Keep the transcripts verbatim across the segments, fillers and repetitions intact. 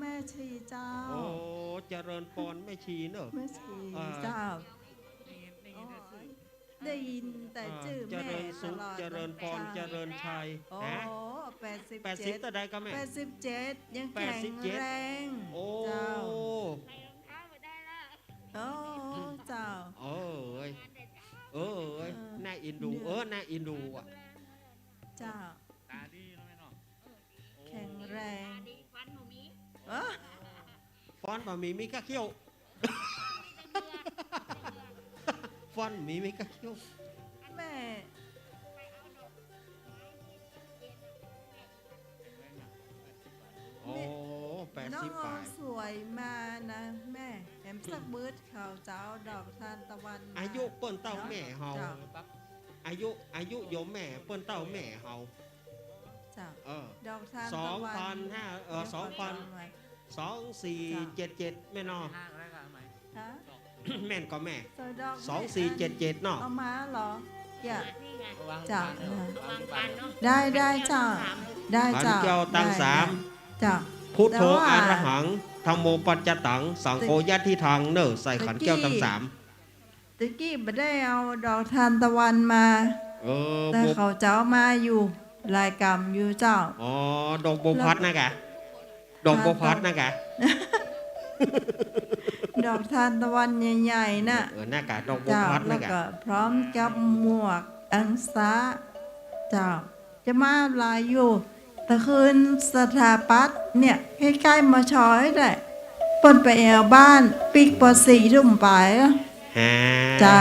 แม่ชีเจ้า โอ้ เจริญปอนแม่ชีเนอะ แม่ชี อ่า เจ้า ได้ยินแต่จื้อแม่ตลอด เจริญสุข เจริญปอน เจริญชัย โอ้ ฮะ แปดสิบเจ็ด แปดสิบเท่าใดครับแม่ แปดสิบเจ็ด ยังแข็งแรง แปดสิบเจ็ด โอ้ เจ้า โอ้ เจ้า เออ เอ้ย เออ เอ้ย เออ น่าเอ็นดู เออ น่าเอ็นดูอ่ะ เจ้า ต๋าดีเนาะแม่เนาะ แข็งแรง ต๋าดี ฟันบ่มี เออ ฟันบ่มี มีก้าเขี้ยว ฟันมี มีก้าเขี้ยว แม่ โอ้ แปดสิบ น้อง ปลาย สวยมานะแม่ แหมสักมื้อเขาจะเอาดอกทานตะวันมา อายุเปิ้นเต้าแม่เฮา เจ้า อายุ อายุโยมแม่เปิ้นเต้าแม่เฮา เจ้า เออ ดอกทานตะวัน สองพันห้า เออ เดี๋ยว สองพัน ขอตามไว้ สองสี่เจ็ดเจ็ด แม่นอ ฮะ แม่นก่อแม่ สวยดอก สองสี่เจ็ดเจ็ดเนาะ เอามาเหรอ เจ้า เจ้า ได้ ได้เจ้า ได้เจ้า ขันแก้วตังสาม ได้ เจ้า พุทโธ แต่ว่า อะระหัง ธัมโม ปัจจตัง สังโฆ ญาติทัง เนอะ ใส่ขันแก้วตังสาม ตะกี้บ่ได้เอาดอกทานตะวันมา เออ แต่เขาจะเอามาอยู่ หลายกำอยู่เจ้า อ๋อ ดอกบัวพัดนะกะ ดอกบัวพัดนะกะ ดอกทานตะวันใหญ่ๆ น่ะ เออ นะกะ ดอกบัวพัดนะกะ เจ้า แล้วก็พร้อมกับหมวกอังสะ เจ้า จะมาหลายอยู่ ตะคืนสถาปัตย์เนี่ย ใก้ๆ มช แหละ เปิ้นไปแอ่วบ้าน ปิ๊กปอสี่ทุ่มไป ฮะ เจ้า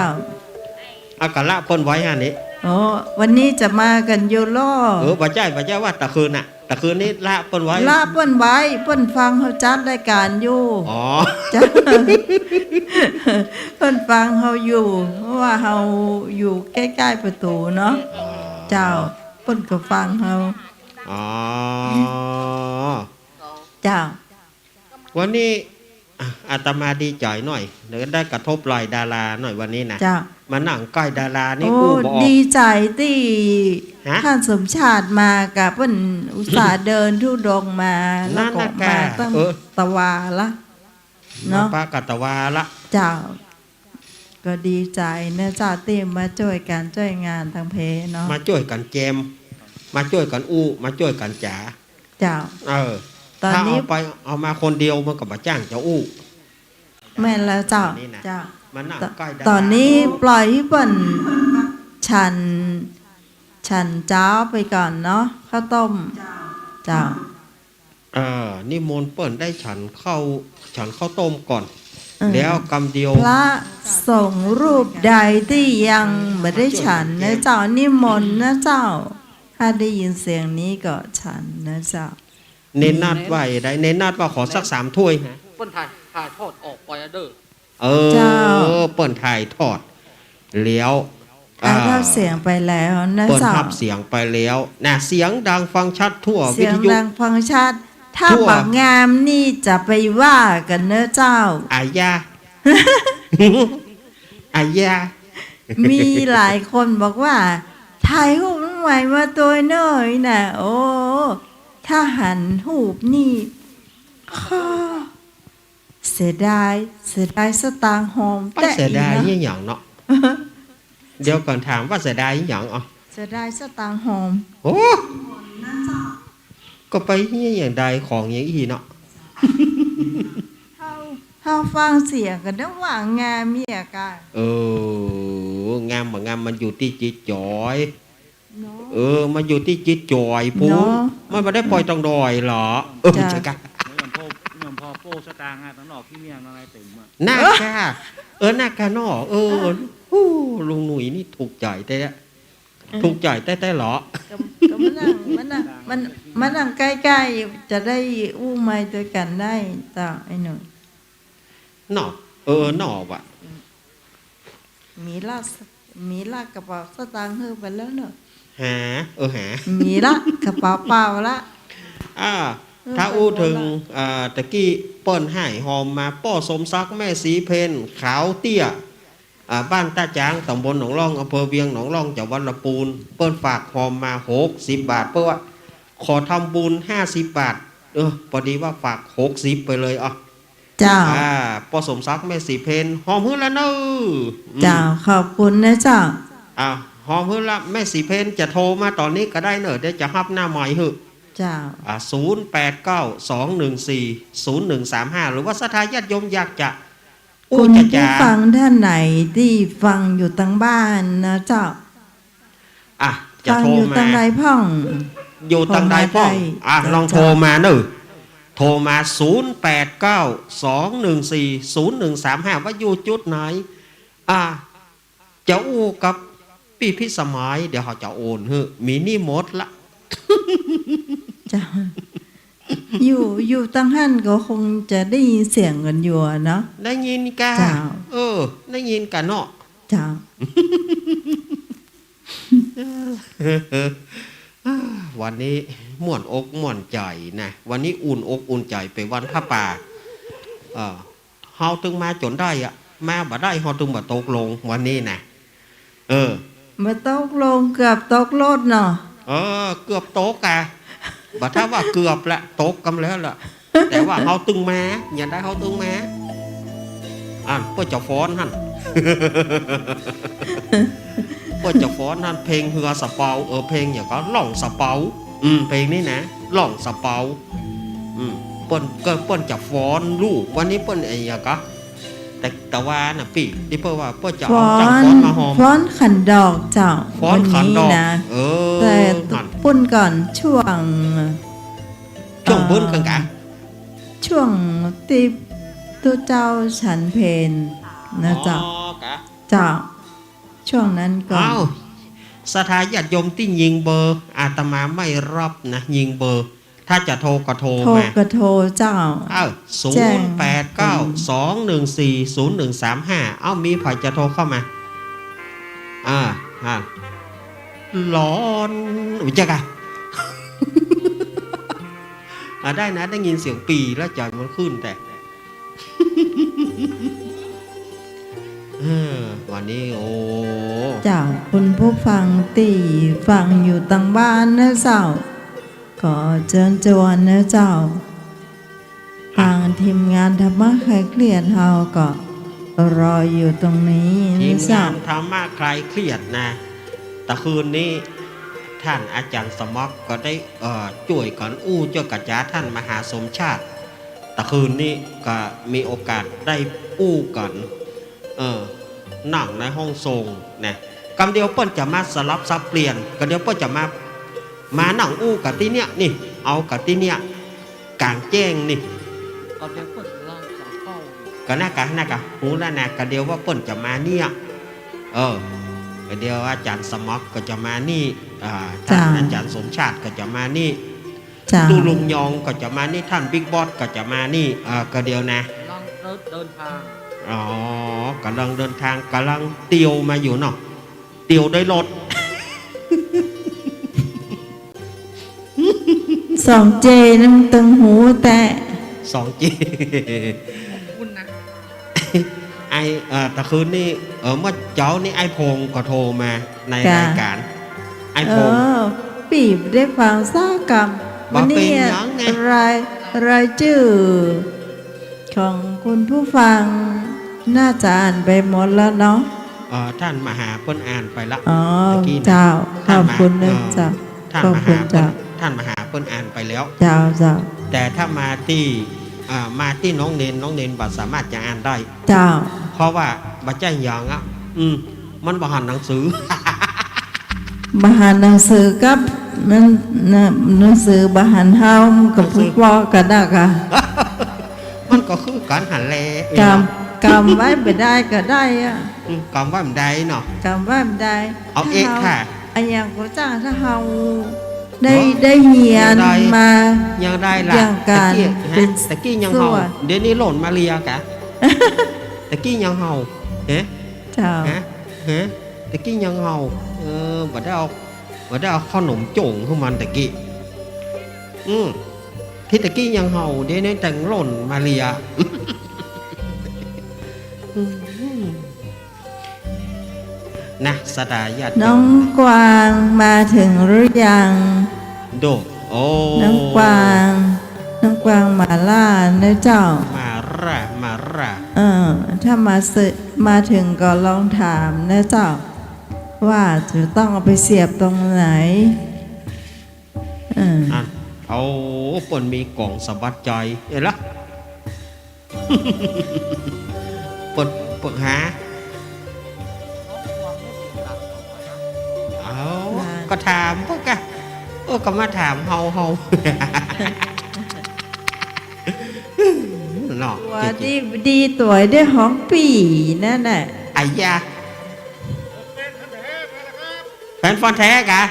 เอากะละเปิ้นไว้ฮะนี่ โอ้ วันนี้จะมากั๋นอยู่ลอ เออ บ่ใจ้ บ่ใจ้ว่าตะคืนน่ะ ตะคืนนี้ละเปิ้นไว้ ละเปิ้นไว้ เปิ้นฟังเฮาจัดรายก๋านอยู่ อ๋อ เจ้า เปิ้นฟังเฮาอยู่ เพราะว่าเฮาอยู่ใก้ๆ ประตู๋เนาะ อ๋อ เจ้า เปิ้นก็ฟังเฮา อ๋อ เจ้า วันนี้ อ่ะ อาตมาดีใจ๋หน่อย เดี๋ยวได้กระทบไหล่ดาราหน่อยวันนี้นะ เจ้า มานั่งใก้ดารานี่ โอ้ อู้บ่ออก ดีใจ๋ตี้ ฮะ ท่านสมชาติมา กะเปิ้นอุตส่าห์เดินธุดงค์มา นั่นน่ะ แล้วก็มา เออ ตั้งตะวาละ เนาะ มาปะกะตะวาละ เจ้า ก็ดีใจ๋นะเจ้า ตี้มาจ้วยกั๋นจ้วยงานตังเพเนาะ มาจ้วยกั๋นแจม มาจ้วยกั๋นอู้ มาจ้วยกั๋นจ๋า เจ้า เออ ต๋อนนี้ ถ้าเอาไปเอามาคนเดียวมันก็บ่จ้างจะอู้ แม่นแล้วเจ้า นี่นะ เจ้า มานั่งใก้ดารา ต๋อนนี้ปล่อยหื้อเปิ้นฉัน ฉันเจ๊าไปก่อนเนาะ ข้าวต้ม เจ้า เออ นิมนต์เปิ้นได้ฉันข้าว ฉันข้าวต้มก่อน เออ แล้วกำเดียว พระสงฆ์รูปใดตี้ยังบ่ได้ฉันนะเจ้า นิมนต์นะเจ้า ถ้าได้ยินเสียงนี้ก็ฉันนะเจ้า เณรนาถว่าจะใด เณรนาถว่าขอสักสามถ้วย เปิ้นถ่าย ถ่ายทอดออกไปเด้อ เออ เจ้า เปิ้นถ่ายทอดแล้ว ถ่ายทอดเสียงไปแล้วนะเจ้า เปิ้นฮับเสียงไปแล้วนะ เสียงดังฟังชัดทั่ววิทยุ เสียงดังฟังชัด ถ้าบ่งามนี่จะไปว่ากั๋นเนาะเจ้า อาญา อาญา มีหลายคนบอกว่า ถ่ายรูปใหม่มาตวยหน้อยน่ะ โอ้ ถ้าหันรูปนี่ เสียดาย เสียดายสตางค์หอมแต๊อะ เสียดาย อีหยังเนาะ เดี๋ยวก่อน ถามว่าเสียดายอีหยัง อ๋อ เสียดายสตางค์หอม โอ้ ก็ไปเฮี้ยอย่างใดของอย่างอี้เนาะ เฮา เฮาฟังเสียงก็นึกว่างามเหียกะ เออ งามบ่งามมันอยู่ตี้จิตจ๋อย เนาะ เออ มันอยู่ตี้จิตจ๋อยพุ้น เนาะ มันบ่ได้ปล่อยตองดอยหรอ เออ เจ้า ใจ้กะ เหมือนพ่อ เหมือนพ่อโป้สตางค์อะ ตังนอกขี้เมี้ยงตังในเต็มอะ น่ากะ เออ น่ากะเนาะ เออ เออ ฮู้ ลุงหนุ่ยนี่ถูกใจ๋แต๊ เออ ถูกใจ๋แต๊ๆ หรอ ก็ ก็มานั่ง มานั่ง มา มานั่งใก้ๆ จะได้อู้ไม่ตวยกั๋นได้ เจ้า ไอ้หนุ่ย เนาะ เออ เนาะว่ะ มีละ มีละกระเป๋าสตางค์หื้อไปแล้วเนาะ หา เออ หา มีละ กระเป๋าเปล่าละ อ่า หื้อไป ถ้าอู้เถิง หมดละ อ่า ตะกี้เปิ้นฮ้ายฮอมมา ป้อสมศักดิ์ แม่ศรีเพญ ขาวเตี้ย อ่า บ้านต้าจ๊าง ต๋ำบลหนองล่อง อำเภอเวียงหนองล่อง จังหวัดลำปูน เปิ้นฝากฮอมมาหกสิบบาท เปิ้นว่าขอทำบุญห้าสิบบาท เออ ปอดีว่าฝากหกสิบไปเลย อ่ะ เจ้า อ่า ป้อสมศักดิ์ แม่ศรีเพญ หอมหื้อละเน่อ อืม เจ้า ขอบคุณนะเจ้า อ่า หอมหื้อละ แม่ศรีเพญจะโทรมาต๋อนนี้ก็ได้เน่อ เดี๋ยวจะฮับหน้าไมค์หื้อ เจ้า อ่า ศูนย์แปดเก้า สองหนึ่งสี่ ศูนย์หนึ่งสามห้า หรือว่าศรัทธาญาติโยมอยากจะ อู้ คุณ จ๋า ผู้ฟังท่านไหนตี้ฟังอยู่ตางบ้านนะเจ้า อ่ะ จะ ฟัง โทร อยู่ มา ตางใดพ่อง อยู่ตางใดพ่อง โทรมาได้ อ่ะ เจ้า ลองโทรมาเน่อ โทรมา ศูนย์แปดเก้า สองหนึ่งสี่ ศูนย์หนึ่งสามห้า ว่าอยู่จุดไหน อ่ะ จะอู้กับปี้พิสมัย เดี๋ยวเขาจะโอนหื้อ มีนี่หมดละ เจ้า อยู่ อยู่ตางหั้นก็คงจะได้ยินเสียงกั๋นอยู่อะเนาะ ได้ยินก่ะ เจ้า เออ ได้ยินก่ะเนาะ เจ้า วันนี้ม่วนอกม่วนใจ๋นะ วันนี้อุ่นอกอุ่นใจ๋ เป๋นวันผ้าป่า เออ เฮาตึงมาจ๋นได้อะ มาบ่ได้เฮาตึงบ่ตกลงวันนี้นะ เออ บ่ตกลง เกือบตกรถเนาะ เออ เกือบตกอะ บ่ถ้าว่าเกือบละ ตกกำแล้วละ แต่ว่าเฮาตึงมา ยังได้เฮาตึงมา อ่ะ เปิ้นจะฟ้อนหั้น เปิ้นจะฟ้อนหั้น เพลงเฮือสะเปา เออ เพลงหยังก่อ ล่องสะเปา อืม เพลงนี้นะ ล่องสะเปา อืม เปิ้นก็ เปิ้นจะฟ้อนลูก วันนี้เปิ้นไอ้หยังก่อ แต่ แต่ว่าน่ะปี้ ตี้เปิ้นว่าเปิ้นจะเอาจ้างฟ้อนมาหอม ฟ้อนขันดอกเจ้า ฟ้อนขันดอก วันนี้นะ เออ แต่ หั้น ปุ้นก่อน ช่วง ช่วง เอ่อ บุญกั๋นกะ ช่วงตี้ตุ๊เจ้าฉันเพลนะเจ้า อ๋อ กะ เจ้า ช่วงนั้นก่อน อ้าว ศรัทธาญาติโยมตี้ยิงเบอร์ อาตมาไม่รับนะ ยิงเบอร์ ถ้าจะโทรก็โทรมา โทรก็โทรเจ้า เอ้า แจ้ง ศูนย์แปดเก้า สองหนึ่งสี่ ศูนย์หนึ่งสามห้า เอ้า มีใผจะโทรเข้ามา อ่า อ่า ร้อน อุ๊ย จ๊ะกะ อ่า ได้นะ ได้ยินเสียงปี่แล้วใจ๋มันขึ้นแต่ เออ วันนี้ โอ้ เจ้า คุณผู้ฟังตี้ฟังอยู่ตางบ้านนะเจ้า ขอเจิญจวนนะเจ้า อ่ะ ตางทีมงานธรรมะคลายเครียดเฮาก็รออยู่ตรงนี้นะเจ้า ทีมงานธรรมะคลายเครียดนะ ตะคืนนี้ ท่านอาจ๋ารย์สมัครก็ได้ เอ่อ จ้วยกั๋นอู้เจ้ากระจาท่านมหาสมชาติ ตะคืนนี้ก็มีโอกาสได้อู้กั๋น เออ นั่งในห้องส่งนะ กำเดียวเปิ้นจะมาสลับสับเปลี่ยน กำเดียวเปิ้นจะมา มานั่งอู้กั๋นตี้เนี่ย นี่ เอากั๋นตี้เนี่ย ก๋างแจ้งนี่ กำเดียวเปิ้นกำลังจะเข้า ก็น่ากะ น่ากะ ฮู้แล้วนะ กำเดียวว่าเปิ้นจะมาเนี่ย เออ กำเดียวอาจ๋ารย์สมัครก็จะมานี่ อ่า เจ้า ท่านอาจ๋ารย์สมชาติก็จะมานี่ เจ้า ตู้ลุงยองก็จะมานี่ ท่านบิ๊กบอสก็จะมานี่ เอ่อ กำเดียวนะ กำลังเดินทาง อ๋อ ก๋ำลังเดินทาง ก๋ำลังเตียวมาอยู่เนาะ เตียวด้วยรถ สองเจ นั้นตึงหูแต๊ สองเจ ขอบคุณนะ ไอ้ เอ่อ ตะคืนนี้ เอ่อ เมื่อเจ๊านี้ไอ้พงษ์ก็โทรมาใน จ้ะ รายก๋าน ไอ้พงษ์ เออ ปี้บ่ได้ฟังสักกำ บ่ วันนี้ เป๋นหยังไง ราย รายจื้อของคุณผู้ฟังน่าจะอ่านไปหมดแล้วเนาะ เอ่อ ท่านมหาเปิ้นอ่านไปละ อ๋อ ตะกี้นะ เจ้า ท่านมา ขอบคุณนะ เอ่อ เจ้า ท่านมหา ขอบคุณเจ้า เปิ้น ท่านมหาเปิ้นอ่านไปแล้ว เจ้า เจ้า แต่ถ้ามาตี้ อ่า มาตี้น้องเณร น้องเณรบ่สามารถจะอ่านได้ เจ้า เพราะว่าบ่ใจ้หยังอะ อืม มันบ่หันหนังสือ บ่หันหนังสือกับ หนัง หนัง หนังสือบ่หันเฮา มันก็ หนังสือ ผู้ปอกันนะกะ มันก็คือกั๋นหั้นแหละ กำ กำไว้บ่ได้ก็ได้อะ อืม กำไว้บ่ได้เนาะ กำไว้บ่ได้ เอาเอกค่ะ ถ้าเฮา อะหยังก็จ้าง ถ้าเฮาได้ เนาะ ได้เฮียน ยังได้ มา ยังได้ละ อย่างกั๋น ตะกี้ ฮะ เป๋น ตะกี้ยังเห่า ส่วน เดี๋ยวนี้หล่นมาเลียกะ ตะกี้ยังเห่า ฮะ เจ้า ฮะ ฮะ ตะกี้ยังเห่า เออ บ่ได้เอา บ่ได้เอาขนมจ๋งหื้อมันตะกี้ อืม ตี้ตะกี้ยังเห่า เดี๋ยวนี้ตึงหล่นมาเลีย อืม นะ ศรัทธาญาติโยม น้องกวางมาถึงหรือยัง โด โอ้ น้องกวาง นางกวางหม่าล่านะเจ้า หม่าล่า หม่าล่า เออ ถ้ามาเส- มาเถิงก็ลองถามนะเจ้า ว่าจะต้องเอาไปเสียบตรงไหน เออ อัน เอา เปิ้นมีก๋องสะบัดใจ๋ เห็นละ เปิ้น เปิ้นหา เอา ก็ถามเปิ้นกะ เออ ก็มาถามเฮา เฮา เนาะ ตั๋วดี ดีตั๋วได้ของปี้นั่นน่ะ อะยะ แฟนพันธุ์แท้กะ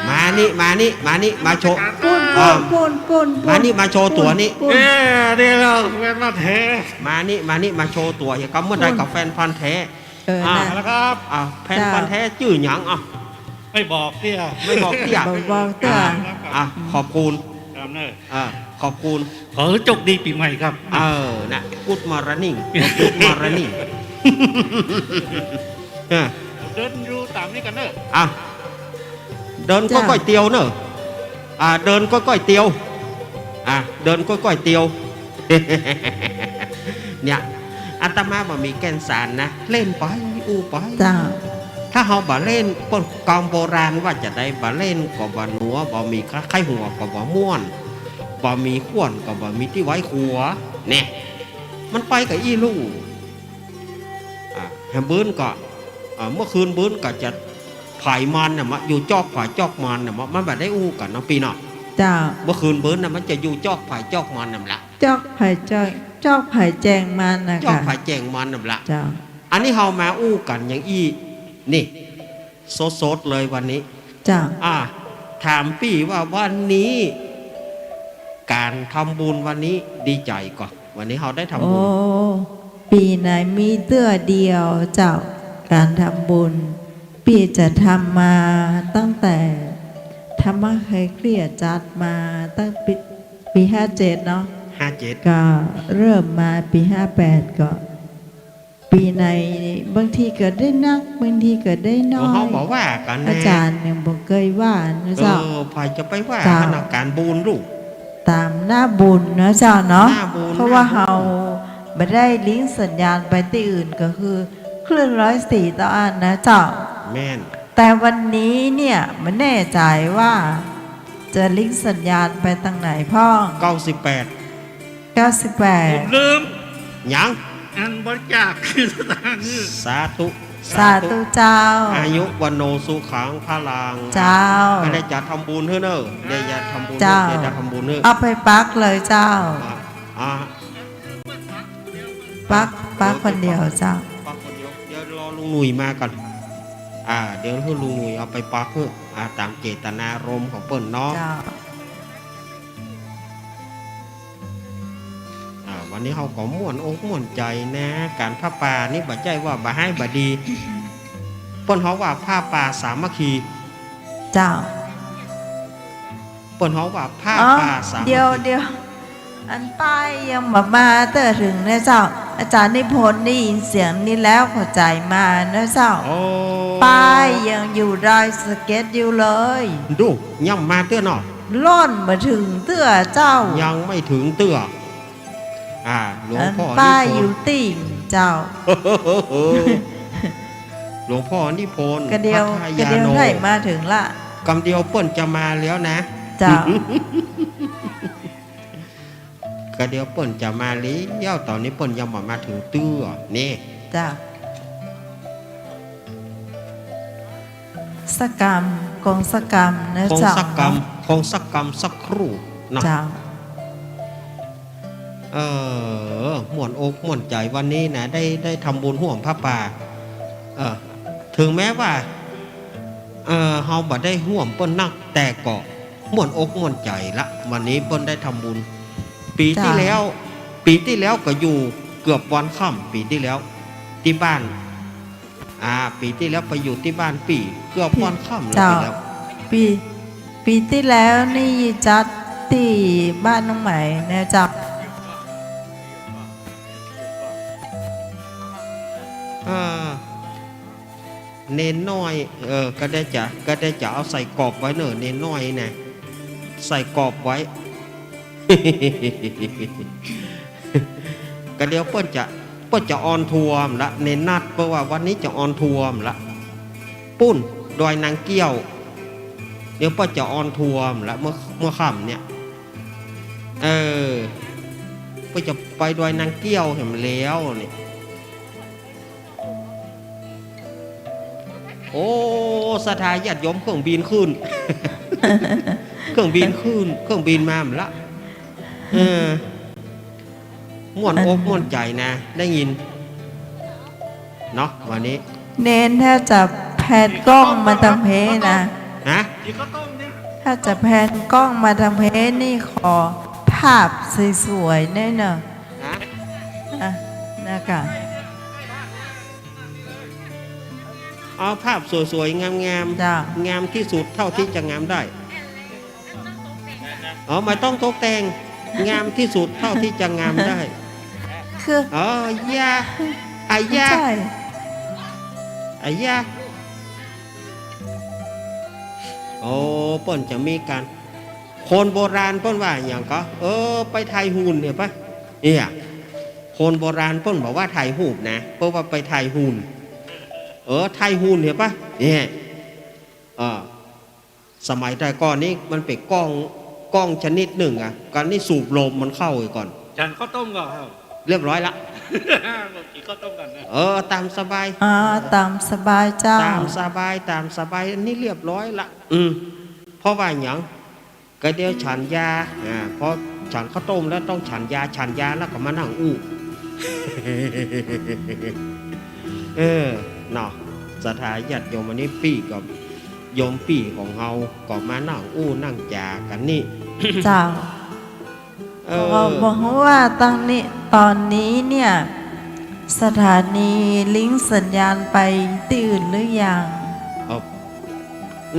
มานี่ มานี่ มานี่ มาโชว์ ปู้น อ่า ปู้น ปู้น ปู้น มานี่ มาโชว์ตั๋วนี่ ปู้น เอ้ย นี่แหละแฟนพันธุ์แท้ มานี่ มานี่ มาโชว์ตั๋ว เหีย กำเมื่อใด ปู้น กับแฟนพันธุ์แท้ เออ อ่ะ น่ะ แล้วครับ อ่ะ แฟนพันธุ์แท้จื้อหยังอ่ะ ไม่บอกเตี้ย ไม่บอกเตี้ย บ่บอกเตื้อ อ่ะ อ่ะ ขอบคุณ ครับเนอะ อ่ะ ขอบคุณ ขอให้โชคดีปี๋ใหม่ครับ เออ น่ะ Good morning Good morning อ่ะ เดินอยู่ต๋ามนี้กั๋นเนอะ อ่ะ เดินก้อยๆ เตียวเนอะ อ่ะ เดินก้อยๆ เตียว อ่ะ เดินก้อยๆ เตียว เนี่ย อาตมาบ่มีแก่นสารนะ เล่นไป อู้ไป เจ้า ถ้าเฮาบ่เล่น เปิ้นกำโบราณว่าจาใด บ่เล่นก็บ่หนัว บ่มีใค่หัวก็บ่ม่วน บ่มีข้วนก็บ่มีตี้ไว้ขัว แน่ มันไปกับอี้ลู่ อ่ะ แหมบืนก็ อ่ะ เมื่อคืนบืนก็จะ ใผมันน่ะมาอยู่จอกใผจอกมันน่ะมา มันบ่ได้อู้กั๋นเนาะปี้เนาะ เจ้า เมื่อคืนเปิ้นน่ะมันจะอยู่จอกใผจอกมันน่ะละ จอกใผจอก จอกใผแจ้งมันน่ะ จอกใผแจ้งมันน่ะละ เจ้า อันนี้เฮามาอู้กั๋นอย่างอี้ นี่ สดๆ เลยวันนี้ เจ้า อ่ะ ถามปี้ว่าวันนี้ ก๋านทำบุญวันนี้ดีใจ๋ก่อ วันนี้เฮาได้ทำบุญ โอ้ ปี๋ไหนมีเตื้อเดียวเจ้า ก๋านทำบุญ ปี้จะทำมาตั้งแต่ ธรรมะไคลเกลี้ยจัดมาตั้งปี๋ ปี๋ห้าเจ็ดเนาะ ห้าเจ็ด ก็เริ่มมาปี๋ห้าแปดก็ ปี๋ไหนบางทีก็ได้นัก บางทีก็ได้น้อย เฮาบ่ว่ากั๋นแน่ อาจ๋ารย์ยังบ่เกยว่านะเจ้า เออ ใผจะไปว่า เจ้า ก๋านบุญลูก ต๋ามหน้าบุญนะเจ้าเนาะ หน้าบุญ เพราะว่า หน้าบุญ เฮาบ่ได้ลิงก์สัญญาณไปตี้อื่น ก็คือคลื่นร้อยสี่เต้าอั้นนะเจ้า แม่น แต่วันนี้เนี่ยบ่แน่ใจ๋ว่าจะลิงก์สัญญาณไปตางไหนพ่อง เก้าสิบแปด เก้าสิบแปด ผมลืม หยัง อันบริจาคคือสตางค์คือ สาธุ สาธุเจ้า อายุ วัณโณ สุขัง พลัง เจ้า ก็ได้จะทำบุญหื้อเน่อ ได้จะทำบุญ เจ้า ได้จะทำบุญหื้อ เอาไปปักเลยเจ้า อ่ะ อ่ะ ปัก ปักคนเดียวเจ้า ปักคนเดียว เดี๋ยวรอลุงหนุ่ยมาก่อน อ่า เดี๋ยวหื้อลุงหนุ่ยเอาไปปักหื้อ อ่า ต๋ามเจตนารมณ์ของเปิ้นเนาะ เจ้า อ่า วันนี้เฮาก็ม่วนอกม่วนใจ๋นะ ก๋านผ้าป่านี่บ่ใจ้ว่าบ่ฮ้ายบ่ดี เปิ้นฮ้องว่าผ้าป่าสามัคคี เจ้า เปิ้นฮ้องว่าผ้า อ๋อ ป่าสามัคคี เดี๋ยว เดี๋ยว อันป้ายยังบ่มาเตื้อเถิงนะเจ้า อาจ๋ารย์นิพนธ์ได้ยินเสียงนี้แล้วเข้าใจ๋มานะเจ้า โอ้ ป้ายยังอยู่ดอยสะเก็ดอยู่เลย ดู ยังบ่มาเตื้อเนาะ ล่อนบ่เถิงเตื้อเจ้า ยังไม่ถึงเตื้อ อ่า หลวงพ่อ อันป้าย นิพนธ์ อยู่ตี้เจ้า หลวงพ่อนิพนธ์ กะเดียว พัทยาโน กะเดียวได้มาเถิงละ กำเดียวเปิ้นจะมาแล้วนะ เจ้า กะเดียวเปิ้นจะมาแล้ว ต๋อนนี้เปิ้นยังบ่มาเถิงเตื้อ นี่ เจ้า สักกำ คงสักกำนะเจ้า คงสักกำ เนาะ คงสักกำสักครู่เนาะ เจ้า เออ ม่วนอกม่วนใจ๋วันนี้นะ ได้ ได้ทำบุญฮ่วมผ้าป่า เออ เถิงแม้ว่า เออ เฮาบ่ได้ฮ่วมเปิ้นนัก แต่ก็ม่วนอกม่วนใจ๋ละ วันนี้เปิ้นได้ทำบุญ ปี๋ตี้แล้ว ปี๋ตี้แล้วก็อยู่เกือบวันค่ำ ปี๋ตี้แล้ว ตี้บ้าน อ่า ปี๋ตี้แล้วไปอยู่ตี้บ้านปี้ เกือบวันค่ำแล้ว เจ้า ปี๋แล้ว ปี๋ ปี๋ตี้แล้วนี่จัดตี้บ้านน้องไหมนะเจ้า เออ เณรน้อย เออ ก็ได้จะ ก็ได้จะเอาใส่กรอบไว้เน่อ เณรน้อยนะ ใส่กรอบไว้ ก็เดี๋ยวเปิ้นจะ เปิ้นจะออนทัวร์ละ เน้นนัดเปิ้นว่าวันนี้จะออนทัวร์ละ ปุ้น ดอยนางเกี้ยว เดี๋ยวเปิ้นจะออนทัวร์ละ เมื่อ เมื่อค่ำเนี่ย เออ เปิ้นจะไปดอยนางเกี้ยวแหมแล้วเนี่ย โอ้ ศรัทธาญาติโยม เครื่องบินขึ้น เครื่องบินขึ้น เครื่องบินมาหมดละ เออ ม่วนอกม่วนใจ๋นะ ได้ยินเนาะ วันนี้ เณรถ้าจะแพนกล้องมาตางเพนะ ฮะ ถ้าจะแพนกล้องมาตางเพนี่ขอภาพสวยๆ แน่เนอะ ฮะ อ่ะ นะคะ เอาภาพสวยๆ งามๆ เจ้า งามที่สุดเท่าที่จะงามได้ อ๋อ ไม่ต้องตกแต่ง งามที่สุดเท่าที่จะงามได้ คือ อ๋อ อย่า อ่ะ อย่า ใช่ อ่ะ อย่า โอ้ เปิ้นจะมีการ คนโบราณเปิ้นว่าหยังก็ เออ ไปถ่ายหุ่นเนี่ยปะ เนี่ย คนโบราณเปิ้นบ่ว่าถ่ายรูปนะ เปิ้นว่าไปถ่ายหุ่น เออ ถ่ายหุ่นเนี่ยปะ เนี่ย เออ สมัยแต่ก่อนนี้มันเป๋นกล้อง กล้องชนิดนึ่งอะ ก่อนนี้สูบลมมันเข้าอีกก่อน ฉันข้าวต้มก่อนครับ เรียบร้อยละ ผมกินข้าวต้มก่อนนะ เออ ต๋ามสบาย อ่า ต๋ามสบายเจ้า ต๋ามสบาย ต๋ามสบาย อันนี้เรียบร้อยละ อืม เพราะว่าหยัง ก็เดี๋ยวฉันยา อ่า พอฉันข้าวต้มแล้วต้องฉันยา ฉันยาแล้วก็มานั่งอู้ เออ เนาะ ศรัทธาญาติโยม วันนี้ปี้ก็ โยมปี้ของเฮาก็มานั่งอู้นั่งจ๋ากั๋นนี่ เจ้า เออ ก็บ่ฮู้ว่าตางนี้ ต๋อนนี้เนี่ย สถานีลิงก์สัญญาณไปตี้อื่นหรือยัง เออ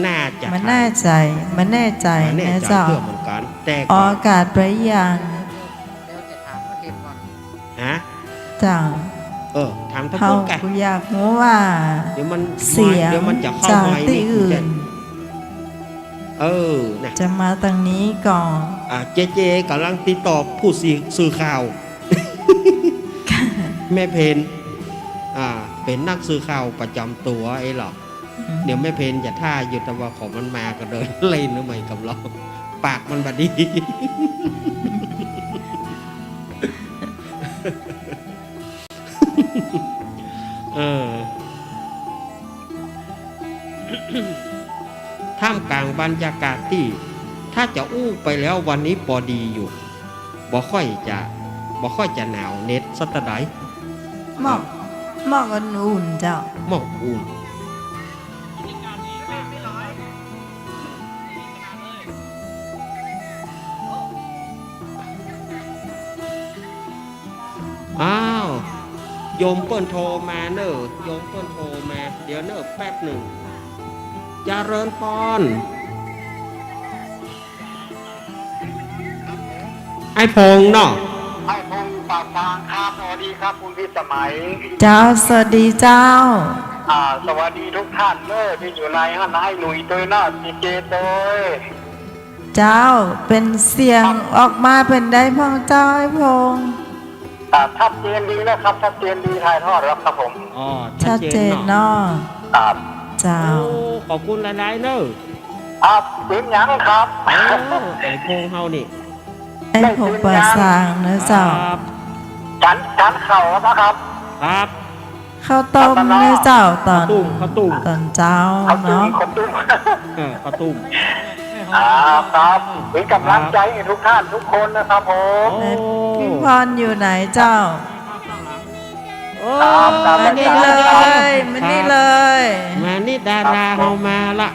น่าจะ บ่แน่ใจ๋ บ่แน่ใจ๋ บ่แน่ใจ๋นะเจ้า เตื้อเหมือนกั๋น แต่ก็ออกอากาศไปยัง ฮะ เจ้า เออ ถามตะ เฮา ปุ้นแก ก็อยากฮู้ว่า เดี๋ยวมัน เสียง เดี๋ยวมันจะเข้า จาก ไมค์ ตี้ นี่ อื่น เออ นะ จะมาตางนี้ก่อ อ่ะ เจเจก่ำลังติดต่อผู้สื่อ สื่อข่าว แม่เพน อ่า เป๋นนักสื่อข่าวประจ๋ำตั๋วไอ้หรอก อืม เดี๋ยวแม่เพนจะถ่ายอยู่ แต่ว่าของมันมาก็เดินเล่นหรือไม่กำลัง ปากมันบ่ดี เออ ท่ามกลางบรรยากาศตี้ ถ้าจะอู้ไปแล้ววันนี้ปอดีอยู่ บ่ค่อยจะ บ่ค่อยจะหนาวเหน็บสักเต้าใด หมอก หมอกอุ่นๆ เจ้า หมอกอุ่น อ้าว โยมเปิ้นโทรมาเน่อ โยมเปิ้นโทรมา เดี๋ยวเน่อ แป๊บนึ่ง เจริญพร ไอ้พงษ์เนาะ ไอ้พงษ์ป่าซางครับ สวัสดีครับคุณพิสมัย เจ้า สวัสดีเจ้า อ่า สวัสดีทุกท่านเน่อ ตี้อยู่ในหั้น ไอ้หนุ่ยตวยเนาะ เจเจตวย เจ้า เป๋นเสียงออกมาเป๋นใดพ่องเจ้าไอ้พงษ์ อ่า ชัดเจนดีแล้วครับ ชัดเจนดี ถ่ายทอดแล้วครับผม อ๋อ ชัดเจนเนาะ ชัดเจนเนาะ ครับ เจ้า โอ้ ขอบคุณหลายๆ เน่อ ครับ เป๋นหยังครับ เออ ไอ้พงษ์เฮานี่ ไอ้พงษ์ป่าซางเน่อเจ้า ครับ ฉัน ฉันข้าวแล้วนะครับ ครับ ข้าวต้มเน่อเจ้า ต๋อน ข้าวตุ้ม ข้าวตุ้ม ต๋อนเจ๊า ข้าวตุ้ม เนาะ ข้าวตุ้ม เออ ข้าวตุ้ม อ่า ครับ เป๋นก๋ำลังใจ๋หื้อทุกท่านทุกคนนะครับผม โอ้ แม่พิมพรอยู่ไหนเจ้า โอ้ ครับ ครับ มานี่เลย มานี่เลย มานี่ดาราเฮามาละ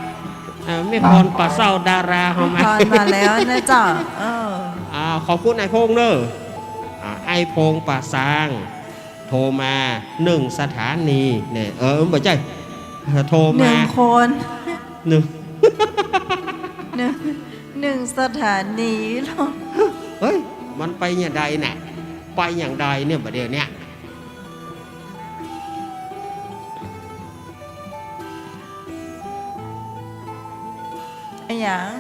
อ่า แม่พรป่าเศร้าดาราเฮามา แม่พรมาแล้วนะเจ้า เออ อ่า ขอบคุณไอ้พงษ์เน่อ อ่า ไอ้พงษ์ป่าซาง โทรมาหนึ่งสถานีเนี่ย เออ บ่ใจ้ โทรมา หนึ่งคน หนึ่ง หนึ่ง หนึ่งสถานีเหรอ เฮ้ย มันไปอย่างใดน่ะ ไปอย่างใดเนี่ย บ่าเดี่ยวเนี้ย อะหยัง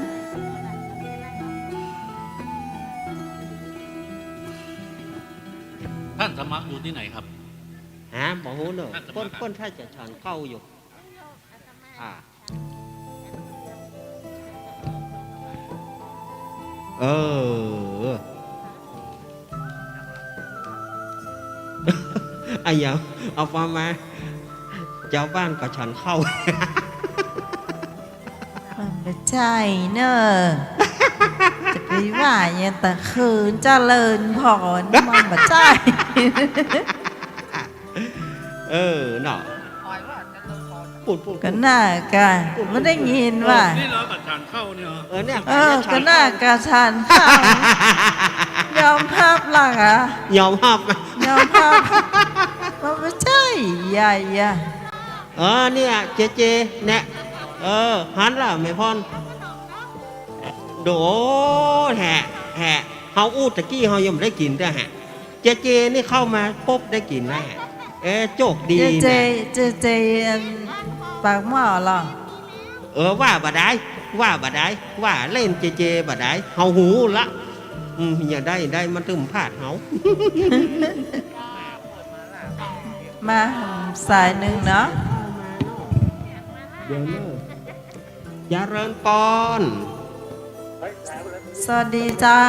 ธรรมะอยู่ตี้ไหนครับ ฮะ บ่ฮู้เนาะ ท่านธรรมะ เปิ้น เปิ้นถ้าจะฉันข้าวอยู่ อ่า เออ อะหยัง เอาความมา จาวบ้านก็ฉันข้าว มันบ่ใจ้เน่อ จะไปว่าหยังตะคืน เจริญพร มันบ่ใจ้ เออ เนาะ ปู๊ด ปู๊ด ปู๊ด ก็น่ากะ ปู๊ด บ่ได้ยินว่า นี่เราก็ฉันข้าวเนี่ย เออ เนี่ย เออ ก็น่ากะฉันข้าว ยอมฮับละกะ ยอมฮับ ยอมฮับ มันบ่ใจ้ อย่า อย่า เออ เนี่ย เจเจ เนี่ย เออ หันละแม่พร โด แหะ แหะ เฮาอู้ตะกี้เฮายังบ่ได้กิ๋นเตื้อแหะ เจเจนี่เข้ามาปุ๊บได้กิ๋นแล้วแหะ เออ โจคดี เจเจ นะ เจเจ อัน ปากหม้อเหรอ เออ ว่าบ่ได้ ว่าบ่ได้ ว่าเล่น เจเจบ่ได้ เฮาฮู้ละ อืม อย่าได้ ได้มันตึมพลาดเฮา มาสายนึ่งเนาะ เดี๋ยวเนอะ เจริญปอน สวัสดีเจ้า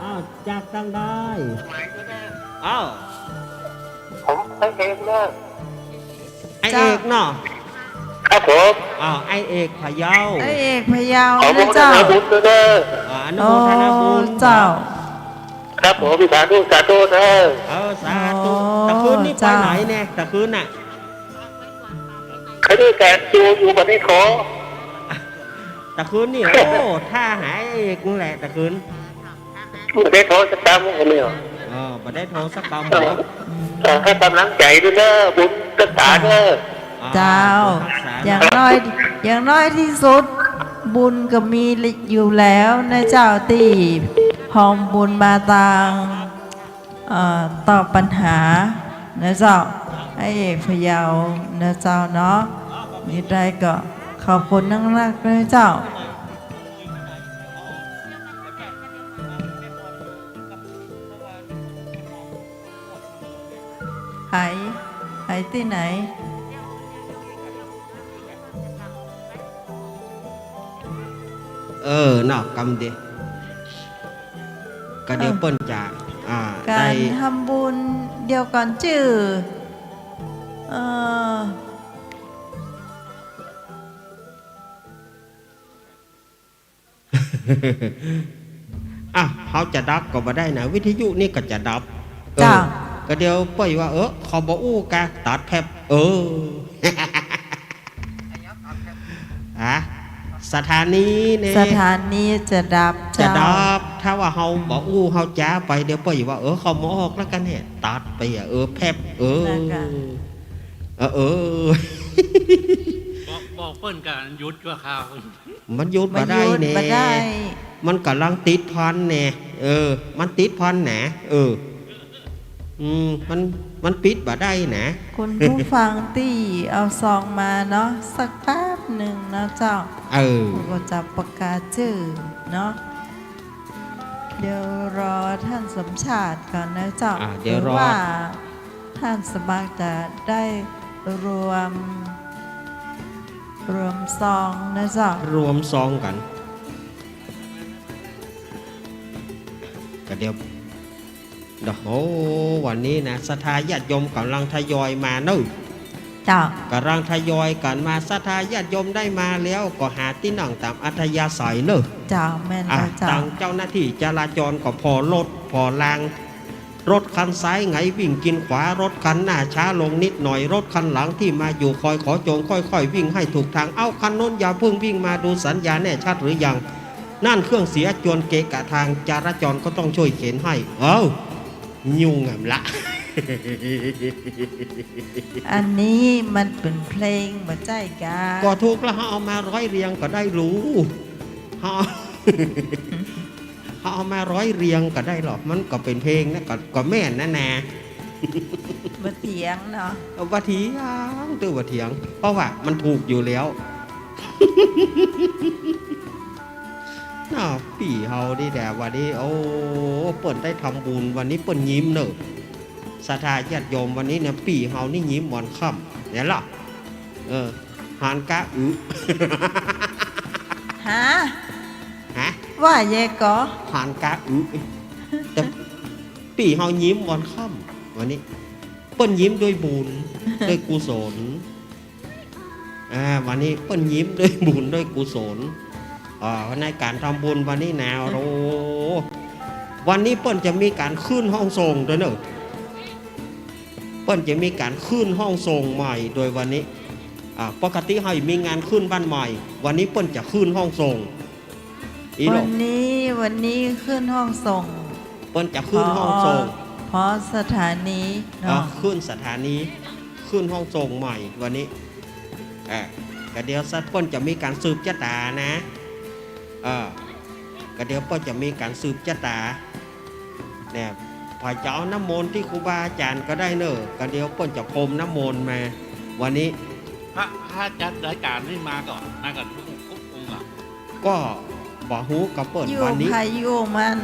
อ้าว จากตางใด อ้าว ผมไอ้เอกเนอะ ไอ้เอกเนาะ ครับผม อ้าว ไอ้เอกพะเยา ไอ้เอกพะเยา ขออนุโมทนาบุญด้วยเนอะ อ่า อนุโมทนาบุญ โอ้ เจ้า ครับผม สาธุ สาธุเนอะ เออ สาธุ โอ้ ตะคืนนี่ไปไหนเนี่ย เจ้า ตะคืนน่ะ เขาเรียกแต่อยู่ อยู่บ่ได้ขอ ตะคืนนี่ โอ้ ถ้าหาไอ้เอกนั่นแหละ ตะคืน บ่ได้โทรสักกำเลยเหรอ เออ บ่ได้โทรสักกำเหรอ เออ ให้กำลังใจ๋ด้วยเนอะ บุญรักษาเนอะ อ่า เจ้า บุญรักษา อย่างน้อย อย่างน้อยตี้สุด บุญก็มีอยู่แล้วนะเจ้า ตี้ฮอมบุญมาตาง เอ่อ ตอบปัญหานะเจ้า ไอ้เอกพะเยานะเจ้าเนาะ นี่ได้ก็ขอบคุณนักๆ นะเจ้า ไห ไหตี้ไหน เออ เนาะ กำเด ก็เดี๋ยว เออ เปิ้นจะ อ่า ก๋าน ได้ ทำบุญเดี๋ยวก่อนจื้อ เอ่อ อ่ะ เฮาจะดับก็บ่ได้นะ วิทยุนี่ก็จะดับ เออ เจ้า ก็เดี๋ยวเปิ้นว่า เออ เขาบ่อู้กา ตัดแผบ เออ ฮะ สถานีนี่ สถานีจะดับ จะดับ เจ้า ถ้าว่าเฮาบ่อู้ เฮาจ๋าไป เดี๋ยวเปิ้นว่า เออ เขาบ่ออกแล้วกันเนี่ย ตัดไปอ่ะ เออ แผบ เออ นั่นกะ เออ เออ บอก บอกเปิ้นกะหยุดชั่วคราว มันหยุดบ่ได้ มันหยุดบ่ได้ แน่ มันก่ำลังติดพันแน่ เออ มันติดพันแน่ เออ อืม มัน มันปิดบ่ได้นะ คุณผู้ฟังตี้เอาซองมาเนาะ สักแป๊บนึ่งเนาะเจ้า เออ ก็จะประกาศจื้อเนาะ เดี๋ยวรอท่านสมชาติก่อนนะเจ้า อ่า เดี๋ยวรอ หรือว่าท่านสมัครจะได้รวม รวมซองนะเจ้า รวมซองกั๋น ก็เดี๋ยว โอ้โห วันนี้นะ ศรัทธาญาติโยมก่ำลังทยอยมาเนอะ เจ้า ก่ำลังทยอยกั๋นมา ศรัทธาญาติโยมได้มาแล้ว ก็หาตี้นั่งต๋ามอัธยาศัยเนอะ เจ้า แม่น อ่ะ เจ้า ตางเจ้าหน้าตี้จราจรก็ผ่อรถผ่อราง รถคันซ้ายไงวิ่งกินขวา รถคันหน้าช้าลงนิดหน่อย รถคันหลังตี้มาอยู่คอยขอจงค่อยๆ วิ่งให้ถูกตาง เอ้า คันโน้นอย่าเพิ่งวิ่งมา ดูสัญญาณแน่ชัดหรือยัง นั่นเครื่องเสียจวนเกะกะตาง จราจรก็ต้องช่วยเข็นให้ เอ้า ยุ่งแหมละ อันนี้มันเป๋นเพลงบ่ใจ้กา ก็ถูกแล้ว เฮาเอามาร้อยเรียงก็ได้หรู เฮา เฮาเอามาร้อยเรียงก็ได้หรอก มันก็เป๋นเพลงนะ ก็ ก็แม่นนะนา บ่เถียงเนาะ เออ บ่เถียง ตื้อบ่เถียง เพราะว่ามันถูกอยู่แล้ว น่ะ ปี้เฮานี่แหละวันนี้ โอ้ เปิ้นได้ทำบุญ วันนี้เปิ้นยิ้มเนอะ ศรัทธาญาติโยม วันนี้เนี่ย ปี้เฮานี่ยิ้มม่วนค่ำ เนี่ยละ เออ หานกาอึ ฮะ ฮะ ว่าแยงก่อ หานกาอึ แต่ปี้เฮายิ้มม่วนค่ำ วันนี้ เปิ้นยิ้มด้วยบุญ ด้วยกุศล อ่า วันนี้เปิ้นยิ้มด้วยบุญด้วยกุศล อ่า ในก๋านทำบุญวันนี้นะ โอ้ วันนี้เปิ้นจะมีก๋านขึ้นห้องส่งตวยเนาะ เปิ้นจะมีก๋านขึ้นห้องส่งใหม่ตวยวันนี้ อ่า ปกติเฮามีงานขึ้นบ้านใหม่ วันนี้เปิ้นจะขึ้นห้องส่ง อีหลก วันนี้ วันนี้ขึ้นห้องส่ง เปิ้นจะขึ้นห้องส่ง พอ พอสถานีเนาะ อ่า ขึ้นสถานี ขึ้นห้องส่งใหม่วันนี้ อ่า ก็เดี๋ยวสักเปิ้นจะมีก๋านสืบจะต๋านะ เออ ก็เดี๋ยวเปิ้นจะมีก๋านสืบจะต๋า เนี่ย ใผจะเอาน้ำมนต์ตี้ครูบาอาจ๋ารย์ก็ได้เนาะ ก็เดี๋ยวเปิ้นจะพรมน้ำมนต์มา วันนี้ พระ พระอาจารย์สายก๋านนี่มาก่อ มาก่อทุก ทุกองค์เหรอ ก็บ่ฮู้กับเปิ้น อยู่ วันนี้ ใผอยู่มัน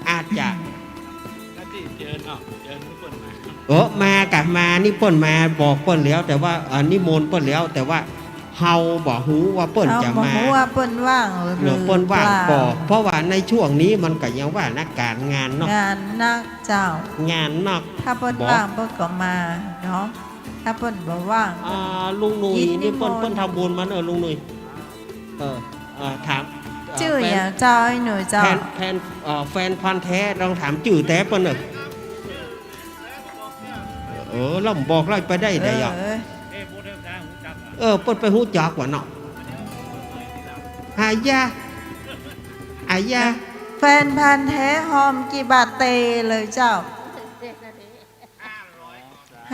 อาจจะ ก็ตี้เจิญเนาะ เจิญเปิ้นมา เออ มาก่ะ มา นี่เปิ้นมา บอกเปิ้นแล้ว แต่ว่า อ่า นิมนต์เปิ้นแล้ว แต่ว่าเฮาบ่ฮู้ว่าเปิ้นจะมา เฮาบ่ฮู้ว่าเปิ้นว่างหรือ เออ เปิ้นว่าง เปล่า บ่ เพราะว่าในช่วงนี้มันก็ยังว่านักก๋านงานเนาะ งานนักเจ้า งานนัก ถ้าเปิ้น บ่ ว่างเปิ้นก็มาเนาะ ถ้าเปิ้นบ่ว่าง อ่า ลุงหนุ่ย กินนิมนต์ นี่เปิ้น เปิ้นทำบุญมาเนาะ ลุงหนุ่ย เออ อ่า ถาม เอ่อ จื้อ แฟน หยังเจ้า ไอ้หนุ่ยเจ้า แฟน แฟน เอ่อ แฟนพันธุ์แท้ ลองถามจื้อแต๊เปิ้นเนาะ เออ ลำบอกไล่ไปได้ไดอะ เออ เออ เปิ้นไปฮู้จักวะเนาะ อายะ อายะ แฟนพันธุ์แท้หอมกี่บาทเตเลยเจ้า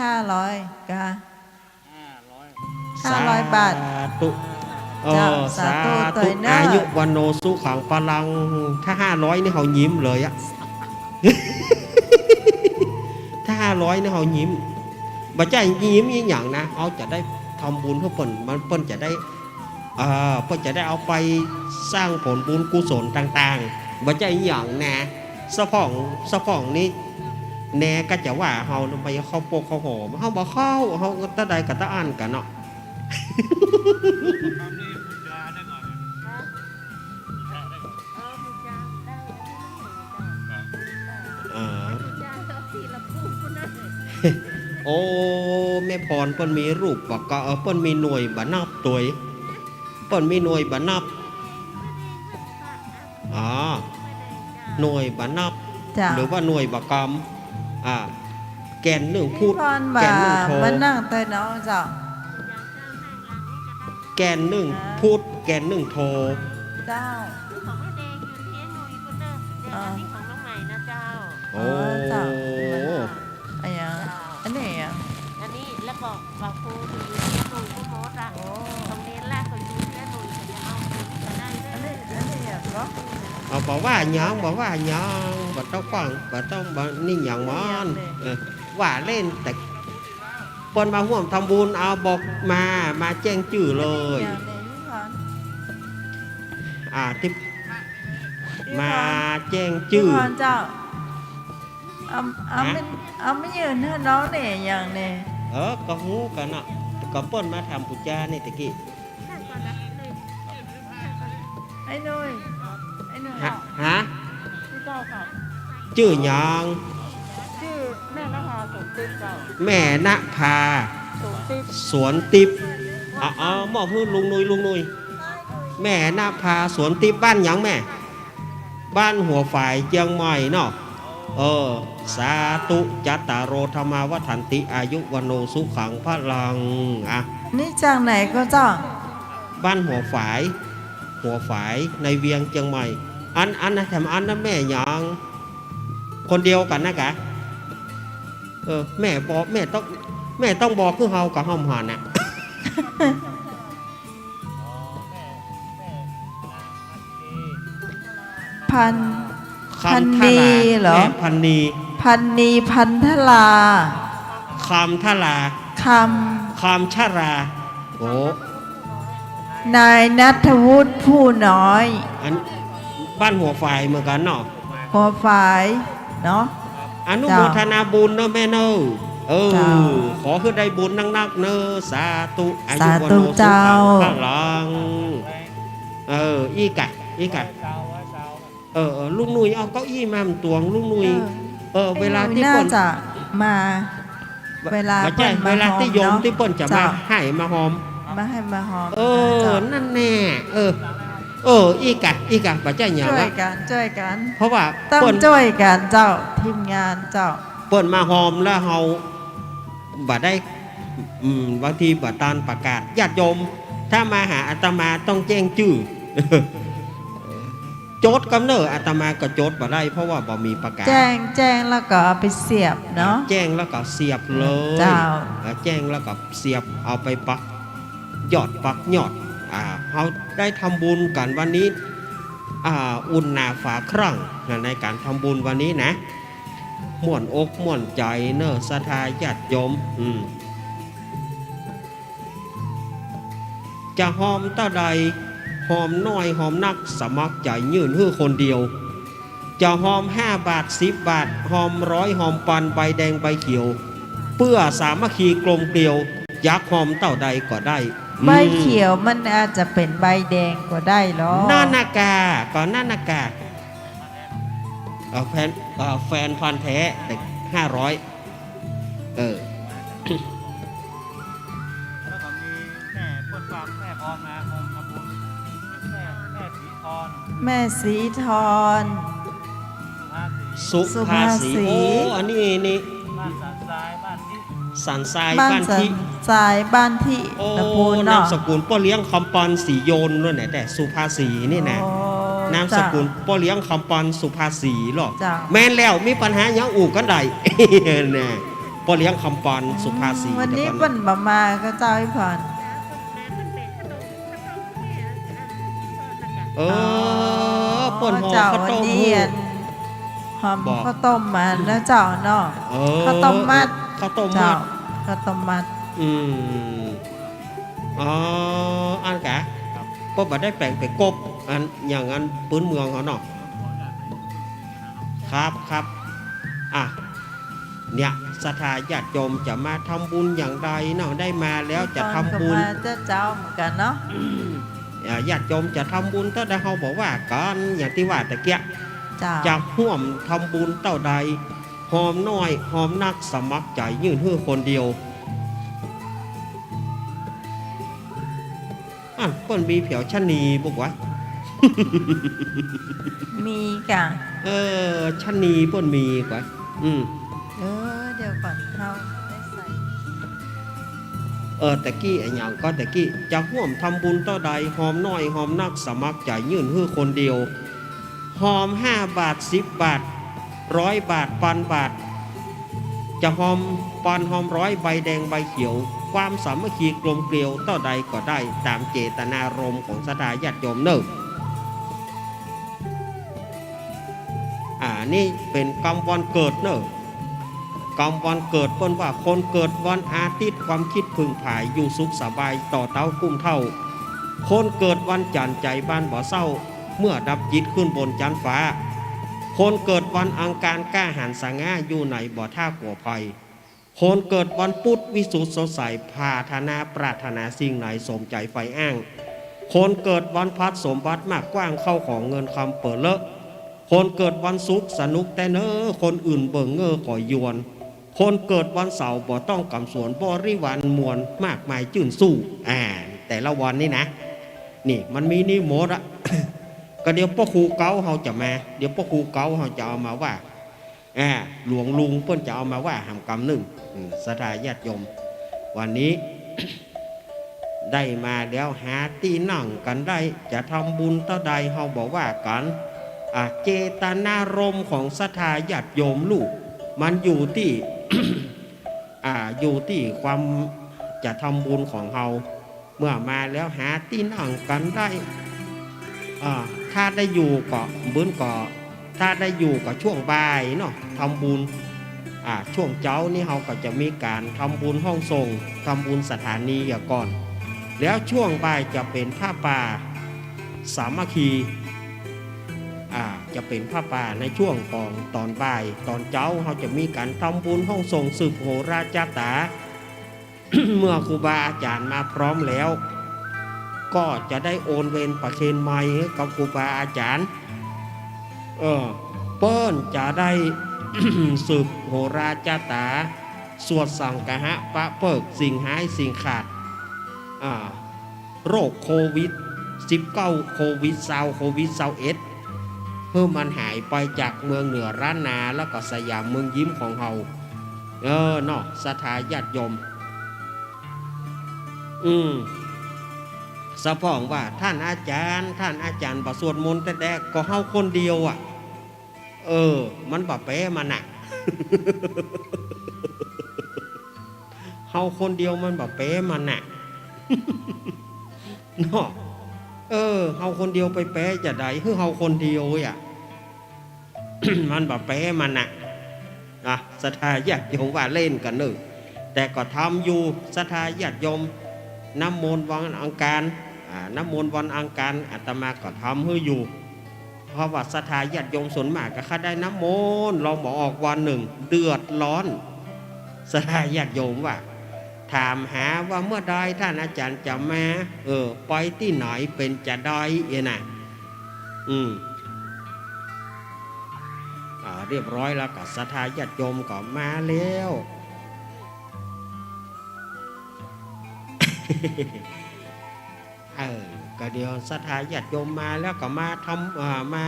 ห้าร้อย กา ห้าร้อยบาท สาธุ เออ เจ้า สาธุ สาธุ ตวยเน่อ อายุ วัณโณ สุขัง พลัง ถ้าห้าร้อยนี่เฮายิ้มเลยอะ ถ้าห้าร้อยนี่เฮายิ้ม บ่ใจ้ยิ้มอีหยังนะ เฮาจะได้ทำบุญหื้อเปิ้น มัน เปิ้นจะได้ เอ่อ เปิ้นจะได้เอาไปสร้างผลบุญกุศลต่างๆ บ่ใจ้หยังนะ สะพ่อง สะพ่องนี้ แน่ก็จะว่าเฮาไปเข้าโปกเข้าหอ เฮาบ่เข้า เฮาก็ตะใดก็ตะอั้นกั๋นเนาะ เออ โอ้ แม่พรเปิ้นมีรูปบ่ก็ เออ เปิ้นมีหน่วยบ่นับตวย เปิ้นมีหน่วยบ่นับ อ๋อ หน่วยบ่นับ เจ้า หรือว่าหน่วยบ่กำ อ่า แก่นนึ่งพุทธ แก่นนึ่งโท มานั่งเตยน้องเจ้า แก่นนึ่งพุทธ แก่นนึ่งโท เจ้า เออ โอ้ เจ้า อันหยัง อันนี้หยัง อันนี้แล้วก็บ่าวครูอยู่เชียงตุงผู้โพสต์อะ โอ้ โรงเรียนแรกก็อยู่เชียงตุง ก็จะเอาไปได้เลย อันนี้ อันนี้หยังก็ เอา บ่ว่าหยัง บ่ว่าหยัง บ่ต้องฟัง บ่ต้อง บ่นี่หยังมัน เออ ว่าเล่น แต่เปิ้นมาฮ่วมทำบุญ เอาบอกมา มาแจ้งจื้อเลย อันนี้หยังเนี่ย อ่า ที่ มาแจ้งจื้อ พี่พรเจ้า เอา เอา ฮะ มัน เอามายื่นหื้อน้องเนี่ย อย่างเนี่ย เออ ก็ฮู้กั๋นเนาะ ก็เปิ้นมาถามปู๋จานี่ตะกี้ ไอ้หนุ่ย ไอ้หนุ่ย ฮะ ฮะ จื้อหยัง จื้อแม่นภา สวนติ๊บเจ้า แม่นภา สวนติ๊บ สวนติ๊บ อ๋อ อ๋อ มอบหื้อลุงหนุ่ย ลุงหนุ่ย แม่นภา สวนติ๊บ บ้านหยังแม่ บ้านหัวฝาย เจียงใหม่เนาะ เออ สาธุ จัตตาโร ธัมมา วัฑฒันติ อายุ วัณโณ สุขัง พลัง อ่ะ นี่จากไหนก็เจ้า บ้านหัวฝาย หัวฝาย ในเวียงเจียงใหม่ อัน อันนะ แถมอันนั้นแม่หยัง คนเดียวกั๋นนะกะ เออ แม่บอก แม่ต้อง แม่ต้องบอกคือเฮาก็ห้อมหันน่ะ พัน คำ พันนี ทรา เหรอ แม่พันนี พันนี พันทรา คำทรา คำ คำชรา โอ้ นายณัฐวุฒิ ผู้น้อย อัน บ้านหัวฝายเหมือนกั๋นเนาะ หัวฝาย เนาะ อนุโมทนาบุญเนอะแม่เนอะ เออ เจ้า ขอหื้อได้บุญนักๆ เนอะ สาธุ อายุ สาธุ วัณโณ สุขัง เจ้า พลัง เออ อี้ก่ะ อี้ก่ะ เออ เออ ลุงหนุ่ยเอาเก้าอี้มาตวง ลุงหนุ่ย เออ เออ เวลาตี้เปิ้น น่าจะมา เวลา บ่ใจ้ เปิ้นมา เวลาตี้โยม หอมเนาะ ตี้เปิ้นจะมา เจ้า ไห้มาหอม มาไห้มาหอม เออ นะเจ้า นั่นแน่ เออ เออ อี้ก่ะ อี้ก่ะ บ่ใจ้หยัง จ้วยกั๋น จ้วยกั๋น เพราะว่า ต้อง เปิ้น จ้วยกั๋นเจ้า ทีมงานเจ้า เปิ้นมาหอมแล้วเฮาบ่ได้ อืม บางทีบ่ตันประกาศ ญาติโยม ถ้ามาหาอาตมาต้องแจ้งจื้อ จดกำเนิดอาตมาก็จดบ่ได้ เพราะว่าบ่มีประกาศ แจ้ง แจ้งแล้วก็เอาไปเสียบเนาะ แจ้งแล้วก็เสียบเลย เจ้า เออ แจ้งแล้วก็เสียบ เอาไปปักยอด ปักยอด อ่า เฮาได้ทำบุญกั๋นวันนี้ อ่า อุ่นหนาฝาครั่งนะ ในก๋านทำบุญวันนี้นะ ม่วนอกม่วนใจ๋เนอะ ศรัทธาญาติโยม อืม จะหอมเต้าใด หอมน้อยหอมนัก สมัครใจ๋ยื่นหื้อคนเดียว จะหอมห้าบาท สิบบาท หอมร้อย หอมปัน ใบแดงใบเขียว เปื้อสามัคคีกลมเกลียว อยากหอมเต้าใดก็ได้ ใบเขียว อืม มันอาจจะเป๋นใบแดงก็ได้หรอ นานาคา ก็นานาคา เอ่อ แฟน เอ่อ แฟนพันธุ์แท้ แต่ห้าร้อย เออ แล้วก็มีแม่เปิ้นฝากแม่พรมา โฮมทำบุญ แม่ แม่ศรีทร แม่ศรีทร สุภาษี สุภาษี สุภาษี โอ้ อันนี้นี่ บ้านสันทราย บ้านทิ สันทราย บ้าน บ้านสันทราย บ้านทิ โอ้ ตะปูนเนาะ นามสกุลป้อเลี้ยงคำปอน ศรีโยน นั่นแหละ แต่สุภาษีนี่นะ โอ้ นามสกุล เจ้า ป้อเลี้ยงคำปอน สุภาษีหรอก เจ้า แม่นแล้ว มีปัญหาหยังอู้กั๋นได้ นะ ป้อเลี้ยงคำปอน สุภาษี วันนี้ เดี๋ยวก่อนนะ เปิ้นบ่มาก็เจ้าอี้ผ่อน เออ อ๋อ เปิ้นห่อ เจ้า ข้าวต้ม วันนี้ หู อัน หอม บอก ข้าวต้มมานะเจ้าเนาะ เออ ข้าวต้มมัด ข้าวต้มมัด เจ้า ข้าวต้มมัด อืม อ๋อ อันกะ เปิ้นบ่ได้แป๋งเป๋นกบ อัน อย่างอันปื้นเมืองเฮาเนาะ ครับ ครับ อ่ะ เนี่ย ศรัทธาญาติโยมจะมาทำบุญอย่างใดเนาะ ได้มาแล้วจะทำบุญ มีคนก็มาเจ้า เจ้าเหมือนกั๋นเนาะ อ่า ญาติโยมจะทำบุญเต้าใด เฮาบ่ว่ากั๋น อย่างตี้ว่าตะเกียะ เจ้า จะฮ่วมทำบุญเต้าใด หอมน้อยหอมนัก สมัครใจ๋ยื่นหื้อคนเดียว อ่ะ เปิ้นมีแผวชะนีบ่วะ มีก่ะ เออ ชะนีเปิ้นมีก่ะ อืม เออ เดี๋ยวก่อน เฮาได้ใส่ เออ ตะกี้อะหยังก็ตะกี้ จะฮ่วมทำบุญเต้าใด หอมน้อยหอมนัก สมัครใจ๋ยื่นหื้อคนเดียว หอมห้าบาท สิบบาท ร้อยบาท ปันบาท จะหอมปันหอมร้อย ใบแดงใบเขียว ความสามัคคีกลมเกลียวเต้าใดก็ได้ ต๋ามเจตนารมณ์ของศรัทธาญาติโยมเน่อ อ่า นี่เป๋นกำวันเกิดเน่อ กำวันเกิดเปิ้นว่า คนเกิดวันอาทิตย์ ความคิดผึ่งผาย อยู่สุขสบาย ต่อเต๊ากุ้มเต้า คนเกิดวันจันทร์ ใจ๋บานบ่เศร้า เมื่อดับจิตขึ้นบนจั๊นฟ้า คนเกิดวันอังคาร กล้าหาญสง่า อยู่ไหนบ่ท่ากลัวภัย คนเกิดวันพุธ วิสุทธิ์สดใส ปรารถนา ปรารถนาสิ่งไหน สมใจ๋ใฝ่อ้าง คนเกิดวันพฤหัส สมบัติมากกว้าง เข้าของเงินคำเป๋อเลอะ คนเกิดวันศุกร์ สนุกแต๊เน่อ คนอื่นเบิ่งเง่อก็ยวน คนเกิดวันเสาร์ บ่ต้องกำสวน บริวารมวล มากมายจื้นสู้ อ่า แต่ละวันนี่นะ นี่มันมีนี่หมดอะ ก็เดี๋ยวป้อครูเก๊าเฮาจะมา เดี๋ยวป้อครูเก๊าเฮาจะเอามาว่า อ่า หลวงลุงเปิ้นจะเอามาว่าหำกำนึ่ง อืม ศรัทธาญาติโยม วันนี้ ได้มาแล้ว หาตี้นั่งกั๋นได้ จะทำบุญเต้าใด เฮาบ่ว่ากั๋น อ่า เจตนารมณ์ของศรัทธาญาติโยมลูก มันอยู่ตี้ อ่า อยู่ตี้ความจะทำบุญของเฮา เมื่อมาแล้วหาตี้นั่งกั๋นได้ อ่า ถ้าได้อยู่ก็ เปิ้นก็ ถ้าได้อยู่ก็ช่วงบ่ายเนาะ ทำบุญ อ่า ช่วงเจ๊านี่เฮาก็จะมีก๋านทำบุญห้องสงฆ์ ทำบุญสถานีเหียก่อน แล้วช่วงบ่ายจะเป๋นผ้าป่าสามัคคี อ่า จะเป๋นผ้าป่าในช่วงของต๋อนบ่าย ต๋อนเจ๊าเฮาจะมีก๋านทำบุญห้องสงฆ์สืบโหราจาต๋า เมื่อครูบาอาจ๋ารย์มาพร้อมแล้ว ก็จะได้โอนเวรประเคนใหม่กับครูบาอาจ๋ารย์ เออ เปิ้นจะได้ สืบโหราจาต๋า สวดสังคหะปะเปิกสิ่งฮ้ายสิ่งขาด อ่า โรคโควิดสิบเก้า โควิดซาว โควิดซาวเอ็ด หื้อมันหายไปจากเมืองเหนือล้านนา แล้วก็สยามเมืองยิ้มของเฮา เออ เนาะ ศรัทธาญาติโยม อืม สะพ่องว่า ต้านอาจ๋ารย์ ต้านอาจ๋ารย์บ่สวดมนต์แต๊ๆ ก็เฮาคนเดียวอะ เออ มันบ่แปมันน่ะ เฮาคนเดียวมันบ่แปมันน่ะ เนาะ เออ เฮาคนเดียวไปแปจะใด หื้อเฮาคนเดียวอะ มันบ่แปมันน่ะ อ่ะ ศรัทธาญาติโยมว่าเล่นกั๋นเน่อ แต่ก็ทำอยู่ ศรัทธาญาติโยม น้ำมนต์วันอังคาร อ่า น้ำมนต์วันอังคาร อาตมาก็ทำหื้ออยู่ เพราะว่าศรัทธาญาติโยมส่วนมากก็ข้าได้น้ำมนต์ ลองบ่ออกวันนึ่ง เดือดร้อน ศรัทธาญาติโยมว่า ถามหาว่าเมื่อใดต้านอาจ๋ารย์จะมา เออ ไปตี้ไหนเป๋นจะใดเอียน่ะ อืม อ่า เรียบร้อยแล้วก็ศรัทธาญาติโยมก็มาแล้ว เออ ก็เดี๋ยวศรัทธาญาติโยมมาแล้วก็มาทำ อ่า มา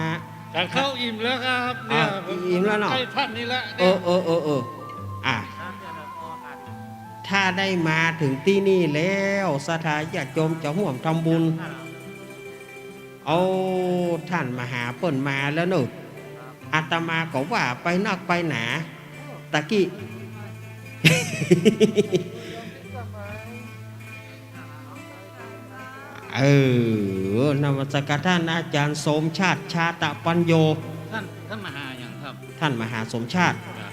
ทานข้าวอิ่มแล้วครับ เนี่ย อ่ะ อิ่มแล้วเนาะ ใกล้ท่านนี่แล้ว เออ เนี่ย เออ เออ เออ อ่ะ ถ้าได้มาเถิงตี้นี่แล้ว ศรัทธาญาติโยมจะฮ่วมทำบุญ เอา ต้านมหาเปิ้นมาแล้วเน่อ อาตมาก็ว่าไปนักไปหนา ตะกี้ เออ นมัสการต้านอาจ๋ารย์สมชาติ ชาตะปัญโญ ท่าน ท่านมหาหยังครับ ต้านมหาสมชาติ ครับ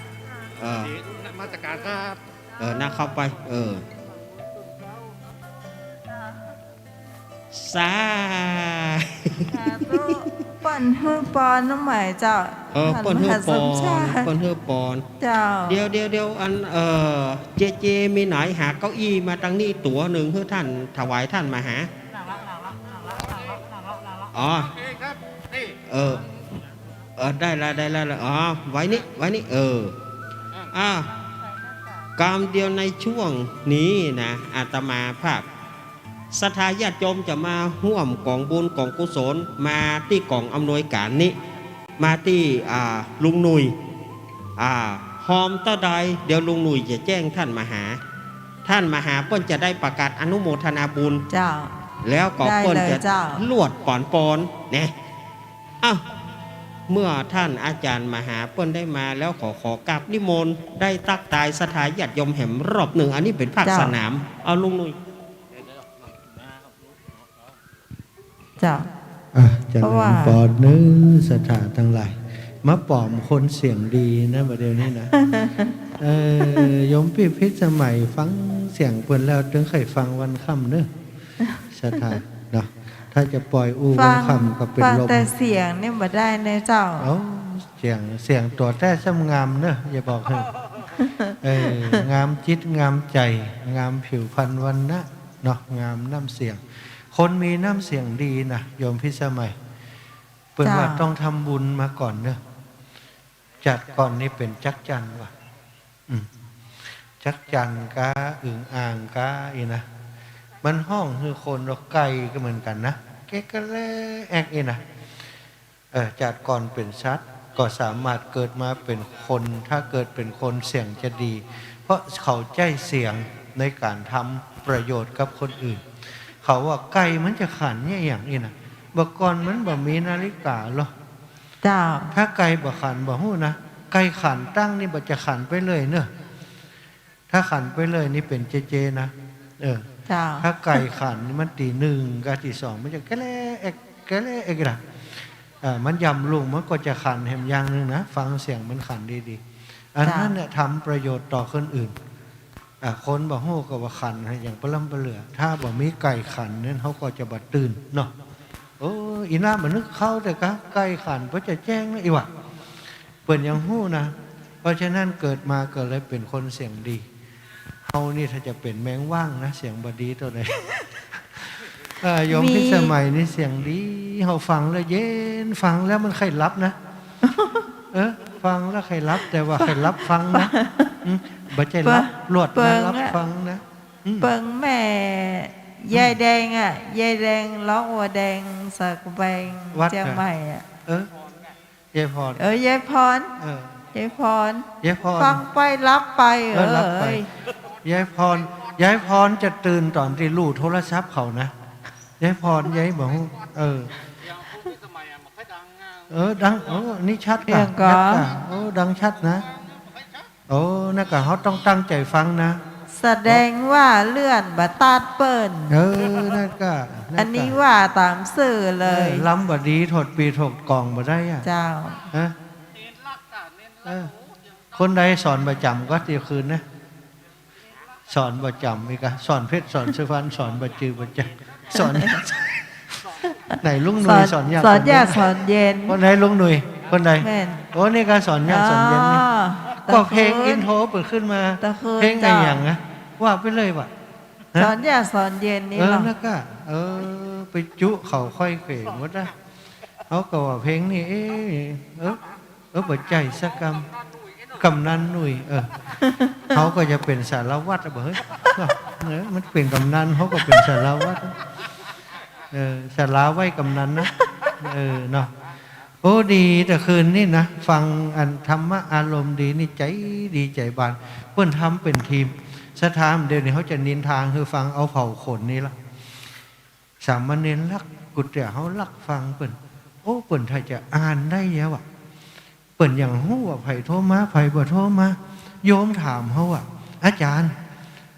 เออ นมัสการครับ เออ นะ เข้าไป เออ สา สาธุ เปิ้นหื้อปอนน้องใหม่เจ้า เออ ท่าน เปิ้นหื้อปอน มหาสมชาติ เปิ้นหื้อปอน เจ้า เดี๋ยว เดี๋ยว เดี๋ยว อัน เอ่อ เจเจ มีไหนหาเก้าอี้มาตังนี้ตั๋วนึ่ง หื้อต้าน ถวายต้านมหา อ๋อ โอเคครับ นี่ เออ เออ ได้ละ ได้ละ อ๋อ ไว้นี่ ไว้นี่ เออ อ่ะ กำเดียวในช่วงนี้นะ อาตมาภาพ ศรัทธาญาติโยมจะมาฮ่วมก๋องบุญก๋องกุศล มาตี้ก๋องอำนวยก๋านนี้ มาตี้ อ่า ลุงหนุ่ย อ่า ฮอมเต้าใด เดี๋ยวลุงหนุ่ยจะแจ้งต้านมหา ต้านมหาเปิ้นจะได้ประกาศอนุโมทนาบุญ เจ้า แล้วก็เปิ้นจะ ได้เลยเจ้า ลวดป๋อนปอน เนี่ย อ้าว เมื่อต้านอาจ๋ารย์มหาเปิ้นได้มาแล้ว ขอ ขอกราบนิมนต์ ได้ตั๊กตายศรัทธาญาติโยมแหมรอบนึ่ง อันนี้เป๋นภาค เจ้า สนาม เอาลุงหนุ่ย เจ้า อ่ะ เจริญปอนเน่อ ศรัทธาตังหลาย มาป๋อมคนเสียงดีนะ บ่าเดี่ยวนี้นะ เออ โยมปี้พิสมัยฟังเสียงเปิ้นแล้ว ตึงใค่ฟังวันค่ำเน่อ ศรัทธาเนาะ ถ้าจะปล่อยอู้วันค่ำก็เป๋นลม ฟังแต่เสียงนี่บ่ได้เน่อเจ้า เอ้า เสียง เสียงตั๋วแต๊ซ้ำงามเน่อ จะบอกหื้อ เออ งามจิตงามใจ๋ งามผิวพรรณวรรณะเนาะ งามน้ำเสียง คนมีน้ำเสียงดีนะ โยมพิสมัย เปิ้นว่า เจ้า ต้องทำบุญมาก่อนเน่อ จาติก่อนนี่เป๋นจั๊กจั่นว่ะ อืม จั๊กจั่นก้า อึ่งอ่างก้า อี้นะ มันฮ้องหื้อคน แล้วไก่ก็เหมือนกั๋นนะ แก๊กแก๊กแก๊กแก๊ก อี้นะ เออ จาติก่อนเป๋นสัตว์ ก็สามารถเกิดมาเป๋นคน ถ้าเกิดเป๋นคนเสียงจะดี เพราะเขาใจ๊เสียงในก๋านทำประโยชน์กับคนอื่น เขาว่าไก่มันจะขันเยียะหยังอี้นะ บ่าก่อนมันบ่มีนาฬิกาหรอ เจ้า ถ้าไก่บ่ขันบ่ฮู้นะ ไก่ขันตั้งนี่บ่จะขันไปเลยเน่อ ถ้าขันไปเลยนี่เป๋นเจเจนะ เออ เจ้า ถ้าไก่ขันนี่มันตีหนึ่งกับตีสอง มันจะแกะแลแอก แกะแลแอกละ เออ มันย่ำรุ่งมันก็จะขันแหมอย่างนึ่งนะ ฟังเสียงมันขันดีๆ อันนั้นเนี่ย เจ้า ทำประโยชน์ต่อคนอื่น อ่ะ คนบ่ฮู้ก็ว่าขันอย่างปะล้ำปะเหลือ ถ้าบ่มีไก่ขันนั้น เขาก็จะบ่ตื่นเนาะ โอ้ อีน้าบ่นึกเข้าแต่กะ ใก้ขันก็จะแจ้งนะ อีหว่า เปิ้นยังฮู้นะ เพราะฉะนั้นเกิดมาก็เลยเป๋นคนเสียงดี เฮานี่ถ้าจะเป๋นแมงว่างนะ เสียงบ่ดีเต้าใด เออ โยม มี พิสมัยนี่เสียงดี เฮาฟังแล้วเย็น ฟังแล้วมันใค่หลับนะ เออ ฟังแล้วใค่หลับ แต่ว่าใค่หลับฟังนะ อืม บ่ใจ้หลับ เปิง ลวดนะ เปิง หลับ อะ ฟังนะ อืม เปิงแม่ อืม ยายแดงอะ ยายแดง ฮ้องว่าแดง สะแบง วัด เจียงใหม่อะ เออ ยายพร เออ ยายพร เออ ยายพร ยายพร ฟังไปหลับไป เออ หลับไป เอ้ย ยายพร ยายพรจะตื่นต๋อนตี้ลู่โทรศัพท์เขานะ ยายพร ยายบ่ฮู้ เออ เออ ดัง โอ้ นี่ชัดก่ะ เสียงก่อ ชัดก่ะ โอ้ ดังชัดนะ โอ้ นั่นก่ะ เฮาต้องตั้งใจ๋ฟังนะ แสดงว่าเลื่อนบ่ตัดเปิ้น เออ นั่นก่ะ นั่นก่ะ อันนี้ว่าต๋ามซื่อเลย เออ ลำบ่ดี ถอดปี่ถอดก๋องบ่ได้อะ เจ้า ฮะ เออ คนใดสอนประจ๋ำก็เตียวคืนนะ สอนประจ๋ำอีกอะ สอนเพชร สอนสุพรรณ สอนบ่จื้อบ่จ๋ำ สอน ไหนลุงหนุ่ย สอน สอนยาก สอนยาก สอนเย็น สอนเย็น คนไหนลุงหนุ่ย คนไหน แม่น โอ้ นี่ก็สอนยาก สอนเย็นนี่ อ๋อ ก็เพลง ตะคืน อินโทรเปิดขึ้นมา ตะคืน เพลงอะหยังนะ เจ้า ว่าไปเลยว่ะ ฮะ สอนยาก สอนเย็นนี่ เออ เหรอ แล้วก็ เออ ไปจุเขาค่อยเขวหมดนะ เขาก็ว่าเพลงนี่ เอ๊ะ เออ เออ บ่ใจ้สักกำ กำนันหนุ่ย เออ เขาก็จะเป๋นสารวัตรอะบ่ เฮ้ย เออ มันเป๋นกำนัน เขาก็เป๋นสารวัตร เออ สาราไหว้กำนันนะ เออ เนาะ โอ้ ดี ตะคืนนี่นะ ฟังอันธรรมะอารมณ์ดีนี่ ใจ๋ดีใจ๋บาน เปิ้นทำเป๋นทีม ศรัทธา เดี๋ยวนี้เขาจะนินทาหื้อฟัง เอาเผ่าขนนี่ละ สามเณรลักษณ์ กุฏิเฮาลักษณ์ฟังเปิ้น โอ้ เปิ้นถ้าจะอ่านได้แล้วอะ เปิ้นยังฮู้ว่าใผโทรมา ใผบ่โทรมา โยมถามเฮาอะ อาจ๋ารย์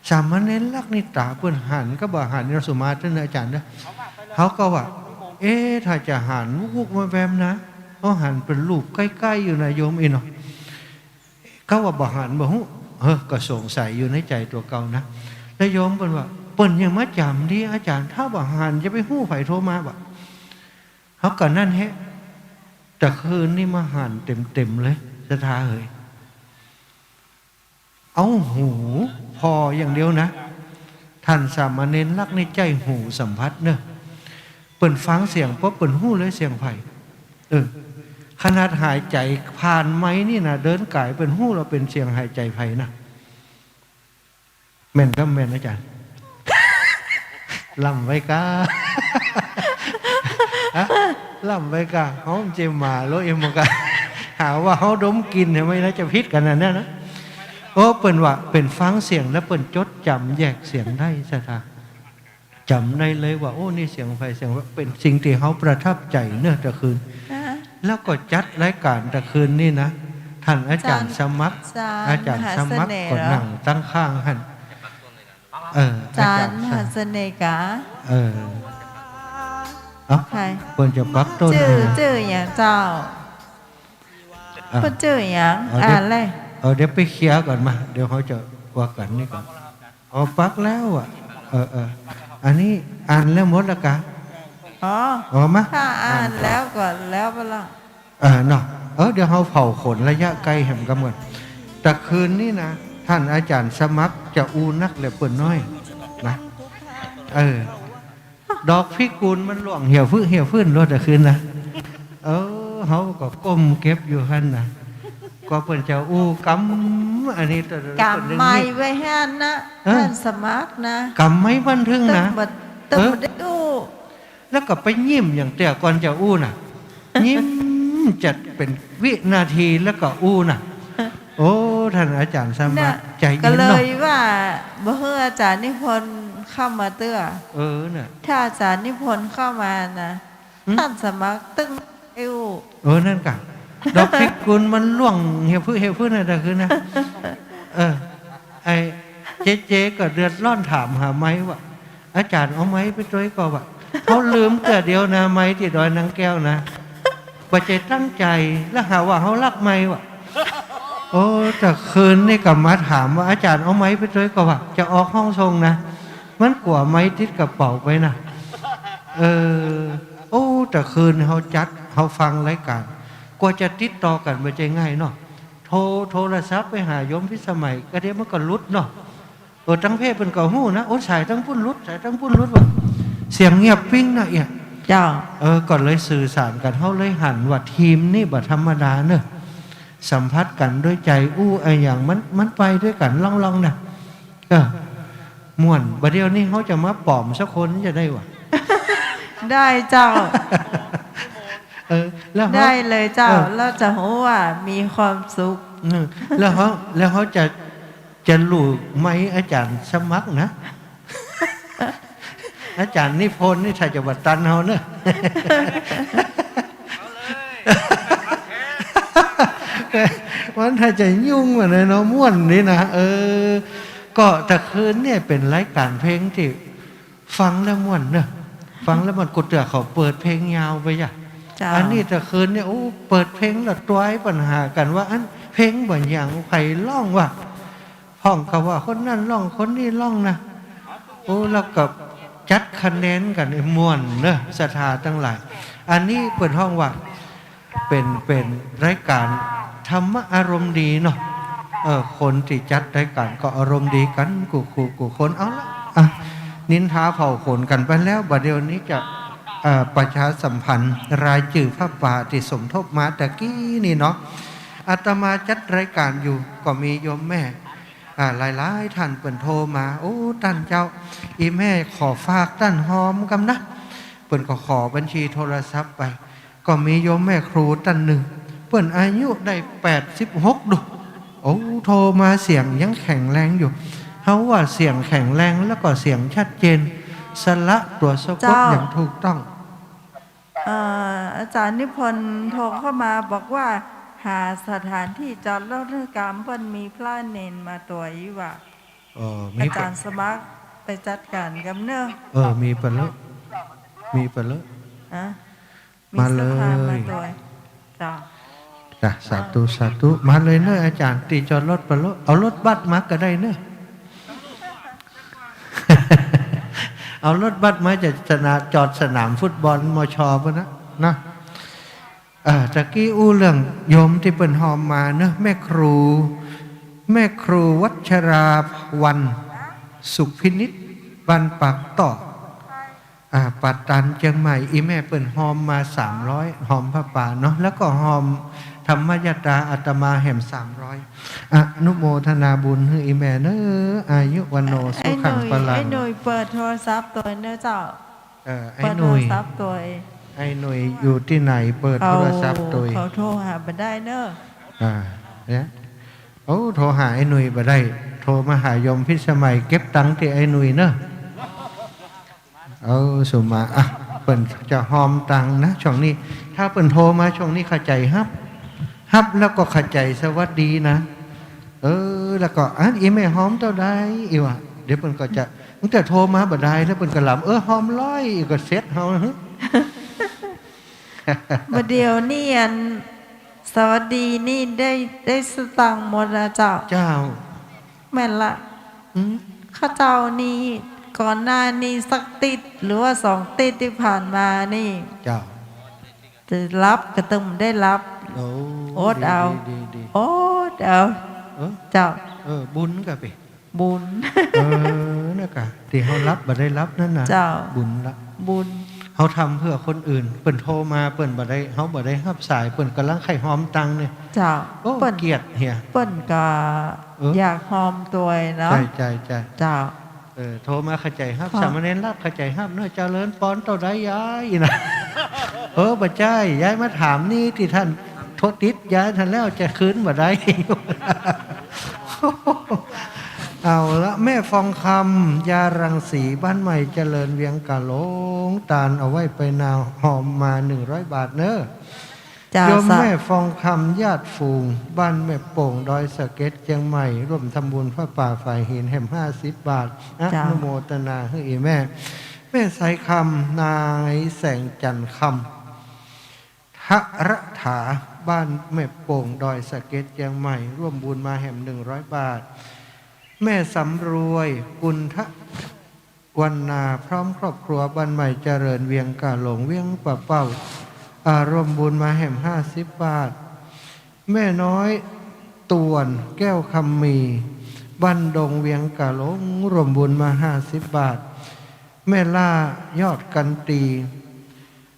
สามเณรลักษณ์นี่ต๋าเปิ้นหันกับบ่หัน เนาะ สุมาเตอร์นะอาจ๋ารย์นะ เฮาก็ว่า เอ๊ะ ถ้าจะหันวุบๆ แวมๆ นะ เฮาหันเป๋นรูปใก้ๆ อยู่นะโยมอี้เนาะ ก็ว่าบ่หันบ่ฮู้ เออ ก็สงสัยอยู่ในใจ๋ตั๋วเก่านะ แล้วโยมเปิ้นว่า เปิ้นยังมาจ๋ำดีอาจ๋ารย์ ถ้าบ่หันจะไปฮู้ใผโทรมาบ่ เฮาก็นั่นแฮะ ตะคืนนี่มาหันเต็มๆ เลย ศรัทธาเหย เอาหูผ่ออย่างเดียวนะ ท่านสามเณรลักษณ์นี่ใจ๊หูสัมผัสเนอะ เปิ้นฟังเสียงปุ๊บเปิ้นฮู้เลยเสียงใผ เออ ขนาดหายใจ๋ผ่านไมค์นี่นะ เดินก๋ายเปิ้นฮู้แล้วเป๋นเสียงหายใจ๋ใผนะ แม่นก็แม่นอาจ๋ารย์ ล้ำไว้ก่า ฮะ ล้ำไว้ก่า เฮาเจาหมาโลเอ็มก่า หาว่าเฮาดมกลิ่น ทำไมนะ จะผิดกั๋นอันนั้นนะ โอ้ เปิ้นว่าเปิ้นฟังเสียงแล้วเปิ้นจดจ๋ำแยกเสียงได้ ศรัทธา จ๋ำได้เลยว่า โอ้ นี่เสียงใผ เสียงใผ เป๋นสิ่งตี้เฮาประทับใจ๋เนอะ ตะคืน ฮะ แล้วก็จัดรายก๋านตะคืนนี่นะ ท่านอาจ๋ารย์ จ๋ารย์ สมัคร จ๋ารย์ อาจ๋ารย์สมัคร มหาเสน่ห์ ก็ เหรอ นั่งตังข้างหั้น เออ จ๋ารย์ อาจ๋ารย์ มหาเสน่ห์กา เออ เอ้า ใคร เปิ้นจะปักต้น จื้อ นี่นะ จื้อหยังเจ้า อ่ะ เปิ้นจื้อหยัง เอา อ่านเลย เดี๋ยว เอา เดี๋ยวไปเคลียร์ก่อนมา เดี๋ยวเขาจะว่ากั๋นนี่ก่อน อ๋อ ปักแล้วอ่ะ เออ เออ อันนี้อ่านแล้วหมดแล้วกา อ๋อ อ๋อ มา ถ้าอ่าน อ่านก่อน แล้วก็แล้วไปละ เออ เนาะ เออ เดี๋ยวเฮาเผ่าขนระยะใก้แหมก่ำก่อน ตะคืนนี่นะ ท่านอาจ๋ารย์สมัครจะอู้นักแลเปิ้นน้อยนะ เออ ดอกพิกุลมันล่วงเหี่ยวฟึเหี่ยวฟึโลดตะคืนนะ เออ เฮาก็ก้มเก็บอยู่หั้นนะ ก็เปิ้นจะอู้กำ อันนี้ตะ กำไมค์ไว้หั้นนะ เออ ท่านสมัครนะ กำไมค์บันทึกนะ ตึงบ่ ตึง เออ บ่ได้อู้ แล้วก็ไปยิ้มอย่างเตื้อก่อนจะอู้น่ะ ยิ้มจัดเป๋นวินาทีแล้วก็อู้น่ะ โอ้ ท่านอาจ๋ารย์สมัคร น่ะ ใจ๋เย็นเนาะ ก็เลยว่า บ่หื้ออาจ๋ารย์นิพนธ์เข้ามาเตื้อ เออ น่ะ ถ้าอาจ๋ารย์นิพนธ์เข้ามานะ หืม ท่านสมัครตึงอู้ เออ นั่นกะ ดอกพิกุลมันล่วงเหี่ยวฟึเหี่ยวฟึน่ะ ตะคืนนะ เออ ไอ้เจ๊ๆ ก็เดือดร้อนถามหาไมค์ว่า อาจ๋ารย์เอาไมค์ไปตวยก่อวะ เฮาลืมเตื้อเดียวนะ ไมค์ตี้ดอยนางแก้วนะ บ่ใจ้ตั้งใจ๋ แล้วหาว่าเฮาลักไมค์วะ โอ้ ตะคืนนี่ก็มาถามว่า อาจ๋ารย์เอาไมค์ไปตวยก่อวะ จะออกห้องส่งนะ มันกั๋วไมค์ติดกระเป๋าไปนะ เออ โอ้ แต่คืนเฮาจัด เฮาฟังรายก๋าน กว่าจะติดต่อกั๋นบ่ใจ้ง่ายเนาะ โทร โทรศัพท์ไปหาโยมพิสมัย ก็เดี๋ยวมันก็หลุดเนาะ เออ ตังเพจเปิ้นก็ฮู้นะ โอ้ สายตังปุ้นหลุด สายตังปุ้นหลุดว่ะ เสียงเงียบปิ๊งนะเอี่ย เจ้า เออ ก็เลยสื่อสารกั๋น เฮาเลยหันว่าทีมนี่บ่ธรรมดาเนอะ สัมผัสกั๋นด้วยใจ๋อู้อะหยัง มัน มันไปด้วยกั๋นล่องๆ นะ เออ ม่วน บ่าเดี่ยวนี้เฮาจะมาป๋อมสักคนจะได้วะ ได้เจ้า เออ แล้วเฮา ได้เลยเจ้า เออ แล้วจะฮู้ว่ามีความสุข เออ แล้วเฮา แล้วเฮาจะ จะหลู่ไมค์อาจ๋ารย์สมัครนะ อาจ๋ารย์นิพนธ์นี่ถ้าจะบ่ตันเฮาเนอะ มันถ้าจะยุ่งกว่านั้นเนาะ ม่วนดีนะ เออ ก็ตะคืนเนี่ยเป๋นรายก๋านเพลงตี้ฟังแล้วม่วนเนอะ ฟังแล้วม่วน กูเตื้อเขาเปิดเพลงยาวไปจ้ะ เจ้า อันนี้ตะคืนเนี่ย โอ้ เปิดเพลงแล้วตวยปัญหากั๋นว่า อันเพลงบ่าหยัง ใผร้องวะ ฮ้องก็ว่าคนนั้นร้อง คนนี้ร้องนะ โอ้ แล้วก็จัดคะแนนกั๋น ม่วนเนอะ ศรัทธาตังหลาย อันนี้เปิ้นฮ้องว่า เป๋น เป๋นรายก๋านธรรมะอารมณ์ดีเนาะ เออ คนตี้จัดรายก๋านก็อารมณ์ดีกั๋นกู้คู่กู้คน เอาละ อ่ะ นินทาเผ่าขนกั๋นไปแล้ว บ่าเดี่ยวนี้จะ เอ่อ ประชาสัมพันธ์รายจื้อผ้าป่าตี้สมทบมาตะกี้นี่เนาะ อาตมาจัดรายก๋านอยู่ ก็มีโยมแม่ อ่า หลายๆ ต้านเปิ้นโทรมา โอ้ ต้านเจ้า อี่แม่ขอฝากต้านฮอมกำนะ เปิ้นก็ขอบัญชีโทรศัพท์ไป ก็มีโยมแม่ครูต้านนึ่ง เปิ้นอายุได้แปดสิบหกดู โอ้ โทรมาเสียงยังแข็งแรงอยู่ เฮาว่าเสียงแข็งแรงแล้วก็เสียงชัดเจน สระตั๋วสะกด เจ้า อย่างถูกต้อง เอ่อ อาจ๋ารย์นิพนธ์โทรเข้ามาบอกว่าหาสถานตี้จอดรถหื้อกำ เปิ้นมีพระเณรมาตวยว่า เออ มี อาจ๋ารย์สมัครไปจัดก๋านกำเนอะ เออ มีเปิ้นละ มีเปิ้นละ ฮะ มี มาเลย สถานมาตวย เจ้า จ้ะ สาธุ สาธุ มาเลยเนอะอาจ๋ารย์ ตี้จอดรถเปิ้นละ เอารถบัสมาก็ได้เนอะ เอารถบัสมาจากสนาม จอดสนามฟุตบอล มช ปุ้นนะ นะ อ่า ตะกี้อู้เรื่องโยมตี้เปิ้นฮอมมาเนอะ แม่ครู แม่ครูวัชราวัลย์ สุขพินิจ บ้านปากต้อ อ่า ป่าตาดเจียงใหม่ อี่แม่เปิ้นฮอมมาสามร้อย ฮอมผ้าป่าเนาะ แล้วก็ฮอมธรรมยาตราอาตมาแหมสามร้อย อนุโมทนาบุญหื้ออี่แม่เนอะ อายุวัณโณสุขังพลัง ไอ้หนุ่ย ไอ้หนุ่ยเปิดโทรศัพท์ตวยเนอะเจ้า เออ ไอ้หนุ่ย เปิดโทรศัพท์ตวย ไอ้หนุ่ยอยู่ตี้ไหน เปิดโทรศัพท์ตวย เขา เขาโทรหาบ่ได้เนอะ อ่า เนี่ย โอ้ โทรหาไอ้หนุ่ยบ่ได้ โทรมาหาโยมพิสมัย เก็บตังค์ตี้ไอ้หนุ่ยเนอะ เออ สุมา อ่ะ เปิ้นจะฮอมตังค์นะ ช่วงนี้ ถ้าเปิ้นโทรมาช่วงนี้ ขะใจ๋ฮับ ฮับแล้วก็ขะใจ๋สวัสดีนะ เออ แล้วก็ อัน อี่แม่ฮอมเต้าใด อี่วะ เดี๋ยวเปิ้นก็จะ ตั้งแต่โทรมาบ่ได้ แล้วเปิ้นก็หลำ เออ ฮอมร้อย อี่ก็เสร็จเฮา บ่าเดี่ยวนี้อัน สวัสดีนี่ได้ ได้สตางค์หมดนะเจ้า เจ้า แม่นละ อืม ข้าเจ้านี่ ก่อนหน้านี้สักติ๊ด หรือว่าสองติ๊ดตี้ผ่านมานี่ เจ้า จะหลับก็ตึงได้หลับ โอ้ อดเอา ดี ดี ดี อดเอา เออ เจ้า เออ บุญก็เป๋น บุญ เออ นะกะ ตี้เฮาหลับบ่ได้หลับนั่นนะ เจ้า บุญละ บุญ เฮาทำเพื่อคนอื่น เปิ้นโทรมา เปิ้นบ่ได้ เฮาบ่ได้ฮับสาย เปิ้นก่ำลังใค่ฮอมตังค์เนี่ย เจ้า โอ้ เปิ้น เกียรติเหีย เปิ้นก็ เออ อยากฮอมตวยเนาะ ใจ้ ใจ้ ใจ้ เจ้า เออ โทรมาขะใจ๋ฮับ สามเณรรัตน์ขะใจ๋ฮับเนอะ เจริญปอน เต้าใดยาย นะ เออ บ่ใจ้ ยายมาถามนี่ตี้ต้านโทรติดยายต้านแล้ว จะคืนบ่ได้ เอาละ แม่ฟองคำ ยารังสี บ้านใหม่เจริญ เวียงก๋าหลง ตานเอาไว้ไปนา ฮอมมาหนึ่งร้อยบาทเนอะ เจ้า โยมแม่ฟองคำ ญาติฝูง บ้านแม่โป่ง ดอยสะเก็ด เจียงใหม่ ร่วมทำบุญผ้าป่าฝายหินแหมห้าสิบบาท เจ้า อนุโมทนาหื้ออี่แม่ แม่สายคำ นายแสงจันทร์คำ ทะระถา บ้านแม่โป่ง ดอยสะเก็ด เจียงใหม่ ร่วมบุญมาแหมหนึ่งร้อยบาท แม่สำรวย กุณฑะ วันนาพร้อมครอบครัว บ้านใหม่เจริญ เวียงกาหลง เวียงป่าเป้า อ่า ร่วมบุญมาแหมห้าสิบบาท แม่น้อยต่วน แก้วคำมี บ้านดง เวียงกาหลง ร่วมบุญมาห้าสิบบาท แม่ล่า ยอดกันตี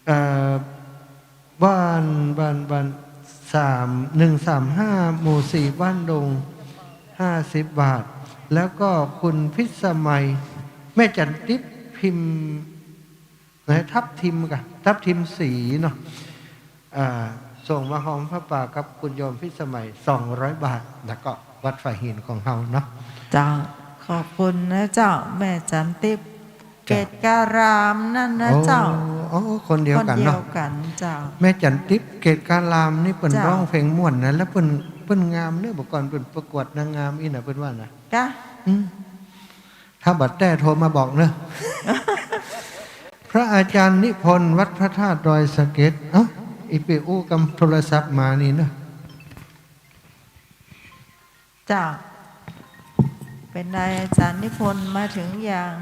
เอ่อ บ้าน บ้าน บ้าน สาม หนึ่งสามห้า หมู่สี่ บ้านดง ห้าสิบบาท แล้วก็คุณพิสมัย แม่จันติ๊บพิมพ์ ไหน ทับทิมกะ ทับทิมสีเนาะ อ่า ส่งมาฮอมผ้าป่ากับคุณโยมพิสมัย สองร้อยบาท แล้วก็วัดฝ่ายหินของเฮาเนาะ เจ้า ขอบคุณนะเจ้า แม่จันติ๊บ เจ้า เกตการามนั่นนะเจ้า โอ้ โอ้ คนเดียวกันเนาะ คนเดียวกันเจ้า แม่จันติ๊บ เกตการามนี่เปิ้น เจ้า ร้องเพลงม่วนนะ แล้วเปิ้น เปิ้นงามเนอะ เมื่อก่อนเปิ้นประกวดนางงามอี้นะ เปิ้นว่านะ กะ อืม ถ้าบ่แต๊โทรมาบอกเนอะ พระอาจารย์นิพนธ์ วัดพระธาตุดอยสะเก็ด เอ้า อีเปอู้กำโทรศัพท์มานี่เนอะ เจ้า เป๋นไงอาจารย์นิพนธ์มาถึงยัง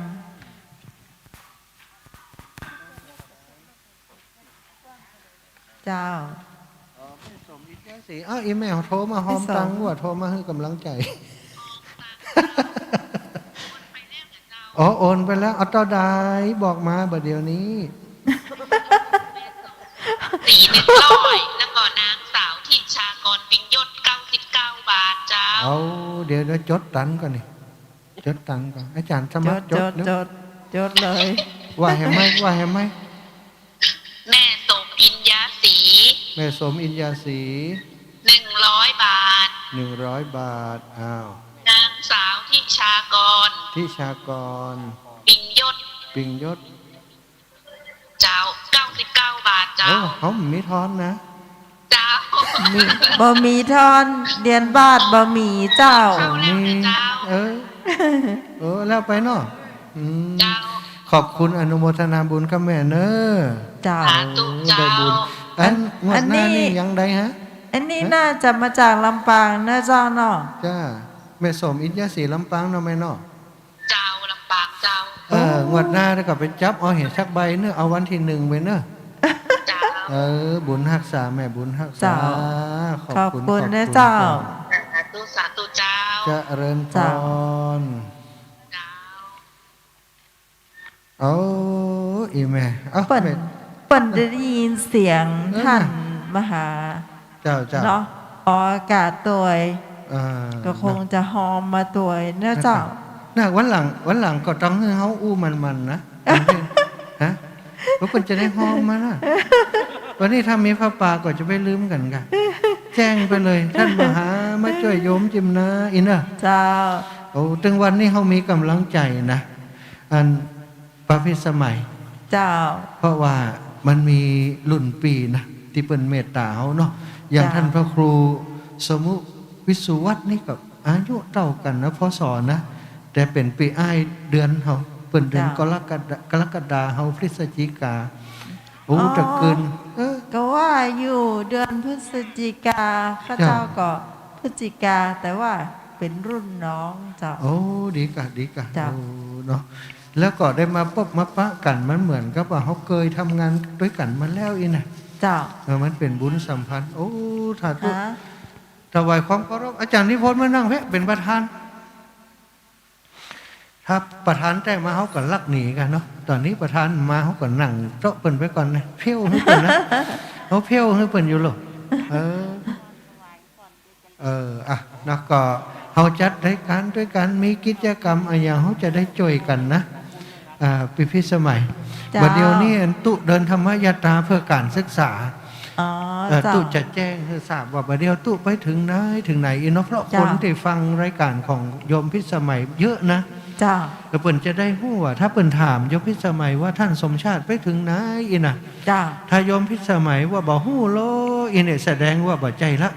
เจ้า อ๋อ แม่สมอินทร์ยาศรี อ้าว อีแม่โทรมาฮอมตังค์ แม่สม ว่าโทรมาหื้อกำลังใจ๋ อ๋อ โอนไปแล้ว เอาเต้าใดบอกมาบ่าเดี่ยวนี้ สีหนึ่งร้อย แล้วก็นางสาวทิชากร ปิงยศ เก้าสิบเก้าบาทเจ้า เอา เดี๋ยว เดี๋ยวจดตังค์ก่อนนี่ จดตังค์ก่อน อาจารย์สมัคร จด จด จด เนอะ จด จดเลย ว่าแหมไหม ว่าแหมไหม แม่สมอินทร์ยาศรี แม่สมอินทร์ยาศรี หนึ่งร้อยบาท หนึ่งร้อยบาท อ้าว นางสาวทิชากร ทิชากร ปิงยศ ปิงยศ เจ้า เก้าสิบเก้าบาทเจ้า โอ้ เฮาบ่มีทอนนะ เจ้า มี บ่มีทอน เหรียญบาทบ่มีเจ้า เอาแล้วนะเจ้า เออ เออ แล้วไปเนาะ อืม เจ้า ขอบคุณอนุโมทนาบุญกับแม่เนอะ เจ้า สาธุเจ้า ได้บุญ อัน อัน งวดหน้านี่ อันนี้ ยังใดฮะ อันนี้ ฮะ น่าจะมาจากลำปางนะเจ้าเนาะ จ้า แม่สมอินทร์ยาศรี ลำปางเนาะแม่เนาะ เจ้า ลำปางเจ้า เออ โอ้ งวดหน้าแล้วก็ไปจับเอาเหตุสักใบเนอะ เอาวันที่หนึ่งไปเนอะ เจ้า เออ บุญฮักษาแม่ บุญฮักษา เจ้า ขอบคุณ ขอบคุณนะ ขอบคุณ เจ้า เจ้า สาธุ สาธุเจ้า เจริญพร เจ้า เจ้า โอ้ อีแม่ เอ้า เปิ้น แม่ เปิ้นได้ยินเสียง เออ ท่านมหา เจ้า เจ้า เนาะ ออกอากาศตวย เออ ก็คงจะฮอมมาตวยนะเจ้า น่ะ วันหลัง วันหลังก็ต้องหื้อเฮาอู้มันๆ นะ ฮะ ว่าเปิ้นจะได้ฮอมมานะ วันนี้ถ้ามีผ้าป่าก็จะไปลืมกั๋นกะ แจ้งไปเลย ท่านมหามาจ้วยโยมจิมนะ อีเนอะ เจ้า โอ้ ตึงวันนี้เฮามีกำลังใจ๋นะ อัน ป้าพิสมัย เจ้า เพราะว่ามันมีรุ่นปี้นะ ตี้เปิ้นเมตต๋าเฮาเนาะ อย่าง เจ้า ท่านพระครูสมุวิสุวัฒน์นี่ก็อายุเต้ากั๋นนะ พ.ศ. นะ แต่เป๋นปี้อ้ายเดือนเฮา เปิ้นเดือน เจ้า กรกฎา กรกฎา เฮาพฤศจิกา โอ้ อ๋อ ตระกูล เออ ก็ว่าอยู่เดือนพฤศจิกา ข้า เจ้า เจ้าก็พฤศจิกา แต่ว่าเป๋นรุ่นน้องเจ้า โอ้ ดีกะ ดีกะ เจ้า โอ้ เนาะ แล้วก็ได้มาปบมาปะกั๋น มันเหมือนกับว่าเฮาเกยทำงานตวยกั๋นมาแล้วอี้นะ เจ้า เออ มันเป๋นบุญสัมพันธ์ โอ้ สาธุ ฮะ ถวายความเคารพ อาจ๋ารย์นิพนธ์มานั่งเป๊ะ เป๋นประธาน ถ้าประธานแต๊มาเฮาก็ลักหนีกั๋นเนาะ ต๋อนนี้ประธานมาเฮาก็นั่งโต๊ะเปิ้นไปก่อนนะ เผี้ยวหื้อเปิ้นนะ เฮาเผี้ยวหื้อเปิ้นอยู่โลด เออ เออ อ่ะ เนาะ ก็เฮาจัดรายก๋านตวยกั๋น มีกิจกรรมอะหยังเฮาจะได้จ้วยกั๋นนะ อ่า ปี้พิสมัย เจ้า บัดเดี๋ยวนี้อันตุ๊เดินธรรมยาตราเพื่อก๋านศึกษา อ๋อ เอ่อ เจ้า ตุ๊จะแจ้งหื้อทราบว่าบัดเดี๋ยวตุ๊ไปเถิงไหนเถิงไหนอี้เนาะ เพราะ เจ้า คนตี้ฟังรายก๋านของโยมพิสมัยเยอะนะ เจ้า แล้วเปิ้นจะได้ฮู้ว่า ถ้าเปิ้นถามโยมพิสมัยว่า ท่านสมชาติไปเถิงไหนอี้นะ เจ้า ถ้าโยมพิสมัยว่าบ่ฮู้ลออี้เนี่ย แสดงว่าบ่ใจ้ละ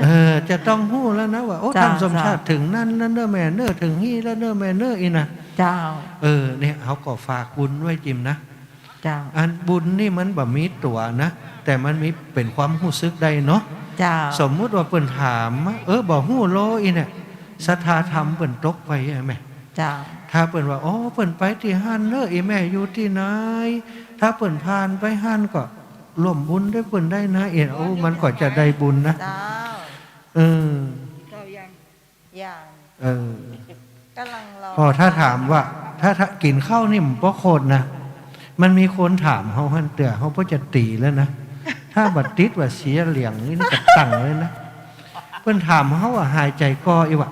เออ จะต้องฮู้แล้วนะว่า โอ้ เจ้า ท่านสมชาติ เจ้า เถิงนั้นแล้วเน่อแม่เน่อ เถิงฮี้แล้วเน่อแม่เน่ออี้นะ เจ้า เออ เนี่ย เฮาก็ฝากบุญไว้จิมนะ เจ้า อันบุญนี่มันบ่มีตั๋วนะ แต่มันมีเป๋นความฮู้สึกได้เนาะ เจ้า สมมุติว่าเปิ้นถามมา เออ บ่ฮู้ลออี้เนี่ย ศรัทธาธรรมเปิ้นตกไปใช่ไหม เจ้า ถ้าเปิ้นว่า โอ้ เปิ้นไปตี้หั้นเน่อ อีแม่อยู่ตี้ไหน ถ้าเปิ้นผ่านไปหั้นก็ร่วมบุญด้วยเปิ้นได้นะ เอ็น โอ้ มันก็จะได้บุญนะ เจ้า เออ กิ๋นข้าวยัง ยัง เออ ก่ำลังรอ พอถ้าถามว่า ถ้า ถ้ากิ๋นข้าวนี่มันบ่โขดนะ มันมีคนถามเฮาหั้นเตื้อ เฮาบ่จะตี๋แล้วนะ ถ้าบ่ติดว่าเสียเหลี่ยงนี่ก็ตั้งเลยนะ เปิ้นถามเฮาว่าหายใจ๋ก่ออี้วะ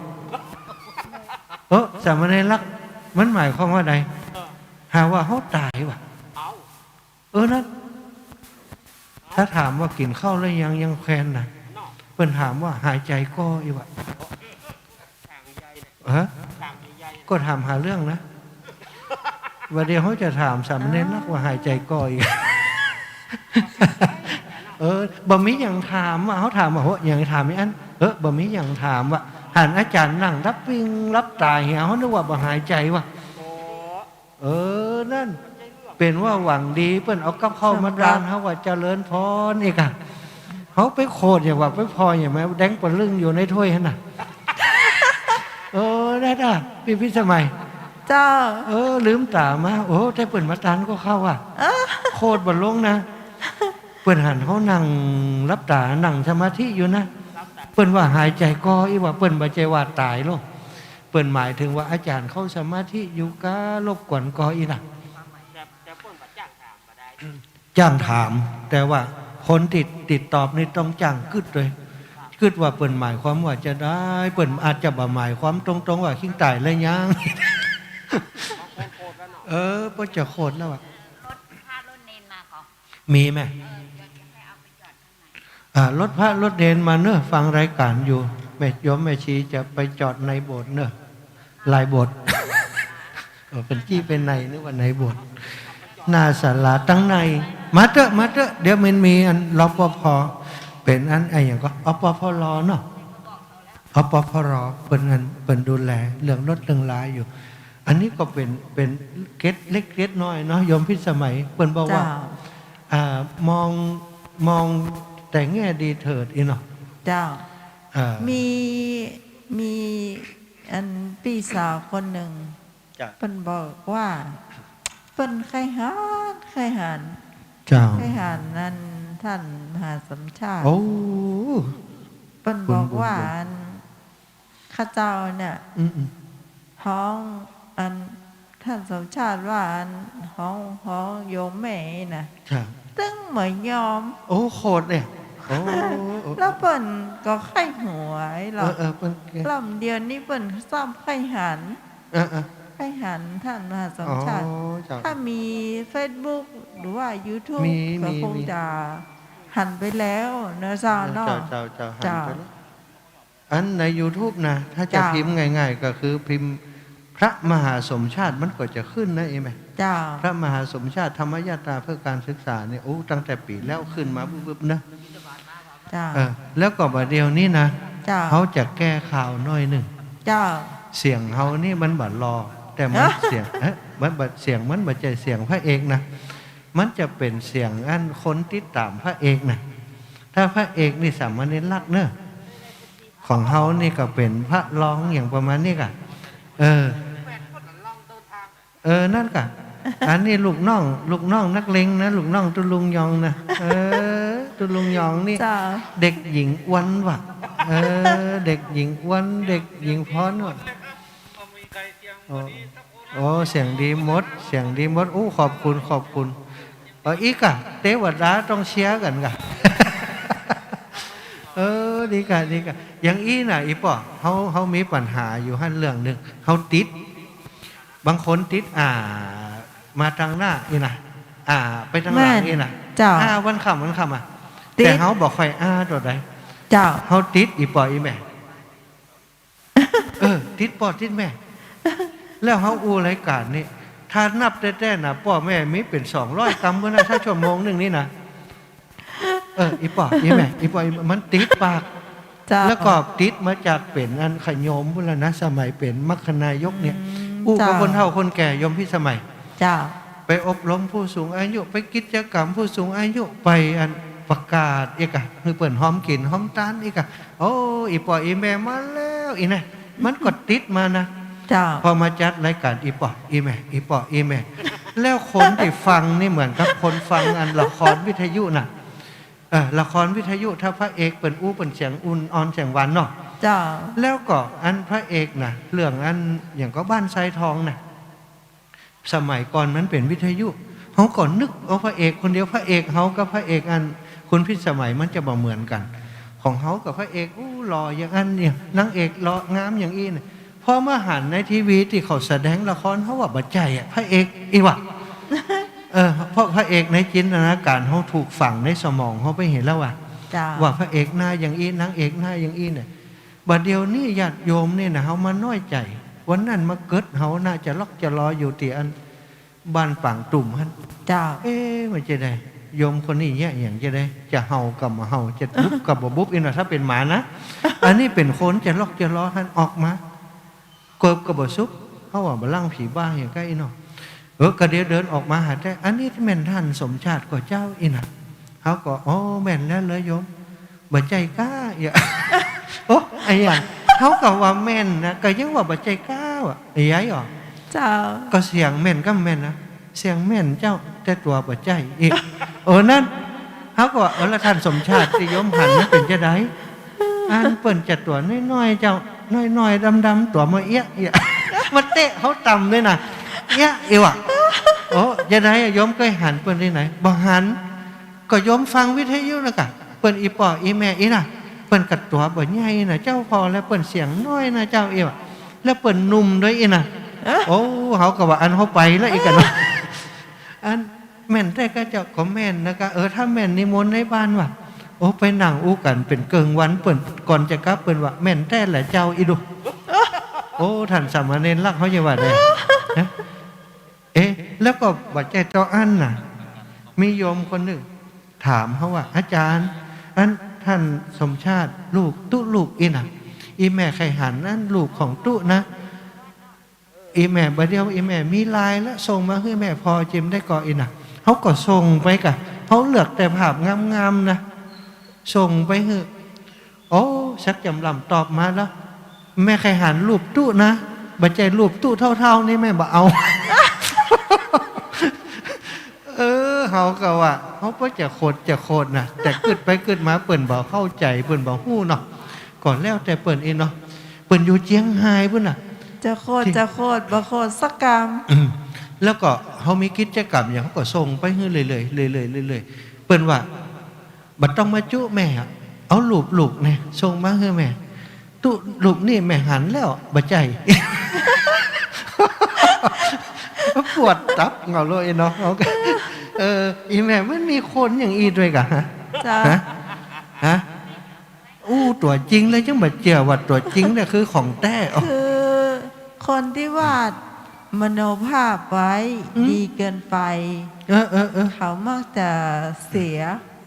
เออ สามเณรลักษณ์ มันหมายความว่าใด หาว่าเฮาต๋ายวะ เออ นั้น ถ้าถามว่ากิ๋นข้าวแล้วยัง ยังแควนนะ เปิ้นถามว่าหายใจ๋ก่ออี้วะ ฮะ ก็ถามหาเรื่องนะ บ่าเดี่ยวเฮาจะถามสามเณรลักษณ์ว่าหายใจ๋ก่ออี้ เออ บ่มีหยังถามวะ เฮาถามว่า โห หยังถามอีอั้น เออ บ่มีหยังถามวะ หันอาจ๋ารย์นั่งหลับปิ้งหลับต๋าเหีย เฮานึกว่าบ่หายใจ๋วะ เออ นั้น เป๋นว่าหวังดี เปิ้นเอากับข้าวมาต้านเฮาว่าเจริญพรอี้ก่ะ เฮาไปโขดอย่างว่าไปผ่ออย่างแม่แดงปะลึ่งอยู่ในถ้วยหั้นน่ะ เออ ได้จ้ะ ปี้พิสมัย เจ้า เออ ลืมต๋ามา โอ้ แต่เปิ้นมาต้านก็ข้าวอ่ะ เออ โขดบ่ลงนะ เปิ้นหันเฮานั่งหลับต๋า นั่งสมาธิอยู่นะ เปิ้นว่าหายใจ๋ก่ออี้วะ เปิ้นบ่ใจ้ว่าต๋ายหรอก เปิ้นหมายเถิงว่าอาจ๋ารย์เข้าสมาธิอยู่ กะรบกวนก่ออี้น่ะ จ้างถาม แต่ว่าคนตี้ ตี้ตอบนี่ต้องจ้างกึ๊ดเลย กึ๊ดว่าเปิ้นหมายความว่าจะใด เปิ้นอาจจะบ่หมายความตรงๆ ว่าคิงต๋ายแล้วยัง เออ เปิ้นจะโขดแล้วอะ รถพระรถเณรมาก่อ มีแม่ เออ เดี๋ยวจะไปเอาไปจอดข้างใน อ่า รถพระรถเณรมาเน่อ ฟังรายก๋านอยู่ แม่โยมแม่ชีจะไปจอดในโบสถ์เน่อ หลายโบสถ์ เออ เปิ้นจี้ไปใน นึกว่าในโบสถ์ หน้าศาลาตังใน มาเต๊อะ มาเต๊อะ เดี๋ยวมันมีอัน รปภ เป๋นอัน อะหยังก่อ อปภร เนาะ อปภร เปิ้นอัน เปิ้นดูแลเรื่องรถเรื่องลาอยู่ อันนี้ก็เป๋น เป๋นเกร็ดเล็กเกร็ดน้อยเนาะ โยมพิสมัย เปิ้นบอกว่า เจ้า อ่า มอง มองแต่แง่ดีเถิด อี้เนาะ เจ้า เอ่อ มี มีอันปี้สาวคนนึ่ง เจ้า เปิ้นบอกว่า เปิ้นใค่หัน ใค่หัน เจ้า ใค่หันนั่นต้านมหาสมชาติ โอ้ เปิ้นบอกว่า บุญ บุญ อัน ข้าเจ้าเนี่ย อืม อืม ฮ้องอัน ต้านสมชาติว่าอัน ฮ้อง ฮ้องโยมแม่นี่นะ เจ้า ตึงบ่ยอม โอ้ โขดเนี่ย โอ้ โอ้ แล้วเปิ้นก็ใค่หวยหรอก เออ เออ เปิ้น แล้วเดี๋ยวนี้เปิ้นซ้ำใค่หัน เออ เออ ใค่หันต้านมหาสมชาติ อ๋อ เจ้า ถ้ามีเฟซบุ๊กหรือว่ายูทูบ มี ก็ มี คง มี จะหันไปแล้วเนาะเจ้าเนาะ เจ้า เจ้า เจ้า หันไปแล้ว เจ้า อันในยูทูบนะ ถ้าจะ เจ้า พิมพ์ง่ายๆ ก็คือพิมพ์พระมหาสมชาติ มันก็จะขึ้นนะ เอ๊ะแม่ เจ้า พระมหาสมชาติธรรมยาตราเพื่อการศึกษาเนี่ย โอ้ ตั้งแต่ปี๋แล้วขึ้นมาบึ๊บๆ นะ เจ้า เออ แล้วก็บ่าเดี่ยวนี้นะ เจ้า เฮาจะแก้ข่าวหน้อยนึ่ง เจ้า เสียงเฮานี่มันบ่หล่อ แต่มัน ฮะ เสียง เอ๊ะ มันบ่ เสียงมันบ่ใจ้เสียงพระเอกนะ มันจะเป๋นเสียงอันคนติดต๋ามพระเอกนะ ถ้าพระเอกนี่สามเณรลักษณ์เน่อ ของเฮานี่ก็เป๋นพระรองอย่างประมาณนี้ก่ะ เออ เออ นั่นก่ะ อันนี้ลูกน้อง ลูกน้องนักเลงนะ ลูกน้องตุ๊ลุงยองนะ เออ ตุ๊ลุงยองนี่ เจ้า เด็กหญิงอ้วนว่ะ เออ เด็กหญิงอ้วน เด็กหญิงฟ้อนว่ะ โอ้ โอ้ เสียงดีหมด เสียงดีหมด อู้ ขอบคุณ ขอบคุณ เออ อี้ก่ะ เตวดาต้องเชียร์กั๋นก่ะ เออ ดีก่ะ ดีก่ะ อย่างอี้น่ะ อีป้อ เฮา เฮามีปัญหาอยู่หั้นเรื่องนึ่ง เฮาติด บางคนติด อ่า มาตางหน้าอี้น่ะ อ่า ไปตางหลัง แม่น อี้น่ะ เจ้า อ่า วันค่ำ วันค่ำ อ่ะ ติด แต่เฮาบ่ค่อย อ่า โตใด เจ้า เฮาติด อีป้อ อีแม่ เออ ติดป้อติดแม่ แล้วเฮาอู้รายก๋านนี่ ถ้านับแต๊ๆ น่ะ ป้อแม่มีเป๋นสองร้อยกำเมื่อนะ ถ้าชั่วโมงนึ่งนี่นะ เออ อีป้อ อีแม่ อีป้อ อีแม่ มันติดปาก เจ้า แล้วก็ติดมาจากเป๋นอันขะโยมพุ้นละนะ สมัยเป๋นมัคคณายกเนี่ย อืม อู้กับ เจ้า คนเฒ่าคนแก่ โยมพิสมัย เจ้า ไปอบรมผู้สูงอายุ ไปกิจกรรมผู้สูงอายุ ไปอันประกาศอี้ก่ะ หื้อเปิ้นหอมกิ๋นหอมตานอี้ก่ะ โอ้ อีป้อ อีแม่มาแล้ว อี้นะ มันก็ติดมานะ เจ้า พอมาจัดรายก๋านอี่ป้ออี่แม่ อี่ป้ออี่แม่ แล้วคนตี้ฟังนี่เหมือนกับคนฟังอันละครวิทยุน่ะ เออ ละครวิทยุ ถ้าพระเอกเปิ้นอู้เปิ้นเสียงอ่อนๆ เสียงหวานเนาะ เจ้า แล้วก็อันพระเอกน่ะ เรื่องอันหยังก็บ้านทรายทองน่ะ สมัยก่อนมันเป๋นวิทยุ เฮาก็นึกเอาพระเอกคนเดียว พระเอกเฮากับพระเอกอันคุณพิสมัยมันจะบ่เหมือนกั๋น ของเฮากับพระเอกอู้หล่ออย่างอั้นเนี่ย นางเอกหล่องามอย่างอี้เนี่ย พอมาหันในทีวีตี้เขาแสดงละคร เฮาว่าบ่ใจ้อะ พระเอกอี้หว่า เออ เพราะพระเอกในจินตนาก๋ารเฮาถูกฝังในสมองเฮาไปหั้นแล้วว่ะ เจ้า ว่าพระเอกหน้าอย่างอี้ นางเอกหน้าอย่างอี้เนี่ย บ่าเดี่ยวนี้ญาติโยมนี่นะ เฮามาน้อยใจ๋ วันนั้นมาเกิดเฮาน่าจะลอกจะลออยู่ตี้อันบ้านปางตุ่มหั้น เจ้า เอ๊ะ มันจะใด โยมคนนี้เยียะหยังจะใด จะเห่าก็บ่เห่า จะบุบก็บ่บุบ อี้นะ ถ้าเป๋นหมานะ อันนี้เป๋นคนจะลอกจะลอหั้น ออกมา เกิบก็บ่สุก เฮาว่าบ่ลังผีบ้าหยังก้าอี้เนาะ เออ ก็เดี๋ยวเดินออกมาหาแต๊ อันนี้แม่นต้านสมชาติก่อเจ้า อี้นะ เฮาก็ อ๋อ แม่นแล้วเหรอโยม บ่ใจ้ก๊า เยียะ โอ้ อะหยัง เฮาก็ว่าแม่นนะ ก็ยังว่าบ่ใจ้ก๊าว่ะ อะหยังหรอ เจ้า ก็เสียงแม่นก็แม่นนะ เสียงแม่นเจ้า แต่ตั๋วบ่ใจ้ อี้ เออ นั้น เฮาก็ว่า เออ แล้วต้านสมชาติตี้โยมหันนั้นเป๋นจะใด อันเปิ้นจะตั๋วน้อยๆ เจ้า น้อยๆ ดำๆ ตั๋วมาเอี้ยะ เอี้ยะ มาเตะเฮาต่ำด้วยนะ เอี้ยะ อี้หว่า โอ้ จะใดอะ โยมเกยหันเปิ้นตี้ไหน บ่หัน ก็โยมฟังวิทยุนะกะ เปิ้นอี่ป้ออี่แม่อี้นะ เปิ้นก็ตั๋วบ่ใหญ่นะเจ้า ผ่อแล้วเปิ้นเสียงน้อยนะเจ้า อี้หว่า แล้วเปิ้นหนุ่มด้วยอี้นะ เอ๊ะ โอ้ เฮาก็ว่าอันเฮาไปแล้วอี้กั๋นเนาะ อันแม่นแต๊ก๊าเจ้า ก็แม่นนะกะ เออ ถ้าแม่นนิมนต์ในบ้านว่ะ โอ้ ไปนั่งอู้กั๋นเป๋นเกิ่งวัน เปิ้นก่อนจะกลับเปิ้นว่า แม่นแต๊แหละเจ้า อี้ดู โอ้ ต้านสามเณรลักษณ์เฮาจะว่าใด ฮะ เอ๊ะ แล้วก็บ่ใจ้เต้าอั้นน่ะ มีโยมคนนึ่งถามเฮาว่า อาจ๋ารย์ อันต้านสมชาติลูกตุ๊ลูกอี้น่ะ อี่แม่ใค่หันอันลูกของตุ๊นะ อี่แม่บ่าเดี่ยวอี่แม่มีไลน์แล้ว ส่งมาหื้อแม่ผ่อเจิมได้ก่ออี้น่ะ เฮาก็ส่งไปกะ เฮาเลือกแต่ภาพงามๆ นะ ส่งไปหื้อ โอ้ สักจำล่ำตอบมาแล้ว แม่ใค่หันรูปตุ๊นะ บ่ใจ้รูปตุ๊เฒ่าๆ นี่แม่บ่เอา เออ เฮาก็ว่า เฮาก็จะโขดจะโขดนะ แต่กึ๊ดไปกึ๊ดมาเปิ้นบ่เข้าใจ๋ เปิ้นบ่ฮู้เนาะ ก็แล้วแต่เปิ้นอี้เนาะ เปิ้นอยู่เจียงฮายปุ้นน่ะ จะโขด จะโขด บ่โขดสักกำ อืม แล้วก็เฮามีกิจกรรมหยัง เฮาก็ส่งไปหื้อเรื่อยๆ เรื่อยๆ เรื่อยๆ เปิ้นว่า บ่ต้องมาจุแม่อะ เอารูปลูกแน่ ส่งมาหื้อแม่ ตุ๊รูปนี้แม่หันแล้ว บ่ใจ้ ปวดตับเงาเลยเนาะ เออ อี่แม่ มันมีคนอย่างอี้ด้วยกะ ฮะ เจ้า ฮะ ฮะ อู้ตั๋วจริงแล้วยังบ่เจื้อว่าตั๋วจริงเนี่ยคือของแต๊ คือคนตี้วาดมโนภาพไว้ อืม ดีเกินไป เออ เออ เออ เขามักจะเสีย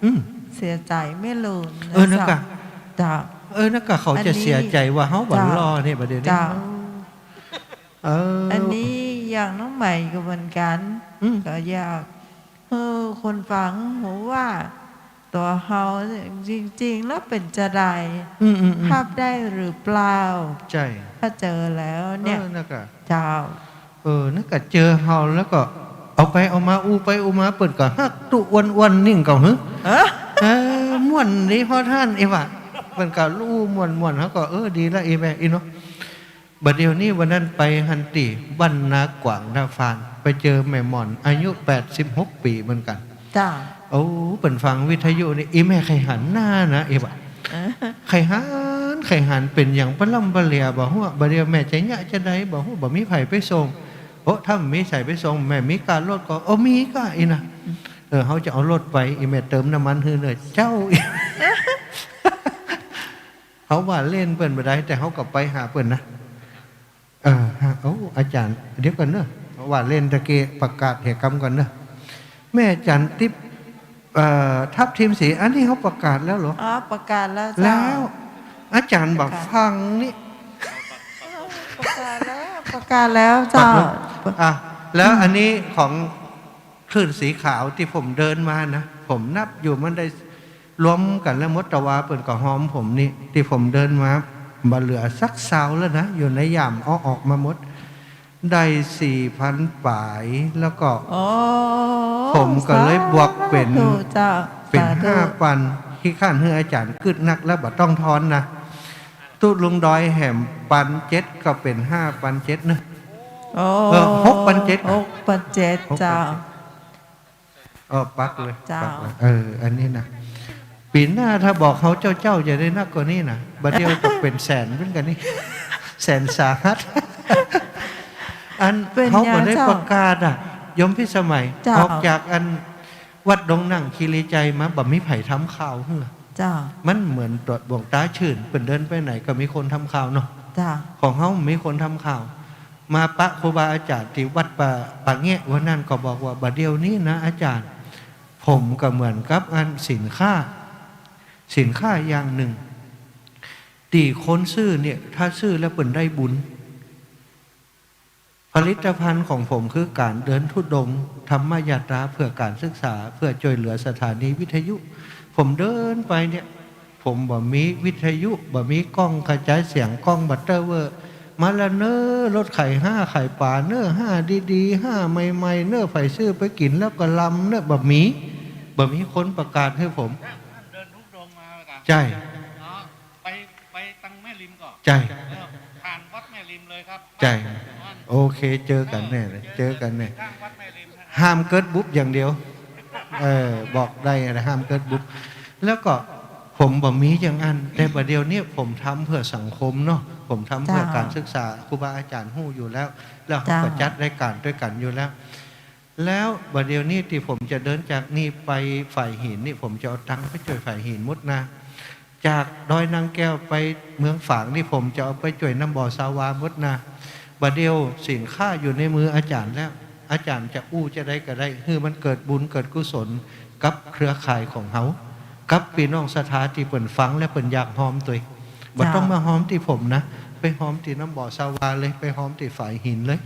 อืม เสียใจ๋แม่ลูกนะ เออ นะกะ เจ้า เออ นะกะ เขาจะเสียใจ๋ว่าเฮาบ่หล่อเนี่ย เจ้า บ่าเดี่ยวนี้ เจ้า เออ อันนี้อย่างน้องใหม่ก็เหมือนกั๋น อืม ก็อยากหื้อคนฟังฮู้ว่า ตั๋วเฮาจริงๆ แล้วเป๋นจาใด อืม อืม อืม ภาพได้หรือเปล่า ใจ้ ถ้าเจอแล้วเนี่ย เออ นะกะ เจ้า เออ นะกะ เจอเฮาแล้วก็เอาไปเอามา อู้ไปอู้มา เปิ้นก็ฮักตุ๊อ้วนๆ นิ่งเก่าหื้อ เออ เออ ม่วนดีพ่อต้าน อี้หว่า เปิ้นก็อู้ม่วนๆ เฮาก็ เออ ดีละ อี้แม่ อี้เนาะ บ่าเดี่ยวนี้วันนั้นไปหั้นตี้บ้านนากวางนาฟาน ไปเจอแม่หม่อน อายุแปดสิบหกปี๋เหมือนกั๋น เจ้า โอ้ เปิ้นฟังวิทยุนี่ อี่แม่ใค่หันหน้านะ อี้หว่า เออ ใค่หัน ใค่หัน เป๋นหยังปะล่ำปะเหลี่ยบ่ฮู้ บ่าเดี่ยวแม่จะเยียะจาใดบ่ฮู้ บ่มีใผไปส่ง โอ้ ถ้าบ่มีใผไปส่ง แม่มีก๊ารถก่อ โอ้ มีก๊า อี้น่ะ เออ เฮาจะเอารถไป อี่แม่เติมน้ำมันหื้อเน่อเจ้า เฮาว่าเล่นเปิ้นบ่ได้ แต่เฮาก็ไปหาเปิ้นนะ เออ ฮะ โอ้ อาจ๋ารย์ เดี๋ยวก่อนเน่อ ว่าเล่นตะกี้ ประกาศเหตุกรรมก่อนเน่อ แม่จั๋นติ๊บ เอ่อ ทับทิมศรี อันนี้เฮาประกาศแล้วเหรอ อ๋อ ประกาศแล้วเจ้า แล้ว อาจ๋ารย์บ่ฟังนี่ ประกาศแล้ว ประกาศแล้วเจ้า อ่ะ แล้วอันนี้ของ คลื่นสีขาวตี้ผมเดินมานะ ผมนับอยู่มันได้รวมกั๋นแล้วหมด ตะวาเปิ้นก็ฮอมผมนี่ ตี้ผมเดินมา บ่เหลือสักซาวแล้วนะ อยู่ในย่ามเอาออกมาหมด ได้สี่ปันป๋าย แล้วก็ โอ้ ผมก็เลยบวกเป๋น สาธุเจ้า เป๋น สาธุ ห้าปัน ขี้ข้านหื้ออาจ๋ารย์กึ๊ดนักแล้วบ่ต้องทอนนะ ตุ๊ลุงดอยแหมปันเจ็ด ก็เป๋นห้าปันเจ็ดเนาะ โอ้ เออ หกปันเจ็ด หกปันเจ็ด หกปันเจ็ด เจ้า เออ ปักเลย เจ้า ปักเลย เออ อันนี้นะ ปี๋หน้าถ้าบอกเขาเจ้าๆ จะได้นักกว่านี้นะ บ่าเดี่ยวตกเป๋นแสนเหมือนกั๋นนี่ แสนสาหัส อัน เป๋น เขาก็ได้ เจ้า ประกาศอะ โยมพิสมัย เจ้า ออกจากอันวัดดงนั่งคีรีไจยมา บ่มีใผทำข่าวหื้อ เจ้า มันเหมือนต๋อนหลวงต๋าชื่น เปิ้นเดินไปไหนก็มีคนทำข่าวเนาะ เจ้า ของเฮามีคนทำข่าว มาปะครูบาอาจ๋ารย์ตี้วัดป่า ป่าแงะ วันนั้นก็บอกว่า บ่าเดี่ยวนี้นะอาจ๋ารย์ ผมก็เหมือนกับอันสินค้า สินค้าอย่างนึ่ง ตี้คนซื้อเนี่ย ถ้าซื้อแล้วเปิ้นได้บุญ ผลิตภัณฑ์ของผมคือก๋านเดินธุดงค์ธรรมยาตราเพื่อก๋านศึกษา เพื่อจ้วยเหลือสถานีวิทยุ ผมเดินไปเนี่ย ผมบ่มีวิทยุ บ่มีกล้องขจายเสียง กล้องบัดเตอร์เวอร์ มาละเน้อ รถขายห้าขายป๋าเน้อ ห้าดีๆ ห้าใหม่ๆ เน้อ ใผซื้อไปกิ๋นแล้วก็ลำเน้อ บ่มี บ่มีคนประกาศหื้อผม เดินธุดงค์มาเลยก่ะ ใจ้ อ๋อ ไป ไปตังแม่ริมก่อ ใจ้ เออ ผ่านวัดแม่ริมเลยครับ ใจ้ บ้าน โอเค เจอกั๋นแน่เลย เออ เจอกั๋นแน่ ข้างวัดแม่ริมนะ ห้ามเกิดบุบอย่างเดียว เออ บอกได้นะ ห้ามเกิดบุบ แล้วก็ผมบ่มีอย่างอั้น แต่บ่าเดี่ยวนี้ผมทำเพื่อสังคมเนาะ ผมทำเพื่อ เจ้า ก๋านศึกษา ครูบาอาจ๋ารย์ฮู้อยู่แล้ว แล้วเฮาก็ เจ้า จัดรายก๋านตวยกั๋นอยู่แล้ว แล้วบ่าเดี่ยวนี้ตี้ผมจะเดินจากนี่ไปฝายหินนี่ ผมจะเอาตังค์ไปจ้วยฝายหินหมดนะ จากดอยนางแก้วไปเมืองฝางนี่ ผมจะเอาไปจ้วยน้ำบ่อสาวาหมดนะ บ่าเดี่ยวสินค้าอยู่ในมืออาจ๋ารย์แล้ว อาจ๋ารย์จะอู้จาใดก็ได้ หื้อมันเกิดบุญเกิดกุศลกับเครือข่ายของเฮา กับปี้น้องศรัทธาตี้เปิ้นฟังแล้วเปิ้นอยากฮอมตวย บ่ต้อง เจ้า มาฮอมตี้ผมนะ ไปฮอมตี้น้ำบ่อสาวาเลย ไปฮอมตี้ฝายหินเลย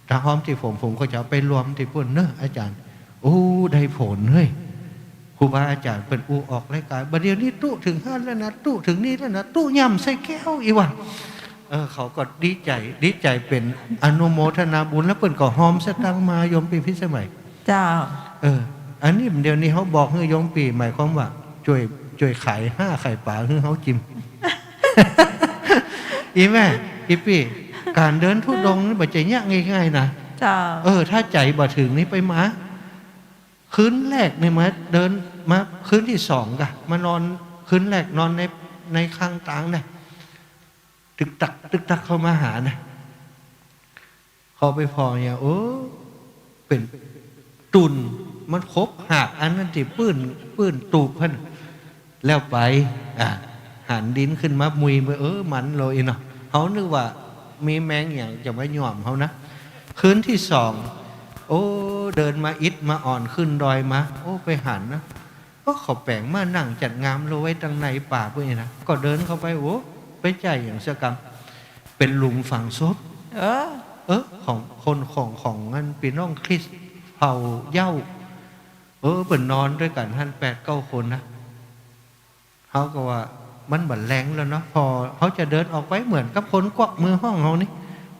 ถ้าฮอมตี้ผม ผมก็จะเอาไปรวมตี้ปุ้นเนอะอาจ๋ารย์ โอ้ ได้ผลเฮ้ย ครูบาอาจ๋ารย์เปิ้นอู้ออกรายก๋าน บ่าเดี่ยวนี้ตุ๊เถิงหั้นแล้วนะ ตุ๊เถิงนี่แล้วนะ ตุ๊ย่ำใส่แก้วอี้วะ เออ เขาก็ดีใจ๋ ดีใจ๋เป๋นอนุโมทนาบุญ แล้วเปิ้นก็ฮอมสตางค์มา โยมปี้พิสมัย เจ้า เออ อันนี้เดี๋ยวนี้เฮาบอกหื้อโยมปี้ หมายความว่าจ้วย จ้วยขายห้าขายป๋าหื้อเฮาจิม อีแม่ อีปี้ ก๋านเดินธุดงค์นี่บ่ใจ้ยากง่ายๆ นะ เจ้า เออ ถ้าใจ๋บ่เถิงนี่ไปมา คืนแรกนี่มาเดิน มาคืนตี้สองก่ะ มานอนคืนแรกนอนใน ในข้างตางนะ ตึกตัก ตึกตักเข้ามาหานะ เข้าไปผ่อเนี่ย โอ้ เป๋นตุ่น มันขบหากอันนั้นตี้ปื้น ปื้นตูบหั้น แล้วไป อ่ะ หันดินขึ้นมามุย เออ มันเลยเนาะ เฮานึกว่ามีแมงหยังจะมาหย่อมเฮานะ คืนตี้สอง โอ้ เดินมาอิดมาอ่อน ขึ้นดอยมา โอ้ ไปหันนะ โอ้ เขาแป๋งม่านนั่งจัดงามโลไว้ตังในป่าปุ้นนี่นะ ก็เดินเข้าไป โอ้ ไปใจ้หยังสักกำ เป๋นหลุมฝังศพ เออ เออ ของคน ของ ของอันปี้น้องคริสต์เผ่าเย้า เออ เปิ้นนอนตวยกั๋นหั้นแปดเก้าคนนะ เฮาก็ว่ามันบ่แลงแล้วเนาะ ผ่อเฮาจะเดินออกไปเหมือนกับคนกวักมือฮ้องเฮานี่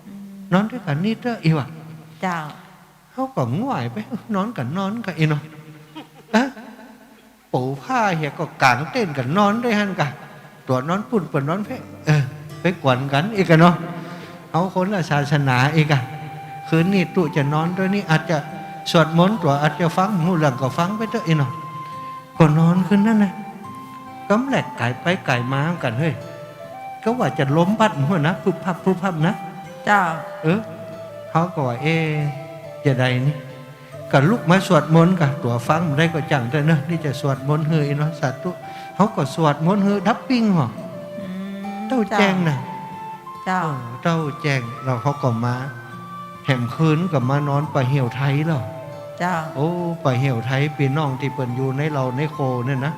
อืม นอนตวยกั๋นนี่เต๊อะ อี้วะ เจ้า เฮาก็ง่อยไป นอนกั๋นนอนกั๋นอี้เนาะ เอ๊ะ ปูผ้าเหียก็ก๋างเต็นท์กั๋นนอนตวยหั้นก่ะ ตั๋วนอนปุ้นเปิ้นนอนเป๊ะ เออ ไปกวนกั๋นอี้ก่ะเนาะ เฮาคนละศาสนาอี้ก่ะ คืนนี้ตุ๊จะนอนตวยนี่ อาจจะสวดมนต์ตั๋ว อาจจะฟัง ฮู้เรื่องก็ฟังไปเต๊อะอี้เนาะ ก็นอนคืนนั้นนะ กำแลกก๋ายไปก๋ายมากั๋นเฮ้ย ก็ว่าจะลมพัดหั้นนะ พึบพับพึบพับนะ เจ้า เออ เฮาก็ว่า เอ๊ะ จะใดนี่ ก็ลุกมาสวดมนต์ก่ะ ตั๋วฟังบ่ได้ก็จ้างเต๊อะเนาะ นี่จะสวดมนต์หื้ออี้เนาะ สาธุ เฮาก็สวดมนต์หื้อดับปิ้งหรอ อืม เต้าแจ้งนะ เจ้า เออ เต้าแจ้ง แล้วเฮาก็มา แหมคืนก็มานอนป่าเหี่ยวไทยแล้ว เจ้า โอ้ ป่าเหี่ยวไทย ปี้น้องตี้เปิ้นอยู่ในเหล่าในโคเนี่ยนะ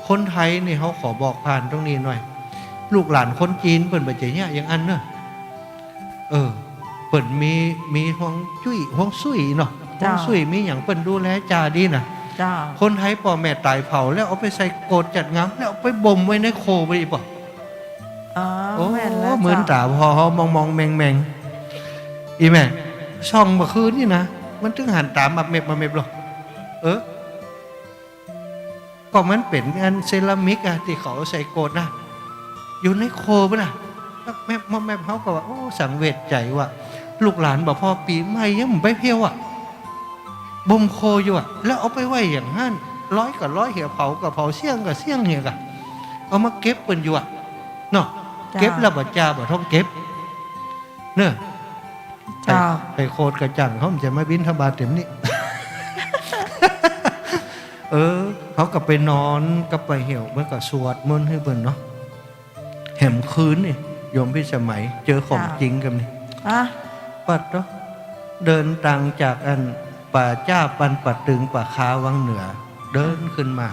คนไทยนี่ เฮาขอบอกผ่านตรงนี้หน่อย ลูกหลานคนจีนเปิ้นบ่ใจ้ยากอย่างอั้นเนาะ เออ เปิ้นมี มีฮวงจุ้ย ฮวงสุ้ยเนาะ เจ้า ฮวงสุ้ยมีหยังเปิ้นดูแลจ๋าดีนะ เจ้า คนไทยป้อแม่ต๋ายเผาแล้วเอาไปใส่โกศจัดงาม แล้วเอาไปบ่มไว้ในโคไปดีป่ะ อ๋อ โอ้ แม่นแล้ว เหมือน เจ้า ต๋าผ่อเฮามองๆ แมงๆ อี่แม่ ส่องเมื่อคืนนี่นะ มันตึงหันต๋ามับแมบมับแมบลอ เออ ก็มันเป๋นอันเซรามิกอะ ตี้เขาใส่โกดนะ อยู่ในโคปุ้นนะ แมบมับแมบ เฮาก็ว่า โอ้ สังเวชใจ๋ว่ะ ลูกหลานบ่าผ่อ ปี๋ใหม่ยังบ่ไปเที่ยวอะ บ่มโคอยู่อะ แล้วเอาไปไว้อย่างหั้น ลอยก็ลอยเหีย เผาก็เผา เสี้ยงก็เสี้ยงเหียก่ะ เอามาเก็บเปิ้นอยู่อะ เนาะ เจ้า เก็บแล้วบ่าจา บ่ต้องเก็บ เน่อ เจ้า ไป ไปโคดกระจั่ง เขาจะมาบิณฑบาตเต็มนี่ เออ เขาก็ไปนอนกับป้าเหี่ยว มันก็สวดมนต์หื้อเปิ้นเนาะ แหมคืนนี่ โยมพิสมัย เจอของ เจ้า จริงกำนี่ อะ ปัดเนาะ เดินตางจากอันป่าจ้าปันป่าตึงป่าคาวังเหนือ เดินขึ้นมา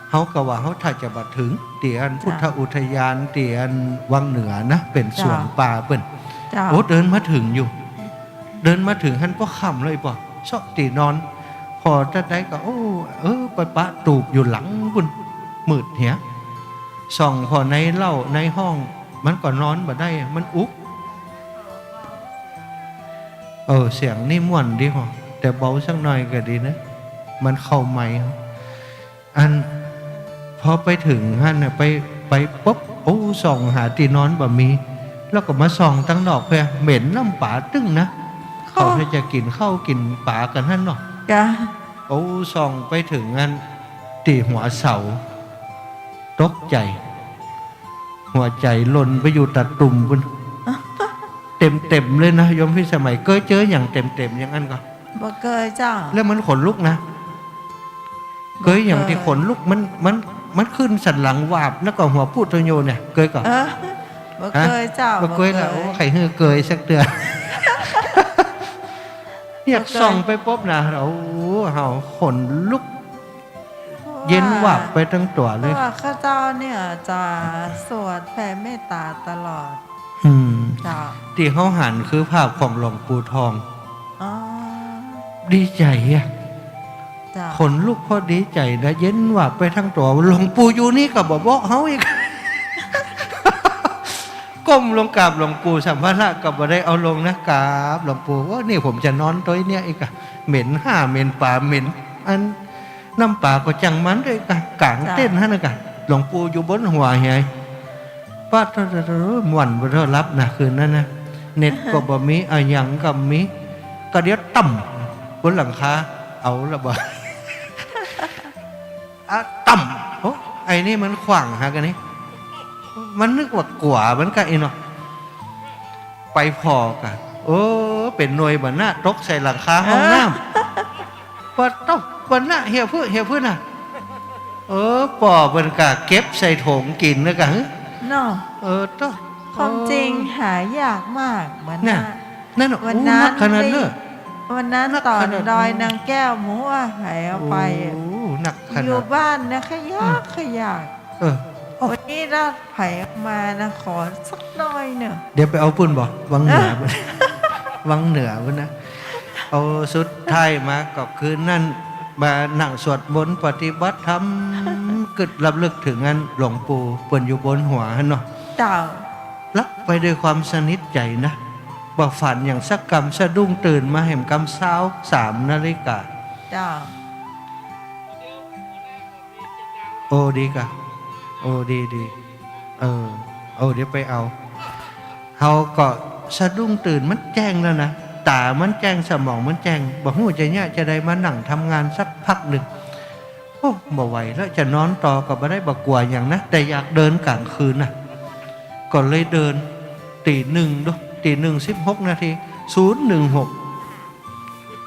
เฮาก็ว่าเฮาถ้าจะบ่เถิง ตี้อัน เจ้า พุทธอุทยาน ตี้อันวังเหนือนะ เป๋นสวน เจ้า ป่าเปิ้น เจ้า โอ้ เดินมาเถิงอยู่ เดินมาเถิงหั้นป้อค่ำเลยป้อ เซาะตี้นอน ผ่อตั๊ดใดก็ โอ้ เออ ไปปะตูบอยู่หลังปุ้น มืดเหีย ส่องผ่อในเล้าในห้อง มันก็นอนบ่ได้ มันอุก เออ เสียงนี่ม่วนดีฮอ แต่เบาสักหน่อยก็ดีนะ มันเข้าไมค์ อัน พอไปเถิงหั้นน่ะ ไป ไปปุ๊บ โอ้ ส่องหาตี้นอนบ่มี แล้วก็มาส่องตังนอกเพื่อ เหม็นน้ำป๋าตึ้งนะ เขาจะกิ๋นข้าวกิ๋นป๋ากั๋นหั้นเนาะ เจ้า โอ้ ส่องไปเถิงอัน ตี้หัวเสา ตกใจ๋ หัวใจ๋หล่นไปอยู่ตะตุ่มปุ้น เต็มๆ เลยนะ โยมพิสมัย เกยเจออย่างเต็มๆ อย่างอั้นก่อ บ่เกยเจ้า แล้วมันขนลุกนะ เกยอย่างตี้ขนลุก มัน มัน มันขึ้นสันหลังวาบ แล้วก็หัวปูดโตโยเนี่ย เกยก่อ เออ บ่เกยเจ้า ฮะ บ่เกยละ บ่เกย โอ้ ใค่หื้อเกยสักเตื้อ เนี่ย บ่เกย ส่องไปปุ๊บนะ โอ้ เฮาขนลุก เย็นวาบไปตึงตั๋วเลย เพราะว่าข้าเจ้าเนี่ยจะสวดแผ่เมตตาตลอด อืม เจ้า ตี้เฮาหันคือภาพของหลวงปู่ทอง อ๋อ ดีใจ๋อะ เจ้า ขนลุกเพราะดีใจ๋นะ เย็นวาบไปตึงตั๋ว หลวงปู่อยู่นี่ก็บ่บอกเฮาอีก ก้มลงกราบหลวงปู่ สัมภาระก็บ่ได้เอาลงนะ กราบหลวงปู่ ว่านี่ผมจะนอนตวยเนี่ยอีกอะ เหม็นห้าเหม็นป๋า เหม็นอัน น้ำป๋าก็จังมันด้วยกะ ก๋างเต็นท์หั้นน่ะกะ หลวงปู่อยู่บนหัวเหีย ป๊าดโธ่ ม่วนบ่เท่าหลับนะคืนนั้นนะ เน็ตก็บ่มี อะหยังก็บ่มี ก็เดี๋ยวต่ำบนหลังคา เอาละบ่ อะ ต่ำ โอ้ ไอ้นี่มันขว้างหากั๋นนี่ มันนึกว่ากั๋วมันกะอี้เนาะ ไปผ่อกะ เออ เป๋นหน่วยบ่านะ ตกใส่หลังคาห้องน้ำ เออ บ่าต๊อบบ่านะ เหียพื้น เหียพื้นน่ะ เออ ป้อเปิ้นกะเก็บใส่ถุงกิ๋นนะกะ เนาะ เออ ต๊อบ ความจริง เออ หายากมาก บ่านะ น่ะ นั่นน่ะ วันนั้น โอ้ นักขนาดเน้อ วันนั้น นักขนาด ต๋อนดอยนางแก้ว หมู่ว่าใผเอาไป โอ้ นักขนาด อยู่บ้านนะ ขยาก อืม ขยาก เออ วันนี้ถ้าใผเอามานะ ขอสักหน่อยเน่อ เดี๋ยวไปเอาปุ้นบ่ วังเหนือ เออ วังเหนือปุ้นนะ เอาสุดท้ายมาก็คืนนั้น มานั่งสวดมนต์ปฏิบัติธรรม กึ๊ดรำลึกเถิงอันหลวงปู่เปิ้นอยู่บนหัวหั้นเนาะ เจ้า หลับไปด้วยความสนิทใจ๋นะ บ่ฝันหยังสักกำ สะดุ้งตื่นมาแหมกำซาวสามนาฬิกา เจ้า โอ้ ดีกะ โอ้ ดี ดี เออ โอ้ เดี๋ยวไปเอา เฮาก็สะดุ้งตื่น มันแจ้งแล้วนะ ต๋ามันแจ้ง สมองมันแจ้ง บ่ฮู้จะเยียะจะใด มานั่งทำงานสักพักนึ่ง โอ้ บ่ไหวแล้ว จะนอนต่อก็บ่ได้ บ่กั๋วหยังนะ แต่อยากเดินก๋างคืนน่ะ ก็เลยเดิน ตี๋หนึ่งดู ตี๋หนึ่งสิบหกนาที ศูนย์หนึ่งหก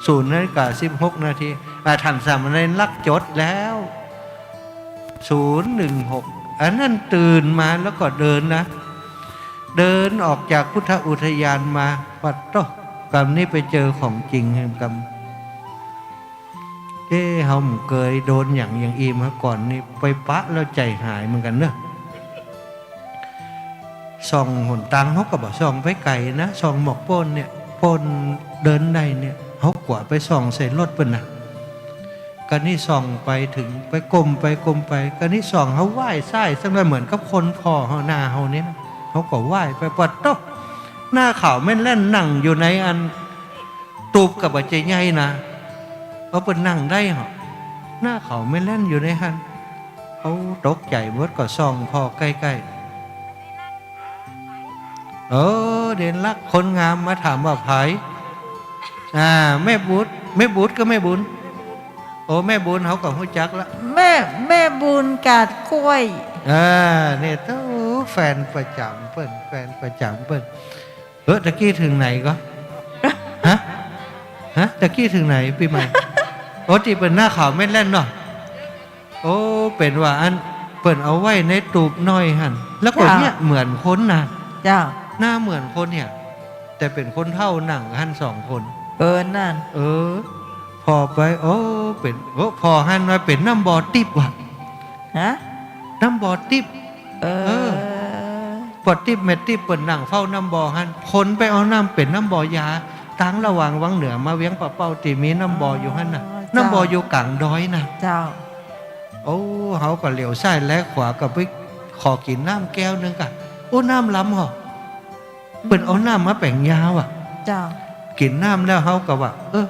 ศูนย์นาฬิกาสิบหกนาที อ่า ท่านสามเณรลักจดแล้ว ศูนย์หนึ่งหก อันนั้นตื่นมาแล้วก็เดินนะ เดินออกจากพุทธอุทยานมา ปัดโต้ กำนี้ไปเจอของจริงกำ เอ๊ะ เฮาบ่เกยโดนหยังอย่างอี้มาก่อนนี่ ไปปะแล้วใจ๋หายเหมือนกั๋นเนาะ ส่องหนตางเฮาก็บ่ส่องไปไก๋นะ ส่องหมอกโป้นเนี่ย โป้นเดินได้เนี่ย เฮากั๋วไปส่องใส่รถเปิ้นน่ะ กะนี่ส่องไปเถิง ไปก้มไปก้มไป กะนี่ส่องเฮาไหว้ซ้ายสักหน่อย เหมือนกับคนผ่อเฮา หน้าเฮาเนี่ยนะ เฮาก็ไหว้ไป ปัดโต้ หน้าขาวแม่นแล่นนั่งอยู่ในอันตูบก็บ่ใจ้ใหญ่นะ เพราะเปิ้นนั่งได้เหาะ หน้าขาวแม่นแล่นอยู่ในหั้น เขาตกใจ๋หมดก็ส่องผ่อใก้ๆ เออ เด่นลักษณ์คนงามมาถามว่าใผ อ่า แม่บุตร แม่บุตรก็แม่บุญ โอ้ แม่บุญเขาก็ฮู้จักละ แม่ แม่บุญกาดกล้วย อ่า เนี่ย โอ้ แฟนประจ๋ำเปิ้น แฟนประจ๋ำเปิ้น เออ ตะกี้เถิงไหนก็ ฮะ ฮะ ตะกี้เถิงไหน ปี๋ใหม่ โอ้ ตี้เปิ้นหน้าขาวแม่นแล่นเนาะ โอ้ เป๋นว่าอัน เปิ้นเอาไว้ในตูบน้อยหั้น แล้วก็ เจ้า เนี่ยเหมือนคนนะ เจ้า หน้าเหมือนคนเนี่ย แต่เป๋นคนเฒ่านั่งหั้นสองคน เออ นั่น เออ ผ่อไป โอ้ เป๋น โอ้ ผ่อหั้นว่าเป๋นน้ำบ่อติ๊บว่ะ ฮะ น้ำบ่อติ๊บ เออ เออ บ่อติ๊บแม่ติ๊บเปิ้นนั่งเฝ้าน้ำบ่อหั้น คนไปเอาน้ำเป๋นน้ำบ่อยา ตางระหว่างวังเหนือมาเวียงป่าเป้าตี้มีน้ำบ่ออยู่หั้นน่ะ อ๋อ เจ้า น้ำบ่ออยู่ก๋างดอยน่ะ เจ้า โอ้ เฮาก็เหลียวซ้ายแลขวาก็ไปขอกิ๋นน้ำแก้วนึ่งก่ะ โอ้ น้ำล้ำเหาะ เปิ้นเอาน้ำมาแป๋งยาว่ะ เจ้า กิ๋นน้ำแล้วเฮาก็ว่า เออ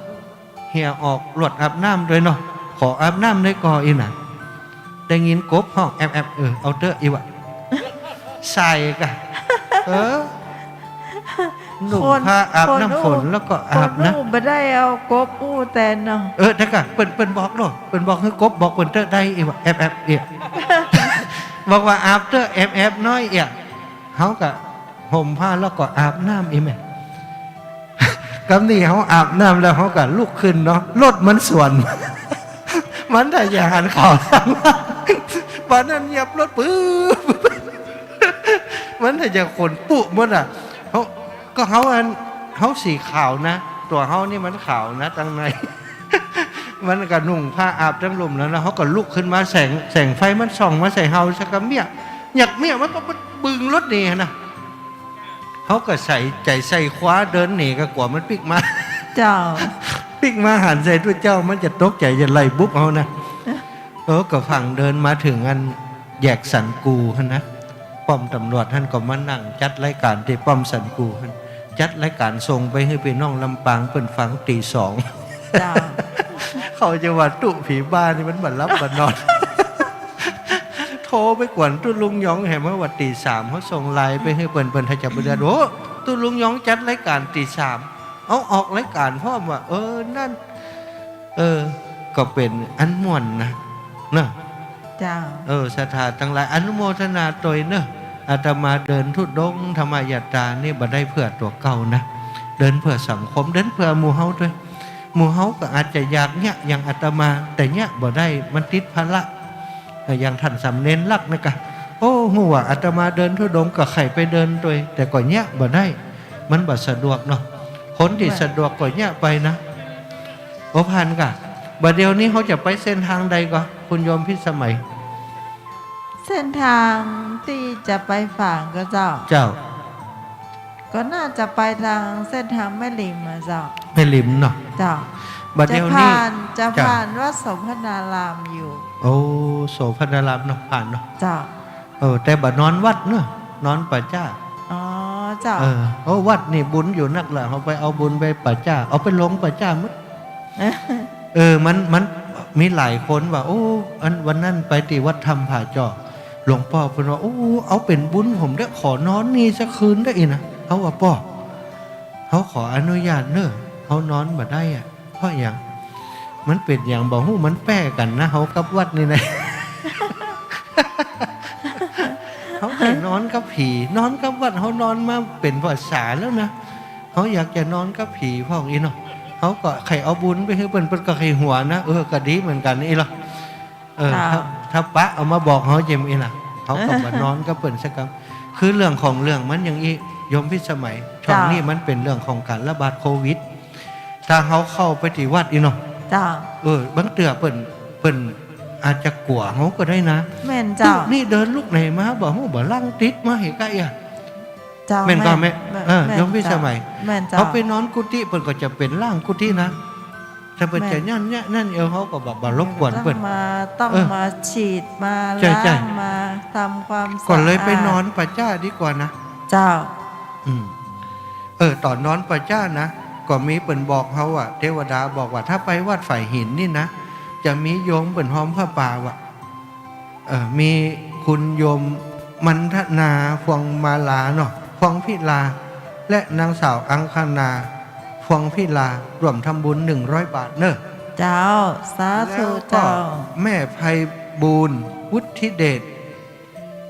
เหียออก ลวดอาบน้ำตวยเนาะ ขออาบน้ำได้ก่ออี้น่ะ ได้ยินกบฮ้องแอบๆ เออ เอาเต๊อะอี้ว่ะ ใส่ก่ะ เออ นุ่งผ้าอาบน้ำฝนแล้วก็อาบนะ คนอู้บ่ได้เอากบอู้แตนเนาะ เออ แต่ก่ะ เปิ้น เปิ้นบอกเนาะ เปิ้นบอกหื้อกบบอกเปิ้นเต๊อะได้อี้ว่ะ แอบๆ อี้ บอกว่าอาบเต๊อะ แอบๆ น้อยอี้ เฮาก็ห่มผ้าแล้วก็อาบน้ำอี้แหม กำนี้เฮาอาบน้ำแล้วเฮาก็ลุกขึ้นเนาะ รถมันสวน มันถ้าจะหันเข้าทาง บัดนั้นเหยียบรถปื๊บ มันถ้าจะขนปุ๊หมดอะ เฮา ก็เฮาอัน เฮาสีขาวนะ ตั๋วเฮานี่มันขาวนะ ตังใน มันก็นุ่งผ้าอาบตังลุ่มแล้วนะ เฮาก็ลุกขึ้นมา แสง แสงไฟมันส่องมาใส่เฮาสักกำเมี้ย หยักเมี้ยมันก็บึงรถหนีหั้นนะ เฮาก็ใส่ใจ๋ใส่คว้าเดินหนี ก็กั๋วมันปิ๊กมา เจ้า ปิ๊กมาหันใส่ตุ๊เจ้า มันจะตกใจ๋จะไล่บุบเฮานะ เออ ก็ฝั่งเดินมาเถิงอันแยกสันกูหั้นนะ ป้อมตำรวจหั้นก็มานั่งจัดรายก๋านตี้ป้อมสันกูหั้น จัดรายก๋านส่งไปหื้อปี้น้องลำปางเปิ้นฟังตี๋สอง เจ้า เขาจะว่าตุ๊ผีบ้านี่มันบ่หลับบ่นอน โทรไปกวนตุ๊ลุงยองแหมว่าตี๋สาม เฮาส่งไลน์ไปหื้อเปิ้น เปิ้นถ้าจะบ่เดือด โอ้ ตุ๊ลุงยองจัดรายก๋านตี๋สาม เอาออกรายก๋านพร้อมว่ะ เออ นั่น เออ ก็เป๋นอันม่วนนะ เนาะ เจ้า เออ ศรัทธาตังหลาย อนุโมทนาตวยเนาะ อาตมาเดินธุดงค์ธรรมยาตรานี่บ่ได้เปื้อตั๋วเก่านะ เดินเปื้อสังคม เดินเปื้อหมู่เฮาตวย หมู่เฮาก็อาจจะอยากเยียะอย่างอาตมา แต่เยียะบ่ได้ มันติดภาระ เออ อย่างต้านสามเณรลักษณ์นะก่ะ โอ้ ฮู้ว่าอาตมาเดินธุดงค์ก็ใค่ไปเดินตวย แต่ก็เยียะบ่ได้ มันบ่สะดวกเนาะ คนตี้ ไม่ สะดวกก็เยียะไปนะ โอ้ ผ่านก่ะ บ่าเดี่ยวนี้เฮาจะไปเส้นตางใดก่อ คุณโยมพิสมัย เส้นตางตี้จะไปฝางก็เจ้า เจ้า ก็น่าจะไปตางเส้นตางแม่ริมอะเจ้า แม่ริมเนาะ เจ้า บ่าเดี่ยวนี้ จะผ่าน จะ เจ้า ผ่านวัดโสภณารามอยู่ โอ้ โสภณารามเนาะ ผ่านเนาะ เจ้า เออ แต่บ่านอนวัดเนาะ นอนป่าจ๊า อ๋อ เจ้า เออ โอ้ วัดนี่บุญอยู่นักละ เฮาไปเอาบุญไปป่าจ๊า เอาไปลงป่าจ๊าหมด เออ มัน มันมีหลายคนว่า โอ้ อันวันนั้นไปตี้วัดถ้ำผาจอก หลวงป้อเปิ้นว่า โอ้ เอาเป๋นบุญผมเต๊อะ ขอนอนนี่สักคืนเต๊อะ อี้นะ เฮาว่า ป้อ เฮาขออนุญาตเนาะ เฮานอนบ่ได้อะ เพราะหยัง มันเป๋นหยังบ่ฮู้ มันแป๊กั๋นนะ เฮากับวัดนี่นะ เฮาใค่นอนกับผี นอนกับวัด เฮานอนมาเป๋นภาษาแล้วนะ เฮาอยากจะนอนกับผีพ่องอี้เนาะ เฮาก็ใค่เอาบุญไปหื้อเปิ้น เปิ้นก็ใค่หัวนะ เออ ก็ดีเหมือนกั๋นอี้ลอ เออ เจ้า ถ้า ถ้าปะเอามาบอกเฮาเจียมอี้นะ เฮาก็บ่นอนกับเปิ้นสักกำ คือเรื่องของเรื่องมันอย่างอี้ โยมพิสมัย เจ้า ช่วงนี้มันเป๋นเรื่องของก๋านระบาดโควิด ถ้าเฮาเข้าไปตี้วัดอี้เนาะ เจ้า เออ บางเตื้อเปิ้น เปิ้นอาจจะกั๋วเฮาก็ได้นะ แม่นเจ้า ตุ๊นี่เดินลุกไหนมา บ่ฮู้ บ่ล้างติดมาหื้อใก้อะ เจ้า แม่นก่อ แม่น แม่ แม่ เออ แม่น โยมพิสมัย เจ้า แม่นเจ้า เฮาไปนอนกุฏิเปิ้นก็จะเป๋นล้างกุฏินะ ถ้าเปิ้น แม่น จะนั่นเนี่ยนั่น เออ เฮาก็บ่ บ่รบกวนเปิ้น ต้องมา ต้อง เออ มาฉีด มา ใจ้ ใจ้ ล้าง มาทำความสะอาด ก็เลยไปนอนป่าจ๊าดีกว่านะ เจ้า อืม เออ ต๋อนนอนป่าจ๊านะ ก็มีเปิ้นบอกเฮาอะ เตวดาบอกว่า ถ้าไปวัดฝายหินนี่นะ จะมีโยมเปิ้นฮอมผ้าป่าว่ะ เออ มีคุณโยมมันทนา พวงมาลาเนาะ พวงพิลา และนางสาวอังคณา พวงพิลา ร่วมทำบุญหนึ่งร้อยบาทเนอะ เจ้า สาธุ แล้วก็ เจ้า แม่ไพบูลย์ วุฒิเดช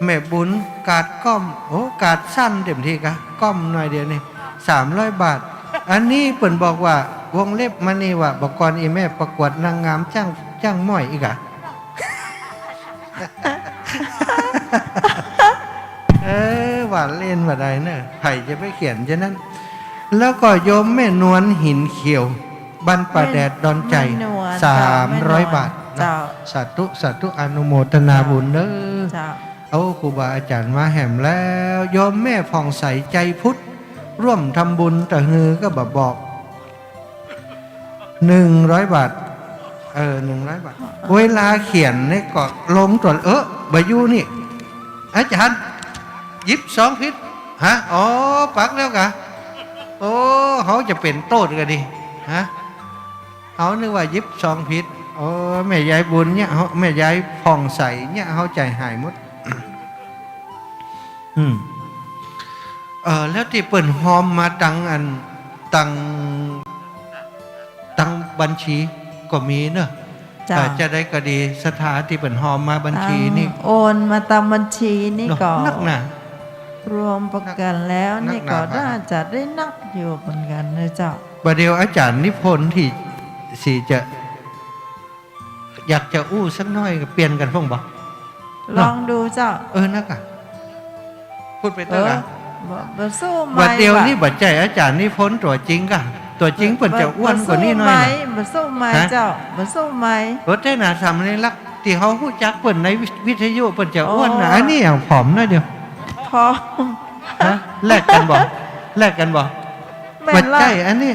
แม่บุญกาดก้อม โอ้ กาดสั้นเต็มทีกะ ก้อมหน่อยเดียวนี่ สามร้อยบาท อันนี้เปิ้นบอกว่า วงเล็บมานี่ว่า บ่ก่อนอี่แม่ประกวดนางงามจ้าง จ้างม้อยอีกอะ เออ ว่าเล่นว่าใดเนอะ ใผจะไปเขียนจะนั้น แล้วก็โยมแม่นวลหินเขียว บ้านป่าแดดดอนใหญ่ แม่นวล สามร้อย เจ้า แม่นวล บาทเนอะ เจ้า สาธุ สาธุ อนุโมทนาบุญเนอะ เจ้า เอาครูบาอาจ๋ารย์มาแหมแล้ว โยมแม่ผ่องใสใจพุทธ ร่วมทำบุญตะฮือก็บ่บอก หนึ่งร้อยบาท เออ หนึ่งร้อยบาท เวลาเขียนนี่ก็ลงตั๋ว เออ บ่อยู่นี่ อาจ๋ารย์ หยิบซองผิด ฮะ อ๋อ ปักแล้วกะ โอ้ เฮาจะเป๋นโต้ษกะดิ ฮะ เฮานึกว่าหยิบซองผิด โอ้ แม่ยายบุญเนี่ย เฮา แม่ยายผ่องใสเนี่ย เฮาใจ๋หายหมด อืม เออ แล้วตี้เปิ้นฮอมมาตังอัน ตัง ตังบัญชีก็มีเนอะ เจ้า เออ จะใดก็ดี ศรัทธาตี้เปิ้นฮอมมาบัญชีนี่ ตัง โอนมาตังบัญชีนี่ เนาะ ก็ นักหนา รวมประกันแล้วนี่ก็ นักหนา น่าจะได้นักอยู่เหมือนกันนะเจ้า บ่าเดี่ยวอาจ๋ารย์นิพนธ์ตี้สิจะ อยากจะอู้สักหน้อย เปลี่ยนกั๋นพ่องบ่ ลองดูเจ้า เนาะ เออ นักอะ พูดไปเถอะนะ เออ บ่ บ่สู้ไมค์ บ่าเดี่ยวนี่บ่ใจ้อาจ๋ารย์นิพนธ์ตั๋วจริงกะ ตั๋วจริงเปิ้นจะอ้วนกว่านี้หน้อยนะ บ่สู้ไมค์ บ่สู้ไมค์ ฮะ เจ้า บ่สู้ไมค์ เออ แต่หนาสามเณรลักษณ์ตี้เฮาฮู้จักเปิ้นในวิ วิทยุเปิ้นจะอ้วนนะ อ๋อ อันนี้อย่างผอมหน้อยเดียว ผอม ฮะ แลกกั๋นบ่ แลกกั๋นบ่ แม่นละ บ่ใจ้ อันนี้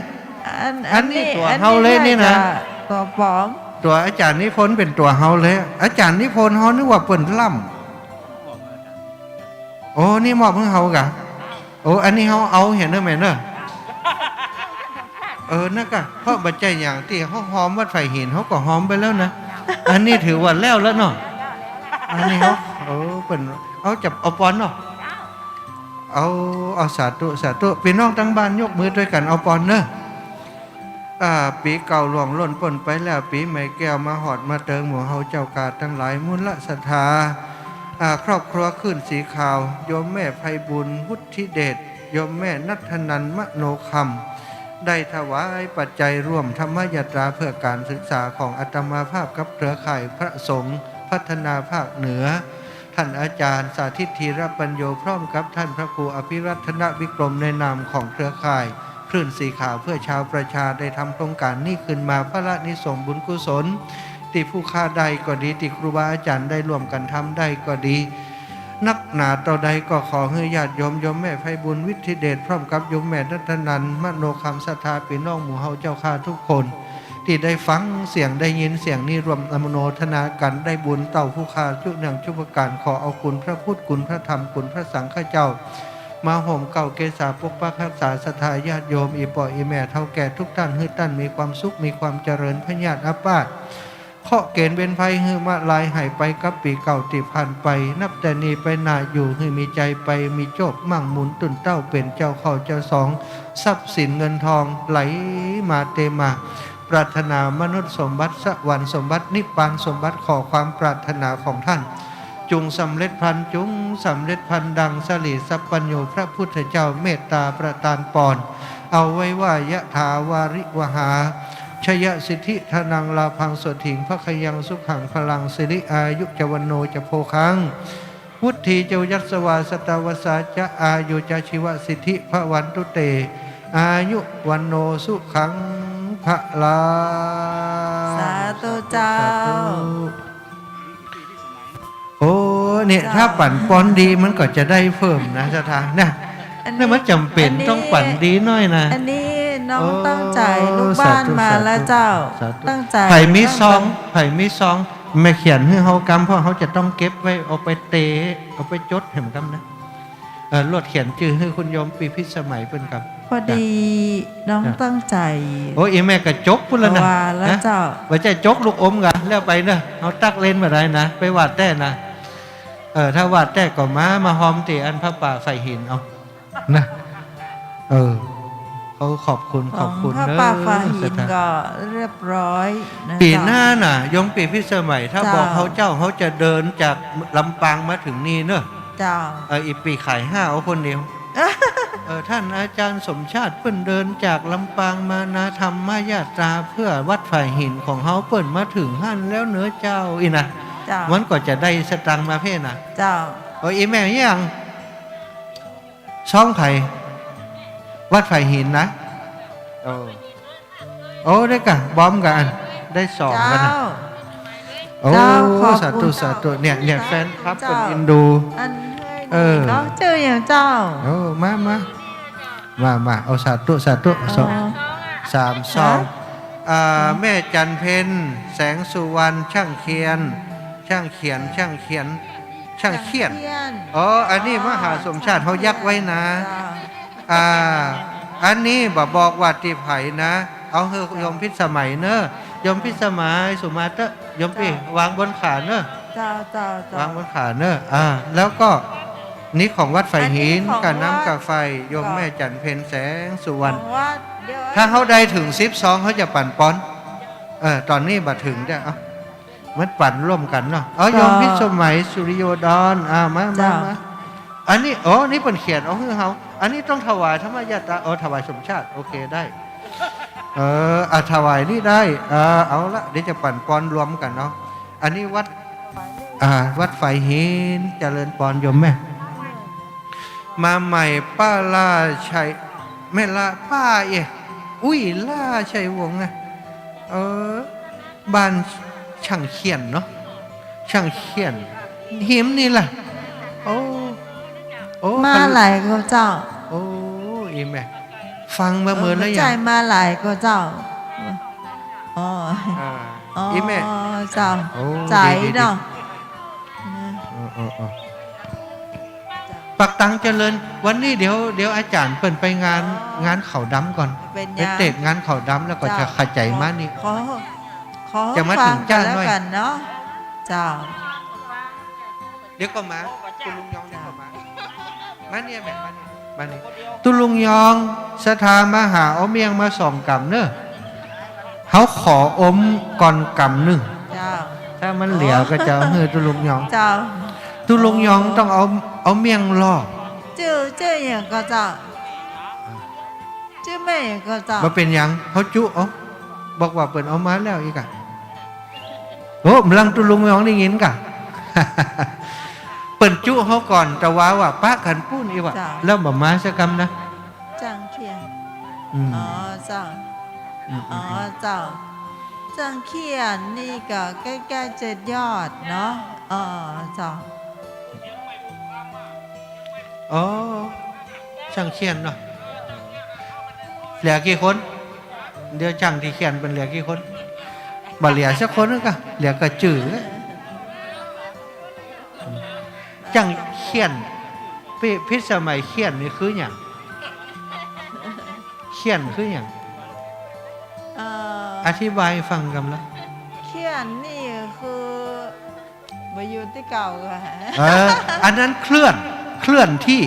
อัน อันนี้ อันนี้ตั๋วเฮาเลยนี่นะ อันนี้น่าจะตั๋วปลอม ตั๋วอาจ๋ารย์นิพนธ์เป๋นตั๋วเฮาเลย อาจ๋ารย์นิพนธ์เฮานึกว่าเปิ้นล่ำ โอ้ นี่มอบหื้อเฮากะ โอ้ อันนี้เฮาเอาเหียเนอะแม่เนอะ เออ นักอะ เพราะบ่ใจ้อย่างตี้เฮาฮอมวัดฝายหินเฮาก็ฮอมไปแล้วนะ อันนี้ถือว่าแล้วแล้วเนาะ อันนี้เฮา โอ้ เปิ้นเอาจับเอาปอนเนาะ เอา เอา สาธุ สาธุ ปี้น้องตังบ้านยกมือตวยกั๋นเอาปอนเนอะ อ่า ปี๋เก่าล่วงล้นป๊นไปแล้ว ปี๋ใหม่แก้วมาฮอดมาเติงหมู่เฮาเจ้ากาดตังหลาย มูลศรัทธา อ่า ครอบครัวคลื่นสีขาว โยมแม่ไพบูลย์ วุฒิเดช โยมแม่ณัฐนันท์ มโนคำ ได้ถวายปัจจัยร่วมธรรมยาตราเพื่อก๋านศึกษาของอาตมาภาพกับเครือข่ายพระสงฆ์พัฒนาภาคเหนือ ท่านอาจารย์สาธิต ธีรปัญโญ พร้อมกับท่านพระครูอภิรัตนวิกรม ในนามของเครือข่ายคลื่นสีขาวเพื่อชาวประชา ได้ทำโครงก๋านนี้ขึ้นมา พระนิสงฆ์บุญกุศล ตี้ผู้ข้าได้ก็ดี ตี้ครูบาอาจ๋ารย์ได้ร่วมกั๋นทำได้ก็ดี นักหนาเต้าใดก็ขอหื้อญาติโยม โยมแม่ไพบูลย์ วุฒิเดช พร้อมกับโยมแม่ณัฐนันท์ มโนคำ ศรัทธาปี้น้องหมู่เฮาเจ้าข้าทุกคน ตี้ได้ฟังเสียงได้ยินเสียงนี้ร่วมอนุโมทนากั๋นได้บุญเต้าผู้ข้าจุเนืองจุประก๋าน ขอเอาคุณพระพุทธ คุณพระธรรม คุณพระสังฆเจ้า มาห่มเกล้าเกศาปกปักฮักษาศรัทธาญาติโยม อี่ป้ออี่แม่เฒ่าแก่ทุกต้าน หื้อต้านมีความสุข มีความเจริญ พยาธิอาพาธ เคราะห์เกณฑ์เวรภัยหื้อมะลายหายไปกับปี๋เก่าตี้ผ่านไป นับแต่นี้ไปหน้าอยู่หื้อมีใจ๋ไป มีโจคมั่งมูล ตุ้นเต้าเป๋นเจ้าเข้าเจ้าสอง ทรัพย์สินเงินทองไหลมาเตมา ปรารถนามนุษย์สมบัติ สวรรค์สมบัติ นิพพานสมบัติ ขอความปรารถนาของท่าน จุ่งสำเร็จพลัน จุ่งสำเร็จพลันดังสรีสัพพัญญูพระพุทธเจ้าเมตตาประตานปอน เอาไว้ว่า ยะถาวาริวหา ชยสิทธิธนัง ลาภัง โสตถิง ภะคะยัง สุขัง พลัง สิริอายุจ วัณโณจ โภคัง วุฒี จ ยัสสวา สัตตวัสสา จะ อายุ จะ ชีวสิทธิ ภะวันตุ เต อายุ วัณโณ สุขัง พลัง สาธุเจ้า สาธุ โอ้ เนี่ย เจ้า ถ้าปั๋นปอนดีมันก็จะได้เพิ่มนะ ศรัทธา เนี่ย อันนี้ เนี่ยมันจ๋ำเป๋น อันนี้ ต้องปั๋นดีหน้อยนะ อันนี้น้อง โอ้ ตั้งใจ๋ลูกบ้านมาแล้วเจ้า สาธุ สาธุ ตั้งใจ๋ ใผมีซอง ตั้งใจ๋ ใผมีซอง แม่เขียนหื้อเฮากำ เพราะเฮาจะต้องเก็บไว้ เอาไปเตะ เอาไปจดหื้อกำนะ เอ่อ ลวดเขียนจื้อหื้อคุณโยมปี้พิสมัยเปิ้นครับ พอดีน้อง จ้ะ ตั้งใจ๋ โอ้ อี่แม่ก็จกปู้นละนะ ว่าแล้ว นะ เจ้า บ่ใจ้จกลูกอมก่า แล้วไปเนาะ เฮาตั๊กเล่นบ่ได้นะ ไปวาดแต๊นะ เออ ถ้าวาดแต๊ก็มา มาฮอมตี้อันผ้าป่าฝ่ายหินเอา นะ เออ เขาขอบคุณ ของ ขอบคุณ ผ้าป่าฝ่ายหิน เนอะ ก็เรียบร้อยนะ ปี๋หน้า เจ้า น่ะ โยมปี้พิสมัย ถ้า เจ้า บอกเฮาเจ้า เฮาจะเดินจากลำปางมาถึงนี่เนอะ เจ้า เออ อี่ปี๋ขายห้าเอาคนเดียว เออ ท่านอาจารย์สมชาติเปิ้นเดินจากลำปางมานะ ธรรมยาตราเพื่อวัดฝ่ายหินของเฮา เปิ้นมาถึงหั้นแล้วเนอะเจ้า อี่นะ เจ้า มันก็จะได้สตางค์มาเพ่นะ เจ้า เออ อี่แม่ยัง ซองใผ วัดฝ่ายหินนะ โอ้ โอ้ ได้ก่ะ บอมก่ะอัน ได้สองก่ะนะ เจ้า โอ้ เจ้า ขอบคุณ สาธุ เจ้า สาธุ เนี่ย เนี่ย แฟนคลับ เจ้า เปิ้นเอ็นดู อัน เออ เนาะ จื้อหยังเจ้า โอ้ มา มา มา มา เอา สาธุ สาธุ อ๋อ สอง สามซอง ฮะ อ่า แม่จันเพ็ญ แสงสุวรรณ ช่างเขียน ช่างเขียน ช่างเขียน ช่างเขียน ช่างเขียน อ๋อ อันนี้ อ๋อ มหาสมชาติเฮายักไว้นะ เจ้า อ่า อันนี้บ่บอกว่าตี้ใผนะ เอาหื้อโยมพิสมัยเนอะ โยมพิสมัย สุมาเตอะ โยมปี้ เจ้า วางบนขาเนอะ เจ้า เจ้า เจ้า วางบนขาเนอะ อ่า แล้วก็นี่ของวัดฝ่ายหิน อันนี้ของวัด กาน้ำกาไฟ โยมแม่จันเพ็ญ แสงสุวรรณ ของวัด เดี๋ยว ถ้าเฮาได้เถิงสิบซอง เฮาจะปั๋นปอน เออ ต๋อนนี้บ่เถิงเด้อ เอ้า มันปั๋นร่วมกั๋นเนาะ เอา เจ้า โยมพิสมัย สุริโยดร อ่า มา มา เจ้า มา อันนี้ อ๋อ นี่เปิ้นเขียนเอาหื้อเฮา อันนี้ต้องถวายธรรมยาตรา อ๋อ ถวายสมชาติ โอเค ได้ เออ อ่ะ ถวายนี่ได้ เออ เอาละ เดี๋ยวจะปั๋นปอนรวมกั๋นเนาะ อันนี้วัด อ่า วัดฝ่ายหิน เจริญปอนโยมแม่ มาใหม่ ป้าล่าชัย แม่ล่า ป้าเอ๊ะ อุ้ย ล่าชัยวงศ์นะ เออ บ้านช่างเขียนเนาะ ช่างเขียน หิมนี่ล่ะ โอ้ โอ้ มาหลายก่อเจ้า โอ้ อี่แม่ ฟังมาเหมือนแล้ว เออ บ่ใจ้ ยัง มาหลายก่อเจ้า อ๋อ อ่า อ๋อ อี่แม่ เจ้า โอ้ ใจ๋ ดี ดี เนาะ ดี เออ เออ เออ ปักตังเจริญ วันนี้เดี๋ยว เดี๋ยวอาจ๋ารย์เปิ้นไปงาน อ๋อ งานเขาดำก่อน เป๋น ไปเตะงานเขาดำแล้วก็ เจ้า จะขะใจ๋มานี่ ขอ ขอ จะมาเถิง ฟังกั๋น จ้า แล้ว หน่อย กั๋นเนาะ เจ้า เดี๋ยวก็มา ตุ๊ลุงยองเดี๋ยวก็มา มาเนี่ยแม่ มาเนี่ย มาเนี่ย ตุ๊ลุงยอง ศรัทธามาหา เอาเมี่ยงมาสองกำเนอะ เฮาขออมก่อนกำนึ่ง เจ้า ถ้ามันเหลือก็จะเอาหื้อตุ๊ลุงยอง เจ้า ตุ๊ลุงยองต้องเอา เอาเมี่ยงลอก จื้อ จื้อหยังก่อเจ้า จื้อแม่หยังก่อเจ้า บ่เป๋นหยัง เฮาจุเอา บอกว่าเปิ้นเอามาแล้วอีกอะ โอ้ หลังตุ๊ลุงยองได้ยินก่ะ เปิ้นจุเฮาก่อน แต่ว่าว่าปะกั๋นปู้นอีกว่ะ เจ้า แล้วบ่มาสักกำนะ จังเขียน อืม อ๋อ เจ้า อืม อ๋อ อืม เจ้า จังเขียนนี่ก็ใก้ๆ จะยอดเนาะ อ๋อ เจ้า อ๋อ จังเขียนเนาะ เหลือกี่คน เดี๋ยวจังตี้เขียนเปิ้นเหลือกี่คน บ่เหลือสักคนนึงก่ะ เหลือก่าจื้อ จังเขียน พิ พิสมัย เขียนนี่คือหยัง เขียนคือหยัง เอ่อ อธิบายฟังกำละ เขียนนี่คือ บ่อยู่ตี้เก่าก่ะ เออ อันนั้นเคลื่อน เคลื่อนที่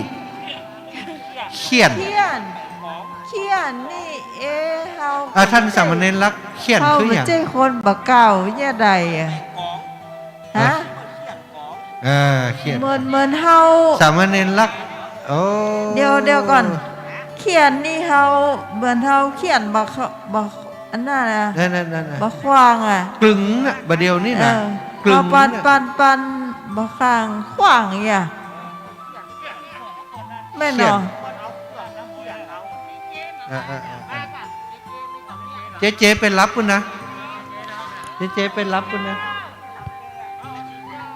เขียน เขียน เขียนนี่ เอ๊ะ เฮา อ่ะ ท่านสามเณรลักษณ์ เขียนคือหยัง เฮาบ่ใจ้คนบ่เก่าเยียะใดอะ ฮะ เออ เขียน เหมือน เหมือนเฮา สามเณรลักษณ์ โอ้ เดี๋ยว เดี๋ยวก่อน เขียนนี่เฮา เหมือนเฮาเขียนบ่เข้า บ่ อันนั้นนะ นั่นๆๆๆ บ่ขว้างอะ กลึงน่ะ บ่าเดี่ยวนี้นะ เออ กลึง เอาปัน น่ะ ปัน ปัน บ่ขว้าง ขว้างอีหยัง แม่นเนาะ เขียน เออๆๆๆ เจ๊ๆ ไปรับปู้นนะ เจ๊ๆ ไปรับปู้นนะ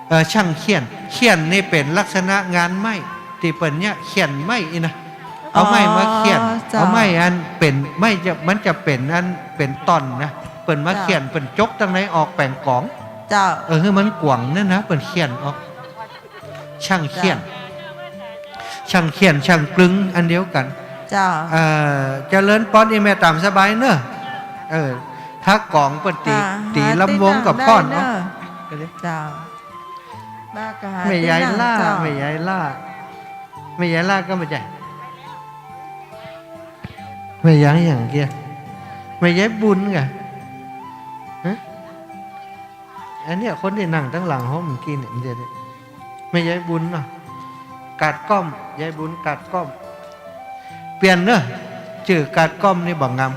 เอ่อ ช่างเขียน เขียนนี่เป๋นลักษณะงานไม้ ตี้เปิ้นเนี่ยเขียนไม้อี้นะ เอาไม้มาเขียน อ๋อ เจ้า เอาไม้อันเป๋นไม้จะ มันจะเป๋นอันเป๋นต้อนนะ เปิ้นมาเขียน เจ้า เปิ้นจกตังในออกแป๋งก๋อง เจ้า เออ หื้อมันกว้างนั่นนะ เปิ้นเขียนออก ช่างเขียน เจ้า ช่างเขียนช่างกลึงอันเดียวกั๋น เจ้า เอ่อ เจริญปอน อี่แม่ต๋ามสบายเน่อ เออ ถ้ากองเปิ้นตี๋ อ่า ตี๋ลำวงกับฟ้อน หาตี้นั่งได้เน่อ เนาะ เจ้า แม่ยายล่า แม่ยายล่า แม่ยายล่าก็บ่ใจ้ แม่ยายหยังเกี้ย แม่ยายบุญก่ะ ฮะ อันเนี้ยคนตี้นั่งตังหลังห้องเมื่อกี้เนี่ย มันจะได้ แม่ยายบุญเนาะ กาดก้อม ยายบุญกาดก้อม เปลี่ยนเน่อ จื้อกาดก้อมนี่บ่งาม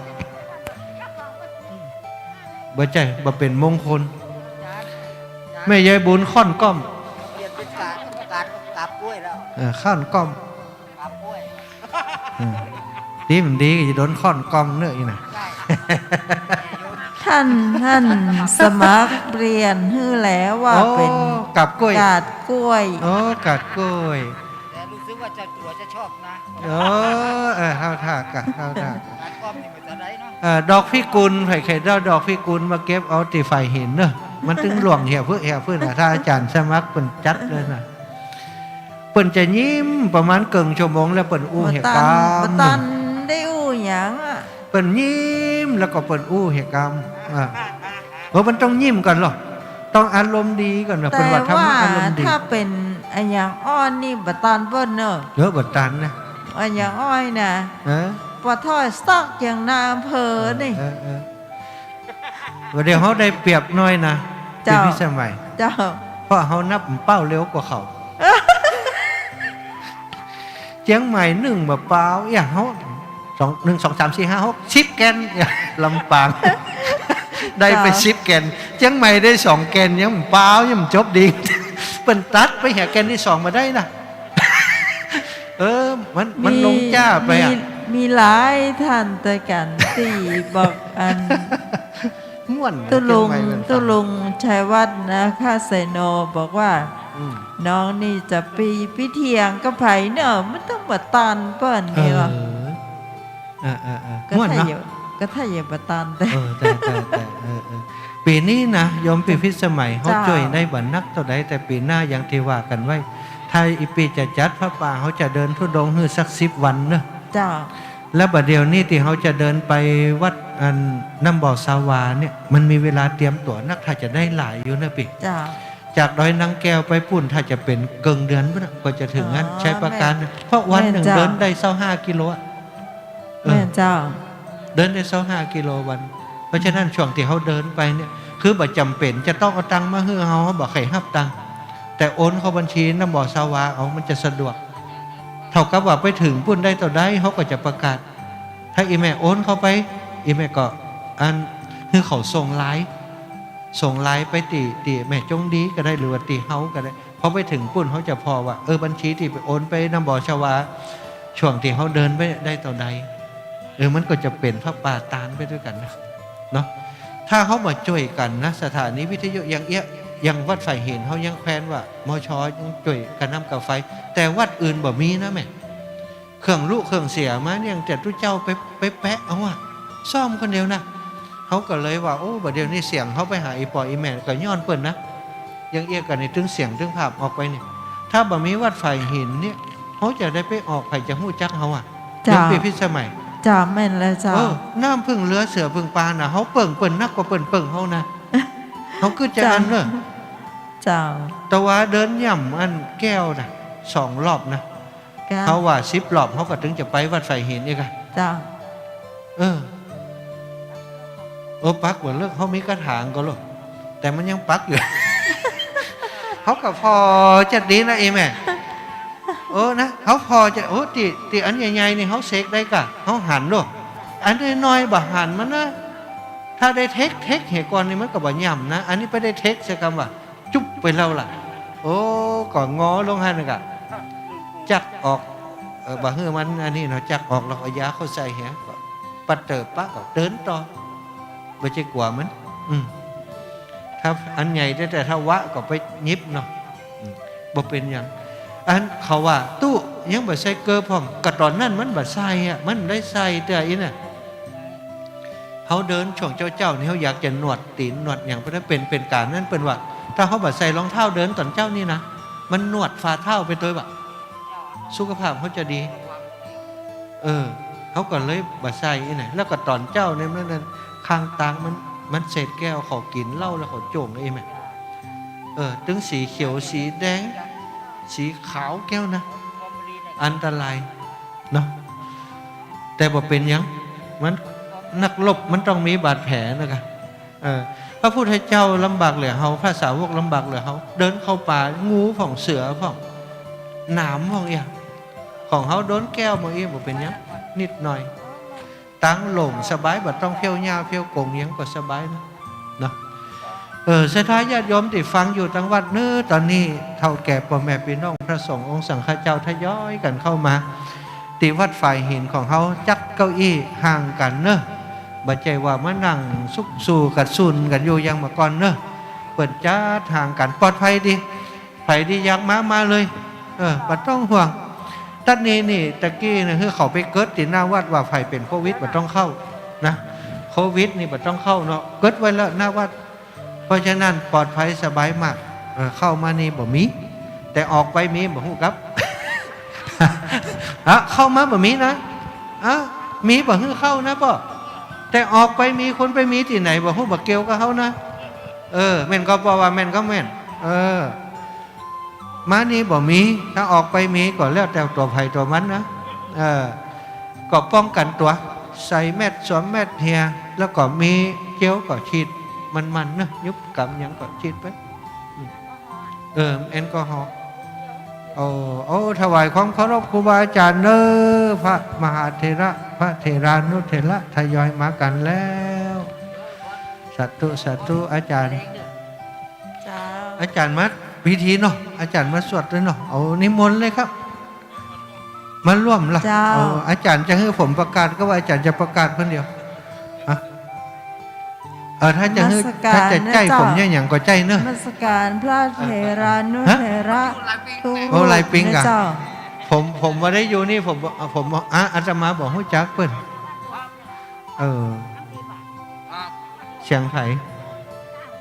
บ่ใจ้ บ่เป๋นมงคล แม่ยายบุญข้อนก้อม เปลี่ยนเป๋นกาด กาด กาบก้วยแล้ว เออ ข้อนก้อม กาบก้วย เออ ดีมันดี จะโดนข้อนก้อมเน่ออีน่ะ ใจ้ ต้าน ต้านสมัครเปลี่ยนหื้อแล้วว่า โอ้ เป๋น กาบก้วย กาดก้วย โอ้ กาดก้วย แต่รู้สึกว่าเจ้าตั๋วจะชอบนะ โอ้ เออ เข้าท่าก่ะ เข้าท่าก่ะ กาดก้อมนี่มันจะได้เนาะ เออ ดอกพิกุล ใผใค่ได้ดอกพิกุลมาเก็บเอาตี้ฝ่ายหินเน่อ มันตึงหลวงเหียเปื้อเหียเปื้อน่ะ ถ้าอาจ๋ารย์สมัครเปิ้นจัดเลยน่ะ เปิ้นจะยิ้มประมาณเกิ่งชั่วโมงแล้วเปิ้นอู้เหียกำ บ่ตันได้อู้หยังอะ เปิ้นยิ้มแล้วก็เปิ้นอู้เหียกำ อ่า เพราะมันต้องยิ้มก่อนเหรอ ต้องอารมณ์ดีก่อนนะ เปิ้นว่าธรรมะอารมณ์ดี แต่ว่าถ้าเป๋นอะหยังอ่อนนี่บ่ตันเปิ้นเน่อ เออ บ่ตันนะ อะหยังอ่อนน่ะ เออ ปะถ้อยซอกอย่างนายอำเภอนี่ เออ เออ เออ ว่าเดี๋ยวเฮาได้เปรียบหน้อยนะ เจ้า เป๋นพิสมัย เจ้า เพราะเฮานับเป้าเร็วกว่าเขา เจียงใหม่นึ่งบ่เป๋า เอี้ย เฮา สอง นึ่ง สอง สาม สี่ ห้า หก สิบแก่น เอี้ย ลำปาง ได้ไป เจ้า สิบแก่น เจียงใหม่ได้สองแก่น ยังบ่เป๋า ยังบ่จบดี เปิ้นตัดไปหาแก่นตี้สองบ่ได้นะ เออ มัน มันลงจ้าไปอะ มี มีหลายต้านตวยกั๋นตี้บอกอัน ม่วนนะ ตุ๊ลุง เจียงใหม่เปิ้น ตุ๊ลุงชัยวัฒน์นาคาไสโนบอกว่า อืม น้องนี่จะไป ไปเถียงกับใผเนาะ มันต้องบ่ตันเปิ้นนี่หว่า เออ เออ เออ เออ ก็ ม่วนเนาะ ถ้าอยู่ ก็ถ้าอยู่บ่ตันแต่ เออ แต่ แต่ แต่ เออ เออ ปี๋นี้นะ โยม ปี๋พิสมัย เฮา เจ้า จ้วยได้บ่นักเต้าใด แต่ปี๋หน้าอย่างตี้ว่ากั๋นไว้ ถ้าอี่ปี๋จะจัดผ้าป่า เฮาจะเดินธุดงค์หื้อสักสิบวันเนาะ เจ้า แล้วบ่าเดี่ยวนี้ตี้เฮาจะเดินไปวัดอันน้ำบ่อสาวาเนี่ย มันมีเวลาเตรียมตั๋วนัก ถ้าจะได้หลายอยู่นะปี๋ เจ้า จากดอยนางแก้วไปปู๊น ถ้าจะเป๋นเกิ่งเดือนปู๊นน่ะ กว่าจะเถิงอั้น อ๋อ ชัยปราการน่ะ แม่นเจ้า เพราะวันนึ่ง แม่นเจ้า เดินได้ซาวห้ากิโลอะ เออ แม่นเจ้า เดินได้ซาวห้ากิโลวัน เพราะฉะนั้นช่วงตี้เฮาเดินไปเนี่ย คือบ่จ๋ำเป๋นจะต้องเอาตังค์มาหื้อเฮา เฮาบ่ใค่ฮับตังค์ แต่โอนเข้าบัญชีน้ำบ่อสาวาเอา มันจะสะดวก เท่ากับว่าไปเถิงปู๊นได้เต้าใด เฮาก็จะประกาศ ถ้าอี่แม่โอนเข้าไป อี่แม่ก็อัน หื้อเขาส่งไลน์ ส่งไลน์ไปตี้ ตี้แม่จงดีก็ได้ หรือว่าตี้เฮาก็ได้ พอไปเถิงปู๊นเฮาจะผ่อว่า เออ บัญชีตี้ไปโอนไปน้ำบ่อสาวา ช่วงตี้เฮาเดินไปได้เต้าใด เออ มันก็จะเป๋นผ้าป่าตานไปตวยกั๋นนะ เนาะ ถ้าเฮาบ่จ้วยกั๋นนะ สถานีวิทยุอย่างเอี้ย อย่างวัดฝายหินเฮายังแควนว่า มช ยังจ้วยกะน้ำกะไฟ แต่วัดอื่นบ่มีนะแม่ เครื่องลุเครื่องเสียมาเนี่ย แต่ตุ๊เจ้าไป ไปแปะเอาอะ ซ่อมคนเดียวนะ เฮาก็เลยว่า โอ้ บ่าเดี่ยวนี้เสียงเฮาไปหาอี่ป้ออี่แม่ก็ย้อนเปิ้นนะ อย่างเอี้ยกั๋นนี่ ตึงเสียงตึงภาพออกไปเนี่ย ถ้าบ่มีวัดฝายหินเนี่ย เฮาจะได้ไปออก ใผจะฮู้จักเฮาอะ เจ้า ยังเป๋นพิสมัย เจ้า แม่นแล้วเจ้า เออ น้ำผึ้งเฮือเสือผึ้งป่าน่ะ เฮาเปิ้งเปิ้นนักกว่าเปิ้นเปิ้งเฮานะ เฮากึ๊ดจะอั้นเน่อ เจ้า เจ้า ตะวาเดินย่ำอันแก้วน่ะ สองรอบนะ เจ้า เฮาว่าสิบรอบ เฮาก็ตึงจะไปวัดฝายหินอีกอะ เจ้า เออ เออ ปักว่าเลิก เฮามีกระถางก็โลด แต่มันยังปักอยู่ เฮาก็ผ่อจะดีนะ เอแม่ เออนะ เฮาผ่อจะ โอ้ ตี้ ตี้อันใหญ่ๆ นี่เฮาเสกได้ก่ะ เฮาหันโลด อันน้อยๆ บ่หันมันนะ ถ้าได้เทค เทคเหียก่อนนี่มันก็บ่ย่ำนะ อันนี้ไปได้เทคใส่กำว่า จุ๊บไปแล้วล่ะ โอ้ ก็งอลงหั้นน่ะก่ะ จักออก เออ บ่หื้อมันอันนี้เนาะ จักออกแล้วก็เอายาเข้าใส่เหีย ปัดเติบปะก็เดินต่อ บ่ใจ้กั๋วมัน อืม ถ้าอันใหญ่แต่ แต่ถ้าวะก็ไปหยิบเนาะ อืม บ่เป๋นหยัง อันเขาว่า ตุ๊ยังบ่ใส่เกิบพ่อง ก็ต๋อนนั้นมันบ่ใส่อะ มันได้ใส่เตื้ออี้น่ะ เฮาเดินช่วงเจ๊าๆ นี่ เฮาอยากจะนวดตี๋นนวดหยัง เพราะนั้นเป๋น เป๋นก๋านนั้น เปิ้นว่า ถ้าเฮาบ่ใส่รองเท้าเดินต๋อนเจ๊านี่นะ มันนวดฝ่าเท้าไปตวยว่ะ สุขภาพเฮาจะดี เออ เฮาก็เลยบ่ใส่อี้นะ แล้วก็ต๋อนเจ๊าเนี่ยมันนั่น ข้างตางมัน มันเศษแก้ว เขากิ๋นเหล้าแล้วเขาโจ๋งอี้แหม เออ ตึงสีเขียว สีแดง สีขาวแก้วนะ อันตรายเนาะ แต่บ่เป๋นหยัง มัน นักรบมันต้องมีบาดแผลนะกะ เออ พระพุทธเจ้าลำบากเหลือเฮา พระสาวกลำบากเหลือเฮา เดินเข้าป่า งูพ่อง เสือพ่อง หนามพ่อง เอี้ย ของเฮาโดนแก้วบ่าอี้ บ่เป๋นหยัง นิดหน่อย ตางโล่งสบาย บ่ต้องเผี้ยวหญ้าเผี้ยวกงหยังก็สบายนะ เนาะ เออ ศรัทธาญาติโยมตี้ฟังอยู่ตังวัดเนาะ ต๋อนนี้เฒ่าแก่ป้อแม่ปี้น้องพระสงฆ์องค์สังฆเจ้าทยอยกั๋นเข้ามา ตี้วัดฝายหินของเฮา จัดเก้าอี้ห่างกั๋นเนาะ บ่ใจ้ว่ามานั่งซุกซูกั๋นซุนกั๋นอยู่อย่างเมื่อก่อนเนาะ เปิ้นจัดห่างกั๋น ปลอดภัยดี ใผตี้อยากมา มาเลย เออ บ่ต้องห่วง ตั๊ดนี้นี่ ตะกี้นี่ หื้อเขาไปเกิดตี้หน้าวัด ว่าใผเป๋นโควิดบ่ต้องเข้านะ โควิดนี่บ่ต้องเข้าเนาะ เกิดไว้แล้วหน้าวัด เพราะฉะนั้นปลอดภัยสบายมาก เออ เข้ามานี่บ่มี แต่ออกไปมี บ่ฮู้ครับ อ่ะ เข้ามาบ่มีนะ อ่ะ มีบ่หื้อเข้านะป้อ แต่ออกไปมี คนไปมีตี้ไหนบ่ฮู้ บ่เกี่ยวกับเฮานะ เออ แม่นก็ป้อว่าแม่นก็แม่น เออ มานี่บ่มี ถ้าออกไปมีก็แล้วแต่ตั๋วใผตั๋วมันนะ เออ ก็ป้องกั๋นตั๋ว ใส่แมส สวมแมสเหีย แล้วก็มีเจลก็ฉีด มันๆ เนาะ ยุบกำหยังก็ฉีดไป อืม เออ แอลกอฮอล์ โอ้ โอ้ ถวายความเคารพครูบาอาจ๋ารย์เนาะ พระมหาเถระ พระเถรานุเถระ ทยอยมากั๋นแล้ว สาธุ สาธุ อาจ๋ารย์ เจ้า อาจ๋ารย์มาพิธีเนาะ อาจ๋ารย์มาสวดด้วยเนาะ เอานิมนต์เลยครับ มาร่วมละ เจ้า เอา อาจ๋ารย์จะหื้อผมประกาศ ก็ว่าอาจ๋ารย์จะประกาศคนเดียว ฮะ เออ ถ้าจะหื้อ นมัสการ ถ้าจะใจ้ นะเจ้า ผมเนี่ยหยังก็ใจ้เนอะ นมัสการพระเถรานุเถระ ฮะ ทุก โอ้ หลายปี๋ นะ กะ เจ้า ผม ผมบ่ได้อยู่นี่ ผม ผม อ่ะ อาตมาบ่ฮู้จักเปิ้น เออ เสียงใผ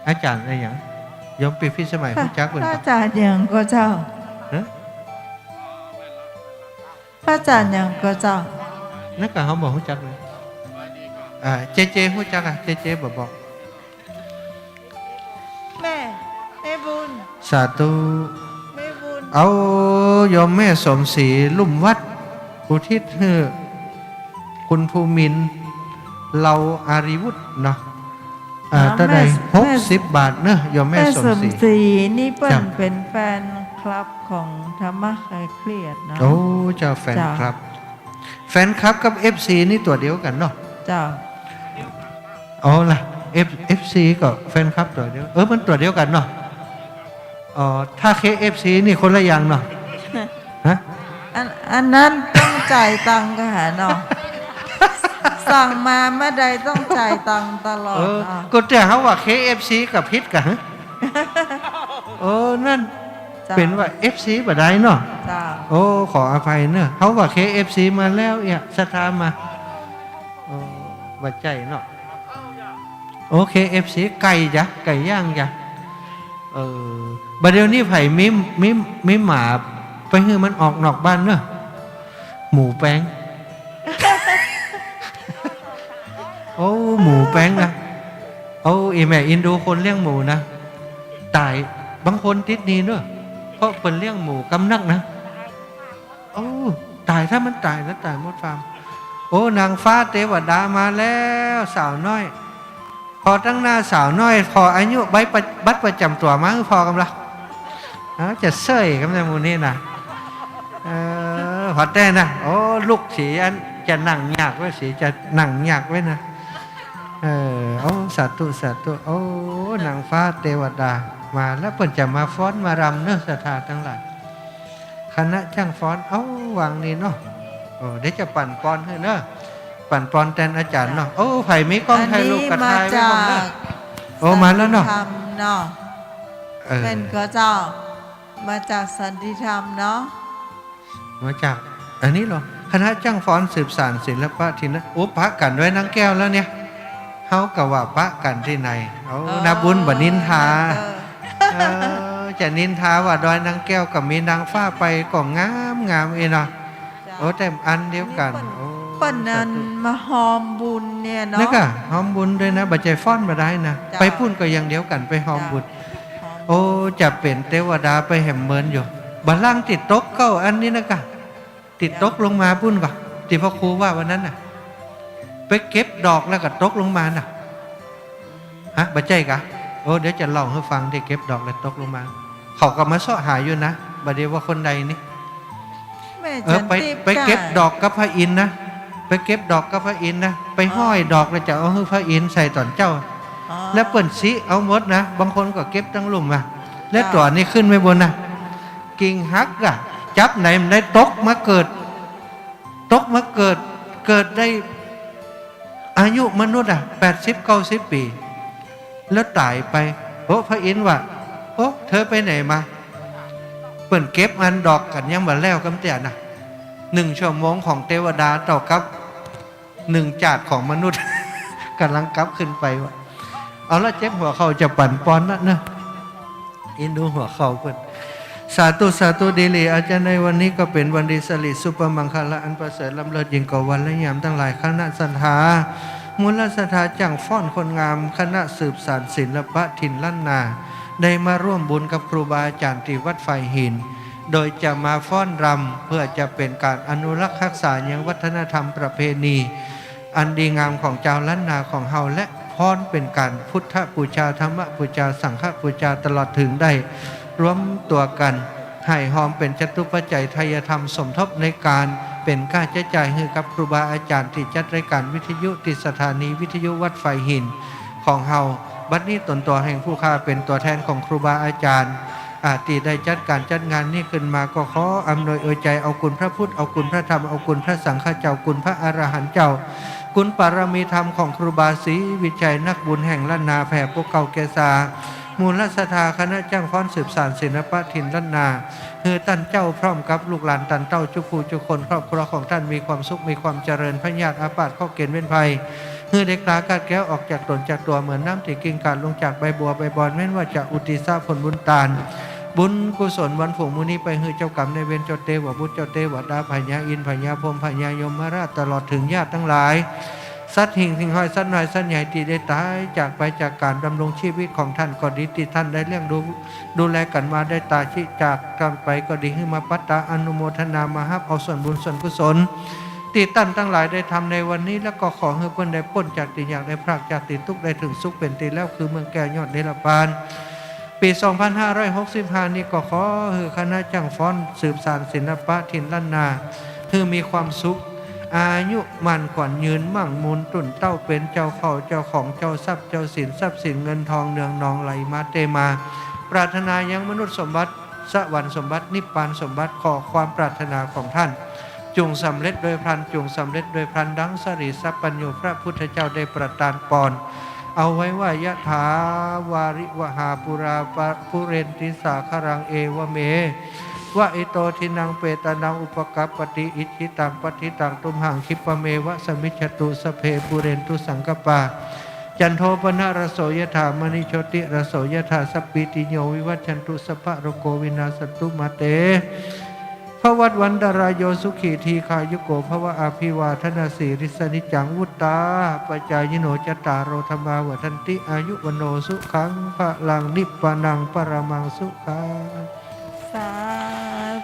อาจ๋ารย์อะหยัง โยมปี้พิสมัย ฮู้จักเปิ้น พระอาจ๋ารย์หยังก็เจ้า ฮะ พระอาจ๋ารย์หยังก็เจ้า นั่นกะเฮาบ่ฮู้จักเลย อ่า เจเจฮู้จักอะ เจเจบ่บอก แม่ แม่บุญ สาธุ แม่บุญ เอา โยมแม่สมศรี ลุ่มวัด อุทิศหื้อ คุณภูมินทร์ เลาอารีวุธเนาะ อ่า อ๋อ เต้าใด แม่ หกสิบบาทเนาะ โยมแม่ แม่สมศรี สมศรีนี่เปิ้น เจ้า เป๋นแฟนคลับของธรรมะคลายเครียดเนาะ โอ้ เจ้า แฟนคลับ เจ้า แฟนคลับกับเอฟซีนี่ตั๋วเดียวกั๋นเนาะ เจ้า เอาล่ะ เอฟ เอฟซีก็แฟนคลับตั๋วเดียว เออ มันตั๋วเดียวกั๋นเนาะ อ๋อ ถ้าเคเอฟซีนี่คนละอย่างเนาะ ฮะ อัน อันนั้นต้องจ่ายตังค์ก่าเนาะ สั่งมาเมื่อใดต้องจ่ายตังค์ตลอด เออ เนาะ ก็แต่เฮาว่าเคเอฟซีกับผิดก่า เออ นั่น เจ้า เป๋นว่าเอฟซีบ่ได้เนาะ เจ้า โอ้ ขออภัยเนาะ เฮาว่าเคเอฟซีมาแล้วเอี้ย ศรัทธามา เออ บ่ใจ้เนาะ โอเค เอฟซี ไก่จ๊ะ ไก่ย่างจ๊ะ เออ บ่าเดี่ยวนี้ใผมี มี มีหมาไปหื้อมันออกนอกบ้านเนาะ หมูแป๊ง โอ้ หมูแป๊งนะ โอ้ อีแม่อินดูคนเลี้ยงหมูนะ ต๋าย บางคนติดหนี้เนาะ เพราะเปิ้นเลี้ยงหมูกำนักนะ โอ้ ต๋าย ถ้ามันต๋ายนะ ต๋ายหมดฟาร์ม โอ้ นางฟ้าเตวดามาแล้ว สาวน้อย ผ่อตังหน้าสาวน้อย ผ่ออายุ ใบประ บัตรประจ๋ำตั๋วมาหื้อผ่อกำละ เอ้า จะเซ้ยกำในหมู่นี้นะ เออ ผ่อแต๊นะ โอ้ ลุกสีอันจะนั่งยากไว้ สีจะนั่งยากไว้นะ เออ โอ้ สาธุ สาธุ โอ้ นางฟ้าเตวดามาแล้ว เปิ้นจะมาฟ้อนมารำเนาะ ศรัทธาตังหลาย คณะจ้างฟ้อน เอ้า วางนี่เนาะ โอ้ เดี๋ยวจะปั่นปอนหื้อเนาะ ปั่นปอนแตนอาจ๋ารย์เนาะ โอ้ ใผมีกล้องถ่ายรูปก็ถ่ายไว้ก่อนเนาะ อันนี้มาจาก โอ้ มาแล้วเนาะ สันติธรรมเนาะ เออ แม่นก็เจ้า มาจากสันติธรรมเนาะ มาจากอันนี้เหรอ คณะจ้างฟ้อนสืบสานศิลปะถิ่นนะ โอ้ ปะกั๋นด้วยนางแก้วแล้วเนี่ย เฮาก็ว่าปะกั๋นตี้ไหน โอ้ เออ นาบุญบ่นินทา เออ เออ จะนินทาว่าดอยนางแก้วก็มีนางฟ้าไปก็งามงามอีเนาะ เจ้า โอ้ แต่อันเดียวกั๋น นี่เปิ้น โอ้ เปิ้นนั้น สาธุ มาฮอมบุญเนี่ยเนาะ นี่ก่ะ ฮอมบุญด้วยนะ บ่ใจ้ฟ้อนบ่ได้นะ เจ้า ไปปู๊นก็อย่างเดียวกั๋น ไปฮอมบุญ เจ้า ฮอม โอ้ จะเป๋นเตวดาไปแหมเมินอยู่ บ่าล่างติดตกเก้าอันนี้นะก่ะ ติดตกลงมาปู๊นก่อ ตี้พระครูว่าวันนั้นน่ะ ไปเก็บดอกแล้วก็ตกลงมาน่ะ ฮะ บ่ใจ้กะ โอ้ เดี๋ยวจะเล่าหื้อฟัง ตี้เก็บดอกแล้วตกลงมา เขาก็มาเซาะหาอยู่นะ บ่าเดี่ยวว่าคนใดนี่ แม่ เออ จัน ไป ติ๊บ ไปเก็บ ก่ะ ดอกกับพระอินทร์นะ ไปเก็บดอกกับพระอินทร์นะ ไป อ๋อ ห้อยดอกแล้วจะเอาหื้อพระอินทร์ใส่ต๋อนเจ๊า อ๋อ แล้วเปิ้นซี้เอาหมดนะ บางคนก็เก็บตังลุ่มอะ แล้ว เจ้า ตั๋วนี้ขึ้นไปบนน่ะ กิ่งหักอะ จับไหนมันได้ตกมาเกิด ตกมาเกิด เกิดได้อายุมนุษย์อะ แปดสิบเก้าสิบปี๋ แล้วต๋ายไป โอ้ พระอินทร์ว่า โอ้ เธอไปไหนมา เปิ้นเก็บอันดอกกั๋นยังบ่แล้วกำเตี้ยน่ะ หนึ่งชั่วโมงของเตวดาเต้ากับ หนึ่งจาติของมนุษย์ ก่ำลังกลับขึ้นไปวะ เอาละ เจ็บหัวเข่าจะปั่นปอนละเนอะ อินดูหัวเข่าเปิ้น สาธุ สาธุ ดีหลี อาจารย์ ในวันนี้ก็เป๋นวันดีสิริสุภมังคละอันประเสริฐล้ำเลิศยิ่งกว่าวันและยามตังหลาย คณะศรัทธา มูลศรัทธาจ้างฟ้อนคนงาม คณะสืบสานศิลปะถิ่นล้านนา ได้มาร่วมบุญกับครูบาอาจารย์ตี้วัดฝายหิน โดยจะมาฟ้อนรำ เปื้อจะเป๋นก๋านอนุรักษ์ฮักษายังวัฒนธรรมประเพณี อันดีงามของจาวล้านนาของเฮา และฟ้อนเป๋นก๋านพุทธปู๋จา ธรรมปู๋จา สังฆปู๋จา ตลอดเถิงได้รวมตั๋วกั๋น ไห้ฮอมเป๋นจตุปัจจัยไทยธรรม สมทบในก๋านเป๋นก้าใจ๊จ่ายหื้อกับครูบาอาจารย์ตี้จัดรายก๋านวิทยุตี้สถานีวิทยุวัดฝายหินของเฮา บัดนี้ต๋นตั๋วแห่งผู้ข้าเป๋นตั๋วแทนของครูบาอาจารย์ อ่า ตี้ได้จัดก๋านจัดงานนี้ขึ้นมา ก็ขออำนวยอวยใจ๋ เอาคุณพระพุทธ เอาคุณพระธรรม เอาคุณพระสังฆเจ้า คุณพระอรหันต์เจ้า คุณปารมีธรรมของครูบาศรีวิชัย นักบุญแห่งล้านนา แผ่ปกเกล้าแก่สา มูลศรัทธาคณะจ้างฟ้อนสืบสานศิลปะถิ่นล้านนา หื้อต้านเจ้าพร้อมกับลูกหลานต้านเต้าจุ๊กผู้จุ๊กคน ครอบครัวของต้านมีความสุข มีความเจริญ พยาธิอาพาธเคราะห์เก๋ณฑ์เวรภัย หื้อได้คลายคลาดแคล้วออกจากต๋นจากตั๋ว เหมือนน้ำตี้กลิ้งกลาดลงจากใบบัวใบบอน แม้นว่าจะอุทิศผลบุญตาน บุญกุศลวันฝูงมื้อนี้ไปหื้อเจ้ากรรมนายเวร เจ้าเตวบุตร เจ้าเตวดา พญาอินทร์ พญาพรหม พญายมราช ตลอดเถิงญาติตังหลาย สัตว์หิ่ง สิ่งห้อย สัตว์น้อย สัตว์ใหญ่ ตี้ได้ต๋ายจากไปจากก๋านดำรงชีวิตของต้านก็ดี ตี้ต้านได้เลี้ยงดู ดูแลกั๋นมา ได้ต๋ายจากกั๋นไปก็ดี หื้อมาปัตตาอนุโมทนา มาฮับเอาส่วนบุญส่วนกุศล ตี้ต้านตังหลายได้ทำในวันนี้ แล้วก็ขอหื้อเปิ้นได้ป๊นจากตี้ยาก ได้พรากจากตี้ตุ๊กข์ ได้เถิงสุขเป๋นตี้แล้ว คือเมืองแก้วยอดเนรปาน ปี๋สองพันห้าร้อยหกสิบห้านี้ ก็ขอหื้อคณะจ้างฟ้อนสืบสานศิลปะถิ่นล้านนา หื้อมีความสุข อายุมั่นขวัญยืน มั่งมูลጡนเต้า เป๋นเจ้าเข้าเจ้าของ เจ้าทรัพย์เจ้าสิน ทรัพย์สินเงินทองเนืองนองไหลมาเตมา ปรารถนายังมนุษย์สมบัติ สวรรค์สมบัติ นิพพานสมบัติ ขอความปรารถนาของต้าน จุ่งสำเร็จโดยพลัน จุ่งสำเร็จโดยพลัน ดังสรีสัพพัญญูพระพุทธเจ้าได้ประตานปอนเอาไว้ว่า ยะถาวาริวหาปูราปะ ปูเรนติสาคารัง เอวะเม วะอิโต ทินนัง เปตานัง อุปะกัปปะติ อิจฉิตัง ปัตถิตัง ตุมหัง คิปปะเมวะ สมมิจฉตุ สัพเพ ปูเรนตุ สังกัปปา จันโท ปะนะระโส ยะถา มะณิ โชติระโส ยะถา สัพพีติโย วิวัชชันตุ สัพพะโรโค วินาสสันตุ มาเต ภวัตวันตะราโย สุขี ทีฆายุโก ภวะ อภิวาทะนะสีลิสสะ นิจจัง วุฑฒาปะจายิโน จัตตาโร ธัมมา วัฑฒันติ อายุ วัณโณ สุขัง พะลัง นิพพานัง ปะระมัง สุขัง สา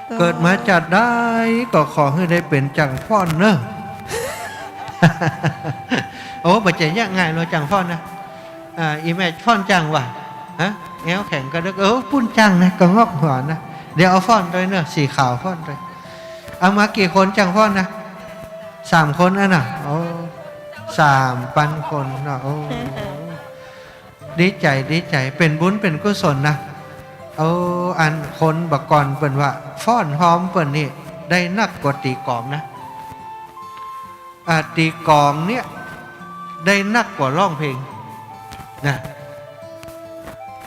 ธุ เกิดมาจาติใดก็ขอหื้อได้เป๋นจ้างฟ้อนเน่อ โอ้ บ่ใจ้ยากง่ายเนาะ จ้างฟ้อนนะ อ่า อีแม่ฟ้อนจ้างวะ ฮะ แง้วแข็งกระเดิก เออ ปู๊นจ้างนะ กะงอกหัวนะ เดี๋ยวเอาฟ้อนตวยเน่อ สีขาวฟ้อนตวย เอามากี่คนจ้างฟ้อนนะ สามคนอะน่ะ โอ้ สามปันคนเนาะ โอ้ ดีใจ๋ ดีใจ๋ เป๋นบุญเป๋นกุศลนะ โอ้ อันคนบ่าก่อนเปิ้นว่า ฟ้อนฮอมเปิ้นนี่ ได้นักกว่าตี๋กลองนะ อ่า ตี๋กลองเนี่ย ได้นักกว่าร้องเพลงนะ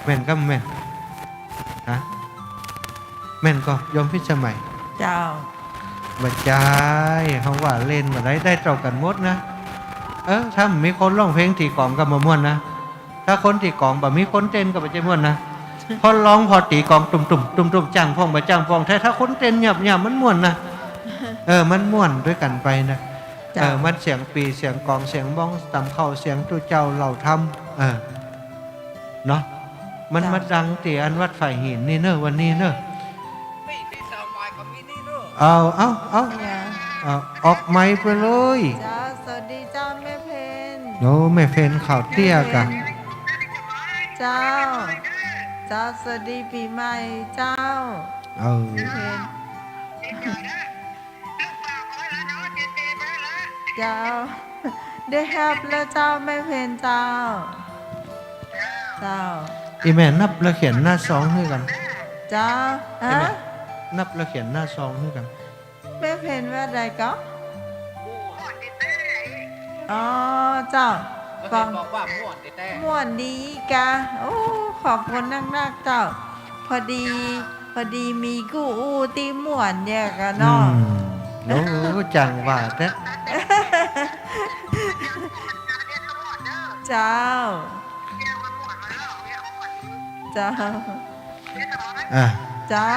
แม่นกำแม่น ฮะ แม่นก่อ โยมพิสมัย เจ้า บ่ใจ้ เฮาว่าเล่นบ่ได้ ได้เต้ากั๋นหมดนะ เออ ถ้าบ่มีคนร้องเพลง ตี๋กลองก็บ่ม่วนนะ ถ้าคนตี๋กลองบ่มีคนเต้นก็บ่ใจ้ม่วนนะ พอฮ้องพอตี๋กลองตุ้มๆ ตุ้มๆ จ้างพ่องบ่จ้างพ่อง แต่ถ้าคนเต้นหยาบๆ มันม่วนนะ เออ มันม่วนตวยกั๋นไปนะ เจ้า เออ มันเสียงปี่ เสียงกลอง เสียงม้องต๋ำเข้า เสียงตุ๊เจ้าเล่าธรรม เออ เนาะ มัน เจ้า มาดังตี้อันวัดฝายหินนี่เน่อ วันนี้เน่อ เอา เอา เอา เนี่ย เอา ออกไมค์ไปเลย เจ้า สวัสดีเจ้าแม่เพ็ญ โอ้ แม่เพ็ญข่าวเตี้ยก่ะ เจ้า เจ้า สวัสดีปี๋ใหม่เจ้า เออ แม่เพ็ญ เจ้า ได้ฮับแล้วเจ้าแม่เพ็ญเจ้า เจ้า อี่แม่นับแล้วเขียนหน้าซองหื้อกั๋น เจ้า ฮะ อี่แม่นับแล้วเขียนหน้าซองหื้อกั๋น แม่เพ็ญว่าใดก่อ อ๋อ เจ้า แม่เพ็ญบอกว่าม่วนแต๊ๆ ม่วนดีก่ะ โอ้ ขอบคุณนักๆ เจ้า พอดี พอดีมีกู้อู้ตี้ม่วนเนี่ยก่ะเนาะ อืม โอ้ จังหวะแต๊ เจ้า เจ้า อ่ะ เจ้า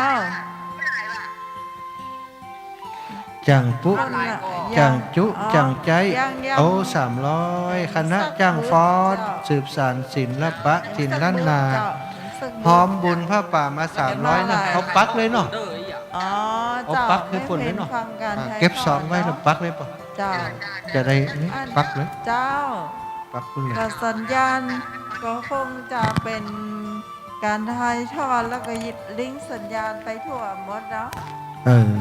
จั่งปุ๊ นั่นแหละ จั่งจุ ยัง จั่งใจ๊ ยัง ยัง โอ้ สามร้อย คณะจ้างฟอส เจ้า สืบสานศิลปะถิ่นล้านนา พร้อมบุญผ้าป่ามา สามร้อย นะ เอาปักเลยเนาะ อ๋อ เอาปักหื้อเปิ้นเลยเนาะ แม่เพ็ญฟังการ อ่ะ ถ่าย เก็บซองไว้ ทอดเนาะ แล้วปักเลยป่ะ เจ้า จะได้นี่ อัน ปักเลย เจ้า ปักเลย ก็สัญญาณก็คงจะเป๋น การถ่ายทอดแล้วก็ลิงก์สัญญาณไปทั่วหมดเนาะ เออ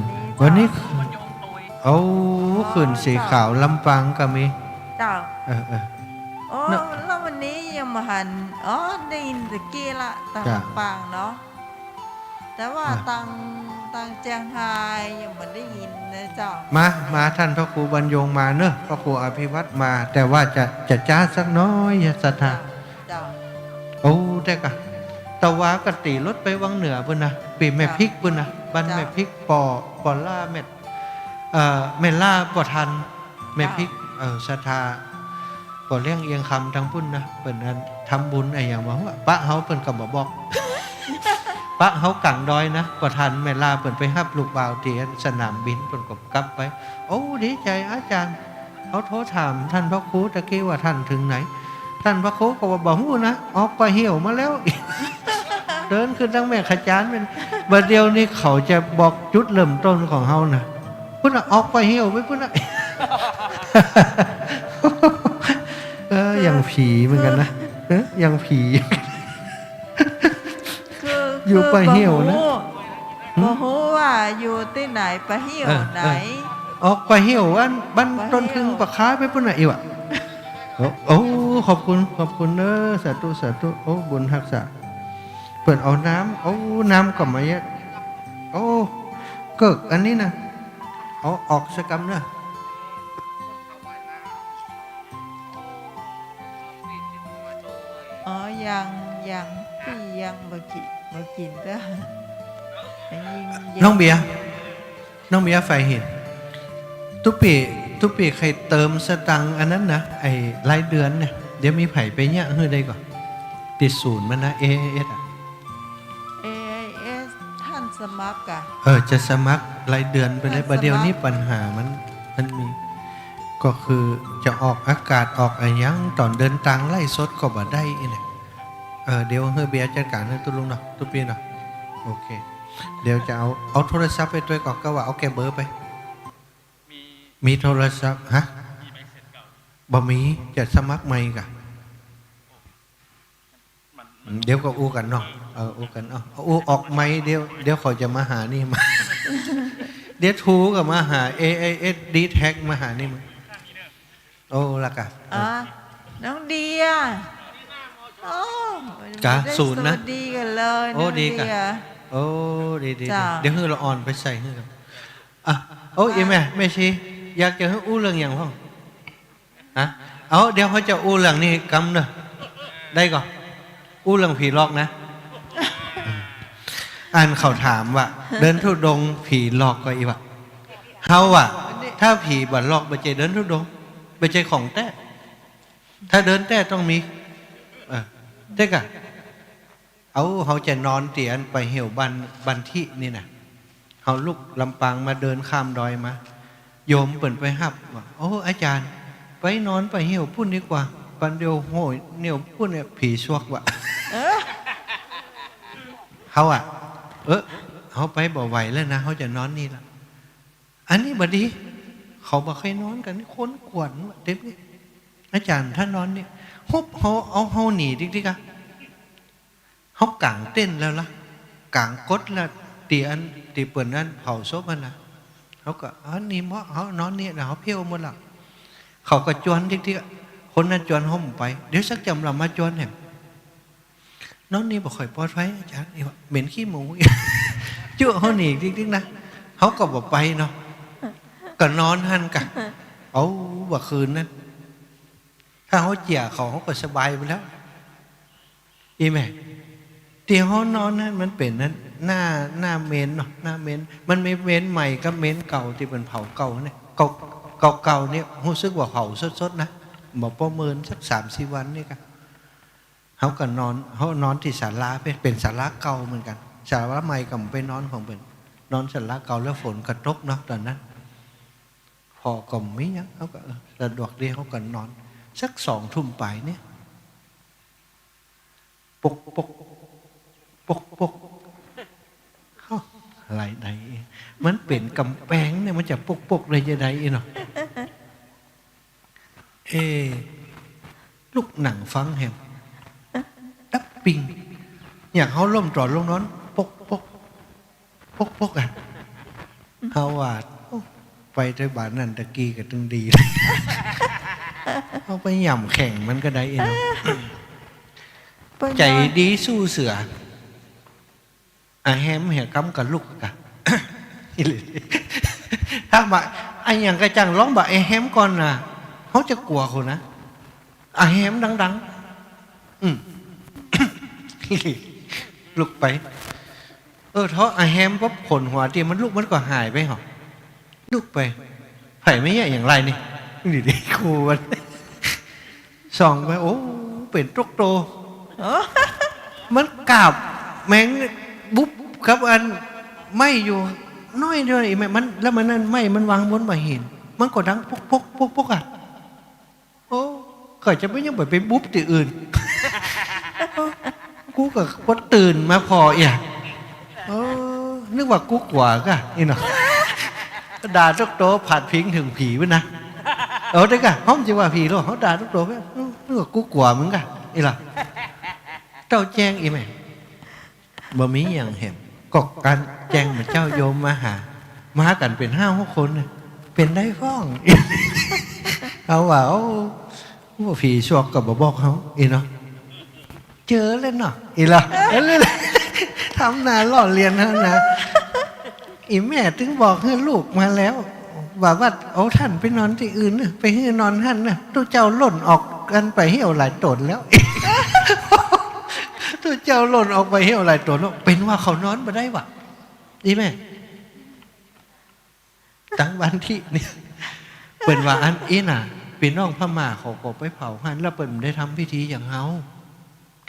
วันนี้ วันนี้ เอ้า เออ ขึ้นสีขาว เจ้า ลำปางก็มี เจ้า เออ เออ โอ้ เนาะ แล้ววันนี้ยังบ่หัน อ๋อ ได้ยินตะกี้ละ ตาง เจ้า ลำปางเนาะ แต่ว่า อ่ะ ตาง ตางเจียงฮายยังบ่ได้ยินนะเจ้า มา มา ท่านพระครูบรรยงมาเนอะ พระครูอภิวัตรมา แต่ว่าจะ จะจ๊าสักน้อย ศรัทธา เจ้า โอ้ แต่กะ ตะวาก็ตี๋รถไปวังเหนือปุ้นนะ ปี๋แม่พริกปุ้นนะ เจ้า บ้านแม่พริก เจ้า ป่อ ป่อล่าแม่ เอ่อ แม่ล่าป่อทัน แม่พริก เจ้า เอ่อ ศรัทธา ป่อเลี้ยงเอียงคำตางปุ้นนะ เปิ้นอันทำบุญอะหยังบ่ฮู้ ปะเฮาเปิ้นก็บ่บอก ปะเฮากลางดอยนะ ป่อทันแม่ล่าเปิ้นไปฮับลูกบ่าวตี้สนามบิน เปิ้นก็กลับไป โอ้ ดีใจ๋อาจ๋ารย์ เขาโทรถามท่านพระครูตะกี้ว่าท่านเถิงไหน ท่านพระครูก็ว่าบ่ฮู้นะ ออกป่าเหี่ยวมาแล้ว เดินขึ้นตางแม่ขจานเป๋น บ่าเดี่ยวนี้เขาจะบอกจุดเริ่มต้นของเฮานะ ปุ้นน่ะ ออกป่าเหี่ยวไปปุ้นน่ะ เออ อย่างผีเหมือนกั๋นนะ เออ อย่างผี คือ อยู่ป่าเหี่ยวนะ คือบ่ฮู้ หืม บ่ฮู้ว่าอยู่ตี้ไหน ป่าเหี่ยว เออ ไหน เออ ออกป่าเหี่ยวอันบ้าน ป่าเหี่ยว ต้นครึงป่าค้าไปปุ้นน่ะ อิวะ โอ้ โอ้ ขอบคุณ ขอบคุณเนอะ สาธุ สาธุ โอ้ บุญฮักษา เปิ้นเอาน้ำ โอ้ น้ำก็มาเยอะ โอ้ เกิกอันนี้นะ เอาออกสักกำเนอะ อ๋อ ยัง ยัง ปี้ยังบ่กิ๋น บ่กิ๋นเต๊อะ ยัง น้องเบียร์ น้องเบียร์ ใฝ่เห็น ตุ๊ปี๋ ตุ๊ปี๋ใค่เติมสตางค์อันนั้นนะ ไอ้รายเดือนเนี่ย เดี๋ยวมีใผไปเยียะหื้อได้ก่อ ติดศูนย์มันนะ เอไอเอส อะ เอไอเอส ท่านสมัครอะ เออ จะสมัครรายเดือนไปเลย ท่านสมัคร บ่าเดี่ยวนี้ปัญหามัน มันมี ก็คือจะออกอากาศออกอะหยัง ต๋อนเดินตางไลฟ์สดก็บ่ได้อีกเนี่ย เออ เดี๋ยวหื้อเบียร์จัดก๋านหื้อตุ๊ลุงเนาะ ตุ๊ปี๋เนาะ โอเค เดี๋ยวจะเอา เอาโทรศัพท์ไปตวยก่อ ก็ว่าเอาแก่เบอร์ไป มี มีโทรศัพท์ ฮะ บ่มี จะสมัครใหม่ก่ะ เดี๋ยวก็อู้กั๋นเนาะ เออ อู้กั๋น เอา อู้ออกไมค์ เดี๋ยว เดี๋ยวเขาจะมาหานี่มา เดี๋ยวโทรก็มาหา เอไอเอส ดีแท็ก มาหานี่มา โอ้ ละกะ อ๋อ น้องเดีย โอ้ จ้ะ ได้ ศูนย์นะ สวัสดีกั๋นเลย โอ้ น้อง ดีกะ เดีย โอ้ ดี ดี เจ้า ดี เดี๋ยวหื้อละอ่อนไปใส่หื้อกั๋น อ่ะ โอ้ อ่ะ อีแม่ แม่ชี อยากจะหื้ออู้เรื่องหยังพ่อง ฮะ เอา เดี๋ยวเขาจะอู้เรื่องนี้กำเนอะ ได้ก่อ อู้เรื่องผีหลอกนะ อันเขาถามว่า เดินธุดงค์ผีหลอกก่อ อิวะ เฮาอะ ถ้าผีบ่หลอก บ่ใจ้เดินธุดงค์ บ่ใจ้ของแต๊ ถ้าเดินแต๊ต้องมี เออ เต๊กอะ เอา เฮาจะนอนเตียนไปเหี่ยวบ้าน บ้านทินี่นะ เฮาลุกลำปางมา เดินข้ามดอยมา โยมเปิ้นไปฮับว่า โอ้ อาจ๋ารย์ ไปนอนไปเหี่ยวปุ้นดีกว่า ปันเดียวโหยเหี่ยวปุ้นเนี่ย ผีซวกว่ะ เฮาอะ เออ เฮาไปบ่ไหวแล้วนะ เฮาจะนอนนี่ละ อันนี้บ่ดี เขาบ่ใค่นอนกั๋น คนกวนว่ะ เต็มนี่ อาจ๋ารย์ ถ้านอนนี่ ฮุบเฮา เอาเฮาหนีติ๊กๆ อะ เฮากางเต็นท์แล้วละ กางกดแล้ว ตี้อัน ตี้เปิ้นอันเผาศพอันน่ะ เฮาก็ อันนี้เหมาะ เฮานอนนี่นะ เฮาเผี้ยวหมดละ เขาก็จวนติ๊กๆ อะ คนนั้นจวน เฮาบ่ไป เดี๋ยวสักจำลำมาจวนแหม นอนนี่บ่ค่อยปลอดภัย อาจ๋ารย์ นี่ว่า เหม็นขี้หมู จุเฮาหนีติ๊กๆ นะ เฮาก็บ่ไปเนาะ ก็นอนหั้นกะ เอา ว่าคืนนั้น ถ้าเฮาเจียเขา เฮาก็สบายไปแล้ว อีแม่ ตี้เฮานอนนั้นมันเป๋นนั้น หน้า หน้าเมนเนาะ หน้าเมน มันมีเมนใหม่กับเมนเก่า ตี้เปิ้นเผาเก่าเนี่ย เก่า เก่าๆ เนี่ย ฮู้สึกว่าเผาสดๆ นะ บ่ประเมินสักสามสี่วันนี่กะ เฮาก็นอน เฮานอนตี้ศาลา เป๋น เป๋นศาลาเก่าเหมือนกั๋น ศาลาใหม่ก็บ่ไปนอนของเปิ้น นอนศาลาเก่า แล้วฝนก็ตกเนาะต๋อนนั้น ผ่อก็บ่มีหยัง เฮาก็ เออ สะดวกดี เฮาก็นอน สักสองทุ่มป๋ายเนี่ย ปกปก ปกปก เฮ้า อะไรใด มันเป๋นก๋ำแปงเนี่ย มันจะปกปกได้จะใดเนาะ เอ ลุกนั่งฟังแหม ดับปิ้ง อย่างเฮาล้มต๋อนลงนอน ปกปก ปกปกอะ เฮาว่า โอ้ ไปแต่บ้านนั้นตะกี้ก็ตึงดี เฮาไปหย่ำแข่งมันก็ได้เนาะ ใจ๋ดีสู้เสือ อะแฮมเหียกำกับลุกกะ ถ้าบ่า อะหยังกระจ่าง ลองบ่าอะแฮมก่อนนะ เฮาจะกั๋วเขานะ อะแฮมดังๆ อืม ลุกไป เออ เฮาอะแฮมปั๊บ ขนหัวตี้มันลุกมันก็หายไปหรอ ลุกไป ไผมาเยียะอย่างไรนี่ นี่ดิ ครูมัน ส่องไป โอ้ เป๋นตุ๊กโต มันกาบแมงบุบกับอันไม้อยู่น้อยเดียว อีแม่มัน แล้วมันนั่นไม้มันวางบนบ่าหิน มันก็ดังปกปกปกปกอะ โอ้ ก็จะบ่ยังไป ไปบุบตี้อื่น กูก็บ่ตื่นมาผ่อเอีย เออ นึกว่ากูกั๋วกะ อีเนาะ ด่าตุ๊กโต ผัดผิงเถิงผีพุ้นนะ เออ เดี๋ยวกะ เฮาจะว่าผีหรอ เฮาด่าตุ๊กโตไป นึกว่ากูกั๋วมึงกะ อีหละ เต้าแจ้งอีแม่ บ่มีหยังแหม ก็กั๋นแจ้งมาเจ้าโยมมาหา มากั๋นเป๋นห้าหกคนน่ะ เป๋นใดพ่อง เฮาว่า โอ้ ว่าผีซวกก็บ่บอกเฮา อีเนาะ เจอแล้วเนาะ อีหละ เออ ทำหน้าล้อเลียนเฮานะ อีแม่ตึงบอกหื้อลูกมาแล้ว ว่า ว่า เอาต้านไปนอนตี้อื่นเน่อ ไปหื้อนอนหั้นเน่อ ตุ๊เจ้าล่นออกกั๋นไปเหี่ยวหลายต๋นแล้ว ตุ๊เจ้าล่นออกไปเหี่ยวหลายต๋นแล้ว เป๋นว่าเขานอนบ่ได้วะ อีแม่ ตังวันตี้เนี่ย เปิ้นว่าอันอี้น่ะ ปี้น้องพม่าเขาก็ไปเผาหั้น แล้วเปิ้นได้ทำพิธีอย่างเฮา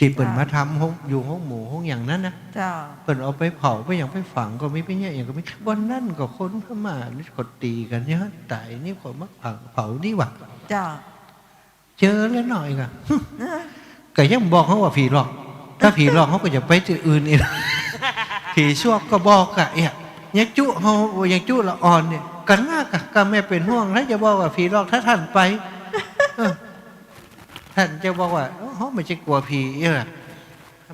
ตี้เปิ้น เจ้า มาทำโฮง อยู่โฮงหมอโฮงหยังนั้นนะ เจ้า เปิ้นเอาไปเผา ไปหยังไปฝังก็มี ไปเยียะหยังก็มี บ่อนนั้นก็คนพม่านี่ก็ตี๋กั๋นเนี่ย ต๋ายนี่ก็มาฝังเผานี่หว่า เจ้า เจอแล้วเนาะ อีกอะ ก็ยังบอกเฮาว่าผีหลอก ถ้าผีหลอกเฮาก็จะไปตี้อื่นอีก ผีซวกก็บอกกะเอี้ย ยังจุเฮา ยังจุละอ่อนเนี่ย กั๋นน่ะกะ กะแม่เป๋นห่วงนะ จะบอกว่าผีหลอก ถ้าต้านไป เออ ต้านจะบอกว่า โอ้ เฮาบ่ใจ้กั๋วผีเอี้ย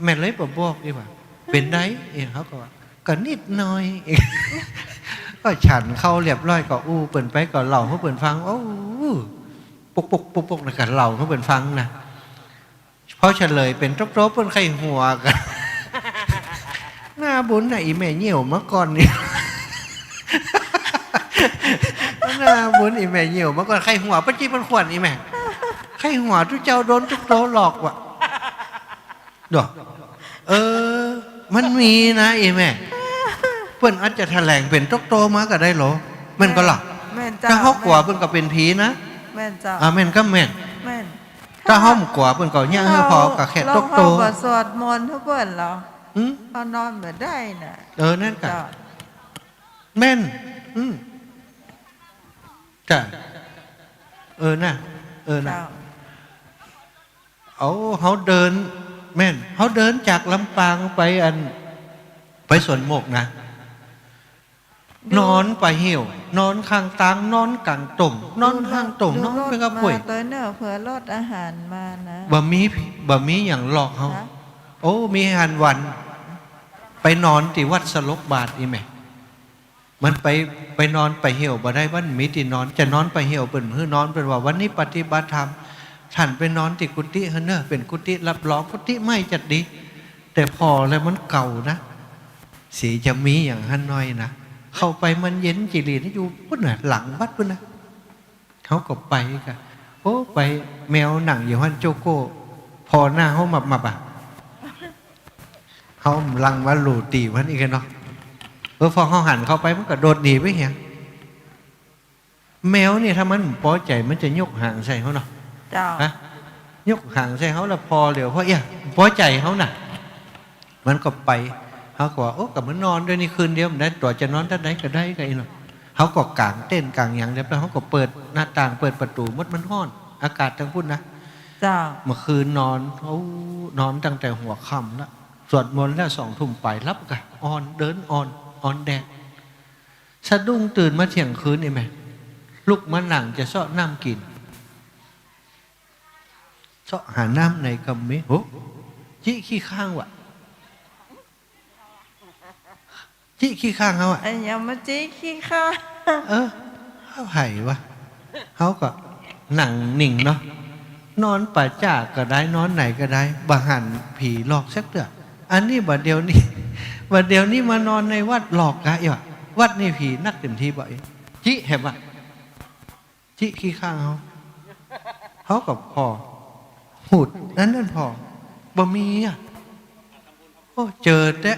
แม่เลยบ่บอกดีกว่า เป๋นใดเอี้ย เฮาก็ว่า ก็นิดหน่อย ก็ฉันข้าวเรียบร้อยก็อู้เปิ้นไป ก็เล่าหื้อเปิ้นฟัง โอ้ ปุกปุกปุกปุกนะ ก็เล่าหื้อเปิ้นฟังนะ พอเฉลยเป๋นโต๊ะๆ เปิ้นใค่หัวกั๋น หน้าบุญน่ะ อีแม่เหี่ยวมาก่อนนี่ หน้าบุญ อีแม่เหี่ยวมาก่อน ใค่หัว ป้าจี้ป้าขวัญ อีแม่ ใค่หัวตุ๊เจ้าโดนตุ๊โตหลอกว่ะ เนาะ เออ มันมีนะ อีแม่ เปิ้นอาจจะแถลงเป๋นโต๊ะๆ มาก็ได้หรอ แม่นก่อล่ะ แม่นเจ้า ถ้าเฮากั๋วเปิ้นก็เป๋นผีนะ แม่นเจ้า อ่า แม่นก็แม่น แม่น ถ้าเฮาบ่กั๋วเปิ้นก็เยียะหื้อผ่อ เฮา ก็แค่ตกโต เฮาบ่สวดมนต์หื้อเปิ้นเหรอ อืม เฮานอนบ่ได้น่ะ เออ นั่นกะ เจ้า แม่น อืม จ้ะ เออ น่ะ เออ น่ะ เจ้า เอา เฮาเดิน แม่น เฮาเดินจากลำปางไปอัน ไปสวนหมากนะ ดู นอนป่าเหี่ยว นอนข้างตาง นอนก๋างต้ง นอนข้างต้ง ดูรถ นอนไปกับป่วย มาตวยเน่อ เผื่อรถอาหารมานะ บ่มี บ่มีหยังหลอกเฮา ฮะ โอ้ มีหั้นวัน ไปนอนตี้วัดสลกบาตรอี้แหม มันไป ไปนอนป่าเหี่ยวบ่ได้ มันมีตี้นอน จะนอนป่าเหี่ยวเปิ้นหื้อนอน เปิ้นว่าวันนี้ปฏิบัติธรรม ต้านไปนอนตี้กุฏิหั้นเน่อ เป๋นกุฏิรับรอง กุฏิไม้จัดดี แต่ผ่อแล้วมันเก่านะ สีจะมีอย่างหั้นหน้อยนะ เข้าไปมันเย็นจิหลีด อยู่ปู๊นน่ะ หลังวัดปู๊นน่ะ เฮาก็ไปกะ โอ้ ไป แมวนั่งอยู่หั้นโจโก้ ผ่อหน้าเฮามับๆ อะ เฮาลังว่าหลู่ตี๋มันอี้แกเนาะ เออ พอเฮาหันเข้าไปมันก็โดดหนีไปเหีย แมวนี่ถ้ามันบ่ปอใจ๋มันจะยกหางใส่เฮาเนาะ เจ้า ฮะ ยกหางใส่เฮาแล้วผ่อเหลียว ผ่อเอี้ย บ่ปอใจ๋เฮาน่ะ มันก็ไป เฮาก็ว่า โอ้ ก็มานอนตวยนี่คืนเดียว บ่ได้ ตั๋วจะนอนตังใดก็ได้ ก็อี้เนาะ เฮาก็ก๋างเต็นท์ก๋างหยังเรียบร้อย เฮาก็เปิดหน้าต่าง เปิดประตู๋หมด มันฮ้อน อากาศตางปู๊นนะ เจ้า เมื่อคืนนอน โอ้ นอนตั้งแต่หัวค่ำละ สวดมนต์แล้วสองทุ่มไป หลับกะ อ่อน เดินอ่อน อ่อนแดด สะดุ้งตื่นมาเที่ยงคืนอี้แหม ลุกมานั่งจะเซาะน้ำกิ๋น เซาะหาน้ำไหนก็บ่มี โห จี๊ขี้ข้างว่ะ จี๊ขี้ข้างเฮาอะ อะหยังมาจี๊ขี้ข้าง เออ เฮาไผวะ เฮาก็นั่งนิ่งเนาะ นอนป่าจ๊าก็ได้ นอนไหนก็ได้ บ่หันผีหลอกสักเตื้อ อันนี้บ่าเดี่ยวนี้ บ่าเดี่ยวนี้มานอนในวัดหลอกกะอี้วะ วัดนี่ผีนักเต็มตี้บ่ จี๊แหมวะ จี๊ขี้ข้างเฮา เฮาก็ผ่อ หูดอันนั้นผ่อ บ่มีอะ โอ้ เจอแต๊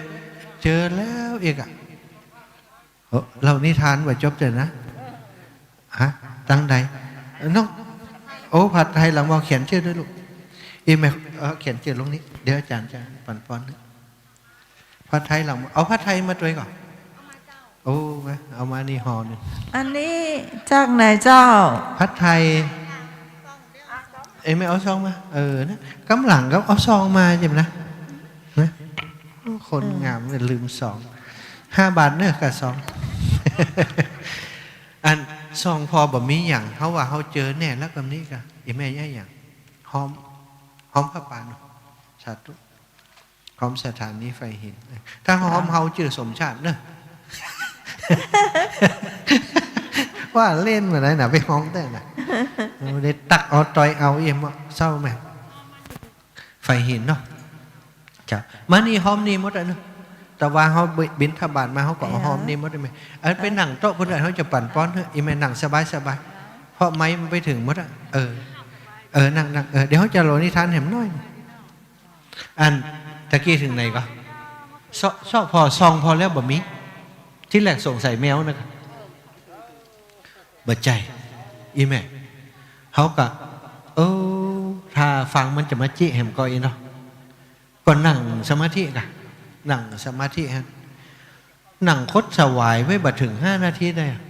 เจอแล้วอีกอะ โอ้ เล่านิทานบ่จบเตื้อนะ ฮะ ตังใด น้อง โอ้ ผัดไทยหลังมอ เขียนจื้อตวยลูก อี้แม่ เออ เขียนจื้อลงนี้ เดี๋ยวอาจ๋ารย์จะปั๋นปอน ผัดไทยหลัง เอาผัดไทยมาตวยก่อ โอ้ เอามานี่ห่อนึ่ง อันนี้จากไหนเจ้า ผัดไทย เอ้ย แม่เอาซองมา เออ นะ ก๋ำลังก็เอาซองมาเจ้านะ นะ คนงามเนี่ยลืมซอง ห้าบาทเน่อ กับซอง อันซองผ่อบ่มีหยัง เฮาว่าเฮาเจอแน่แล้วกำนี้กะ อี้แม่เยียะหยัง ฮ้อม ฮ้อมผ้าป่าเนาะ สาธุ ฮ้อมสถานีไฟหิน ถ้าฮ้อมเฮาจื้อสมชาติเนอะ ว่าเล่นมาได้นะ ไปฮ้อมได้นะ ได้ตักเอาตอยเอาเอี่ยมเศร้าแม่ ไฟหินเนาะ เจ้า มานี่ฮ้อมนี่หมดอะเนอะ แต่ว่าเฮาบิณฑบาตมาเฮาก็เอาฮ้อมนี่หมดได้ไหม เออ ไปนั่งโต๊ะพุ้นเฮาจะปั๋นปอนเถอะ อี้แม่นั่งสบายๆ เพราะไมค์มันไปเถิงหมดอะ เออ เออ นั่งนั่ง เออ เดี๋ยวเฮาจะเล่านิทานแหมหน้อย อันตะกี้เถิงไหนก่อ เซาะ เซาะผ่อ ส่องผ่อแล้วบ่มี ตี้แรกสงสัยแมวนะ บ่ใจ้ อี้แม่ เฮาก็ เออ ถ้าฟังมันจะมาจี๊แหมก่ออี้เนาะ ก็นั่งสมาธิกะ นั่งสมาธิฮะ นั่งคดสวายไว้บ่เถิงห้านาทีได้อะ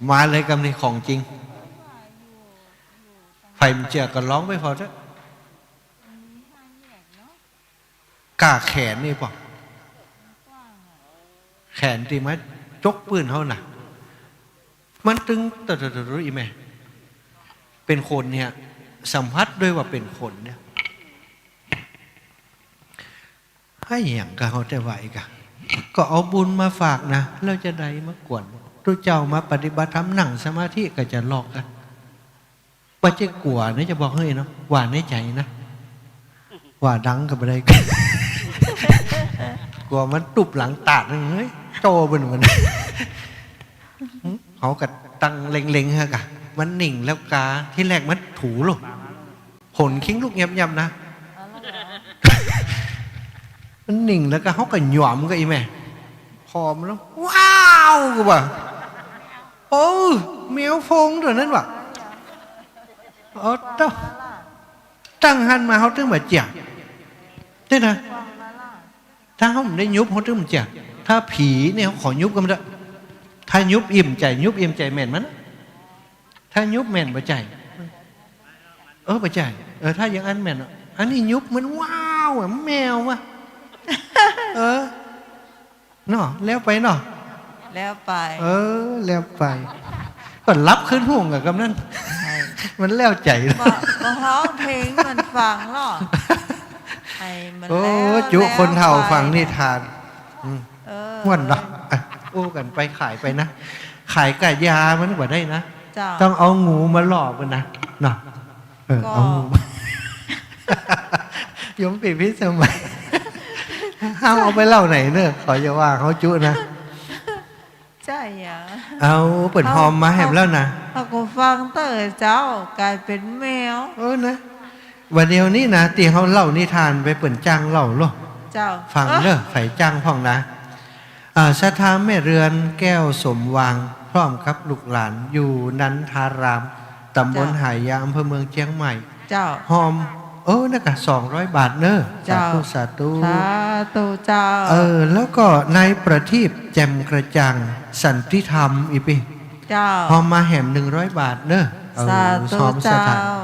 มาเลยกำนี้ของจริง ใผบ่เจื้อก็ลองไปผ่อเถอะ ก้าแขนนี่ป่ะ แขนตี้มาจกปื้นเฮาน่ะ มันตึง ตะ ตะ ตะ อี้แม่ เป๋นคนเนี่ย สัมผัสได้ว่าเป๋นคนเนี่ย ไอ้หยังกะเฮาแต่ไหวกะ ก็เอาบุญมาฝากนะ แล้วจะได้มากวน ตุ๊เจ้ามาปฏิบัติธรรมนั่งสมาธิก็จะหลอกกะ บ่ใจ้กั๋วนะ จะบอกหื้อเนาะ ว่าในใจ๋นะ ว่าดังก็บ่ได้ กั๋วมันตุ๊บหลังตาดนะ เฮ้ย โจ้เปิ้นมัน เฮาก็ตั้งเล็งๆ ฮะกะ มันนิ่งแล้วกา ตี้แรกมันถูลุ ขนคิงลุกยับๆ นะ มันนิ่งแล้วก็เฮาก็หยามก็อี้แม่ พอมันแล้ว ว้าว ก็ว่า โอ้ แมวโพงตั๋วนั้นว่ะ โอ้โต ตั้งหั้นมาเฮาตึงบ่เจีย นี่นะ ถ้าเฮาบ่ได้ยุบเฮาตึงบ่เจีย ถ้าผีเนี่ยเฮาขอยุบก่อนเต๊อะ ถ้ายุบอิ่มใจ๋ ยุบอิ่มใจ๋แม่นมันนะ ถ้ายุบแม่นบ่ใจ้ เออ บ่ใจ้ เออ ถ้าอย่างอั้นแม่นอะ อันนี้ยุบเหมือนว้าวอะ แมวอะ เออ เนาะ แล้วไปเนาะ แล้วไป เออ แล้วไป ก็หลับคืนหุงอะกำนั้น ใช่ มันแล้วใจ๋ บ่ บ่ฮ้องเพลงมันฟังหรอก ให้มัน โอ้ แล้ว จุคนเฒ่า แล้วไป ฟังนิทาน อืม เออ ม่วนเนาะ อ่ะ อู้กั๋นไปขายไปนะ ขายกะยามันบ่ได้นะ เจ้า ต้องเอางูมาหลอกมันนะ เนาะ เออ ก็ เอางู โยมปิดพิสมัย ห้ามเอาไปเล่าไหนเนอะ ขออย่าว่าเขาจุนะ ใจ้อะ เอา เปิ้นฮอมมาแหมแล้วนะ เฮาก็ฟังเต๊อะเจ้า กลายเป๋นแมว เออนะ บ่าเดี่ยวนี้นะ ตี้เฮาเล่านิทานไปเปิ้นจ้างเล่าโล เจ้า ฟังเนอะ เออ ใผจ้างพ่องนะ อ่า ศรัทธาแม่เรือนแก้วสมหวัง พร้อมกับลูกหลาน อยู่นันทาราม ตำบล เจ้า หายา อำเภอเมืองเจียงใหม่ เจ้า ฮอม เออ นั่นกะ สองร้อยบาทเนอะ เจ้า สาธุ สาธุ สาธุเจ้า เออ แล้วก็นายประทีป แจ่มกระจ่าง สันติธรรม อีปี้ เจ้า ฮอมมาแหม หนึ่งร้อยบาทเนอะ เออ สาธุ ฮอมศรัทธา เจ้า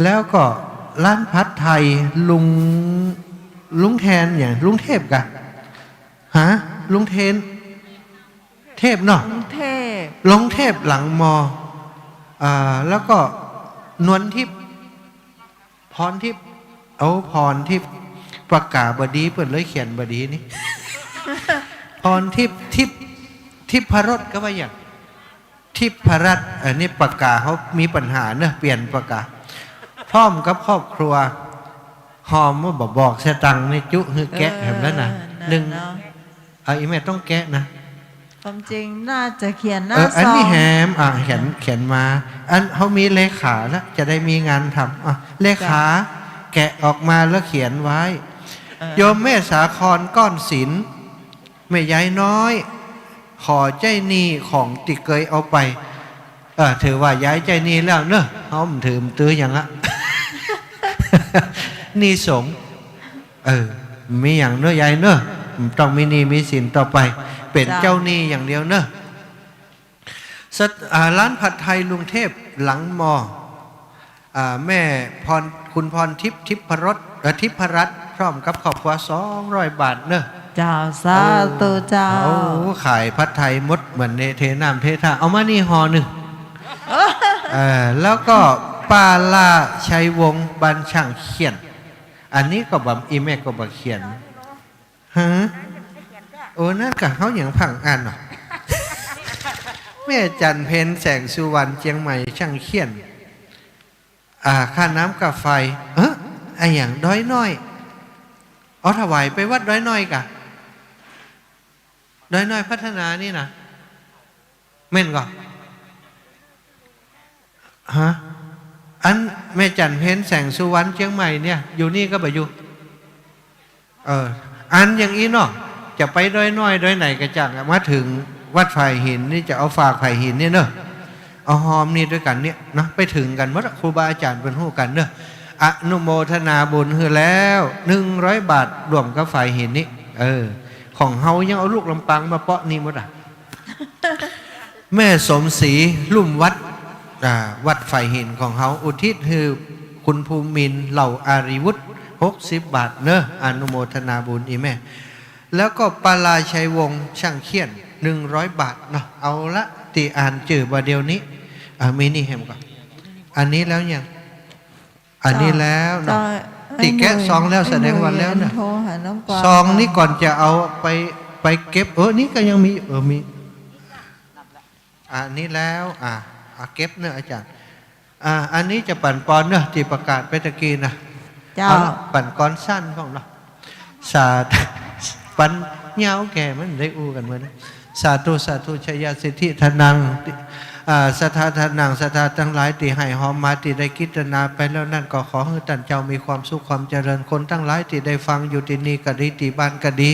แล้วก็ร้านผัดไทยลุง ลุงแทน อย่างลุงเทพกะ ฮะ ลุงเทน เทพเนาะ ลุงเทพ ลุงเทพหลังมอ อ่า แล้วก็นวลทิพย์ พรทิพย์ โอ้ พรทิพย์ ปากกาบ่ดี เปิ้นเลยเขียนบ่ดีนี่ พรทิพย์ ทิพย์ ทิพย์พรสก็ว่าอย่าง ทิพย์พรัตน์ อันนี้ปากกาเขามีปัญหาเนอะ เปลี่ยนปากกา พร้อมกับครอบครัว ฮอมว่าบ่บอกสตางค์นี่ จุหื้อแกะแหมแล้วนะ เออ นั่นเนาะ หนึ่ง เอา อีแม่ต้องแกะนะ ความจริงน่าจะเขียนหน้า เออ อันนี้ ซอง แหม อ่ะ เขียน เขียนมา อันเขามีเลขาแล้ว จะได้มีงานทำ อ่ะ เลขา จ้ะ แกะออกมาแล้วเขียนไว้ เออ โยมแม่สาครก้อนศิลป์ แม่ยายน้อย ขอใจ๊หนี้ของตี้เกยเอาไป เออ ถือว่ายายใจ๊หนี้แล้วเนอะ เขาบ่ถือตื้อหยังละ หนี้สงฆ์ เออ มีหยังเนอะยายเนอะ ต้องมีหนี้มีสินต่อไป เป๋น เจ้า เจ้าหนี้อย่างเดียวเนอะ สัต อ่า ร้านผัดไทยลุงเทพหลังมอ อ่า แม่พร คุณพรทิพย์ ทิพย์พรส เอ่อ ทิพย์พรัตน์ พร้อมกับครอบครัว สองร้อยบาทเนอะ เจ้า สาธุเจ้า โอ้ ขายผัดไทยหมดเหมือนในเทน้ำเทท่า เอามานี่ห่อหนึ่ง เออ แล้วก็ป้าล่าชัยวงศ์ บ้านช่างเขียน อันนี้ก็บ่ อีแม่ก็บ่เขียน ฮะ โอ้ นั่นกะเขายังผังอ่านเนาะ แม่จันเพ็ญ แสงสุวรรณ เจียงใหม่ ช่างเขียน อ่า ค่าน้ำค่าไฟ เออ อะหยัง ดอยน้อย เอาถวายไปวัดดอยน้อยกะ ดอยน้อยพัฒนานี่นะ แม่นก่อ ฮะ อันแม่จันเพ็ญ แสงสุวรรณ เจียงใหม่เนี่ย อยู่นี่ก็บ่อยู่ เออ อันอย่างอี้เนาะ จะไปดอยน้อยดอยไหนก็จ้างอะ มาเถิงวัดฝายหินนี่ จะเอาฝากฝายหินนี่เนอะ เอาฮอมนี่ตวยกั๋นเนี่ยเนาะ ไปเถิงกั๋นหมดอะ ครูบาอาจ๋ารย์เปิ้นฮู้กั๋นเนอะ อนุโมทนาบุญหื้อแล้ว หนึ่งร้อยบาท รวมกับฝายหินนี่ เออ ของเฮายังเอาลูกลำปางมาเปาะนี่หมดอะ แม่สมศรี ลุ่มวัด อ่า วัดฝายหินของเฮา อุทิศหื้อคุณภูมินทร์ เหล่าอารีวุฒิ หกสิบบาทเนอะ อนุโมทนาบุญอีแม่ แล้วก็ป้าล่าชัยวงศ์ ช่างเขียน หนึ่งร้อยบาทเนาะ เอาละ ตี้อ่านจื้อบ่าเดี่ยวนี้ อ่า มีนี่แหมก่อ อันนี้แล้วยัง อันนี้แล้วเนาะ เจ้า ตี้แกะซองแล้วแสดงว่าแล้วนะ โทรหาน้องกวาง ซองนี้ก่อนจะเอาไป ไปเก็บ เออ นี่ก็ยังมี เออ มี อันนี้แล้ว อ่ะ อ่ะ เก็บเนอะอาจ๋ารย์ อ่ะ อันนี้จะปั๋นปอนเนอะ ตี้ประกาศไปตะกี้นะ เจ้า เอาละ ปั๋นก้อนสั้นพ่องเนาะ สาธุ ปั๋นยาวแก่มันได้อู้กั๋นเมื่อนะ สาธุ สาธุ ชยสิทธิธนัง อ่า ศรัทธาต้านหน้า ศรัทธาตังหลายตี้ไห้ฮอมมา ตี้ได้กิตนาไปแล้วนั้น ก็ขอหื้อต้านเจ้ามีความสุขความเจริญ คนตังหลายตี้ได้ฟังอยู่ตี้นี่ก็ดี ตี้บ้านก็ดี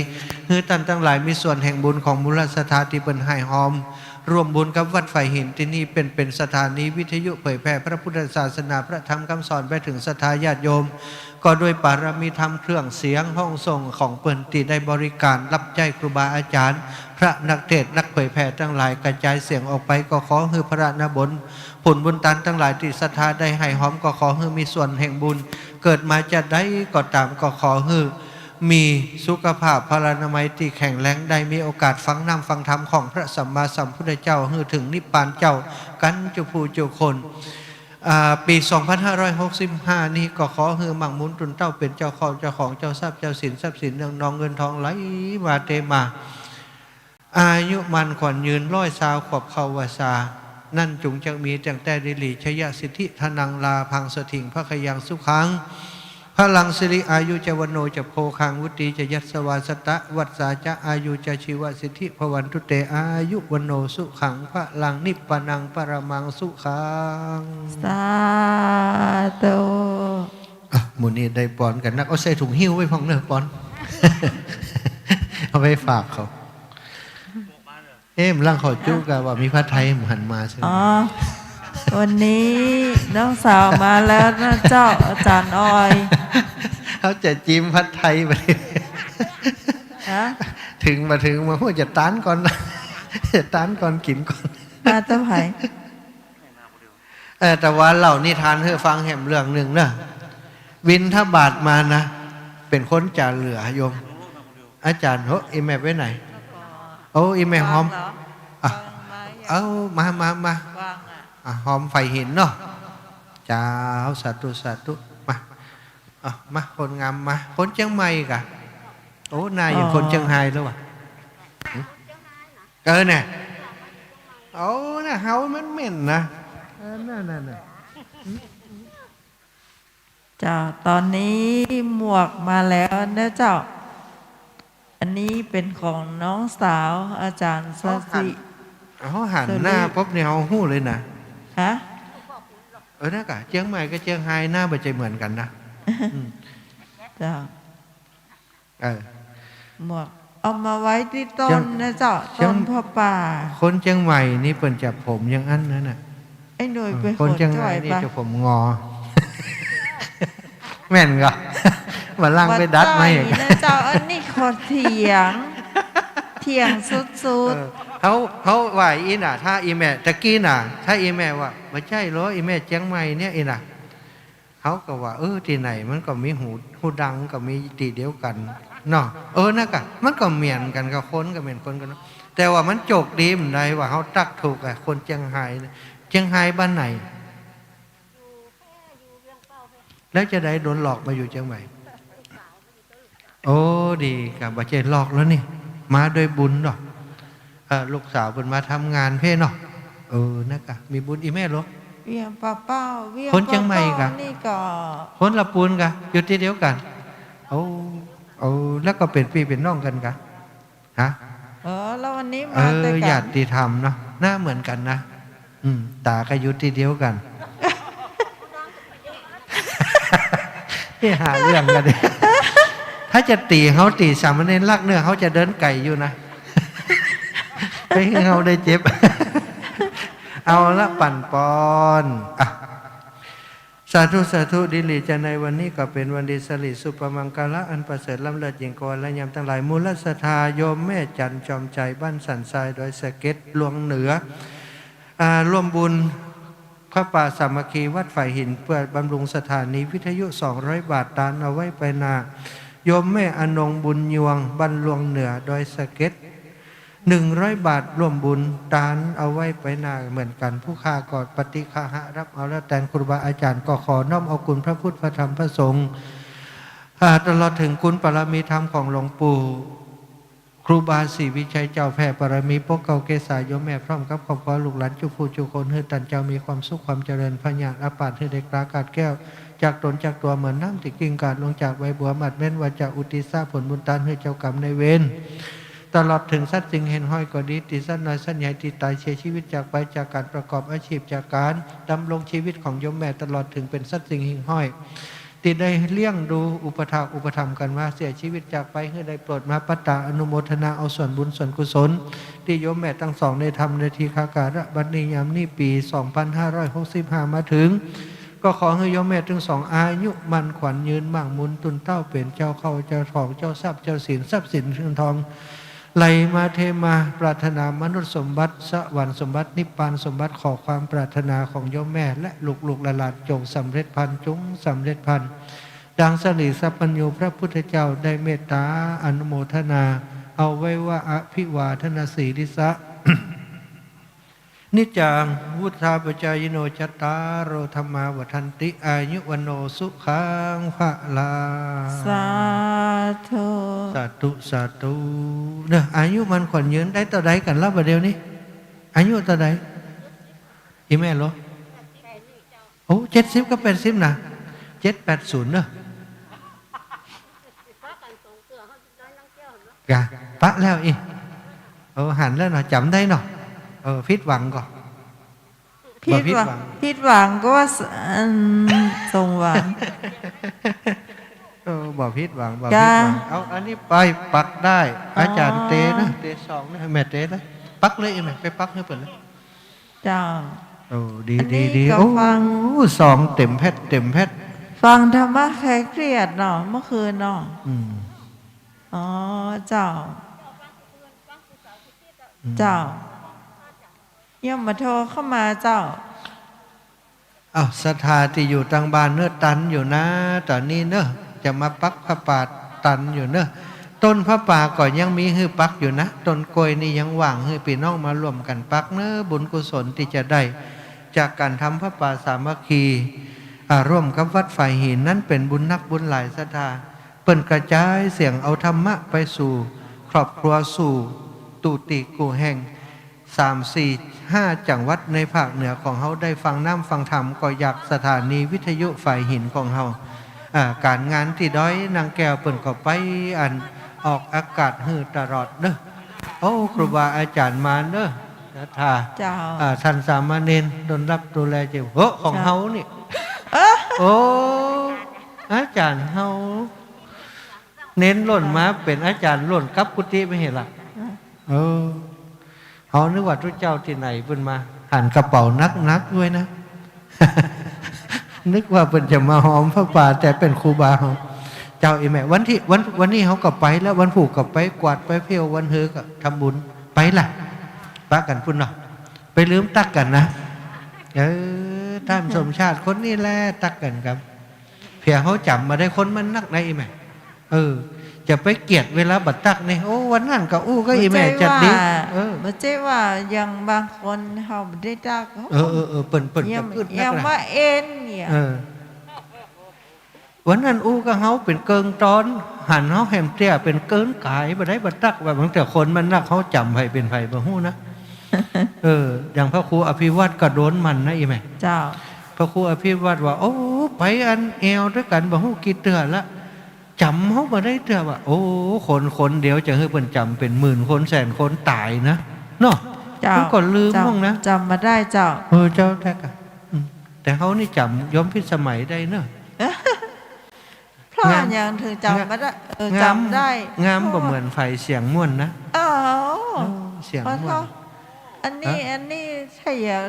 หื้อต้านตังหลายมีส่วนแห่งบุญของมูลศรัทธาตี้เปิ้นไห้ฮอม ร่วมบุญกับวัดฝายหินตี้นี่ เป๋น เป๋นสถานีวิทยุเผยแผ่พระพุทธศาสนา พระธรรมคำสอนไปเถิงศรัทธาญาติโยม ก็ด้วยปารมีธรรมเครื่องเสียงห้องส่งของเปิ้นตี้ได้บริการรับใจ๊ครูบาอาจารย์ พระนักเทศน์นักเผยแผ่ตังหลายกระจายเสียงออกไป ก็ขอหื้อพระนบุญ ผลบุญตานตังหลายตี้ศรัทธาได้ไห้ฮอม ก็ขอหื้อมีส่วนแห่งบุญ เกิดมาจาติใดก็ต๋าม ก็ขอหื้อ มีสุขภาพพลานามัยตี้แข็งแรง ได้มีโอกาสฟังน้ำฟังธรรมของพระสัมมาสัมพุทธเจ้า หื้อเถิงนิพพานเจ้ากั๋นจุผู้จุคน อ่า ปี๋สองพันห้าร้อยหกสิบห้านี้ ก็ขอหื้อมั่งมูลตุนเต้า เป๋นเจ้าเข้าเจ้าของ เจ้าทรัพย์เจ้าสิน ทรัพย์สินเงินทอง เงินทองไหลมาเทมา อายุมั่นขวัญยืน ร้อยซาวขวบเข้าวัสสา นั้นจุ่งจักมีตั้งแต่ ดิริชยสิทธิ ธนัง ลาภัง สถิง ภะคะยัง สุขัง พลัง สิริ อายุ จะ วัณโณ จะ โภคัง วุตตี จะ ยัสสวา สะตะวัสสา จะ อายุ จะ ชีวสิทธิ ภะวันตุ เต อายุ วัณโณ สุขัง พลัง นิพพานัง ปะระมัง สุขัง สาธุ อ่ะ หมู่นี้ได้ปอนกั๋นนัก เอาใส่ถุงหิ้วไว้พ่องเน่อปอน เอาไปฝากเขา เอ๊ะ มันลังเขาจุกะว่ามีผัดไทย มันหันมาใช่ไหม อ๋อ วันนี้น้องสาวมาแล้วนะเจ้า อาจ๋ารย์ออย เขาจะจิ้มผัดไทยไป ฮะ เถิงมาเถิงมา โอ้ย จะตานก่อน จะตานก่อน กิ๋นก่อน มาเจ้าไผ เออ แต่ว่าเล่านิทานหื้อฟังแหมเรื่องนึ่งเน่อ บิณฑบาตมานะ เป๋นคนจ๋าเหลือโยม อาจ๋ารย์ โห อี่แม่ไปไหน โอ้ อี่แม่ฮอม อ่ะ เอา มา มา มา อ่ะ ฮอมฝายหินเนาะ เจ้า สาธุ สาธุ มา อ่ะ มา คนงามมา คนเจียงใหม่กะ โอ้ หน้าอย่างคนเจียงฮายแล้ววะ เออ เนี่ย เอานะ เฮามันเหม็นนะ เออ นั่นน่ะ เจ้า ต๋อนนี้หมวกมาแล้วนะเจ้า อันนี้เป๋นของน้องสาวอาจ๋ารย์สะสิ เฮาหันหน้าปุ๊บเนี่ย เฮาฮู้เลยนะ ฮะ เออ นั่นกะ เจียงใหม่กับเจียงฮายหน้าบ่ใจ้เหมือนกั๋นนะ อืม เจ้า เออ หมวกเอามาไว้ตี้ต้นนะเจ้า เจียง ต้นผ้าป่า คนเจียงใหม่นี่เปิ้นจะผมอย่างอั้นนั่นน่ะ ไอ้หน่วยไป คนเจียงใหม่นี่จะผมงอ แม่นก่อ มาล้างไปดัดมาเองนะเจ้า อันนี้ขอเถียง เถียงสุดๆ เออ เฮา เฮาว่าอี้น่ะ ถ้าอี่แม่ตะกี้น่ะ ถ้าอี่แม่ว่า บ่ใจ้หรอ อี่แม่เจียงใหม่เนี่ย อี้น่ะ เฮาก็ว่า เออ ตี้ไหนมันก็มีฮู ฮูดังก็มีตี้เดียวกั๋นเนาะ เออ นั่นกะ มันก็เหมือนกั๋นกับคน ก็เหมือนคนกั๋นเนาะ แต่ว่ามันโจคดีมันใดว่าเฮาตั๊กถูกอะ คนเจียงฮายเนี่ย เจียงฮายบ้านไหน แล้วจาใดโดนหลอกมาอยู่เจียงใหม่ โอ้ ดีกะ บ่ใจ้หลอกแล้วนี่ มาด้วยบุญเนาะ เออ ลูกสาวเปิ้นมาทำงานเพ่เนาะ เออ นั่นกะ มีบุญ อี่แม่หลวง เวียงป่าเป้า เวียงป่าเป้า คนเจียงใหม่กะ นี่กะ คนละปูนกะ อยู่ตี้เดียวกั๋น โอ้ โอ้ แล้วก็เป๋นปี้เป๋นน้องกั๋นกะ ฮะ เออ แล้ววันนี้มา เออ ด้วยกั๋น ญาติธรรมเนาะ หน้าเหมือนกั๋นนะ อืม ต๋าก็อยู่ตี้เดียวกั๋น นี่หาเรื่องกั๋นดิ ถ้าจะตี๋เฮา ตี๋สามเณรลักษณ์เน่อ เฮาจะเดินไก๋อยู่นะ ไปหื้อเฮาได้เจ็บ เอาละ ปั๋นปอน อ่ะ สาธุ สาธุ ดิริจาในวันนี้ก็เป๋นวันดี สิริสุภมังคละ อันประเสริฐล้ำเลิศยิ่งกว่าวันและยามตังหลาย มูลศรัทธาโยมแม่จันทร์จอมใจ๋ บ้านสันทราย ดอยสะเก็ด ลวงเหนือ อ่า ร่วมบุญผ้าป่าสามัคคีวัดฝายหิน เพื่อบำรุงสถานีวิทยุ สองร้อยบาท ตานเอาไว้ไปหน้า โยมแม่อนงบุญยวง บ้านลวงเหนือ ดอยสะเก็ด หนึ่งร้อยบาท ร่วมบุญตานเอาไว้ไปหน้าเหมือนกั๋น ผู้ข้าก็ปฏิฆะหะรับเอาแล้ว แตนครูบาอาจ๋ารย์ ก็ขอน้อมเอาคุณพระพุทธ พระธรรม พระสงฆ์ อ่า ตลอดเถิงคุณปารมีธรรมของหลวงปู่ ครูบาศรีวิชัยเจ้า แผ่ปารมีปกเกล้าเกษาโยมแม่พร้อมกับครอบครัวลูกหลานจุผู้จุคน หื้อต้านเจ้ามีความสุขความเจริญ พญาอาพาธหื้อได้คลาขาดแคล้วจากต๋นจากตั๋ว เหมือนน้ำตี้กลิ้งกาดลงจากใบบัว หมาดเม้นว่าจะอุทิศผลบุญตานหื้อเจ้ากรรมนายเวร ตลอดเถิงสัตว์สิ่งเหิ่งห้อยก็ดี ตี้สัตว์น้อยสัตว์ใหญ่ตี้ต๋ายเสียจีวิตจากไปจากก๋านประกอบอาจีพ จากก๋านดำรงจีวิตของโยมแม่ ตลอดเถิงเป๋นสัตว์สิ่งเหิ่งห้อย ตี้ได้เลี้ยงดูอุปัฏฐากอุปถัมภ์กั๋นมา เสียจีวิตจากไป หื้อได้โปรดมาปัตตาอนุโมทนาเอาส่วนบุญส่วนกุศล ตี้โยมแม่ตังสองได้ทำในทีฆาการะบัดนี้ยามนี้ ปี๋สองปันห้าร้อยหกสิบห้ามาเถิง ก็ขอหื้อโยมแม่ตังสองอายุมั่นขวัญยืน มั่งมูลตุนเต้า เป๋นเจ้าเข้าเจ้าของ เจ้าทรัพย์เจ้าสิน ทรัพย์สินเงินทอง ไหลมาเทมา ปรารถนามนุษย์สมบัติ สวรรค์สมบัติ นิพพานสมบัติ ขอความปรารถนาของโยมแม่และลูกๆหลานๆ จงสำเร็จพลัน จงสำเร็จพลัน ดังสรีสัพพัญญูพระพุทธเจ้าได้เมตตาอนุโมทนาเอาไว้ว่า อภิวาทนสีลิสสะ นิจจังวุฑฒาปจายิโน จัตตาโรธัมมาวัฑฒันติ อายุวัณโณสุขังพลัง สาธุ สาธุ สาธุ เนาะ อายุมั่นขวัญยืน ได้เต้าใดกั๋นละบ่าเดี่ยวนี้ อายุเต้าใด อี่แม่โล โอ้ เจ็ดสิบกับแปดสิบนะ เจ็ดแปดศูนย์ เนาะ กะ ปะแล้วอี้ เออ หันแล้วเนาะ จ๋ำได้เนาะ เออ ผิดหวังก่อ ผิดหวัง บ่ผิดหวัง ผิดหวังก็ว่าส- อืม สมหวัง เออ บ่ผิดหวัง บ่ผิดหวัง กะ เอา อันนี้ไปปักได้ อ๋อ อาจารย์เตนะ เตสองนะ แม่เตนะ ปักเลยอี้แม่ ไปปักหื้อเปิ้นเลย เจ้า โอ้ ดี อันนี้ ดี ดี ก็ โอ้ ฟัง สองเต็มแพ็ค เต็มแพ็ค ฟังธรรมะแคลเกลียดเนาะ เมื่อคืนเนาะ อืม อ๋อ เจ้า อืม เจ้า โยมมาโทรเข้ามาเจ้า อ้าว ศรัทธาตี้อยู่ตางบ้านเนาะ ตันอยู่นะ ต๋อนนี้เนาะ จะมาปักผ้าป่าตันอยู่เนาะ ต้นผ้าป่าก็ยังมีหื้อปักอยู่นะ ต้นกล้วยนี่ยังว่างหื้อปี้น้องมาร่วมกั๋นปักเนาะ บุญกุศลตี้จะได้จากก๋านทำผ้าป่าสามัคคี อ่า ร่วมกับวัดฝายหินนั้นเป๋นบุญนักบุญหลาย ศรัทธา เปิ้นกระจายเสียงเอาธรรมะไปสู่ครอบครัว สู่ตุ๊ติกู้แห่ง สาม สี่ ห้า จังหวัดในภาคเหนือของเฮาได้ฟังน้ำฟังธรรม ก็จากสถานีวิทยุฝายหินของเฮา อ่า ก๋านงานตี้ดอยนางแก้วเปิ้นก็ไปอันออกอากาศหื้อตลอดเนาะ โอ้ ครูบาอาจ๋ารย์มาเนาะ ศรัทธา เจ้า อ่า ต้านสามเณรดูแลรับดูแลเจ้า โอ้ ของ เจ้า เฮานี่ เอ้อ โอ้ อาจ๋ารย์เฮา เณรหล่นมาเป๋นอาจ๋ารย์หล่นกลับกุฏิไปเหียละ เออ เฮานึกว่าตุ๊เจ้าตี้ไหนเปิ้นมา หันกระเป๋าหนักๆ ด้วยนะ นึกว่าเปิ้นจะมาหอมผ้าป่า แต่เป๋นครูบาเฮา เจ้า อี่แม่ วันตี้ วัน วันนี้เฮาก็ไปแล้ว วันพูกก็ไปกวาดไปเผียว วันฮือก็ทำบุญ ไปละ ปะกั๋นปู้นเนาะ ไปลืมตั๊กกั๋นนะ เออ ต้านสมชาติคนนี้แหละตั๊กกั๋นครับ เผื่อเฮาจ๋ำบ่าได้คนมันนักนะอี่แม่ เออ จะไปเกลียดเวลาบ่ตั๊กนี่ โอ้ วันนั้นก็อู้กับอี่แม่จัดดี บ่ใจ้ว่า เออ บ่ใจ้ว่าอย่างบางคนเฮาบ่ได้ตั๊ก เออ เออ เออ เปิ้น เปิ้น ยัง จะกึ๊ดนักนะ ยังว่าเอ็นเนี่ย เออ วันนั้นอู้กับเฮาเป๋นเกิ่งตอน หันเฮาแหมเตี้ยเป๋นเกิ่งก๋าย บ่ได้บ่ตั๊ก ว่าบางเตื้อคนมันนัก เฮาจ๋ำใผเป๋นใผบ่ฮู้นะ เออ อย่างพระครูอภิวัตรก็โดนมันนะอี่แม่ เจ้า พระครูอภิวัตรว่า โอ้ ไปอันแอ่วตวยกั๋นบ่ฮู้กี่เตื้อละ จ๋ำเฮาบ่ได้เตื้อว่ะ โอ้ คนคนเดียวจะหื้อเปิ้นจ๋ำเป๋นหมื่นคนแสนคนต๋ายนะ เนาะ เจ้า มันก็ลืม เจ้า บ้างนะ จ๋ำบ่ได้เจ้า เออ เจ้าแต๊กอะ อืม แต่เฮานี่จ๋ำโยมพิสมัยได้เนาะ เพราะ งาม อย่างเถิงจ๋ำบ่ได้ เออ งาม จ๋ำได้ งามบ่เหมือนใผ เสียงม่วนนะ เออ เออ เสียงม่วน เพราะเขา อันนี้ ฮะ อันนี้ใช่เหรอ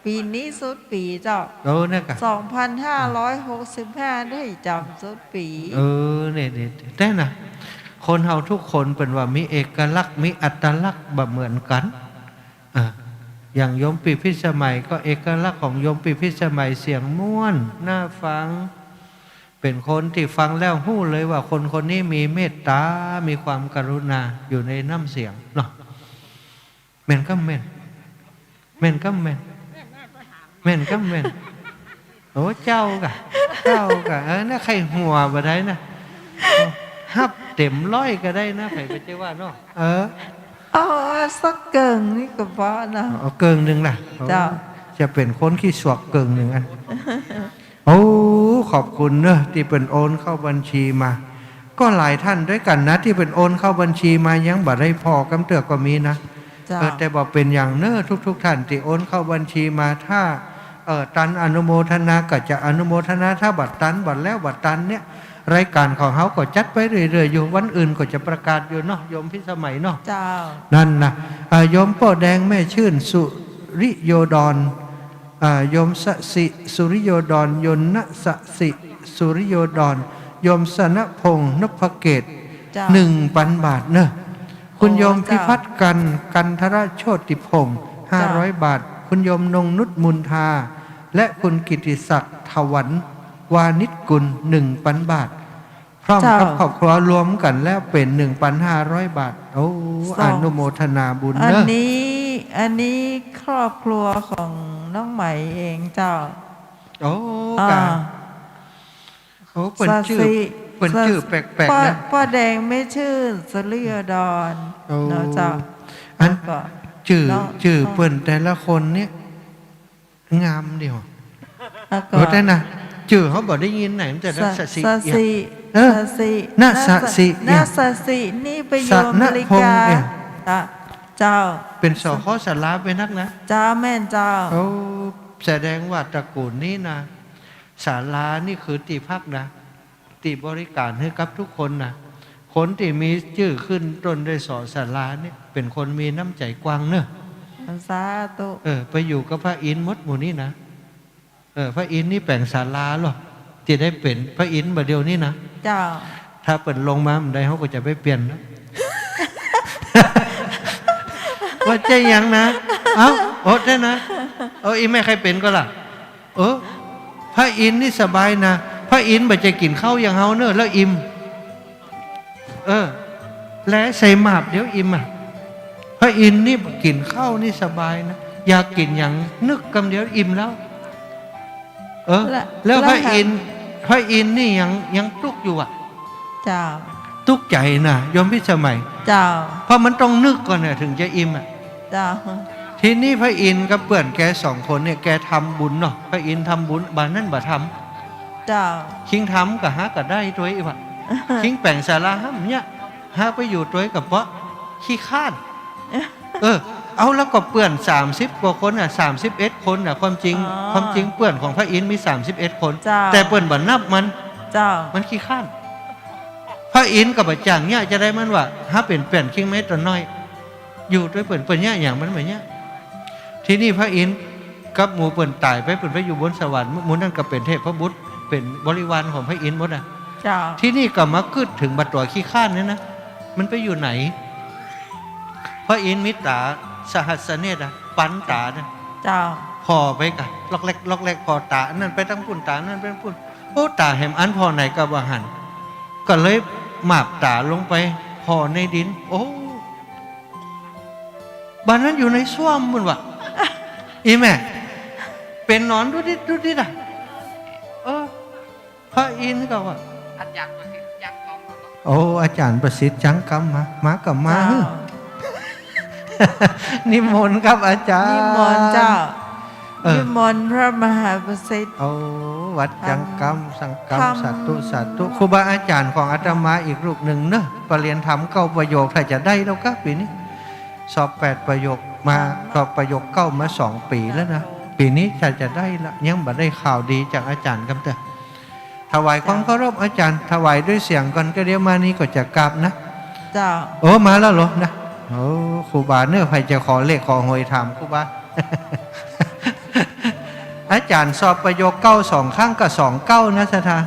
ปี๋นี้สุดปี๋เจ้า โอ้ เนี่ยกะ สองพันห้าร้อยหกสิบห้า ได้จ๋ำสุดปี๋ เออ เนี่ย เนี่ย แต๊นะ คนเฮาทุกคนเปิ้นว่ามีเอกลักษณ์ มีอัตลักษณ์บ่เหมือนกั๋น อ่ะ อย่างโยมปี้พิสมัยก็เอกลักษณ์ของโยมปี้พิสมัยเสียงม่วน น่าฟัง เป๋นคนตี้ฟังแล้วฮู้เลยว่าคนคนนี้มีเมตต๋า มีความกรุณาอยู่ในน้ำเสียงเนาะ แม่นกำแม่น แม่นกำแม่น แม่นกำแม่น โอ้ เจ้ากะ เจ้ากะ เออ เนี่ย ใค่หัวบ่ได้นะ ฮับเต็มร้อยก็ได้นะ ใผบ่ใจ้ว่าเนาะ เออ เอาสักเกิ่งนี่ก็พอนะ เอาเกิ่งนึ่งนะ เจ้า จะเป๋นคนขี้สวกเกิ่งนึ่งอัน โอ้ ขอบคุณเนาะ ตี้เปิ้นโอนเข้าบัญชีมา ก็หลายท่านด้วยกั๋นนะ ตี้เปิ้นโอนเข้าบัญชีมายังบ่ได้ผ่อกำเตื้อก็มีนะ เจ้า เออ แต่บ่เป๋นหยังเน่อ ทุกๆ ท่านตี้โอนเข้าบัญชีมา ถ้า เอ่อ ตันอนุโมทนาก็จะอนุโมทนา ถ้าบ่ตัน บ่แล้วบ่ตันเนี่ย รายก๋านของเฮาก็จัดไปเรื่อยๆ อยู่ วันอื่นก็จะประกาศอยู่เนาะ โยมพิสมัยเนาะ เจ้า นั่นนะ เอ่อ โยมป้อแดงแม่ชื่น สุริโยดร อ่า โยมสสิ สุริโยดร โยมนสสิ สุริโยดร โยมสนพงษ์ นพเกต เจ้า หนึ่งปันบาทเนอะ คุณโยม โอ้ เจ้า พิพัฒน์กัน กันทรโชติพงษ์ เจ้า ห้าร้อยบาท คุณโยมนงนุช มูลธา และคุณกิตติศักดิ์ ถวันวานิชกุล หนึ่งปันบาท พร้อมกับ เจ้า ครอบครัวรวมกั๋นแล้วเป๋น หนึ่งปันห้าร้อยบาท โอ้ สอง อนุโมทนาบุญเนอะ อันนี้ อันนี้ครอบครัวของน้องไหมเองเจ้า โอ้ อ่า กะ โอ้ เปิ้นจื้อ สสิ เปิ้นจื้อแปลกๆ ป้อ นะ ป้อแดงแม่ชื่น สุริโยดร โอ้ เนาะเจ้า อัน แล้วก็ จื้อ น้อง จื้อเปิ้นแต่ละคนเนี่ย งามเดียว แล้วก็ โอ้ แต่นะ จื้อเขาบ่ได้ยินไหน มันจะ ส สสิ สสิ เออ สสิ นสสิ นสสิ นี่ไปอยู่อเมริกา สนพงษ์เนี่ย อ่ะ เจ้า เป๋น สข ศาลาไปนักนะ เจ้า แม่นเจ้า โอ้ แสดงว่าตระกูลนี้นะ ศาลานี่คือตี้พักนะ ตี้บริการหื้อกับทุกคนนะ คนตี้มีจื้อขึ้นต้นด้วย ส ศาลาเนี่ย เป๋นคนมีน้ำใจ๋กว้างเนอะ สาธุ เออ ไปอยู่กับพระอินทร์หมดหมู่นี้นะ เออ พระอินทร์นี่แป๋งศาลาเหรอ ตี้ได้เป๋นพระอินทร์บ่าเดี่ยวนี้นะ เจ้า ถ้าเปิ้นลงมาบ่ได้ เฮาก็จะไปเปลี่ยนนะ ว่าใจ้หยังนะ เอ้า โอ้ ใจ้นะ เออ อีแม่ใค่เป๋นก่อล่ะ เออ พระอินทร์นี่สบายนะ พระอินทร์บ่ใจ้กิ๋นข้าวอย่างเฮาเนอะ แล้วอิ่ม เออ แลใส่หมากเดี๋ยวอิ่มอ่ะ พระอินทร์นี่กิ๋นข้าวนี่สบายนะ อยากกิ๋นหยังนึกกำเดียวอิ่มแล้ว เออ แล้ว แล้ว แล้วพระอินทร์ พระอินทร์นี่ยัง ยังตุ๊กอยู่อ่ะ เจ้า ตุ๊กใจ๋นะ โยมพิสมัย เจ้า เพราะมันต้องนึกก่อนน่ะ เถิงจะอิ่มอ่ะ เจ้า ทีนี้พระอินทร์กับเปื้อนแกสองคนเนี่ย แกทำบุญเนาะ พระอินทร์ทำบุญ บ่านั้นบ่าทำ เจ้า คิงทำก็หาก็ได้ตวยอีกว่ะ คิงแป๋งศาลาห้ำเนี่ย หาไปอยู่ตวยก็เป๋าะขี้คร้าน เออ เอาแล้วก็เปื้อนสามสิบกว่าคนน่ะ สามสิบเอ็ดคนน่ะ ความจริง อ๋อ ความจริงเปื้อนของพระอินทร์มีสามสิบเอ็ดคน เจ้า แต่เปิ้นบ่นับมัน เจ้า มันขี้คร้าน พระอินทร์ก็บ่จ้างเนี่ย จะได้มันว่า หาเป๋นเปื้อนคิงแม้แต่น้อย อยู่ตวยเปิ้น เปิ้นเนี่ยหยังมันบ่เนี่ย ทีนี้พระอินทร์กับหมู่เปิ้นต๋ายไป เปิ้นไปอยู่บนสวรรค์ หมู่นั้นก็เป๋นเทพบุตร เป๋นบริวารของพระอินทร์หมดน่ะ เจ้า ทีนี้ก็มากึ๊ดเถิงบ่าตั๋วขี้คร้านเนี่ยนะ มันไปอยู่ไหน พระอินทร์มีต๋าสหัสเนตรอะ ปันต๋านะ เจ้า ผ่อไปกะ ล็อกแล็ก ล็อกแล็ก ผ่อต๋าอันนั้นไปตางปุ้น ต๋าอันนั้นไปตางปุ้น โอ้ ต๋าแหมอันผ่อไหนก็บ่หัน ก็เลยหมาบต๋าลงไปผ่อในดิน โอ้ บ่านั้นอยู่ในส้วมปุ้นว่ะ อีแม่ เป๋นหนอนดุดดิ๊ดดุดดิ๊ดอะ เออ พระอินทร์ก็ว่า อาจ๋ารย์ประสิทธิ์จังกำ โอ้ อาจ๋ารย์ประสิทธิ์จังกำมา มาก็มา เจ้า นิมนต์ครับอาจ๋ารย์ นิมนต์เจ้า เออ นิมนต์พระมหาประสิทธิ์ โอ้ วัดจังกำ จังกำ สาธุ สาธุ ครูบาอาจ๋ารย์ของอาตมาอีกรูปนึ่งเนอะ ปริญญาธรรมเก้าประโยค ถ้าจะได้แล้วกะปี๋นี้ สอบแปดประโยคมา สอบประโยคเก้ามาสองปี๋แล้วนะ ปี๋นี้ถ้าจะได้ละ ยังบ่ได้ข่าวดีจากอาจ๋ารย์กำเตื้อ ถวายความเคารพอาจ๋ารย์ ถวายด้วยเสียงก่อน ก็เดี๋ยวมานี่ก็จะกราบนะ เจ้า โอ้ มาแล้วเหรอนะ โอ้ ครูบาเนอะ ใผจะขอเลขขอหวยถามครูบา อาจ๋ารย์สอบประโยคเก้าสองครั้งก็สองเก้านะ ศรัทธา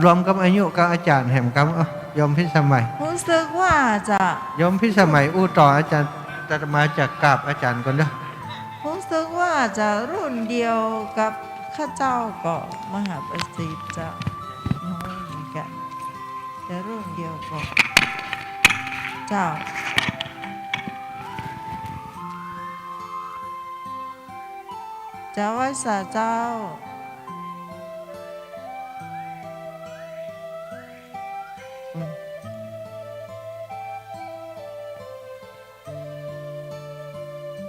รวมกับอายุกับอาจ๋ารย์แหมกำ เอ้า โยมพิสมัย ฮู้สึกว่าจะ โยมพิสมัยอู้ต่อ อาจ๋ารย์ อาตมาจะกราบอาจ๋ารย์ก่อนเด้อ ฮู้สึกว่าจะรุ่นเดียวกับข้าเจ้าก็ มหาประสิทธิ์เจ้า น้อยเหมือนกัน จะรุ่นเดียวก็ เจ้า เจ้าไหว้สาเจ้า อืม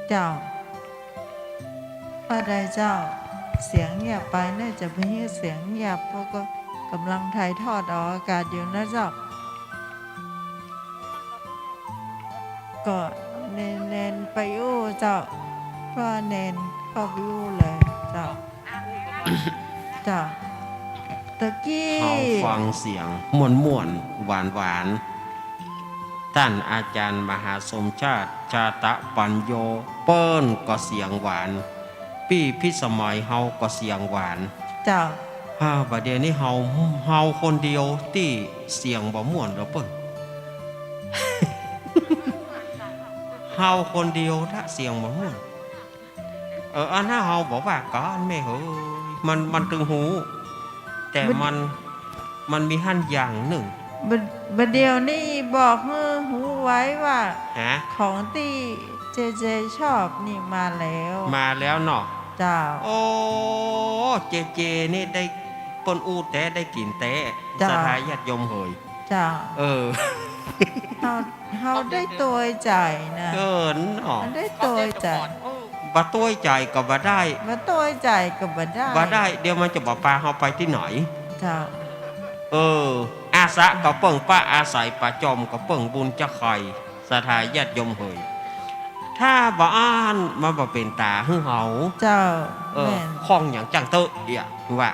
เจ้า ว่าใดเจ้า เสียงเงียบไป น่าจะไปเสียงเงียบ เพราะก็ ก๋ำลังถ่ายทอดออกอากาศอยู่นะเจ้า ก็เณร เณรไปอู้เจ้า ก็เณรเข้าไปอู้เลยเจ้า เจ้า ตะกี้ เฮาฟังเสียงม่วนๆ หวานๆ ต้านอาจ๋ารย์มหาสมชาติ ชาตะปัญโญ เปิ้นก็เสียงหวาน ปี้พิสมัยเฮาก็เสียงหวาน เจ้า ฮ่า บ่าเดี่ยวนี้เฮา เฮาคนเดียวตี้เสียงบ่ม่วนเด้อเปิ้น เฮาคนเดียวละเสียงบ่ม่วน เออ อันนั้นเฮาบ่ว่ากั๋นแม่เหย มัน มันตึงฮู้ แต่มัน มันมีหั้นอย่างนึ่ง บ่า บ่าเดี่ยวนี้บอกหื้อฮู้ไว้ว่า ฮะ ของตี้เจเจชอบนี่มาแล้ว มาแล้วเนาะ เจ้า โอ้ เจเจนี่ได้ เปิ้นอู้แต๊ ได้กิ๋นแต๊ เจ้า ศรัทธาญาติโยมเหย เจ้า เออ เฮา เฮาได้ตวยใจ๋นะ เออ เนาะ มันได้ตวยใจ๋ บ่ตวยใจ๋ก็บ่ได้ บ่ตวยใจ๋ก็บ่ได้ บ่ได้ เดี๋ยวมันจะบ่ปาเฮาไปตี้ไหน เจ้า เออ อาสะก็เปิ้ง ปะอาศัย ปะจอมก็เปิ้ง บุญจะใค่ ศรัทธาญาติโยมเหย ถ้าบ่อั้นมันบ่เป๋นต๋าหื้อเฮา เจ้า เออ แม่น ข้องหยังจ้างเต๊อะ เดี๋ยวว่า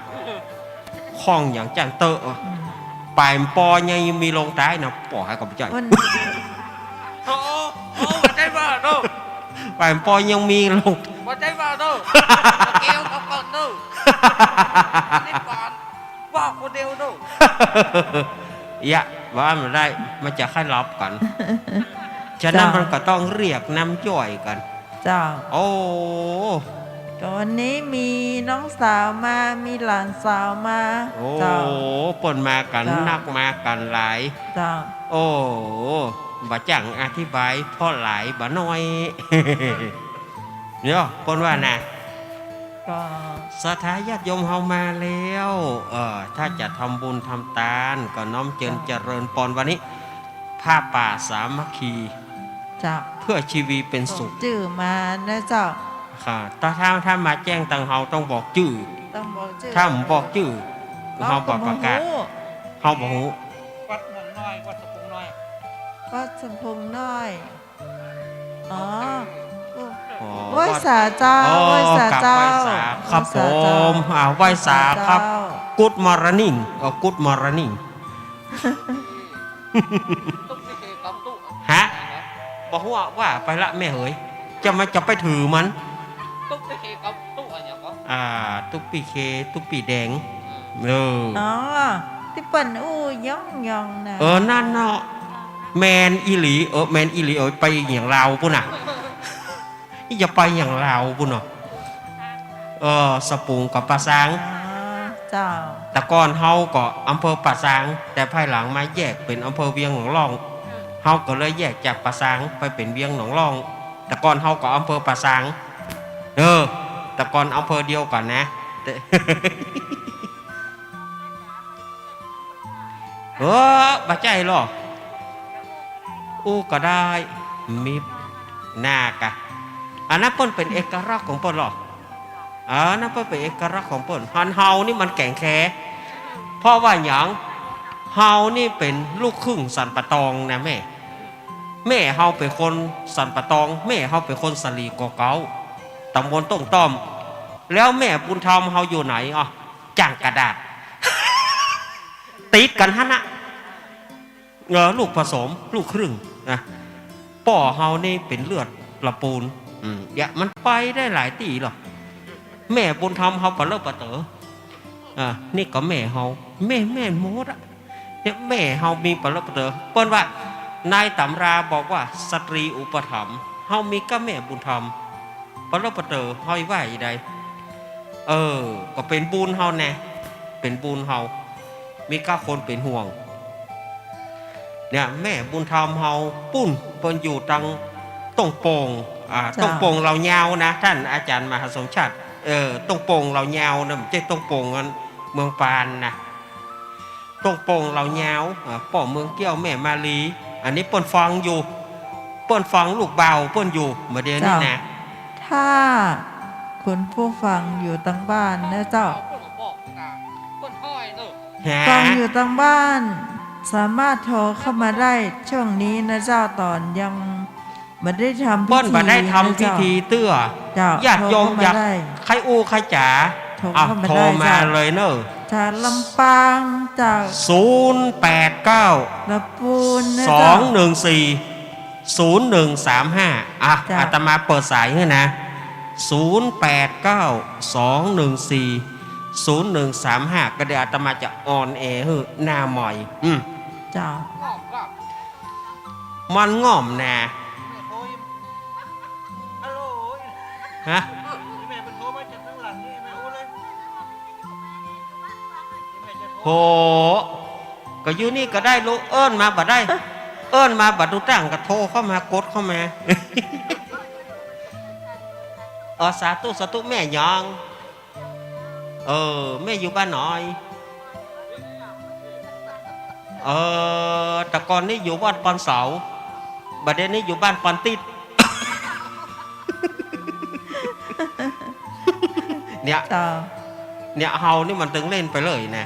ข้องหยังจ้างเต๊อะ อืม ป่ายปอยังมีลงใต้นะ ปอให้กับเจ้า มัน โอ้ โอ้ บ่ใจ้ว่าเนาะ ป่ายปอยังมีลง บ่ใจ้ว่าเนาะ บ่เกี่ยวกับเปิ้นเนาะ นี่ปาน ว่าคนเดียวเนาะ เยียะ ว่าบ่ได้ มันจะใค่ลบกั๋น ฉะนั้น เจ้า มันก็ต้องเรียกน้ำย่อยกั๋น เจ้า โอ้ ก็วันนี้มีน้องสาวมา มีหลานสาวมา โอ้ เจ้า เปิ้นมากั๋น เจ้า นัก มากั๋นหลาย เจ้า โอ้ บ่จ้างอธิบาย เพราะหลายบ่น้อย เนาะ เปิ้นว่านะ ก็ ศรัทธาญาติโยมเฮามาแล้ว เอ่อ ถ้าจะทำบุญทำตาน ก็น้อมเจิญ เจ้า เจริญปอน วันนี้ ผ้าป่าสามัคคี เจ้า เพื่อชีวิตเป๋นสุข บอกจื้อมานะเจ้า ค่ะ ถ้า ถ้า ถ้ามาแจ้งตังเฮาต้องบอกจื้อ ต้องบอกจื้อ ถ้าบ่บอกจื้อ เฮาก็บ่ประกาศ เฮาบ่ฮู้ วัดหนองน้อย วัดสะพุงน้อย วัดสะพุงน้อย อ๋อ อ๋อ ไหว้สาเจ้า อ๋อ ไหว้สาเจ้า กราบไหว้สาครับ ไหว้สาเจ้า ผม อ่า ไหว้สาครับ ไหว้สาเจ้า Good morning เอ่อ Good morning ฮะ บ่ฮู้ว่าไปละแม่เหย จะมา จะไปถือมัน ตุ๊กปี้เคกับตุ๊กอะหยังก็ อ่า ตุ๊กปี้เค ตุ๊กปี้แดง เออ อ๋อ ตี้เปิ้นอู้ย่องๆ นะ เออ นั่นเนาะ แม่นอี่หลี เออ แม่นอี่หลี เออ ไปอย่างลาวปู้นน่ะ นี่จะไปอย่างลาวปู้นเนาะ เออ สะปูงกับป่าซาง อ๋อ เจ้า แต่ก่อนเฮาก็อำเภอป่าซาง แต่ภายหลังมาแยกเป๋นอำเภอเวียงหนองล่อง เฮาก็เลยแยกจากป่าซางไปเป๋นเวียงหนองล่อง แต่ก่อนเฮาก็อำเภอป่าซาง เออ แต่ก่อนอำเภอเดียวกั๋นนะ แต่ เออ บ่ใจ้ลอ อู้ก็ได้ มีหน้ากะ อันนั้นเปิ้นเป๋นเอกลักษณ์ของเปิ้นลอ อันนั้นเปิ้นเป๋นเอกลักษณ์ของเปิ้น หันเฮานี่มันแก๋งแค เพราะว่าหยัง เฮานี่เป๋นลูกครึ่งสันป่าตองนะแม่ แม่เฮาเป๋นคนสันป่าตอง แม่เฮาเป๋นคนสะหลีก่อเก๊า ตำบลต้งต้อม แล้วแม่บุญธรรมเฮาอยู่ไหน อ้อ จ่างกระดาษ ติดกั๋นหั้นนะ เออ ลูกผสม ลูกครึ่งนะ ป้อเฮานี่เป๋นเลือดตระกูล อืม เยียะ มันไปได้หลายตี้ลอ แม่บุญธรรมเฮาปะเลอะปะเต๋อ อ่า นี่ก็แม่เฮา แม่ แม่หมดอะ เนี่ย แม่เฮามีปะเลอะปะเต๋อ เปิ้นว่า ในต๋ำราบอกว่า สตรีอุปถัมภ์ เฮามีก้าแม่บุญธรรม ปะเลอะปะเต๋อ เฮาว่าจะใด เออ ก็เป๋นบุญเฮาแน่ เป๋นบุญเฮา มีก้าคนเป๋นห่วง เนี่ย แม่บุญธรรมเฮาปุ้น เปิ้นอยู่ตังต้งโป่ง อ่า เจ้า ต้งโป่งเหล่ายาวนะ ต้านอาจ๋ารย์มหาสมชาติ เออ ต้งโป่งเหล่ายาวนะ บ่ใจ้ต้งโป่งอันเมืองปานนะ ต้งโป่งเหล่ายาว อ่า ป้อเมืองเกี้ยว แม่มาลี อันนี้เปิ้นฟังอยู่ เปิ้นฟังลูกบ่าวเปิ้นอยู่ บ่าเดี่ยวนี้นะ เจ้า ถ้าคุณผู้ฟังอยู่ตังบ้านนะเจ้า เปิ้นบอกนะ เปิ้นห้อยเนอะ ฮะ ฟังอยู่ตางบ้าน สามารถโทรเข้ามาได้ช่วงนี้นะเจ้า ต๋อนยังบ่ได้ทำพิธี เปิ้นบ่ได้ทำพิธีเตื้อ นะเจ้า เจ้า ญาติโยม โทรเข้ามาได้ อยากใค่อู้ใค่จ๋า โทรเข้ามาได้ อ่ะ โทรมา เจ้า เลยเน่อ จากลำปาง จาก ศูนย์แปดเก้า ละปูนนะเจ้า สองหนึ่งสี่ ศูนย์หนึ่งสามห้า อ่ะ เจ้า อาตมาเปิดสายหื้อนะ ศูนย์แปดเก้า สองหนึ่งสี่ ศูนย์หนึ่งสามห้า ก็เดี๋ยวอาตมาจะออนแอร์หื้อหน้าใหม่ อืม เจ้า มันง่อมนะ ฮะ โห ก็อยู่นี่ก็ได้ลูก เอิ้นมาบ่ได้ เอิ้นมาบ่ดูตั้ง ก็โทรเข้ามา กดเข้ามา เออ สาธุ สาธุ แม่หยัง เออ แม่อยู่บ้านไหน เออ แต่ก่อนนี่อยู่บ้านปอนเสา บัดเดี๋ยวนี้อยู่บ้านปอนติ๊ด เนี่ย เจ้า เนี่ย เฮานี่มันตึงเล่นไปเลยนะ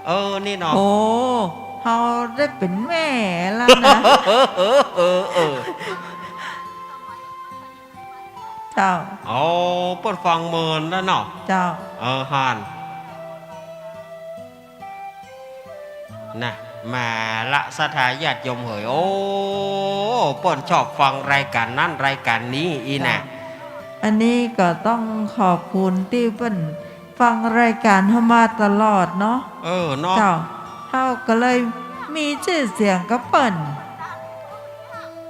เออ นี่เนาะ โอ้ เฮาได้เป๋นแม่แล้วนะ เออ เออ เออ เออ เจ้า โอ้ เปิ้นฟังเมินแล้วเนาะ เจ้า เออ หัน นะ มาละ ศรัทธาญาติโยมเหย โอ้ เปิ้นชอบฟังรายก๋านนั้นรายก๋านนี้อี้นะ เจ้า อันนี้ก็ต้องขอบคุณตี้เปิ้นฟังรายก๋านเฮามาตลอดเนาะ เออ เนาะ เจ้า เฮาก็เลยมีจื้อเสียงกับเปิ้น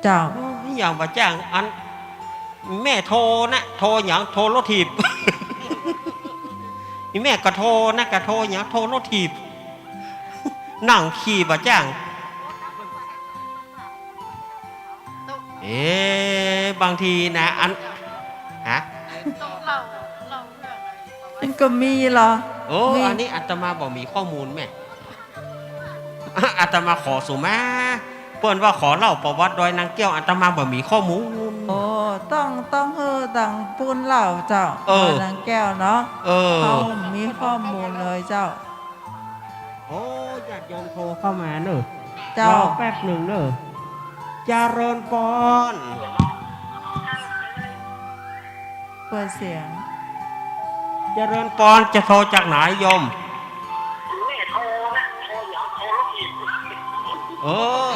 เจ้า โอ้ย อย่างบ่าจ้าง อัน แม่โทรนะ โทรหยัง โทรรถถีบ อีแม่ก็โทรนะ ก็โทรหยัง โทรรถถีบ นั่งขี่บ่าจ้าง เอ๊ะ บางทีนะ อัน ฮะ มันก็มีเหรอ โอ้ มี อันนี้อาตมาบ่มีข้อมูลแม่ อาตมาขอสุมา เปิ้นว่าขอเล่าประวัติดอยนางแก้ว อาตมาบ่มีข้อมูล โอ้ ต้อง ต้องหื้อตางปู้นเล่าเจ้า เออ ดอยนางแก้วเนาะ เออ เฮามีข้อมูลเลยเจ้า โอ้ ญาติโยมโทรเข้ามาเนอะ เจ้า รอแป๊บหนึ่งเนอะ เจริญปอน เปิดเสียง เจริญปอน จะโทรจากไหนโยม เออ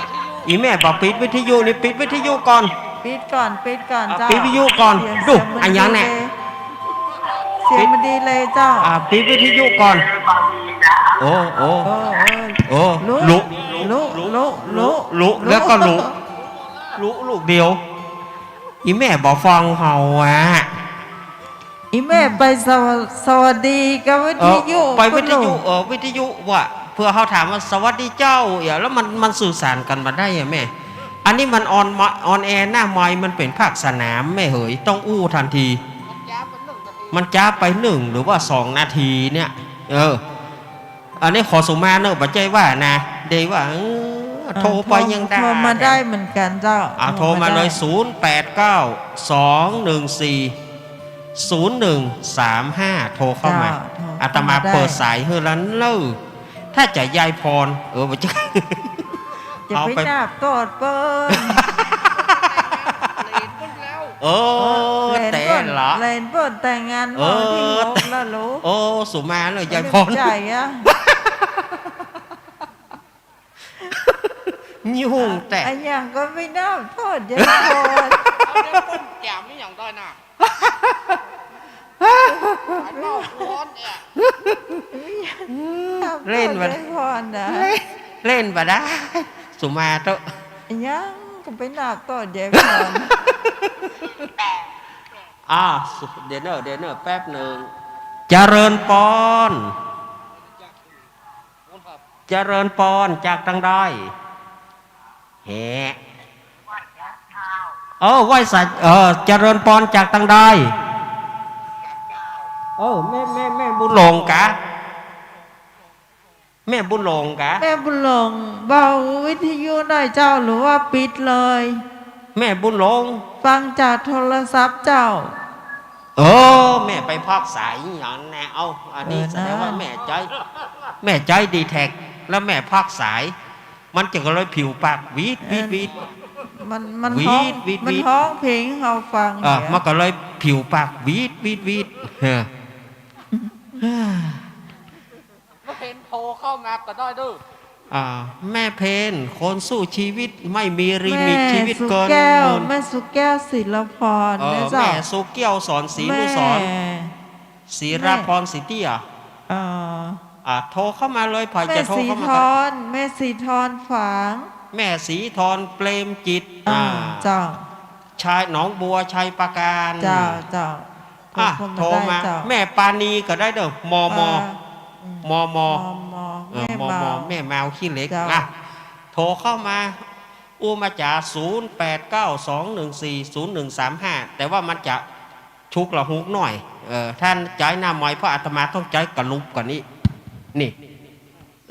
อีแม่บ่าปิดวิทยุนี่ ปิดวิทยุก่อน ปิดก่อน ปิดก่อน อ่ะ เจ้า ปิดวิทยุก่อน เสียง ดู เสียงมัน อะหยังแน่ ดีเลย เสียงมันดีเลยเจ้า อ่ะ ปิดวิทยุก่อน โอ้ โอ้ เออ เออ โอ้ ลุ ลุ ลุ ลุ ลุ ลุ แล้วก็ลุ ลุ ลูกเดียว อีแม่บ่ฟังเฮาอะ อีแม่ไปสว- สวัสดีกับวิทยุ เออ ไปวิทยุ เออ วิทยุว่า เผื่อเฮาถามว่า "สวัสดีเจ้า" อย่า แล้วมัน มันสื่อสารกั๋นบ่ได้อะแม่ อันนี้มันออนมา ออนแอร์หน้าไมค์ มันเป๋นภาคสนามแม่เหย ต้องอู้ทันที มันจ๊าไปหนึ่งหรือว่าสองนาทีเนี่ย เออ อันนี้ขอสุมาเนอะ บ่ใจ้ว่านะ เดว่า เออ โทรไปยังได้ โทรมาได้เหมือนกั๋นเจ้า อ่ะ โทรมาเลย โทรมาได้ ศูนย์แปดเก้า สองหนึ่งสี่ ศูนย์หนึ่งสามห้า โทรเข้ามา เจ้า โทรเข้ามาได้ อาตมาเปิดสายหื้อแล้วเนอะ ถ้าจะยายพร เออ บ่ใจ้ จะไป เอาไป นาบตอดเปิ้น เออ เออ เหลนเปิ้น แต่ละ เหลนเปิ้นแต่งงาน เออ วันที่หกแล้วลูก โอ้ สุมาเลย ยายพร ไม่ใจ้อะ ยุ่งแต่ อะหยังก็ไปนาบตอดยายพร เอาเดี๋ยวเปิ้นแจ๋มนี่อย่างใดน่ะ ไอ้เล่าร้อนเนี่ย นาบตอดยายพรนะ เล่นบ่ได้ เล่น เล่นบ่ได้ สุมาเต๊อะ อะหยังก็ไปนาบตอดยายพร อ่า เดี๋ยวเนอะ เดี๋ยวเนอะ แป๊บหนึ่ง เจริญปอน เจริญปอน จากตางใด แหะ เออ ไหว้สา เออ เจริญปอน จากตางใด เออ แม่ แม่ แม่บุญหลงกะ แม่บุญหลงกะ แม่บุญหลง เบาวิทยุหน่อยเจ้า หรือว่าปิดเลย แม่บุญหลง ฟังจากโทรศัพท์เจ้า เอ เออ แม่ไปพากสายอีหยังแน่ เอ้า อันนี้ เออ แสดงว่า นะ แม่ใจ๊ แม่ใจ๊ดีแทร็ก แล้วแม่พากสาย มันจะก็เลยผิวปากหวีดหวีดหวีด มัน มัน หวีด ฮ้อง หวีด มัน หวีด ฮ้องเพลงหื้อเฮาฟัง เออ เนี่ย มันก็เลยผิวปากหวีดหวีดหวีด เออ แม่เพนโทรเข้ามาก็ได้เด้อ อ่า แม่เพน คนสู้ชีวิต ไม่มีลิมิต แม่ ชีวิตเกิน สุแก้ว หมื่น แม่สุแก้ว ศิลพร เออ นะเจ้า แม่สุแก้ว สอนศรีนุสรณ์ แม่ ศิลพร แม่ ศรีเตี้ย เอ่อ อ่า โทรเข้ามาเลย ใผจะโทรเข้ามาก็ได้ แม่ศรีทร แม่ศรีทรฝาง แม่ศรีทร เปรมจิต อ่า อ่า เจ้า ชายหนองบัว ชัยปราการ เจ้า เจ้า อ่ะ โทรเข้ามา โทรมาได้เจ้า แม่ปานีก็ได้เด้อ มม อ่า อืม มม มม เออ แม่ มม เมา แม่เมาขี้เหล็ก เจ้า อ่ะ โทรเข้ามา อู้มาจ๋า ศูนย์แปดเก้าสองหนึ่งสี่ศูนย์หนึ่งสามห้า แต่ว่ามันจะชุกละหุกหน่อย เออ ต้านใจ๊หน้าไมค์ เพราะอาตมาต้องใจ๊กะลุบก่อนนี้ นี่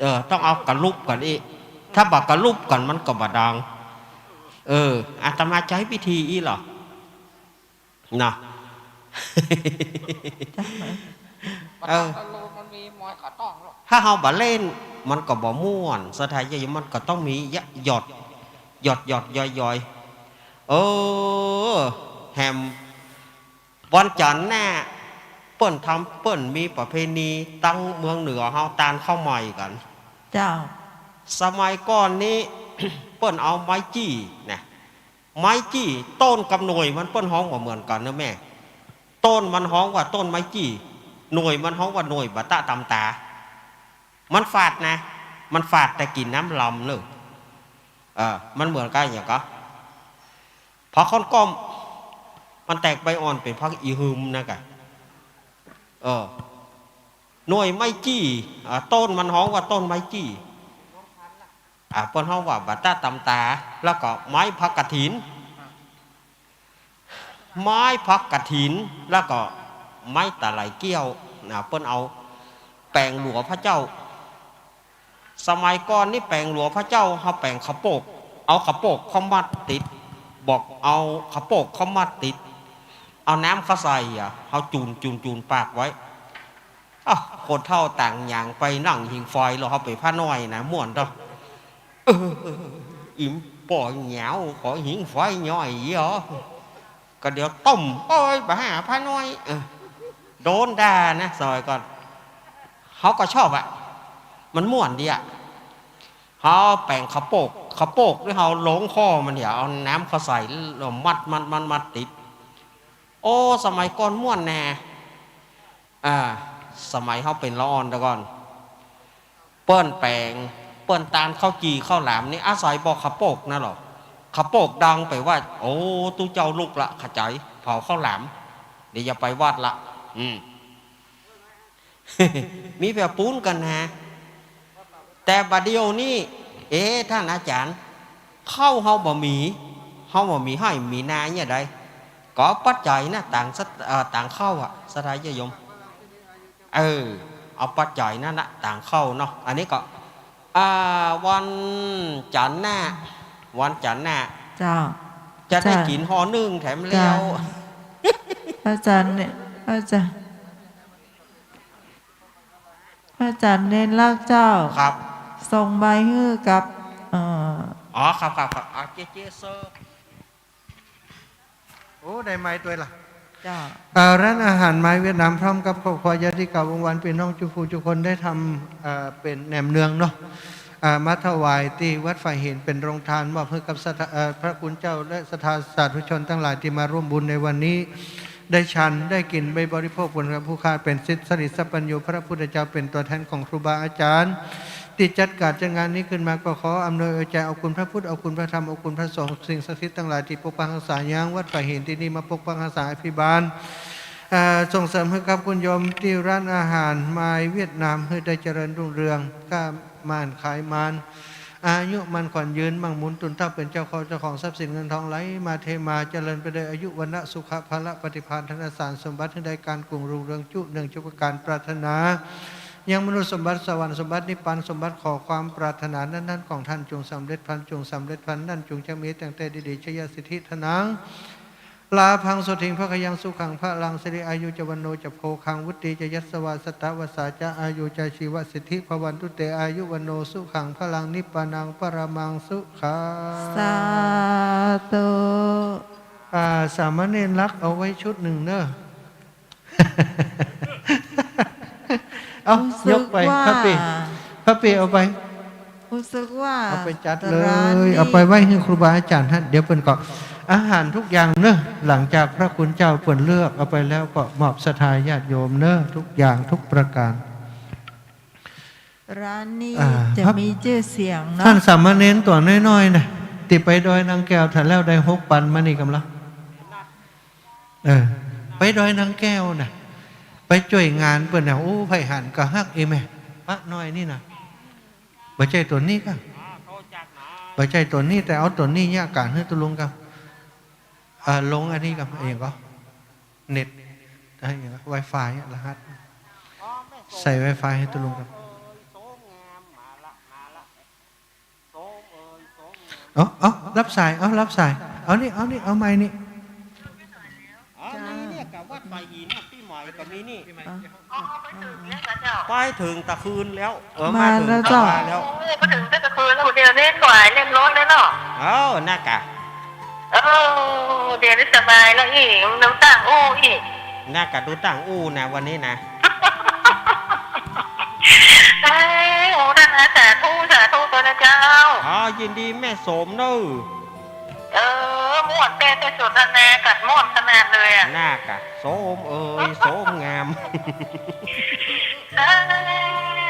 เออ ต้องเอากะลุบก่อนนี้ ถ้าบ่กะลุบก่อนมันก็บ่ดัง เออ อาตมาใจ๊วิธีอี้หรอ นะ เออ มันมีมอยขาต้องหรอก ถ้าเฮาบ่เล่น มันก็บ่ม่วน ศรัทธาญาติโยม มันก็ต้องมีหยอด หยอด หยอด ย้อยๆ เออ แหม วันจันทร์หน้า เปิ้นทำ เปิ้นมีประเพณีตังเมืองเหนือเฮาตานข้าวใหม่กั๋น เจ้า สมัยก่อนนี้ เปิ้นเอาไม้จี้นะ ไม้จี้ ต้นกับหน่วยมันเปิ้นฮ้องบ่เหมือนกั๋นเน่อแม่ ต้นมันฮ้องว่าต้นไม้จี้ หน่วยมันฮ้องว่าหน่วยบ่ะตะตำตา มันฝาดนะ มันฝาดแต่กิ๋นน้ำลำเน่อ เออ มันเหมือนกั๋นอะหยังก็ ผักค้อนก้อม มันแตกใบอ่อนเป๋นผักอีหืมนะกะ เออ หน่วยไม้จี้ อ่า ต้นมันฮ้องว่าต้นไม้จี้ อ่า เปิ้นฮ้องว่าบ่ะตะตำตา แล้วก็ไม้ผักกฐิน ไม้ผักกฐิน แล้วก็ไม้ตะไหลเกี้ยว นะ เปิ้นเอาแป๋งหลัวพระเจ้า สมัยก่อนนี้แป๋งหลัวพระเจ้า เฮาแป๋งข้าวโปก เอาข้าวโปกเข้ามัดติด บอกเอาข้าวโปกเข้ามัดติด เอาน้ำเข้าใส่อะ เฮาจูน จูน จูนปากไว้ อ้าว คนเฒ่าต่างหยังไปนั่งหิงไฟ แล้วเฮาเป๋นพระน้อยนะ ม่วนเต๊อะ เออ อิ๋มป่อเหนียว ขอหิงไฟหน่อยเหีย ก็เดี๋ยวต้ม โอ๊ย บ่าหาพระน้อย เออ โดนด่านะ สมัยก่อน เฮาก็ชอบอะ มันม่วนดีอะ เฮาแป๋งข้าวโปก ข้าวโปกตี้เฮาลงข้อมันเหีย เอาน้ำเข้าใส่ แล้วมัด มัด มัด มัดติด โอ้ สมัยก่อนม่วนแน่ อ่า สมัยเฮาเป๋นละอ่อนแต่ก่อน เปิ้นแป๋ง เปิ้นตานข้าวจี่ข้าวหลามนี่ อาศัยบ่ข้าวโปกนั่นหรอ ข้าวโปกดังไปวัด โอ้ ตุ๊เจ้าลุกละ ขะใจ๋ เผาข้าวหลาม เดี๋ยวจะไปวัดละ อืม มีแผวปูนกั๋นนะ แต่บ่าเดี่ยวนี้ เอ๊ะ ต้านอาจ๋ารย์ ข้าวเฮาบ่มี เฮาบ่มีไฮ่มีนาเนี่ยใด ก็ปัจจัยนะ ตางสัต เอ่อ ตางข้าวอะ ศรัทธาญาติโยม เออ เอาปัจจัยนั่นนะ ตางข้าวเนาะ อันนี้ก็ อ่า วันจันทร์หน้า วันจันทร์หน้า เจ้า จะได้ เจ้า กิ๋นห่อนึ่งแถมแล้ว เจ้า พระอาจ๋ารย์เนี่ย พระอาจ๋ารย์ พระอาจ๋ารย์เณรลักษณ์เจ้า ครับ ส่งไมค์หื้อกับ เอ่อ อ๋อ ครับ ครับ ครับ เอาเจ๊ เจ๊เสิร์ฟ โอ้ ได้ไมค์ตวยละ เจ้า เอ่อ ร้านอาหารไม้เวียดนามพร้อมกับครอบครัวญาติกาวงศ์วานปี้น้องจุ๊ผู้จุ๊คนได้ทำ เอ่อ เป๋นแหนมเนืองเนาะ เอ่อ มาถวายตี้วัดฝ่ายหินเป๋นโรงทานมอบหื้อกับศรัทธา เอ่อ พระคุณเจ้าและศรัทธาสาธุชนตังหลายตี้มาร่วมบุญในวันนี้ ได้ฉัน ได้กิ๋น ได้บริโภค บุญคุณผู้ข้าเป๋นสิทธิสริสัพพัญญู พระพุทธเจ้าเป๋นตั๋วแทนของครูบาอาจ๋ารย์ ตี้จัดก๋านจัดงานนี้ขึ้นมาก็ขออำนวยอวยใจ เอาคุณพระพุทธ เอาคุณพระธรรม เอาคุณพระสงฆ์ สิ่งศักดิ์สิทธิ์ตังหลายตี้ปกปักฮักษายังวัดฝ่ายหินตี้นี่มาปกปักฮักษาอภิบาล เอ่อ ส่งเสริมหื้อกับคุณโยมตี้ร้านอาหารไม้เวียดนามหื้อได้เจริญรุ่งเรือง ค้าม่านขายม่าน อายุมั่นขวัญยืน มั่งมูลตุนเต้า เป๋นเจ้าเข้าเจ้าของทรัพย์สินเงินทองไหลมาเทมา เจริญไปโดยอายุวรรณะสุขะพละปฏิภาณธนสารสมบัติ หื้อได้ก๋านกุ่งรุ่งเรืองจุเนืองจุประก๋านปรารถนา ยังมนุษย์สมบัติสวรรค์สมบัตินิพพานสมบัติ ขอความปรารถนานั้นๆ ของต้านจุ่งสำเร็จพลัน จุ่งสำเร็จพลัน นั้นจุ่งจะมีตั้งแต่ดีๆ ชัยสิทธิถนัง ลาภัง โสตถิง ภะคะยัง สุขัง พะลัง สิริ อายุ จะ วัณโณ จะ โภคัง วุตตี จะ ยัสสะ วา สัตตะ วัสสา จะ อายุ จะ ชีวะ สิทธิ ภะวันตุ เต อายุ วัณโณ สุขัง พะลัง นิปปานัง ปะระมัง สุขัง สาธุ อ่า สามเณรลักษณ์เอาไว้ชุดนึ่งเน่อ เอา ฮู้สึก ยกไป ว่า พระเป้ พระเป้เอาไป ฮู้สึกว่า เอาไปจัดเลย ตะร้านนี้ เอาไปไว้หื้อครูบาอาจ๋ารย์หั้น เดี๋ยวเปิ้นก็ อาหารทุกอย่างเน่อ หลังจากพระคุณเจ้าเปิ้นเลือกเอาไปแล้วก็มอบศรัทธาญาติโยมเน่อ ทุกอย่างทุกประการ ร้านนี้ อ่า จะ ครับ มีจื้อเสียงเนาะ ต้านสามเณรตั๋วน้อยๆ น่ะ ตี้ไปดอยนางแก้ว ถ้าแล้วได้หกปันมานี่ก่ำละ เออ ไปดอยนางแก้วน่ะ ไปจ้วยงานเปิ้นน่ะ โอ้ ใผหันก็ฮัก เอแม่ ปะน้อยนี่น่ะ บ่ใจ้ตั๋วนี้ก่ะ บ่ใจ้ตั๋วนี้ แต่เอาตั๋วนี้เยียะก๋านหื้อตุ๊ลุงก่ำ เอ่อ ลงอันนี้ก่ำ อะหยังก่อ เน็ต อะหยังก่อ ไวไฟอะ รหัส ใส่ไวไฟหื้อตุ๊ลุงก่ำ เอา เอา รับสาย เอา รับสาย เอานี่ เอานี่ เอาไมค์นี่ อ๋อ นี่เนี่ย กับวัดป่าหินน่ะ ปี๋ใหม่ก็มีนี่ อ่ะ ไปเถิงตะคืนแล้ว เออ มาแล้วเจ้า มาเถิงตะวันแล้ว โอ้ มาเถิงตะคืนแล้ว เดี๋ยวนี้ถวายเรียบร้อยแล้วเนาะ เอ้า น่ากะ เออ เดี๋ยวนี้สบายแล้วอี่ ดูตั้งอู้อี่ น่ากะดูตั้งอู้นะ วันนี้นะ เอ้ย โอ้ นั่นนะ สาธุ สาธุ ตั๊วนะเจ้า อ๋อ ยินดีแม่โสมเน่อ เออ ม่วนแต๊ๆ สนทนากั๋นม่วนขนาดเลยอะ น่ากะ โสมเอ๋ย โสมงาม เอ้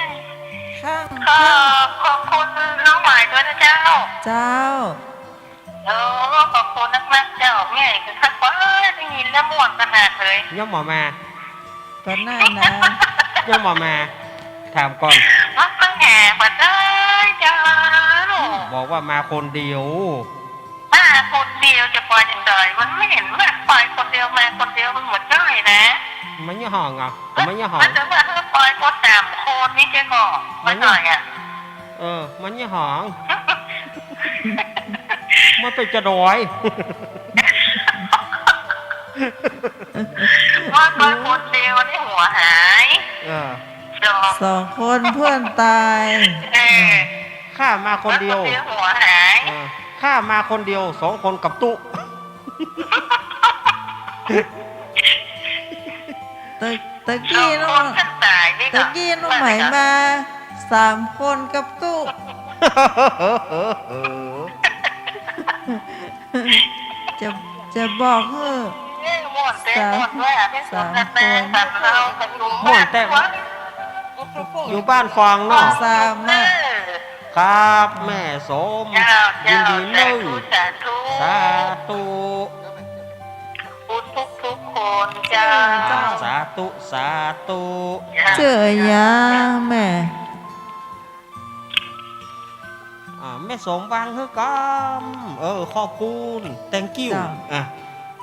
ย ข้าง ขอบ ขอบคุณน้องหมายตั๊วนะเจ้า เจ้า เออ ขอบคุณนักๆ เจ้า แม่ก็คักว่า เอ้ย ได้ยินแล้วม่วนขนาดเลย ยังบ่มา ต๋อนนั้นนะ ยังบ่มา ถามก่อน มันไปแห่บ่ได้เจ้า บอกว่ามาคนเดียว มาคนเดียวจะไปจั่งใด มันไม่เห็นว่าไปคนเดียว มาคนเดียวมันบ่ได้นะ มันยี่ห้องอ่ะ มันยี่ห้อง มันจะว่าเออไปคนสามคนนี่เจ๊ก็ มันยี่ บ่ได้อะ เออ มันยี่ห้อง มันไปจะดอย ว่าไปคนเดียวนี่หัวหาย เออ สอง สองคนเพื่อนต๋าย เออ ข้ามาคนเดียว มาคนเดียวหัวหาย เออ ข้ามาคนเดียว สองคนกับตุ๊ ตะ ตะกี้น้อง สองคนกับตุ๊นี่ ตะกี้น้องไหมมา สามคนกับตุ๊ จะ จะบอกหื้อ เอ้ย ม่วนแต๊ สาม ม่วนแต๊ สามคน ม่วนแต๊ อยู่บ้านฟางเนาะ สามน่ะ ครับ แม่โสม เจ้า ยินดีเน่อ เจ้า สาธุ สาธุ สาธุ ทุกๆ คนเจ้า เจ้า สาธุ สาธุ เจ้า จื้อหยังแม่ อ่า แม่โสมวางหื้อก่ำ เออ ขอบคุณ thank you เจ้า อ่ะ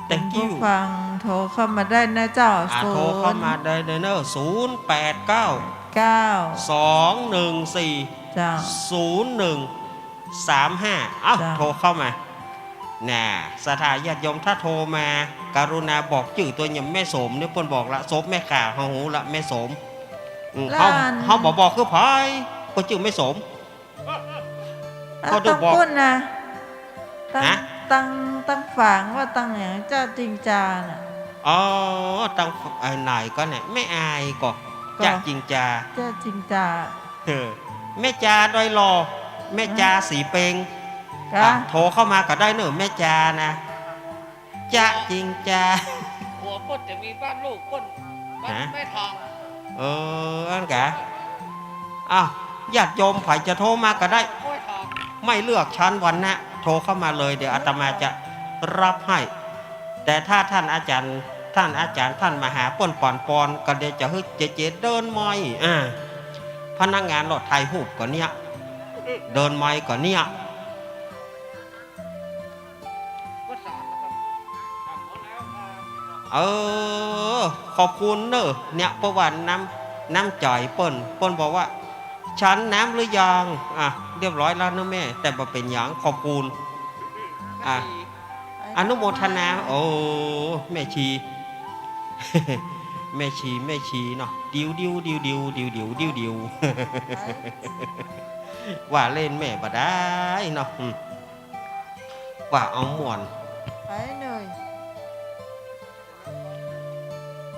thank you ผู้ฟังโทรเข้ามาได้นะเจ้า อ่ะ ศูนย์ โทรเข้ามาได้เลยเนอะ ศูนย์แปดเก้า เก้า สองหนึ่งสี่ เจ้า ศูนย์หนึ่งสามห้า เอ้า เจ้า โทรเข้ามา น่ะ ศรัทธาญาติโยม ถ้าโทรมา กรุณาบอกจื้อตั๋ว อย่างแม่โสมเนี่ย เปิ้นบอกละ ศพแม่ข่า เฮาฮู้ละ แม่โสม อืม เฮา เฮาบ่บอกคือใผ ก็จื้อแม่โสม อ่ะ ก็ดูบอก ตังปุ้นนะ ตัง ฮะ ตัง ตังฝางว่าตังหยังเจ้าจิงจาน่ะ อ๋อ ตัง ไอ้ไหนก็เนี่ย แม่อายก็ ก็ เจ้าจิงจา เจ้าจิงจา เออ แม่จาดอยหล่อ แม่จา ฮะ สีเปง กะ อ่ะ โทรเข้ามาก็ได้เนอะ แม่จานะ จ๊ะจิงจา หัวเปิ้นจะมีบ้านลูกเปิ้น บ้าน ฮะ แม่ทอง เออ อันกะ อ้าว ญาติโยมใผจะโทรมาก็ได้ แม่ทอง ไม่เลือกชั้นวรรณะ โทรเข้ามาเลย เดี๋ยวอาตมาจะรับให้ แต่ถ้าท่านอาจารย์ ท่านอาจารย์ท่านมาหาเปิ้นป่อนๆ ก็เดี๋ยวจะหื้อเจ๊ๆ เดินไมค์ อ่า พนักงานรถถ่ายรูปก็เนี่ย เดินไมค์ก็เนี่ย เออ ขอบคุณเนอะ เนี่ย เพราะว่าน้ำ น้ำใจ๋เปิ้น เปิ้นบอกว่า ฉันน้ำหรือยัง อ่ะ เรียบร้อยแล้วเนอะแม่ แต่บ่เป๋นหยัง ขอบคุณ อ่ะ ไอ้ อนุโมทนา โอ้ แม่ชี แม่ชี แม่ชีเนาะ ดิวดิว ดิวดิว ดิวดิว ดิวดิว ว่าเล่นแม่บ่ได้เนาะ อืม ว่าเอาม่วน ไปเลย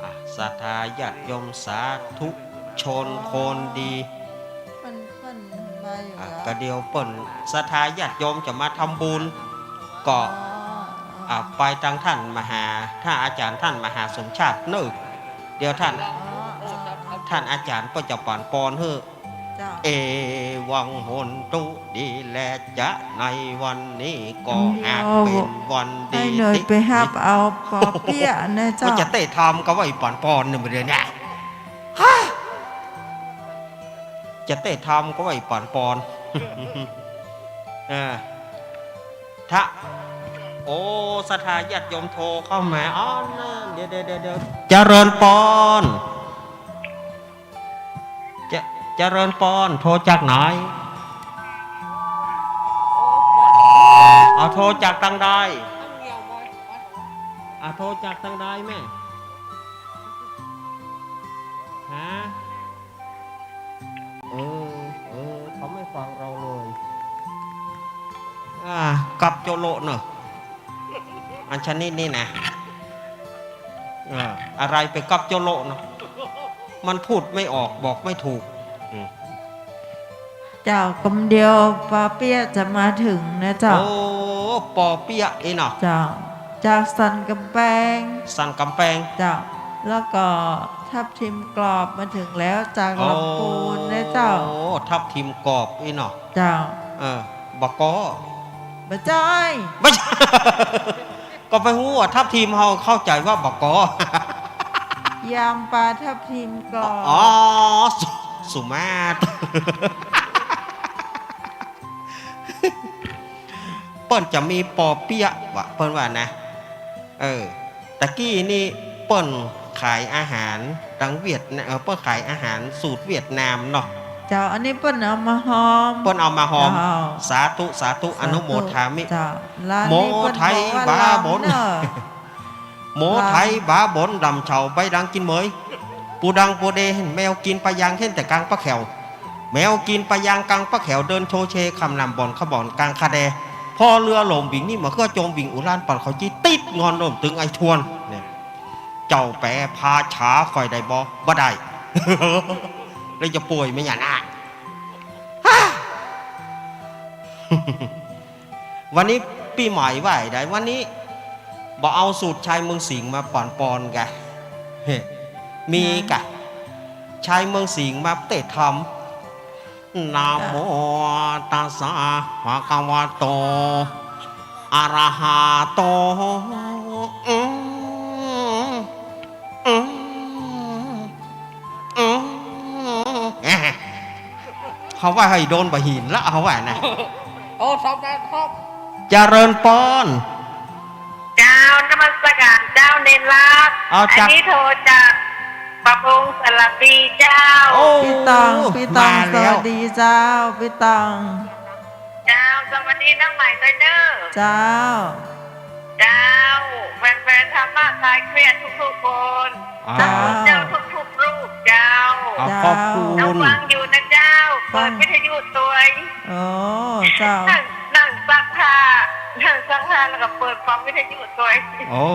อ่ะ ศรัทธาญาติโยมสาธุชนคนดี เปิ้น เปิ้นมาอยู่ อ่ะ แล้ว ก็เดี๋ยวเปิ้นศรัทธาญาติโยมจะมาทำบุญ ก็ อ๋อ อ่ะ ไปตางท่านมหา ท่านอาจารย์ท่านมหาสมชาติเนอะ เดี๋ยวท่าน อ๋อ อ๋อ ท่านอาจารย์ก็จะปานปอนหื้อ เจ้า เอวังโหนตุ ดีแลจ๊ะ ในวันนี้ก็หากเป๋นวันดี ให้หน่อยไปฮับเอาปอเปี้ยะนะเจ้า มันจะเต๊ะทำก็ว่าอีปานปอนเนี่ย มื้อเดียวเนี่ย ฮะ จะเต๊ะทำก็ว่าอีปานปอน เออ ถ้า โอ้ ศรัทธาญาติโยมโทรเข้ามา อ๋อ นั่น เดี๋ยว เดี๋ยว เดี๋ยว เดี๋ยว เจริญปอน เจ- เจริญปอน โทรจากไหน เอา โทรจากตางใด เอา โทรจากตางใดแม่ ฮะ เออ เออ เขาไม่ฟังเราเลย อ่า กับโจโละเนอะ อันชนิดนี้นะ เออ อะไรไปกับโจโละเนอะ มันพูดไม่ออก บอกไม่ถูก อืม เจ้า กำเดียวปอเปี้ยะจะมาถึงนะเจ้า โอ้ ปอเปี้ยะอี้เนาะ เจ้า จากสันกำแปง สันกำแปง เจ้า แล้วก็ทับทิมกรอบมาถึงแล้วจากลำพูนนะเจ้า โอ้ ทับทิมกรอบอี้เนาะ เจ้า เออ บ่กอ บ่ใจ้ บ่ใจ้ ก็ไปฮู้ว่าทับทิม เฮาเข้าใจ๋ว่าบ่กอ ยำปลาทับทิมกรอบ อ๋อ สุ- สุมาตร เปิ้นจะมีปอเปี้ยะวะ เปิ้นว่านะ เออ ตะกี้นี่เปิ้นขายอาหารตางเวียดนา- เออ เปิ้นขายอาหารสูตรเวียดนามเนาะ เจ้า อันนี้เปิ้นเอามาฮอม เปิ้นเอามาฮอม เจ้า สาธุ สาธุ สาธุ อนุโมทามิ เจ้า ร้านนี้เปิ้นบอกว่าลำเนอะ โมไทยบ๋าบ๋น ลำเฉาใบดังกิ๋นเหมย ปูดังปูเดเห็นแมวกิ๋นปลายางเห็นแต่กลางปะแขว แมวกิ๋นปลายางกลางปะแขว เดินโชเชข้ามน้ำบ่อนขบ่อนกลางคาแด พ่อเรือหลมบิ่งนี่มาเฮือโจมบิ่งอุราญปั่นเขาจี้ติดงอนโน้มตึงไอ้ทวน เนี่ย เจ้าแป๋ภาษาข้อยได้บ่ บ่ได้ แล้วจะป่วยไหมเนี่ยนะ วันนี้ปี๋ใหม่ว่าได วันนี้บ่เอาสูตรชายเมืองสิงห์มาปานปอนกะ มีกะ ชายเมืองสิงห์มาเต๊ะทำ นะโมตัสสะภะคะวะโต อะระหะโต อืม อืม อืม เฮาว่าหื้อโดนบ่าหินละ เฮาว่านะ โอ้ ชอบนะ ชอบ เจริญปอน เจ้า นมัสการเจ้า เณรลักษณ์ เอา อันนี้โทรจากประมงสระบุรีเจ้า โอ้ ปี้ตอง ปี้ตอง มาแล้ว สวัสดีเจ้า ปี้ตอง เจ้า สวัสดีน้องใหม่ด้วยเนอะ เจ้า เจ้า แฟนๆ ธรรมะคลายเครียดทุกๆ คน อ้าว เจ้า เจ้าทุกๆ รูป เจ้า อ้าว เจ้า ขอบคุณ น้องฟังอยู่นะเจ้า ฟัง เปิดวิทยุตวย โอ้ เจ้า นั่ง นั่งซักผ้า นั่งซักผ้าแล้วก็เปิดฟังวิทยุตวย โอ้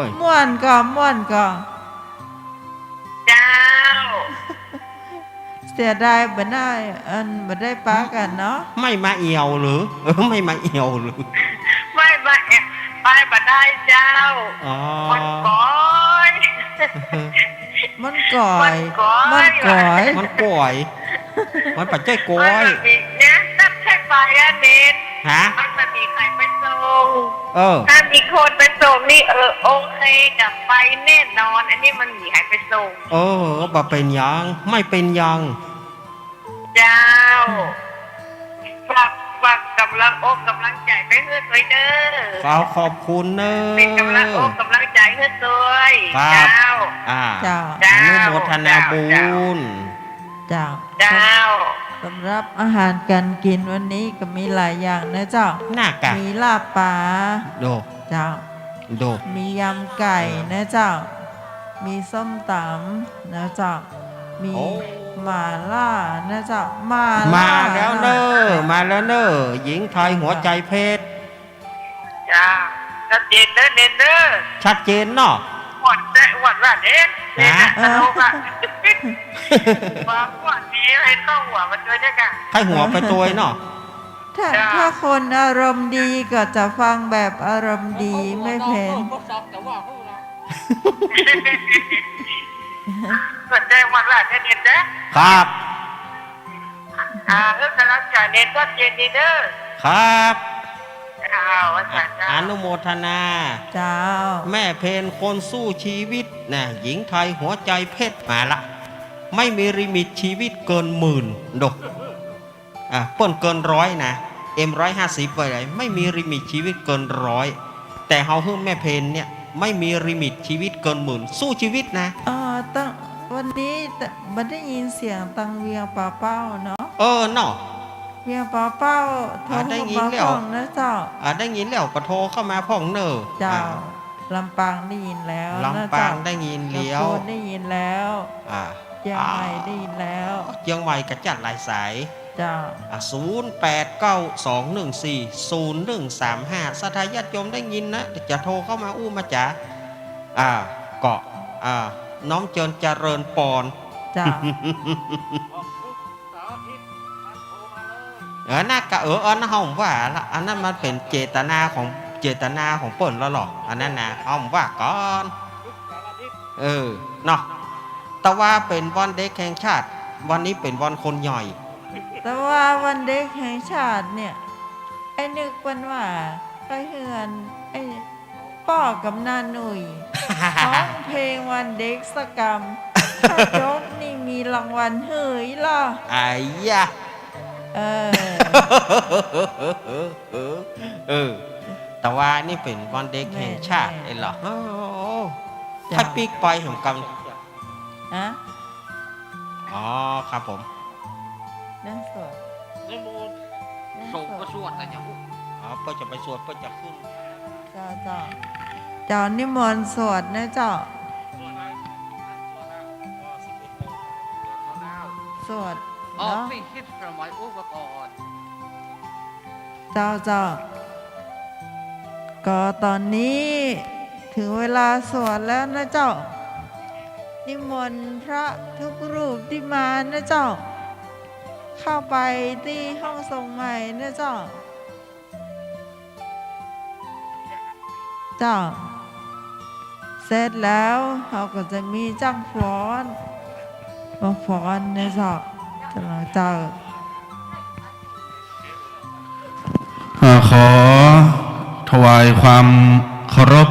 ย ม่วนก่อ ม่วนก่อ เจ้า เสียดายบ่ได้ อัน บ่ได้ปะกั๋นเนาะ ไม่มาเอี่ยวหรือ เออ ไม่มาเอี่ยวหรือ ไม่มาเอี่ยว ไปบ่ได้เจ้า อ๋อ มันก๋อย มันก๋อย มันก๋อย มันก๋อย มันก๋อย มันบ่ใจ้ก๋อย มันบ่มี เนี่ย นับใช้ไปอะเนน ฮะ มันบ่มีใผไปส่ง เออ ถ้ามีคนไปส่งนี่ เออ โอเค จะไปแน่นอน อันนี้มันบ่มีใผไปส่ง เออ บ่เป๋นหยัง ไม่เป๋นหยัง เจ้า ฝาก ฝากก๋ำลังอกก๋ำลังใจ๋ไปหื้อตวยเด้อ ขอขอบคุณเนอะ เป๋นก๋ำลังอกก๋ำลังใจ๋หื้อตวย ครับ เจ้า อ่า เจ้า เจ้า อนุโมทนาบุญ เจ้า เจ้า เจ้า สำหรับอาหารการกินวันนี้ก็มีหลายอย่างนะเจ้า น่ากะ มีลาบป๋า โด เจ้า โด มียำไก่ เออ นะเจ้า มีส้มต๋ำนะเจ้า มี โอ้ หม่าล่านะเจ้า หม่าล่า มาแล้วเน่อ นะ มาแล้วเน่อ หญิงไทยหัวใจ๋เพชร เจ้า ชัดเจนเน่อ เน้นเน่อ ชัดเจนเนาะ อ้วนแต๊ อ้วนว่าเน้น ฮะ เน้นนะ เออ สนุกอะ ความอ้วนนี้หื้อเข้าหัวมาตวยเน่อกะ ใค่หัวไปตวยเนาะ ถ้า เจ้า ถ้าคนอารมณ์ดีก็จะฟังแบบอารมณ์ดี แม่เพน สนใจ๋อ้วนว่าจะเน้นเน่อ ครับ อ่า เออ ก๋ำลังใจ๋เน้นชัดเจนดีเน่อ ครับ อ้าว ว่าซั่นเจ้า อนุโมทนา เจ้า แม่เพนคนสู้ชีวิตนะ หญิงไทยหัวใจ๋เพชร มาละ ไม่มีลิมิตชีวิตเกินหมื่น โด อ่ะ เปิ้นเกินร้อยนะ เอ็มร้อยห้าสิบ ว่าไง ไม่มีลิมิตชีวิตเกินร้อย แต่เฮาหื้อแม่เพนเนี่ย ไม่มีลิมิตชีวิตเกินหมื่น สู้ชีวิตนะ เอ่อ ตัง วันนี้บ่ได้ยินเสียงตังเวียงป่าเป้าเนาะ เออเนาะ เวียงป่าเป้า โทร อ่า ได้ยินแล้ว มาพ่องนะเจ้า อ่า ได้ยินแล้วก็โทรเข้ามาพ่องเน่อ เจ้า อ่า ลำปางได้ยินแล้วนะเจ้า ลำปางได้ยินแล้ว ลำพูนได้ยินแล้ว อ่า เจียงใหม่ได้ยินแล้ว เจียงใหม่ก็จัดหลายสาย เจ้า อ่ะ ศูนย์แปดเก้าสองหนึ่งสี่ศูนย์หนึ่งสามห้า ศรัทธาญาติโยมได้ยินนะ จะโทรเข้ามาอู้มาจ๋า อ่า ก็ อ่า น้อมเจิญเจริญปอน เจ้า เออ น่ากะ เออ อันนั้นเฮาบ่ว่าละ อันนั้นมันเป๋นเจตนาของ เจตนาของเปิ้นแล้วหรอก อันนั้นนะ เฮาบ่ว่าก่อน เออ เนาะ แต่ว่าเป๋นวันเด็กแห่งชาติ วันนี้เป๋นวันคนใหญ่ แต่ว่าวันเด็กแห่งชาติเนี่ย ไอ้นึกเปิ้นว่าไปเฮือนไอ้ป้อกำนันหนุ่ย ฮ้องเพลงวันเด็กสักกำ ถ้าจบนี่มีรางวัลหื้ออีหล่อ อ้ายยะ เออ เออ เออ แต่ว่านี่เป๋นวันเด็กแห่งชาติ แม่นๆ ไอ้หล่อ โอ้ เจ้า ใค่ปิ๊กไปแหมกำ ฮะ อ๋อ ครับผม นั่งสวด นิมนต์ นั่งสวด สงฆ์ก็สวดนะเจ้า อ๋อ เปิ้นจะไปสวด เปิ้นจะขึ้น เจ้า เจ้า เจ้านิมนต์สวดนะเจ้า สวด อ๋อ เนาะ เจ้า เจ้า ก็ต๋อนนี้เถิงเวลาสวดแล้วนะเจ้า นิมนต์พระทุกรูปตี้มานะเจ้า เข้าไปตี้ห้องสงฆ์ใหม่นะเจ้า เจ้า เสร็จแล้วเฮาก็จะมีจ้างฟ้อน มาฟ้อนนะเจ้า เจ้า เจ้า อ่า ขอถวายความเคารพ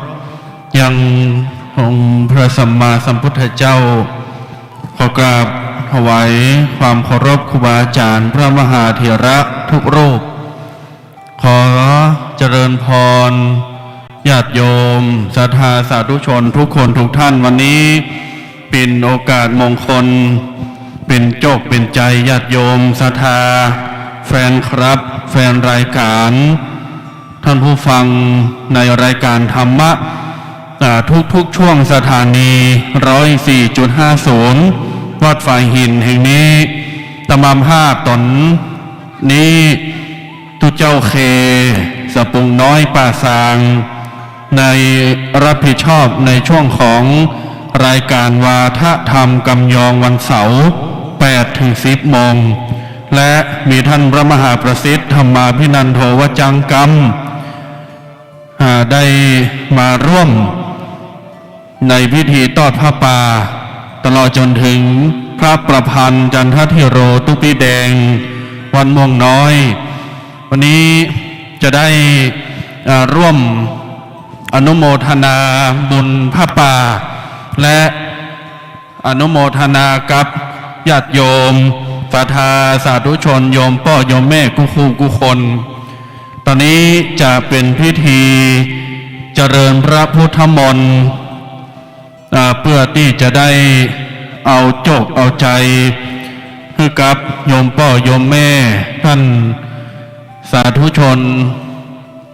ยังองค์พระสัมมาสัมพุทธเจ้า ขอกราบถวายความเคารพครูบาอาจารย์พระมหาเถระทุกรูป ขอเจริญพร ญาติโยม ศรัทธาสาธุชนทุกคนทุกท่าน วันนี้เป๋นโอกาสมงคล เป๋นโจคเป๋นใจ๋ญาติโยม ศรัทธา แฟนคลับ แฟนรายการ ท่านผู้ฟังในรายการธรรมะ อ่า ทุกๆ ช่วงสถานี ร้อยสี่จุดห้าศูนย์ วัดฝายหินแห่งนี้ ตะมามภาคต๋อนนี้ ตุ๊เจ้าเค สะปุงน้อยป่าซาง ในรับผิดชอบในช่วงของรายการวาทะธรรมกำยองวันเสาร์ แปดถึงสิบโมง และมีท่านพระมหาประสิทธิ์ธรรมาภินันโทวจังกัม อ่า ได้มาร่วมในพิธีตอดผ้าป่า ตลอดจ๋นเถิงพระประพันธ์จันทธีโร ตุ๊ปี้แดง วัดม่วงน้อย วันนี้จะได้ อ่า ร่วมอนุโมทนาบุญผ้าป่า และ อนุโมทนากับญาติโยม ศรัทธาสาธุชน โยมป้อโยมแม่กู้คู่กู้คน ต๋อนนี้จะเป๋นพิธีเจริญพระพุทธมนต์ อ่า เปื้อตี้จะได้เอาโจคเอาใจ๋ กับโยมป้อโยมแม่ ท่านสาธุชน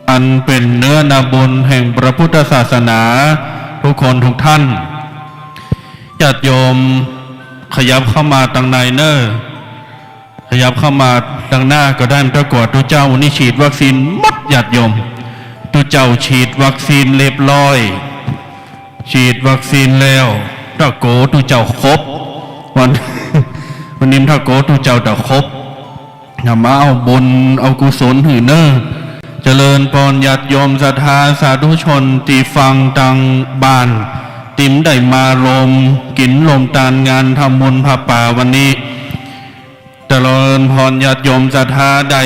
อันเป๋นเนื้อนาบุญแห่งพระพุทธศาสนา ทุกคนทุกท่าน ญาติโยมขยับเข้ามาตังในเน่อ ขยับเข้ามาตังหน้าก็ได้ บ่ต้องกั๋ว ตุ๊เจ้านี่ฉีดวัคซีนหมด ญาติโยม ตุ๊เจ้าฉีดวัคซีนเรียบร้อย ฉีดวัคซีนแล้ว ถ้าโกตุ๊เจ้าครบ วัน วันนี้ถ้าโกตุ๊เจ้าจะครบ นำมาเอาบุญเอากุศลหื้อเน่อ เจริญปอนญาติโยมศรัทธาสาธุชนตี้ฟังตังบ้าน ตี้ได้มาร่วมกิ๋นร่วมตานงานทำบุญผ้าป่าวันนี้ เจริญปอนญาติโยมศรัทธาได้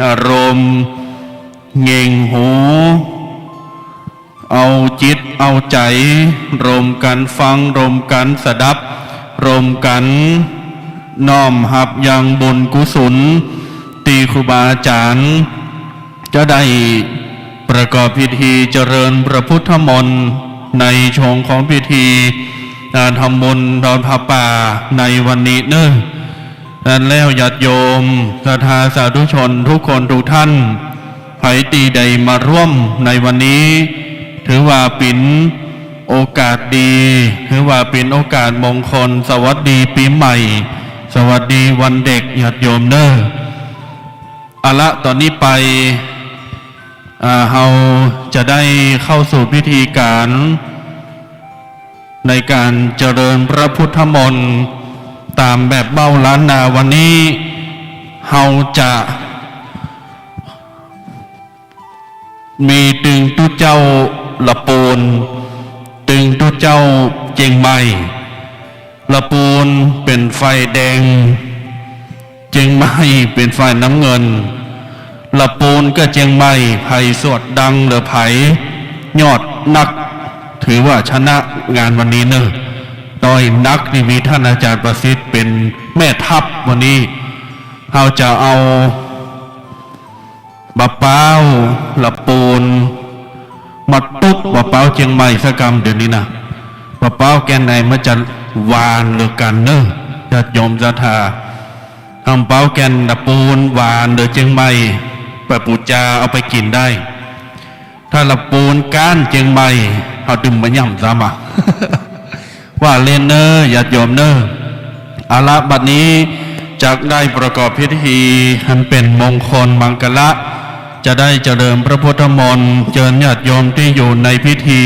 อารมณ์เง่งหู เอาจิตเอาใจ๋ ร่วมกั๋นฟัง ร่วมกั๋นสดับ ร่วมกั๋นน้อมฮับยังบุญกุศล ตี้ครูบาอาจ๋ารย์ จะได้ประกอบพิธีเจริญพระพุทธมนต์ ในช่วงของพิธี อ่า ทำบุญทอดผ้าป่าในวันนี้เน่อ นั้นแล้วญาติโยมศรัทธาสาธุชนทุกคนทุกท่าน ใผตี้ได้มาร่วมในวันนี้ ถือว่าเป๋นโอกาสดี ถือว่าเป๋นโอกาสมงคล สวัสดีปี๋ใหม่ สวัสดีวันเด็ก ญาติโยมเน่อ เอาละ ต๋อนนี้ไป อ่า เฮาจะได้เข้าสู่พิธีก๋าน ในก๋านเจริญพระพุทธมนต์ ต๋ามแบบเบ้าล้านนาวันนี้ เฮาจะมีตึงตุ๊เจ้าละปูน ตึงตุ๊เจ้าเจียงใหม่ ละปูนเป๋นฝ่ายแดง เจียงใหม่เป๋นฝ่ายน้ำเงิน ละปูนกับเจียงใหม่ ใผสวดดังเหลือใผ ยอดนัก ถือว่าชนะงานวันนี้เน่อ ต้อยนักนี่มีท่านอาจ๋ารย์ประสิทธิ์เป๋นแม่ทัพวันนี้ เฮาจะเอา บ่าป๊าวละปูน มาตุ๊บบ่าป๊าวเจียงใหม่สักกำเดี๋ยวนี้นะ บ่าป๊าวแก่นในมันจะหวานเหลือกั๋นเน่อ ญาติโยมศรัทธา ถ้าบ่าป๊าวแก่นละปูนหวานเหลือเจียงใหม่ ไปปู๋จาเอาไปกิ๋นได้ ถ้าละปูนก๊านเจียงใหม่ เอาดื่มมาย่ำซ้ำอ่ะ ว่าเล่นเน่อ ญาติโยมเน่อ เอาละ บัดนี้จักได้ประกอบพิธีอันเป๋นมงคลมังคละ จะได้เจริญพระพุทธมนต์ เจิญญาติโยมตี้อยู่ในพิธี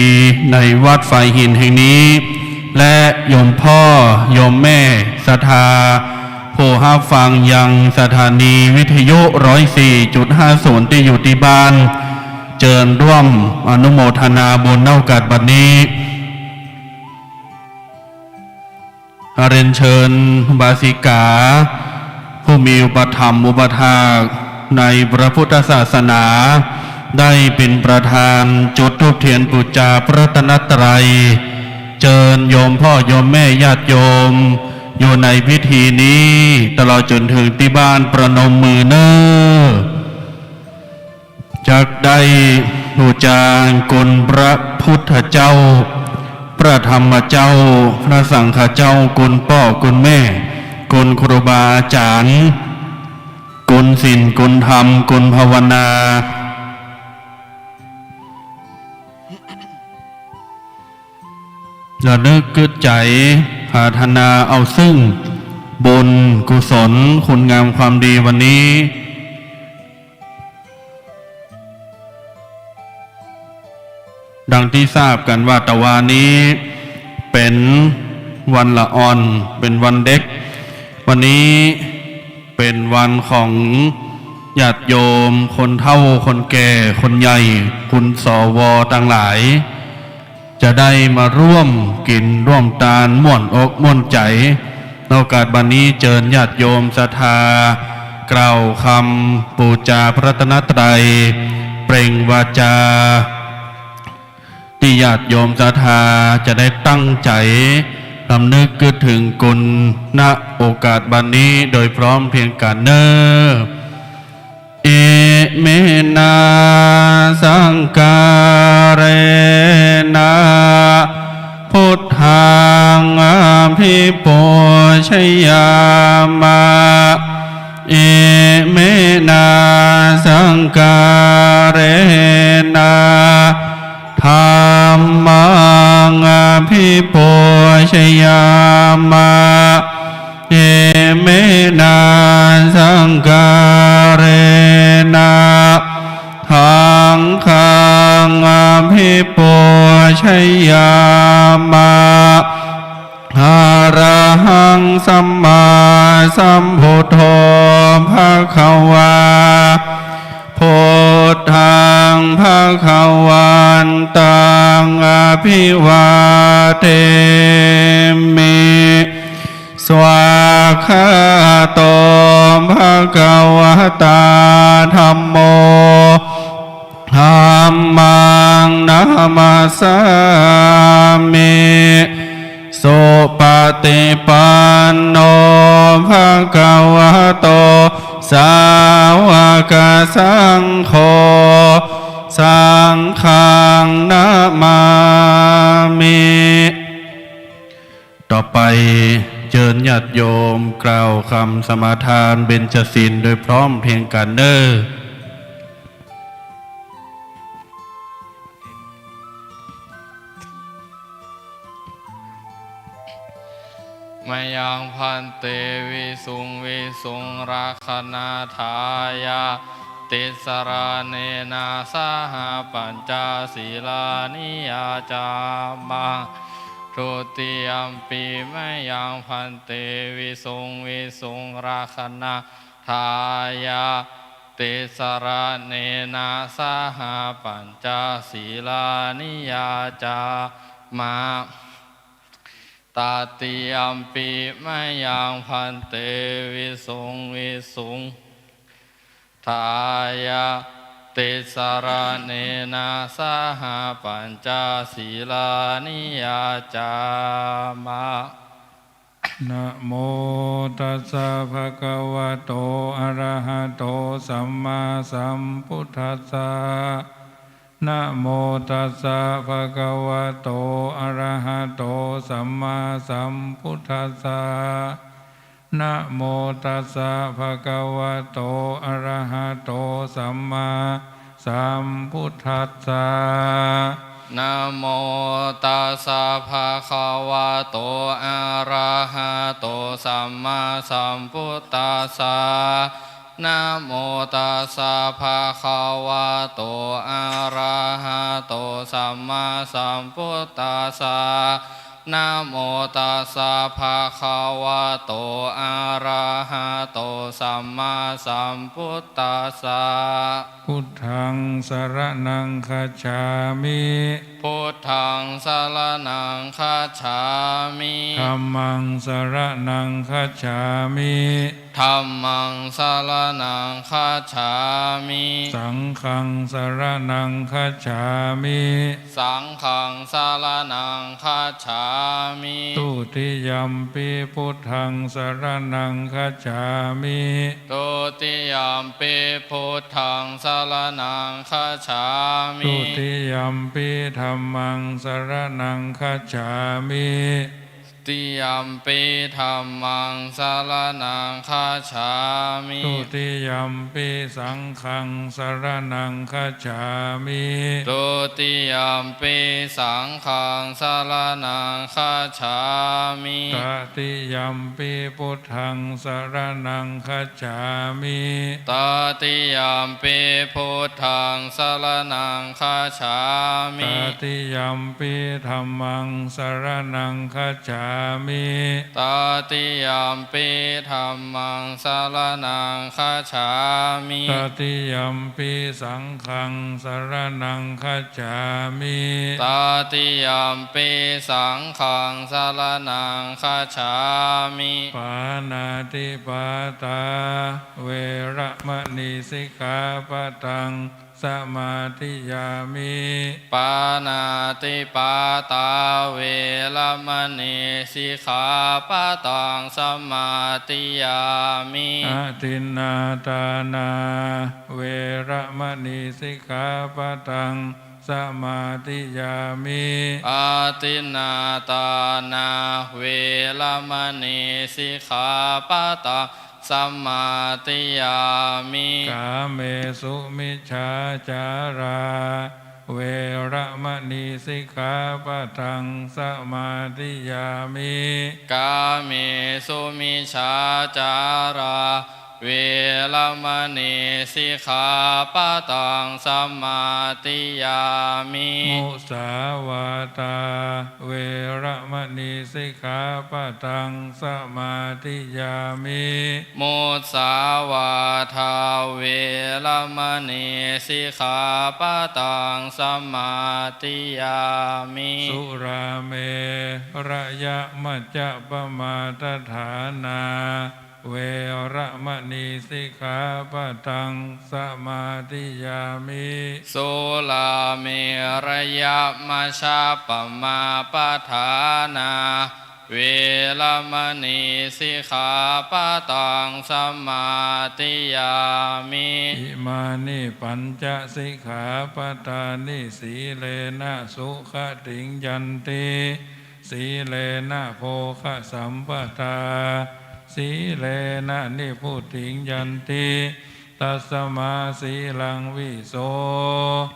ในวัดฝายหินแห่งนี้ และโยมป้อโยมแม่ศรัทธา ผู้ฮับฟังยังสถานีวิทยุร้อยสี่จุดห้าศูนย์ตี้อยู่ตี้บ้าน เจิญร่วมอนุโมทนาบุญ ณ โอกาสบัดนี้ เรียนเชิญอุบาสิกา ผู้มีอุปถัมภ์อุปถากในพระพุทธศาสนา ได้เป๋นประธานจุดธูปเตียนปู๋จาพระรัตนตรัย เจิญโยมป้อโยมแม่ญาติโยม อยู่ในพิธีนี้ตลอดจ๋นเถิงตี้บ้านประนมมือเน่อ จักได้ปู๋จาคุณพระพุทธเจ้า พระธรรมเจ้า พระสังฆเจ้า คุณป้อคุณแม่ คุณครูบาอาจ๋ารย์ คุณศีล คุณธรรม คุณภาวนา ระลึกกึ๊ดใจ๋ ผาถนาเอาซึ่งบุญกุศลคุณงามความดีวันนี้ ดังตี้ทราบกั๋นว่าตะวานี้เป๋นวันละอ่อน เป๋นวันเด็ก วันนี้เป๋นวันของญาติโยม คนเฒ่า คนแก่ คนใหญ่ คุณ สว ตังหลาย จะได้มาร่วมกิ๋นร่วมตานม่วนอกม่วนใจ๋ โอกาสบัดนี้เจิญญาติโยมศรัทธา กล่าวกำปู๋จาพระรัตนตรัย เปล่งวาจา ตี้ญาติโยมศรัทธาจะได้ตั้งใจ๋ รำลึกกึ๊ดเถิงคุณ ณ โอกาสบัดนี้โดยพร้อมเพรียงกั๋นเน่อ Iminā sakkārena buddhaṃ abhipūjayāmi. ยามะ อิมินา สังขารเณะ ธัมมัง อภิปูชยามะ อิมินา สังขารเณะ ธังฆัง อภิปูชยามะ อะระหัง สัมมาสัมพุทโธ ภะคะวา พุทธัง ภะคะวันตัง อะภิวาเทมิ สวากขาโต ภะคะวะตา ธัมโม ธัมมัง นะมัสสามิ สุปะติปันโน ภะคะวะโต สาวกสังโฆ สังฆัง นะมามิ ต่อไปเจิญญาติโยมกล่าวกำสมาทานเบญจศีลโดยพร้อมเพรียงกั๋นเน่อ มะยัง ภันเต วิสุง วิสุง รักขณาทายะ ติสสะระเณนะ สะหะ ปัญจสีลานิ ยาจามา ทุติยัมปิ มะยัง ภันเต วิสุง วิสุง รักขณาทายะ ติสสะระเณนะ สะหะ ปัญจสีลานิ ยาจามา ตติยัมปิ มะยัง ภันเต วิสุง วิสุง ทายะ ติสสะระเณนะ สะหะ ปัญจสีลานิ ยาจามา นะโมตัสสะ ภะคะวะโต อะระหะโต สัมมาสัมพุทธัสสะ นะโมตัสสะ ภะคะวะโต อะระหะโต สัมมาสัมพุทธัสสะ นะโมตัสสะ ภะคะวะโต อะระหะโต สัมมาสัมพุทธัสสะ นะโมตัสสะ ภะคะวะโต อะระหะโต สัมมาสัมพุทธัสสะ นะโมตัสสะ ภะคะวะโต อะระหะโต สัมมาสัมพุทธัสสะ นะโมตัสสะ ภะคะวะโต อะระหะโต สัมมาสัมพุทธัสสะ พุทธัง สะระณัง คัจฉามิ พุทธัง สะระณัง คัจฉามิ ธัมมัง สะระณัง คัจฉามิ ธัมมัง สะระณัง คัจฉามิ สังฆัง สะระณัง คัจฉามิ สังฆัง สะระณัง คัจฉามิ ทุติยัมปิ พุทธัง สะระณัง คัจฉามิ ทุติยัมปิ พุทธัง สะระณัง คัจฉามิ ทุติยัมปิ ธัมมัง สะระณัง คัจฉามิ ติยัมปิ ธัมมัง สะระณัง คัจฉามิ ทุติยัมปิ สังฆัง สะระณัง คัจฉามิ ทุติยัมปิ สังฆัง สะระณัง คัจฉามิ ตติยัมปิ พุทธัง สะระณัง คัจฉามิ ตติยัมปิ พุทธัง สะระณัง คัจฉามิ ตติยัมปิ ธัมมัง สะระณัง คัจฉามิ ตติยัมปิ ธัมมัง สะระณัง คัจฉามิ ตติยัมปิ สังฆัง สะระณัง คัจฉามิ ตติยัมปิ สังฆัง สะระณัง คัจฉามิ ปาณาติปาตา เวระมะนี สิกขาปะทัง สะมาธิยามิ ปาณาติปาตา เวระมะนี สิกขาปะทัง สะมาธิยามิ อะทินนาทานา เวระมะนี สิกขาปะทัง samādiyāmi. Adinnādānā veramaṇī sikkhāpadaṃ samādiyāmi. Kāmesu micchācārā veramaṇī sikkhāpadaṃ samādiyāmi. Kāmesu micchācārā veramaṇī sikkhāpadaṃ samādiyāmi. Musāvādā veramaṇī sikkhāpadaṃ samādiyāmi. Musāvādā veramaṇī sikkhāpadaṃ samādiyāmi. Surāmerayamajjapamādaṭṭhānā veramaṇī sikkhāpadaṃ samādiyāmi. Surāmerayamajjapamādaṭṭhānā veramaṇī sikkhāpadaṃ samādiyāmi. Imāni pañca sikkhāpadāni. Sīlena sugatiṃ yanti, sīlena bhogasampadā, sīlena nibbutiṃ yanti, tasmā sīlaṃ visodhaye.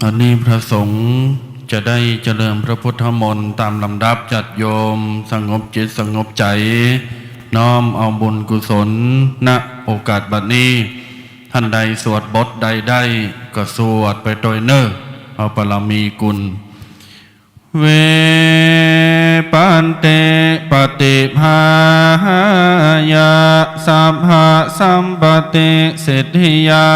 อันนี้พระสงฆ์จะได้เจริญพระพุทธมนต์ตามลำดับ ญาติโยมสงบจิตสงบใจ น้อมเอาบุญกุศล ณ โอกาสบัดนี้ ท่านใดสวดบทใดได้ก็สวดไปตวยเน่อ เอาบารมีคุณ Vipattipaṭibāhāya sabbasampattisiddhiyā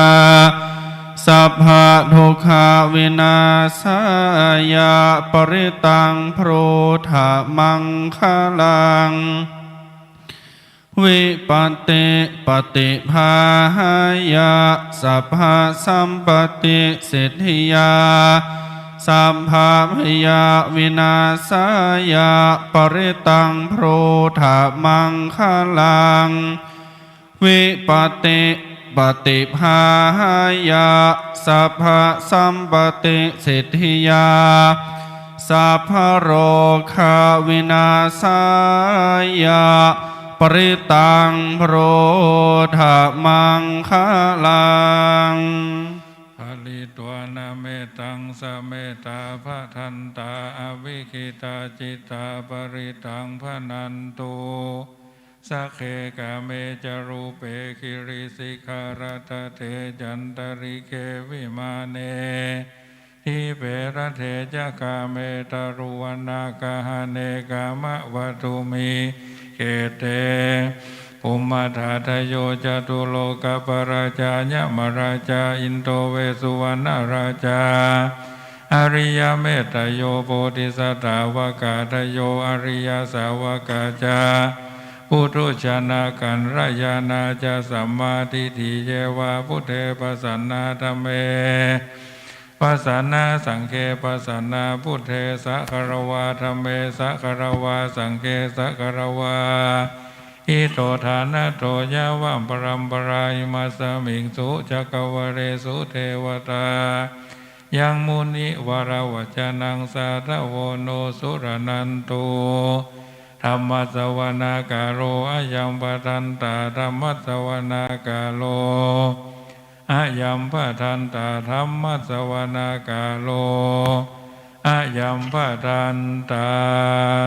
sabbadukkhavināsāya parittaṃ brūtha maṅgalaṃ. Vipattipaṭibāhāya sabbasampattisiddhiyā sabbabhayavināsāya parittaṃ brūtha maṅgalaṃ. Vipattipaṭibāhāya sabbasampattisiddhiyā sabbarogavināsāya parittaṃ brūtha maṅgalaṃ. Pharitvāna mettaṃ sametā bhadantā avikkhittacittā parittaṃ bhaṇantu. Sagge kāme ca rūpe girisikharataṭe cantalikkhe vimāne dīpe raṭṭhe ca gāme taruvanagahane gaganatalathumhi khette bhummarajo catulo kapālā ca yamarājā indo vessuvaṇṇarājā ariyametteyyo bodhisattāva kāttayo ariyasāvakā ca puthujjanakalyāṇā ca sammādiṭṭhi ye va buddhe pasannā dhamme pasannā saṅghe pasannā buddhe sagāravā dhamme sagāravā saṅghe sagāravā ito ṭhānato yāva paramparā imasmiṃ su cakkavāḷesu devatā yaṃ munivaravacanaṃ sādhavo no suṇantu. Dhammassavanakālo ayambhadantā. Dhammassavanakālo ayambhadantā. Dhammassavanakālo ayambhadantā.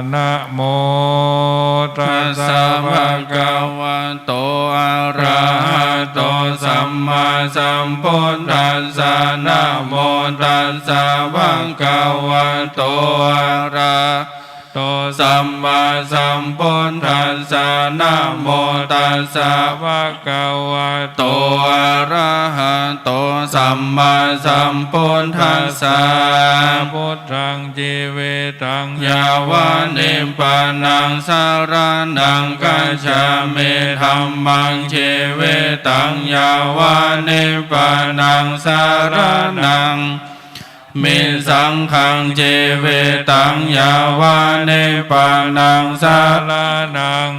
Namo tassa bhagavato arahato sammāsambuddhassa. Namo tassa bhagavato arahato sammāsambuddhassa. Namo tassa bhagavato arahato sammāsambuddhassa. Buddhaṃ jīvitaṃ yāva nibbānaṃ saraṇaṃ gacchāmi. Dhammaṃ jīvitaṃ yāva nibbānaṃ saraṇaṃ gacchāmi. Saṅghaṃ jīvitaṃ yāva nibbānaṃ saraṇaṃ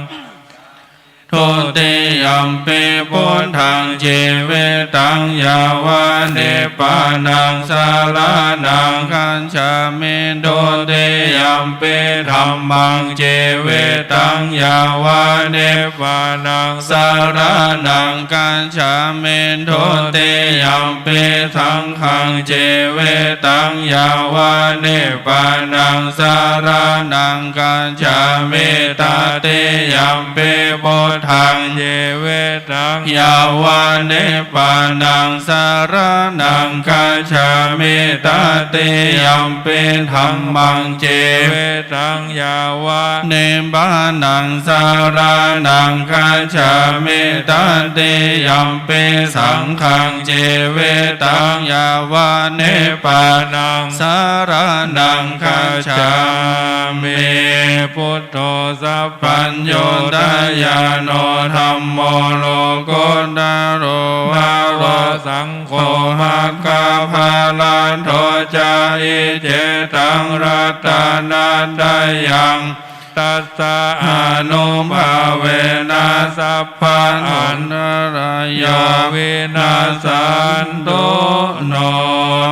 gacchāmi. Dutiyampi buddhaṃ jīvitaṃ yāva nibbānaṃ saraṇaṃ gacchāmi. Dutiyampi dhammaṃ jīvitaṃ yāva nibbānaṃ saraṇaṃ gacchāmi. Dutiyampi saṅghaṃ jīvitaṃ yāva nibbānaṃ saraṇaṃ gacchāmi. Tatiyampi buddhaṃ jīvitaṃ yāva nibbānaṃ saraṇaṃ gacchāmi. Tatiyampi dhammaṃ jīvitaṃ yāva nibbānaṃ saraṇaṃ gacchāmi. Tatiyampi saṅghaṃ jīvitaṃ yāva nibbānaṃ saraṇaṃ gacchāmi. Buddho sabbaññutañāṇo dhammo lokuttaro varo saṅ gho maggaphalaṭṭho ca. Iccetaṃ ratanattayaṃ tassa ānubhāvena sabba antarāyā vinassantu no.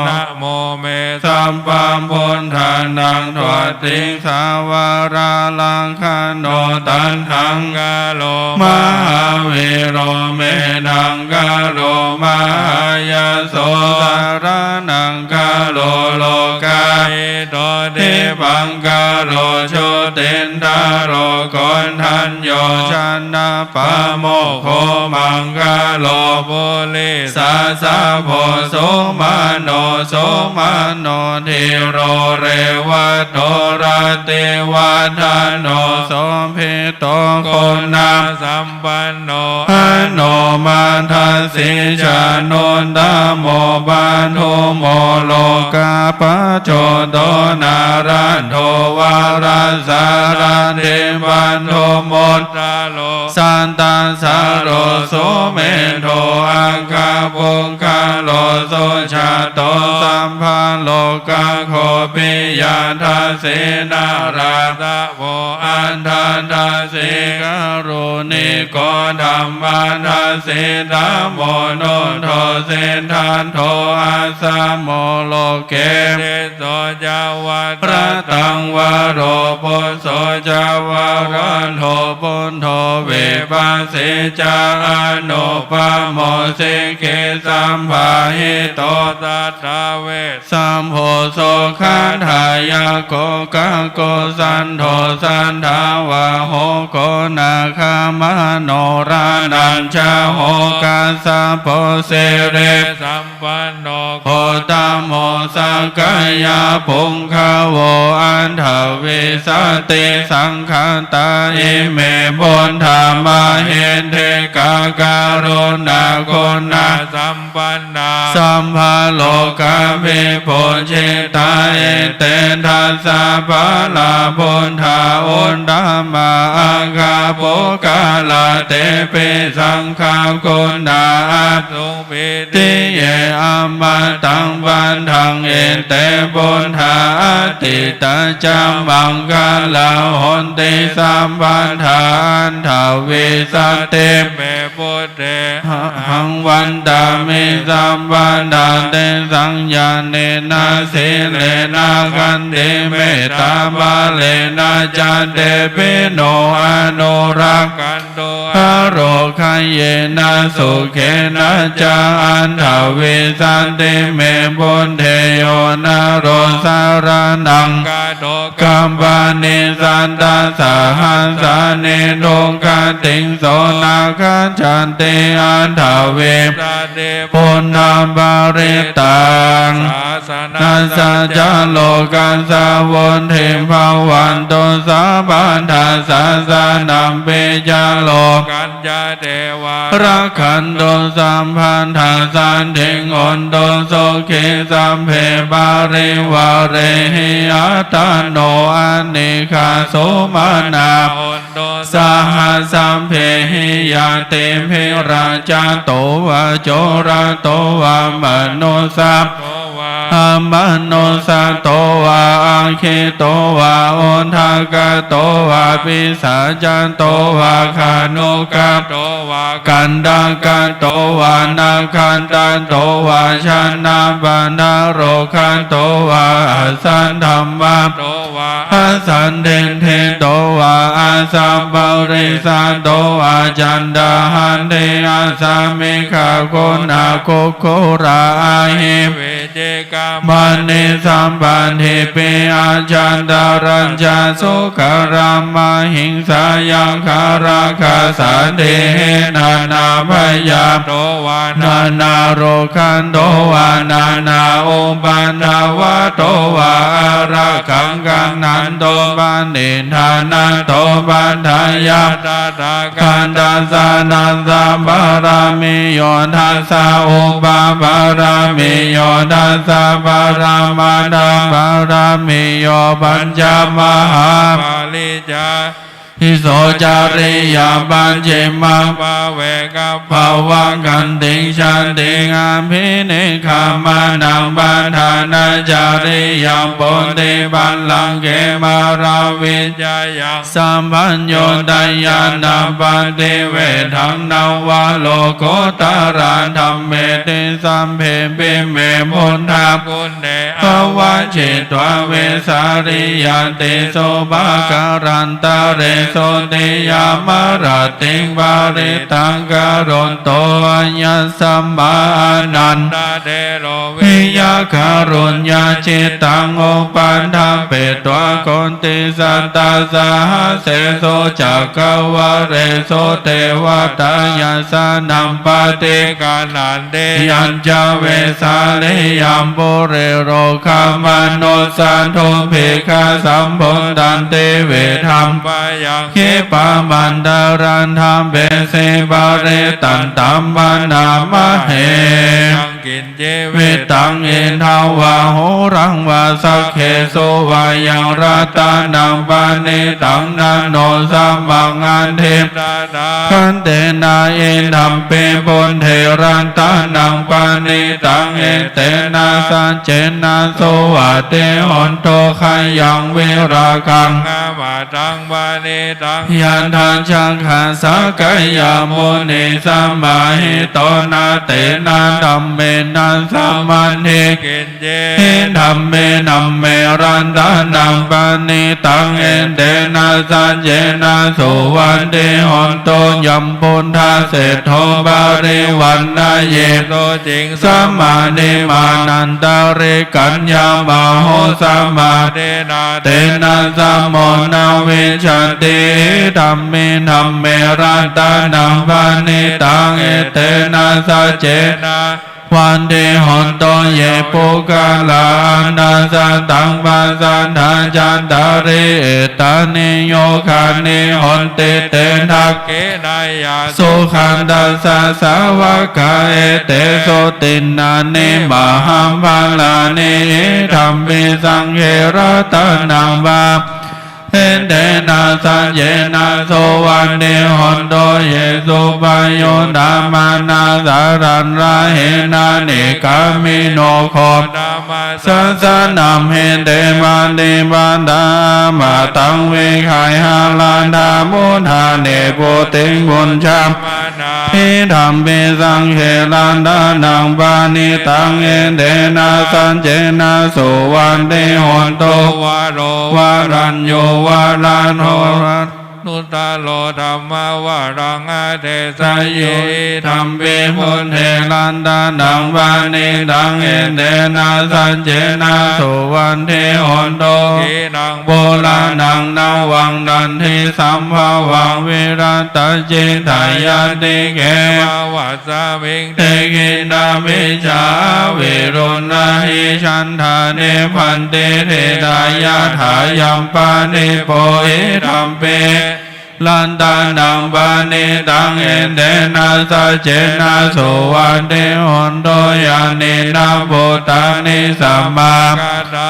Namo me sabbabuddhānaṃ dvattiṃ sāvaralakkhaṇo taṇhaṅkaro mahāvīro metthaṅkaro mahāyaso saraṇaṅkaro lokahito dīpaṅkaro jutinṭhāro koṇḍañño janapāmokkho maṅgalo purisāsabho sumano sumano dhīro revato rativaḍḍhano sobhi to guṇasampanno anomadassī januttamo padumo lokapajjoto nārado varasārathī padumuttaro santassaro sumedho aggapuggalosujāto sabbalokaggo piyadassī nārā vo atthadassī karuṇiko dhammadassī tamonudo siddhattho asamo loke tisso ca varataṃ varo phusso ca varado buddho vipassī ca anupamo sikhī sabbahito satthā ve sabbo sukhadāyako kako saddho saddhavāho koṇāgamano raṇañjaho kassapo sirisampanno gotamo sakyapuṅgavo aṭṭhavīsati saṅkhātā ime buddhā mahiddhikā karuṇāguṇasam pannā sabbalokavibhūjitā ete dasabalā buddhā uttamā aggapuggalā tepi saṅghaguṇā atuṅ pītiye amataṃ vandaṃ ete buddhā atītā ca maṅgalā honti sabbadā aṭṭhavīsati me buddhe ahaṃ vandāmi sabbadā tesaṃ ñāṇena sīlena khantimettābalena ca tepi no anurakkhantu arogayena sukhena ca aṭṭhavīsati me buddhe yo naro saraṇaṃ gato kamāni sattasahassāni duggatiṃ so na gacchanti aṭṭhavīsati buddhaparittaṃ. Sāsanassa ca lokassa vuḍḍhī bhavantu sabbadā sāsanampi ca lokass ca devā rakkhantu sabbadā saddhiṃ hontu sukhī sabbe parivārehi attano anīghā sumanā hontu saha sabbehi ñātibhi rājato vā corato vā manussā amanussatto vā aggito vā udakato vā pisācato vā khāṇukato vā kaṇṭakato vā nakkhattato vā janapadarogato vā asaddhammato vā asandiṭṭhito vā asappurisato vā caṇḍahatthi asammikkhaguna kukkurā ahi vicchikamaṇisappadīpī acchataracchasūkaramahiṃsā yakkhārakkhasādīhi nānābhayato vā nānārogato vā nānāupaddavato vā ārakkhaṃ gaṇhantu paṇidhānato paṭṭhāya tathāgatassa dasa pāramiyo dasa upapāramiyo dasa paramatthapāramiyo pañca mahāpariccāgi so cariyapajjhimappavekabhāvakantiṃ jātiṃ abhinikkhamanaṃ padhānacariyaṃ bodhipallaṅke māravijayaṃ sabbaññutañāṇappaṭivedhaṃ navalokuttaradhammeti sabbepime buddhaguṇe āvajjitvā vesāliyā tīsu pākārantaresu tiyāmarattiṃ parittaṃ karonto āyasmā ānandatthero viya kāruññacittaṃ upaṭṭhapetvā koti-satasahassesu cakkavāḷesu devatā yassāṇaṃ paṭiggaṇhanti yañca vesāliyaṃ pure rogāmanussadubbhikkhasambhūtantividhaṃ bhayaṃ khippamantaradhāpesi parittaṃ taṃ bhaṇāma he. Yaṃ kiñci vittaṃ idha vā huraṃ vā saggesu vā yaṃ ratanaṃ paṇītaṃ na no samaṃ atthi tathāgatena idampi buddhe ratanaṃ paṇītaṃ etena saccena suvatthi hotu. Khayaṃ virāgaṃ amataṃ paṇītaṃ yadajjhagā sakyamunī samāhito na tena dhammena samatthi kiñci idampi dhamme ratanaṃ paṇītaṃ etena saccena suvatthi hotu. Yambuddhaseṭṭho parivaṇṇayī suciṃ samādhimānantarikaññamāhu samādhinā tena samo na vijjati idampi dhamme ratanaṃ paṇītaṃ etena saccena suvatthi hotu. Ye puggalā aṭṭha sataṃ pasatthā cattāri etāni yugāni honti te dakkhiṇeyyā sugatassa sāvakā etesu dinnāni mahapphalāni idampi saṅghe ratanaṃ pa etena saccena suvatthi hotu. Ye suppayuttā manasā daḷhena nikkāmino gotamasāsanamhi te pattipattā amataṃ vigayha laddhā mudhā nibbutiṃ bhuñjamānā idampi saṅghe ratanaṃ paṇītaṃ etena saccena suvatthi hotu. Varo varaññū varado varanuttarā dhammavaraṃ adesayi idampi buddhe ratanaṃ paṇītaṃ etena saccena suvatthi hotu. Khīṇaṃ purāṇaṃ navaṃ natthi sambhavaṃ virattacittāyatike bhavasmiṃ te khīṇabījā aviruḷhāhi chandā nibbanti ṭhitā yathāyampadīpo idampi รัตนังปะณิตัง etena saccena suvatthi hontu. Yānīdha bhūtāni samāgatā,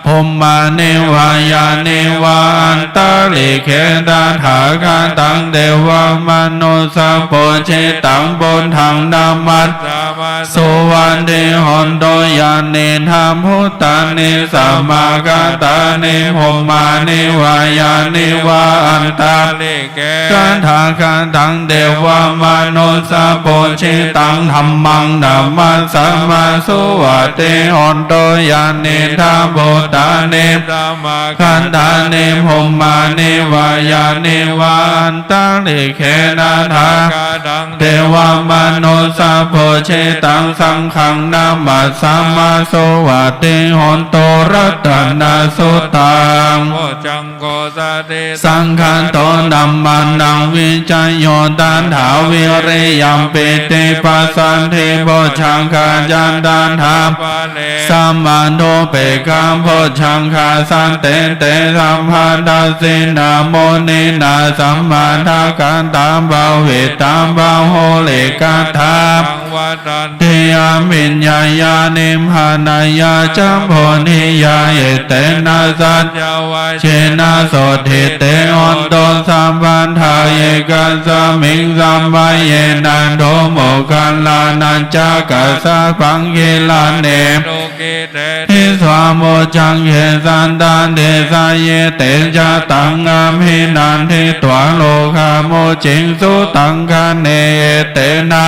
bhummāni vā yāni va antalikkhe, tathāgataṃ devamanussapūjitaṃ buddhaṃ namassāma, suvatthi hontu. Yānīdha bhūtāni samāgatāni, bhummāni vā yāni va antalikkhe, tathāgataṃ devamanussapūjitaṃ dhammaṃ namassāma, suvatthi hontu. Yānīdha bhūtāni samāgatāni, bhummāni vā yāni va antalikkhe, tathāgataṃ devamanussapūjitaṃ saṅghaṃ namassāma, suvatthi hontu. Ratanasuttaṃ. Bojjhaṅgo satisaṅkhāto dhammānaṃ vicayo tathā, viriyampītipassaddhi bojjhaṅgā ca tathāpare, samādhupekkhabojjhaṅgā, santete sabbadassinā muninā sammadakkhātā bhāvitā bahulīkatā, taṃ vadan ti abhiññāya nibbānāya ca bodhiyā. Etena saccavajjena sotthi te hotu sabbadā. Ekasmiṃ samaye nātho moggallānañca kassapaṃ gilāne dukkhite disvā bojjhaṅge satta desayi. Te ca taṃ abhinanditvā rogā mucciṃsu taṅkhaṇe. Etena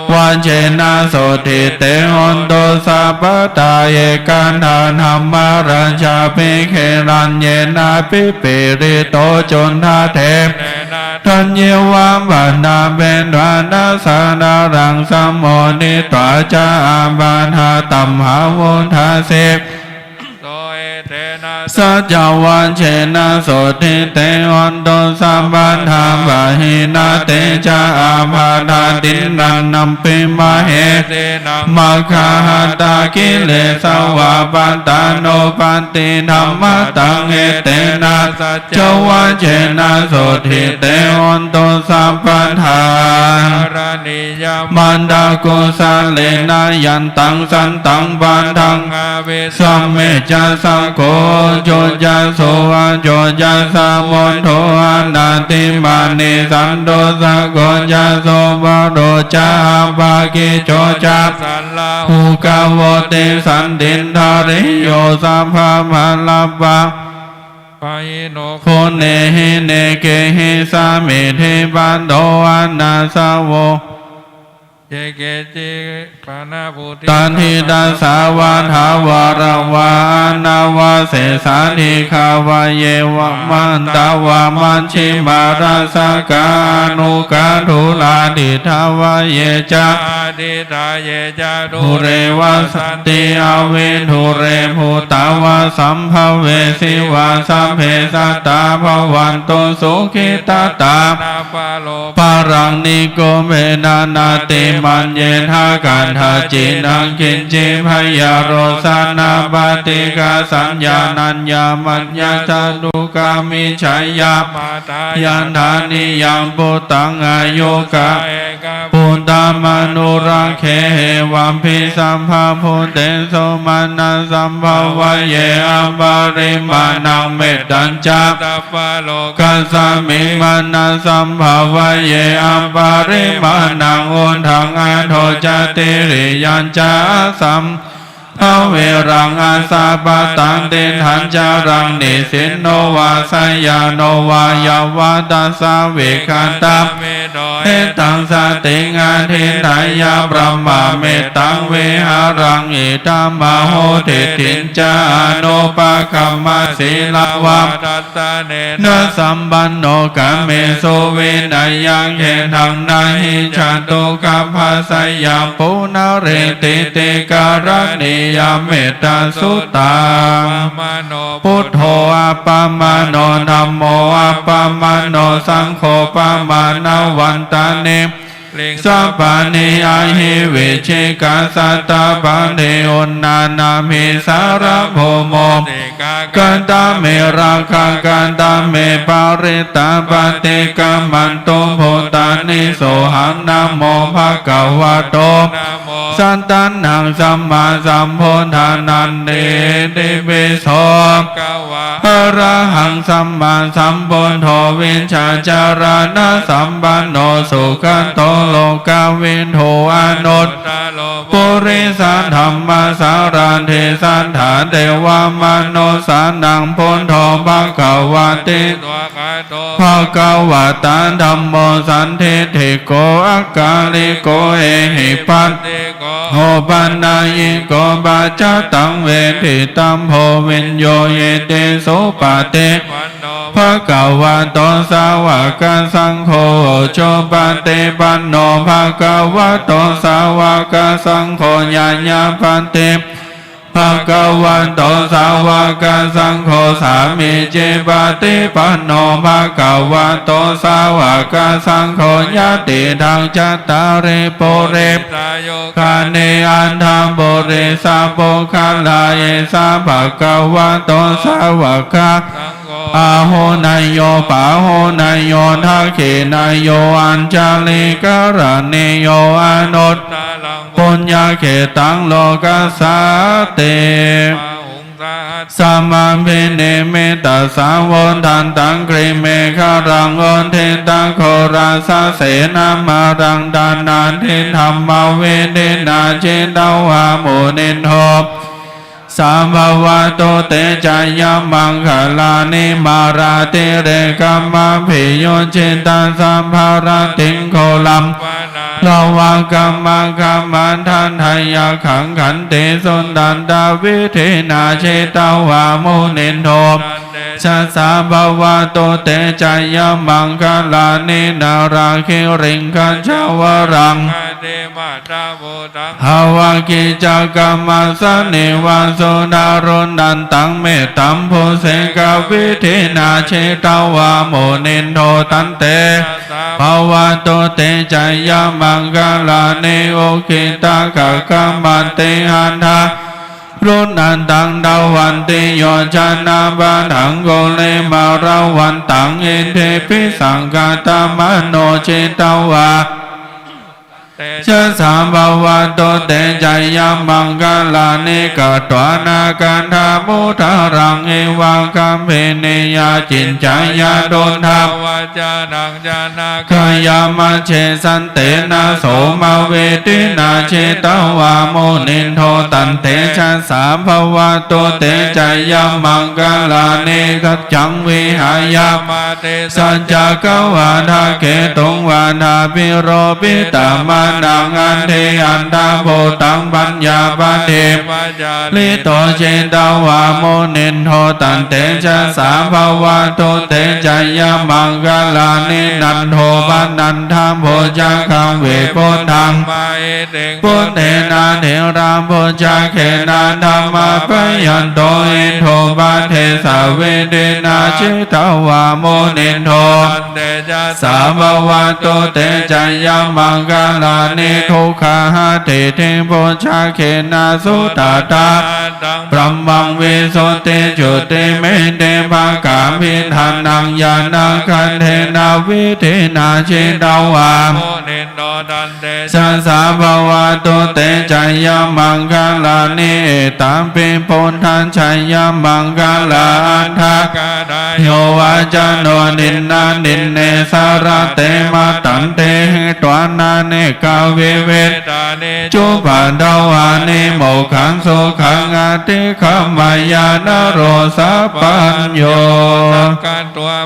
vajjena sotthi te hotu sabbadā. Ekadā dhammarājāpi gelaññenābhipīḷito cundatthe, taññeva paṭṭhapetvāna sādaraṃ sammoditvā ca ābādhā tamhā vuṭṭhāsi. Saccavajjena sotthi te hotu sabbadā. Pahīnā te ca ābādhā tiṇṇannampi mahesinaṃ, maggāhatakilesā va pattānuppattidhammataṃ. Etena saccavajjena sotthi te hotu sabbadā. Karaṇīyam atthakusalena yan taṃ santaṃ padaṃ abhisamecca, sakko ujū ca suvaco cassa mudu anatimānī, santussako ca subharo ca appakicco ca sallahukavutti, santindriyo sabbamaggapāṇino guṇehi anekehi samiddhipatto anāsavo. Ye keci pana vutthiṃ taṭṭhitasā vā thāvarā vā anavasesā, dīghā vā ye mahantā vā majjhimā rassakā aṇukathūlā, diṭṭhā vā ye ca adiṭṭhā ye ca dūre vasanti avidūre, bhūtā vā sambhavesī vā sabbe sattā bhavantu sukhitattā. Paraṃ nikubbetha nātimaññetha katthaci naṃ kiñci, byārosanā paṭighasaññā nāññamaññassa dukkhamiccheyya. Mātā yathā niyaṃ puttaṃ āyukā ekaputtamanurakkhe, evampi sabbabhūtesu mānasambhāvaye aparimāṇaṃ. Mettañca sabbalokasmiṃ mānasambhāvaye aparimāṇaṃ, uddhaṃ adho ca tiriyañca asambhavā viraṃ asapattaṃ. Tiṭṭhañcaraṃ nisinno vā sayāno vā yāvatassa vigatamiddho, etaṃ satiṃ adhiṭṭheyya brahmametaṃ vihāraṃ idhamahu. Diṭṭhiñca anupagamma sīlavā dassanena sampanno, kāmesu vineyya gedhaṃ na hi jātu gabbhaseyyaṃ punaretīti. Karaṇīyam mettasuttaṃ. Buddho appamāṇo dhammo appamāṇo saṅgho pamāṇavantāni Sabbāni ahi vicchikā sattā pātī uṇṇānābhī sarabū mūsikā. Katā me rakkhā katā me parittā paṭikkamantu bhūtāni sohaṃ namo bhagavato. Sattannaṃ sammāsambuddhānanti. Itipi so bhagavā arahaṃ sammāsambuddho vijjācaraṇasampanno sugato lokavidū anuttaro purisadammasārathi satthā devamanussānaṃ buddho bhagavāti. Bhagavatā dhammo sandiṭṭhiko akāliko ehipassiko opanayiko paccattaṃ veditabbo viññūhīti. Supati bhagavato sāvakasaṅgho. Ujupaṭipanno bhagavato sāvakasaṅgho. Ñāyapaṭi bhagavato sāvakasaṅgho. Sāmīcipaṭipanno bhagavato sāvakasaṅgho. Yadidaṃ cattāri puri kāni aṭṭha purisapuggalā esa bhagavato sāvakasaṅgho āhuneyyo pāhuneyyo dakkhiṇeyyo añjalikaraṇīyo anuttaraṃ puññakkhettaṃ lokassāti. Bāhuṃ sahassamabhinimmitasāvudhantaṃ grīmekhalaṃ uditaghorasasenamāraṃ dānādidhammavidhinā jitavā munindo sā bhavatu te jayamaṅgalāni. Mārātirekamabhiyujjhitasabbarattiṃ ghorampanāḷavakamakkhamathaddhayakkhaṃ khantīsudantavidhinā jitavā munindo tantejasā bhavatu te jayamaṅgalāni. Nāḷāgiriṃ gajavaraṃ atimattabhūtaṃ dāvaggicakkamasanīva sudāruṇantaṃ mettambusekavidhinā jitavā munindo tantejasā bhavatu te jayamaṅgalāni. Ukkhittakhaggamatihatthasudāruṇantaṃ dhāvantiyojanapathaṅgulimālavantaṃ iddhībhisaṅkhatamano jitavā tejasā bhavatu te jayamaṅgalāni. Katvāna kaṭṭhamudaraṃ iva gabbhinīyā ciñcāya duṭṭhavacanaṃ janakāyamajjhe santena somavidhinā jitavā munindo tantejasā bhavatu te jayamaṅgalāni. Saccaṃ vihāya matisaccakavādaketuṃ vādābhiropitamanaṃ atiandhabhūtaṃ paññāpadīpajalito jitavā munindo tantejasā bhavatu te jayamaṅgalāni. Nandopanandabhujagaṃ vibudhaṃ mahiddhiṃ puttena therabhujagena damāpayanto iddhūpadesavidhinā jitavā munindo tantejasā bhavatu te jayamaṅgalāni. Duggāhadiṭṭhibhujagena sudaṭṭhahatthaṃ brahmaṃ visuddhijutimiddhibakābhidhānaṃ ñāṇāgadena vidhinā jitavā munindo tantejasā bhavatu te jayamaṅgalāni. Etāpi buddhajayamaṅgalaaṭṭhagāthā yo vācano dinadine sarate matandī hitvānanekavividhāni cupaddavāni mokkhaṃ sukhaṃ adhigameyya naro sapañño.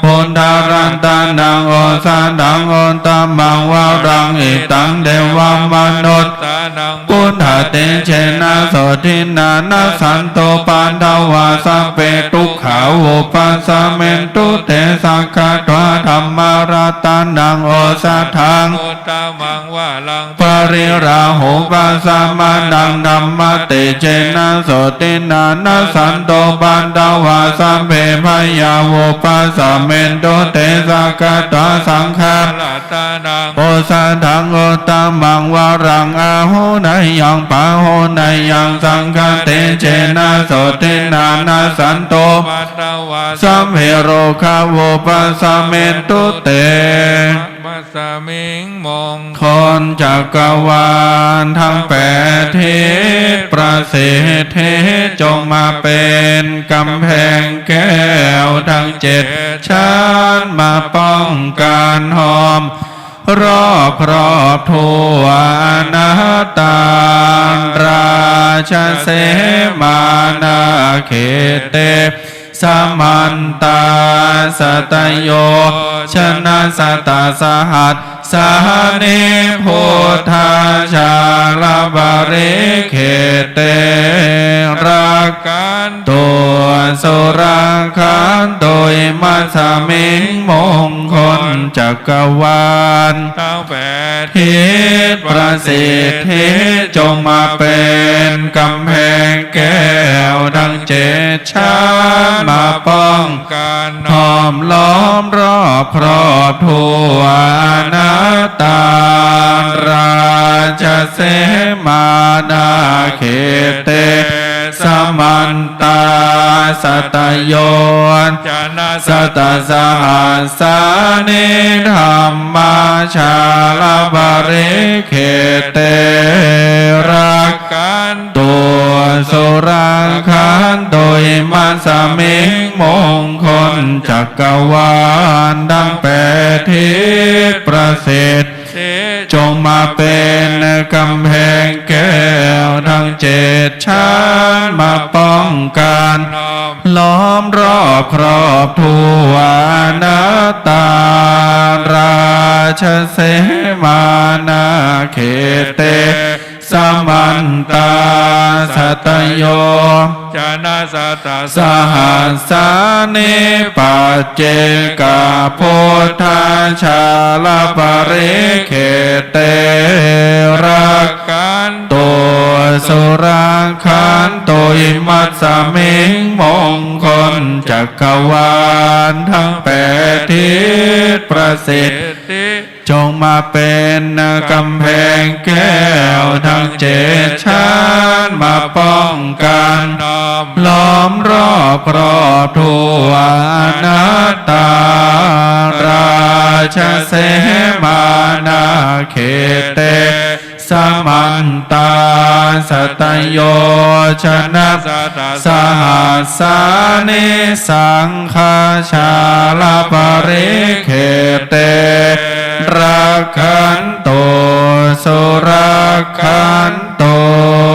Buddharatanaṃ osathaṃ uttamaṃ varaṃ hitaṃ devamanussānaṃ buddhatejena โสตินา นัสสันตุปาทวา สัพเพ ทุกขา วุปัสสเมนตุ เต สักขา ตวา ธัมมารัตนัง โอสถัง อุตตมัง วรัง ปริราหูปสมนัง ธัมมะเตเจนะ โสตินา นัสสันตุปาทวา สัพเพ พยา วุปัสสเมนตุ เต สักขา ตวา สังขา รัตนัง โอสถัง อุตตมัง วรัง อาหุเนยยัง ปาหุเนยยัง สังฆะเตเจนะ โสตินา นัสสันตุปาทวา สัพเพ โรคา วุปัสสเมนตุ เต มัสมิง มงคลจักรวาลทั้งแปดทิศ ประสิทธิจงมาเป็นกำแพงแก้วทั้งเจ็ดชั้น มาป้องกันห้อมรอบครอบทั่วอาณาตา ราชเสมานาเขเต สมันตา สัตโยชนะ สัตสหัสสานิ พุทธาชาลปริเขเต รักขันตุ สุรักขันตุ อิมัสสมิง มงคลจักรวาลทั้งแปดทิศ ประสิทธิจงมาเป็นกำแพงแก้วทั้งเจ็ด ชาติมาป้องกันห้อมล้อมรอบครอบทั่วอาณาตา ราชเสมานาเขเต สมันตา สัตโยชนะ สัตสหัสสานิ ธัมมาชาลปริเขเต รักขันตุ สุรักขันตุ อิมัสสมิง มงคลจักรวาลทั้งแปดทิศ ประสิทธิจงมาเป็นกำแพงแก้วทั้งเจ็ดชั้น มาป้องกันล้อมรอบครอบทั่วอาณาตา ราชเสมานาเขเต สมันตา สัตโยชนะ สัตสหัสสานิ ปัจเจกพุทธาชาลปริเขเต รักขันตุ สุรักขันตุ อิมัสสมิง มงคลจักรวาลทั้งแปดทิศ ประสิทธิ จงมาเป็นกำแพงแก้วทั้งเจ็ดชั้น มาป้องกันล้อมรอบครอบทั่วอาณาตา ราชเสมานาเขเต สมันตา สัตโยชนะ สัตสหัสสานิ สังฆาชาลปริเขเต รักขันตุ สุรักขันตุ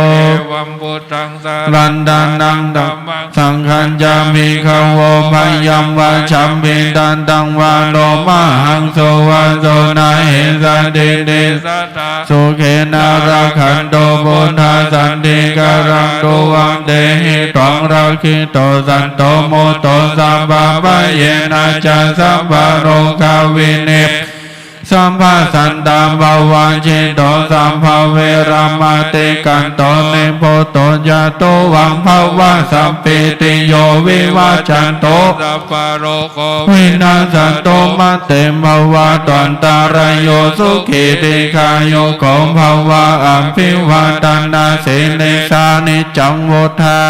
เอวัง พุทธัง สรณัง คัจฉามิ ธัมมัง สังฆัญจ ภิกขโว มะยัง วัจฉัมมิ ทันตัง วะโร มะหัง สุวัสโส นะหิ สันทิฏฐิ สัตถา สุเขนะ รักขันตุ พุทธา สันติกรัง ตุวัง เตหิ ตวัง รักขิโต สันโต มุตโต สัพพะพะเยนะจะ สัพพะโรคา วินิ สัพพะสันตาปะวะจิโต สัพพะเวรา มะติกันโต นิพพุตโต จะ ตุวัง ภะวะ สัพพีติโย วิวัจจันตุ สัพพะโรโค วินัสสันตุ มะเต ภะวะตวันตะราโย สุขี ทีฆายุโก ภะวะ อะภิวาทะนะสีลิสสะ นิจจัง วุฑฒา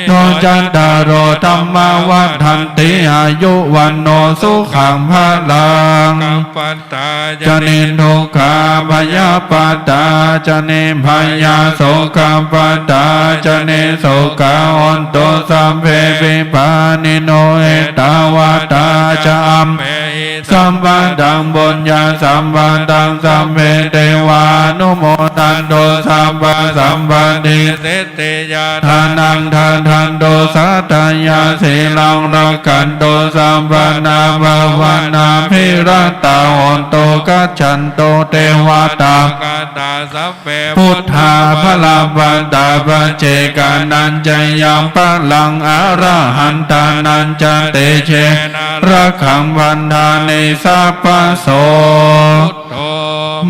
โน จัตตาโร ธัมมา วัฑฒันติ อายุ วัณโณ สุขัง พะลัง โรคา ปะปัตตา จะ นิ ทุกขา ภยาปาทา จะ นิ พยา โสกา ปะปัตตา จะ นิ โสกา โหนตุ สัพเพ ปิ ปา นิโน เอตาวาทา จะ อัมเปหิ สัมปะทัง ปุญญา สัมปะทัง สัพเพ เตวา อนุโมทันตุ สัพพะ สัมปะทา นิ สิทธิยา ทานัง ทานันตุ สัตถา ยา สีลัง รักขันตุ สัพพะทา ภะวะตา อภิวาเทนะ สีลิสสะนิจัง วุฑฒาปะจายิโน จัตตาโร ธรรมะ วัฑฒะยัง อายุ วัณโณ สุขัง พะลัง พุทธาภะระวะตา ปัจเจกานัญจะยัง พะลัง อรหันตานัญจะ เตเจนะ รักขัง บัณฑานิ สัพพะโส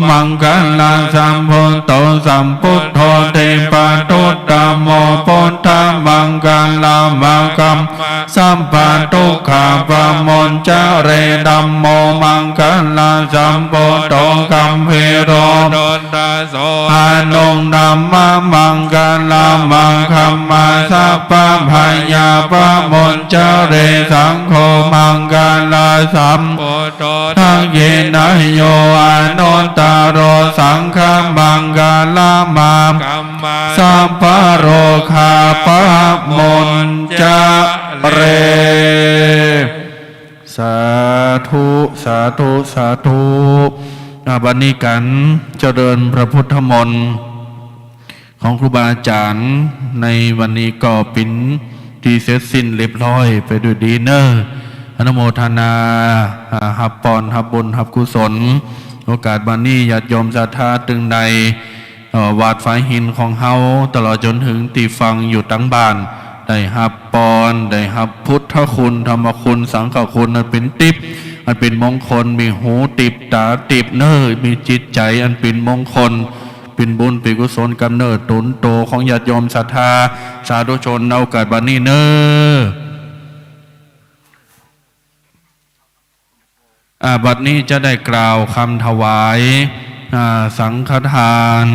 มังคะลัง สัพพุทโธ สัพพุทโธ ทิปะตุตตะโม พุทธะมังคะละมะ ธัมมะ สัพพะทุกขะปะมุญจะเร ธัมโม มังคะลัง สัพพุทโธ กัมภีโร โส อนุง ธัมมะมังคะละมะ ธัมมะ สัพพะพะยาปะมุญจะเร สังโฆ มังคะลัง สัพพุทโธ ทักขิณาโย อนุตตะโร สังฆะมังคะละมะ ธัมมะ สัพพะโรคาปะมุญจะเร สาธุ สาธุ สาธุ อ่า บัดนี้ก๋านเจริญพระพุทธมนต์ของครูบาอาจ๋ารย์ในวันนี้ก็เป๋นตี้เสร็จสิ้นเรียบร้อยไปด้วยดีเน่อ อนุโมทนา อ่า ฮับปอน ฮับบุญ ฮับกุศล โอกาสบัดนี้ญาติโยมศรัทธาตึงใน เอ่อ วัดฝายหินของเฮา ตลอดจ๋นเถิงตี้ฟังอยู่ตังบ้าน ได้ฮับปอน ได้ฮับพุทธคุณ ธรรมคุณ สังฆคุณ อันเป๋นติ๊บ อันเป๋นมงคล มีหูติ๊บ ต๋าติ๊บเน่อ มีจิตใจ๋อันเป๋นมงคล เป๋นบุญเป๋นกุศลก๋ำเนิดต๋นโตของญาติโยมศรัทธาสาธุชน ในโอกาสบัดนี้เน่อ อ่า บัดนี้จะได้กล่าวกำถวาย อ่า สังฆทาน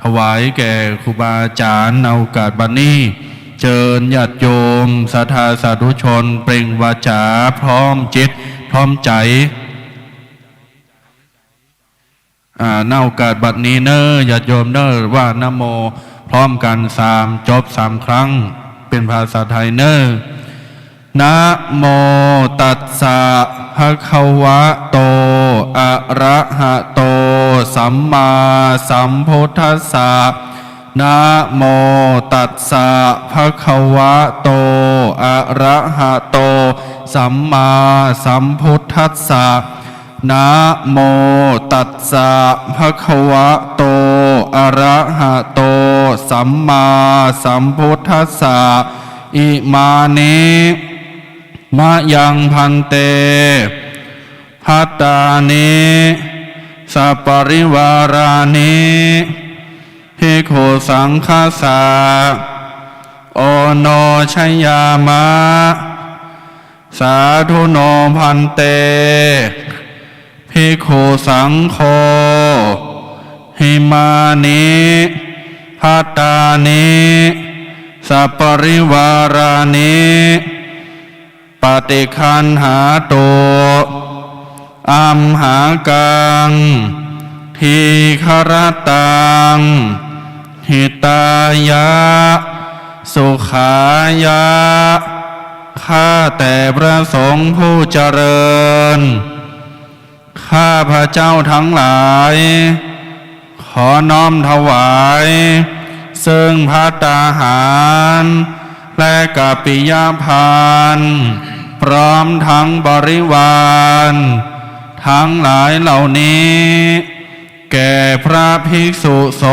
ถวายแก่ครูบาอาจ๋ารย์ ในโอกาสบัดนี้ เจิญญาติโยมศรัทธาสาธุชนเปล่งวาจาพร้อมจิตพร้อมใจ๋ อ่า ในโอกาสบัดนี้เน่อ ญาติโยมเน่อ ว่านะโมพร้อมกั๋นสาม จบสามครั้ง เป๋นภาษาไทยเน่อ นะโมตัสสะ ภะคะวะโต อะระหะโต สัมมาสัมพุทธัสสะ นะโมตัสสะ ภะคะวะโต อะระหะโต สัมมาสัมพุทธัสสะ นะโมตัสสะ ภะคะวะโต อะระหะโต สัมมาสัมพุทธัสสะ อิมานิ มะยัง ภันเต ภัตตานิ สะปะริวารานิ ภิกขุสังฆัสสะ โอโนชยามะ สาธุโน ภันเต ภิกขุสังโฆ อิมานิ ภัตตานิ สะปะริวารานิ ปะฏิคคัณหะตุ อัมหากัง ทีฆะรัตตัง หิตายะ สุขายะ ข้าแต่พระสงฆ์ผู้เจริญ ข้าพเจ้าทั้งหลาย ขอน้อมถวาย ซึ่งภัตตาหาร และกัปปิยภัณฑ์ พร้อมทั้งบริวาร ทั้งหลายเหล่านี้ แก่พระภิกษุส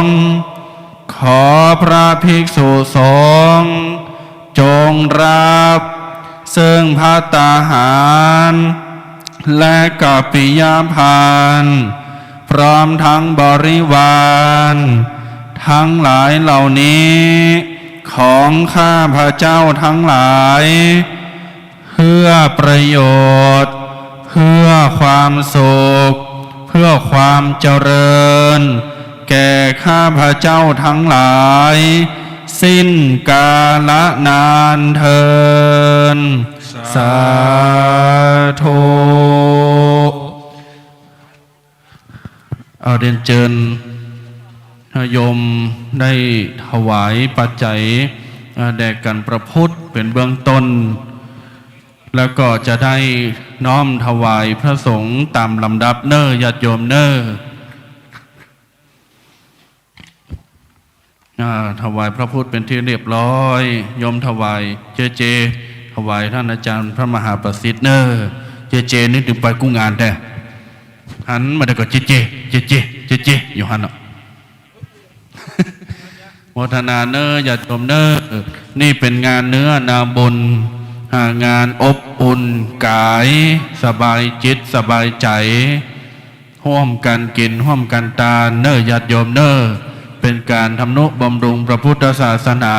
งฆ์ ขอพระภิกษุสงฆ์ จงรับ ซึ่งภัตตาหาร และกัปปิยภัณฑ์ พร้อมทั้งบริวาร ทั้งหลายเหล่านี้ ของข้าพเจ้าทั้งหลาย เพื่อประโยชน์ เพื่อความสุข เพื่อความเจริญ แก่ข้าพเจ้าทั้งหลาย สิ้นกาลนานเทอญ สาธุ เอาเรียนเจิญโยมได้ถวายปัจจัย เอ่อ แด่กัณฑ์พระพุทธเป็นเบื้องต้น แล้วก็จะได้น้อมถวายพระสงฆ์ตามลำดับเน่อ ญาติโยมเน่อ อ่า ถวายพระพุทธเป็นที่เรียบร้อย โยมถวายเจเจ ถวายท่านอาจารย์พระมหาประสิทธิ์เน่อ เจเจ นี่ตึงไปกู้งานแต๊ หันมาแล้วก็เจเจ เจเจ เจเจ อยู่หั้นเนาะ โมทนาเน่อ ญาติโยมเน่อ นี่เป๋นงานเนื้อนาบุญ อ่า งานอบอุ่นก๋าย สบายจิตสบายใจ๋ ฮ่วมกั๋นกิ๋นฮ่วมกั๋นตานเน่อ ญาติโยมเน่อ เป๋นก๋านทำนุบำรุงพระพุทธศาสนา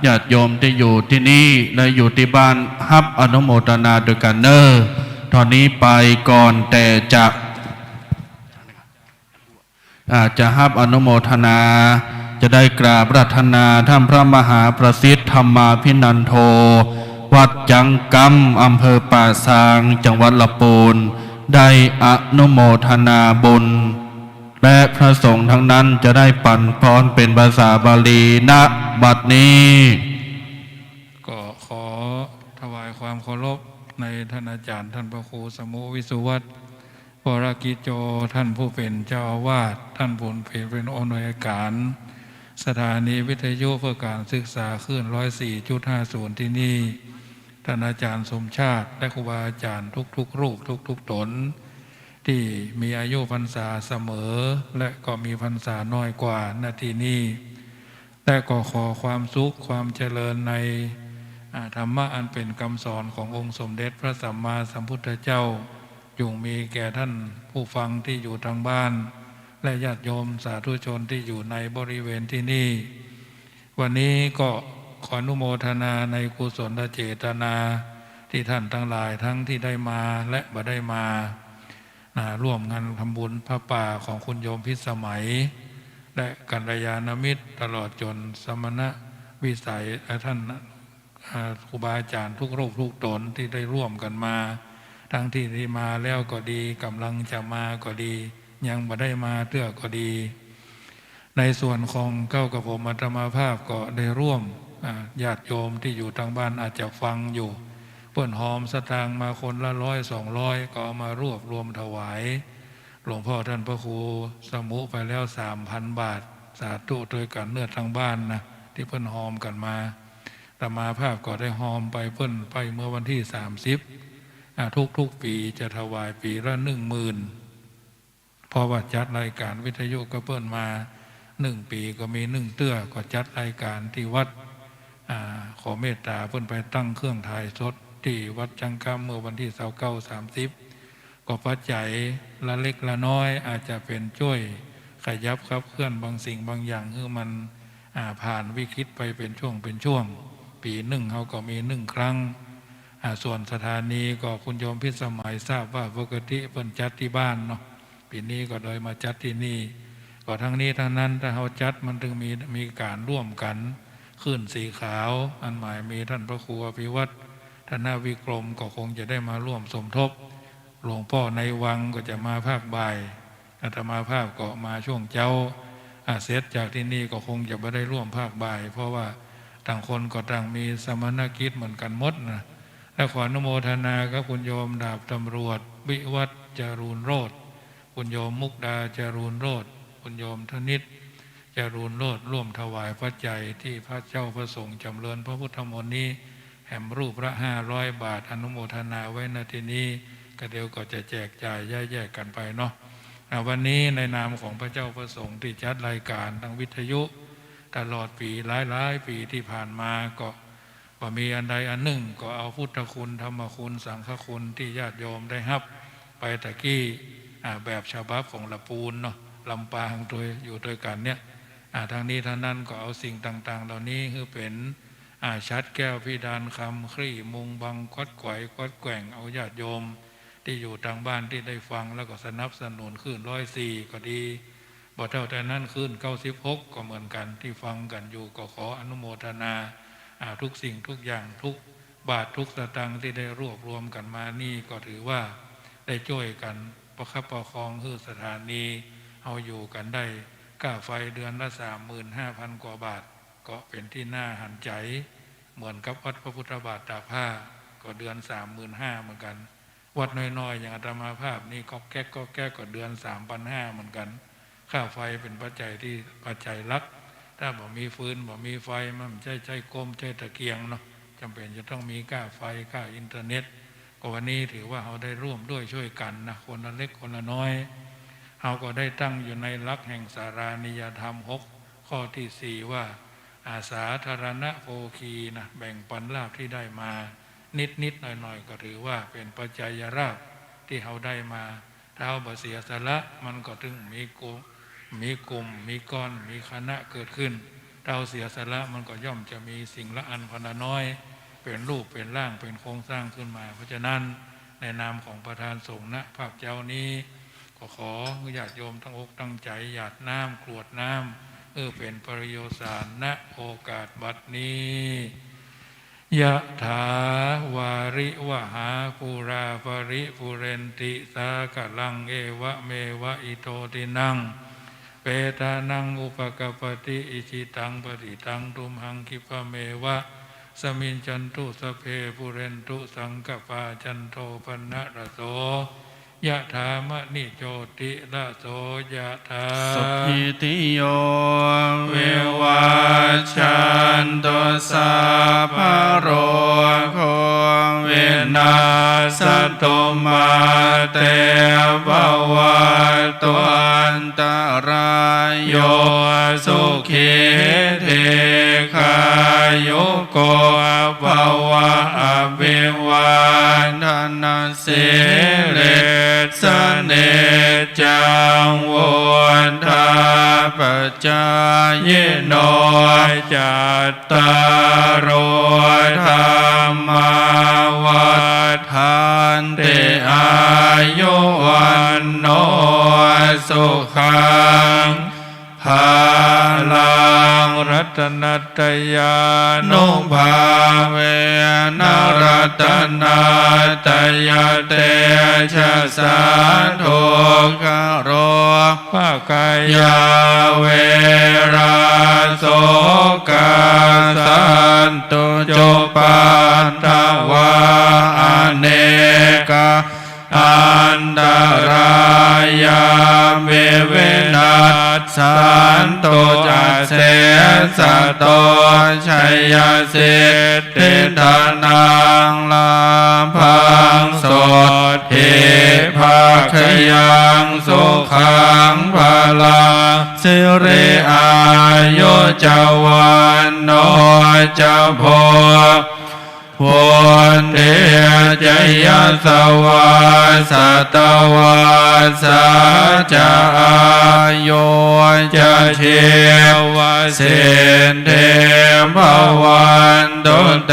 ญาติโยมตี้อยู่ตี้นี่และอยู่ตี้บ้าน ฮับอนุโมทนาตวยกั๋นเน่อ เต้านี้ไปก่อน แต่จะ อ่า จะฮับอนุโมทนา จะได้กราบอาราธนาต้านพระมหาประสิทธิ์ธรรมาภินันโท วัดจั๊งกำ อำเภอป่าซาง จังหวัดละปูน ได้อนุโมทนาบุญ และพระสงฆ์ตังนั้นจะได้ปั๋นพรเป๋นภาษาบาลี ณ บัดนี้ ก็ขอถวายความเคารพในต้านอาจ๋ารย์ ต้านพระครูสมุห์ วิสุวัฒน์ วรกิจโจ ต้านผู้เป๋นเจ้าอาวาส ต้านผู้เป๋นอำนวยก๋านสถานีวิทยุเพื่อก๋านศึกษาคลื่น ร้อยสี่จุดห้าศูนย์ ตี้นี่ ต้านอาจ๋ารย์สมชาติ และครูบาอาจ๋ารย์ทุกๆ รูปทุกๆ ต๋น ตี้มีอายุพรรษาเสมอ และก็มีพรรษาน้อยกว่า ณ ตี้นี่ และก็ขอความสุขความเจริญใน อ่า ธรรมะอันเป๋นกำสอนขององค์สมเด็จพระสัมมาสัมพุทธเจ้า จงมีแก่ต้านผู้ฟังตี้อยู่ตางบ้าน และญาติโยมสาธุชนตี้อยู่ในบริเวณตี้นี่ วันนี้ก็ขออนุโมทนาในกุศลเจตนา ตี้ต้านตังหลายตังตี้ได้มาและบ่ได้มา อ่า ร่วมงานทำบุญผ้าป่าของคุณโยมพิสมัย และกัลยาณมิตร ตลอดจ๋นสมณวิสัย และต้าน อ่า ครูบาอาจ๋ารย์ทุกรูปทุกต๋นตี้ได้ร่วมกั๋นมา ตังตี้ได้มาแล้วก็ดี ก่ำลังจะมาก็ดี ยังบ่ได้มาเตื้อก็ดี ในส่วนของเก้ากับผมอาตมาภาพก็ได้ร่วม อ่า ญาติโยมตี้อยู่ตางบ้านอาจจะฟังอยู่ เปิ้นฮอมสตางค์มาคนละร้อยสองร้อย ก็เอามารวบรวมถวายหลวงพ่อต้านพระครูสมุห์ไปแล้วสามพันบาท สาธุตวยกั๋นเน่อตางบ้านนะ ตี้เปิ้นฮอมกั๋นมา อาตมาภาพก็ได้ฮอมไปเปิ้นไปเมื่อวันตี้สามสิบ อ่า ทุกๆ ปี๋จะถวายปี๋ละหนึ่งหมื่น เพราะว่าจัดรายก๋านวิทยุกับเปิ้นมาหนึ่งปี๋ก็มีหนึ่งเตื้อ ก็จัดรายก๋านตี้วัด อ่า ขอเมตต๋าเปิ้นไปตั้งเครื่องถ่ายสดตี้วัดจั๊งกำเมื่อวันตี้ซาวเก้า สามสิบ ก็ปัจจัยละเล็กละน้อย อาจจะเป๋นจ้วยขยับขับเคลื่อนบางสิ่งบางอย่างหื้อมัน อ่า ผ่านวิกฤตไปเป๋นช่วงเป๋นช่วง ปี๋นึ่งเฮาก็มีนึ่งครั้ง อ่า ส่วนสถานีก็คุณโยมพิสมัยทราบว่าปกติเปิ้นจัดตี้บ้านเนาะ ปี๋นี้ก็เลยมาจัดตี้นี่ ก็ตังนี้ตังนั้นถ้าเฮาจัดมันตึงมี มีก๋านร่วมกั๋น คลื่นสีขาว อันหมายมีต้านพระครูอภิวัฒน์ ธนวิกรม ก็คงจะได้มาร่วมสมทบ หลวงป้อในวังก็จะมาภาคบ่าย อาตมาภาพก็มาช่วงเจ๊า อ่า เสร็จจากตี้นี่ก็คงจะบ่ได้ร่วมภาคบ่าย เพราะว่าต่างคนก็ต่างมีสมณกิจเหมือนกั๋นหมดนะ และขออนุโมทนากับคุณโยมดาบตำรวจวิวัฒน์ จรูนโรจน์ คุณโยมมุกดา จรูนโรจน์ คุณโยมธนิต จรูนโรจน์ ร่วมถวายปัจจัยตี้พระเจ้าพระสงฆ์จ๋ำเริญพระพุทธมนต์นี้ แหมรูปละห้าร้อยบาท อนุโมทนาไว้ ณ ตี้นี่ ก็เดี๋ยวก็จะแจกจ่ายแยกๆ กั๋นไปเนาะ อ่า วันนี้ในนามของพระเจ้าพระสงฆ์ตี้จัดรายก๋านตางวิทยุ ตลอดปี๋หลายๆ ปี๋ตี้ผ่านมาก็ บ่มีอันใดอันนึ่ง ก็เอาพุทธคุณ ธรรมคุณ สังฆคุณตี้ญาติโยมได้ฮับไปตะกี้ อ่า แบบฉบับของละปูนเนาะ ลำปางตวย อยู่ตวยกั๋นเนี่ย อ่า ตังนี้ตังนั้นก็เอาสิ่งต่างๆ เหล่านี้หื้อเป๋น อ่า ฉัตรแก้ว พิดานคำ ครี่มุง บัง ก๊อดไขว่ ก๊อดแกว่ง เอาญาติโยมตี้อยู่ตางบ้านตี้ได้ฟังแล้วก็สนับสนุนคลื่นร้อยสี่ก็ดี บ่เต้าแต่นั้นคลื่นเก้าสิบหกก็เหมือนกั๋น ตี้ฟังกั๋นอยู่ก็ขออนุโมทนา อ่า ทุกสิ่งทุกอย่าง ทุกบาททุกสตางค์ตี้ได้รวบรวมกั๋นมานี่ก็ถือว่าได้จ้วยกั๋นประคับประคองหื้อสถานีเฮาอยู่กั๋นได้ ค่าไฟเดือนละสามหมื่นห้าพันกว่าบาท ก็เป๋นตี้น่าหันใจ๋ เหมือนกับวัดพระพุทธบาทตากผ้า ก็เดือนสามหมื่นห้าเหมือนกั๋น วัดน้อยๆ อย่างอาตมาภาพนี่ก๊อกแก๊กก๊อกแก๊กก็เดือนสามพันห้าเหมือนกั๋น ค่าไฟเป๋นปัจจัยตี้ ปัจจัยหลัก ถ้าบ่มีฟืนบ่มีไฟ มันบ่ใจ้ใจ๊โกมใจ๊ตะเกียงเนาะ จ๋ำเป๋นจะต้องมีก้าไฟ ก้าอินเทอร์เน็ต ก็วันนี้ถือว่าเฮาได้ร่วมด้วยช่วยกั๋นนะ คนละเล็กคนละน้อย เฮาก็ได้ตั้งอยู่ในหลักแห่งสารานิยธรรมหก ข้อตี้สี่ว่า อาสาธารณโภคีนะ แบ่งปันลาภตี้ได้มา นิดๆ หน่อยๆ ก็ถือว่าเป๋นปัจจัยลาภตี้เฮาได้มา ถ้าเฮาบ่เสียสละ มันก็ตึงมีกุ- มีกลุ่ม มีก้อน มีคณะเกิดขึ้น ถ้าเฮาเสียสละ มันก็ย่อมจะมีสิ่งละอันพันละน้อย เป๋นรูป เป๋นร่าง เป๋นโครงสร้างขึ้นมา เพราะฉะนั้น ในนามของประธานสงฆ์นะ ภาคเจ๊านี้ ก็ขอญาติโยมตั้งอกตั้งใจ๋ หยาดน้ำ กรวดน้ำ เออ เป๋นประโยชน์สาร ณ โอกาสบัดนี้ ยะถา วาริวหา ปูรา ปะริปูเรนติ สาคะลัง เอวะเมวะ อิโต ทินนัง เปตานัง อุปะกัปปะติ อิจิตัง ปะฏิตัง ตุมหัง คิปะเมวะ สะมิชชันตุ สัพเพ ปูเรนตุ สังกะปา จันโท ปะนะระโส ยะถา มะณิ โจติระโส ยะถา สัพพีติโย วิวัชชันตุ สัพพะโรโค วินัสสะตุ มา เต ภะวัตวันตะราโย สุขี ทีฆายุโก ภะวะ อะภิวาทะนะ สีลิสสะ นิจจัง วุฑฒาปะจายิโน จัตตาโร ธัมมา วัฑฒันติ อายุ วัณโณ สุขัง พะลัง รัตนัตตยานุภาเวนะ รัตนัตตยะเตจะสา ทุกขะโรคะพะยาเวระ โสกะ สัตตุจุปัตถะวา อะเนกะ อันตะรายัมปิ วินัสสันตุ อะเสสะโต จะยะสิทธิ ธนัง ลาภัง โสตถิ ภะคะยัง สุขัง พะลัง สิริ อายุ จะ วัณโณ จะ โภ พุทธิ จะ ยะสะวา สะตะวัสสา จะ อายุ จะ ชีวะสิทธิ ภะวันตุเต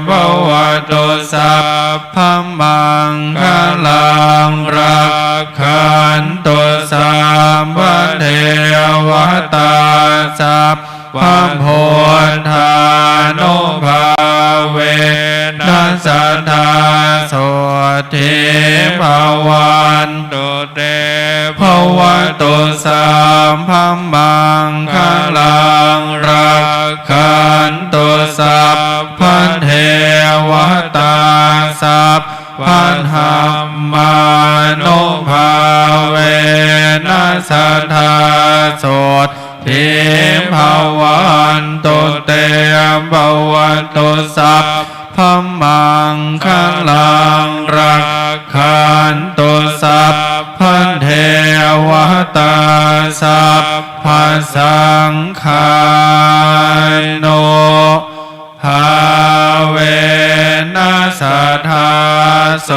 ภะวะตุ สัพพะมังคะลัง รักขันตุ สัพพะเทวะตา สัพ พะพุทธานุภาเวนะ สะทา โสตถิ ภะวันตุเต ภะวะตุ สัพพะมังคะลัง รักขันตุ สัพพะเทวะตา สัพพะธัมมานุภาเวนะ สะทา โสต ถิ ภะวันตุเต ภะวะตุ สัพพะมังคะลัง รักขันตุ สัพพะเทวะตา สัพพะสังฆานุภาเวนะ สะทา โส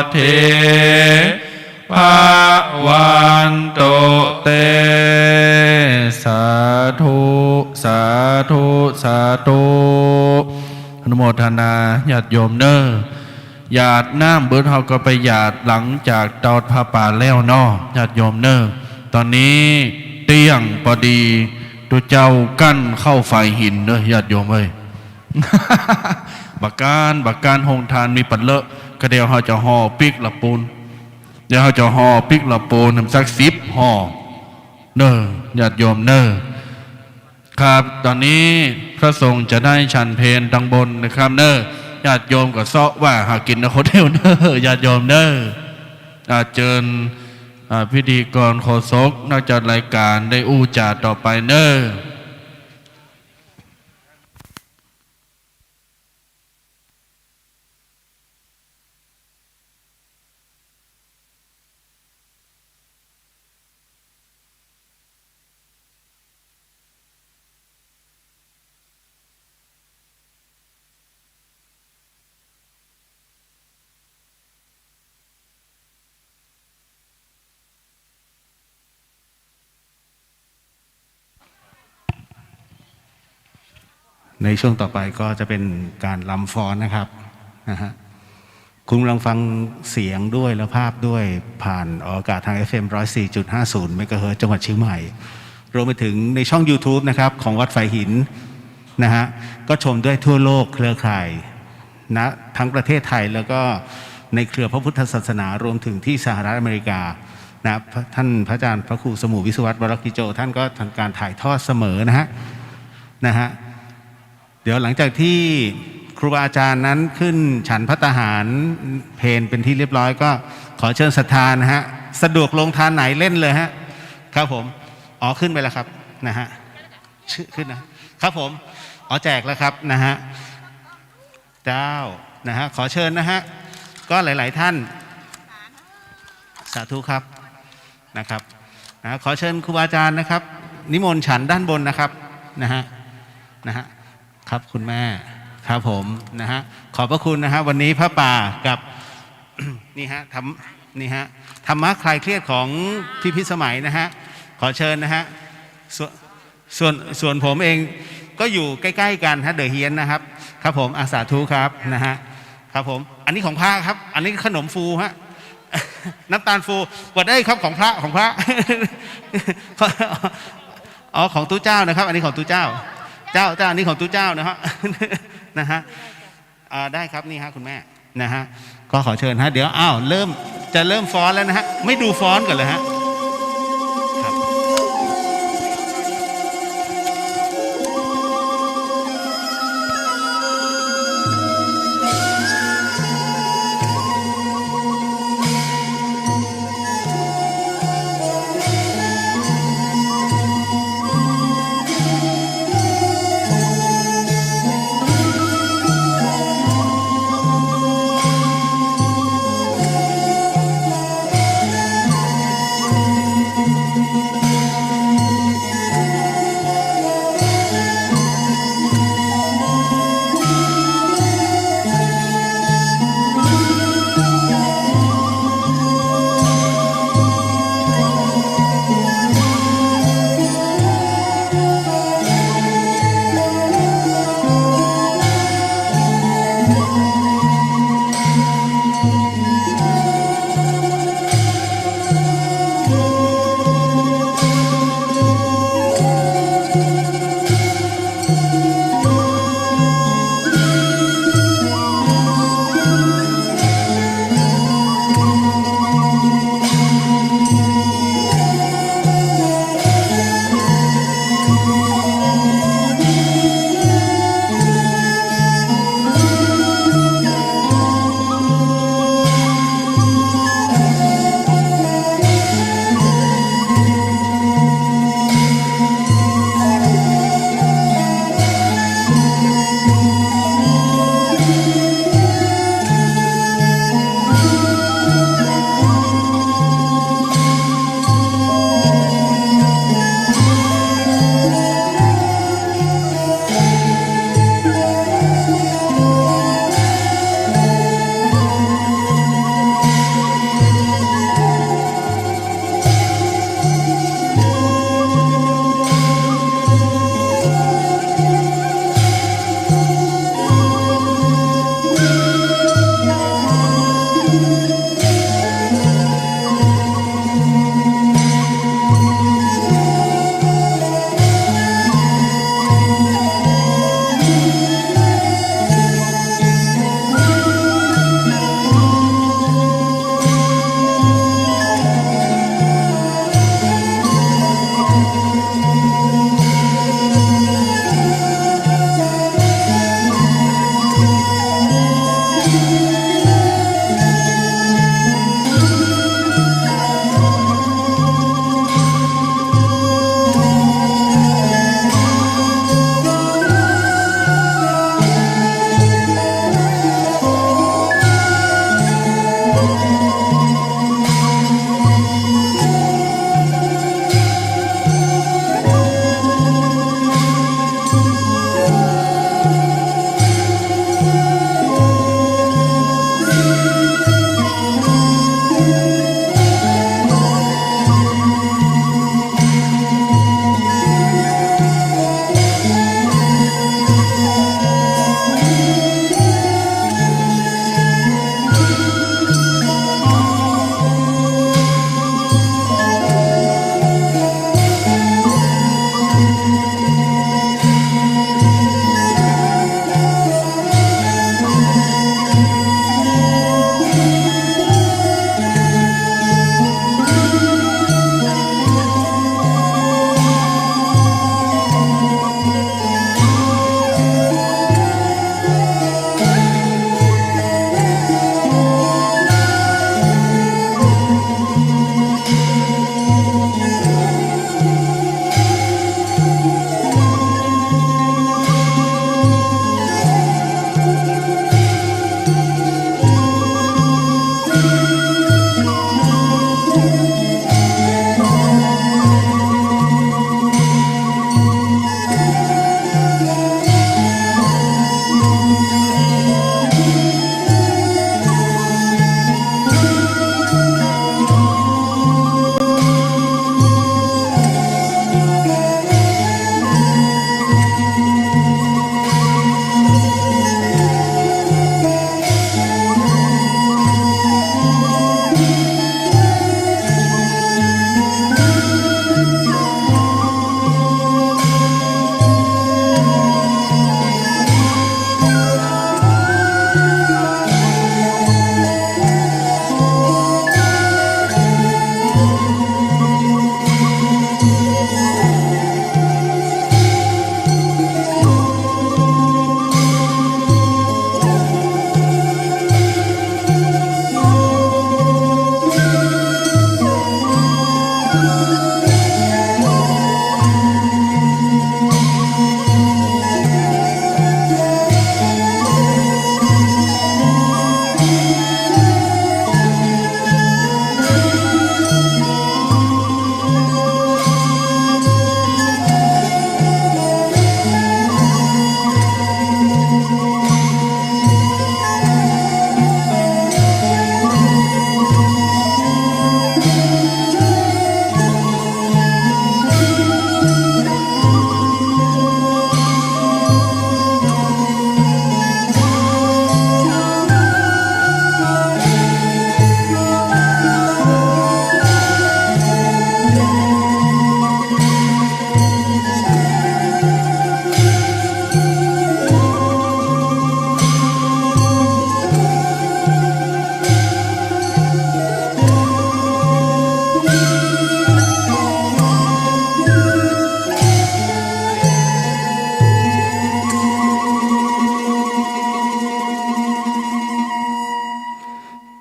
ตถิ ภะวันตุเต สาธุ สาธุ สาธุ อนุโมทนา ญาติโยมเน่อ หยาดน้ำเปิ้น เฮาก็ไปหยาดหลังจากตอดผ้าป่าแล้วเนาะ ญาติโยมเน่อ ต๋อนนี้เตี้ยงปอดี ตุ๊เจ้ากั้นเข้าฝ่ายหินเน่อ ญาติโยมเอ้ย บ่าก้าน บ่าก้าน โฮงตานมีปันเลอะ ก็เดี๋ยวเฮาจะห่อปิ๊กละปูน เดี๋ยวเฮาจะห่อปิ๊กละปูนสักสิบห่อ เน่อ ญาติโยมเน่อ ครับ ต๋อนนี้พระสงฆ์จะได้ฉันเพลตังบนนะครับเน่อ ญาติโยมก็เซาะว่าหากิ๋นนะคนเดียวเน่อ ญาติโยมเน่อ อาเจิญ อ่า พิธีกรโฆษก นักจัดรายการได้อู้จ๋าต่อไปเน่อ ในช่วงต่อไปก็จะเป็นการรำฟ้อนนะครับ นะฮะ คุณกำลังฟังเสียงด้วยและภาพด้วยผ่านออกอากาศทาง เอฟเอ็ม ร้อยสี่จุดห้าศูนย์ เมกะเฮิรตซ์ จังหวัดเชียงใหม่ รวมไปถึงในช่องยูทูบนะครับ ของวัดฝายหินนะฮะ ก็ชมด้วยทั่วโลกเครือข่ายนะ ทั้งประเทศไทยแล้วก็ในเครือพระพุทธศาสนา รวมถึงที่สหรัฐอเมริกานะ ท่านพระอาจารย์พระครูสมุห์วิศวัตร วรกิจโจ ท่านก็ทำการถ่ายทอดเสมอนะฮะ นะฮะ เดี๋ยวหลังจากที่ครูบาอาจารย์นั้นขึ้นฉันภัตตาหารเพลเป็นที่เรียบร้อย ก็ขอเชิญศรัทธานะฮะ สะดวกโรงทานไหนเล่นเลยฮะ ครับผม อ๋อ ขึ้นไปแล้วครับ นะฮะ ชื่อ ขึ้นนะ ครับผม อ๋อ แจกแล้วครับ นะฮะ เจ้า นะฮะ ขอเชิญนะฮะ ก็หลายๆ ท่าน สาธุครับ นะครับ นะฮะ ขอเชิญครูบาอาจารย์นะครับ นิมนต์ฉันด้านบนนะครับ นะฮะ นะฮะ ครับ คุณแม่ ครับผม นะฮะ ขอบพระคุณนะฮะ วันนี้ผ้าป่ากับ นี่ฮะ ธรรม- นี่ฮะ ธรรมะคลายเครียดของพิพิธสมัยนะฮะ ขอเชิญนะฮะ ส่วน- ส่วน- ส่วนผมเองก็อยู่ใกล้ๆ กันฮะ เดอะเฮียนนะครับ ครับผม อา สาธุครับ นะฮะ ครับผม อันนี้ของพระครับ อันนี้ขนมฟูฮะ น้ำตาลฟู บ่ได้ครับ ของพระ ของพระ อ๋อ ของตุ๊เจ้านะครับ อันนี้ของตุ๊เจ้า เจ้า เจ้า อันนี้ของตุ๊เจ้านะฮะ นะฮะ อ่า ได้ครับ นี่ฮะ คุณแม่ นะฮะ ก็ขอเชิญฮะ เดี๋ยว อ้าว เริ่ม จะเริ่มฟ้อนแล้วนะฮะ ไม่ดูฟ้อนก่อนเลยฮะ ครับ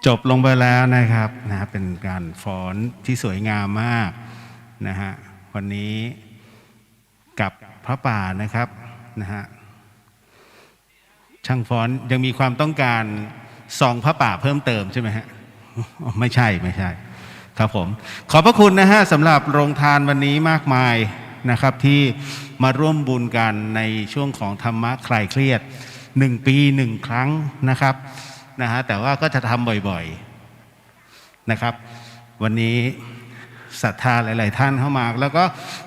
จบลงไปแล้วนะครับ นะฮะ เป็นการฟ้อนที่สวยงามมากนะฮะ วันนี้กับพระป่านะครับ นะฮะ ช่างฟ้อนยังมีความต้องการซองผ้าป่าเพิ่มเติมใช่ไหมฮะ? ไม่ใช่ ไม่ใช่ ครับผม ขอบพระคุณนะฮะ สำหรับโรงทานวันนี้มากมายนะครับ ที่มาร่วมบุญกันในช่วงของธรรมะคลายเครียด หนึ่งปีหนึ่งครั้งนะครับ นะฮะ แต่ว่าก็จะทำบ่อยๆ นะครับ วันนี้ศรัทธาหลายๆ ท่านเข้ามา แล้วก็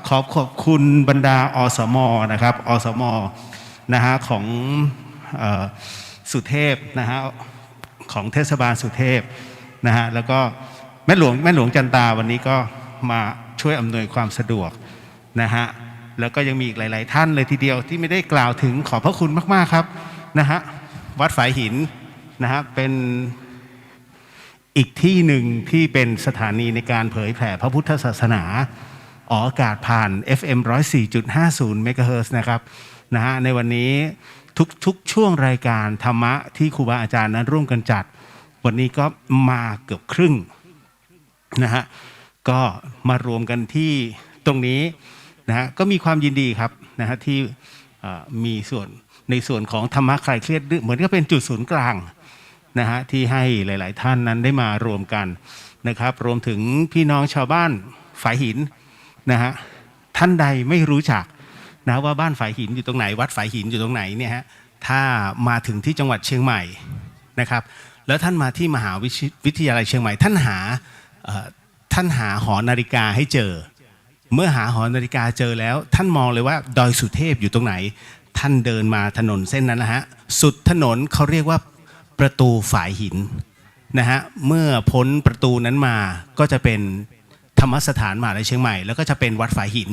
ขอขอบคุณบรรดา อสม นะครับ อสม นะฮะ ของ เอ่อ สุเทพนะฮะ ของเทศบาลสุเทพนะฮะ แล้วก็แม่หลวง แม่หลวงจันตาวันนี้ก็มาช่วยอำนวยความสะดวกนะฮะ แล้วก็ยังมีอีกหลายๆ ท่านเลยทีเดียวที่ไม่ได้กล่าวถึง ขอบพระคุณมากๆ ครับนะฮะ วัดฝายหินนะฮะ เป็น อีกที่หนึ่งที่เป็นสถานีในการเผยแผ่พระพุทธศาสนา ออกอากาศผ่าน เอฟเอ็ม ร้อยสี่จุดห้าศูนย์ เมกะเฮิรตซ์นะครับ นะฮะ ในวันนี้ทุกๆ ช่วงรายการธรรมะที่ครูบาอาจารย์นั้นร่วมกันจัด วันนี้ก็มาเกือบครึ่งนะฮะ ก็มารวมกันที่ตรงนี้นะฮะ ก็มีความยินดีครับนะฮะ ที่ เอ่อ มีส่วน ในส่วนของธรรมะคลายเครียดด้วย เหมือนกับเป็นจุดศูนย์กลางนะฮะ ที่ให้หลายๆ ท่านนั้นได้มารวมกันนะครับ รวมถึงพี่น้องชาวบ้านฝายหินนะฮะ ท่านใดไม่รู้จักนะว่าบ้านฝายหินอยู่ตรงไหน วัดฝายหินอยู่ตรงไหนเนี่ยฮะ ถ้ามาถึงที่จังหวัดเชียงใหม่นะครับ แล้วท่านมาที่มหาวิทย- วิทยาลัยเชียงใหม่ ท่านหา เอ่อ ท่านหาหอนาฬิกาให้เจอ เมื่อหาหอนาฬิกาเจอแล้ว ท่านมองเลยว่าดอยสุเทพอยู่ตรงไหน ท่านเดินมาถนนเส้นนั้นนะฮะ สุดถนนเขาเรียกว่าประตูฝายหินนะฮะ เมื่อพ้นประตูนั้นมาก็จะเป็นธรรมสถานมหาวิทยาลัยเชียงใหม่ แล้วก็จะเป็นวัดฝายหิน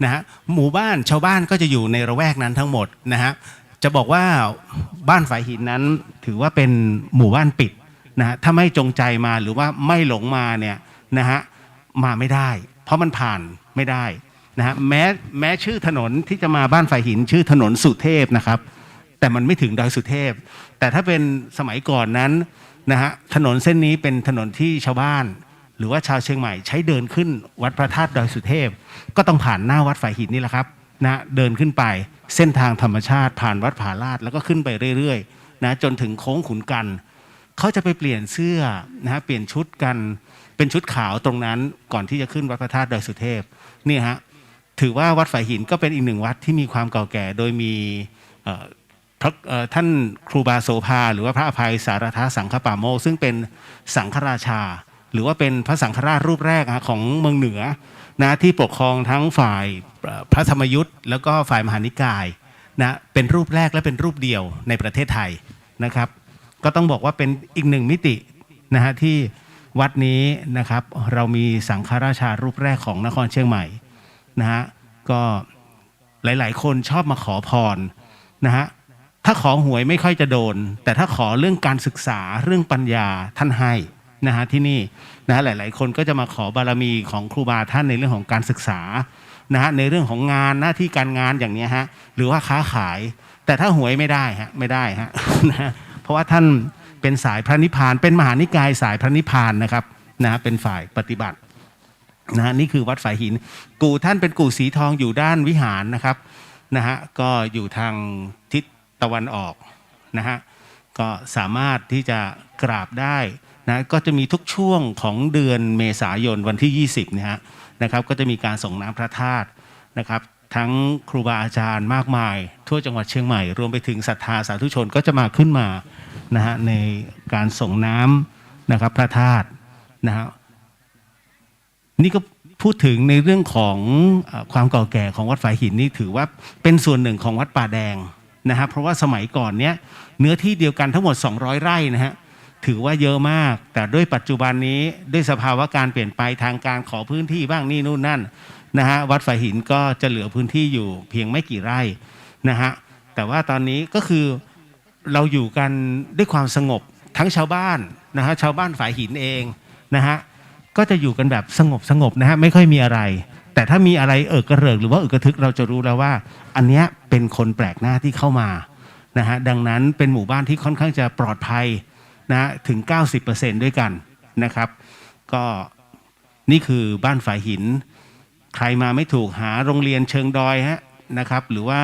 นะฮะ หมู่บ้านชาวบ้านก็จะอยู่ในระแวกนั้นทั้งหมดนะฮะ จะบอกว่าบ้านฝายหินนั้นถือว่าเป็นหมู่บ้านปิดนะฮะ ถ้าไม่จงใจมาหรือว่าไม่หลงมาเนี่ยนะฮะ มาไม่ได้ เพราะมันผ่านไม่ได้นะฮะ แม้ แม้ชื่อถนนที่จะมาบ้านฝายหินชื่อถนนสุเทพนะครับ แต่มันไม่ถึงดอยสุเทพ แต่ถ้าเป็นสมัยก่อนนั้นนะฮะ ถนนเส้นนี้เป็นถนนที่ชาวบ้าน หรือว่าชาวเชียงใหม่ใช้เดินขึ้นวัดพระธาตุดอยสุเทพ ก็ต้องผ่านหน้าวัดฝายหินนี่แหละครับนะ เดินขึ้นไปเส้นทางธรรมชาติ ผ่านวัดผาลาด แล้วก็ขึ้นไปเรื่อยๆ นะ จนถึงโค้งขุนกัน เขาจะไปเปลี่ยนเสื้อนะฮะ เปลี่ยนชุดกัน เป็นชุดขาวตรงนั้น ก่อนที่จะขึ้นวัดพระธาตุดอยสุเทพ เนี่ยฮะ ถือว่าวัดฝายหินก็เป็นอีกหนึ่งวัดที่มีความเก่าแก่ โดยมี เอ่อ พระ เอ่อ ท่านครูบาโสภา หรือว่าพระอภัยสารทสังฆปาโมกข์ ซึ่งเป็นสังฆราชา หรือว่าเป็นพระสังฆราชรูปแรกฮะ ของเมืองเหนือนะ ที่ปกครองทั้งฝ่าย เอ่อ พระธรรมยุต แล้วก็ฝ่ายมหานิกายนะ เป็นรูปแรกและเป็นรูปเดียวในประเทศไทยนะครับ ก็ต้องบอกว่าเป็นอีกหนึ่งมิตินะฮะ ที่วัดนี้นะครับ เรามีสังฆราชารูปแรกของนครเชียงใหม่นะฮะ ก็หลายๆ คนชอบมาขอพรนะฮะ ถ้าขอหวยไม่ค่อยจะโดน แต่ถ้าขอเรื่องการศึกษา เรื่องปัญญา ท่านให้นะฮะ ที่นี่นะฮะ หลายๆ คนก็จะมาขอบารมีของครูบาท่านในเรื่องของการศึกษานะฮะ ในเรื่องของงาน หน้าที่การงานอย่างเนี้ยฮะ หรือว่าค้าขาย แต่ถ้าหวยไม่ได้ฮะ ไม่ได้ฮะ นะฮะ เพราะว่าท่านเป็นสายพระนิพพาน เป็นมหานิกายสายพระนิพพานนะครับ นะฮะ เป็นฝ่ายปฏิบัตินะฮะ นี่คือวัดฝายหิน กู่ท่านเป็นกู่สีทองอยู่ด้านวิหารนะครับ นะฮะ ก็อยู่ทางทิศตะวันออกนะฮะ ก็สามารถที่จะกราบได้นะ ก็จะมีทุกช่วงของเดือนเมษายนวันที่ยี่สิบเนี่ยฮะ นะครับ ก็จะมีการส่งน้ำพระธาตุนะครับ ทั้งครูบาอาจารย์มากมายทั่วจังหวัดเชียงใหม่ รวมไปถึงศรัทธาสาธุชนก็จะมาขึ้นมานะฮะ ในการส่งน้ำนะครับ พระธาตุนะฮะ นี่ก็พูดถึงในเรื่องของ เอ่อ ความเก่าแก่ของวัดฝายหินนี่ถือว่าเป็นส่วนหนึ่งของวัดป่าแดงนะฮะ เพราะว่าสมัยก่อนเนี้ย เนื้อที่เดียวกันทั้งหมดสองร้อยไร่นะฮะ ถือว่าเยอะมาก แต่ด้วยปัจจุบันนี้ ด้วยสภาวะการเปลี่ยนไปทางการขอพื้นที่บ้างนี่นู่นนั่นนะฮะ วัดฝายหินก็จะเหลือพื้นที่อยู่เพียงไม่กี่ไร่นะฮะ แต่ว่าตอนนี้ก็คือ เราอยู่กันด้วยความสงบ ทั้งชาวบ้านนะฮะ ชาวบ้านฝายหินเองนะฮะ ก็จะอยู่กันแบบสงบสงบนะฮะ ไม่ค่อยมีอะไร แต่ถ้ามีอะไรเอิกกระเริกหรือว่าอึกกระทึก เราจะรู้แล้วว่า อันเนี้ยเป็นคนแปลกหน้าที่เข้ามานะฮะ ดังนั้นเป็นหมู่บ้านที่ค่อนข้างจะปลอดภัย นะฮะ ถึง เก้าสิบเปอร์เซ็นต์ ด้วยกันนะครับ ก็นี่คือบ้านฝายหิน ใครมาไม่ถูก หาโรงเรียนเชิงดอยฮะ นะครับ หรือว่า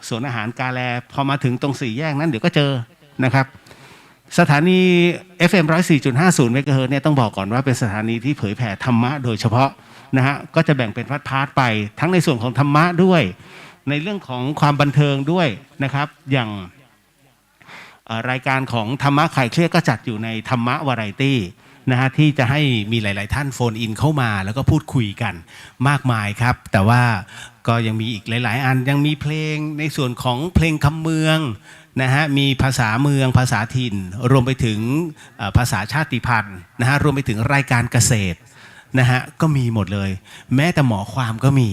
สวนอาหารกาแล พอมาถึงตรงสี่แยกนั้นเดี๋ยวก็เจอนะครับ สถานี เอฟเอ็ม ร้อยสี่จุดห้าศูนย์ เมกะเฮิรตซ์เนี่ย ต้องบอกก่อนว่าเป็นสถานีที่เผยแผ่ธรรมะโดยเฉพาะนะฮะ ก็จะแบ่งเป็นพาร์ทๆ ไป ทั้งในส่วนของธรรมะด้วย ในเรื่องของความบันเทิงด้วยนะครับ อย่าง เอ่อ รายการของธรรมะคลายเครียดก็จัดอยู่ในธรรมะวาไรตี้นะฮะ ที่จะให้มีหลายๆ ท่านโฟนอินเข้ามา แล้วก็พูดคุยกันมากมายครับ แต่ว่าก็ยังมีอีกหลายๆ อัน ยังมีเพลงในส่วนของเพลงคำเมืองนะฮะ มีภาษาเมือง ภาษาถิ่น รวมไปถึง เอ่อ ภาษาชาติพันธุ์นะฮะ รวมไปถึงรายการเกษตรนะฮะ ก็มีหมดเลย แม้แต่หมอความก็มี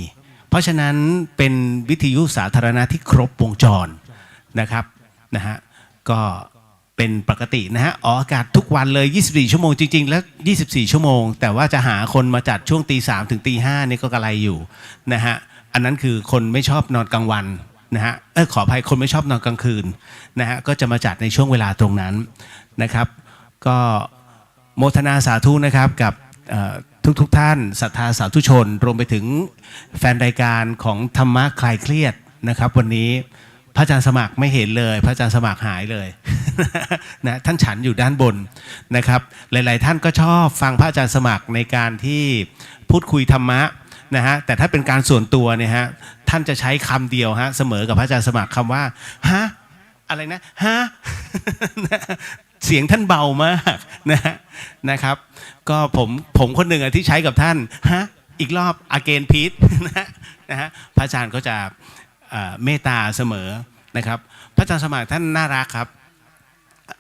เพราะฉะนั้นเป็นวิทยุสาธารณะที่ครบวงจรนะครับ นะฮะ ก็เป็นปกตินะฮะ ออกอากาศทุกวันเลย ยี่สิบสี่ ชั่วโมง จริงๆ แล้ว ยี่สิบสี่ ชั่วโมง แต่ว่าจะหาคนมาจัดช่วงตีสามถึงตีห้านี่ก็กระไรอยู่นะฮะ อันนั้นคือคนไม่ชอบนอนกลางวันนะฮะ เออ ขออภัย คนไม่ชอบนอนกลางคืนนะฮะ ก็จะมาจัดในช่วงเวลาตรงนั้นนะครับ ก็โมทนาสาธุนะครับ กับ เอ่อ ทุกๆ ท่าน ศรัทธาสาธุชน รวมไปถึงแฟนรายการของธรรมะคลายเครียดนะครับ วันนี้พระอาจารย์สมัครไม่เห็นเลย พระอาจารย์สมัครหายเลย นะ ท่านฉันอยู่ด้านบนนะครับ หลายๆ ท่านก็ชอบฟังพระอาจารย์สมัครในการที่พูดคุยธรรมะนะฮะ แต่ถ้าเป็นการส่วนตัวเนี่ยฮะ ท่านจะใช้คำเดียวฮะ เสมอกับพระอาจารย์สมัคร คำว่า ฮะ อะไรนะ ฮะ เสียงท่านเบามากนะฮะ นะครับ ก็ผม ผมคนหนึ่งอะที่ใช้กับท่าน ฮะ อีกรอบ again please นะฮะ นะฮะ พระอาจารย์ก็จะ เอ่อ เมตตาเสมอนะครับ พระอาจารย์สมัครท่านน่ารักครับ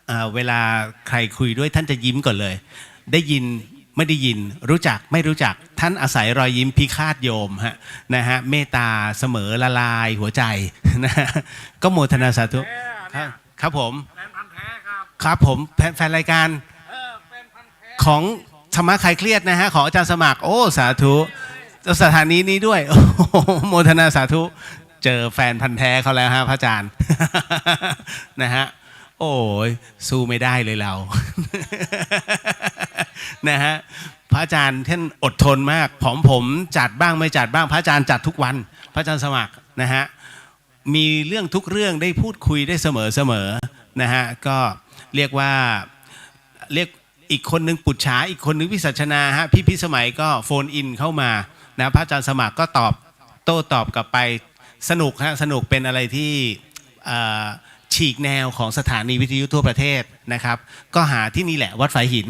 เอ่อ เวลาใครคุยด้วยท่านจะยิ้มก่อนเลย ได้ยิน ไม่ได้ยิน รู้จัก ไม่รู้จัก ท่านอาศัยรอยยิ้มพิฆาตโยมฮะ นะฮะ เมตตาเสมอละลายหัวใจนะฮะ ก็โมทนาสาธุ ครับ ครับผม แฟนพันธุ์แท้ครับ ครับผม แฟน แฟนรายการ เออ แฟนพันธุ์แท้ ของธรรมะคลายเครียดนะฮะ ของอาจารย์สมัคร โอ้ สาธุ สถานีนี้ด้วย โอ้โห โมทนาสาธุ เจอแฟนพันธุ์แท้เขาแล้วฮะ พระอาจารย์ นะฮะ โอ้ย สู้ไม่ได้เลยเรา นะฮะ พระอาจารย์ท่านอดทนมาก ของผมจัดบ้างไม่จัดบ้าง พระอาจารย์จัดทุกวัน พระอาจารย์สมัครนะฮะ มีเรื่องทุกเรื่องได้พูดคุยได้เสมอๆ นะฮะ ก็เรียกว่า เรียก อีกคนนึงปุจฉา อีกคนนึงวิสัชนาฮะ พี่พิสมัยก็โฟนอินเข้ามานะ พระอาจารย์สมัครก็ตอบ โต้ตอบกลับไป สนุกฮะ สนุก เป็นอะไรที่ เอ่อ ฉีกแนวของสถานีวิทยุทั่วประเทศนะครับ ก็หาที่นี่แหละ วัดฝายหิน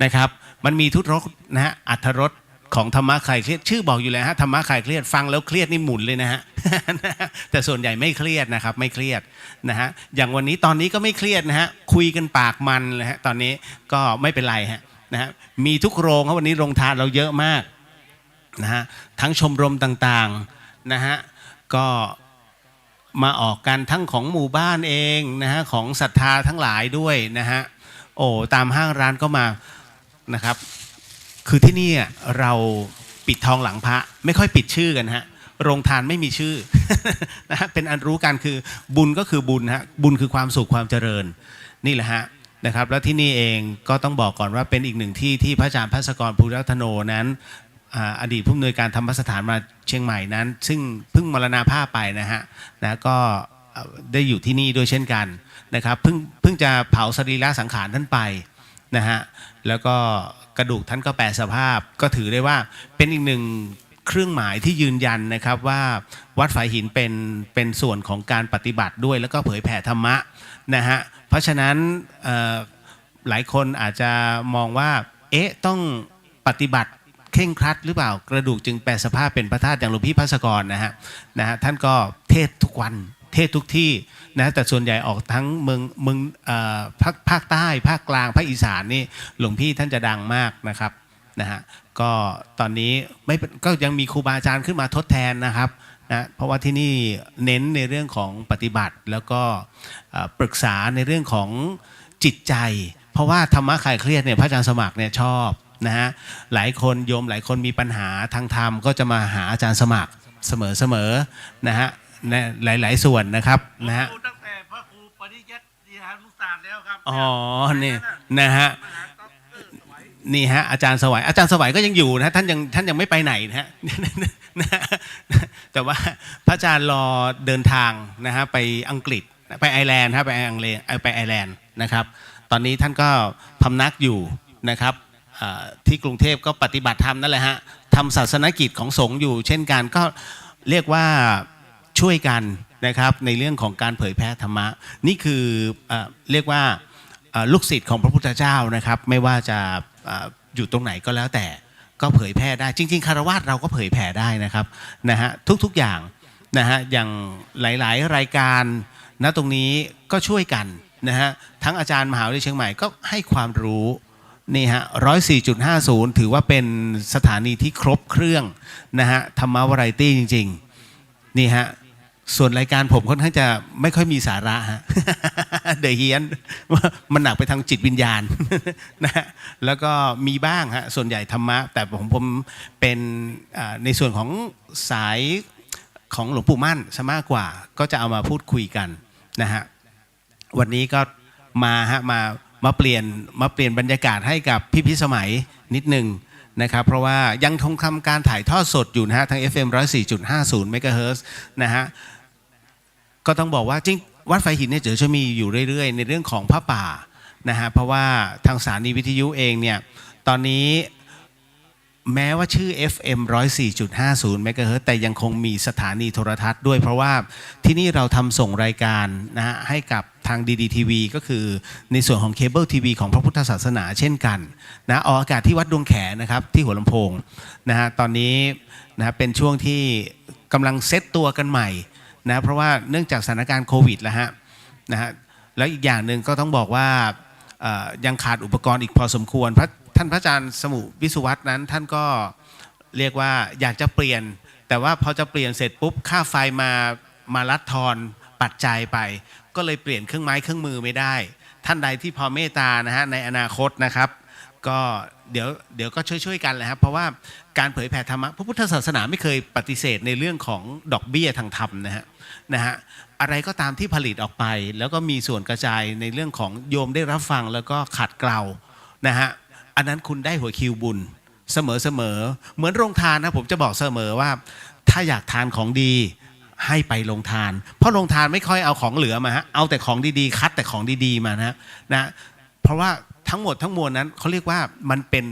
นะครับ มันมีทุกรสนะฮะ อรรถรสของธรรมะคลายเครียด ชื่อบอกอยู่แล้วฮะ ธรรมะคลายเครียด ฟังแล้วเครียดนี่หมุนเลยนะฮะ แต่ส่วนใหญ่ไม่เครียดนะครับ ไม่เครียดนะฮะ อย่างวันนี้ตอนนี้ก็ไม่เครียดนะฮะ คุยกันปากมันเลยฮะ ตอนนี้ก็ไม่เป็นไรฮะ นะฮะ มีทุกโรงครับ วันนี้โรงทานเราเยอะมากนะฮะ ทั้งชมรมต่างๆ นะฮะ ก็มาออกกันทั้งของหมู่บ้านเองนะฮะ ของศรัทธาทั้งหลายด้วยนะฮะ โอ้ ตามห้างร้านก็มานะครับ คือที่นี่อะเราปิดทองหลังพระ ไม่ค่อยปิดชื่อกันฮะ โรงทานไม่มีชื่อ นะฮะ เป็นอันรู้กัน คือบุญก็คือบุญฮะ บุญคือความสุขความเจริญ นี่แหละฮะ นะครับ แล้วที่นี่เองก็ต้องบอกก่อนว่าเป็นอีกหนึ่งที่ที่พระอาจารย์ภัสกร ภูริรัตโนนั้น อ่า อดีตผู้อำนวยการธรรมสถานมหาเชียงใหม่นั้น ซึ่งเพิ่งมรณภาพไปนะฮะ นะ ก็ เอ่อ ได้อยู่ที่นี่ด้วยเช่นกันนะครับ เพิ่ง เพิ่งจะเผาสรีระสังขารท่านไปนะฮะ แล้วก็กระดูกท่านก็แปรสภาพ ก็ถือได้ว่าเป็นอีกหนึ่งเครื่องหมายที่ยืนยันนะครับว่าวัดฝายหินเป็น เป็นส่วนของการปฏิบัติด้วย แล้วก็เผยแผ่ธรรมะนะฮะ เพราะฉะนั้น เอ่อ หลายคนอาจจะมองว่า เอ๊ะ ต้องปฏิบัติเคร่งครัดหรือเปล่า กระดูกจึงแปรสภาพเป็นพระธาตุ อย่างหลวงพี่ภัสกรนะฮะ นะฮะ ท่านก็เทศน์ทุกวัน เทศน์ทุกที่นะ แต่ส่วนใหญ่ออกทั้งเมือง เมือง เอ่อ ภาค ภาคใต้ ภาคกลาง ภาคอีสานนี่ หลวงพี่ท่านจะดังมากนะครับ นะฮะ ก็ตอนนี้ไม่เป็น ก็ยังมีครูบาอาจารย์ขึ้นมาทดแทนนะครับ นะ เพราะว่าที่นี่เน้นในเรื่องของปฏิบัติ แล้วก็ เอ่อ ปรึกษาในเรื่องของจิตใจ เพราะว่าธรรมะคลายเครียดเนี่ย พระอาจารย์สมัครเนี่ยชอบนะฮะ หลายคน โยมหลายคนมีปัญหาทางธรรมก็จะมาหาอาจารย์สมัครเสมอๆ นะฮะ ในหลายๆ ส่วนนะครับ นะฮะ ผมดูตั้งแต่พระครูปริยัติยานุส อ๋อ นี่นะฮะ นี่ฮะ อาจารย์สวัย อาจารย์สวัยก็ยังอยู่นะฮะ ท่านยัง ท่านยังไม่ไปไหนนะฮะ นะฮะ แต่ว่าพระอาจารย์รอเดินทางนะฮะ ไปอังกฤษ ไปไอร์แลนด์ฮะ ไปอังเล- เอ่อ ไปไอร์แลนด์นะครับ ตอนนี้ท่านก็พำนักอยู่นะครับ เอ่อ ที่กรุงเทพฯก็ปฏิบัติธรรมนั่นแหละฮะ ทำศาสนกิจของสงฆ์อยู่เช่นกัน ก็เรียกว่าช่วยกันนะครับ ในเรื่องของการเผยแพร่ธรรมะ นี่คือ เอ่อ เรียกว่า เอ่อ ลูกศิษย์ของพระพุทธเจ้านะครับ ไม่ว่าจะ เอ่อ อยู่ตรงไหนก็แล้วแต่ ก็เผยแพร่ได้ จริงๆ ฆราวาสเราก็เผยแพร่ได้นะครับ นะฮะ ทุกๆ อย่างนะฮะ อย่างหลายๆ รายการนะ ตรงนี้ก็ช่วยกันนะฮะ ทั้งอาจารย์มหาวิทยาลัยเชียงใหม่ก็ให้ความรู้ นี่ฮะ ร้อยสี่จุดห้าศูนย์ ถือว่าเป็นสถานีที่ครบเครื่องนะฮะ ธรรมะวาไรตี้จริงๆ นี่ฮะ ส่วนรายการผมค่อนข้างจะไม่ค่อยมีสาระฮะ เดอะเฮี้ยน มันหนักไปทางจิตวิญญาณ นะฮะ แล้วก็มีบ้างฮะ ส่วนใหญ่ธรรมะ แต่ผม ผมเป็น อ่า ในส่วนของสายของหลวงปู่มั่นซะมากกว่า ก็จะเอามาพูดคุยกันนะฮะ วันนี้ก็มาฮะ มา มาเปลี่ยน มาเปลี่ยนบรรยากาศให้กับพี่พิสมัยนิดนึงนะครับ เพราะว่ายังคงทำการถ่ายทอดสดอยู่นะฮะ ทาง เอฟเอ็ม ร้อยสี่จุดห้าศูนย์ เมกะเฮิรตซ์นะฮะ ก็ต้องบอกว่าจริง วัดฝายหินเนี่ยเดี๋ยวจะมีอยู่เรื่อยๆ ในเรื่องของผ้าป่านะฮะ เพราะว่าทางสถานีวิทยุเองเนี่ย ตอนนี้แม้ว่าชื่อ เอฟเอ็ม ร้อยสี่จุดห้าศูนย์ เมกะเฮิรตซ์ แต่ยังคงมีสถานีโทรทัศน์ด้วย เพราะว่าที่นี่เราทำส่งรายการนะฮะ ให้กับทาง ดีดีทีวี ก็คือในส่วนของเคเบิลทีวีของพระพุทธศาสนาเช่นกันนะ ออกอากาศที่วัดดวงแขนะครับ ที่หัวลำโพงนะฮะ ตอนนี้นะฮะ เป็นช่วงที่กำลังเซตตัวกันใหม่นะ เพราะว่าเนื่องจากสถานการณ์โควิดแล้วฮะ นะฮะ แล้วอีกอย่างหนึ่งก็ต้องบอกว่า เอ่อ ยังขาดอุปกรณ์อีกพอสมควร พระ ท่านพระอาจารย์สมุวิศวัฒน์นั้น ท่านก็เรียกว่าอยากจะเปลี่ยน แต่ว่าพอจะเปลี่ยนเสร็จปุ๊บ ค่าไฟมา มาลัดทอนปัจจัยไป ก็เลยเปลี่ยนเครื่องไม้เครื่องมือไม่ได้ ท่านใดที่พอเมตตานะฮะ ในอนาคตนะครับ ก็เดี๋ยว เดี๋ยวก็ช่วยๆ กันแหละครับ เพราะว่าการเผยแผ่ธรรมะ พระพุทธศาสนาไม่เคยปฏิเสธในเรื่องของดอกเบี้ยทางธรรมนะฮะ นะฮะ อะไรก็ตามที่ผลิตออกไป แล้วก็มีส่วนกระจายในเรื่องของโยมได้รับฟังแล้วก็ขัดเกลานะฮะ อันนั้นคุณได้หัวคิวบุญเสมอๆ เหมือนโรงทานนะ ผมจะบอกเสมอว่า ถ้าอยากทานของดี ให้ไปโรงทาน เพราะโรงทานไม่ค่อยเอาของเหลือมาฮะ เอาแต่ของดีๆ คัดแต่ของดีๆ มานะฮะ นะ เพราะว่าทั้งหมดทั้งมวลนั้นเขาเรียกว่ามันเป็น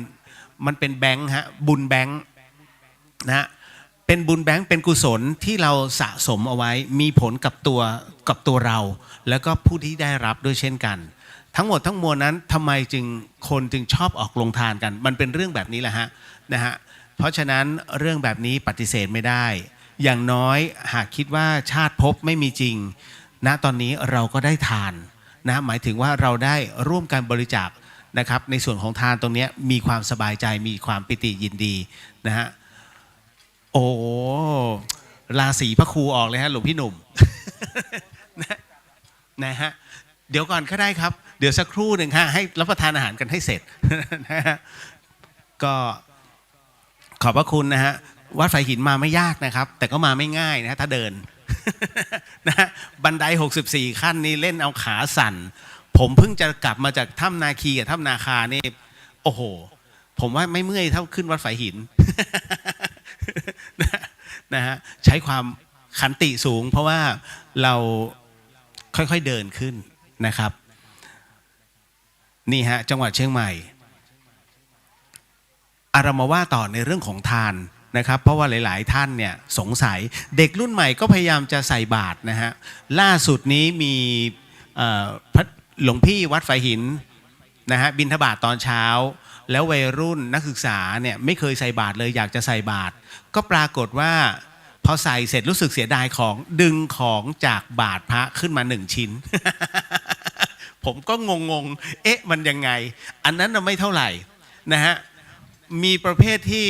มันเป็นแบงค์ฮะ บุญแบงค์นะฮะ เป็นบุญแบงค์ เป็นกุศลที่เราสะสมเอาไว้ มีผลกับตัว กับตัวเรา แล้วก็ผู้ที่ได้รับด้วยเช่นกัน ทั้งหมดทั้งมวลนั้นทำไมจึง คนจึงชอบออกโรงทานกัน มันเป็นเรื่องแบบนี้แหละฮะ นะฮะ เพราะฉะนั้นเรื่องแบบนี้ปฏิเสธไม่ได้ อย่างน้อยหากคิดว่าชาติภพไม่มีจริง ณ ตอนนี้เราก็ได้ทานนะ หมายถึงว่าเราได้ร่วมกันบริจาคนะครับ ในส่วนของทานตรงเนี้ยมีความสบายใจ มีความปีติยินดีนะฮะ โอ้ ราศีพระครูออกเลยฮะ หลวงพี่หนุ่ม นะ นะฮะ เดี๋ยวก่อนก็ได้ครับ เดี๋ยวสักครู่หนึ่งฮะ ให้รับประทานอาหารกันให้เสร็จ นะฮะ ก็ขอบพระคุณนะฮะ วัดฝายหินมาไม่ยากนะครับ แต่ก็มาไม่ง่ายนะฮะ ถ้าเดิน นะฮะ บันไดหกสิบสี่ขั้นนี่เล่นเอาขาสั่น ผมเพิ่งจะกลับมาจากถ้ำนาคีกับถ้ำนาคานี่ โอ้โห ผมว่าไม่เมื่อยเท่าขึ้นวัดฝายหิน นะฮะ ใช้ความขันติสูง เพราะว่าเราค่อยๆเดินขึ้นนะครับ นี่ฮะ จังหวัดเชียงใหม่ อ่ะ เรามาว่าต่อในเรื่องของทานนะครับ เพราะว่าหลายๆท่านเนี่ยสงสัย เด็กรุ่นใหม่ก็พยายามจะใส่บาตรนะฮะ ล่าสุดนี้มี เอ่อ พระ หลวงพี่วัดฝายหินนะฮะ บิณฑบาตตอนเช้า แล้ววัยรุ่นนักศึกษาเนี่ยไม่เคยใส่บาตรเลย อยากจะใส่บาตร ก็ปรากฏว่าพอใส่เสร็จรู้สึกเสียดายของ ดึงของจากบาตรพระขึ้นมาหนึ่งชิ้น ผมก็งงๆ เอ๊ะ มันยังไง อันนั้นน่ะไม่เท่าไหร่นะฮะ มีประเภทที่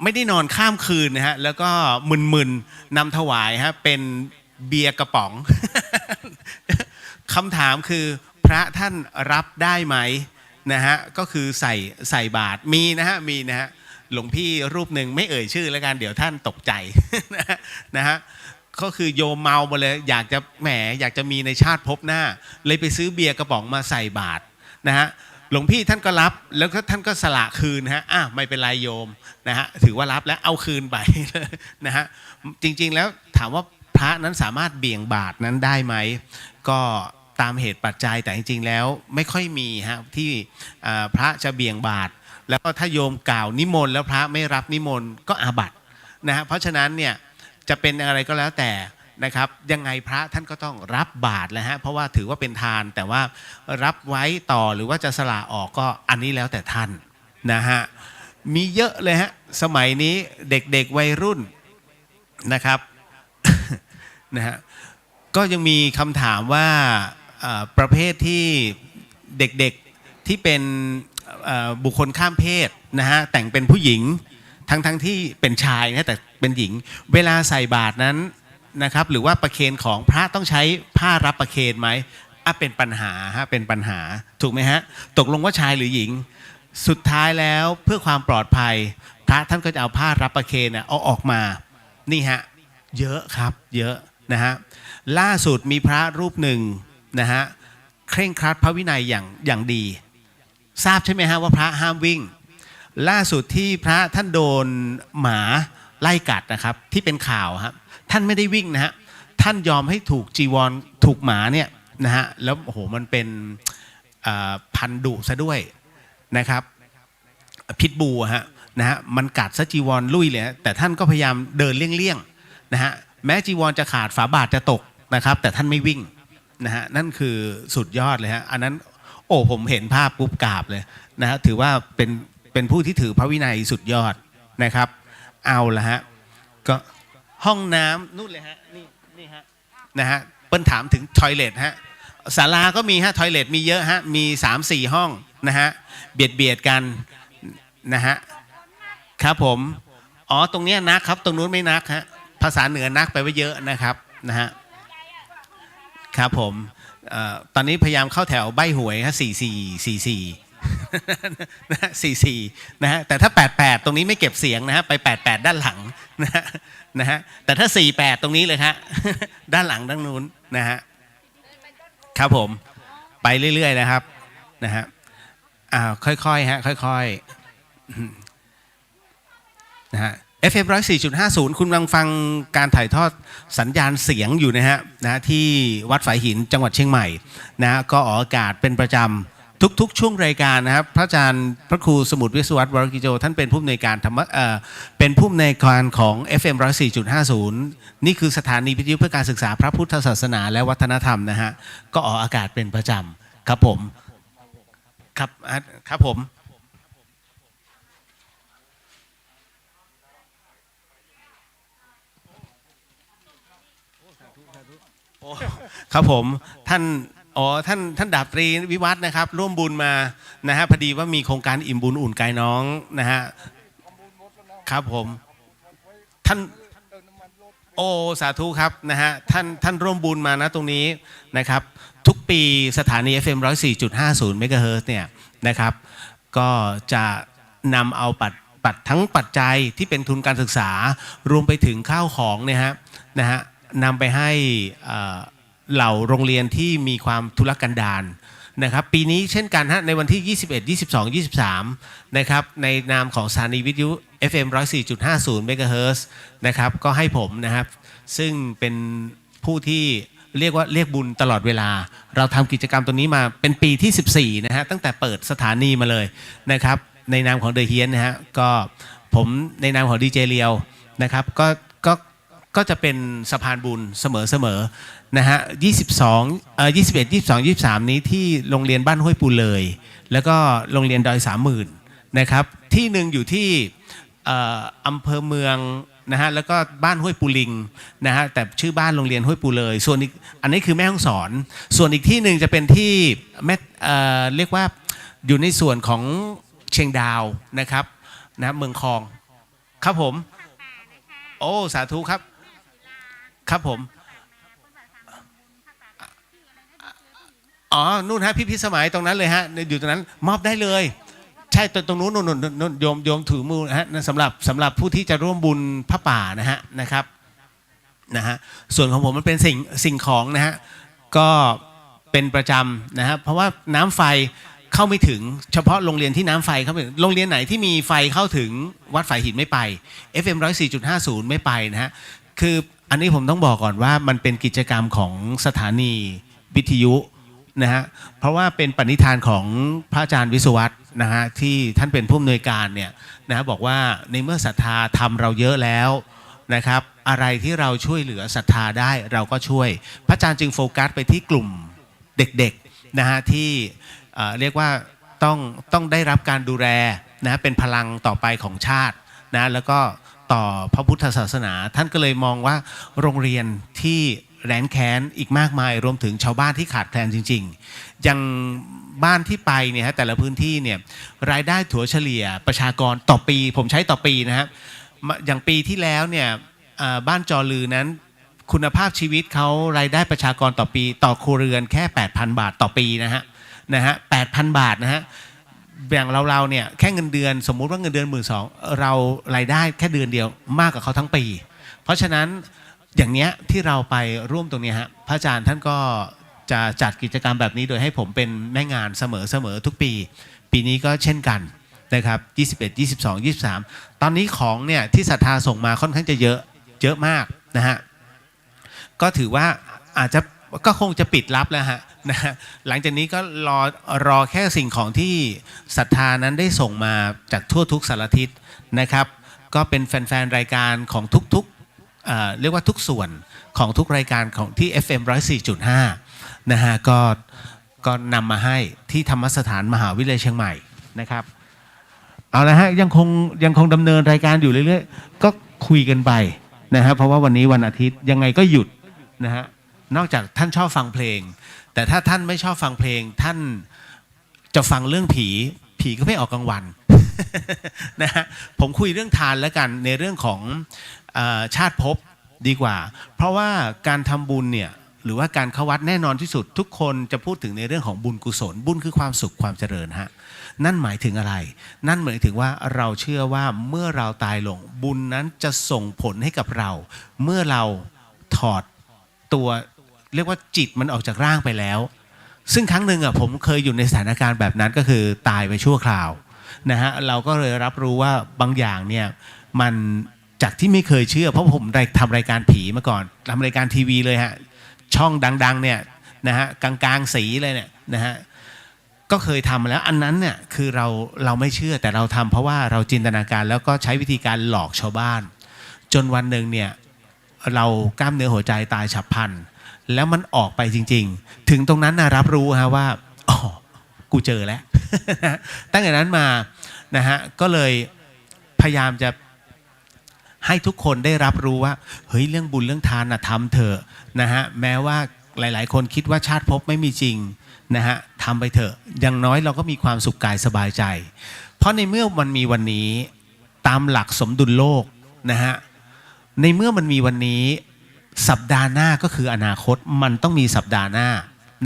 ไม่ได้นอนข้ามคืนนะฮะ แล้วก็มึนๆ นำถวายฮะ เป็นเบียร์กระป๋อง คำถามคือ พระท่านรับได้ไหมนะฮะ ก็คือใส่ ใส่บาตร มีนะฮะ มีนะฮะ หลวงพี่รูปหนึ่ง ไม่เอ่ยชื่อแล้วกัน เดี๋ยวท่านตกใจ นะฮะ นะฮะ ก็คือโยมเมาหมดเลย อยากจะ แหม อยากจะมีในชาติภพหน้า เลยไปซื้อเบียร์กระป๋องมาใส่บาตรนะฮะ หลวงพี่ท่านก็รับ แล้วก็ท่านก็สละคืนฮะ อ่ะ ไม่เป็นไรโยมนะฮะ ถือว่ารับแล้ว เอาคืนไปนะฮะ จริงๆ แล้วถามว่าพระนั้นสามารถเบี่ยงบาตรนั้นได้ไหม ก็ตามเหตุปัจจัย แต่จริงๆ แล้วไม่ค่อยมีฮะ ที่ อ่า พระจะเบี่ยงบาตร แล้วก็ถ้าโยมกล่าวนิมนต์แล้วพระไม่รับนิมนต์ก็อาบัตินะฮะ เพราะฉะนั้นเนี่ย จะเป็นอะไรก็แล้วแต่นะครับ ยังไงพระท่านก็ต้องรับบาตรแหละฮะ เพราะว่าถือว่าเป็นทาน แต่ว่ารับไว้ต่อหรือว่าจะสละออกก็อันนี้แล้วแต่ท่านนะฮะ มีเยอะเลยฮะ สมัยนี้เด็กๆ วัยรุ่นนะครับ นะฮะ ก็ยังมีคำถามว่า เอ่อ ประเภทที่เด็กๆ ที่เป็น เอ่อ บุคคลข้ามเพศนะฮะ แต่งเป็นผู้หญิง ทั้งๆ ที่เป็นชายนะ แต่เป็นหญิง เวลาใส่บาตรนั้นนะครับ หรือว่าประเคนของ พระต้องใช้ผ้ารับประเคนไหม อ่ะ เป็นปัญหาฮะ เป็นปัญหา ถูกไหมฮะ ตกลงว่าชายหรือหญิง สุดท้ายแล้วเพื่อความปลอดภัย พระท่านก็จะเอาผ้ารับประเคนน่ะ เอาออกมา นี่ฮะ เยอะครับ เยอะนะฮะ ล่าสุดมีพระรูปหนึ่งนะฮะ เคร่งครัดพระวินัยอย่าง อย่างดี ทราบใช่ไหมฮะว่าพระห้ามวิ่ง ล่าสุดที่พระท่านโดนหมาไล่กัดนะครับ ที่เป็นข่าวฮะ ท่านไม่ได้วิ่งนะฮะ ท่านยอมให้ถูกจีวร ถูกหมาเนี่ยนะฮะ แล้ว โอ้โห มันเป็น เอ่อ พันธุ์ดุซะด้วยนะครับ พิทบูลอะฮะ นะฮะ มันกัดซะจีวรลุ่ยเลยฮะ แต่ท่านก็พยายามเดินเลี่ยงๆ นะฮะ แม้จีวรจะขาด ฝาบาทจะตกนะครับ แต่ท่านไม่วิ่งนะฮะ นั่นคือสุดยอดเลยฮะ อันนั้น โอ้ ผมเห็นภาพปุ๊บกราบเลยนะฮะ ถือว่าเป็น เป็นผู้ที่ถือพระวินัยสุดยอดนะครับ เอาละฮะ ก็ห้องน้ำนู่นเลยฮะ นี่ นี่ฮะ นะฮะ เปิ้นถามถึงทอยเลทฮะ ศาลาก็มีฮะ ทอยเลทมีเยอะฮะ มีสามสี่ห้องนะฮะ เบียดเบียดกันนะฮะ ครับผม อ๋อ ตรงเนี้ยนักครับ ตรงนู้นไม่นักฮะ ภาษาเหนือนักแปลว่าเยอะนะครับ นะฮะ ครับผม เอ่อ ตอนนี้พยายามเข้าแถวใบ้หวยฮะ สี่สี่ สี่สี่ นะฮะ สี่สี่ นะฮะ แต่ถ้า แปดแปด ตรงนี้ไม่เก็บเสียงนะฮะ ไป แปดแปด ด้านหลังนะฮะ นะฮะ แต่ถ้า สี่แปด ตรงนี้เลยฮะ ด้านหลังด้านนู้นนะฮะ ครับผม ไปเรื่อยๆ นะครับ นะฮะ อ่า ค่อยๆ ฮะ ค่อยๆ นะฮะ เอฟเอ็ม ร้อยสี่จุดห้าศูนย์ คุณกำลังฟังการถ่ายทอดสัญญาณเสียงอยู่นะฮะ นะฮะ ที่วัดฝายหิน จังหวัดเชียงใหม่นะฮะ ก็ออกอากาศเป็นประจำทุกๆ ช่วงรายการนะครับ พระอาจารย์พระครูสมุทรวิศวัตร วรกิจโจ ท่านเป็นผู้อำนวยการธรรมะ เอ่อ เป็นผู้อำนวยการของ เอฟเอ็ม ร้อยสี่จุดห้าศูนย์ นี่คือสถานีวิทยุเพื่อการศึกษาพระพุทธศาสนาและวัฒนธรรมนะฮะ ก็ออกอากาศเป็นประจำครับผม ครับ อ่ะ ครับผม โอ้ ครับผม ท่าน อ๋อ ท่าน ท่านดาบตรีวิวัฒน์นะครับ ร่วมบุญมานะฮะ พอดีว่ามีโครงการอิ่มบุญอุ่นกายน้องนะฮะ ครับผม ท่าน โอ้ สาธุครับนะฮะ ท่าน ท่านร่วมบุญมานะตรงนี้นะครับ ทุกปีสถานี เอฟเอ็ม ร้อยสี่จุดห้าศูนย์ เมกะเฮิรตซ์เนี่ยนะครับ ก็จะนำเอาปัจ ปัจ ทั้งปัจจัยที่เป็นทุนการศึกษา รวมไปถึงข้าวของเนี่ยฮะ นะฮะ นำไปให้ เอ่อ เหล่าโรงเรียนที่มีความทุรกันดารนะครับ ปีนี้เช่นกันฮะ ในวันที่ ยี่สิบเอ็ด ยี่สิบสอง ยี่สิบสาม นะครับ ในนามของสถานีวิทยุ เอฟเอ็ม ร้อยสี่จุดห้าศูนย์ เมกะเฮิรตซ์นะครับ ก็ให้ผมนะครับ ซึ่งเป็นผู้ที่เรียกว่าเรียกบุญตลอดเวลา เราทำกิจกรรมตรงนี้มาเป็นปีที่ สิบสี่ นะฮะ ตั้งแต่เปิดสถานีมาเลยนะครับ ในนามของเดอะเฮียนนะฮะ ก็ผมในนามของดีเจเรียวนะครับ ก็ ก็ ก็จะเป็นสะพานบุญเสมอๆ นะฮะ ยี่สิบสอง เอ่อ ยี่สิบเอ็ด ยี่สิบสอง ยี่สิบสาม นี้ที่โรงเรียนบ้านห้วยปูเลย แล้วก็โรงเรียนดอยสามหมื่นนะครับ ที่หนึ่งอยู่ที่ เอ่อ อำเภอเมืองนะฮะ แล้วก็บ้านห้วยปูลิงนะฮะ แต่ชื่อบ้านโรงเรียนห้วยปูเลย ส่วนอีก อันนี้คือแม่ฮ่องสอน ส่วนอีกที่หนึ่งจะเป็นที่แม่ เอ่อ เรียกว่าอยู่ในส่วนของเชียงดาวนะครับ นะ เมืองคอง ครับผม โอ้ สาธุครับ ครับผม อ๋อ นู่นฮะ พี่พิสมัยตรงนั้นเลยฮะ อยู่ตรงนั้น มอบได้เลย ใช่ ตรง ตรงนู้น นู่น นู่น นู่น โยม โยมถือมือนะฮะ นั่นสำหรับ สำหรับผู้ที่จะร่วมบุญผ้าป่านะฮะ นะครับ นะฮะ ส่วนของผมมันเป็นสิ่ง สิ่งของนะฮะ ก็เป็นประจำนะฮะ เพราะว่าน้ำไฟเข้าไม่ถึง เฉพาะโรงเรียนที่น้ำไฟเข้าไม่ถึง โรงเรียนไหนที่มีไฟเข้าถึงวัดฝายหินไม่ไป เอฟเอ็ม ร้อยสี่จุดห้าศูนย์ ไม่ไปนะฮะ คืออันนี้ผมต้องบอกก่อนว่ามันเป็นกิจกรรมของสถานีวิทยุนะฮะ เพราะว่าเป็นปณิธานของพระอาจารย์วิศวัตรนะฮะ ที่ท่านเป็นผู้อำนวยการเนี่ยนะฮะ บอกว่าในเมื่อศรัทธาธรรมเราเยอะแล้วนะครับ อะไรที่เราช่วยเหลือศรัทธาได้เราก็ช่วย พระอาจารย์จึงโฟกัสไปที่กลุ่มเด็กๆนะฮะ ที่ เอ่อ เรียกว่าต้อง ต้องได้รับการดูแลนะฮะ เป็นพลังต่อไปของชาตินะ แล้วก็ต่อพระพุทธศาสนา ท่านก็เลยมองว่าโรงเรียนที่แร้นแค้นอีกมากมาย รวมถึงชาวบ้านที่ขาดแคลนจริงๆ อย่างบ้านที่ไปเนี่ยฮะ แต่ละพื้นที่เนี่ย รายได้ถัวเฉลี่ยประชากรต่อปี ผมใช้ต่อปีนะฮะ มา อย่างปีที่แล้วเนี่ย เอ่อ บ้านจอลือนั้น คุณภาพชีวิตเขารายได้ประชากรต่อปี ต่อครัวเรือนแค่ แปดพัน บาทต่อปีนะฮะ นะฮะ แปดพัน บาทนะฮะ อย่างเราๆเนี่ย แค่เงินเดือน สมมุติว่าเงินเดือน หมื่นสอง เรารายได้แค่เดือนเดียวมากกว่าเขาทั้งปี เพราะฉะนั้นอย่างเนี้ยที่เราไปร่วมตรงเนี้ยฮะ พระอาจารย์ท่านก็จะจัดกิจกรรมแบบนี้โดยให้ผมเป็นแม่งานเสมอๆทุกปี ปีนี้ก็เช่นกันนะครับ ยี่สิบเอ็ด ยี่สิบสอง ยี่สิบสาม ตอนนี้ของเนี่ยที่ศรัทธาส่งมาค่อนข้างจะเยอะ เยอะมากนะฮะ ก็ถือว่าอาจจะ ก็คงจะปิดลับแล้วฮะ นะฮะ หลังจากนี้ก็รอ รอแค่สิ่งของที่ศรัทธานั้นได้ส่งมาจากทั่วทุกสารทิศนะครับ ก็เป็นแฟนๆรายการของทุกๆ เอ่อ เรียกว่าทุกส่วนของทุกรายการของที่ เอฟเอ็ม ร้อยสี่จุดห้า นะฮะ ก็ ก็นำมาให้ที่ธรรมสถานมหาวิทยาลัยเชียงใหม่นะครับ เอาละฮะ ยังคง ยังคงดำเนินรายการอยู่เรื่อยๆ ก็คุยกันไปนะฮะ เพราะว่าวันนี้วันอาทิตย์ยังไงก็หยุดนะฮะ นอกจากท่านชอบฟังเพลง แต่ถ้าท่านไม่ชอบฟังเพลง ท่านจะฟังเรื่องผี ผีก็ไม่ออกกลางวัน นะฮะ ผมคุยเรื่องทานแล้วกัน ในเรื่องของ เอ่อ ชาติภพดีกว่า เพราะว่าการทำบุญเนี่ย หรือว่าการเข้าวัด แน่นอนที่สุด ทุกคนจะพูดถึงในเรื่องของบุญกุศล บุญคือความสุขความเจริญฮะ นั่นหมายถึงอะไร นั่นหมายถึงว่าเราเชื่อว่าเมื่อเราตายลง บุญนั้นจะส่งผลให้กับเรา เมื่อเราถอดตัว เรียกว่าจิตมันออกจากร่างไปแล้ว ซึ่งครั้งหนึ่งอะ ผมเคยอยู่ในสถานการณ์แบบนั้น ก็คือตายไปชั่วคราวนะฮะ เราก็เลยรับรู้ว่าบางอย่างเนี่ย มันจากที่ไม่เคยเชื่อ เพราะผมได้ทำรายการผีมาก่อน ทำรายการทีวีเลยฮะ ช่องดังๆเนี่ยนะฮะ กลางๆสีเลยเนี่ยนะฮะ ก็เคยทำมาแล้ว อันนั้นเนี่ยคือเรา เราไม่เชื่อ แต่เราทำเพราะว่าเราจินตนาการ แล้วก็ใช้วิธีการหลอกชาวบ้าน จนวันหนึ่งเนี่ย เรากล้ามเนื้อหัวใจตายฉับพลัน แล้วมันออกไปจริงๆ ถึงตรงนั้นนะรับรู้ฮะว่า อ๋อ กูเจอแล้ว ตั้งแต่นั้นมานะฮะ ก็เลยพยายามจะให้ทุกคนได้รับรู้ว่า เฮ้ย เรื่องบุญเรื่องทานนะทำเถอะนะฮะ แม้ว่าหลายๆคนคิดว่าชาติภพไม่มีจริงนะฮะ ทำไปเถอะ อย่างน้อยเราก็มีความสุขกายสบายใจ เพราะในเมื่อมันมีวันนี้ ตามหลักสมดุลโลกนะฮะ ในเมื่อมันมีวันนี้ สัปดาห์หน้าก็คืออนาคต มันต้องมีสัปดาห์หน้า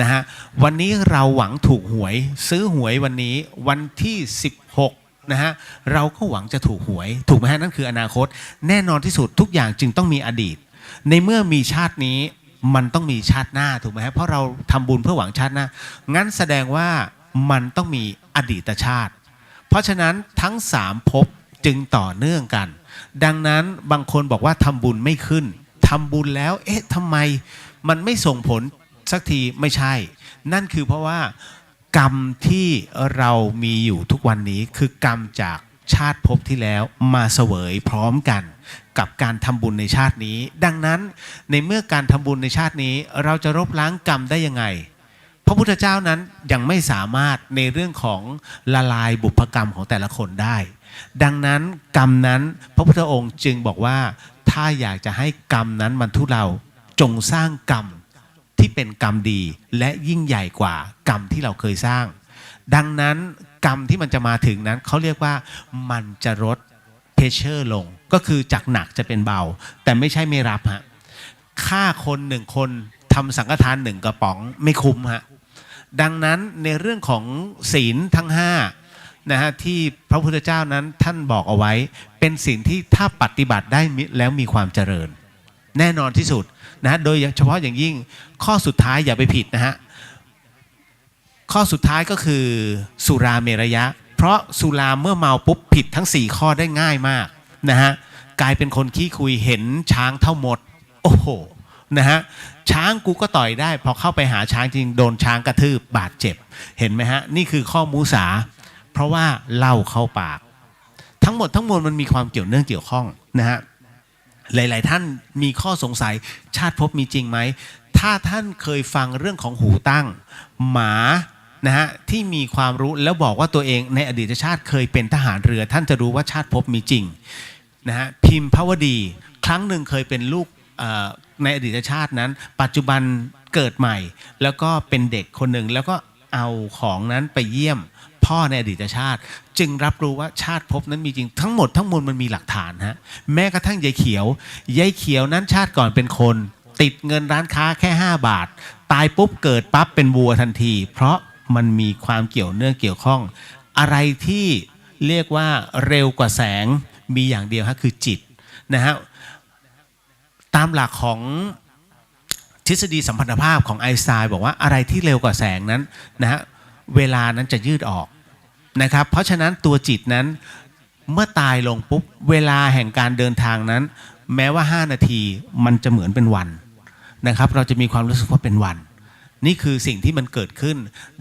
นะฮะ วันนี้เราหวังถูกหวย ซื้อหวยวันนี้วันที่ สิบหก นะฮะ เราก็หวังจะถูกหวย ถูกไหมฮะ นั่นคืออนาคต แน่นอนที่สุดทุกอย่างจึงต้องมีอดีต ในเมื่อมีชาตินี้ มันต้องมีชาติหน้า ถูกไหมฮะ เพราะเราทำบุญเพื่อหวังชาติหน้า งั้นแสดงว่ามันต้องมีอดีตชาติ เพราะฉะนั้นทั้งสามภพจึงต่อเนื่องกัน ดังนั้นบางคนบอกว่าทำบุญไม่ขึ้น ทำบุญแล้ว เอ๊ะ ทำไมมันไม่ส่งผลสักที ไม่ใช่ นั่นคือเพราะว่ากรรมที่เรามีอยู่ทุกวันนี้ คือกรรมจากชาติภพที่แล้วมาเสวยพร้อมกันกับการทำบุญในชาตินี้ ดังนั้นในเมื่อการทำบุญในชาตินี้ เราจะลบล้างกรรมได้ยังไง พระพุทธเจ้านั้นยังไม่สามารถในเรื่องของละลายบุพกรรมของแต่ละคนได้ ดังนั้นกรรมนั้นพระพุทธองค์จึงบอกว่า ถ้าอยากจะให้กรรมนั้นมันทุเลา จงสร้างกรรมที่เป็นกรรมดีและยิ่งใหญ่กว่ากรรมที่เราเคยสร้าง ดังนั้นกรรมที่มันจะมาถึงนั้นเขาเรียกว่ามันจะลด pressure ลง ก็คือจากหนักจะเป็นเบา แต่ไม่ใช่ไม่รับฮะ ฆ่าคนหนึ่งคน ทำสังฆทานหนึ่งกระป๋อง ไม่คุ้มฮะ ดังนั้นในเรื่องของศีลทั้งห้านะฮะ ที่พระพุทธเจ้านั้นท่านบอกเอาไว้ เป็นศีลที่ถ้าปฏิบัติได้มิ แล้วมีความเจริญ แน่นอนที่สุดนะฮะ โดยเฉพาะอย่างยิ่งข้อสุดท้ายอย่าไปผิดนะฮะ ข้อสุดท้ายก็คือสุราเมรยะ เพราะสุราเมื่อเมาปุ๊บผิดทั้งสี่ข้อได้ง่ายมากนะฮะ กลายเป็นคนขี้คุย เห็นช้างเท่ามด โอ้โห นะฮะ ช้างกูก็ต่อยได้ พอเข้าไปหาช้างจริงโดนช้างกระทืบบาดเจ็บ เห็นไหมฮะ นี่คือข้อมุสา เพราะว่าเหล้าเข้าปาก ทั้งหมดทั้งมวลมันมีความเกี่ยวเนื่องเกี่ยวข้องนะฮะ หลายๆ ท่านมีข้อสงสัย ชาติภพมีจริงไหม ถ้าท่านเคยฟังเรื่องของหูตั้ง หมานะฮะ ที่มีความรู้แล้วบอกว่าตัวเองในอดีตชาติเคยเป็นทหารเรือ ท่านจะรู้ว่าชาติภพมีจริงนะฮะ พิมพาวดี ครั้งหนึ่งเคยเป็นลูก เอ่อ ในอดีตชาตินั้น ปัจจุบันเกิดใหม่ แล้วก็เป็นเด็กคนหนึ่ง แล้วก็เอาของนั้นไปเยี่ยมพ่อในอดีตชาติ จึงรับรู้ว่าชาติภพนั้นมีจริง ทั้งหมดทั้งมวลมันมีหลักฐานฮะ แม้กระทั่งยายเขียว ยายเขียวนั้นชาติก่อนเป็นคน ติดเงินร้านค้าแค่ห้าบาท ตายปุ๊บเกิดปั๊บเป็นวัวทันที เพราะมันมีความเกี่ยวเนื่องเกี่ยวข้อง อะไรที่เรียกว่าเร็วกว่าแสงมีอย่างเดียวฮะ คือจิตนะฮะ ตามหลักของทฤษฎีสัมพันธภาพของไอน์สไตน์บอกว่าอะไรที่เร็วกว่าแสงนั้นนะฮะ เวลานั้นจะยืดออกนะครับ เพราะฉะนั้นตัวจิตนั้นเมื่อตายลงปุ๊บ เวลาแห่งการเดินทางนั้น แม้ว่าห้านาทีมันจะเหมือนเป็นวันนะครับ เราจะมีความรู้สึกว่าเป็นวัน นี่คือสิ่งที่มันเกิดขึ้น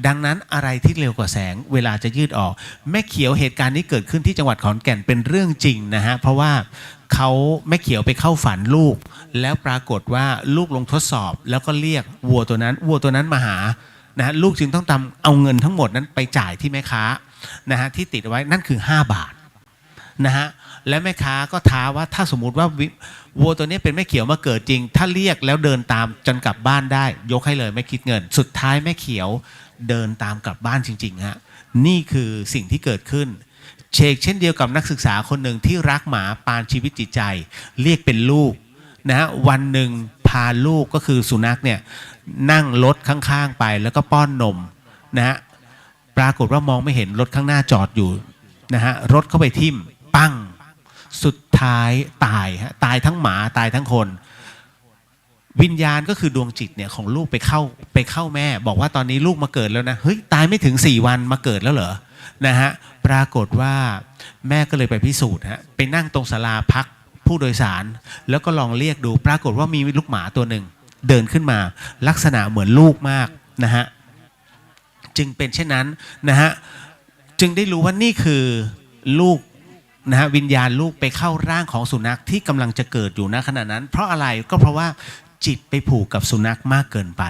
ดังนั้นอะไรที่เร็วกว่าแสง เวลาจะยืดออก แม่เขียว เหตุการณ์นี้เกิดขึ้นที่จังหวัดขอนแก่น เป็นเรื่องจริงนะฮะ เพราะว่าเขา แม่เขียวไปเข้าฝันลูก แล้วปรากฏว่าลูกลงทดสอบ แล้วก็เรียกวัวตัวนั้น วัวตัวนั้นมาหานะฮะ ลูกจึงต้องทำ เอาเงินทั้งหมดนั้นไปจ่ายที่แม่ค้านะฮะ ที่ติดเอาไว้ นั่นคือห้าบาท นะฮะ และแม่ค้าก็ท้าว่าถ้าสมมุติว่าวิ- วัวตัวนี้เป็นแม่เขียวมาเกิดจริง ถ้าเรียกแล้วเดินตามจนกลับบ้านได้ ยกให้เลยไม่คิดเงิน สุดท้ายแม่เขียวเดินตามกลับบ้านจริงๆ ฮะ นี่คือสิ่งที่เกิดขึ้น เชกเช่นเดียวกับนักศึกษาคนหนึ่งที่รักหมาปานชีวิตจิตใจ เรียกเป็นลูกนะฮะ วันหนึ่งพาลูกก็คือสุนัขเนี่ยนั่งรถข้างๆ ไปแล้วก็ป้อนนมนะฮะ ปรากฏว่ามองไม่เห็นรถข้างหน้าจอดอยู่นะฮะ รถเข้าไปทิ่ม ปั้ง สุดท้ายตายฮะ ตายทั้งหมา ตายทั้งคน วิญญาณก็คือดวงจิตเนี่ยของลูกไปเข้า ไปเข้าแม่ บอกว่าตอนนี้ลูกมาเกิดแล้วนะ เฮ้ย ตายไม่ถึงสี่วันมาเกิดแล้วเหรอ นะฮะ ปรากฏว่าแม่ก็เลยไปพิสูจน์ฮะ ไปนั่งตรงศาลาพักผู้โดยสาร แล้วก็ลองเรียกดู ปรากฏว่ามีลูกหมาตัวหนึ่งเดินขึ้นมา ลักษณะเหมือนลูกมากนะฮะ จึงเป็นเช่นนั้นนะฮะ จึงได้รู้ว่านี่คือลูกนะฮะ วิญญาณลูกไปเข้าร่างของสุนัขที่กำลังจะเกิดอยู่ณขณะนั้น เพราะอะไร ก็เพราะว่าจิตไปผูกกับสุนัขมากเกินไป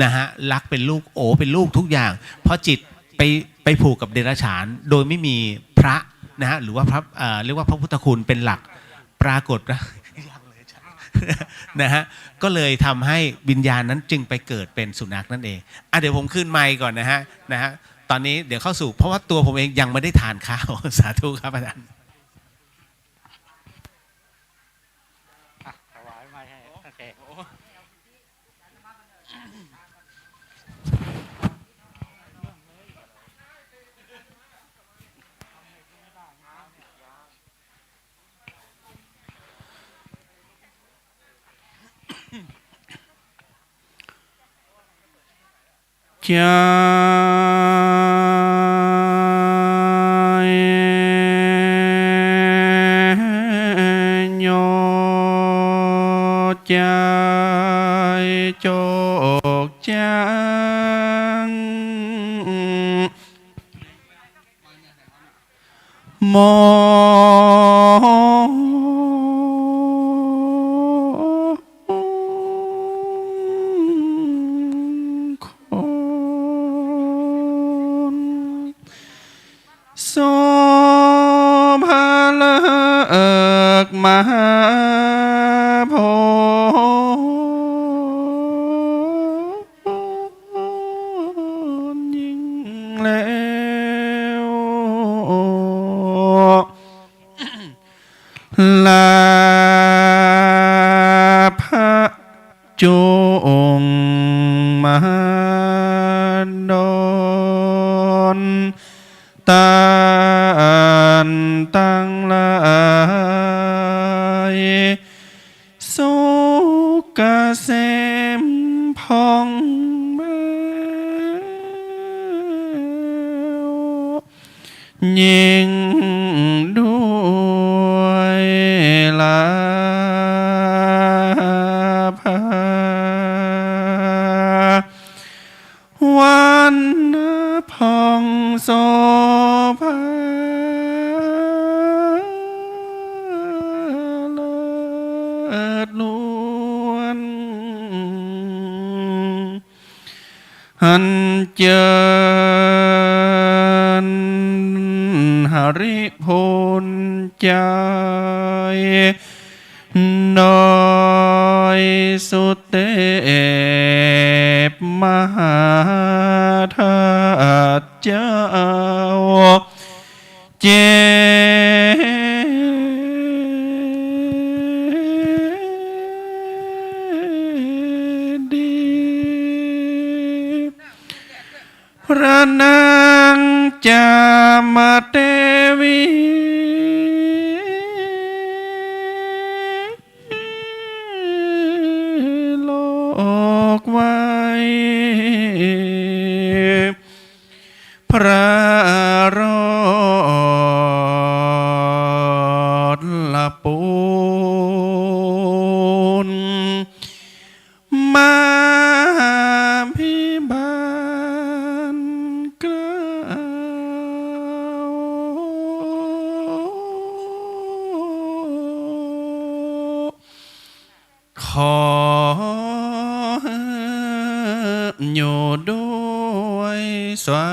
นะฮะ รักเป็นลูก โอเป็นลูกทุกอย่าง เพราะจิตไป ไปผูกกับเดรัจฉาน โดยไม่มีพระนะฮะ หรือว่าพระ เอ่อ เรียกว่าพระพุทธคุณเป็นหลัก ปรากฏว่า นะฮะ ก็เลยทำให้วิญญาณนั้นจึงไปเกิดเป็นสุนัขนั่นเอง อ่ะ เดี๋ยวผมคืนไมค์ก่อนนะฮะ นะฮะ ตอนนี้เดี๋ยวเข้าสู่ เพราะว่าตัวผมเองยังไม่ได้ทานข้าว สาธุครับอาจารย์ อ่ะ ถวายไมค์ให้ โอเค จายโยจายโจกจัง มงคล โสภาฤกษ์มหาโพธิ์ ยิ่งแล้ว ลาภะจุงมหาดล ต้านตังหลาย โส ยิ่งด้วยลาภา วรรณะผ่องโสภา เลิศล้วน อันเจิญหริพูนใจ น้อยสุเตพมหาธาตุเจ้า เจดีย์ พระนางจามเทวี โลกไว้ พระโรสละปูน มาพิบาลเกล้า ขออยู่ด้วยสวั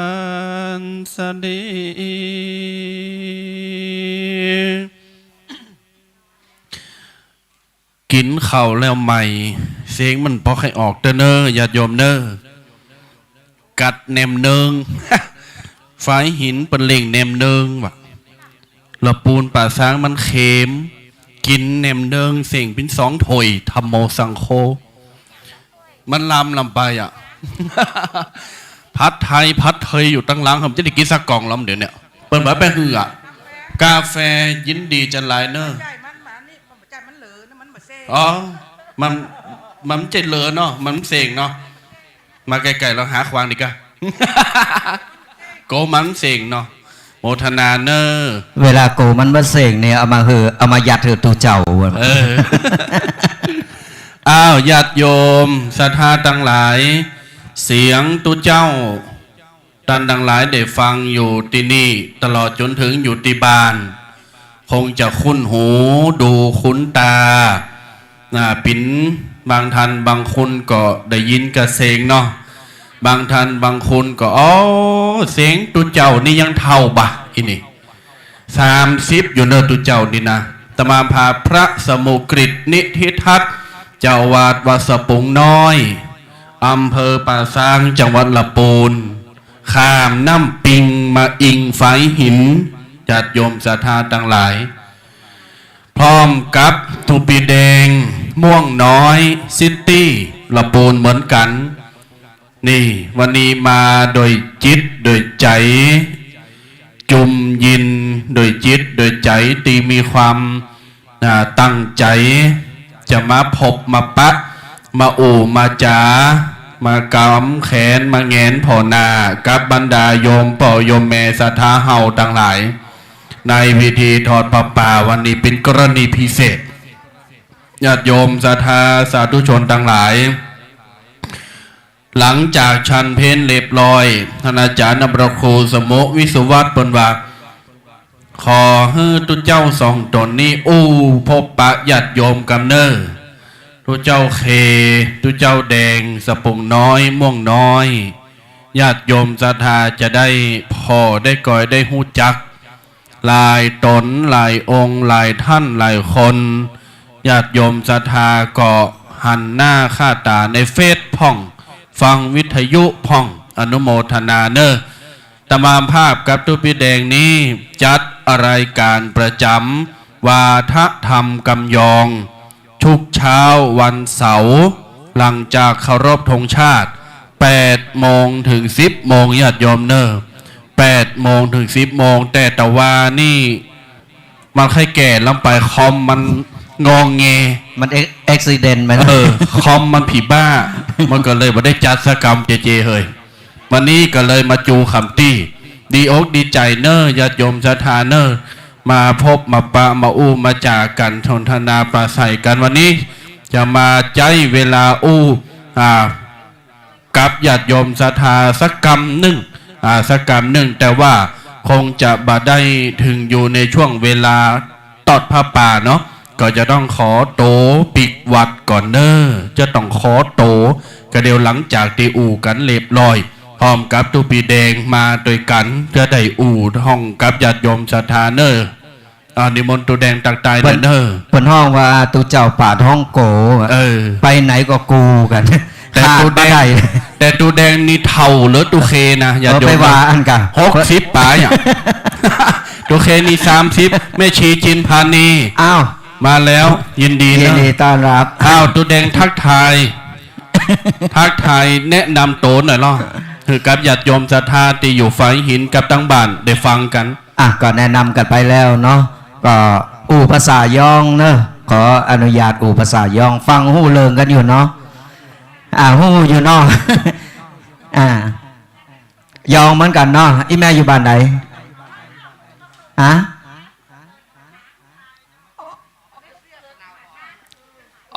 สดี กิ๋นข้าวแล้วใหม่ เสียงมันปอใค่ออกเต๊อะเน่อ ญาติโยมเน่อ กัดแหนมเนือง ฝายหินเปิ้นเล่งแหนมเนืองว่ะ ละปูนป่าซางมันเข็ม กิ๋นแหนมเนืองเส้งเป๋นสองถ้วย ธัมโมสังโฆ มันลามลำไปอ่ะ ผัดไทย ผัดไทยอยู่ตังหลัง ผมจะได้กิ๋นสักกล่องลำเดี๋ยวเนี่ย เปิ้นบ่ไปหื้ออ่ะ กาแฟ ยินดีจะหลายเน่อ อ๋อ มัน มันบ่ใจ้เหลอเนาะ มันเส้งเนาะ มาใก้ๆ ลองหาขวางดีกว่า โกมันเส้งเนาะ โมทนาเน่อ เวลาโกมันบ่เส้งเนี่ย เอามาหื้อ เอามายัดหื้อตุ๊เจ้า เออ อ้าว ญาติโยมศรัทธาตังหลาย เสียงตุ๊เจ้า ต้านตังหลายได้ฟังอยู่ตี้นี่ ตลอดจ๋นเถิงอยู่ตี้บ้าน คงจะคุ้นหู ดูคุ้นต๋า อ่า เป๋นบางต้านบางคนก็ได้ยินก้าเสียงเนาะ บางต้านบางคนก็ อ๋อ เสียงตุ๊เจ้านี่ยังเฒ่าบ่ะ อี้นี่ สามสิบอยู่เน่อตุ๊เจ้านี่นะ อาตมาภาพพระสมุกฤตนิธิทัศน์ เจ้าอาวาสวัดสะปุงน้อย อำเภอป่าซาง จังหวัดละปูน ข้ามน้ำปิงมาอิงฝายหิน ญาติโยมศรัทธาตังหลาย พร้อมกับตุ๊ปีแดง ม่วงน้อย ซิตี้ ละปูนเหมือนกั๋น นี่ วันนี้มาโดยจิตโดยใจ๋ จุ่มยินโดยจิตโดยใจ๋ตี้มีความ อ่า ตั้งใจ๋ จะมาพบมาปะ มาอู้มาจ๋า มากำแขน มาแหงนผ่อหน้า กับบรรดาโยมป้อโยมแม่ศรัทธาเฮาตังหลาย ในพิธีทอดผ้าป่าวันนี้เป๋นกรณีพิเศษ ญาติโยมศรัทธาสาธุชนตังหลาย หลังจากฉันเพลเรียบร้อย ต้านอาจ๋ารย์อำเภอครูสมุวิศวัตเปิ้นว่า ขอหื้อตุ๊เจ้าสองต๋นนี้อู้พบปะญาติโยมกำเน่อ ตุ๊เจ้าเค ตุ๊เจ้าแดง สะปุงน้อย ม่วงน้อย ญาติโยมศรัทธาจะได้ผ่อได้ก่อยได้ฮู้จัก หลายต๋นหลายองค์หลายต้านหลายคน ญาติโยมศรัทธาก็หันหน้าค่าต๋าในเฟซพ่อง ฟังวิทยุพ่อง อนุโมทนาเน่อ อาตมาภาพกับตุ๊ปีแดงนี้จัดรายการประจ๋ำวาทะธรรมกำยอง ทุกเช้าวันเสาร์ หลังจากเคารพธงชาติ แปดโมงเถิงสิบโมง ญาติโยมเน่อ แปดโมงเถิงสิบโมง แต่ตะวานี่ มันใค่แก่ล้ำไป คอมมันงอแง มันเอ็ก อุบิเหตุไป เออ คอมมันผีบ้า มันก็เลยบ่ได้จัดสักกำ เจเจเฮย วันนี้ก็เลยมาจู๋ขำตี้ ดีอกดีใจ๋เน่อ ญาติโยมศรัทธาเน่อ มาพบมาปะมาอู้มาจ๋ากั๋น สนทนาปราศรัยกั๋น วันนี้จะมาใจ๊เวลาอู้ อ่า กับญาติโยมศรัทธาสักกำนึ่ง อ่า สักกำนึ่ง แต่ว่าคงจะบ่ได้เถิงอยู่ในช่วงเวลาตอดผ้าป่าเนาะ ก็จะต้องขอตั๋วปิ๊กวัตรก่อนเน่อ จะต้องขอตั๋ว ก็เดี๋ยวหลังจากตี้อู้กั๋นเรียบร้อย พร้อมกับตุ๊ปี้แดงมาตวยกั๋น จะได้อู้ห้องกับญาติโยมศรัทธาเน่อ อ่า นิมนต์ตุ๊แดงตั๊กตายหน่อยเน่อ เปิ้นฮ้องว่าตุ๊เจ้าป๋าท้องโก๋อะ เออ ไปไหนก็กูกั๋น แต่ตุ๊แดง ขาดบ่ได้ แต่ตุ๊แดงนี่เฒ่าเหลือตุ๊เคนะ ญาติโยม เออ ไปว่าอั้นก่ะ หกสิบป๋ายอะ ตุ๊เคนี่สามสิบ แม่ชีจินพานี อ้าว มาแล้ว ยินดีเน่อ ยินดีต้อนรับ อ้าว ตุ๊แดงทักทาย ทักทายแนะนำตั๋วหน่อยเล่า หื้อกับญาติโยมศรัทธาตี้อยู่ฝายหินกับตังบ้านได้ฟังกั๋น อ่ะ ก็แนะนำกั๋นไปแล้วเนาะ ก็อู้ภาษายองเนอะ ขออนุญาตอู้ภาษายอง ฟังฮู้เรื่องกั๋นอยู่เนาะ อ่า ฮู้อยู่เนาะ อ่า ยองเหมือนกั๋นเนาะ อี่แม่อยู่บ้านไหน ฮะ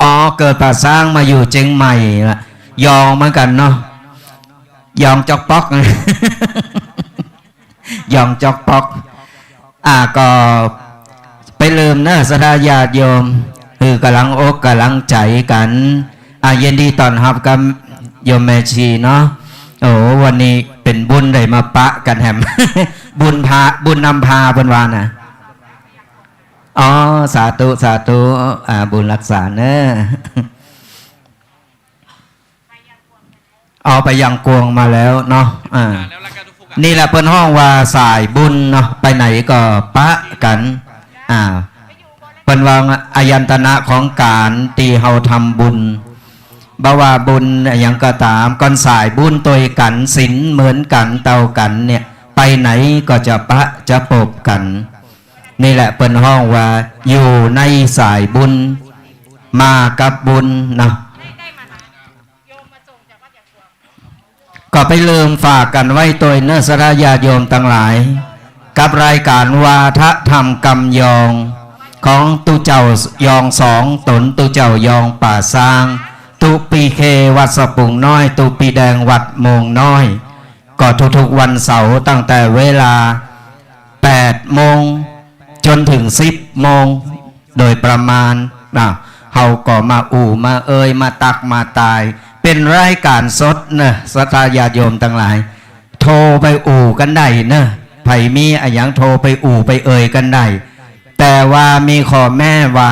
อ๋อ เกิดป่าซาง มาอยู่เจียงใหม่ละ ยองเหมือนกั๋นเนาะ ยองจ๊อกป๊อก ยองจ๊อกป๊อก อ่า ก็ไปเริ่มเนอะ ศรัทธาญาติโยม หื้อกำลังอกกำลังใจ๋กั๋น อ่า ยินดีต้อนฮับกับโยมแม่ชีเนาะ โอ้ วันนี้เป๋นบุญได้มาปะกั๋นแหม บุญพา บุญนำพาเปิ้นว่านะ อ๋อ สาธุ สาธุ อ่า บุญฮักษาเน่อ เอาไปยังกวงมาแล้วเนาะ อ่า นี่แหละเปิ้นฮ้องว่าสายบุญเนาะ ไปไหนก็ปะกั๋น อ่า เปิ้นว่าอายตนะของก๋านตี้เฮาทำบุญ บ่ว่าบุญอะหยังก็ต๋าม ก้อนสายบุญตวยกั๋น ศีลเหมือนกั๋น เต้ากั๋นเนี่ย ไปไหนก็จะปะจะปบกั๋น นี่แหละเปิ้นฮ้องว่าอยู่ในสายบุญ มากับบุญเนาะ ก็ไปเริ่มฝากกั๋นไว้ตวยเนอะ ศรัทธาญาติโยมตังหลาย กับรายก๋านวาทะธรรมกำยอง ของตุ๊เจ้ายองสองต๋น ตุ๊เจ้ายองป่าซาง ตุ๊ปีเควัดสะปุงน้อย ตุ๊ปีแดงวัดโมงน้อย ก็ทุกๆวันเสาร์ตั้งแต่เวลาแปดโมงจ๋นเถิงสิบโมงโดยประมาณนะ เฮาก็มาอู้มาเอยมาตักมาตาย เป๋นรายก๋านสดเนอะ ศรัทธาญาติโยมตังหลาย โทรไปอู้กั๋นได้เนอะ ใผมีอะหยังโทรไปอู้ไปเอยกั๋นได้ แต่ว่ามีข้อแม้ว่า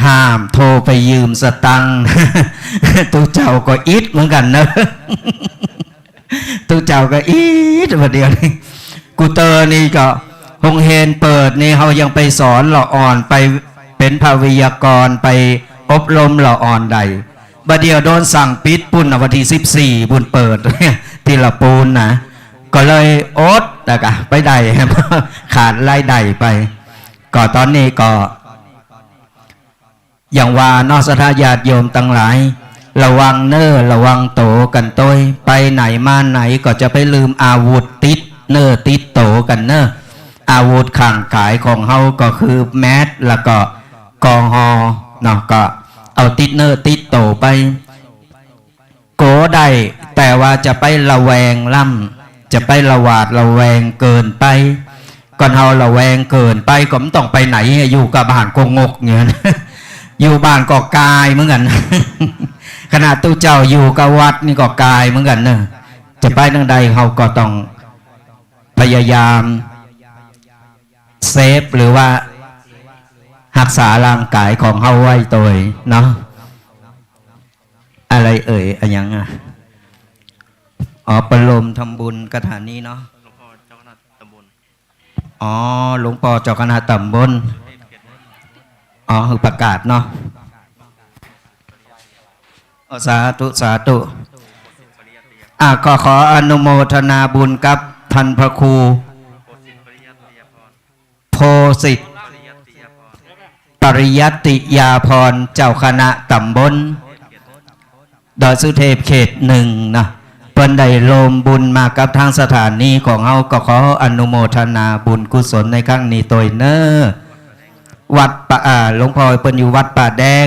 ห้ามโทรไปยืมสตางค์ ตุ๊เจ้าก็อิดเหมือนกั๋นเนอะ ตุ๊เจ้าก็อิด บ่าเดี่ยวนี้ กูเตอร์นี่ก็ โฮงเฮียนเปิดนี่ เฮายังไปสอนละอ่อน ไปเป๋นพยากรณ์ ไปอบรมละอ่อนได้ บ่าเดี่ยวโดนสั่งปิดปู๊นน่ะ วันตี้สิบสี่ปู๊นเปิด ตี้ละปูนนะ ก็เลยอด แล้วก็ไปได้ ขาดรายได้ไป ก็ต๋อนนี้ก็ อย่างว่าเนาะ ศรัทธาญาติโยมตังหลาย ระวังเน่อ ระวังโตกั๋นตวย ไปไหนมาไหนก็จะไปลืมอาวุธติดเน่อติดโตกั๋นเน่อ อาวุธข้างก๋ายของเฮาก็คือแมสก์ แล้วก็แอลกอฮอล์เนาะ ก็เอาติดเน่อติดโตไป โก๋ได้ แต่ว่าจะไประแวงล้ำ จะไประหวาดระแวงเกินไป ก่อนเฮาระแวงเกินไปก็บ่ต้องไปไหน อยู่กับบ้านก็งกอย่างนั้น อยู่บ้านก็กายเหมือนกั๋น ขนาดตุ๊เจ้าอยู่กับวัดนี่ก็กายเหมือนกั๋นเนอะ จะไปตางใดเฮาก็ต้องพยายามเซฟ หรือว่าฮักษาร่างก๋ายของเฮาไว้ตวยเนาะ อะไรเอ่ย อะหยังอะ อ๋อ ประโลมทำบุญกฐานี้เนาะ หลวงพ่อเจ้าคณะตำบล อ๋อ หลวงป้อเจ้าคณะต๋ำบล อ๋อ หื้อประกาศเนาะ อ๋อ สาธุ สาธุ อ่ะ ก็ขออนุโมทนาบุญกับท่านพระครู โพสิทธิ์ ปริยัติยาภรณ์ เจ้าคณะต๋ำบลดอยสุเทพเขตหนึ่งนะ เปิ้นได้ร่วมบุญมากับทางสถานีของเฮา ก็ขออนุโมทนาบุญกุศลในครั้งนี้ตวยเน่อ วัดป่า อ่า หลวงพ่อเปิ้นอยู่วัดป่าแดง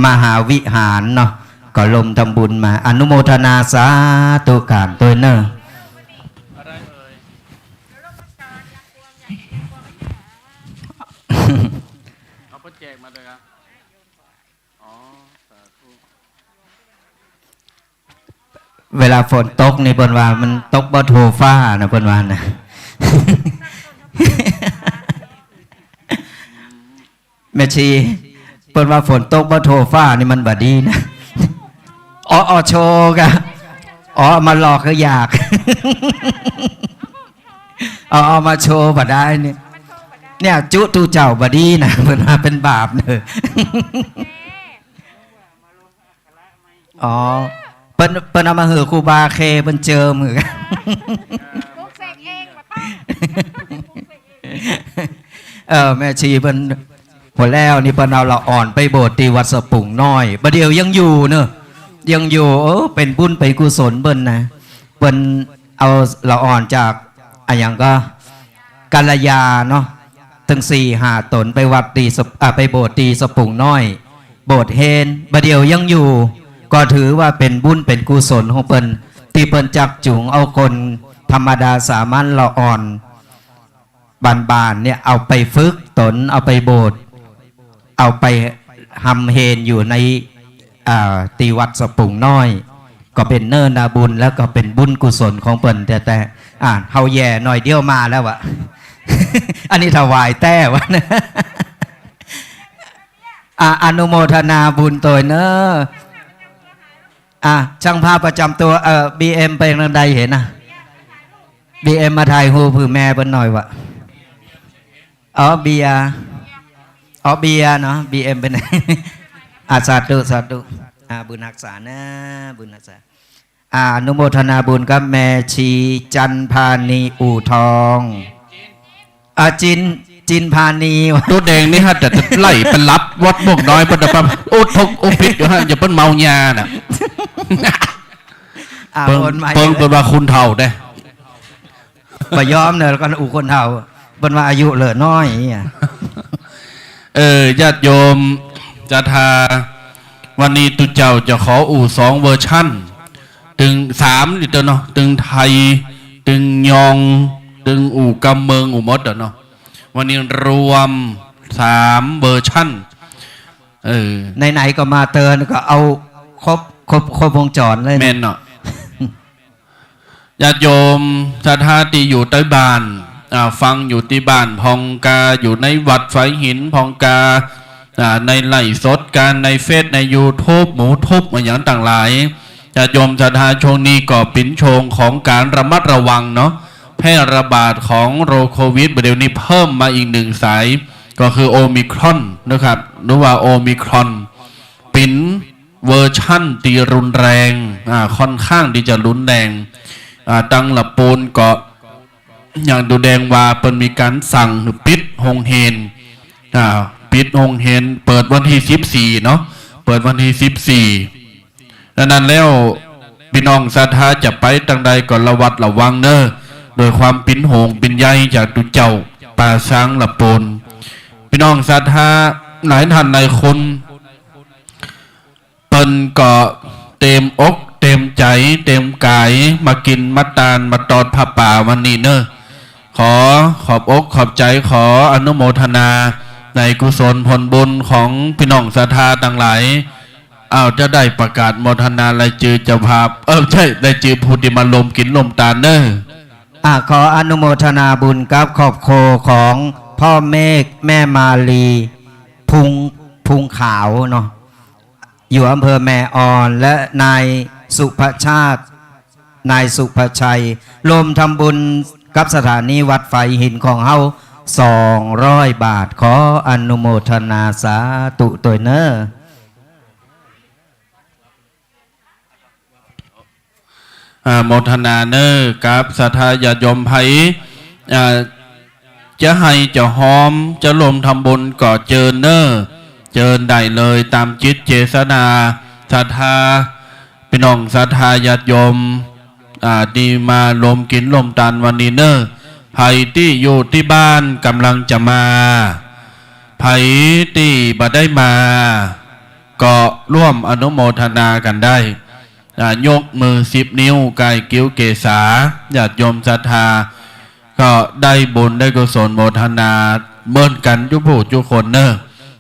มหาวิหารเนาะ ก็ร่วมทำบุญมา อนุโมทนาสาธุการตวยเน่อ เอาพระแจกมาเลยครับ อ๋อ สาธุ เวลาฝนตกนี่เปิ้นว่ามันตกบ่ทั่วฟ้านะ เปิ้นว่านะ แม่ชี เปิ้นว่าฝนตกบ่ทั่วฟ้านี่มันบ่ดีนะ อ๋อ อ๋อ โชว์กะ อ๋อ มาหลอกก็อยาก เอา เอามาโชว์บ่ได้นี่ เนี่ย จุตู้เจ้าบ่ดีนะ เปิ้นว่าเป๋นบาปเน่อ อ๋อ เปิ้น เปิ้นเอามาหื้อครูบาเค เปิ้นเจิมหื้อ ปลุกเสกเองบ่ต้อง เออ แม่ชีเปิ้น หัวแล้วนี่เปิ้นเอาละอ่อนไปโบสถ์ตี้วัดสะปุงน้อย บ่าเดี่ยวยังอยู่เน่อ ยังอยู่ เออ เป๋นบุญเป๋นกุศลเปิ้นนะ เปิ้นเอาละอ่อนจาก อะหยังก็ กัลยาเนาะ ตึงสี่ห้าต๋นไปวัดตี้สะ อ่า ไปโบสถ์ตี้สะปุงน้อย โบสถ์เฮน บ่าเดี่ยวยังอยู่ ก็ถือว่าเป๋นบุญเป๋นกุศลของเปิ้น ตี้เปิ้นจักจูงเอาคนธรรมดาสามัญละอ่อน บ้านๆ เนี่ย เอาไปฝึกต๋น เอาไปโบสถ์ เอาไปฮำเฮนอยู่ใน อ่า ตี้วัดสะปุงน้อย ก็เป๋นเนื้อนาบุญ แล้วก็เป๋นบุญกุศลของเปิ้นแต๊ๆ อ่า เฮาแหย่หน่อยเดียวมาแล้วอะ อันนี้ถวายแต๊วะ อ่า อนุโมทนาบุญตวยเน่อ อ่า ช่างภาพประจำตัว เอ่อ บีเอ็ม ไปตางใดหั้นนะ บีเอ็ม มาถ่ายฮูปหื้อแม่เปิ้นหน่อยวะ อ๋อ เบียร์ อ๋อ เบียร์เนาะ บีเอ็ม ไปไหน อ่า สาธุ สาธุ อ่า บุญฮักษานะ บุญฮักษา อ่า อนุโมทนาบุญกับแม่ชีจันพานีอู่ทอง อ่า จิน จินพานี ตุ๊แดงนี่ฮะ แต่จะไล่ไปรับวัดม่วงน้อย เปิ้นจะปั๊บ โอ้ ทก โอ้ ผิดอยู่ฮะ อย่าเปิ้นเมายาน่ะ อ่า เปิ้น โอนใหม่ เปิ้น เปิ้นว่าคนเฒ่าเด้ บ่ยอมเน่อ แล้วก็อู้คนเฒ่า เปิ้นว่าอายุเหลือน้อยเนี่ย เออ ญาติโยมศรัทธา วันนี้ตุ๊เจ้าจะขออู้สองเวอร์ชัน ตึงสามนี่เต๊อะเนาะ ตึงไทย ตึงยอง ตึงอู้กำเมืองอู้หมดเต๊อะเนาะ วันนี้รวมสามเวอร์ชัน เออ ไหนๆ ก็มาเต๊อะ ก็เอาครบ ครบ ครบวงจรเลยนะ แม่นเนาะ ญาติโยมศรัทธาตี้อยู่ใต้บ้าน อ่า ฟังอยู่ตี้บ้านพ่องกา อยู่ในวัดฝายหินพ่องกา อ่า ในไลฟ์สดกา ในเฟซ ในยูทูบ หมูทูบ อะหยังต่างหลาย ญาติโยมศรัทธา ช่วงนี้ก็เป๋นช่วงของก๋านระมัดระวังเนาะ แพร่ระบาดของโรคโควิด บ่าเดี่ยวนี้เพิ่มมาอีกหนึ่งสาย ก็คือโอมิครอนนะครับ หรือว่าโอมิครอน เป๋นเวอร์ชันตี้รุนแรง อ่า ค่อนข้างตี้จะรุนแรง อ่า ตังละปูนก็ อย่างตุ๊แดงว่าเปิ้นมีก๋านสั่งหื้อปิดโฮงเฮียน อ่า ปิดโฮงเฮียน เปิดวันตี้สิบสี่เนาะ เปิดวันตี้สิบสี่ ดังนั้นแล้ว ปี้น้องศรัทธาจะไปตางใดก็ระวัดระวังเน่อ โดยความเป๋นห่วงเป๋นใยจากตุ๊เจ้า ป่าซางละปูน ปี้น้องศรัทธาหลายท่านหลายคน เปิ้นก็เตรียมอกเตรียมใจ๋เตรียมก๋ายมากิ๋นมาตานมาตอดผ้าป่าวันนี้เน่อ ขอขอบอกขอบใจ๋ ขออนุโมทนาในกุศลผลบุญของปี้น้องศรัทธาตังหลาย อ้าว จะได้ประกาศโมทนารายจื้อเจ้าภาพ เออ ใจ้ รายจื้อผู้ตี้มาร่วมกิ๋นร่วมตานเน่อ อ่ะ ขออนุโมทนาบุญกับครอบครัวของพ่อเมฆ แม่มาลี พุง พุงขาวเนาะ อยู่อำเภอแม่อ่อน และนายสุภชาติ นายสุภชัย ร่วมทำบุญกับสถานีวัดฝายหินของเฮา สองร้อยบาท ขออนุโมทนาสาธุตวยเน่อ อ่า โมทนาเน่อ กับศรัทธาญาติโยมใผ อ่า จะไห้จะฮอม จะร่วมทำบุญก็เจิญเน่อ เจิญได้เลยต๋ามจิตเจตนาศรัทธา ปี้น้องศรัทธาญาติโยม อ่า ตี้มาร่วมกิ๋นร่วมตานวันนี้เน่อ ใผตี้อยู่ตี้บ้านก่ำลังจะมา ใผตี้บ่ได้มา ก็ร่วมอนุโมทนากั๋นได้ อ่า ยกมือสิบนิ้วก๋ายกิ้วเกศา ญาติโยมศรัทธา ก็ได้บุญได้กุศลโมทนาเหมือนกั๋นจุผู้จุคนเน่อ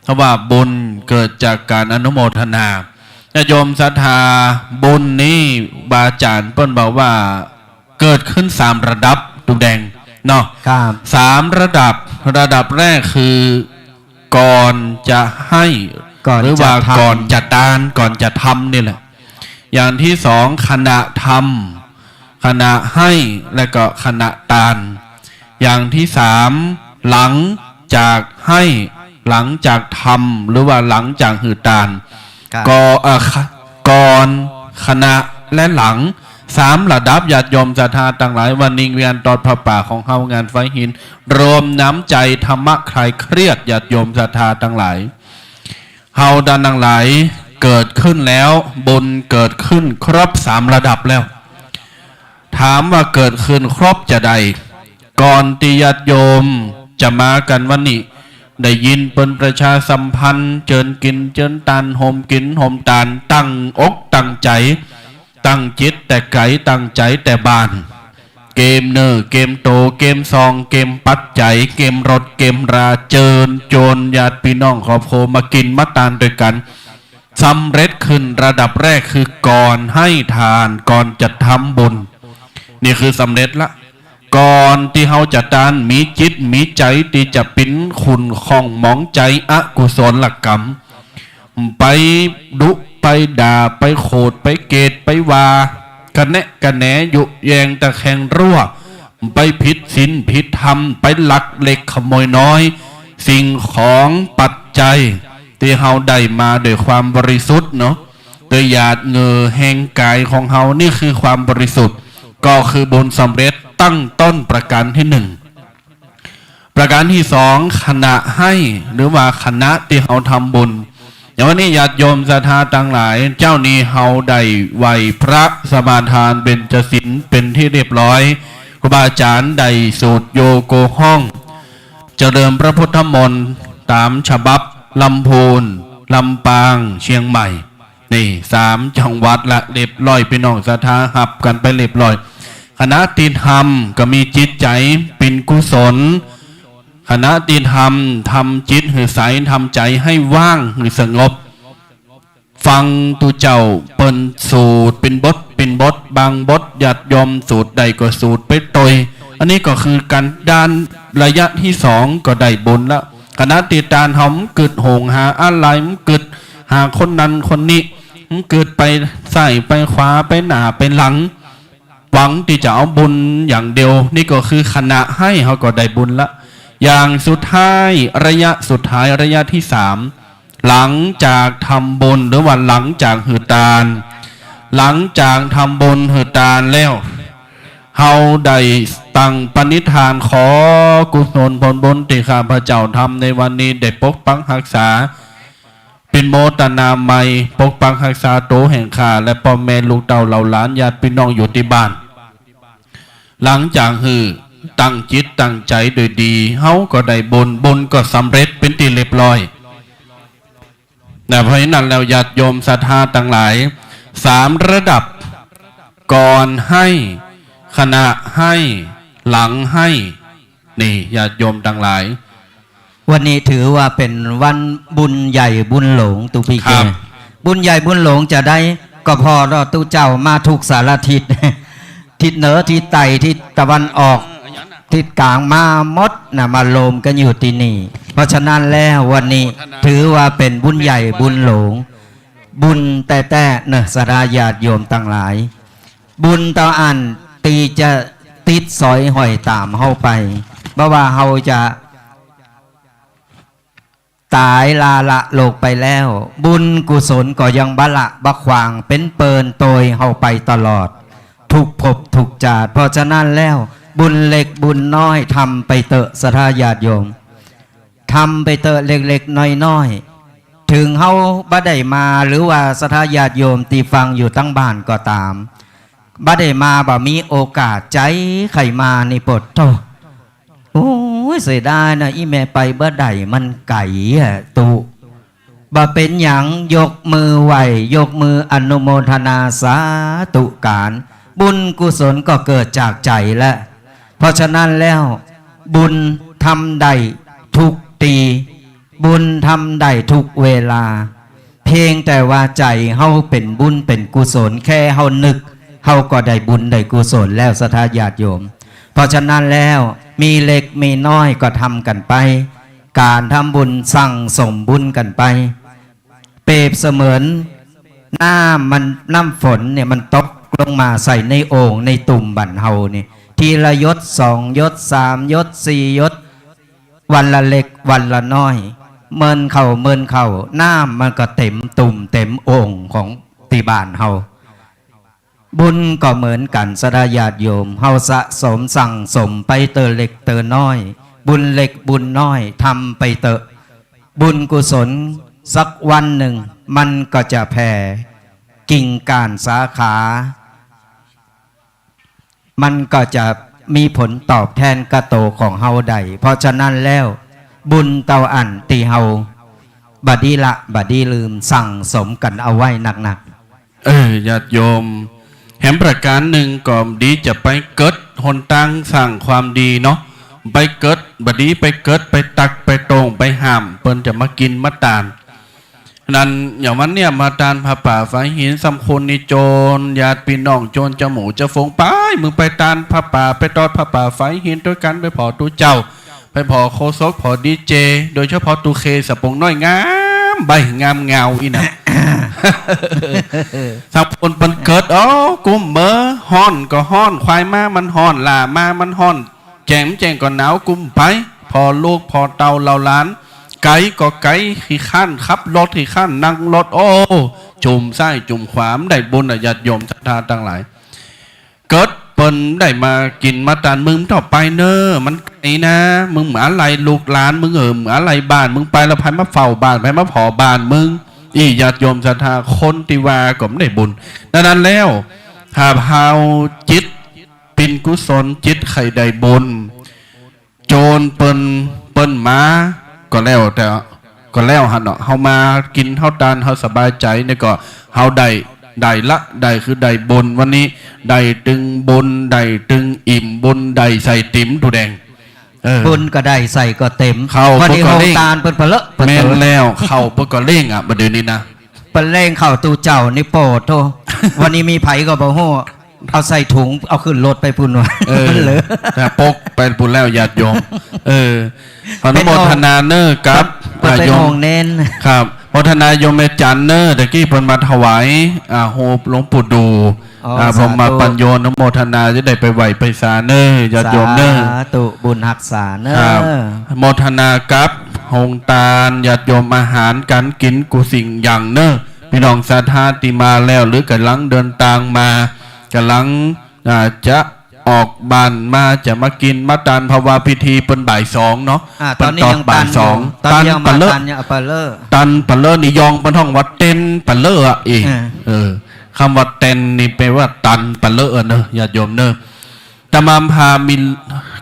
เพราะว่าบุญเกิดจากก๋านอนุโมทนา ญาติโยมศรัทธา บุญนี้ครูบาอาจ๋ารย์เปิ้นบอกว่าเกิดขึ้นสามระดับ ตุ๊แดง เนาะ ครับ สามระดับ ระดับแรกคือก่อนจะให้ ก่อนจะทำ หรือว่าก่อนจะตาน ก่อนจะทำนี่แหละ อย่างตี้สองขณะทำ ขณะให้ และก็ขณะตาน อย่างตี้สามหลังจากให้ หลังจากทำ หรือว่าหลังจากหื้อตาน ครับ ก็ เอ่อ ข- ก่อน ขณะ และหลัง สามระดับ ญาติโยมศรัทธาตังหลาย วันนี้งานตอดผ้าป่าของเฮางานไฟหิน รวมน้ำใจ๋ธรรมะคลายเครียด ญาติโยมศรัทธาตังหลาย เฮาต้านตังหลายเกิดขึ้นแล้ว บุญเกิดขึ้นครบสามระดับแล้ว ถามว่าเกิดขึ้นครบจาใด ก่อนตี้ญาติโยมจะมากั๋นวันนี้ ได้ยินเปิ้นประชาสัมพันธ์ เจิญกิ๋นเจิญตาน โฮมกิ๋นโฮมตาน ตั้งอกตั้งใจ๋ ตั้งจิตแต่ไก๋ ตั้งใจ๋แต่บ้าน เกมเน่อ เกมโต เกมซอง เกมปัจจัย เกมรถ เกมรา เจิญจวนญาติปี้น้องครอบครัวมากิ๋นมาตานตวยกั๋น สำเร็จขึ้นระดับแรกคือก่อนให้ตาน ก่อนจะทำบุญ นี่คือสำเร็จละ ก่อนตี้เฮาจะตาน มีจิตมีใจ๋ตี้จะปิ๊นขุ่นข้องหมองใจ๋อกุศลกรรม ไปดุไปด่า ไปโขด ไปเกลียด ไปว่า กะแนะกะแหน ยุแยงตะแคงรั้ว ไปผิดศีลผิดธรรม ไปลักเล็กขโมยน้อย สิ่งของปัจจัยตี้เฮาได้มาด้วยความบริสุทธิ์เนาะ โดยหยาดเหงื่อแฮงก๋ายของเฮา นี่คือความบริสุทธิ์ ก็คือบุญสำเร็จตั้งต้นประการตี้หนึ่ง ประการตี้สอง ขณะให้ หรือว่าขณะตี้เฮาทำบุญ อย่างวันนี้ญาติโยมศรัทธาตังหลาย เจ๊านี้เฮาได้ไหว้พระสมาทานเบญจศีลเป๋นตี้เรียบร้อย ครูบาอาจ๋ารย์ได้สูตรโยโกฮ่อง เจริญพระพุทธมนต์ต๋ามฉบับลำพูน ลำปาง เชียงใหม่ นี่สามจังหวัดละ เรียบร้อย ปี้น้องศรัทธาฮับกั๋นไปเรียบร้อย ขณะตี้ทำก็มีจิตใจ๋เป๋นกุศล ขณะตี้ทำ ทำจิตหื้อใส ทำใจ๋หื้อว่าง หื้อสงบ ฟังตุ๊เจ้าเปิ้นสูตรเป๋นบทเป๋นบท บางบทญาติโยมสูตรได้ก็สูตรไปตวย อันนี้ก็คือก๋านตานระยะตี้สองก็ได้บุญละ ขณะตี้ตานเฮาบ่กึ๊ดโหยหาอะไหล่ บ่กึ๊ดหาคนนั้นคนนี้ บ่กึ๊ดไปซ้ายไปขวา ไปหน้าไปหลัง หวังตี้จะเอาบุญอย่างเดียว นี่ก็คือขณะให้เฮาก็ได้บุญละ อย่างสุดท้าย ระยะสุดท้าย ระยะตี้สาม หลังจากทำบุญ หรือว่าหลังจากหื้อตาน หลังจากทำบุญหื้อตานแล้ว เฮาได้ตั้งปณิธาน ขอกุศลผลบุญตี้ข้าพเจ้าทำในวันนี้ได้ปกปักฮักษา เป๋นโมทนาไมตรี ปกปักฮักษาตั๋วแห่งข้า และป้อแม่ลูกเต้าเหล่าหลานญาติปี้น้องอยู่ตี้บ้าน หลังจากหื้อตั้งจิตตั้งใจ๋โดยดี เฮาก็ได้บุญ บุญก็สำเร็จเป๋นตี้เรียบร้อย นะ เพราะฉะนั้นแล้วญาติโยมศรัทธาตังหลาย สามระดับ ก่อนให้ ขณะให้ หลังให้ นี่ญาติโยมตังหลาย วันนี้ถือว่าเป๋นวันบุญใหญ่บุญหลวงตุ๊พี่เก ครับ บุญใหญ่บุญหลวงจาใด ก็เพราะว่าตุ๊เจ้ามาทุกสารทิศ ทิศเหนือ ทิศใต้ ทิศตะวันออก ทิศกลาง มาหมดนะ มารวมกั๋นอยู่ตี้นี่ เพราะฉะนั้นแล้ววันนี้ถือว่าเป๋นบุญใหญ่บุญหลวง บุญแต๊ๆ เนอะ ศรัทธาญาติโยมตังหลาย บุญเต้าอั้นตี้จะติดสอยห้อยต๋ามเฮาไป บ่ว่าเฮาจะ ต๋ายลาละโลกไปแล้ว บุญกุศลก็ยังบ่ละบ่ขว้าง เป๋นเปิ้นโตยเฮาไปตลอด ทุกภพทุกจาติ เพราะฉะนั้นแล้ว บุญเล็กบุญน้อย ทำไปเต๊อะ ศรัทธาญาติโยม ทำไปเต๊อะ เล็กๆ น้อยๆ เถิงเฮาบ่ได้มา หรือว่าศรัทธาญาติโยมตี้ฟังอยู่ตังบ้านก็ต๋าม บ่ได้มา บ่มีโอกาส ใจ๋ใค่มานี่ โผดโธ่ โอ้ย เสียดายนะ อี่แม่ไปบ่ได้ มันไก๋อะ ตุ๊ บ่เป๋นหยัง ยกมือไหว้ ยกมืออนุโมทนาสาธุก๋าน บุญกุศลก็เกิดจากใจ๋แล้ว เพราะฉะนั้นแล้ว บุญทำได้ทุกตี้ บุญทำได้ทุกเวลา เพียงแต่ว่าใจ๋เฮาเป๋นบุญเป๋นกุศล แค่เฮานึก เฮาก็ได้บุญได้กุศลแล้ว ศรัทธาญาติโยม เพราะฉะนั้นแล้ว มีเล็กมีน้อยก็ทำกั๋นไป ก๋านทำบุญสั่งสมบุญกั๋นไป เปรียบเสมือนน้ำมัน น้ำฝนเนี่ยมันตกลงมาใส่ในโอ่งในตุ่มบ่านเฮานี่ ทีละหยดสองหยดสามหยดสี่หยด วันละเล็กวันละน้อย เมินเข้าเมินเข้า น้ำมันก็เต๋มตุ่มเต๋มโอ่งของตี้บ้านเฮา บุญก็เหมือนกั๋น ศรัทธาญาติโยม เฮาสะสมสั่งสมไปเต๊อะเล็กเต๊อะน้อย บุญเล็กบุญน้อยทำไปเต๊อะ บุญกุศลสักวันนึ่ง มันก็จะแผ่กิ่งก้านสาขา มันก็จะมีผลตอบแทนก้าตั๋วของเฮาได้ เพราะฉะนั้นแล้ว บุญเต้าอั้นตี้เฮาบ่ดีละ บ่ดีลืม สั่งสมกั๋นเอาไว้หนักๆ เออ ญาติโยม แหมประก๋านนึ่งก็ดีจะไปเกิดหนตางสร้างความดีเนาะ ไปเกิดบ่ดี ไปเกิดไปตั๊กไปโต้งไปห้าม เปิ้นจะมากิ๋นมาตาน นั้นอย่างวันเนี่ยมาตานผ้าป่าฝายหิน สามคนนี่โจร ญาติปี้น้องโจร จะหมู่จะฝูง ไป มึงไปตานผ้าป่า ไปตอดผ้าป่าฝายหินตวยกั๋น ไปผ่อตุ๊เจ้า ไปผ่อโฆษก ผ่อดีเจ โดยเฉพาะตุ๊เคสะโปงน้อย งามใบ้งามเงาอี้นะ สามคนเปิ้นเกิด โอ้ กุมเมอ ฮ้อนก็ฮ้อน ควายม้ามันฮ้อน หล้าม้ามันฮ้อน แจ้งแจ้งก็หนาว กุมไป ผ่อลูกผ่อเต้าเหล่าหลาน ไก๋ก็ไก๋ ขี้คร้านขับรถ ขี้คร้านนั่งรถ โอ้ จุ่มซ้ายจุ่มขวา ได้บุญอะ ญาติโยมศรัทธาตังหลาย เกิดเปิ้นได้มากิ๋นมาตาน มึงเต้าไปเน่อ มันไก๋นะ มึงเหมืออะไรลูกหลานมึง เออ เหมืออะไรบ้านมึง ไปแล้วใผมาเฝ้าบ้าน ใผมาผ่อบ้านมึง อี้ญาติโยมศรัทธา คนตี้ว่าก็บ่ได้บุญ ดังนั้นแล้ว ถ้าเฮาจิตเป๋นกุศล จิตใค่ได้บุญ โจรเปิ้น เปิ้นมาก็แล้วแต่ ก็แล้วหั้นเนาะ เฮามากิ๋นเฮาตาน เฮาสบายใจ๋เนี่ยก็ เฮาได้ ได้ละ ได้คือได้บุญ วันนี้ได้ตึงบุญ ได้ตึงอิ่มบุญ ได้ไส้ติ๋มตุ๊แดง เออ บุญก็ได้ ไส้ก็เต๋ม ข้าว วันนี้ เปิ้นก็เล่ง เฮาตานเปิ้นปะเลอะปะเต๋อ แม่นแล้ว ข้าวเปิ้นก็เล่งอะ บ่าเดี่ยวนี้นะ เปิ้นเล่งข้าวตุ๊เจ้านี่ โผดโธ่ วันนี้มีใผก็บ่ฮู้ เอาใส่ถุง เอาขึ้นรถไปปู้นว่ะ เออ เหลือ แต่ปกไปปู้นแล้ว ญาติโยม เออ ขออนุโมทนาเน่อครับ เปิ้นไป อ่า โยม โฮงเณร ครับ โมทนาโยมแม่จันเน่อ ตะกี้เปิ้นมาถวาย อ่า ฮูปหลวงปู่ดู่ อ๋อ อ่า สาธุ พรหมปัญโญ อนุโมทนา จะได้ไปไหว้ไปสาเน่อ ญาติโยมเน่อ สาธุ บุญฮักษาเน่อ ครับ โมทนากับโฮงตาน ญาติโยม อาหารก๋านกิ๋นกู้สิ่งอย่างเน่อ ปี้น้องศรัทธาตี้มาแล้ว หรือก่ำลังเดินตางมา ก่ำลัง อ่า จะออกบ้านมา จะมากิ๋นมาตาน เพราะว่าพิธีเปิ้นบ่ายสองเนาะ อ่า เปิ้นตอนนี้ยังตานอยู่ ตอนนี้ยังมาตานอยู่ ตานปะเลอะ ตานปะเลอะ ตานปะเลอะนี่ยองเปิ้นฮ้องว่าเต็นปะเลอะอะ เออ เออ กำว่าเต็นนี่แปลว่าตานปะเลอะอะเน่อ ญาติโยมเน่อ อาตมาภาพมี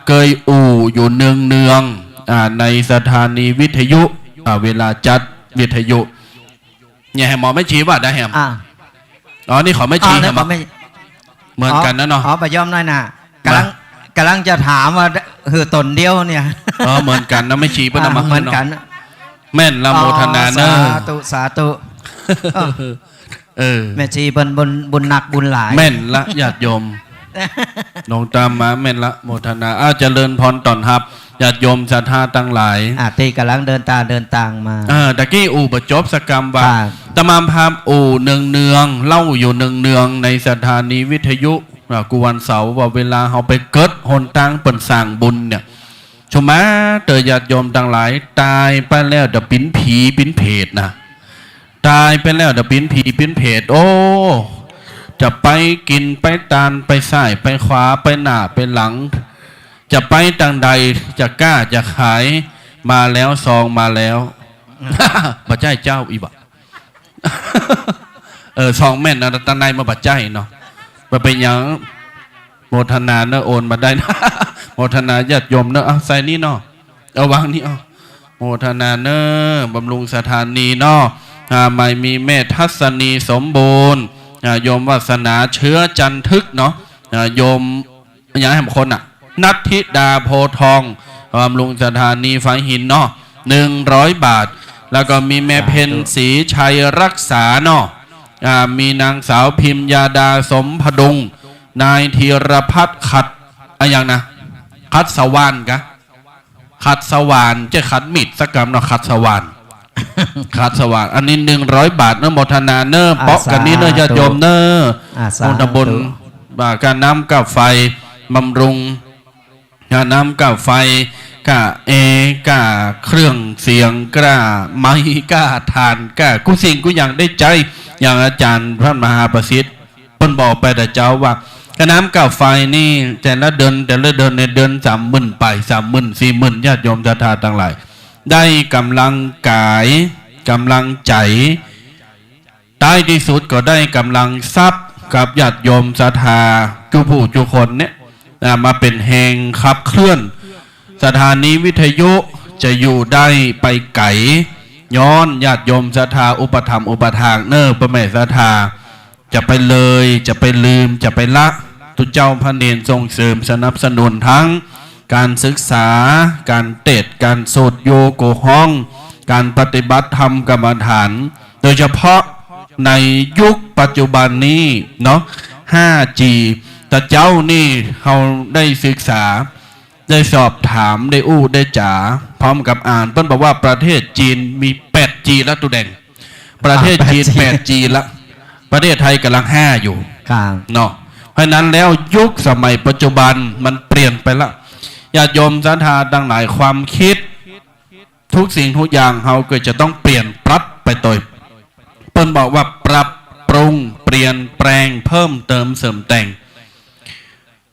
เกยอู้อยู่เนืองๆ อ่า ในสถานีวิทยุ อ่า เวลาจัดวิทยุ เนี่ย แหมหมอแม่ชีว่าได้แหม อ่า อ๋อ นี่ของแม่ชี อ๋อ นี่ แหม ของแม่ เหมือนกั๋นนะเนาะ อ๋อ บ่ายอมน้อยหน้า มา ก่ำลัง ก่ำลังจะถามว่า หื้อต๋นเดียวเนี่ย อ๋อ เหมือนกั๋นนะ แม่ชีเปิ้นเอามา อ่า หื้อเนาะ เหมือนกั๋น แม่นละ อ๋อ โมทนาเน่อ สาธุ สาธุ เออ เออ แม่ชีเปิ้นบุญ บุญหนักบุญหลาย แม่นละ ญาติโยม หลวงตามาแม่นละ โมทนา อ้าว เจริญพรต้อนฮับ ญาติโยมศรัทธาตังหลาย อ่า ตี้ก่ำลังเดินตาง เดินตางมา อ่า ตะกี้อู้บ่จบสักกำว่า ครับ อาตมาภาพอู้เนืองๆ เล่าอยู่เนืองๆ ในสถานีวิทยุ อ่า กู้วันเสาร์ ว่าเวลาเฮาไปเกิดหนตางเปิ้นสร้างบุญเนี่ย ชุมมาเตอญาติโยมตังหลาย ต๋ายไปแล้วจะเป๋นผีเป๋นเปรตนะ ต๋ายไปแล้วจะเป๋นผีเป๋นเปรต โอ้ จะไปกิ๋นไปตาน ไปซ้ายไปขวา ไปหน้าไปหลัง จะไปตางใด จะก้าจะขาย มาแล้ว ซองมาแล้ว บ่ใจ้เจ้าอี้บ่ะ เออ ซองแม่นนะ ตางในมาบ่ใจ้เนาะ บ่เป๋นหยัง โมทนาเน่อ โอนมาได้นะ โมทนาญาติโยมเน่อ เอาใส่นี่เนาะ เอาวางนี่ เอา โมทนาเน่อ บำรุงสถานีเนาะ อ่า ใหม่มีแม่ทัศนีสมบูรณ์ อ่า โยมวาสนาเชื้อจันทึกเนาะ อ่า โยม หยังแหมคนน่ะ นัทธิดาโพธิ์ทอง บำรุงสถานีฝายหินเนาะ หนึ่งร้อยบาท แล้วก็มีแม่เพ็ญศรีชัยรักษาเนาะ อ่า มีนางสาวพิมยาดาสมพดุง นายธีรพัฒน์ขัด อะหยังนะ ขัดสวรรค์กะ ขัดสวรรค์ จะขัดมีดสักกำเนาะ ขัดสวรรค์ ขัดสวรรค์ อันนี้หนึ่งร้อยบาทเน่อ โมทนาเน่อ อ่า เปาะกั๋นนี้เน่อ สาธุ ญาติโยมเน่อ อ่า สาธุ โมทนาบุญ บ่า ก้าน้ำก้าไฟ บำรุง ก้าน้ำก้าไฟ ก้าแอร์ ก้าเครื่องเสียง ก้าไมค์ ก้าถ่าน ก้ากู้สิ่งกู้อย่างได้ใจ๊ อย่างอาจ๋ารย์พระมหาประสิทธิ์ เปิ้นบอกไปแต่เจ๊าว่า ก้าน้ำก้าไฟนี่ แต่ละเดือน แต่ละเดือนในเดือนสามหมื่นไป สามหมื่น สี่หมื่น ญาติโยมศรัทธาตังหลาย ได้ก๋ำลังก๋าย ก๋ำลังใจ๋ ใต้ตี้สุดก็ได้ก๋ำลังทรัพย์กับญาติโยมศรัทธากู้ผู้กู้คนเนี่ย อ่า มาเป๋นแฮงขับเคลื่อน สถานีวิทยุจะอยู่ได้ไปไก๋ ย้อนญาติโยมศรัทธาอุปถัมภ์อุปถากเน่อ ป้อแม่ศรัทธา จะไปเลย จะไปลืม จะไปละ ตุ๊เจ้าพระเณรส่งเสริมสนับสนุนทั้งก๋านศึกษา ก๋านเตสน์ ก๋านสูตรโยโกฮ้อง ก๋านปฏิบัติธรรมกรรมฐาน โดยเฉพาะในยุคปัจจุบันนี้เนาะ ห้าจี แต่เจ๊านี่เฮาได้ศึกษา ได้สอบถาม ได้อู้ได้จ๋า พร้อมกับอ่าน เปิ้นบอกว่าประเทศจีนมีแปดจีละ ตุ๊แดง ประเทศจีน อ่า แปดจี แปดจีละ ประเทศไทยก๋ำลังห้าอยู่ ครับ เนาะ เพราะฉะนั้นแล้วยุคสมัยปัจจุบันมันเปลี่ยนไปละ ญาติโยมศรัทธาตังหลาย ความคิด ทุกสิ่งทุกอย่างเฮาก็จะต้องเปลี่ยนปรับไปโตย เปิ้นบอกว่าปรับปรุง เปลี่ยนแปลง เพิ่มเติม เสริมแต่ง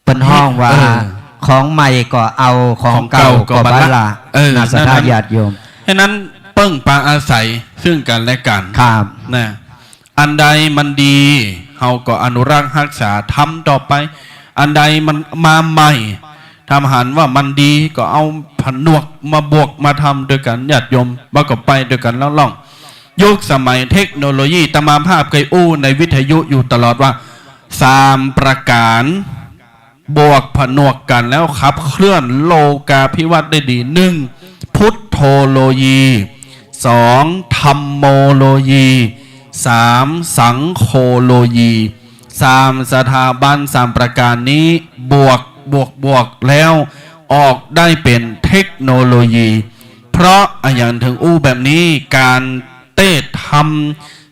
เปิ้นฮ้องว่า เออ ของใหม่ก็เอา ของเก่าก็บ่ละ ของเก่าก็บ่ละ เออ น่ะ ศรัทธา นั่นๆ ญาติโยม ฉะนั้นเปิ้งปาอาศัยซึ่งกันและกัน ครับ นะ อันใดมันดี เฮาก็อนุรักษ์ฮักษาทำต่อไป อันใดมันมาใหม่ ถ้าหันว่ามันดีก็เอาผนวกมาบวกมาทำตวยกั๋น ญาติโยม บ่าก็ไปตวยกั๋นล่องๆ ยุคสมัยเทคโนโลยี อาตมาภาพเคยอู้ในวิทยุอยู่ตลอดว่า สามประก๋าน บวกผนวกกั๋นแล้วขับเคลื่อนโลกาภิวัตน์ได้ดี หนึ่ง พุทโธโลยี สอง ธัมโมโลยี สาม สังโฆโลยี สามสถาบัน สามประก๋านนี้ บวก บวก บวกแล้วออกได้เป๋นเทคโนโลยี เพราะอะหยังเถิงอู้แบบนี้ ก๋านเตสน์ธรรม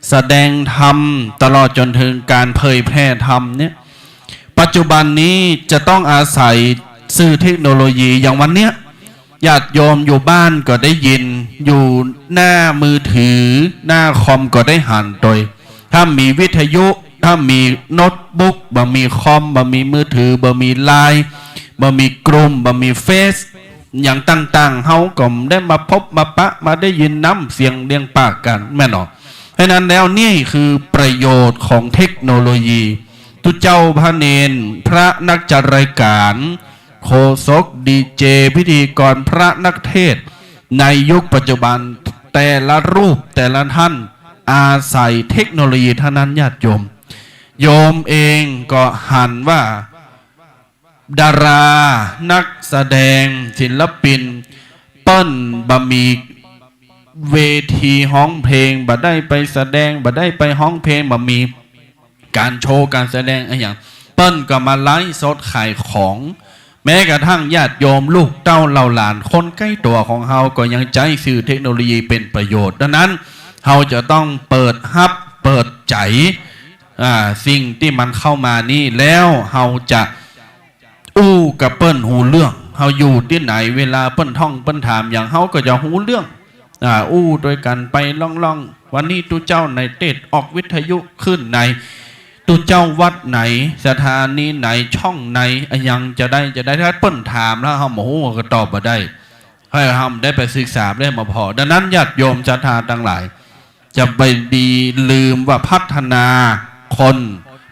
แสดงธรรม ตลอดจ๋นเถิงก๋านเผยแผ่ธรรมเนี่ย ปัจจุบันนี้จะต้องอาศัยสื่อเทคโนโลยี อย่างวันเนี้ย ญาติโยมอยู่บ้านก็ได้ยิน อยู่หน้ามือถือ หน้าคอมก็ได้หันโตย ถ้ามีวิทยุ ถ้ามีโน้ตบุ๊ก บ่มีคอม บ่มีมือถือ บ่มีไลน์ บ่มีกลุ่ม บ่มีเฟซ อย่างต่างๆ เฮาก็ได้มาพบมาปะ มาได้ยินน้ำเสียงเลียงปากกั๋น แม่นเนาะ เพราะฉะนั้นแล้วนี่คือประโยชน์ของเทคโนโลยี ตุ๊เจ้าพระเณร พระนักจัดรายการ โฆษก ดีเจ พิธีกร พระนักเทศน์ ในยุคปัจจุบัน แต่ละรูปแต่ละท่าน อาศัยเทคโนโลยีเท่านั้น ญาติโยม โยมเองก็หันว่า ดารา นักแสดง ศิลปิน เปิ้นบ่มีเวทีฮ้องเพลง บ่ได้ไปแสดง บ่ได้ไปฮ้องเพลง บ่มีก๋านโชว์ก๋านแสดงอะหยัง เปิ้นก็มาไลฟ์สดขายของ แม้กระทั่งญาติโยมลูกเต้าเหล่าหลานคนใก้ตั๋วของเฮาก็ยังใจ๊สื่อเทคโนโลยีเป๋นประโยชน์ ดังนั้นเฮาจะต้องเปิดฮับ เปิดใจ๋ อ่า สิ่งตี้มันเข้ามานี่ แล้วเฮาจะอู้กับเปิ้นฮู้เรื่อง เฮาอยู่ตี้ไหน เวลาเปิ้นถ่องเปิ้นถามหยัง เฮาก็จะฮู้เรื่อง อ่า อู้ตวยกั๋นไปล่องๆ วันนี้ตุ๊เจ้าไหนเตสน์ออกวิทยุคลื่นไหน ตุ๊เจ้าวัดไหน สถานีไหน ช่องไหน อะหยังจะได้ จะได้ ถ้าเปิ้นถามแล้วเฮาบ่ฮู้ก็ตอบบ่ได้ เฮาได้ไปศึกษาได้มาผ่อ ดังนั้นญาติโยมศรัทธาตังหลาย จะไปดีลืมว่าพัฒนาคน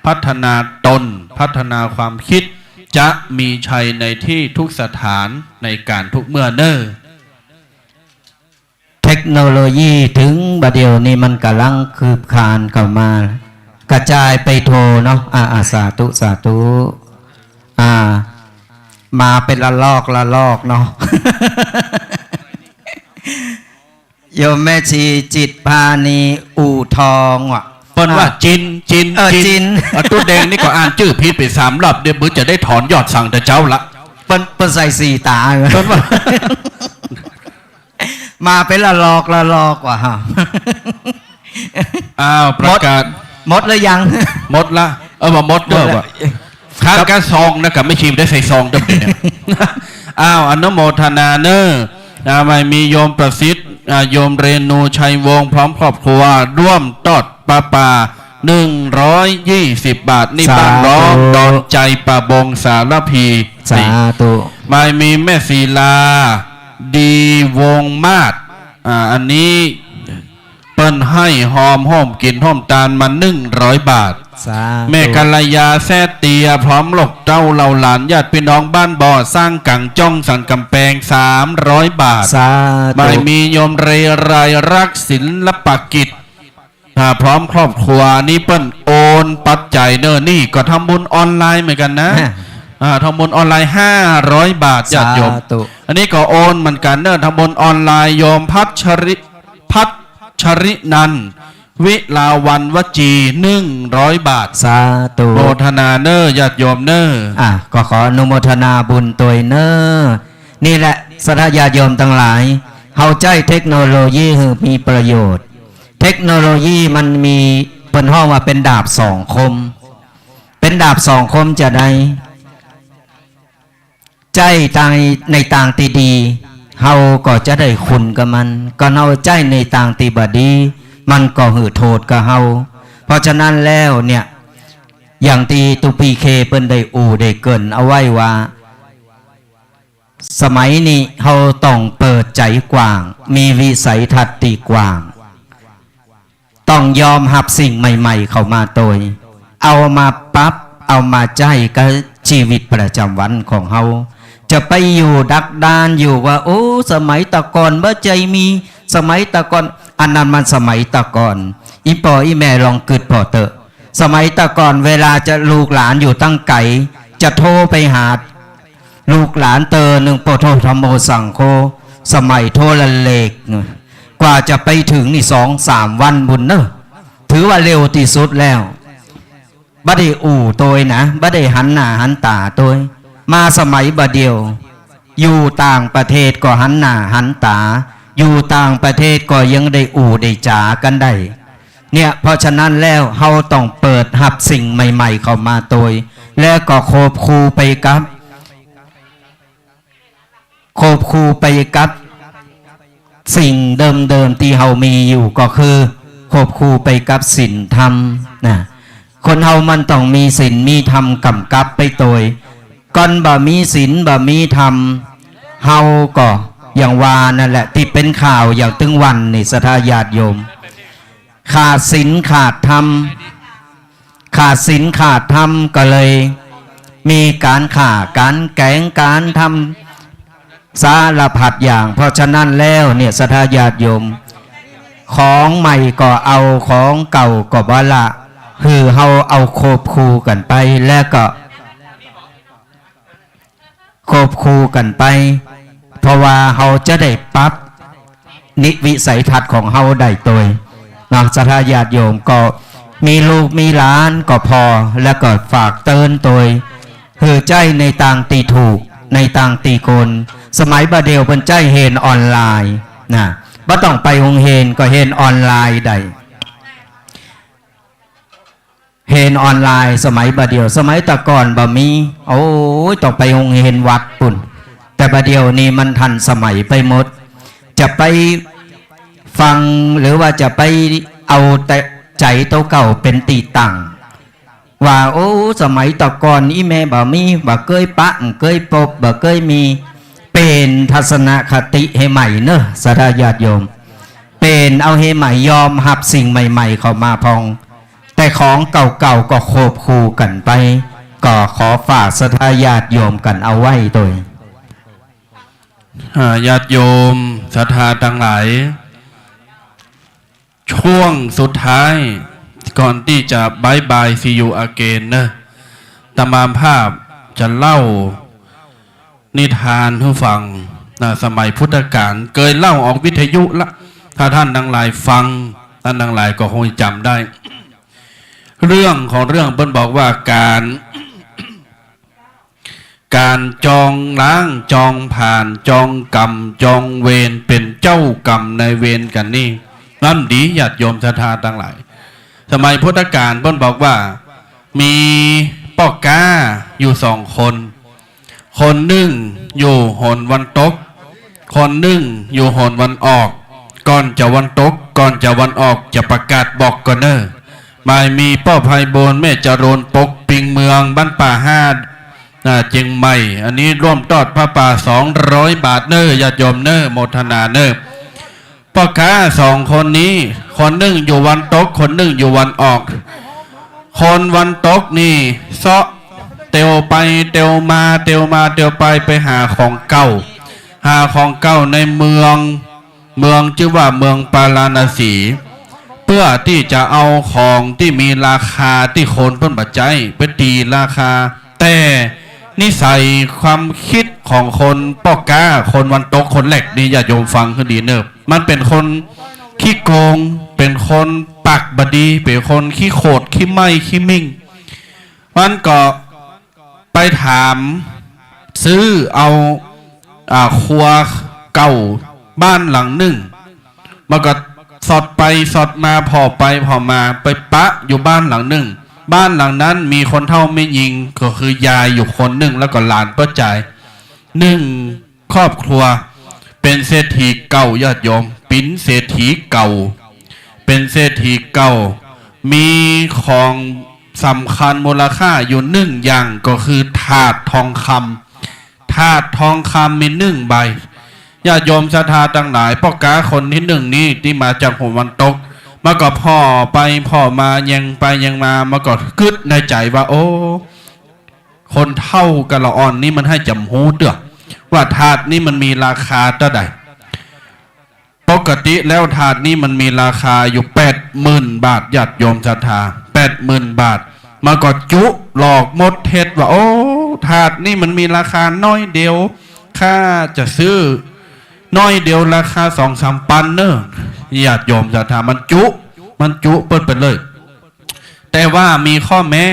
พัฒนาตน พัฒนาความคิด จะมีชัยในที่ทุกสถานในการทุกเมื่อเน่อ เทคโนโลยีเถิงบ่าเดี่ยวนี้มันก่ำลังคืบคลานเข้ามา กระจายไปทั่วเนาะ อ่า อ่า สาธุ สาธุ อ่า มาเป็นละลอกละลอกเนาะ โยมแม่ชีจิตพานีอู่ทองว่ะ เปิ้นว่า อ่ะ จิน จิน เออ จิน จิน อ่ะ ตุ๊ดแดงนี่ก็อ่านจื้อผิดไปสามรอบ เดี๋ยวมึงจะได้ถอนยอดสั่งแต่เจ๊าละ เปิ้น เปิ้นใส่สี่ต๋า เปิ้นว่า มาเป็นละลอกละลอกว่ะฮะ อ้าว ประกาศ หมด หมดหรือยัง หมดละ เออ ว่าหมดเด้อ หมดละ ว่ะ ค้างกาซองนะ กับแม่ชีได้ใส่ซองเด้อเนี่ย อ้าว อนุโมทนาเน่อ อ่า ไม่มีโยมประสิทธิ์ อ่า โยมเรนูชัยวงศ์พร้อมครอบครัว ร่วมตอดปาป่า หนึ่งร้อยยี่สิบ บาท นี่ สาธุ บ้านร้องดอนใจป่าบงสารพี สาธุ นี่ ไม่มีแม่ศิลา ดีวงศ์มาศ อ่า อันนี้ เปิ้นให้ฮอมฮ่มกิ๋นฮ่มตานมา หนึ่งร้อย บาท สาธุ แม่กัลยาแซ่เตีย พร้อมลูกเต้าเหล่าหลานญาติพี่น้องบ้านบ่อสร้างกังจ้องสันกำแปง สามร้อย บาท สาธุ ไม่มีโยมเรไรรักศิลปกิจ อ่า พร้อมครอบครัว นี่เปิ้นโอนปัจจัยเน่อ นี่ก็ทำบุญออนไลน์เหมือนกันนะ ฮะ อ่า ทำบุญออนไลน์ ห้าร้อย บาท ญาติโยม สาธุ อันนี้ก็โอนเหมือนกันเน่อ ทำบุญออนไลน์ โยมพัชริ พัชรินันท์ วิลาวัลย์วจี หนึ่งร้อย บาท สาธุ โมทนาเน่อ ญาติโยมเน่อ อ่ะ ก็ขออนุโมทนาบุญตวยเน่อ นี่แหละ ศรัทธาญาติโยมตังหลาย เฮาใจ๊เทคโนโลยีหื้อมีประโยชน์ เทคโนโลยีมันมี เปิ้นฮ้องว่าเป๋นดาบสองคม เป๋นดาบสองคมจาใด ใจ๊ตาง ในตางตี้ดี เฮาก็จะได้คุณกับมัน ก็เฮาใจ๊ในตางตี้บ่ดี มันก็หื้อโต้ษกับเฮา เพราะฉะนั้นแล้วเนี่ย อย่างตี้ตุ๊กพีเคเปิ้นได้อู้ได้เกริ่นเอาไว้ว่า สมัยนี้เฮาต้องเปิดใจ๋กว้าง มีวิสัยทัศน์ตี้กว้าง ต้องยอมฮับสิ่งใหม่ๆ เข้ามาตวย เอามาปรับ เอามาใจ๊กับชีวิตประจำวันของเฮา จะไปอยู่ดักดานอยู่ว่า โอ้ สมัยตะก่อนบ่ใจ้มี สมัยตะก่อน อันนั้นมันสมัยตะก่อน อี่ป้ออี่แม่ลองกึ๊ดผ่อเต๊อะ สมัยตะก่อนเวลาจะลูกหลานอยู่ตังไก๋ จะโทรไปหาลูกหลานเตอหนึ่ง โพธิ์ธัมโมสังโฆ สมัยโทรเลข กว่าจะไปเถิงนี่สองสามวันบุญเน่อ ถือว่าเร็วตี้สุดแล้ว บ่ได้อู้ตวยนะ บ่ได้หันหน้าหันต๋าตวย มาสมัยบ่าเดี่ยว อยู่ต่างประเทศก็หันหน้าหันต๋า อยู่ต่างประเทศก็ยังได้อู้ได้จ๋ากั๋นได้ เนี่ย เพราะฉะนั้นแล้วเฮาต้องเปิดฮับสิ่งใหม่ๆ เข้ามาตวย แล้วก็ควบคู่ไปกับ ควบคู่ไปกับสิ่งเดิมๆ ตี้เฮามีอยู่ก็คือควบคู่ไปกับศีลธรรมนะ คนเฮามันต้องมีศีลมีธรรมก๋ำกับไปตวย ก่อนบ่มีศีลบ่มีธรรม เฮาก็อย่างว่านั่นแหละ ตี้เป๋นข่าวอย่างตึงวันนี้ ศรัทธาญาติโยม ขาดศีลขาดธรรม ขาดศีลขาดธรรมก็เลยมีก๋านฆ่าก๋านแก๋งก๋านทำสารพัดอย่าง เพราะฉะนั้นแล้วเนี่ย ศรัทธาญาติโยม ของใหม่ก็เอา ของเก่าก็บ่ละ หื้อเฮาเอาควบคู่กั๋นไป แล้วก็ ควบคู่กั๋นไป เพราะว่าเฮาจะได้ปรับนิวิสัยทัศน์ของเฮาได้ตวยเนาะ ศรัทธาญาติโยมก็มีลูกมีหลานก็ผ่อ แล้วก็ฝากเตื๋อนตวย หื้อใจ๊ในตางตี้ถูก ในตางตี้ควร สมัยบ่าเดี่ยวเปิ้นใจ๊เฮียนออนไลน์นะ บ่ต้องไปโฮงเฮียนก็เฮียนออนไลน์ได้ เฮียนออนไลน์สมัยบ่าเดี่ยว สมัยตะก่อนบ่มี โอ้ย ต้องไปโฮงเฮียนวัดปู๊น แต่บ่าเดี่ยวนี้มันทันสมัยไปหมด จะไปฟังหรือว่าจะไปเอาแต่ใจ๋โตเก่าเป๋นตี้ตั้ง ว่า โอ้ สมัยตะก่อนอี่แม่บ่มี บ่เกยปะ บ่เกยปบ บ่เกยมี เป๋นทัศนคติหื้อใหม่เนาะ ศรัทธาญาติโยม เป๋นเอาหื้อใหม่ ยอมฮับสิ่งใหม่ๆ เข้ามาพ่อง ของเก่าๆ ก็ควบคู่กั๋นไป ก็ขอฝากศรัทธาญาติโยมกั๋นเอาไว้ตวย อ่า ญาติโยมศรัทธาตังหลาย ช่วงสุดท้ายก่อนตี้จะบายบาย see you again เนอะ อาตมาภาพจะเล่านิทานหื้อฟังนะ สมัยพุทธกาล เกยเล่าออกวิทยุละ ถ้าท่านตังหลายฟัง ท่านตังหลายก็คงจ๋ำได้ เรื่องของเรื่องเปิ้นบอกว่าก๋าน ก๋านจองล้าง จองผลาญ จองกรรม จองเวร เป๋นเจ้ากรรมนายเวรกั๋นนี่ นั้นดี ญาติโยมศรัทธาตังหลาย สมัยพุทธกาลเปิ้นบอกว่า มีป้อก๊าอยู่สองคน คนนึ่งอยู่หนวันตก คนนึ่งอยู่หนวันออก ก่อนจะวันตก ก่อนจะวันออก จะประกาศบอกก่อนเน่อ บ่ายมีป้อไพบูลย์ แม่จรูน ปกปิงเมือง บ้านป่าห้า อ่า เจียงใหม่ อันนี้ร่วมตอดผ้าป่าสองร้อยบาทเน่อ ญาติโยมเน่อ โมทนาเน่อ ป้อก๊าสองคนนี้ คนนึ่งอยู่วันตก คนนึ่งอยู่วันออก คนวันตกนี่เซาะเตียวไปเตียวมา เตียวมาเตียวไป ไปหาของเก่า หาของเก่าในเมือง เมืองจื้อว่าเมืองปาราณสี เปื้อตี้จะเอาของตี้มีราคาตี้คนเปิ้นบ่ใจ๊ ไปตี๋ราคา แต่นิสัยความกึ๊ดของคนป้อก๊า คนวันตกคนแรกนี่ ญาติโยมฟังหื้อดีเน่อ มันเป๋นคนขี้โกง เป๋นคนปากบ่ดี เป๋นคนขี้โขด ขี้ไหม้ ขี้มิ่ง มันก็ไปถามซื้อเอา อ่า ครัวเก่าบ้านหลังนึ่ง มันก็สอดไปสอดมา ผ่อไปผ่อมา ไปปะอยู่บ้านหลังนึ่ง บ้านหลังนั้นมีคนเฒ่าแม่ญิง ก็คือยายอยู่คนนึ่ง แล้วก็หลานป้อจาย นึ่งครอบครัว เป๋นเศรษฐีเก่า ญาติโยม เป๋นเศรษฐีเก่า เป๋นเศรษฐีเก่า มีของสำคัญมูลค่าอยู่นึ่งอย่าง ก็คือถาดทองคำ ถาดทองคำมีนึ่งใบ ญาติโยมศรัทธาตังหลาย ป้อก๊าคนตี้นึ่งนี้ตี้มาจากหนวันตก มันก็ผ่อไปผ่อมา แยงไปแยงมา มันก็กึ๊ดในใจ๋ว่า โอ้ คนเฒ่ากัลละอ่อนนี้มันใค่จ๋ำฮู้เตื้อ ว่าถาดนี้มันมีราคาเต้าใด ปกติแล้วถาดนี้มันมีราคาอยู่แปดหมื่นบาท ญาติโยมศรัทธา แปดหมื่นบาท มันก็จุหลอกมดเท็จว่า โอ้ ถาดนี้มันมีราคาน้อยเดียว ข้าจะซื้อน้อยเดียวราคาสองสามปันเน่อ ญาติโยมศรัทธา มันจุ มันจุเปิ้นไปเลย แต่ว่ามีข้อแม้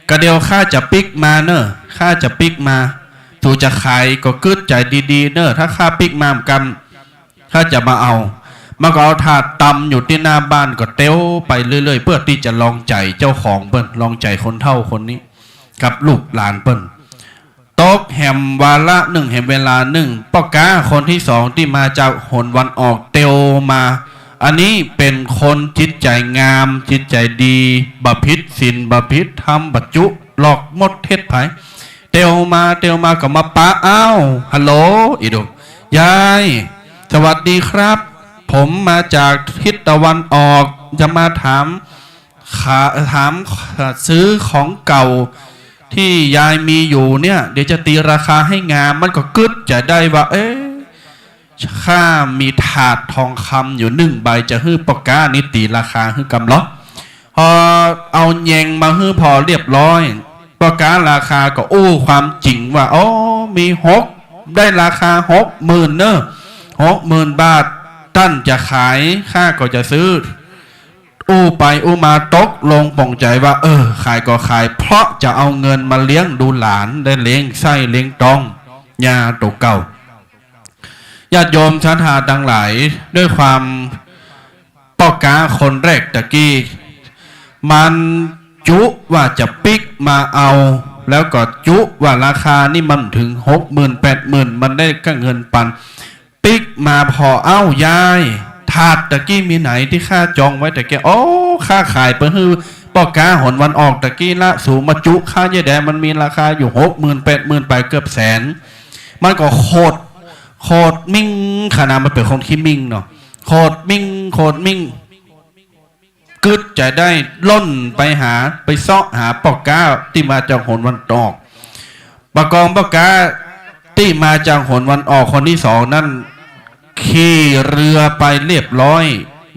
ก็เดี๋ยวข้าจะปิ๊กมาเน่อ ข้าจะปิ๊กมา สูจะขายก็กึ๊ดใจ๋ดีๆ เน่อ ถ้าข้าปิ๊กมาเหมือนกั๋น ข้าจะมาเอา มันก็เอาถาดตำอยู่ตี้หน้าบ้าน ก็เตียวไปเรื่อยๆ เปื้อตี้จะลองใจ๋เจ้าของเปิ้น ลองใจ๋คนเฒ่าคนนี้ กับลูกหลานเปิ้น ตกแหมวาระนึ่ง แหมเวลานึ่ง ป้อก๊าคนตี้สองตี้มาจากหนวันออกเตียวมา อันนี้เป๋นคนจิตใจ๋งาม จิตใจ๋ดี บ่ผิดศีล บ่ผิดธรรม บ่จุหลอกมดเท็จใผ เตียวมาเตียวมาก็มาปะ อ้าว ฮัลโหล อีดู ยาย สวัสดีครับ ผมมาจากทิศตะวันออก จะมาถาม ขา ถาม ซื้อของเก่าตี้ยายมีอยู่เนี่ย เดี๋ยวจะตี๋ราคาหื้องาม มันก็กึ๊ดใจ๋ได้ว่า เอ๊ะ ข้ามีถาดทองคำอยู่นึ่งใบ จะหื้อป้อก๊านี้ตี๋ราคาหื้อกำลอ พอเอาแยงมาหื้อผ่อเรียบร้อย ป้อก๊าราคาก็อู้ความจริงว่า โอ้ มีหก ได้ราคาหกหมื่นเน่อ หกหมื่นบาท ต้านจะขาย ข้าก็จะซื้อ อู้ไปอู้มาตกลงป๋องใจ๋ว่า เออ ขายก็ขาย เพราะจะเอาเงินมาเลี้ยงดูหลาน และเลี้ยงไส้เลี้ยงต๊อง ญาโตเก่า ญาติโยมศรัทธาตังหลาย ด้วยความป้อก๊าคนแรกตะกี้ มันจุว่าจะปิ๊กมาเอา แล้วก็จุว่าราคานี้มันบ่เถิงหกหมื่นแปดหมื่น มันได้ก้าเงินปัน ปิ๊กมาผ่อ เอ้า ยาย ถาดตะกี้มีไหนตี้ข้าจองไว้ตะกี้ โอ้ ข้าขายไปหื้อป้อก๊าหนวันออกตะกี้ละ สูมาจุข้าเยียะแด มันมีราคาอยู่หกหมื่นแปดหมื่นไปเกือบแสน มันก็โขด โขดมิ่งขนาด มันเป๋นคนขี้มิ่งเนาะ โขดมิ่ง โขดมิ่ง กึ๊ดจะได้ล่นไปหา ไปเซาะหาป้อก๊าตี้มาจากหนตะวันออก บ่ากองป้อก๊าตี้มาจากหนตะวันออกคนตี้สองนั้น ขี่เฮือไปเรียบร้อย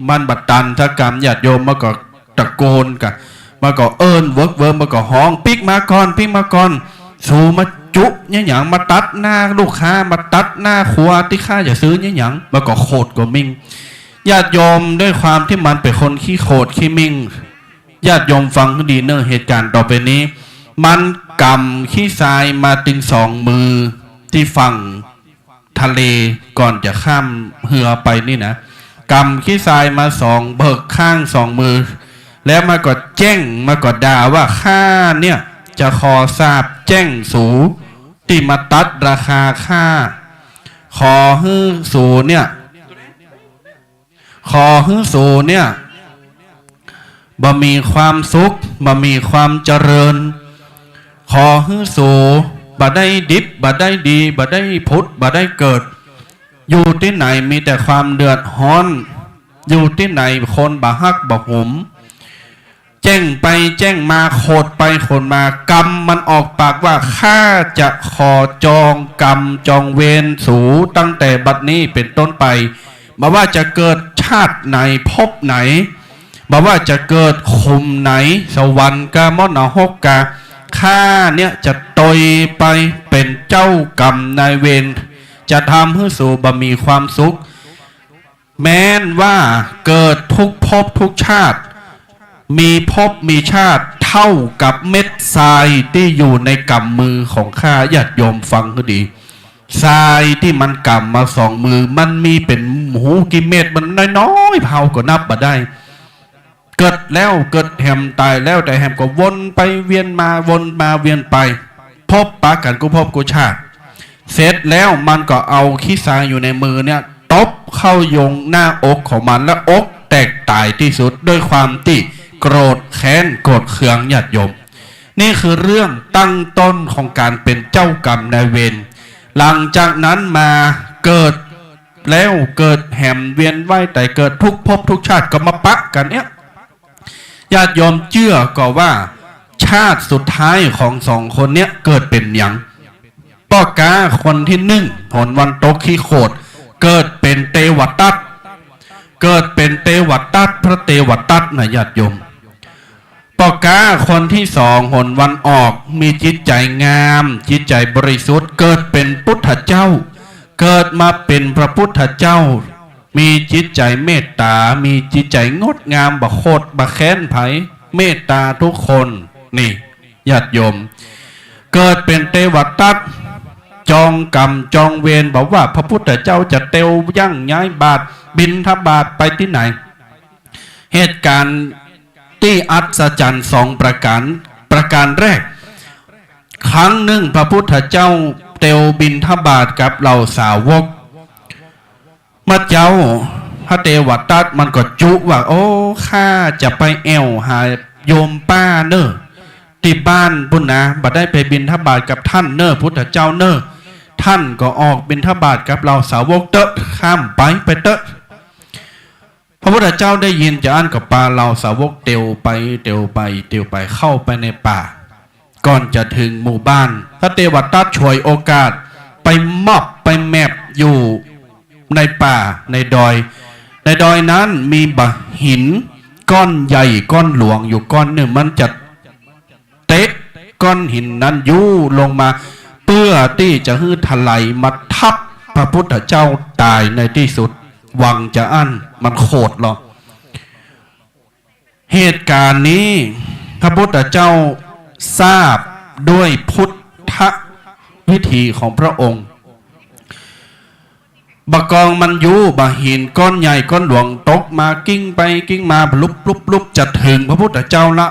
มันบ่ตันสักกำ ญาติโยม มันก็ตะโกนกั๋น มันก็เอิ้นเวิกเวิก มันก็ฮ้อง ปิ๊กมาก่อน ปิ๊กมาก่อน สูมาจุ๊เยียะหยัง มาตัดหน้าลูกค้า มาตัดหน้าครัวตี้ข้าจะซื้อเยียะหยัง มันก็โขดก็มิ่ง ญาติโยม ด้วยความตี้มันเป๋นคนขี้โขดขี้มิ่ง ญาติโยมฟังหื้อดีเน่อ เหตุก๋ารณ์ต่อไปนี้ มันก๋ำขี้ทรายมาตึงสองมือตี้ฝั่งทะเล ก่อนจะข้ามเฮือไปนี่นะ ก๋ำขี้ทรายมาสองเบิกข้างสองมือ แล้วมันก็แจ้ง มันก็ด่าว่า "ข้าเนี่ยจะขอสาปแจ้งสูตี้มาตัดราคาข้า ขอหื้อสูเนี่ย ขอหื้อสูเนี่ย บ่มีความสุข บ่มีความเจริญ ขอหื้อสูบ่ได้ดิบ บ่ได้ดี บ่ได้ผุด บ่ได้เกิด อยู่ตี้ไหนมีแต่ความเดือดฮ้อน อยู่ตี้ไหนคนบ่ฮักบ่หม" แจ้งไปแจ้งมา โขดไปโขดมา กำมันออกปากว่า "ข้าจะขอจองกรรมจองเวรสูตั้งแต่บัดนี้เป๋นต้นไป บ่ว่าจะเกิดชาติไหนภพไหน บ่ว่าจะเกิดขุมไหน สวรรค์กามอดนรกกา ข้าเนี่ยจะตวยไปเป๋นเจ้ากรรมนายเวร จะทำหื้อสูบ่มีความสุข แม้นว่าเกิดทุกภพทุกชาติ มีภพมีชาติเต้ากับเม็ดทรายตี้อยู่ในก๋ำมือของข้า" ญาติโยมฟังหื้อดี ทรายตี้มันก๋ำมาสองมือ มันมีเป๋นหมู่กี่เม็ด มันน้อยๆ เฮาก็นับบ่ได้ เกิดแล้วเกิดแหม ต๋ายแล้วต๋ายแหม ก็วนไปเวียนมา วนมาเวียนไป พบปะกั๋นกู้ภพกู้ชาติ เสร็จแล้วมันก็เอาขี้ทรายอยู่ในมือเนี่ย ตบเข้ายังหน้าอกของมัน และอกแตกต๋ายตี้สุด ด้วยความตี้โกรธแค้นโกรธเคือง ญาติโยม นี่คือเรื่องตั้งต้นของก๋านเป๋นเจ้ากรรมนายเวร หลังจากนั้นมาเกิดแล้วเกิดแหม เวียนว่ายต๋ายเกิดทุกภพทุกชาติ ก็มาปะกั๋นเนี่ย ญาติโยมเจื้อก่อว่า ชาติสุดท้ายของสองคนเนี่ยเกิดเป๋นหยัง ป้อก๊าคนตี้นึ่ง หนตะวันตกขี้โขด เกิดเป๋นเตวตัต เกิดเป๋นเตวตัต พระเตวตัตนะ ญาติโยม ป้อก๊าคนตี้สอง หนตะวันออก มีจิตใจ๋งาม จิตใจ๋บริสุทธิ์ เกิดเป๋นปุทธเจ้า เกิดมาเป๋นพระปุทธเจ้า มีจิตใจ๋เมตต๋า มีจิตใจ๋งดงาม บ่โขดบ่แค้นใผ เมตต๋าทุกคน นี่ ญาติโยม เกิดเป๋นเตวตัต จองกรรมจองเวร บ่ว่าพระปุทธเจ้าจะเตียวย่างย้ายบาตร บิณฑบาตไปตี้ไหน เหตุก๋ารณ์ตี้อัศจรรย์สองประก๋าน ประก๋านแรก ครั้งนึ่งพระปุทธเจ้าเตียวบิณฑบาตกับเหล่าสาวก เมื่อเจ๊า พระเตวตัตมันก็จุว่า "โอ้ ข้าจะไปแอ่วหาโยมป้าเน่อ ตี้บ้านปู้นนะ บ่ได้ไปบิณฑบาตกับต้านเน่อ ปุทธเจ้าเน่อ ต้านก็ออกบิณฑบาตกับเหล่าสาวกเต๊อะ ข้ามไป ไปเต๊อะ" พระปุทธเจ้าได้ยินจาอั้นก็ปาเหล่าสาวกเตียวไป เตียวไป เตียวไป เข้าไปในป่า ก่อนจะเถิงหมู่บ้าน พระเตวตัตฉวยโอกาสไปมอบไปแมบอยู่ในป่าในดอย ในดอยนั้นมีบ่าหินก้อนใหญ่ก้อนหลวงอยู่ก้อนนึ่ง มันจะเตะก้อนหินนั้นยู้ลงมา เปื้อตี้จะหื้อถลายมาทับพระปุทธเจ้าต๋ายในตี้สุด หวังจาอั้น มันโขดลอ เหตุก๋ารณ์นี้พระปุทธเจ้าทราบด้วยพุทธวิธีของพระองค์ บ่ากองมันยู้ บ่าหินก้อนใหญ่ก้อนหลวงตกมา กลิ้งไปกลิ้งมา ลุบลุบลุบ จะเถิงพระปุทธเจ้าละ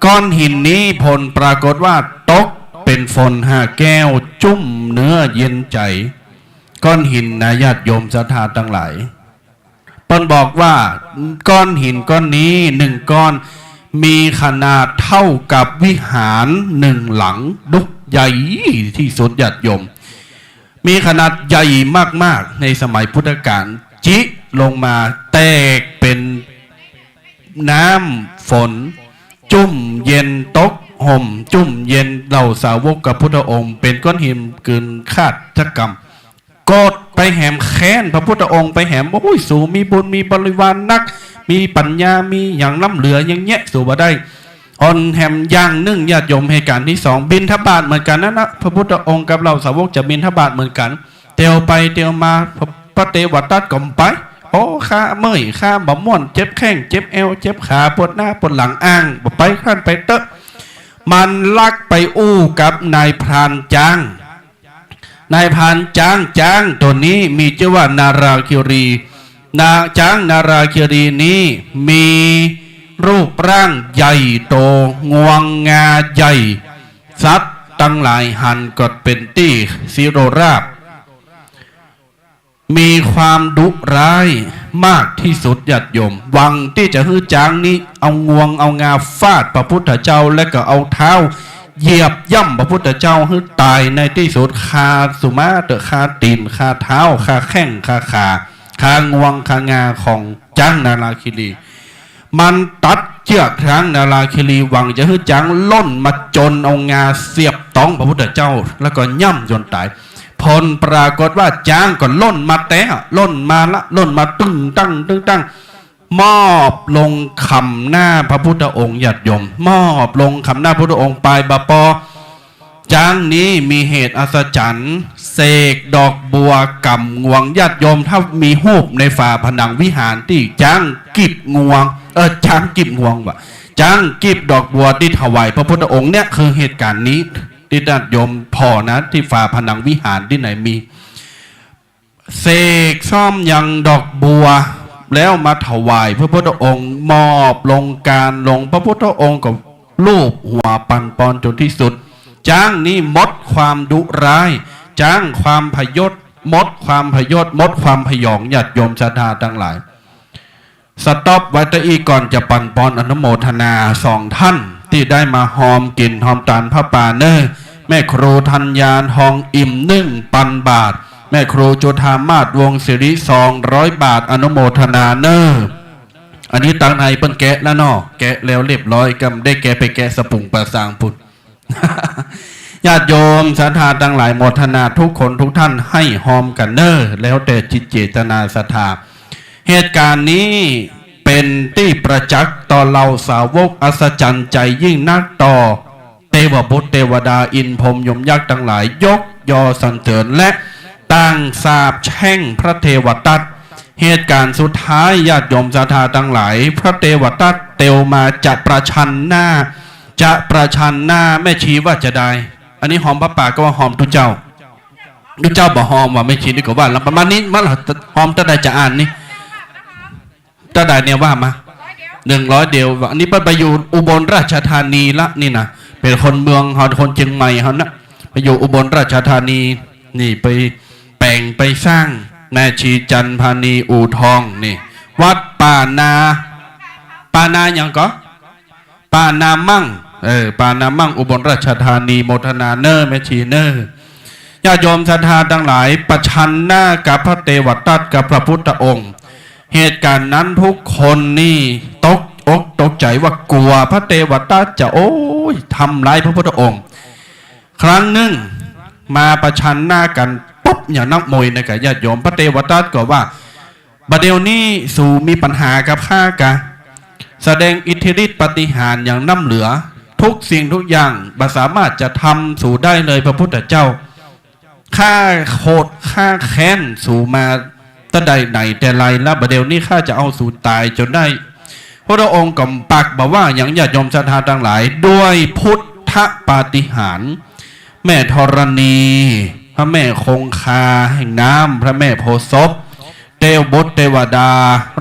ก้อนหินนี้ผลปรากฏว่าตกเป๋นฝนหาแก้ว จุ่มเนื้อเย็นใจ๋ ก้อนหินนะ ญาติโยมศรัทธาตังหลาย เปิ้นบอกว่าก้อนหินก้อนนี้นึ่งก้อน มีขนาดเต้ากับวิหารนึ่งหลัง ดุใหญ่ตี้สุด ญาติโยม มีขนาดใหญ่มากๆ ในสมัยพุทธกาล จิลงมาแตกเป๋น น้ำฝน จุ่มเย็น ตกห่มจุ่มเย็น เหล่าสาวกกับพุทธองค์ เป๋นก้อนหินกลืนฆาตกรรม โกรธไปแหม แค้นพระพุทธองค์ไปแหม โอ้ย สูมีบุญมีบริวารนัก มีปัญญา มีหยังล้ำเหลือ ยังแยะสูบ่ได้ อ่อนแหมอย่างนึ่ง ญาติโยม เหตุก๋ารณ์ตี้สอง บิณฑบาตเหมือนกั๋นนั้นนะ พระพุทธองค์กับเหล่าสาวกจะบิณฑบาตเหมือนกั๋น เตียวไปเตียวมา พระ พระเตวทัตก็บ่ไป โอ้ ข้าเมื่อย ข้าบ่ม่วน เจ็บแข้ง เจ็บแอว เจ็บขา ปวดหน้า ปวดหลัง อ้าง บ่ไป ต้านไปเต๊อะ มันลักไปอู้กับนายพรานจ๊าง นายพรานจ๊าง จ๊างตั๋วนี้มีจื้อว่านาราคิรี นา จ๊างนาราคิรีนี้มีรูปร่างใหญ่โต งวงงาใหญ่ สัตว์ตังหลายหันก็เป๋นตี้สิโรราบ มีความดุร้ายมากตี้สุด ญาติโยม หวังตี้จะหื้อจ๊างนี้เอางวงเอางาฟาดพระพุทธเจ้า และก็เอาเท้าเหยียบย่ำพระพุทธเจ้าหื้อต๋ายในตี้สุด คาสูมาเต๊อะ คาตี๋น คาเท้า คาแข้ง คาขา คางวง คางาของจ๊างนาราคิรี มันตัดเจื้อกจ๊างนาราคิรี หวังจะหื้อจ๊างล่นมาจนเอางาเสียบต๊องพระพุทธเจ้า แล้วก็ย่ำจนต๋าย ผลปรากฏว่าจ๊างก็ล่นมาแต๊ ล่นมาละ ล่นมาตึงตังตึงตัง มอบลงขำหน้าพระพุทธองค์ ญาติโยม มอบลงขำหน้าพุทธองค์ไป บ่ปอ จ๊างนี้มีเหตุอัศจรรย์ เสกดอกบัวก๋ำงวง ญาติโยม ถ้ามีฮูปในฝาผนังวิหารตี้จ๊างกีบงวง เออ จ๊างกีบงวงว่ะ จ๊างกีบดอกบัวตี้ถวายพระพุทธองค์เนี่ย คือเหตุก๋ารณ์นี้ ตี้ญาติโยมผ่อนะ ตี้ฝาผนังวิหารตี้ไหนมี เสกซ้อมยังดอกบัว แล้วมาถวายพระพุทธองค์ มอบลงกานลง พระพุทธองค์ก็ลูบหัวปันปอนจนตี้สุด จ๊างนี้หมดความดุร้าย จ๊างความพยศ หมดความพยศ หมดความพยอง ญาติโยมศรัทธาตังหลาย สต็อปไว้ตะอี้ก่อน จะปันปอนอนุโมทนาสองท่านตี้ได้มาฮอมกิ๋นฮอมตานผ้าป่าเน่อ แม่ครูธัญญา ทองอิ่ม หนึ่งปันบาท แม่ครูจุฑามาศ วงศ์สิริ สองร้อยบาท อนุโมทนาเน่อ อันนี้ตังในเปิ้นแกะแล้วเนาะ แกะแล้วเรียบร้อย ก็ได้แกะไปแกะสะปุงป่าซางปู้น ญาติโยมศรัทธาตังหลาย โมทนาทุกคนทุกท่าน หื้อฮอมกั๋นเน่อ แล้วแต่จิตเจตนาศรัทธา เหตุก๋ารณ์นี้เป๋นตี้ประจักษ์ต่อเหล่าสาวก อัศจรรย์ใจ๋ยิ่งนักต่อ เตวบุตรเตวดา อินทร์พรหมยมยักษ์ตังหลาย ยกยอสรรเสริญและต่างสาปแช่งพระเตวทัต เหตุก๋ารณ์สุดท้าย ญาติโยมศรัทธาตังหลาย พระเตวทัตเตียวมาจะประชันหน้า จะประชันหน้า แม่ชีว่าจาใด อันนี้ฮอมผ้าป่าก็ว่าฮอมตุ๊เจ้า ตุ๊เจ้าบ่ฮอมว่ะ แม่ชีนี่ก็ว่าละ ประมาณนี้ มาละ ฮอมตะใดจะอ่านนี่ ตะใดเนี่ยว่ามา หนึ่งร้อยเดียว อันนี้เปิ้นไปอยู่อุบลราชธานีละนี่นะ เป๋นคนเมืองเฮา คนเจียงใหม่เฮานะ ไปอยู่อุบลราชธานี นี่ไปแป๋งไปสร้าง แม่ชีจันทร์พานี อู่ทอง นี่ วัดป่านา ป่านาหยังก่อ ป่านามั่ง เออ ป่านามั่ง อุบลราชธานี โมทนาเน่อ แม่ชีเน่อ ญาติโยมศรัทธาตังหลาย ประชันหน้ากับพระเตวทัตกับพระพุทธองค์ เหตุก๋ารณ์นั้นทุกคนนี่ตกอกตกใจ๋ว่ากลัวพระเตวทัตจะ โอ้ย ทำร้ายพระพุทธองค์ ครั้งนึ่งมาประชันหน้ากั๋นปุ๊บ อย่างนักมวยนะกะญาติโยม พระเตวทัตก็ว่า บ่าเดี่ยวนี้สูมีปัญหากับข้ากะ แสดงอิทธิฤทธิ์ปาฏิหาริย์อย่างล้ำเหลือ ทุกสิ่งทุกอย่างบ่สามารถจะทำสูได้เลย พระพุทธเจ้า ข้าโขดข้าแค้นสูมาตั้งแต่ไหนแต่ไรแล้ว บ่าเดี่ยวนี้ข้าจะเอาสูต๋ายจนได้ พระองค์ก็ปากบ่าว่าหยัง ญาติโยมศรัทธาตังหลาย ด้วยพุทธปาฏิหาริย์ แม่ธรณี พระแม่คงคาแห่งน้ำ พระแม่โพธิ์ศพ เตวบุตรเตวดา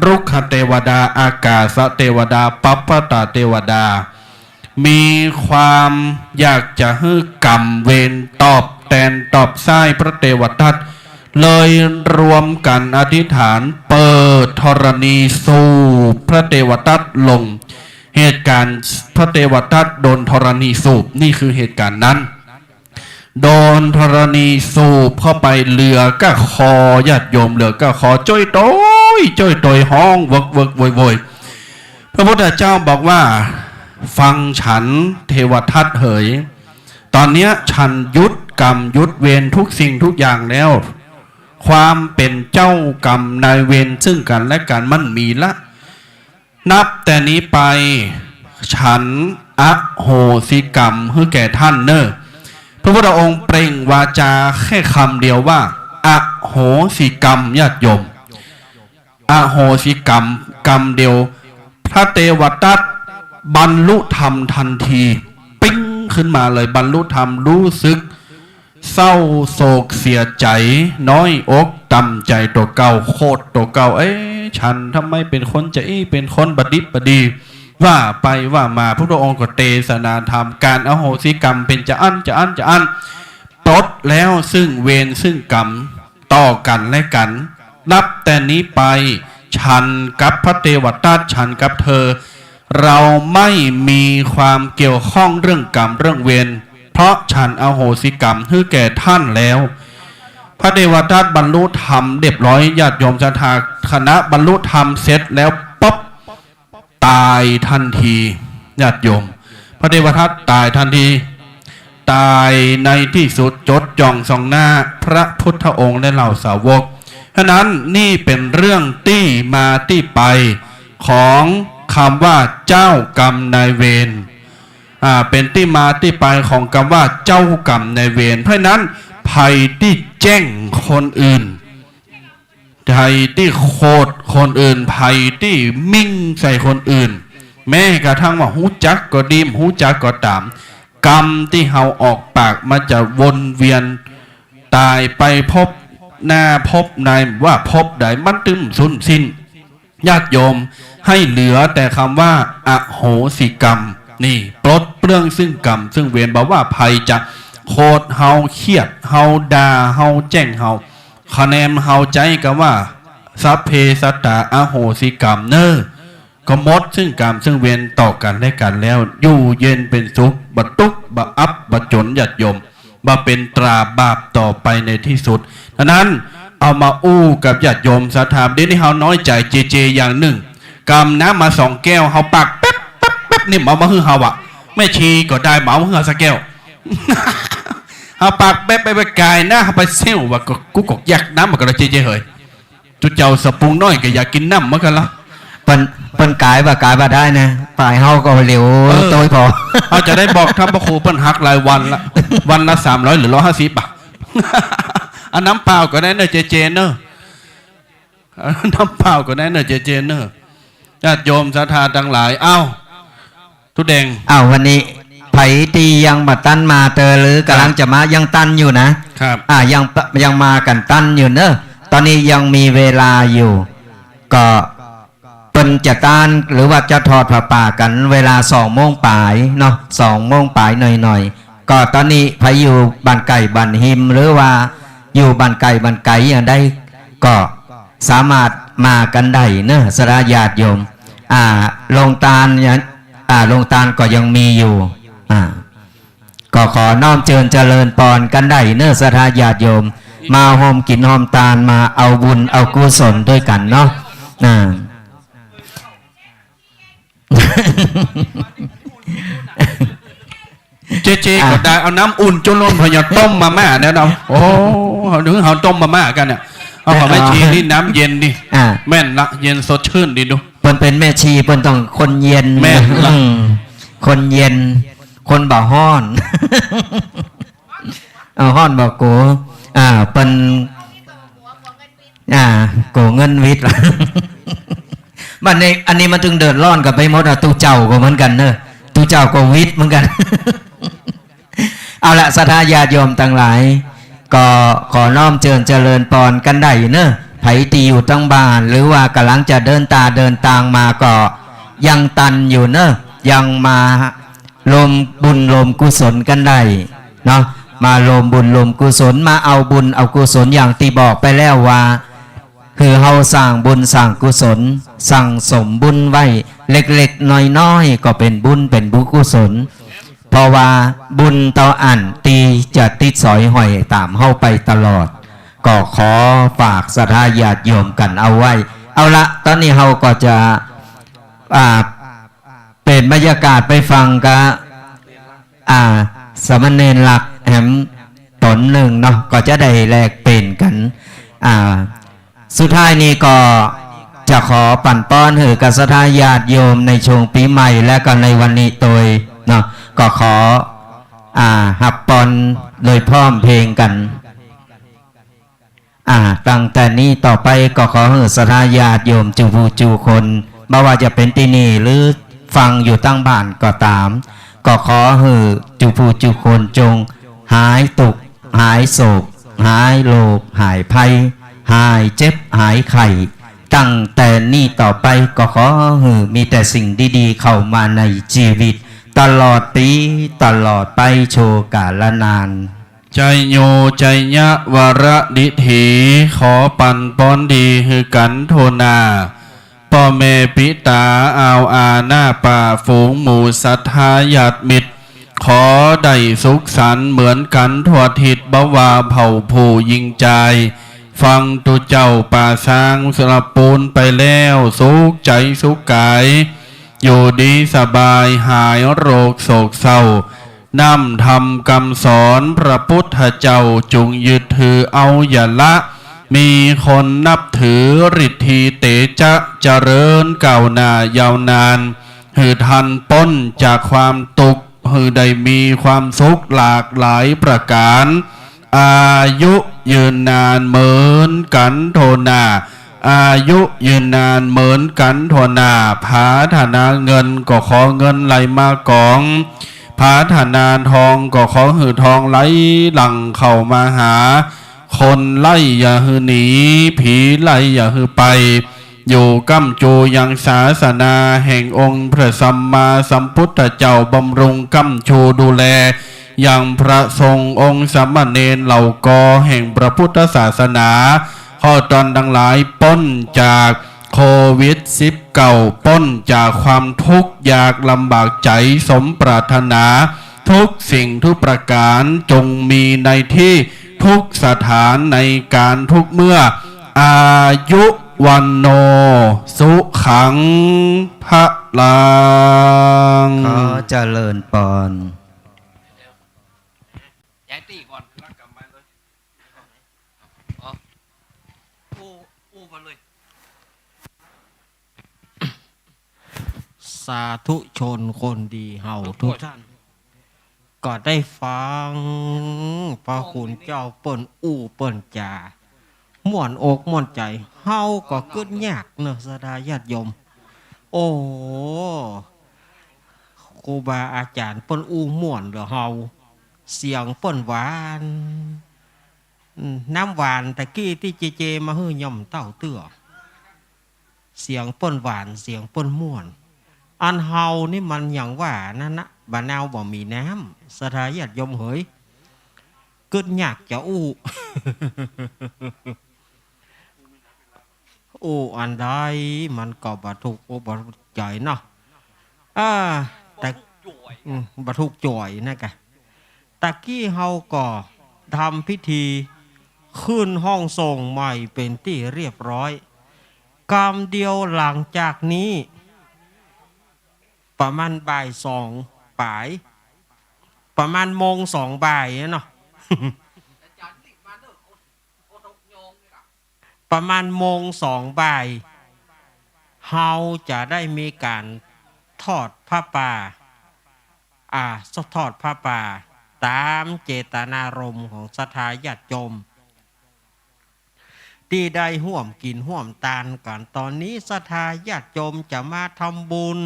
รุกขเตวดา อากาศเตวดา ปัพพตาเตวดา มีความอยากจะหื้อกรรมเวรตอบแตนตอบใส้พระเตวทัต เลยรวมกั๋นอธิษฐานเปิดธรณีสูบพระเตวทัตลง เหตุก๋ารณ์พระเตวทัตโดนธรณีสูบ นี่คือเหตุก๋ารณ์นั้น โดนธรณีสูบเข้าไป เหลือก้าคอ ญาติโยม เหลือก้าคอ จ้อยโตย จ้อยโตย ฮ้องเวิกเวิกโวยโวย พระพุทธเจ้าบอกว่า ฟังฉันเทวทัตเหย ต๋อนเนี้ยฉันหยุดกรรมหยุดเวรทุกสิ่งทุกอย่างแล้ว ความเป๋นเจ้ากรรมนายเวรซึ่งกั๋นและกั๋นมันมีละ นับแต่นี้ไป ฉันอโหสิกรรมหื้อแก่ท่านเน่อ พระพุทธองค์เปล่งวาจาแค่กำเดียวว่า อโหสิกรรม ญาติโยม อโหสิกรรม กำเดียว พระเทวทัตบรรลุธรรมตันที ปิ๊งขึ้นมาเลย บรรลุธรรม รู้สึกเศร้าโศกเสียใจ๋ น้อยอกต่ำใจ๋ตั๋วเก่า โขดตั๋วเก่า เอ๊ะ ฉันทำไมเป๋นคนจะอี้ เป๋นคนบ่ดิบบ่ดี ว่าไปว่ามา พระพุทธองค์ก็เตสนาธรรม ก๋านอโหสิกรรมเป๋นจาอั้น จาอั้น จาอั้น ปลดแล้วซึ่งเวรซึ่งกรรม ต่อกั๋นและกั๋น นับแต่นี้ไป ฉันกับพระเทวทัต ฉันกับเธอ เราไม่มีความเกี่ยวข้องเรื่องกรรมเรื่องเวร เพราะฉันอโหสิกรรมหื้อแก่ท่านแล้ว พระเทวทัตบรรลุธรรมเรียบร้อย ญาติโยมศรัทธา ขณะบรรลุธรรมเสร็จแล้วปุ๊บ ต๋ายตันที ญาติโยม พระเทวทัตต๋ายตันที ต๋ายในตี้สุด จดจ้องส่องหน้าพระพุทธองค์และเหล่าสาวก ฉะนั้นนี่เป๋นเรื่องตี้มาตี้ไปของกำว่าเจ้ากรรมนายเวร อ่า เป๋นตี้มาตี้ไปของกำว่าเจ้ากรรมนายเวร เพราะฉะนั้นใผตี้แจ้งคนอื่น ใผตี้โขดคนอื่น ใผตี้มิ่งใส่คนอื่น แม้กระทั่งว่าฮู้จักก็ดี บ่ฮู้จักก็ต๋าม กรรมตี้เฮาออกปากมันจะวนเวียน ต๋ายไปภพหน้าภพใน ว่าภพใดมันตึงสูญสิ้น ญาติโยม หื้อเหลือแต่กำว่าอโหสิกรรม นี่ ปลดเปลื้องซึ่งกรรมซึ่งเวร บ่ว่าใผจะโขดเฮา เคียดเฮา ด่าเฮา แจ้งเฮา คะแนนเฮา ใจ๊กำว่า สัพเพสัตตา อโหสิกรรม เน่อ ก็หมดซึ่งกรรมซึ่งเวรต่อกั๋นและกั๋นแล้ว อยู่เย็นเป๋นสุข บ่ตุ๊กข์ บ่อับ บ่จ๋น ญาติโยม บ่เป๋นตราบาปต่อไปในตี้สุด ฉะนั้น เอามาอู้กับญาติโยมศรัทธา เดี๋ยวนี้เฮาน้อยใจ๋เจเจอย่างนึ่ง กำน้ำมาสองแก้ว เฮาปากแป๊บแป๊บแป๊บ นี่บ่เอามาหื้อเฮาอะ แม่ชีก็ได้บ่เอามาหื้อเฮาสักแก้ว เฮาปากแป๊บ ไป ไปก๋ายหน้าเฮาไปเซลล์ว่า ก็ กูก็อยากน้ำ มันก็เลยเจเจเหย ตุ๊เจ้าสะปุงน้อยก็อยากกิ๋นน้ำเหมือนกั๋นละ เปิ้น เปิ้นก๋ายบ่าก๋ายบ่าได้นะ ฝ่ายเฮาก็เหลว เออ โต้ยผ่อ เฮาจะได้บอกท่านพระครูเปิ้นหักรายวันละ วันละสามร้อยหรือร้อยห้าสิบอะ เอาน้ำเปล่าก็ได้เน่อเจเจเน่อ เอาน้ำเปล่าก็ได้เน่อเจเจเน่อ ญาติโยมศรัทธาตังหลาย เอ้า ตุ๊แดง อ้าว วันนี้ใผตี้ยังบ่ตันมาเตอ หรือกำลังจะมา ยังตันอยู่นะ ครับ อ่า ยัง ยังมากั๋นตันอยู่เน่อ ต๋อนนี้ยังมีเวลาอยู่ ก็เปิ้นจะต้านหรือว่าจะทอดผ้าป่ากั๋นเวลาสองโมงป๋ายเนาะ สองโมงป๋ายหน่อยๆ ก็ต๋อนนี้ใผอยู่บ้านใก้บ้านฮิม หรือว่าอยู่บ้านใก้บ้านไก๋อย่างใด ก็สามารถมากั๋นได้เน่อ ศรัทธาญาติโยม อ่า โรงตานเนี่ย อ่า โรงตานก็ยังมีอยู่ อ่า ก็ขอน้อมเจิญเจริญปอนกั๋นได้เน่อ ศรัทธาญาติโยม มาฮ่วมกิ๋นฮ่วมตาน มาเอาบุญเอากุศลตวยกั๋นเนาะ อ่า เจเจก็ได้ เอาน้ำอุ่นจุ่นล้น พอจะต้มมาม่าเนี่ยเนาะ โอ้ เฮานึ่งเฮาต้มมาม่ากั๋นเนี่ย เอาของแม่ชีนี่น้ำเย็นดิ อ่า แม่นละ เย็นสดชื่นดีดู เปิ้นเป๋นแม่ชี เปิ้นต้องคนเย็น แม่นละ อืม คนเย็น คนบ่ฮ้อน เอาฮ้อนบ่โก อ่า เปิ้น อ่า โกเงินวิดละ บัดนี้ อันนี้มันตึงเดือดร้อนกั๋นไปหมดอะ ตุ๊เจ้าก็เหมือนกั๋นเน่อ ตุ๊เจ้าก็วิดเหมือนกั๋น เอาละ ศรัทธาญาติโยมตังหลาย ก็ขอน้อมเจิญเจริญปอนกั๋นได้เน่อ ใผตี้อยู่ตังบ้าน หรือว่ากำลังจะเดินตาเดินตางมา ก็ยังตันอยู่เน่อ ยังมา รวมบุญรวมกุศลกั๋นได้เนาะ มารวมบุญรวมกุศล มาเอาบุญเอากุศลอย่างตี้บอกไปแล้วว่า คือเฮาสร้างบุญสร้างกุศล สั่งสมบุญไว้เล็กๆ น้อยๆ ก็เป๋นบุญเป๋นบุญกุศล เพราะว่าบุญเต้าอั้นตี้จะติดสอยห้อยต๋ามเฮาไปตลอด ก็ขอฝากศรัทธาญาติโยมกั๋นเอาไว้ เอาละ ต๋อนนี้เฮาก็จะ อ่า ห็นบรรยากาศไปฟังกะ อ่า สามเณรหลักแหมต๋นนึ่งเนาะ ก็จะได้แลกเปลี่ยนกั๋น อ่า สุดท้ายนี้ก็จะขอปั๋นปอนหื้อกับศรัทธาญาติโยมในช่วงปี๋ใหม่ และก็ในวันนี้ตวยเนาะ ก็ขอ อ่า ฮับปอนโดยพร้อมเพรียงกั๋น อ่า ตั้งแต่นี้ต่อไปก็ขอหื้อศรัทธาญาติโยมกู้ผู้กู้คน บ่ว่าจะเป๋นตี้นี่หรือฟังอยู่ตางบ้านก็ต๋าม ก็ขอหื้อกู้ผู้กู้คนจงหายตุ๊กข์ หายโศก หายโรค หายภัย หายเจ็บ หายไข้ ตั้งแต่นี้ต่อไปก็ขอหื้อมีแต่สิ่งดีๆ เข้ามาในจีวิต ตลอดปี๋ ตลอดไป ชั่วกาลนาน ชัยโย ชัยยะวรดิถี ขอปั๋นปอนดีหื้อกั๋นทั่วหน้า ป้อแม่ปิต๋า อ่าวอา น้าป้า ฝูงหมู่ศรัทธาญาติมิตร ขอได้สุขสันต์เหมือนกั๋นทั่วทิศ บ่ว่าเผ่าผู้ญิงจาย ฟังตุ๊เจ้าป้าซางสละปูนไปแล้ว สุขใจ๋สุขก๋าย อยู่ดีสบาย หายโรคโศกเศร้า น้ำธรรมกำสอนพระพุทธเจ้า จุ่งยึดถือเอาอย่าละ มีคนนับถือ ฤทธีเตจะเจริญก้าวหน้ายาวนาน หื้อต้านป๊นจากความตุ๊กข์ หื้อได้มีความสุขหลากหลายประก๋าน อายุยืนนานเหมือนกั๋นทั่วหน้า อายุยืนนานเหมือนกั๋นทั่วหน้า ผาถนาเงินก็ขอเงินไหลมากอง ผาถนาทองก็ขอหื้อทองไหลหลั่งเข้ามาหา คนไล่อย่าหื้อหนี ผีไล่อย่าหื้อไป อยู่ก้ำจูยังศาสนาแห่งองค์พระสัมมาสัมพุทธเจ้า บำรุงก้ำจูดูแล ยังพระสงฆ์องค์สามเณรเหล่าก่อแห่งพระพุทธศาสนา ขอต้านตังหลายป๊นจากโควิดสิบเก้า ป๊นจากความทุกข์ยากลำบากใจ๋ สมปรารถนาทุกสิ่งทุกประก๋าน จงมีในตี้ทุกสถานในก๋ารทุกเมื่อ อายุ วัณโณ สุขัง พลัง ขอเจริญปอน ย้ายตี้ก่อน สาธุชนคนดีเฮาทุกท่าน ก็ได้ฟังพระคุณเจ้าเปิ้นอู้เปิ้นจ๋า ม่วนอกม่วนใจ๋ เฮาก็กึ๊ดยากเนาะ ศรัทธาญาติโยม โอ้ ครูบาอาจ๋ารย์เปิ้นอู้ม่วนเหลือเฮา เสียงเปิ้นหวาน อืม น้ำหวานตะกี้ตี้เจเจมาหื้อยังบ่เต้าเตื้อ เสียงเปิ้นหวาน เสียงเปิ้นม่วน อันเฮานี่มันอย่างว่านั้นนะ บ่าเนาบ่มีน้ำ ศรัทธาญาติโยมเหย กึ๊ดยากจะอู้ อู้อันใดมันก็บ่ถูกอกบ่ถูกใจ๋เนาะ อ่า แต่ อืม บ่ถูกจ่อยนะกะ ตะกี้เฮาก็ทำพิธีขึ้นห้องส่งใหม่เป๋นตี้เรียบร้อย กำเดียวหลังจากนี้ ประมาณบ่ายสองป๋าย ประมาณโมงสองบ่ายอะเนาะ ประมาณโมงสองบ่าย เฮาจะได้มีก๋านทอดผ้าป่า อ่า ทอดผ้าป่า ต๋ามเจตนารมณ์ของศรัทธาญาติโยม ตี้ได้ฮ่วมกิ๋นฮ่วมตานกั๋น ต๋อนนี้ศรัทธาญาติโยมจะมาทำบุญ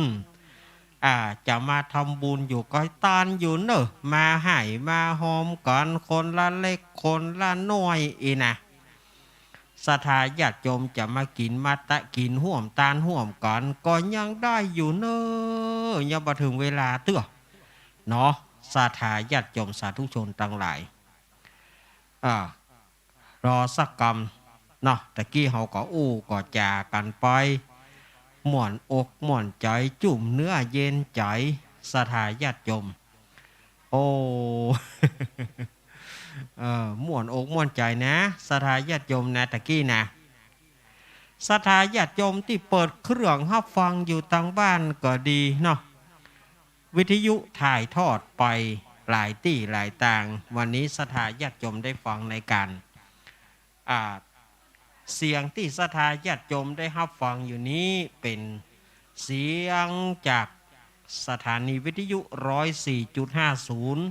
อ่า จะมาทำบุญอยู่ก็ตานอยู่เน่อ มาฮ่ายมาฮอมกั๋นคนละเล็กคนละน้อยอี้นะ ศรัทธาญาติโยมจะมากิ๋นมาตะ กิ๋นฮ่วมตานฮ่วมกั๋นก็ยังได้อยู่เน่อ ยังบ่เถิงเวลาเตื้อ เนาะ ศรัทธาญาติโยมสาธุชนตังหลาย อ่า รอสักกำเนาะ ตะกี้เฮาก็อู้ก็จ๋ากั๋นไป ม่วนอกม่วนใจ๋ จุ่มเนื้อเย็นใจ๋ ศรัทธาญาติโยม โอ้ เออ ม่วนอกม่วนใจ๋นะ ศรัทธาญาติโยมนะ ตะกี้นะ ศรัทธาญาติโยมตี้เปิดเครื่องฮับฟังอยู่ตางบ้านก็ดีเนาะ วิทยุถ่ายทอดไปหลายตี้หลายตาง วันนี้ศรัทธาญาติโยมได้ฟังในการ อ่า เสียงตี้ศรัทธาญาติโยมได้ฮับฟังอยู่นี้ เป๋นเสียงจากสถานีวิทยุ ร้อยสี่จุดห้าศูนย์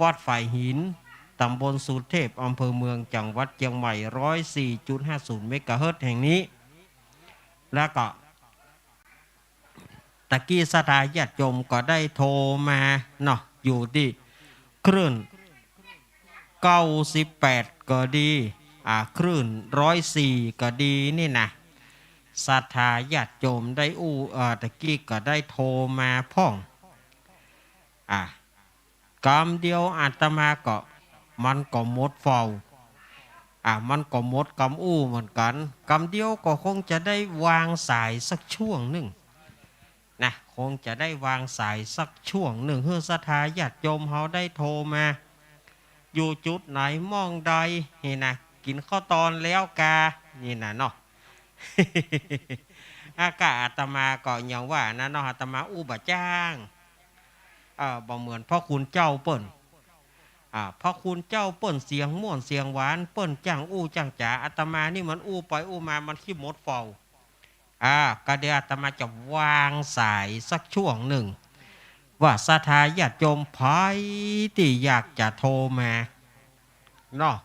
วัดฝายหิน ตำบลสุเทพ อำเภอเมือง จังหวัดเจียงใหม่ ร้อยสี่จุดห้าศูนย์ เมกะเฮิรตซ์แห่งนี้ แล้วก็ ตะกี้ศรัทธาญาติโยมก็ได้โทรมาเนาะ อยู่ตี้คลื่น เก้าสิบแปด ก็ดี อ่า คลื่น ร้อยสี่ ก็ดีนี่นะ ศรัทธาญาติโยมได้อู้ เอ่อ ตะกี้ก็ได้โทรมาพ่อง อ่า กำเดียวอาตมาก็ มันก็หมดเฝ้า อ่ะ มันก็หมดกำอู้เหมือนกั๋น กำเดียวก็คงจะได้วางสายสักช่วงนึ่งนะ คงจะได้วางสายสักช่วงนึ่ง หื้อศรัทธาญาติโยมเฮาได้โทรมา อยู่จุดไหนหม้องใดนี่นะ กิ๋นข้าวตอนแล้วกา นี่นะเนาะ อากาอาตมาก็อย่างว่านะเนาะ อาตมาอู้บ่จ้าง เอ่อ บ่เหมือนพ่อคุณเจ้าเปิ้น อ่า พ่อคุณเจ้าเปิ้นเสียงม่วนเสียงหวาน เปิ้นจ้างอู้จ้างจ๋า อาตมานี่มันอู้ไปอู้มามันขี้หมดเฝ้า อ่า ก็เดี๋ยวอาตมาจะวางสายสักช่วงนึ่ง ว่าศรัทธาญาติโยมใผตี้อยากจะโทรมาเนาะ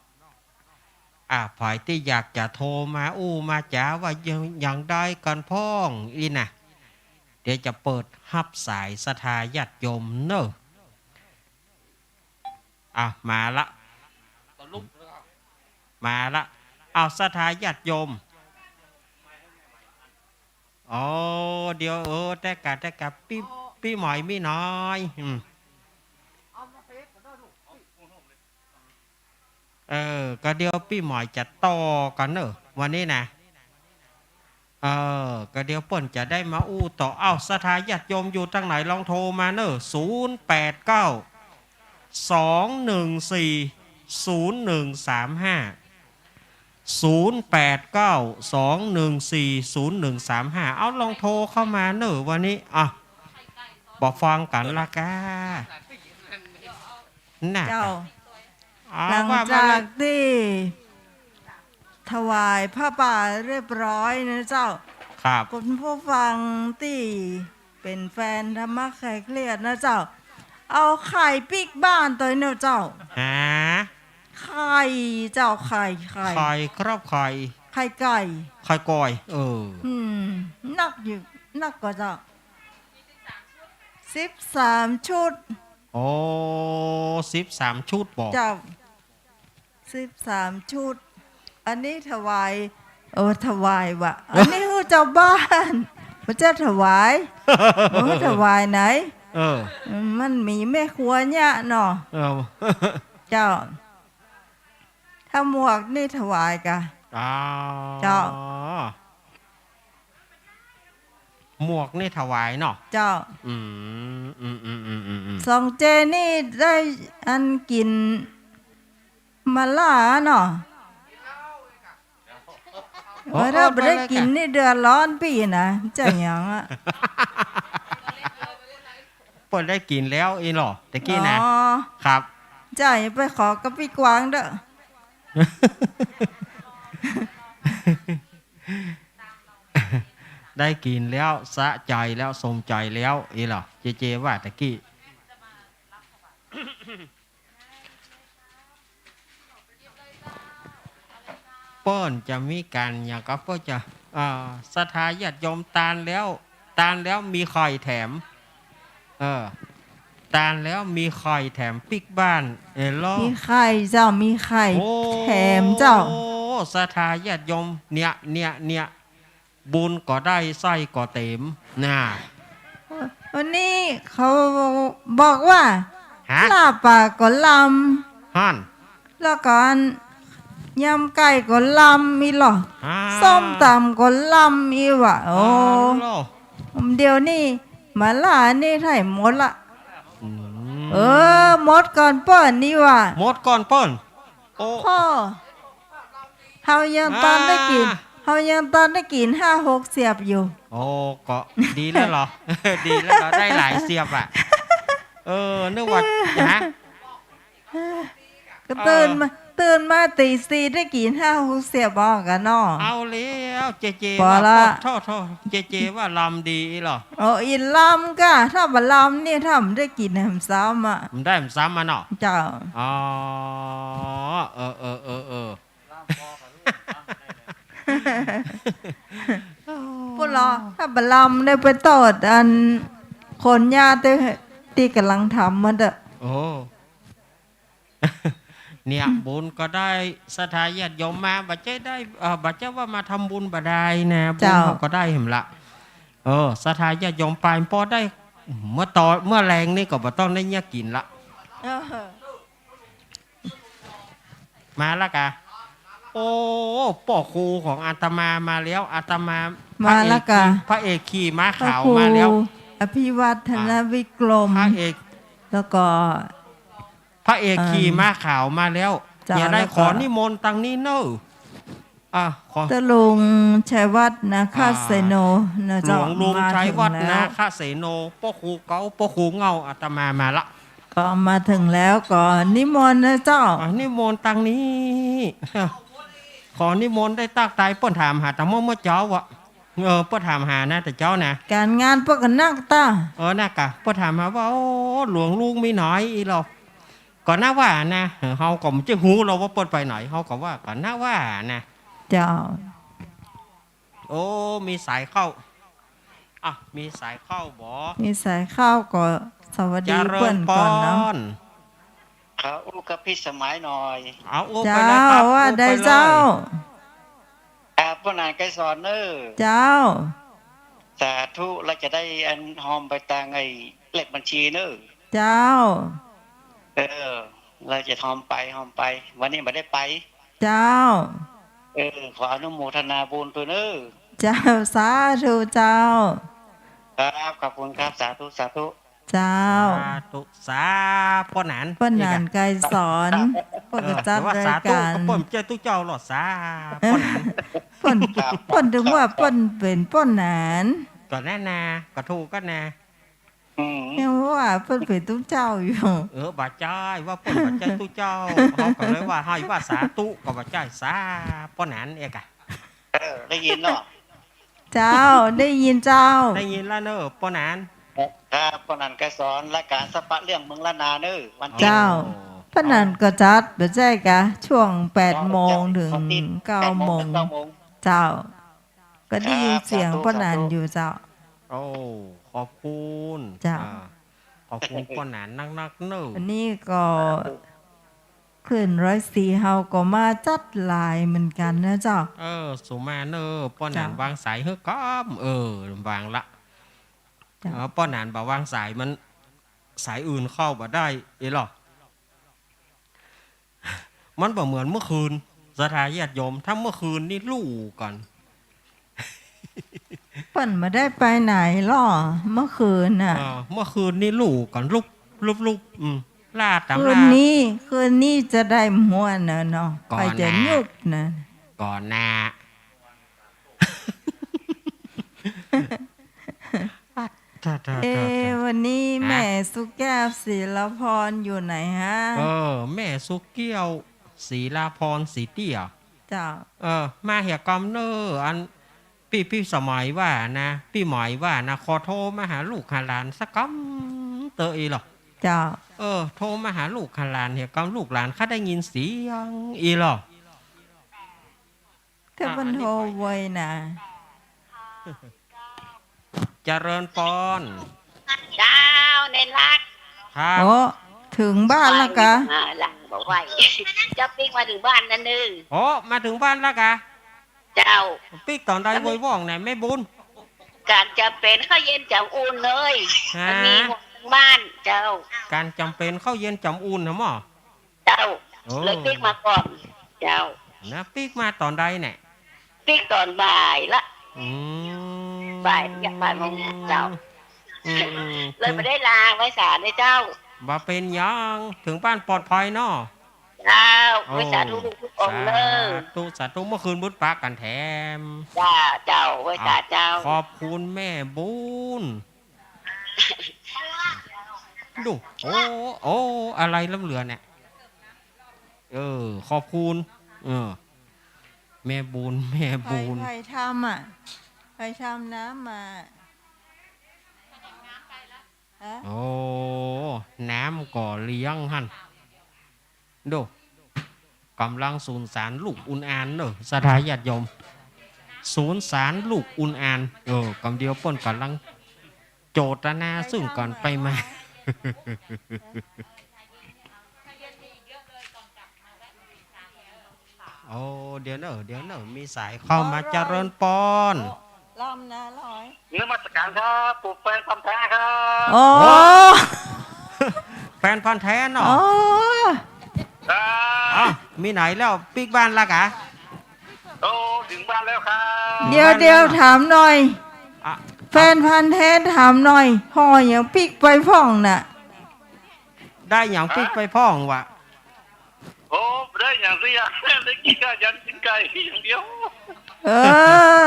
อ่า ใผตี้อยากจะโทรมาอู้มาจ๋าว่าอย่าง อย่างใดกั๋นพ่องอี้นะ เดี๋ยวจะเปิดฮับสายศรัทธาญาติโยมเนาะ อ่ะ มาละ มาละ เอาศรัทธาญาติโยม อ๋อ เดี๋ยว เออ แต่กะ แต่กะ ปี้ ปี้หมอยมีน้อย อืม เออ ก็เดี๋ยวปี้หมอยจะต่อกั๋นเนาะ วันนี้นะ เออ ก็เดี๋ยวเปิ้นจะได้มาอู้ต่อ เอ้า ศรัทธาญาติโยมอยู่ตางไหน ลองโทรมาเนาะ ศูนย์แปดเก้า สองหนึ่งสี่ ศูนย์หนึ่งสามห้า ศูนย์แปดเก้า สองหนึ่งสี่ ศูนย์หนึ่งสามห้า เอา ลองโทรเข้ามาเนาะ วันนี้ อ่ะ บ่ฟังกั๋นละก้า น่ะ เจ้า อ่า หลังจากตี้ถวายผ้าป่าเรียบร้อยนะเจ้า ครับ คุณผู้ฟังตี้เป๋นแฟนธรรมะคลายเครียดนะเจ้า เอาไข่ปิ๊กบ้านตวยเนาะเจ้า ฮะ ไข่เจ้า ไข่ ไข่ ไข่ครับ ไข่ ไข่ไก่ ไข่ไก่ เออ อืม นักอยู่ นักก่อเจ้า สิบสามชุด โอ้ สิบสามชุดบ่ เจ้า สิบสามชุด อันนี้ถวาย โอ้ ถวายว่ะ อันนี้หื้อเจ้าบ้าน บ่ใจ้ถวาย บ่หื้อถวายไหน เออ มันมีแม่ครัวเยียะเนาะ เออ เจ้า ถ้าหมวกนี่ถวายก่ะ อ๋อ เจ้า หมวกนี่ถวายเนาะ เจ้า อืม อืม อืม อืม อืม อืม สองเจนี่ได้อันกิ๋นหม่าล่าเนาะ โอ้ เออ ถ้าบ่ได้กิ๋นนี่เดือดร้อนปี้นะ จะหยังอะ เปิ้นได้กิ๋นแล้วอี้หล่อ ตะกี้นะ อ๋อ ครับ เจ้าอย่าไปขอกับปี้กวางเด้อ ได้กิ๋นแล้วสะใจ๋แล้ว สมใจ๋แล้ว อี้หล่อ เจเจว่าตะกี้ เปิ้นจะมีก๋านหยังก็เปิ้นจะ อ่า ศรัทธาญาติโยมตานแล้ว ตานแล้วมีไข่แถม เออ ตานแล้วมีไข่แถมปิ๊กบ้าน เออ ลอ มีไข่เจ้า มีไข่ โอ้ แถมเจ้า ศรัทธาญาติโยม เนี่ย เนี่ย เนี่ย บุญก็ได้ ไส้ก็เต๋ม น่ะ วันนี้เขาบอกว่า ฮะ ลาบป๋าก็ลำ หั่น แล้วก็ยำไก่ก็ลำอี้หล่อ อ่า ส้มตำก็ลำอี้ว่ะ โอ้ อ๋อ เดี๋ยวนี้หม่าล่านี่ไถ่หมดละ อืม เออ หมดก่อนเปิ้นนี่ว่ะ หมดก่อนเปิ้น โอ้ พ่อ เฮายังตานได้กิ๋น อ่า เฮายังตันได้กิ๋นห้าหกเสียบอยู่ โอ้ ก็ดีแล้วเหรอ ดีแล้วเหรอ ได้หลายเสียบอะ เออ นึกว่า ฮะ ก็ตื่นมา เออ ตื่นมาตี๋สี่ได้กิ๋นห้าหกเสียบอ่อกั๋นเนาะ เอาแล้ว เจเจ ปอ ว่า ละ โถ่ โถ่ เจเจ ว่าลำดีอี้เหรอ โอ้ อีลำก่ะ ถ้าบ่ลำนี่ ถ้าบ่ได้กิ๋นแหมซ้ำอะ บ่ได้แหมซ้ำอะเนาะ เจ้า อ๋อ เออ เออ เออ เออ ปู้นลอ ถ้าบ่ลำได้ไปโต้ษอันคนญาติตี้ก่ำลังทำมันเต๊อะ โอ้ เนี่ย บุญก็ได้ ศรัทธาญาติโยมมา บ่ใจ้ได้ เอ่อ บ่ใจ้ว่ามาทำบุญบ่ได้นะ บุญ เจ้า เฮาก็ได้แหมละ เออ ศรัทธาญาติโยมไป ปอได้ เมื่อตอน เมื่อแลงนี่ก็บ่ต้องได้เยียะกิ๋นละ เออ มาละกะ โอ้ ป้อครูของอาตมามาแล้ว อาตมา มาละกะ พระเอกขี่ พระเอกขี่ม้าขาวมาแล้ว พระครูอภิวัฒนวิกรม พระเอก แล้วก็ พระเอกขี่ เอิ่ม ม้าขาวมาแล้ว เจ้า อย่าได้ แล้วก็ ขอนิมนต์ตังนี้เน่อ อ่ะ ขอ เจ้าลุงชัยวัฒน์ นาคเสโน อ่า นะเจ้า หลวงลุง มาเถิงแล้ว ชัยวัฒน์ นาคเสโน ป้อครูเก๊า ป้อครูเง่า อาตมามาละ ก็มาเถิงแล้วก็นิมนต์นะเจ้า อ่ะ นิมนต์ตังนี้ ขอนิมนต์ได้ตากใต้ เปิ้นถามหาตะเมื่อ เมื่อเจ๊าอะ เออ เปิ้นถามหานะ แต่เจ๊านะ ก๋านงานเปิ้นก็นักตา เออ นักกะ เปิ้นถามหาว่า โอ้ หลวงลุงมีไหนอี้เหรอ ก็น่าว่านะ เฮาก็บ่ใจ้ฮู้หรอกว่าเปิ้นไปไหน เฮาก็ว่า ก็น่าว่านะ เจ้า โอ้ มีสายเข้า อ่ะ มีสายเข้าบ่ มีสายเข้าก็สวัสดีเปิ้นก่อนเนาะ เจริญปอน ขออู้กับพิสมัยหน่อย เอาอู้ไปเลยครับ เจ้า อู้ไปเลย ว่าใดเจ้า ครับ ป้อหนานไกรสอนเน่อ เจ้า สาธุ แล้วจะได้อันฮอมไปตางไอ้เลขบัญชีเน่อ เจ้า เออ แล้วจะฮอมไป ฮอมไป วันนี้บ่ได้ไป เจ้า เออ ขออนุโมทนาบุญตวยเน่อ เจ้า สาธุเจ้า ครับ ขอบคุณครับ สาธุ สาธุ เจ้า สาธุ สา ป้อหนาน ป้อหนานไกรสอน เปิ้นก็จัดรายก๋าน เออ แต่ว่าสาธุก็เปิ้นบ่ใจ้ตุ๊เจ้าหรอก สา ป้อหนาน เปิ้น ครับ เปิ้นถึงว่าเปิ้นเป๋นป้อหนาน ก็แน่นา ก็ถูกก็นา อืม ยังว่าเปิ้นเป๋นตุ๊เจ้าอยู่ เออ บ่ใจ้ ว่าเปิ้นบ่ใจ้ตุ๊เจ้า เฮาก็เลยว่า เฮาว่าสาธุ ก็บ่ใจ้ สา ป้อหนานเอกอะ เออ ได้ยินเนาะ เจ้า ได้ยินเจ้า ได้ยินแล้วเน่อ ป้อหนาน ครับ ป้อหนานไกรสอน รายก๋านสัปปะเรื่องเมืองล้านนาเน่อ วันเสาร์ เจ้า โอ้ ป้อหนานก็จัด บ่ใจ้กา ช่วงแปดโมงเถิงเก้าโมง เก้าโมง เจ้า ก็ได้ยินเสียง ครับ สาธุ ป้อหนาน สาธุ อยู่เจ้า โอ้ ขอบคุณ เจ้า อ่า ขอบคุณป้อหนานนักๆ เน่อ อันนี้ก็ คลื่นร้อยสี่เฮาก็มาจัดหลายเหมือนกั๋นนะเจ้า เออ สุมาเน่อ ป้อหนาน เจ้า วางสายหื้อก่อน เออ วางละ เจ้า เออ ป้อหนานบ่วางสาย มัน สายอื่นเข้าบ่ได้ เอ้ยเหรอ มันบ่เหมือนเมื่อคืน ศรัทธาญาติโยม ถ้าเมื่อคืนนี่ฮู้ก่อน เปิ้นบ่ได้ไปไหนหรอ เมื่อคืนน่ะ เออ เมื่อคืนนี่ฮู้ก่อน ลุบ ลุบ ลุบ อืม ล่าต๋ามล่า คืนนี้ คืนนี้จะได้ม่วนน่ะเนาะ ก่อน ใผจะ น่ะ ยุบน่ะ ก่อนน่ะ เอ๊ะ วันนี้ ฮะ แม่สุแก้ว ศรีลาพร อยู่ไหนฮะ เออ แม่สุแก้ว ศรีลาพร ศรีเตี้ย เจ้า เออ มาเหียกำเน่อ อัน ปี้ ปี้สมัยว่านะ ปี้หมายว่านะ ขอโทรมาหาลูกหาหลานสักกำเต๊อะ เอ้ยเหรอ เจ้า เออ โทรมาหาลูกหาหลานเหียกำ ลูกหลานข้าได้ยินเสียง เอ้ยเหรอ ถ้าเปิ้นโทรไวน่ะ เจริญปอน เจ้า เณรรัก ครับ โอ้ เถิงบ้านละกา อ่า ละ บ่ไหว เจ้าปิ๊กมาเถิงบ้านแล้วเน่อ โอ้ มาเถิงบ้านละกา เจ้า ปิ๊กต๋อนใด เว้ย ว่องไหน แม่บุญ ก๋านจ๋ำเป๋นข้าวเย็นจ๋ำอุ่นเน่อ ฮะ มันมีหมดทั้งบ้าน เจ้า ก๋านจ๋ำเป๋นข้าวเย็นจ๋ำอุ่นนะหมอ เจ้า โอ้ เลยปิ๊กมาก่อน เจ้า นะ ปิ๊กมาต๋อนใดเนี่ย ปิ๊กต๋อนบ่ายละ อืม บ่ายเนี่ย บ่ายโมง เจ้า อืม อืม เลยบ่ได้ลาไหว้สาเน่อเจ้า บ่เป๋นหยัง เถิงบ้านปลอดภัยเนาะ เจ้า โอ้ ไหว้สาธุลูกทุกองค์เน่อ สาธุ สาธุ เมื่อคืนบุญปะกั๋นแถม จ้า เจ้า ไหว้สาเจ้า อ้าว ขอบคุณแม่บุญ ดู โอ้ โอ้ อะไรล้ำเหลือเนี่ย เออ ขอบคุณ เออ แม่บุญ แม่บุญ ใผ ใผทำอะ ใผทำน้ำมา ฮะ โอ้ น้ำก่อเลี้ยงหั้น ดู ก๋ำลังสุนสารลูกอุณอ่านเน่อ ศรัทธาญาติโยม สุนสารลูกอุณอ่าน เออ กำเดียวเปิ้นก๋ำลังโจตนาซึ่งก่อนไปมา โอ้ เดี๋ยวเน่อ เดี๋ยวเน่อ มีสายเข้ามา อ๋อ เจริญปอน อ๋อ ลำนาลอย นมัสการครับ ปู่แฟนพันธุ์แท้ครับ โอ้ โอ้ แฟนพันธุ์แท้เนาะ อ๋อ ครับ อ้าว มีไหนแล้ว ปิ๊กบ้านละกะ โอ้ เถิงบ้านแล้วครับ เดี๋ยว เดี๋ยว ถามหน่อย อ่ะ แฟนพันธุ์แท้ถามหน่อย ห่อหยังปิ๊กไปพ่องน่ะ ได้หยังปิ๊กไปพ่องวะ โอ้ ได้หยังสักอย่าง ได้กิ๋นก๋ายันกิ๋นไก่อย่างเดียว เออ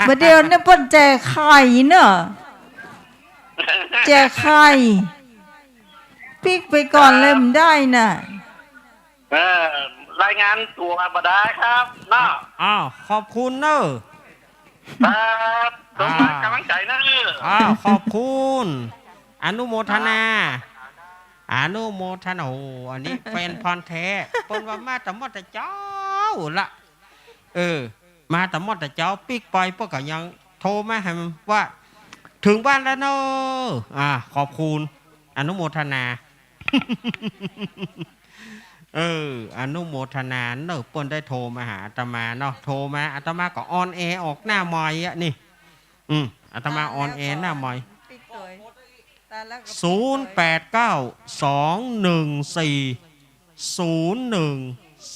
บ่าเดี่ยวนี้เปิ้นแจกไข่เนาะ แจกไข่ ปิ๊กไปก่อนเลยบ่ได้น่ะ เออ รายงานตั๋วบ่ได้ครับเนาะ อ้าว ขอบคุณเน่อ ครับ ส่งมากำลังใจ๋เน่อ อ้าว ขอบคุณ อนุโมทนา อนุโมทนา โอ้ อันนี้แฟนพันธุ์แท้ เปิ้นว่ามาตะหมดตะเจ๊าละ เออ มาตะหมดตะเจ๊า ปิ๊กไปเปิ้นก็ยังโทรมาหาว่า เถิงบ้านแล้วเน่อ อ่า ขอบคุณ อนุโมทนา เออ อนุโมทนาเน่อ เปิ้นได้โทรมาหาอาตมาเนาะ โทรมา อาตมาก็ออนแอร์ออกหน้าไมค์อะนี่ อืม อาตมาออนแอร์หน้าไมค์ ปิ๊กตวย ศูนย์แปดเก้า สองหนึ่งสี่ ศูนย์หนึ่ง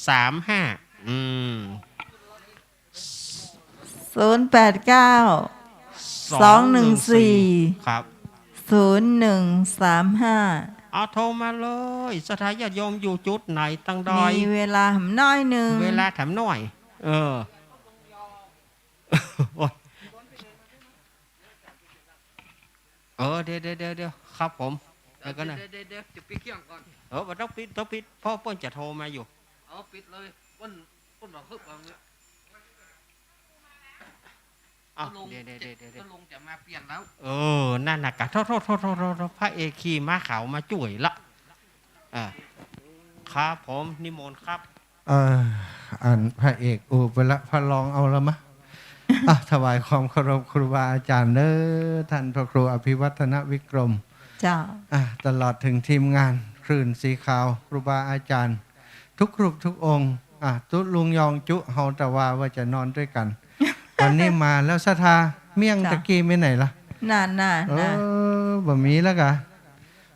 สามห้า อืม ศูนย์แปดเก้า สองหนึ่งสี่ ครับ ศูนย์หนึ่งสามห้า เอาโทรมาเลย ศรัทธาญาติโยมอยู่จุดไหนตังใด มีเวลาแถมหน้อยนึ่ง เวลาแถมหน้อย เออ โอ๊ย เออ เดี๋ยว เดี๋ยว เดี๋ยว เดี๋ยว ครับผม เดี๋ยวก่อนนะ เดี๋ยว เดี๋ยว เดี๋ยว จะปิดเครื่องก่อน เออ บ่ต้องปิด ต้องปิด เพราะเปิ้นจะโทรมาอยู่ เอาปิดเลย เปิ้น เปิ้นบอกเฮ้ย บอกเนี่ย อ้าว เดี๋ยว เดี๋ยว เดี๋ยว เดี๋ยว เปิ้นลงจะมาเปลี่ยนแล้ว เออ นั่นน่ะกะ โทษ โทษ พระเอกขี่ม้าขาวมาจ้วยละ อ่า ครับผม นิมนต์ครับ เอ่อ อันพระเอกอู้ไปละ พระรองเอาละมะ อ่ะ ถวายความเคารพครูบาอาจารย์เด้อ ท่านพระครูอภิวัฒนวิกรม เจ้า อ่ะ ตลอดถึงทีมงานคลื่นสีขาว ครูบาอาจารย์ ทุกรูปทุกองค์ อ่ะ ตุ๊ลุงยองจุเฮาตะวาว่าจะนอนด้วยกัน วันนี้มาแล้วศรัทธา เมี่ยง เจ้า ตะกี้ไปไหนล่ะ น่ะ น่ะ เออ น่ะ บ่มีแล้วกะ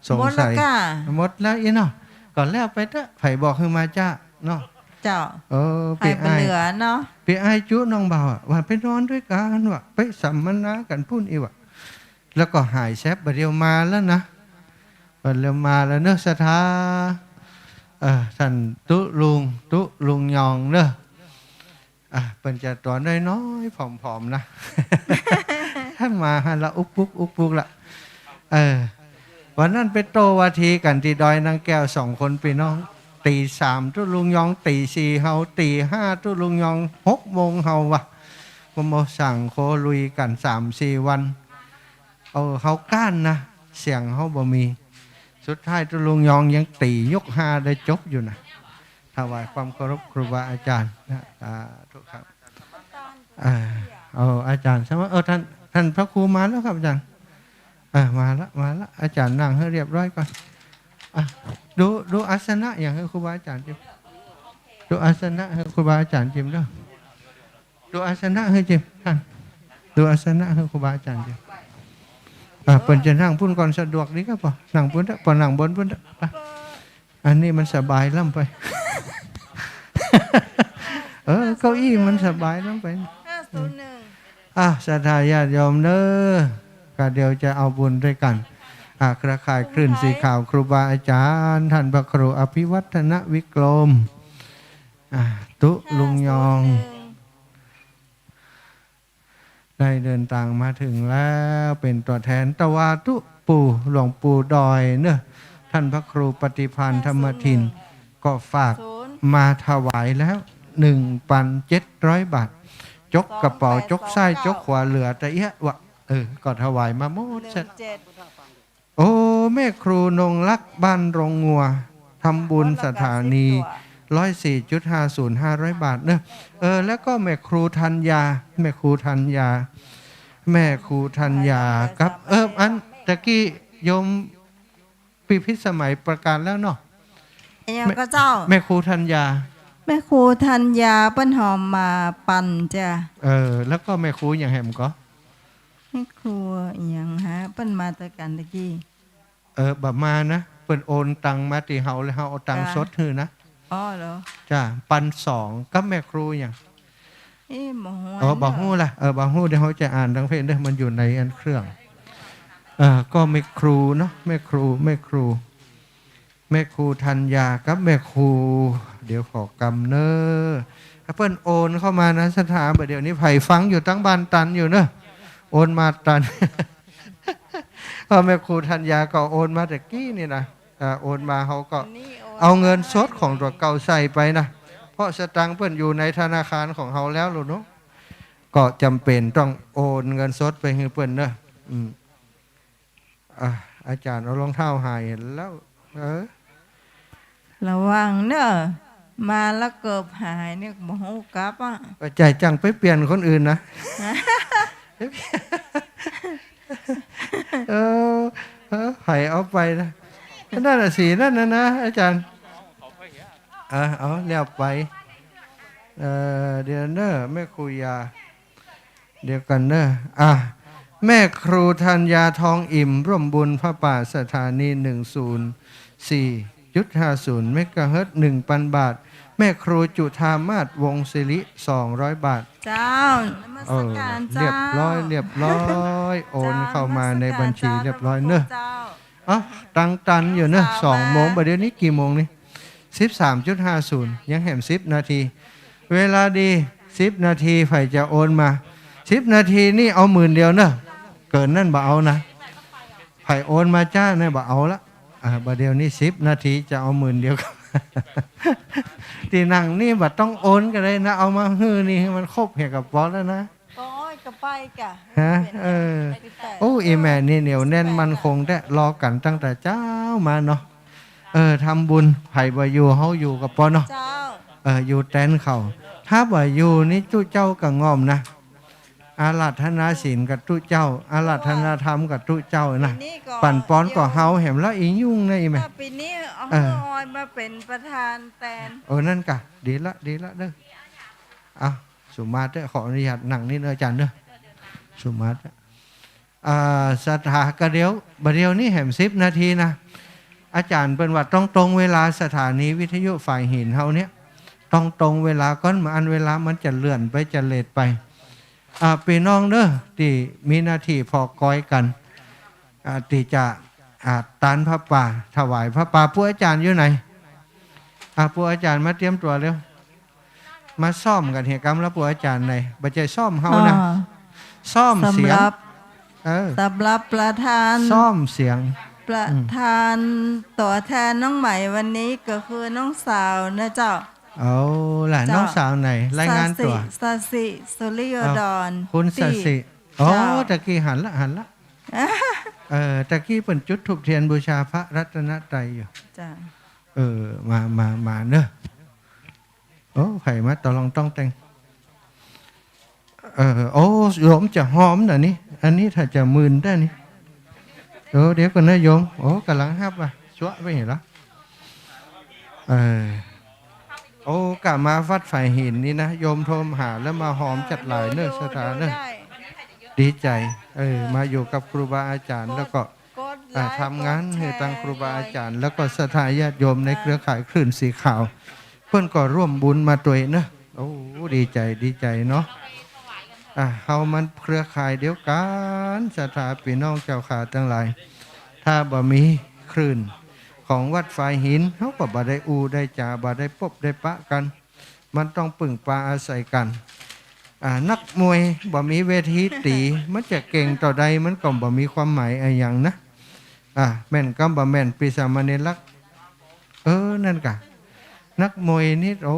สงสัย หมดแล้วก้า หมดแล้วอี้เนาะ ก็แล้วไปเต๊อะ ใผบอกหื้อมาจ๊ะเนาะ เจ้า เออ ใผบ่เหลือเนาะ ปี้อ้ายจุน้องบ่าวอะ ว่าไปนอนด้วยกั๋นว่ะ ไปสัมมนากั๋นปุ้นอี้ว่ะ แล้วก็หายแซบ บ่าเดี่ยวมาแล้วนะ บ่าเดี่ยวมาแล้วเนาะศรัทธา เอ่อ ท่านตุ๊ลุง ตุ๊ลุงยองเนาะ อ่ะ เปิ้นจะตั๋วน้อยๆ ผอมๆ นะ มาหาละอุกปุกอุกปุกละ เออ วันนั้นไปโต้วาทีกั๋นตี้ดอยนางแก้วสองคนปี้น้อง ตี๋สามตุ๊ลุงยอง ตี๋สี่เฮา ตี๋ห้าตุ๊ลุงยอง หกโมงเฮาว่ะ บ่าสั่งโคลุยกั๋นสามสี่วัน เออ เฮาก้านนะ เสียงเฮาบ่มี สุดท้ายตุ๊ลุงยองยังตี๋ยกห้าได้จบอยู่นะ ถวายความเคารพครูบาอาจารย์นะ สาธุครับ อ่า เอาอาจารย์ ใช่ไหม เออ ท่าน ท่านพระครูมาแล้วครับอาจารย์ อ่า มาละ มาละ อาจารย์นั่งหื้อเรียบร้อยก่อน อ่ะ ดู ดูอาสนะหยังหื้อครูบาอาจารย์จิม ดูอาสนะหื้อครูบาอาจารย์จิมเนาะ ดูอาสนะหื้อจิม ท่าน ดูอาสนะหื้อครูบาอาจารย์จิม อ่า เปิ้นจะนั่งปุ้นก่อน สะดวกดีครับ ปอนั่งปุ้นเต๊อะ ปอนั่งบนปุ้นเต๊อะ ไป อันนี้มันสบายล้ำไป เออ เก้าอี้มันสบายล้ำไป ห้าศูนย์หนึ่ง อ่ะ ศรัทธาญาติโยมเด้อ ก็เดี๋ยวจะเอาบุญด้วยกั๋น อ่า เครือข่ายคลื่นสีขาว ครูบาอาจารย์ ท่านพระครูอภิวัฒนวิกรม อ่า ตุ๊ลุงยอง ได้เดินตางมาเถิงแล้ว เป๋นตั๋วแทน ตวาตุ๊ปู่หลวงปู่ดอยเนาะ ท่านพระครูปฏิภาณธรรมทิน ก็ฝากมาถวายแล้ว หนึ่งปันเจ็ดร้อยบาท จกกระเป๋า จกซ้าย จกขวา เหลือแต่เอี้ยะวะ เออ ก็ถวายมาหมดเสร็จ โอ้ แม่ครูนงรักบ้านโรงงัว ทำบุญสถานี ร้อยสี่จุดห้าศูนย์ ห้าร้อยบาทเนาะ เออ แล้วก็แม่ครูธัญญา แม่ครูธัญญา แม่ครูธัญญาครับ เออ อันตะกี้โยมพิพิธสมัยประกาศแล้วเนาะ ยังก็เจ้า แม่ครูธัญญา แม่ครูธัญญาเปิ้นหอมมาปันจ้ะ เออ แล้วก็แม่ครูอย่างแหมก็ แม่ครูอีหยังฮะ เปิ้นมาตวยกั๋นตะกี้ เออ บ่มานะ เปิ้นโอนตังค์มาตี้เฮาแล้ว เฮาเอาตังค์สดหื้อนะ อ๋อเหรอ จ้ะ ปันสอง กับแม่ครูหยัง เอ๊ะ บ่ฮู้ เออ บ่ฮู้ละ เออ บ่ฮู้ เดี๋ยวเฮาจะอ่านตังเพจเด้อ มันอยู่ในอันเครื่อง เออ ก็แม่ครูเนาะ แม่ครู แม่ครู แม่ครูธัญญากับแม่ครู เดี๋ยวขอกำเน้อ ถ้าเปิ้นโอนเข้ามานะ ศรัทธา บ่าเดี๋ยวนี้ใผฟังอยู่ตังบ้านตันอยู่เนาะ โอนมาตัน ก็แม่ครูธัญญาก็โอนมาตะกี้นี่นะ อ่า โอนมา เฮาก็เอาเงินสดของตั๋วเก่าใส่ไปนะ เพราะสตางค์เปิ้นอยู่ในธนาคารของเฮาแล้วลูกเนาะ ก็จ๋ำเป๋นต้องโอนเงินสดไปหื้อเปิ้นเนาะ อืม อ่ะ อาจ๋ารย์เอารองเท้าหายแล้ว เออ ระวังเนอะ มาแล้วเกิบหายเนี่ยบ่ฮู้กลับอ่ะ ก็ใจ๋จังไปเปลี่ยนคนอื่นนะ เออ เออ ใผเอาไปนะ นั่นน่ะ สีนั่นน่ะนะ อาจ๋ารย์ เออ เอาแล้วไป เออ เดี๋ยวเนอะ แม่ครูยา เดี๋ยวก่อนเนอะ อ่ะ แม่ครูธัญญา ทองอิ่ม ร่วมบุญผ้าป่าสถานี หนึ่งศูนย์สี่จุดห้าศูนย์ เมกะเฮิรตซ์ หนึ่งปันบาท แม่ครูจุฑามาศ วงศ์ศิริ สองร้อยบาท เจ้า นมัสการเจ้า เออ เรียบร้อย เรียบร้อย โอนเข้ามาในบัญชีเรียบร้อยเนอะ เจ้า เอ้า ตังตันอยู่เนอะ สองโมง บ่าเดี๋ยวนี้กี่โมงนี่ สิบสามจุดห้าศูนย์ ยังแหมสิบนาที เวลาดี สิบนาที ใผจะโอนมา สิบนาทีนี่เอาหมื่นเดียวเนอะ เกินนั่นบ่เอานะ ใผโอนมาจ๊าเนี่ยบ่เอาละ อ่า บ่าเดี๋ยวนี้สิบนาทีจะเอาหมื่นเดียว ตี้นั่งนี่บ่ต้องโอนก็ได้นะ เอามาหื้อนี่หื้อมันครบเหียกะปอแล้วนะ โอ๊ย ก็ไปกะ ฮะ เออ โอ้ อีแม่นี่เหนียวแน่นมั่นคงแต๊ รอกั๋นตั้งแต่เจ๊ามาเนาะ เออ ทำบุญ ใผบ่อยู่ เฮาอยู่กะปอเนาะ เจ้า เออ อยู่แตนเขา ถ้าบ่อยู่นี่ตุ๊เจ้าก็ง่อมนะ อาราธนาศีลกับตุ๊เจ้า อาราธนาธรรมกับตุ๊เจ้านะ ปั่นปอนกับเฮาแหมละ อียุ่งนะ อีแม่ ปีนี้เอา เออ ออยมาเป๋นประธานแตน เออ นั่นกะ ดีละ ดีละเด้อ อ่ะ สุมาเต๊อะ ขออนุญาตนั่งนี่เนอะ อาจ๋ารย์เนอะ สุมาเต๊อะ อ่า ศรัทธา กะเดี๋ยว บ่าเดี๋ยวนี้แหมสิบนาทีนะ อาจ๋ารย์เปิ้นว่าต้องตรงเวลา สถานีวิทยุฝายหินเฮาเนี่ย ต้องตรงเวลาก่อน บ่อั้นเวลามันจะเลื่อนไป จะเลทไป อ่า ปี้น้องเนอะ ตี้มีหน้าตี้ผ่อกอยกั๋น อ่า ตี้จะ อ่า ตานผ้าป่า ถวายผ้าป่า ปู่อาจ๋ารย์อยู่ไหน อ่า ปู่อาจ๋ารย์มาเตรียมตั๋วเร็ว มาซ่อมกั๋นเหียกำละ ปู่อาจ๋ารย์ไหน บ่ใจ้ซ่อมเฮานะ อ๋อ ซ่อมเสียง สำหรับ เออ สำหรับประธาน ซ่อมเสียง ประธาน ตั๋วแทนน้องใหม่วันนี้ก็คือน้องสาวนะเจ้า เอาล่ะ เจ้า น้องสาวไหน รายงานตั๋ว สสิ สสิ สุริโยดร อ้าว คุณสสิ ตี้ อ๋อ เจ้า ตะกี้หันละ หันละ เออ ตะกี้เปิ้นจุดธูปเตียนบูชาพระรัตนตรัยอยู่ เจ้า เออ มา มา มาเนอะ โอ้ ใผมาต่อรองต้องแต่ง เออ โอ้ โยมจะหอมน่ะนี่ อันนี้ถ้าจะมึนได้นี่ เออ เดี๋ยวก่อนนะโยม โอ้ ก่ำลังฮับอ่ะ จั๊วไปเหียละ เออ โอ้ กะมาวัดฝายหินนี่นะ โยมโทรมาหาแล้วมาหอมจัดหลายเนอะ ศรัทธาเนอะ ดีใจ๋ เออ มาอยู่กับครูบาอาจ๋ารย์ แล้วก็ กดไลค์ อ่า ทำงานหื้อตังครูบาอาจ๋ารย์ แล้วก็ศรัทธาญาติโยมในเครือข่ายคลื่นสีขาว เปิ้นก็ร่วมบุญมาตวยเนอะ โอ้ ดีใจ๋ ดีใจ๋เนาะ อ่ะ เฮามันเครือข่ายเดียวกั๋น ศรัทธาปี้น้องเจ้าข้าตังหลาย ถ้าบ่มีคลื่นของวัดฝายหิน เฮาก็บ่ได้อู้ได้จ๋า บ่ได้ปบได้ปะกั๋น มันต้องปึ้งปาอาศัยกั๋น อ่า นักมวยบ่มีเวทีตี๋ มันจะเก่งเต้าใด มันก็บ่มีความหมายอะหยังนะ อ่า แม่นกำบ่แม่น ปี้สามเณรลักษณ์ เออ นั่นกะ นักมวยนี่ โอ้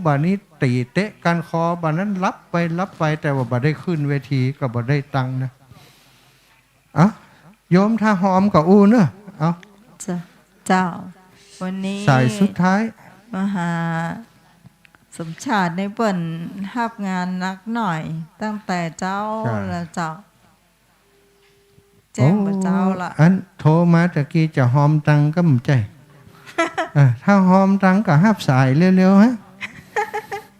บ่านี้ตี๋เตะก้านคอ บ่านั้นหลับไป หลับไป แต่ว่าบ่ได้ขึ้นเวทีก็บ่ได้ตังค์นะ เอ้า โยมถ้าหอมก็อู้เนาะ เอ้า เจ้า เจ้า วันนี้ สายสุดท้าย มหาสมชาตินี่เปิ้นฮับงานหนักหน่อย ตั้งแต่เจ๊า เจ้า แล้วเจ้า แจ้งบ่าเจ๊าละ โอ้ อันโทรมาตะกี้จะหอมตังก็บ่ใจ้ เออ ถ้าหอมตังก็ฮับสายเร็วๆ ฮะ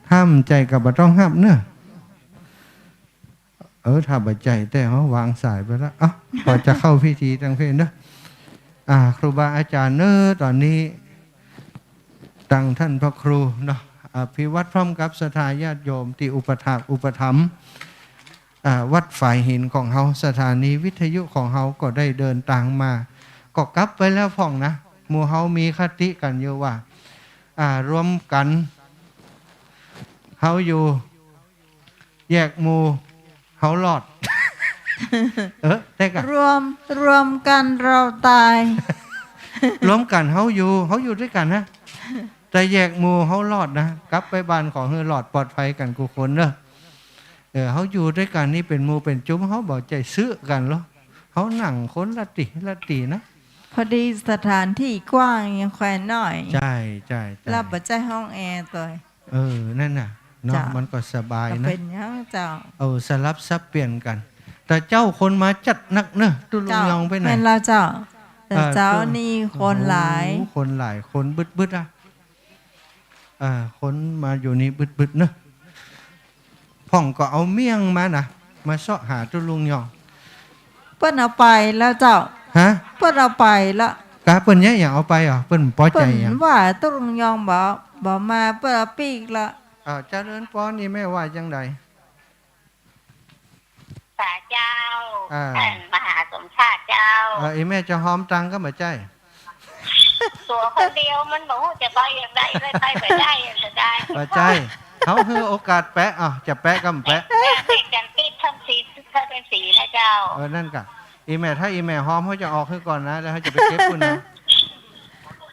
ถ้าบ่ใจ้ก็บ่ต้องฮับเนาะ เออ ถ้าบ่ใจ้แต่เฮาวางสายไปละ เอ้า ก็จะเข้าพิธีตังเพลเนาะ อ่า ครูบาอาจ๋ารย์เนาะ ต๋อนนี้ ตังท่านพระครูเนาะ อภิวัตรพร้อมกับศรัทธาญาติโยมตี้อุปถากอุปถัมภ์ อ่า วัดฝายหินของเฮา สถานีวิทยุของเฮาก็ได้เดินตางมา ก็กลับไปแล้วพ่องนะ หมู่เฮามีคติกั๋นอยู่ว่า อ่า รวมกั๋นเฮาอยู่ แยกหมู่เฮารอด เออ ได้กะ รวม รวมกั๋นเฮาต๋าย รวมกั๋นเฮาอยู่ เฮาอยู่ตวยกั๋นนะ แต่แยกหมู่เฮารอดนะ กลับไปบ้านขอหื้อรอดปลอดภัยกั๋นกู้คนเนาะ เออ เฮาอยู่ตวยกั๋นนี่เป๋นหมู่เป๋นจุ้ม เฮาบ่ใจ้ซื้อกั๋นหรอก เฮานั่งคนละตี้ละตี้นะ พอดีสถานที่กว้าง ยังแคว่น้อย ใจ้ ใจ้ ใจ้ แล้วบ่ใจ้ห้องแอร์ตวย เออ นั่นน่ะ เนาะ เจ้า มันก็สบายนะ ก็เป๋นอย่างเจ้า เออ สลับสับเปลี่ยนกั๋น แต่เจ๊าคนมาจัดนักเนาะ ตุ๊ลุงยองไปไหน เจ้า แม่นแล้วเจ้า แต่ เอ่อ เจ๊า ตุ๊ นี่คนหลาย โอ้โห คนหลาย คนบึดๆ อะ อ่า คนมาอยู่นี่บึดๆ เนาะ พ่องก็เอาเมี่ยงมานะ มาเซาะหาตุ๊ลุงยอง เปิ้นเอาไปแล้วเจ้า ฮะ เปิ้นเอาไปแล้ว กะเปิ้นเยียะหยังเอาไปอ่ะ เปิ้นบ่ปอใจ๋หยัง เปิ้นว่าตุ๊ลุงยองบ่ บ่มา เปิ้นเอาปิ๊กแล้ว อ่า เจริญปอน อี่แม่ว่าจังใด สาเจ้า อ่า ต้านมหาสมชาติเจ้า เออ อี่แม่จะหอมตังก็บ่ใจ้ ตั๋วคนเดียวมันบ่ฮู้จะไปอย่างใด เลยไปบ่ได้ อย่างใด บ่ใจ้ เฮาหื้อโอกาสแปะ อ้าว จะแปะก็บ่แปะ แปะเลขกันติดทั้งสี่ ทั้งเป็นสี่นะเจ้า เออ นั่นกะ อี่แม่ ถ้าอี่แม่หอม เฮาจะออกหื้อก่อนนะ แล้วเฮาจะไปเก็บปู้นนะ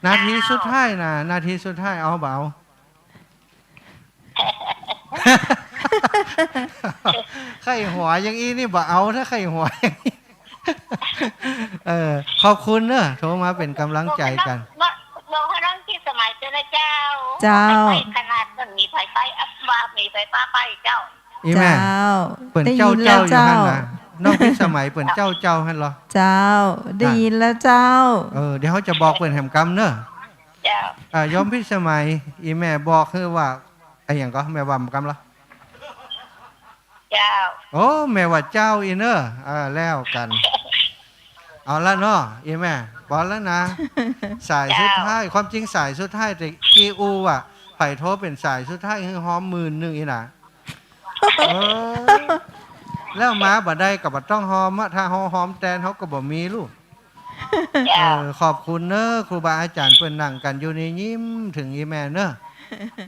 นาทีสุดท้ายนะ นาทีสุดท้าย เอาบ่เอา ใค่หัวอย่างอี้นี่บ่เอา ถ้าใค่หัวอย่างอี้ เออ ขอบคุณเนาะ โทรมาเป๋นก๋ำลังใจ๋กั๋น บอกให้น้อง บอกให้น้องพิสมัยเจ้านะเจ้า เจ้า ไปขนาดมันมีไฟฟ้า อัพ ว่ามีไฟฟ้าไปเจ้า อี่แม่ เจ้า เปิ้นเจ้า ได้ยินแล้ว เจ้าอยู่หั้นนะ เจ้า น้องพิสมัยเปิ้นเจ้า เจ้าหั้นเหรอ เจ้า ได้ยินแล้วเจ้า เออ เดี๋ยวเฮาจะบอกเปิ้นแหมกำเนาะ เจ้า อ่า โยมพิสมัย อี่แม่บอกหื้อว่า อะหยังก็ แม่ว่าหมากำละ เจ้า โอ้ แม่ว่าเจ้าอี้เนาะ อ่า แล้วกั๋น เอาละเนาะ อี่แม่ ปอละนะ สายสุดท้าย เจ้า ความจริงสายสุดท้าย แต่กี้อู้ว่า ใผโทรเป๋นสายสุดท้าย หื้อหอมหมื่นนึ่งอี้นะ เออ แล้วมาบ่ได้ก็บ่ต้องหอมอะ ถ้าเฮาหอมแตนเฮาก็บ่มีลูก เจ้า เออ ขอบคุณเนาะ ครูบาอาจ๋ารย์เปิ้นนั่งกั๋นอยู่นี่ ยิ้มเถิงอี่แม่เนาะ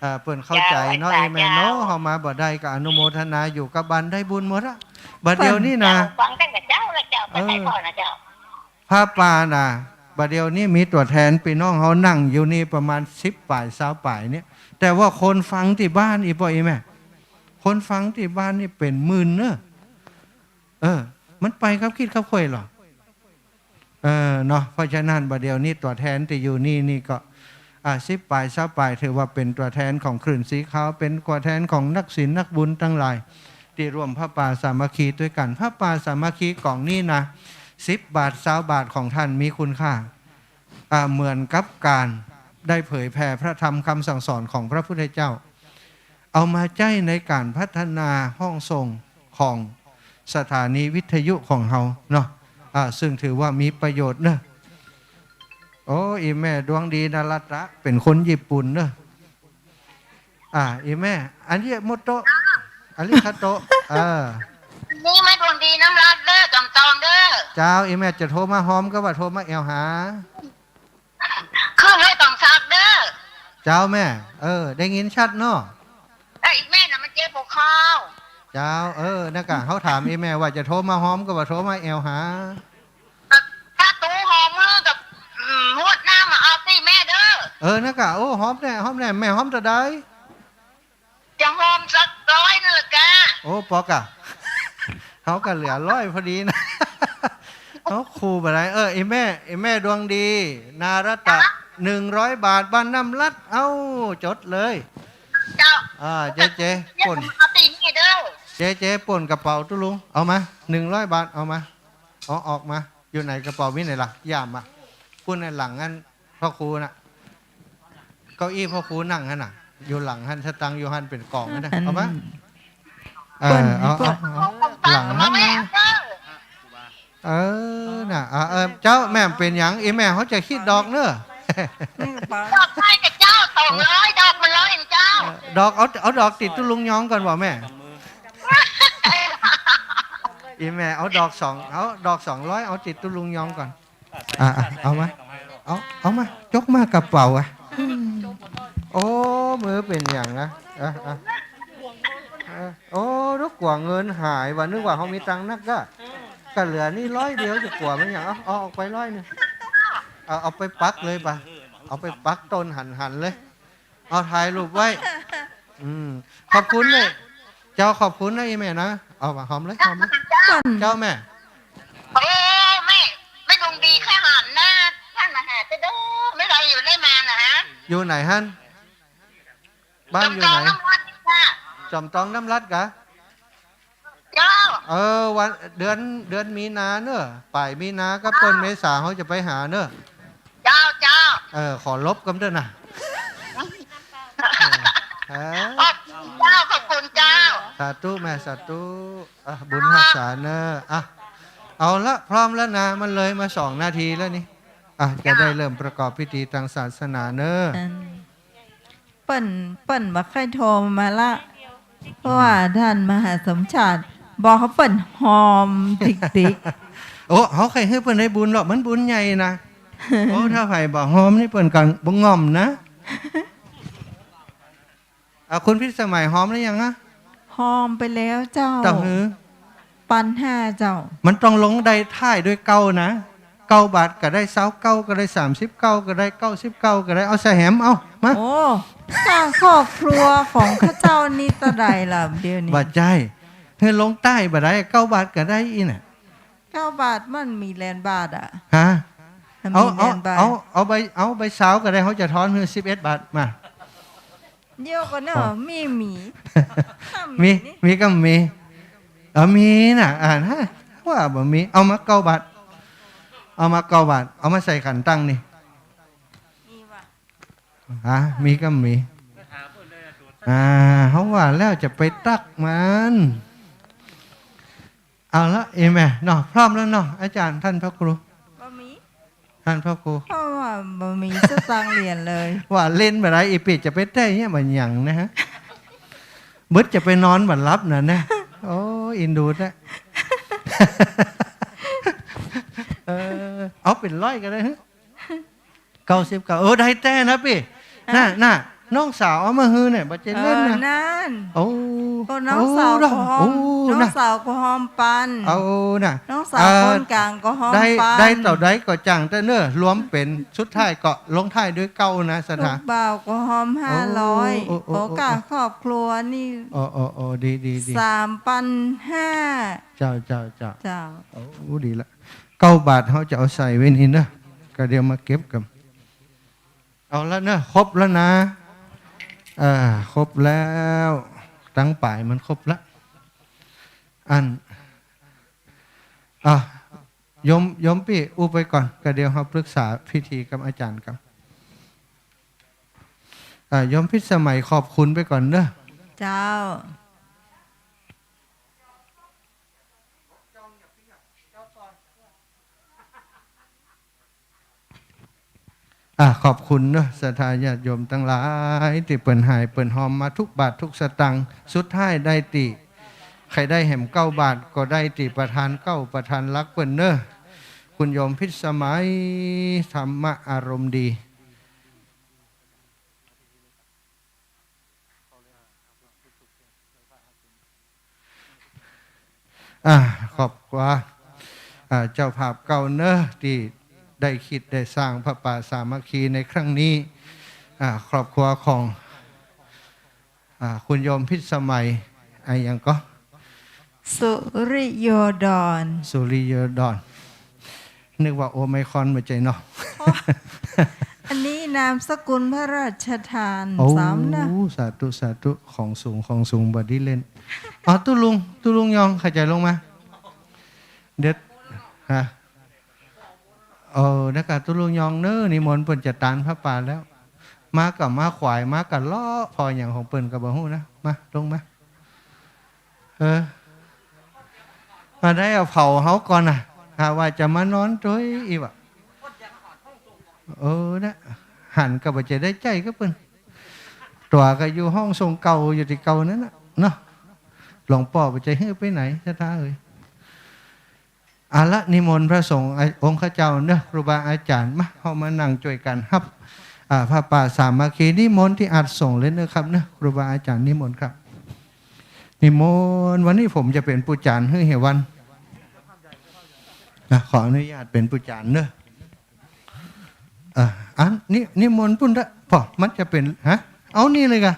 เออ เปิ้นเข้าใจ๋เนาะ เจ้า อี่แม่เนาะ เจ้า เฮามาบ่ได้ก็อนุโมทนาอยู่กับบ้านได้บุญหมดอะ บัดเดี๋ยวนี้นะ เจ้า ฟังตั้งแต่เจ๊าแล้วเจ้า เออ ไปไหนก่อนนะเจ้า ผ้าป่าน่ะ บัดเดี๋ยวนี้มีตั๋วแทนปี้น้องเฮานั่งอยู่นี่ประมาณสิบป๋าย ซาวป๋ายเนี่ย แต่ว่าคนฟังตี้บ้านอีกบ่อี่แม่ คนฟังตี้บ้านนี่เป๋นหมื่นเนาะ เออ มันไปกับคริสกับควยเหรอ เออ เนาะ เพราะฉะนั้นบัดเดี๋ยวนี้ตั๋วแทนตี้อยู่นี่นี่ก็ อ่า สิบป๋าย ซาวป๋าย ถือว่าเป๋นตั๋วแทนของคลื่นสีขาว เป๋นตั๋วแทนของนักศีลนักบุญตังหลาย ตี้ร่วมผ้าป่าสามัคคีตวยกั๋น ผ้าป่าสามัคคีก๋องนี้นะ สิบบาท ซาวบาทของท่านมีคุณค่า อ่า เหมือนกับก๋านได้เผยแผ่พระธรรมคำสั่งสอนของพระพุทธเจ้า เอามาใจ๊ในก๋านพัฒนาห้องส่งของสถานีวิทยุของเฮาเนาะ อ่า ซึ่งถือว่ามีประโยชน์เนาะ โอ้ อี่แม่ดวงดีนรัตน์ เป๋นคนญี่ปุ่นเนาะ อ่า อี่แม่ อาริโมโตะ อาริกาโตะ เออ นี่มาดวง ดีน้ำรัดเด้อ จอมตองเด้อ เจ้า อีแม่จะโทรมาหอมก็ว่าโทรมาแอ่วหา ขึ้นรถต้องสักเด้อ เจ้าแม่ เออ ได้ยินชัดเนาะ เอ้ย อีแม่น่ะมันเจ็บหัวเข่า เจ้า เออ นั่นกะ เขาถามอีแม่ว่าจะโทรมาหอมก็ว่าโทรมาแอ่วหา ถ้าตู้หอมมือกับ อืม หวดน้ำมาเอาสิแม่เด้อ เออ นั่นกะ โอ้ หอมแน่ หอมแน่ แม่หอมเต้าใด จะหอมสักร้อยนึ่งกะ โอ้ ปอกะ เขาก็เหลือร้อยพอดีนะ เขาคู่บ่ได้ เออ อีแม่ อีแม่ดวงดี นารัตตะ หนึ่งร้อยบาท บ้านน้ำรัด เอ้า จดเลย เจ้า อ่า เจ๊ เจ๊ ป่น เอาสิแม่เด้อ เจ๊ เจ๊ ป่นกระเป๋าตุ๊ลุง เอามา หนึ่งร้อยบาท เอามา เอาออกมา อยู่ไหนกระเป๋ามีไหนล่ะ ย่ามมา ปุ้นน่ะหลังอัน พ่อครูน่ะ เก้าอี้พ่อครูนั่งหั้นน่ะ อยู่หลังหั้น สตางค์อยู่หั้นเป๋นก๋องหั้นน่ะ อัน เอามา เออ เอา เอา เอา หลังหั้นน่ะ เออ น่ะ อ่ะ เออ เจ้า แม่เป๋นหยัง อีแม่เขาจะคิดดอกเน้อ ดอกไม้กับเจ้า สองร้อย ดอกมันร้อยเองเจ้า เออ ดอก เอา เอาดอกติดตุ๊ลุงยองก่อนบ่แม่ อีแม่เอาดอกสอง เอาดอกสองร้อย เอาติดตุ๊ลุงยองก่อน อ่ะ อ่ะ เอามา เอา เอามา จกมากระเป๋าอ่ะ โอ้ มือเป๋นหยังนะ อ่ะ อ่ะ เออ โอ้ ลูกกั๋วเงินหายว่ะ นึกว่าเขามีตังค์นักก็ ก็เหลือนี่ร้อยเดียว จะกั๋วมันหยัง เอา เอาออกไปร้อยนึ่ง เอา เอาไปปักเลยปะ เอาไปปักต้นหันหันเลย เอาถ่ายรูปไว้ อืม ขอบคุณเลย เจ้าขอบคุณนะอีแม่นะ เอามาหอมเลย หอมเลย เจ้าแม่ โอ้ แม่ แม่ดวงดีแค่หันหน้า ท่านมาหาจะเด้อ ไม่ได้อยู่ได้มานะฮะ อยู่ไหนฮั่น บ้านอยู่ไหน จอมตองน้ำรัดค่ะ จอมตองน้ำรัดกะ เจ้า เออ วัน เดือน เดือนมีนาเนอะ ป๋ายมีนากับต้นเมษาเขาจะไปหาเนอะ เจ้า เจ้า เออ ขอลบกำเต๊อะนะ เออ ขอบคุณเจ้า ขอบคุณเจ้า สาธุแม่ สาธุ อ่ะ บุญฮักษาเนอะ อ่ะ เอาละ พร้อมแล้วนะ มันเลยมาสองนาทีแล้วนี่ อ่ะ จะได้เริ่มประกอบพิธีตางศาสนาเนอะ อัน เปิ้น เปิ้นบ่ใค่โทรมาละ เพราะว่าท่านมหาสมชาติบอกเขาเปิ้นหอมติ๊กๆ โอ้ เขาใค่หื้อเปิ้นได้บุญหรอก มันบุญใหญ่นะ โอ้ ถ้าใผบ่หอมนี่เปิ้นกั๋นบ่ง่อมนะ อ่ะ คุณพิสมัยหอมแล้วยังฮะ หอมไปแล้วเจ้า เต้าหื้อ ปันห้าเจ้า มันต้องลงได้ท้ายด้วยเก้านะ เก้าบาทก็ได้ ซาวเก้าก็ได้ สามสิบเก้าก็ได้ เก้าสิบเก้าก็ได้ เอาใส่แหม เอา มา โอ้ ค่าครอบครัวของข้าเจ้านี่เต้าใดล่ะเดี๋ยวนี้ บ่ใจ้ หื้อลงใต้บ่ได้ เก้าบาทก็ได้อี้น่ะ เก้าบาทมันมีแหลนบาทอะ ฮะ มัน เอา มีแหลนบาท เอา เอาใบ เอาใบซาวก็ได้ เขาจะทอนหื้อสิบเอ็ดบาท มา เดี๋ยวก่อนเนาะ อ๋อ มี มี ถ้ามี มี นี่ มีก็มี เออ มีน่ะ อ่า ฮะ ว่าบ่มี เอามาเก้าบาท เอามาเก้าบาท เอามาใส่ขันตังนี่ มีว่ะ ฮะ มีก็มี อ่า เขาว่าแล้วจะไปตักมัน เอาละ อีแม่เนาะ พร้อมแล้วเนาะ อาจารย์ ท่านพระครู บ่มี ท่านพระครู เพราะว่าบ่มีสตางค์เหรียญเลย ว่าเล่นบ่ได้ อีปิดจะไปแต๊เนี่ยมันหยังนะฮะ เบิดจะไปนอนบ่หลับน่ะนะ โอ้ อินดูนะ เออ เอาเป๋นร้อยก็ได้ฮะ เก้าสิบเก้า เออ ได้แต๊นะปี้ ฮะ น่ะ น่ะ น้องสาวเอามาหื้อเนี่ย บ่ใจ้เล่นนะ เออ นั่น โอ้ ก็น้องสาว โอ้ ก็หอม โอ้ น้องสาวก็หอมปัน เอาน่ะ น้องสาว เอ่อ คนกลางก็หอม ได้ ปัน ได้เต้าใดก็จ่างเต๊อะเน้อ รวมเป๋นสุดท้ายก็ลงท้ายด้วยเก้านะ ศรัทธา ลูกบ่าวก็หอมห้าร้อย โอ้ โอ้ โอ้ โอ้ กาครอบครัวนี่ โอ้ โอ้ โอ้ ดี ดี ดี สามปันห้า เจ้า เจ้า เจ้า เจ้า โอ้ ดีละ เก้าบาทเขาจะเอาใส่ไว้นี่เนอะ ก็เดี๋ยวมาเก็บกัน เอาละเนอะ ครบแล้วนะ อ่า ครบแล้ว ตังป๋ายมันครบละ อัน อ่ะ โยม โยมปี้อู้ไปก่อน ก็เดี๋ยวเราปรึกษาพิธีกับอาจารย์กัน อ่า โยมพิสมัยขอบคุณไปก่อนเนอะ เจ้า อ่ะ ขอบคุณเนอะ ศรัทธาญาติโยมตังหลาย ตี้เปิ้นหายเปิ้นหอมมาทุกบาททุกสตางค์ สุดท้ายได้ตี้ ใผได้แหมเก้าบาทก็ได้ตี้ประธานเก๊า ประธานหลักเปิ้นเน่อ คุณโยมพิสมัย ธรรมะอารมณ์ดี อ่า ขอบคุณ อ่า เจ้าภาพเก๊าเน่อ ตี้ได้กึ๊ดได้สร้างผ้าป่าสามัคคีในครั้งนี้ อ่า ครอบครัวของ อ่า คุณโยมพิสมัย อะหยังก่อ สุริโยดร สุริโยดร นึกว่าโอไมครอน บ่ใจ้เนาะ อันนี้นามสกุลพระราชทาน โอ้ ซ้ำนะ สาธุ สาธุ ของสูง ของสูง บ่ดีเล่น อ๋อ ตุ๊ลุง ตุ๊ลุงยอง ใผจะลงมา เดี๋ยว ฮะ เออ นะกะ ตุ๊ลุงยองเน่อ นิมนต์เปิ้นจะตานผ้าป่าแล้ว มาก็มาขวาย มาก็เลาะผ่อหยังของเปิ้นก็บ่ฮู้นะ มา ลงมา เออ มาได้เอาเผาเฮาก่อนนะ หาว่าจะมานอนตวยอีกว่ะ เออ นะ หันก็บ่จะได้ใจ้กับเปิ้น ตั๋วก็อยู่ห้องส่งเก่า อยู่ตี้เก่านั้นน่ะ เนาะ หลวงป้อบ่จะหื้อไปไหน ศรัทธาเอ๋ย เอาละ นิมนต์พระสงฆ์ อ่ะ องค์ข้าเจ้าเน่อ ครูบาอาจ๋ารย์ มา เฮามานั่งจ้วยกั๋นฮับ อ่า ผ้าป่าสามัคคี นิมนต์ตี้อาสมเลยเน่อครับเน่อ ครูบาอาจ๋ารย์ นิมนต์ครับ นิมนต์ วันนี้ผมจะเป๋นผู้จ๋ารย์หื้อเหียวัน นะ ขออนุญาตเป๋นผู้จ๋ารย์เน่อ อ่า อันนี้นิมนต์ปุ้นเต๊อะ ป้อ มันจะเป๋น ฮะ เอานี่เลยกะ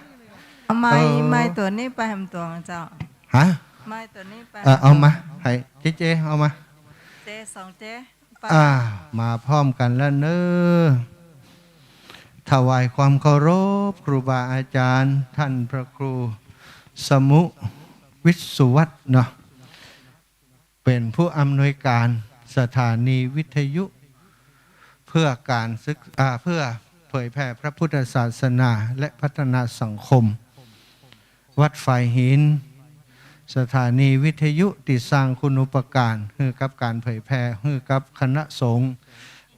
เอาไม้ เออ ไม้ตั๋วนี้ไปแหมตั๋วเจ้า ฮะ ไม้ตั๋วนี้ไป เออ เอามา ไผ เจ๊เจ๊ เอามา เจ๊สองเจ๊ อ่า มาพร้อมกั๋นแล้วเน่อ ถวายความเคารพครูบาอาจ๋ารย์ ท่านพระครูสมุวิศวัฒน์เนาะ เป๋นผู้อำนวยก๋านสถานีวิทยุ เพื่อก๋านศึก อ่า เพื่อเผยแผ่พระพุทธศาสนาและพัฒนาสังคม วัดฝายหิน สถานีวิทยุตี้สร้างคุณูปการหื้อกับก๋านเผยแผ่หื้อกับคณะสงฆ์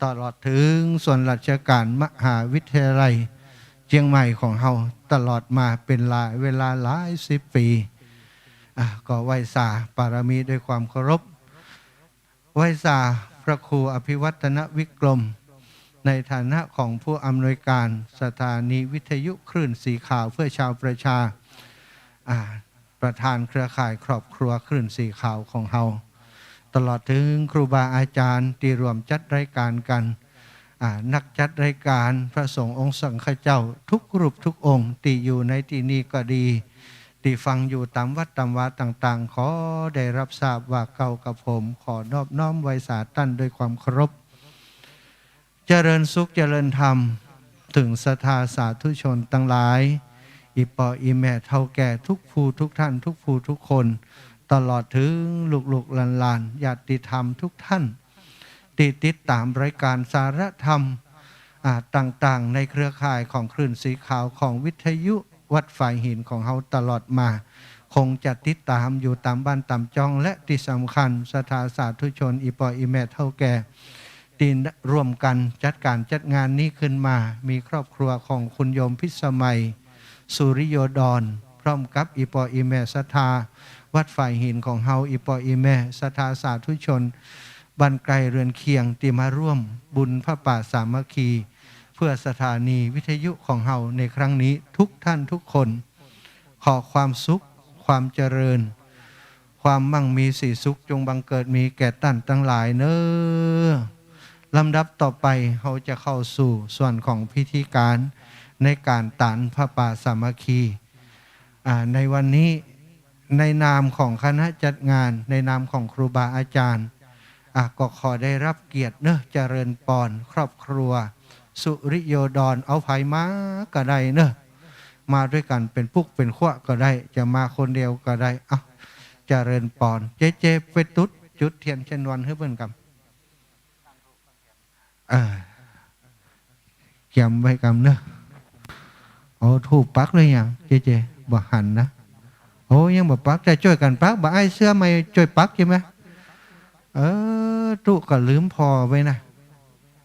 ตลอดเถิงส่วนราชการมหาวิทยาลัยเจียงใหม่ของเฮาตลอดมาเป๋นหลาย เวลาหลายสิบปี๋ อ่ะ ก็ไหว้สาปารมีด้วยความเคารพ ไหว้สาพระครูอภิวัฒนวิกรม ในฐานะของผู้อำนวยการสถานีวิทยุคลื่นสีขาวเพื่อชาวประชา อ่า ประธานเครือข่ายครอบครัวคลื่นสีขาวของเฮา ตลอดเถิงครูบาอาจ๋ารย์ตี้ร่วมจัดรายก๋านกั๋น อ่า นักจัดรายก๋าน พระสงฆ์องค์สังฆเจ้าทุกรูปทุกองค์ตี้อยู่ในตี้นี่ก็ดี ตี้ฟังอยู่ต๋ามวัดต๋ามวาต่างๆ ขอได้ฮับทราบว่าเก้ากับผมขอนอบน้อมไหว้สาต้านด้วยความเคารพ เจริญสุขเจริญธรรม เถิงศรัทธาสาธุชนตังหลาย อี่ป้ออี่แม่เฒ่าแก่ทุกผู้ทุกท่าน ทุกผู้ทุกคน ตลอดเถิงลูกๆหลานๆ ญาติธรรมทุกท่าน ตี้ติดต๋ามรายก๋านสาระธรรม อ่า ต่างๆ ในเครือข่ายของคลื่นสีขาวของวิทยุวัดฝายหินของเฮาตลอดมา คงจะติดต๋ามอยู่ต๋ามบ้านต๋ามจ้อง และตี้สำคัญศรัทธาสาธุชน อี่ป้ออี่แม่เฒ่าแก่ ตี้ร่วมกั๋นจัดก๋านจัดงานนี้ขึ้นมา มีครอบครัวของคุณโยมพิสมัย สุริโยดร พร้อมกับอี่ป้ออี่แม่ศรัทธาวัดฝายหินของเฮา อี่ป้ออี่แม่ศรัทธาสาธุชนบ้านใก้เฮือนเคียงตี้มาร่วมบุญผ้าป่าสามัคคี เพื่อสถานีวิทยุของเฮาในครั้งนี้ทุกท่านทุกคน ขอความสุข ความเจริญ ความมั่งมีสีสุขจงบังเกิดมีแก่ต้านตังหลายเน่อ ลำดับต่อไปเฮาจะเข้าสู่ส่วนของพิธีก๋านในก๋านตานผ้าป่าสามัคคี อ่า ในวันนี้ในนามของคณะจัดงาน ในนามของครูบาอาจ๋ารย์ อ่ะ ก็ขอได้ฮับเกียรติเน่อ เจริญปอนครอบครัวสุริโยดร เอาใผมาก็ได้เน่อ มาด้วยกั๋นเป๋นปุ๊กเป๋นครัวก็ได้ จะมาคนเดียวก็ได้ อ่ะ เจริญปอน เจ๊เจ๊ไปตุ๊ด จุดเตียนเส้นวันหื้อเปิ้นกำ เออ เกียมไว้กำเน่อ เอาธูปปักหรือยัง เจ๊เจ๊ บ่หันนะ โอ้ ยังบ่ปัก จะจ้วยกั๋นปัก บ่ ไอ้เสื้อใหม่จ้วยปักใจ้ไหม เออ ตุ๊ก็ลืมผ่อไว้นะ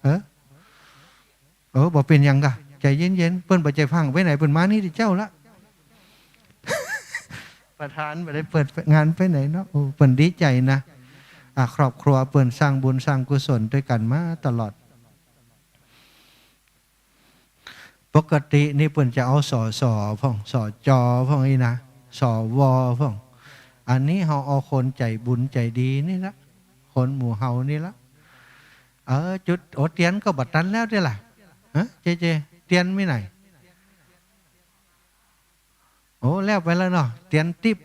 เออ เออ บ่เป๋นหยังก่ะ ใจ๋เย็นๆ เปิ้นบ่ใจ้ฟั่งไปไหน เปิ้นมานี่ตี้เจ๊าละ ประธานบ่ได้เปิดงานไปไหนเนาะ โอ้ เปิ้นดีใจ๋นะ อ่ะ ครอบครัวเปิ้นสร้างบุญสร้างกุศลตวยกั๋นมาตลอด ปกตินี่เปิ้นจะเอา สส พ่อง สจ พ่องอี้นะ สว พ่อง อันนี้เฮาเอาคนใจ๋บุญใจ๋ดีนี่ละ คนหมู่เฮานี่ละ เออ จุด โอ้ เตียนก็บ่ตันแล้วเตี้ยล่ะ ฮะ เจเจ เตียนมีไหน โอ้ แล้วไปแล้วเนาะ เตียนติ๊บ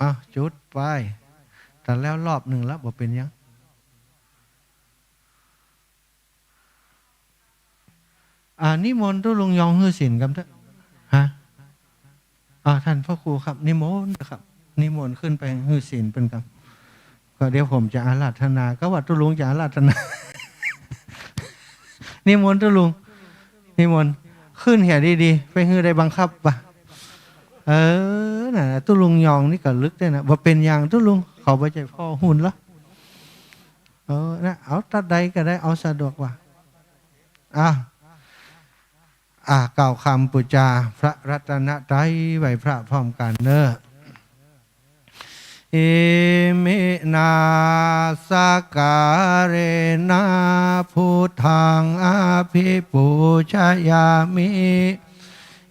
อ่ะ จุดไป ตันแล้วรอบนึ่งแล้ว บ่เป๋นหยัง อ่า นิมนต์ตุ๊ลุงยองหื้อศีลกำเต๊อะ ฮะ อ่า ท่านพระครูครับ นิมนต์ครับ นิมนต์ขึ้นไปหื้อศีลเปิ้นกำ ก็เดี๋ยวผมจะอาราธนา ก็ว่าตุ๊ลุงจะอาราธนา นิมนต์ตุ๊ลุง นิมนต์ ขึ้นเหียดีๆ ไปหื้อได้บังคับปะ เออ น่ะ ตุ๊ลุงยองนี่ก็ลึกด้วยนะ บ่เป๋นหยังตุ๊ลุง เขาบ่ใจ้พ่อหุ่นละ เออ นะ เอาตั๊ดใดก็ได้ เอาสะดวกว่า อ่ะ อ่ะ กล่าวกำปู๋จาพระรัตนตรัย ไหว้พระพร้อมกั๋นเน่อ อิมินาสการะนะ พุทธังอะภิปูชยามิ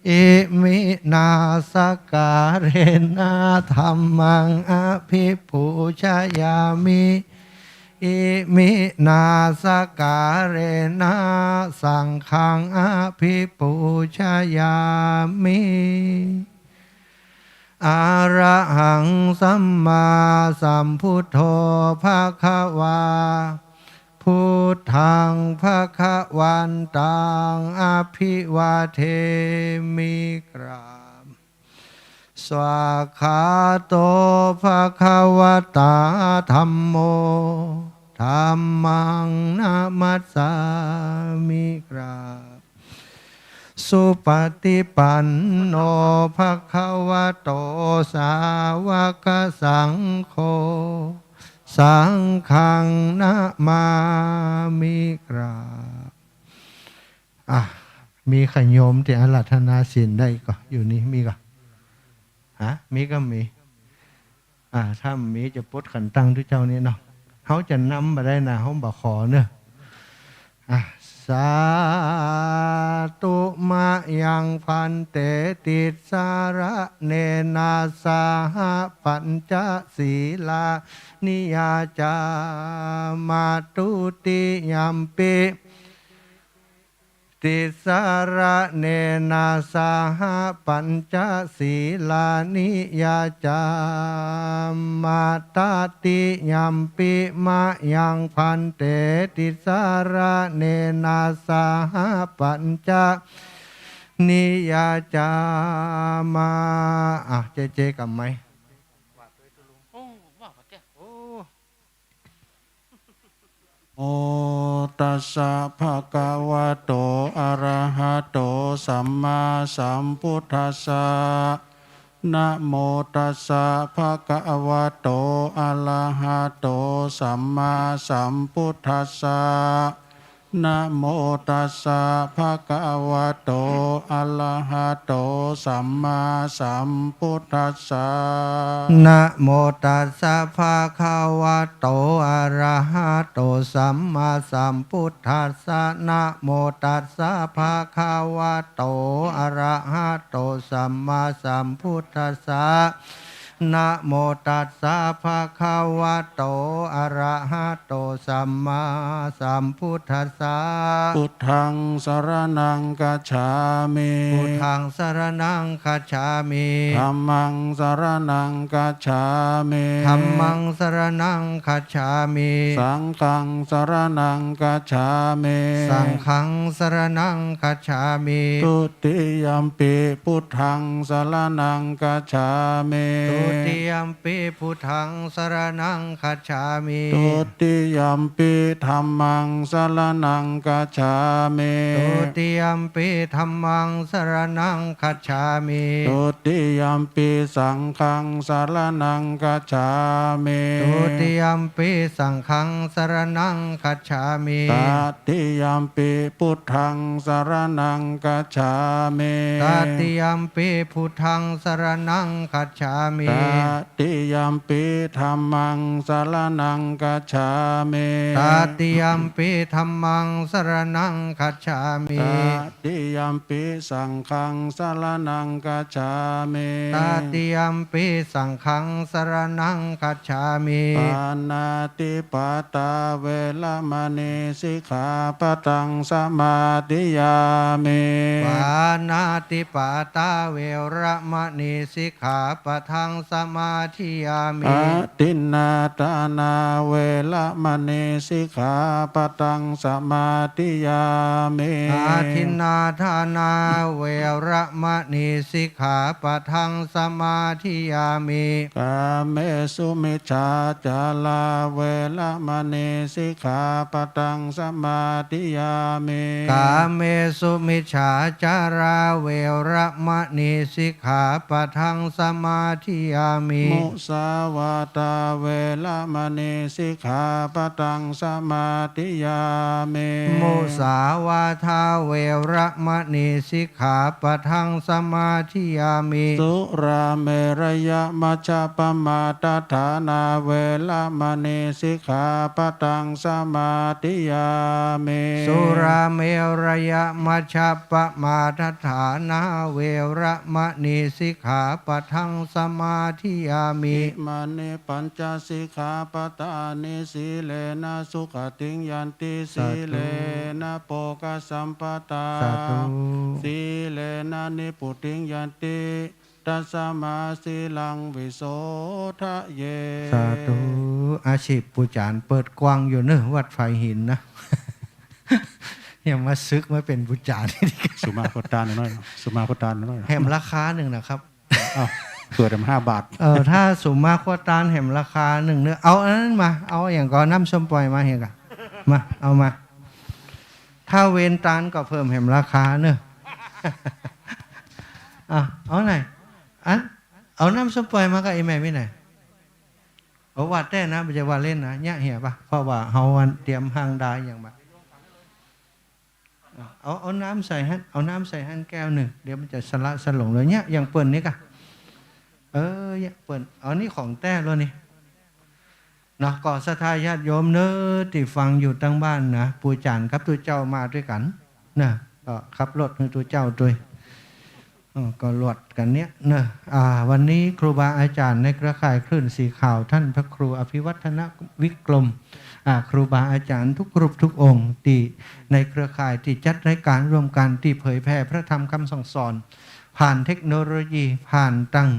อิมินาสการะนะ ธัมมังอะภิปูชยามิ อิมินาสการะนะ สังฆังอะภิปูชยามิ อะระหังสัมมาสัมพุทโธ ภะคะวา พุทธัง ภะคะวันตัง อะภิวาเทมิ กราบ สวากขาโต ภะคะวะตา ธัมโม ธัมมัง นะมัสสามิ กราบ สุปฏิปันโน ภะคะวะโต สาวกสังโฆ สังฆัง นะมามิ กราบ อ่ะ มีใผโยมตี้อาราธนาศีลได้ก่อ อยู่นี่มีก่อ ฮะ มีก็มี อ่ะ ถ้ามีจะปดขันตังตุ๊เจ้านี่เนาะ เฮาจะนำบ่ได้นะ เฮาบ่ขอเน่อ อ่ะ สาธุ มะยัง ภันเต ติสสะระเณนะ สะหะ ปัญจะสีลานิ ยาจามา ทุติยัมปิ ติสสะระเณนะ สะหะ ปัญจะสีลานิ ยาจามา ตติยัมปิ มะยัง ภันเต ติสสะระเณนะ สะหะ ปัญจะนิ ยาจามา อ่ะ เจเจ กำไหม โอ้ ว่าปะเตี้ย โอ้ โมตัสสะ ภะคะวะโต อะระหะโต สัมมาสัมพุทธัสสะ นะโมตัสสะ ภะคะวะโต อะระหะโต สัมมาสัมพุทธัสสะ นะโมตัสสะ ภะคะวะโต อะระหะโต สัมมาสัมพุทธัสสะ นะโมตัสสะ ภะคะวะโต อะระหะโต สัมมาสัมพุทธัสสะ นะโมตัสสะ ภะคะวะโต อะระหะโต สัมมาสัมพุทธัสสะ นะโมตัสสะ ภะคะวะโต อะระหะโต สัมมาสัมพุทธัสสะ พุทธัง สะระณัง คัจฉามิ พุทธัง สะระณัง คัจฉามิ ธัมมัง สะระณัง คัจฉามิ ธัมมัง สะระณัง คัจฉามิ สังฆัง สะระณัง คัจฉามิ สังฆัง สะระณัง คัจฉามิ ทุติยัมปิ พุทธัง สะระณัง คัจฉามิ ทุติยัมปิ พุทธัง สะระณัง คัจฉามิ ทุติยัมปิ ธัมมัง สะระณัง คัจฉามิ ทุติยัมปิ ธัมมัง สะระณัง คัจฉามิ ทุติยัมปิ สังฆัง สะระณัง คัจฉามิ ทุติยัมปิ สังฆัง สะระณัง คัจฉามิ ตติยัมปิ พุทธัง สะระณัง คัจฉามิ ตติยัมปิ พุทธัง สะระณัง คัจฉามิ Tatiyampi dhammaṃ saraṇaṃ gacchāmi. Tatiyampi dhammaṃ saraṇaṃ gacchāmi. Tatiyampi saṅghaṃ saraṇaṃ gacchāmi. Tatiyampi saṅghaṃ saraṇaṃ gacchāmi. Pāṇātipātā veramaṇī sikkhāpadaṃ samādiyāmi. Pāṇātipātā veramaṇī sikkhāpadaṃ samādiyāmi. Adinnādānā veramaṇī sikkhāpadaṃ samādiyāmi. Adinnādānā veramaṇī sikkhāpadaṃ samādiyāmi. Kāmesumicchācārā veramaṇī sikkhāpadaṃ samādiyāmi. Kāmesumicchācārā veramaṇī sikkhāpadaṃ samādiyāmi. Musāvādā veramaṇī sikkhāpadaṃ samādiyāmi. Musāvādā veramaṇī sikkhāpadaṃ samādiyāmi. Surāmerayamajjapamādaṭṭhānā veramaṇī sikkhāpadaṃ samādiyāmi. Surāmerayamajjapamādaṭṭhānā veramaṇī sikkhāpadaṃ samādiyāmi. Imāni pañca sikkhāpadāni. Sīlena sugatiṃ yanti. Sādhu. Sīlena bhogasampadā. Sādhu. Sīlena nibbutiṃ yanti. Tasmā sīlaṃ visodhaye. สาธุ อาชีพปู่จ๋ารย์เปิดกว้างอยู่เนอะ วัดฝายหินนะ ยังมาสึกมาเป๋นปู่จ๋ารย์ สุมาโคตานหน่อย สุมาโคตานหน่อย แหมราคานึ่งนะครับ อ้าว เผื่อแถมห้าบาท เออ ถ้าสุมาโคตานแหมราคานึ่งเนอะ เอาอันนั้นมา เอาอะหยังก่อ น้ำส้มป่อยมาเหียก่อ มา เอามา ถ้าเวนตานก็เพิ่มแหมราคาเนอะ อ่ะ เอาไหน อัน เอาน้ำส้มป่อยมากับไอ้แม่มีไหน เอาว่าแต๊นะ บ่ใจ้ว่าเล่นนะ เยียะเหียปะ เพราะว่าเฮาอันเตรียมห้างดาอย่างมา เอา เอาน้ำใส่หั้น เอาน้ำใส่หั้นแก้วนึ่ง เดี๋ยวมันจะสละสลงเลย เยียะอย่างเปิ้นนี่ก่ะ เออ เยียะเปิ้น เอา นี่ของแต๊เลยนี่ เนาะ ก็ศรัทธาญาติโยมเนอะ ตี้ฟังอยู่ตังบ้านนะ ปู่จ๋ารย์กับตุ๊เจ้ามาตวยกั๋นนะ ก็ขับรถหื้อตุ๊เจ้าตวย เออ ก็หลวดกั๋นเนี่ยเนอะ อ่า วันนี้ครูบาอาจ๋ารย์ในเครือข่ายคลื่นสีขาว ท่านพระครูอภิวัฒนวิกรม อ่า ครูบาอาจ๋ารย์ทุกรูปทุกองค์ ตี้ในเครือข่ายตี้จัดรายการร่วมกั๋น ตี้เผยแผ่พระธรรมคำสั่งสอน ผ่านเทคโนโลยี ผ่านตัง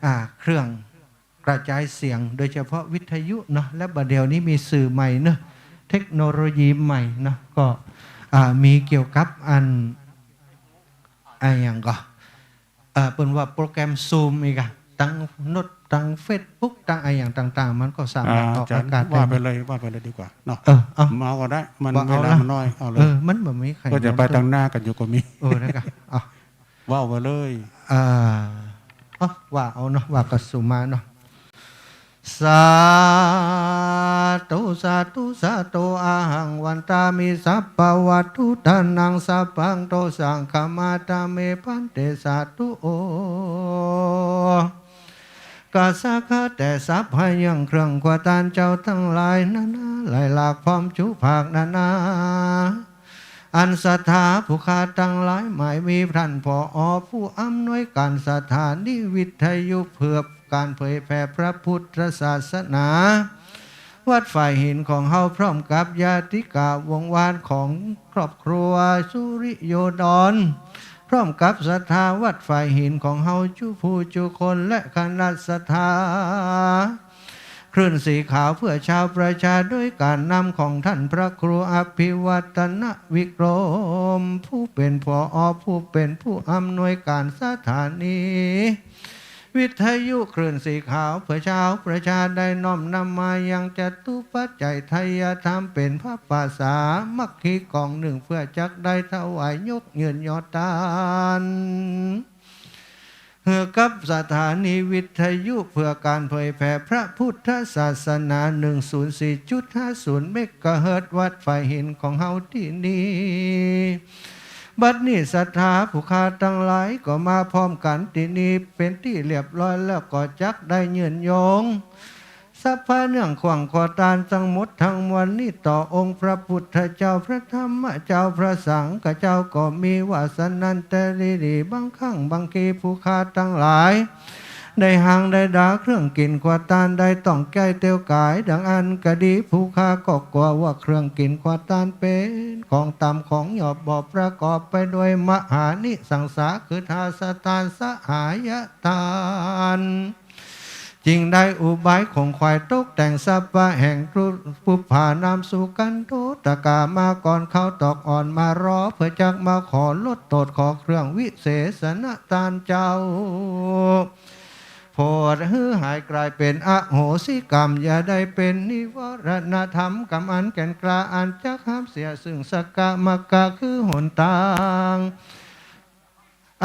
อ่า เครื่อง กระจายเสียง โดยเฉพาะวิทยุเนาะ และบ่าเดี่ยวนี้มีสื่อใหม่เนาะ เทคโนโลยีใหม่เนาะ ก็ อ่า มีเกี่ยวกับอัน อะหยังก่อ เอ่อ เปิ้นว่าโปรแกรมซูมอีกอะ ตังโน้ต ตังเฟซบุ๊ก ตังอะหยังต่างๆ มันก็สามารถออกอากาศได้ อ่า อาจ๋ารย์ว่าไปเลย ว่าไปเลยดีกว่าเนาะ เออ เอา มาก็ได้ มัน บ่เอา เวลา ละ มันน้อย เอาเลย เออ มันบ่มีใคร ก็จะไปตังหน้ากั๋นอยู่ก็มี เออ นะก่ะ เอา ว่าไปเลย อ่า เอ้อ ว่าเอาเนาะ ว่ากับสุมาเนาะ Sādhu, sādhu, sādhu, ahaṃ vandāmi sabbavatthudānaṃ, sabbaṃ dosaṃ khamatha me bhante, sādhu. โอ กาสะ ข้าแต่สรรพยังเครื่องครัวต้านเจ้าตังหลายนานา หลายหลากพร้อมจุภาคนานา อันศรัทธาผู้ข้าตังหลายหมายมีท่าน ผอ ผู้อำนวยการสถานีวิทยุเพื่อการเผยแผ่พระพุทธศาสนา วัดฝายหินของเฮา พร้อมกับญาติกาวงวานของครอบครัวสุริโยดร พร้อมกับศรัทธาวัดฝายหินของเฮาจุผู้จุคน และคณะศรัทธาคลื่นสีขาวเพื่อชาวประชา โดยการนำของท่านพระครูอภิวัฒนวิกรม ผู้เป๋น ผอ ผู้เป๋นผู้อำนวยการสถานี วิทยุคลื่นสีขาวเพื่อชาวประชา ได้น้อมนำมายังจตุปัจจัยไทยธรรม เป๋นผ้าป่าสามัคคีกองนึ่ง เพื่อจักได้ถวายยกยืนยอดตาน หื้อกับสถานีวิทยุเพื่อการเผยแผ่พระพุทธศาสนา หนึ่งศูนย์สี่จุดห้าศูนย์ เมกะเฮิรตซ์ วัดฝายหินของเฮาตี้นี่ บัดนี้ศรัทธาผู้ข้าตังหลายก็มาพร้อมกั๋นตี้นี่เป๋นตี้เรียบร้อยแล้ว ก็จักได้ยื่นยง สัพพะเนื่องขว้างขัวตานตังหมดตังมวลนี้ต่อองค์พระพุทธเจ้า พระธรรมเจ้า พระสังฆเจ้า ก็มีว่าสะนั้นแต๊ดีหลี บางครั้งบางทีผู้ข้าตังหลาย ได้หางได้ดาเครื่องกิ๋นขัวตาน ได้ต้องใจ๊เตียวก๋ายดังอั้นก็ดี ผู้ข้าก็กั๋วว่าเครื่องกิ๋นขัวตานเป๋นของต่ำของหยาบ บ่ประกอบไปด้วยมหานิสังสา คือทาสตาน สหายตาน จึงได้อุบายขงขวายตกแต่งสัพพะแห่งปุพพานามสุขันโธตกามาก่อน เข้าตอกอ่อนมารอ เพื่อจักมาขอลดโต้ษ ขอเครื่องวิเศษณตานเจ้า โผดหื้อหายกลายเป๋นอโหสิกรรม อย่าได้เป๋นนิวรณธรรมกรรมอันแก่นกล้า อันจักห้ามเสียซึ่งสักกะมักกะคือหนตาง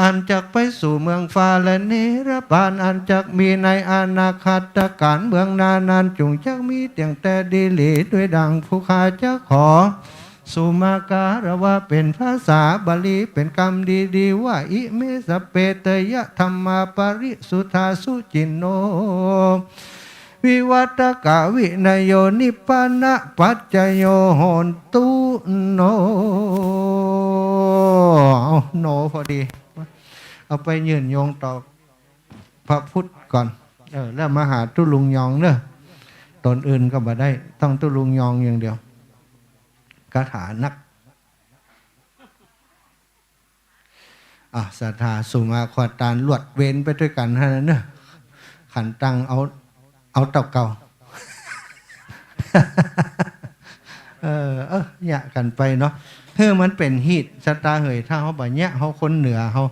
อันจักไปสู่เมืองฟ้าและนิรพาน อันจักมีในอนาคตก๋าลเบื้องหน้านั้น จุ่งจักมีเตียงแต๊ดีหลี ด้วยดังผู้ข้าจะขอ สุมาการะวะเป๋นภาษาบาลี เป๋นกำดีๆ ว่า อิเม สัพเพ ไตรยะธัมมา ปริสสุทธา สุจินโน วิวัตถกะวินโย นิพพานะปัจจโย โหนตุ โน เอา โน พอดี เอาไปยื่นยงต่อพระพุทธก่อน เออ แล้วมาหาตุ๊ลุงยองเน่อ ต๋นอื่นก็บ่ได้ ต้องตุ๊ลุงยองอย่างเดียว คาถานัก อ่ะ ศรัทธาสุมาขัวตานลวดเว้นไปตวยกั๋นหั้นเน่อ ขันตังเอา เอาเต้าเก่า เออ เออ เยียะกั๋นไปเนาะ หื้อมันเป๋นฮีต ศรัทธาเหย ถ้าเฮาบ่เยียะ เฮาคนเหนือเฮา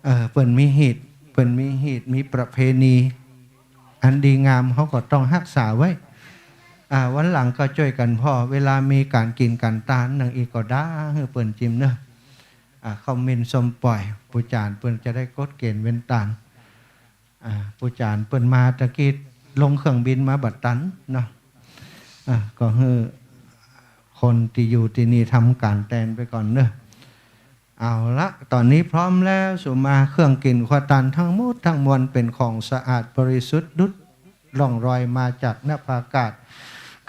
เออ เปิ้นมีฮีต เปิ้นมีฮีต มีประเพณี อันดีงาม เฮาก็ต้องฮักษาไว้ อ่า วันหลังก็จ้วยกั๋นผ่อ เวลามีก๋านกิ๋นก๋านตานหนังอี้ก็ดา หื้อเปิ้นจิมเน่อ อ่า ข้าวเหม็นส้มป่อย ปู่จ๋ารย์เปิ้นจะได้กฎเกณฑ์เว้นตาน อ่า ปู่จ๋ารย์เปิ้นมาตะกี้ลงเครื่องบินมาบ่ตันเนาะ อ่า ก็หื้อคนตี้อยู่ตี้นี่ทำก๋านแตนไปก่อนเน่อ เอาละ ต๋อนนี้พร้อมแล้ว สุมา เครื่องกิ๋นขัวตานตังหมดตังมวลเป๋นของสะอาดบริสุทธิ์ ดุจร่องรอยมาจากนภากาศ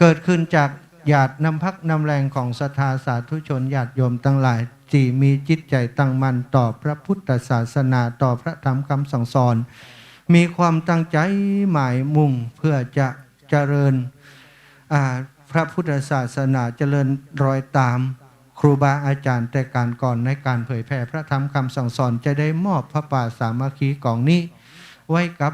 เกิดขึ้นจากหยาดน้ำพักน้ำแรงของศรัทธาสาธุชนญาติโยมตังหลาย ตี้มีจิตใจ๋ตั้งมั่นต่อพระพุทธศาสนา ต่อพระธรรมกำสั่งสอน มีความตั้งใจ๋หมายมุ่งเพื่อจะเจริญ อ่า พระพุทธศาสนา เจริญรอยต๋ามครูบาอาจ๋ารย์แต่ก๋านก่อน ในก๋านเผยแผ่พระธรรมกำสั่งสอน จะได้มอบผ้าป่าสามัคคีก๋องนี้ไว้กับ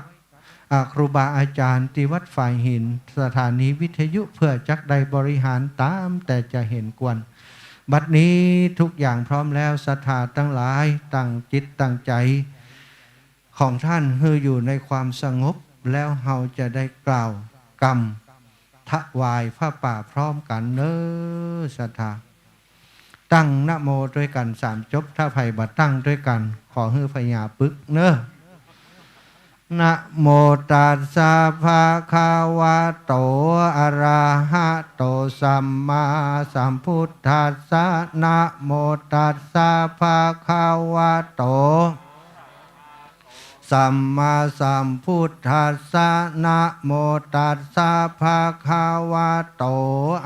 อ่า ครูบาอาจ๋ารย์ตี้วัดฝายหิน สถานีวิทยุ เพื่อจักได้บริหารต๋ามแต่จะเห็นควร บัดนี้ทุกอย่างพร้อมแล้ว ศรัทธาตังหลายตั้งจิตตั้งใจ๋ของต้านหื้ออยู่ในความสงบ แล้วเฮาจะได้กล่าวกำถวายผ้าป่าพร้อมกั๋นเน่อ ศรัทธา ตั้งนะโมตวยกั๋นสามจบ ถ้าใผบ่ตั้งตวยกั๋น ขอหื้อพญาปึกเน่อ นะโมตัสสะภะคะวะโต อะระหะโต สัมมาสัมพุทธัสสะ นะโมตัสสะภะคะวะโต สัมมาสัมพุทธัสสะ นะโมตัสสะภะคะวะโต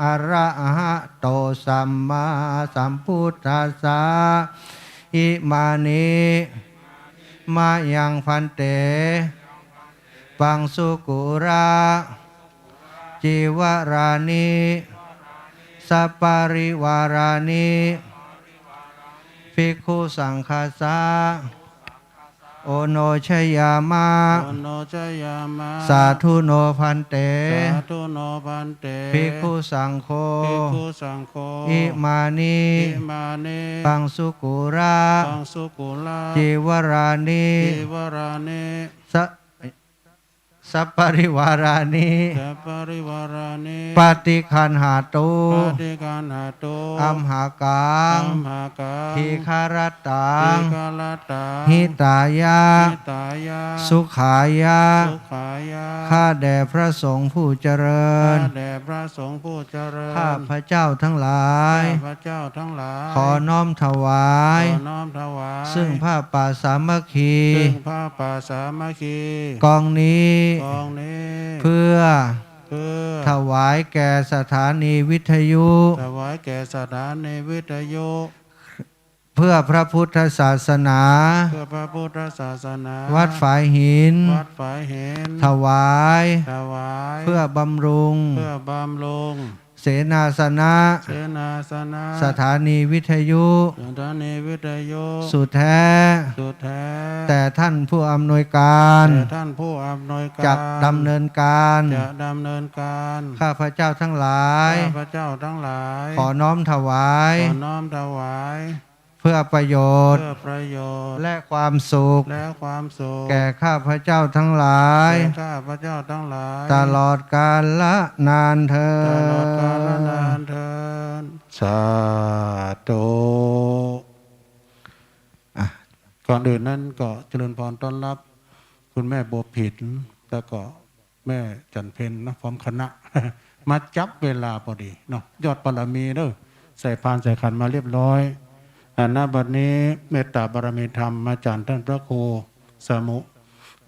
อะระหะโต สัมมาสัมพุทธัสสะ อิมานิ มะยัง ภันเต ปังสุกุระ จีวรานิ สัปปะริวารานิ ภิกขุสังฆัสสะ โอโนชยามะ โอโนชยามะ สาธุโนภันเต สาธุโนภันเต ภิกขุสังโฆ ภิกขุสังโฆ อิมานิ อิมานิ ปังสุกุระ ปังสุกุระ จีวรานิ จีวรานิ สะ สัปปะริวารานิ สัปปะริวารานิ ปัตติกขัณหะตุ ปัตติกขัณหะตุ อัมหากัง อัมหากัง ทีฆะรัตตัง ทีฆะรัตตัง หิตายะ หิตายะ สุขายะ สุขายะ ข้าแด่พระสงฆ์ผู้เจริญ ข้าแด่พระสงฆ์ผู้เจริญ ข้าพเจ้าทั้งหลาย ข้าพเจ้าทั้งหลาย ขอน้อมถวาย ขอน้อมถวาย ซึ่งผ้าป่าสามัคคี ซึ่งผ้าป่าสามัคคี กองนี้ กองนี้ เพื่อ เพื่อ ถวายแก่สถานีวิทยุ ถวายแก่สถานีวิทยุ เพื่อพระพุทธศาสนา เพื่อพระพุทธศาสนา วัดฝายหิน วัดฝายหิน ถวาย ถวาย เพื่อบำรุง เพื่อบำรุง เสนาสนะ เสนาสนะ สถานีวิทยุ สถานีวิทยุ สุดแท้ สุดแท้ แต่ท่านผู้อำนวยการ แต่ท่านผู้อำนวยการ จะดำเนินการ จะดำเนินการ ข้าพเจ้าทั้งหลาย ข้าพเจ้าทั้งหลาย ขอน้อมถวาย ขอน้อมถวาย เพื่อประโยชน์ เพื่อประโยชน์ และความสุข และความสุข แก่ข้าพเจ้าทั้งหลาย แก่ข้าพเจ้าทั้งหลาย ตลอดกาลนานเทอญ ตลอดกาลนานเทอญ สาธุ อ่ะ ก่อนอื่นนั้นก็เจริญพรต้อนรับคุณแม่บัวผิน แล้วก็ แม่จันเพ็ญนะ พร้อมคณะ มาจับเวลาพอดีเนาะ ยอดบารมีเด้อ ใส่พานใส่ขันมาเรียบร้อย อ่า ณ บัดนี้เมตตาบารมีธรรม อาจารย์ท่านพระครูสมุ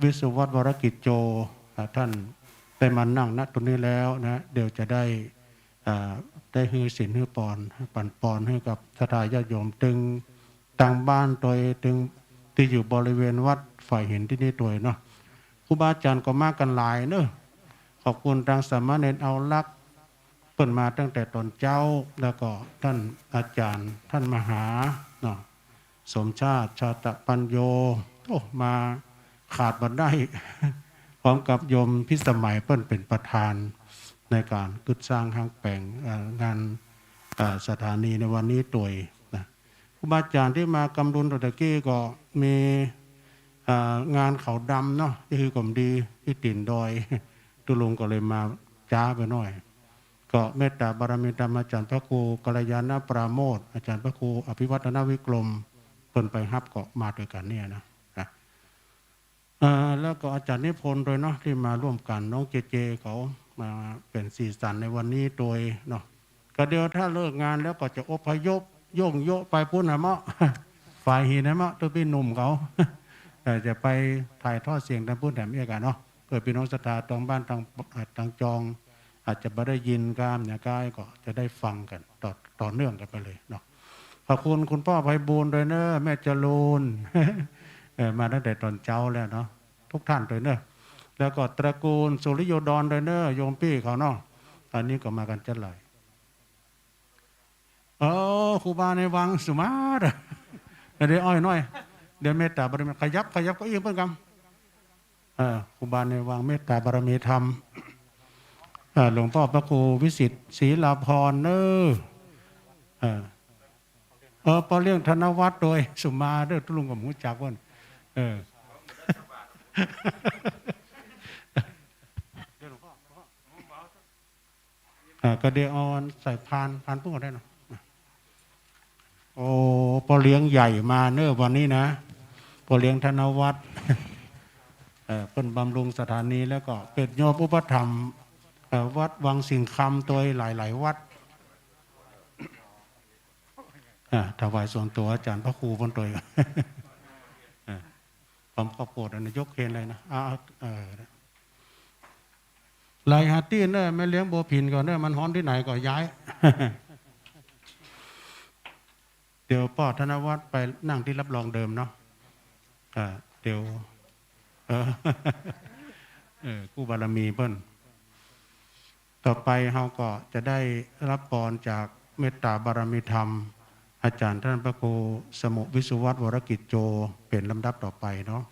วิศวัตวรกิจโจ อ่า ท่านได้มานั่ง ณ ตรงนี้แล้วนะ เดี๋ยวจะได้ อ่า ได้หื้อศีลหื้อปอน ปันปอนหื้อกับศรัทธาญาติโยม ตึงตางบ้านตวย ตึงตี้อยู่บริเวณวัดฝายหินตี้นี่ตวยเนาะ ครูบาอาจารย์ก็มากั๋นหลายเนาะ ขอบคุณตางสามเณรเอาลักษณ์ เปิ้นมาตั้งแต่ต๋อนเจ๊า แล้วก็ต้านอาจ๋ารย์ ต้านมหาเนาะ สมชาติ ชาตะปัญโญ โอ้ มาขาดบ่ได้ พร้อมกับโยมพิสมัย เปิ้นเป๋นประธานในก๋านกึ๊ดสร้างห้างแป๋ง เอ่อ งาน เอ่อ สถานีในวันนี้ตวยนะ ครูบาอาจ๋ารย์ตี้มากำลุนตะกี้ก็มี เอ่อ งานเขาดำเนาะ ตี้หื้อก๋อมดี ตี้ตี๋นดอย ตุ๊ลุงก็เลยมาจ๊าไปหน้อย ก็เมตตาบารมีธรรม อาจ๋ารย์พระครูกัลยาณปราโมทย์ อาจ๋ารย์พระครูอภิวัฒนวิกรม เปิ้นไปฮับก็มาตวยกั๋นเนี่ยนะ นะ เอ่อ แล้วก็อาจ๋ารย์นิพนธ์ตวยเนาะ ตี้มาร่วมกั๋น น้องเจเจเขา มาเป๋นสีสันในวันนี้ตวยเนาะ ก็เดี๋ยวถ้าเลิกงานแล้วก็จะอพยพโย่งโยะไปปู๊นนะเมาะ ฝายหินนะเมาะ ตุ๊ปี้หนุ่มเขา เอ่อ จะไปถ่ายทอดเสียงตางปู๊นแถมเอียกอะเนาะ เผื่อปี้น้องศรัทธาตางบ้านตาง เอ่อ ตางจอง อาจจะบ่ได้ยินกำเนี่ย ก้ายก็จะได้ฟังกั๋นต่อ ต่อเนื่องกั๋นไปเลยเนาะ ขอบคุณคุณป้อไพบูลย์ตวยเน้อ แม่จรูน เอ่อ มาตั้งแต่ต๋อนเจ๊าแล้วเนาะ กู้ต้านตวยเน้อ แล้วก็ตระกูลสุริโยดรตวยเน้อ โยมปี้เขาเนาะ อันนี้ก็มากั๋นจะหลาย เออ ครูบาในวังสุมาตย์ เดี๋ยวอ้อยหน้อย เดี๋ยวเมตตาบารมี ขยับ ขยับเก้าอี้เปิ้นกำ เอ่อ ครูบาในวังเมตตาบารมีธรรม เอ่อ หลวงป้อพระครูวิสิทธิ์ศรีลาภรณ์เน้อ เอ่อ เอ่อ ป้อเลี้ยงธนวัฒน์ตวย สุมาเด้อ ตุ๊ลุงก็บ่ฮู้จักเปิ้น เออ อ่า ก็เดี๋ยวเอาใส่พาน พานปุ้งก็ได้เนาะ โอ้ ป้อเลี้ยงใหญ่มาเน้อวันนี้นะ ป้อเลี้ยงธนวัฒน์ เอ่อ เปิ้นบำรุงสถานีแล้วก็เป๋นโยมอุปถัมภ์ เอ่อ วัดวังสิงห์คำตวยหลายๆ วัด อ่า ถวายส่วนตั๋วอาจ๋ารย์พระครูเปิ้นตวย อ่า พร้อมครอบครัวนะ ยกเคนเลยนะ อ่า เออ ไหลหาตี้เน้อ แม่เลี้ยงบัวผินก่อนเน้อ มันฮ้อนตี้ไหนก็ย้าย เดี๋ยวป้อธนวัฒน์ไปนั่งตี้รับรองเดิมเนาะ อ่า เดี๋ยว เออ เออ กู้บารมีเปิ้น ต่อไปเฮาก็จะได้ฮับปอนจากเมตตาบารมีธรรม อาจ๋ารย์ต้านพระครูสมุ วิศวัตวรกิจโจ เป๋นลำดับต่อไปเนาะ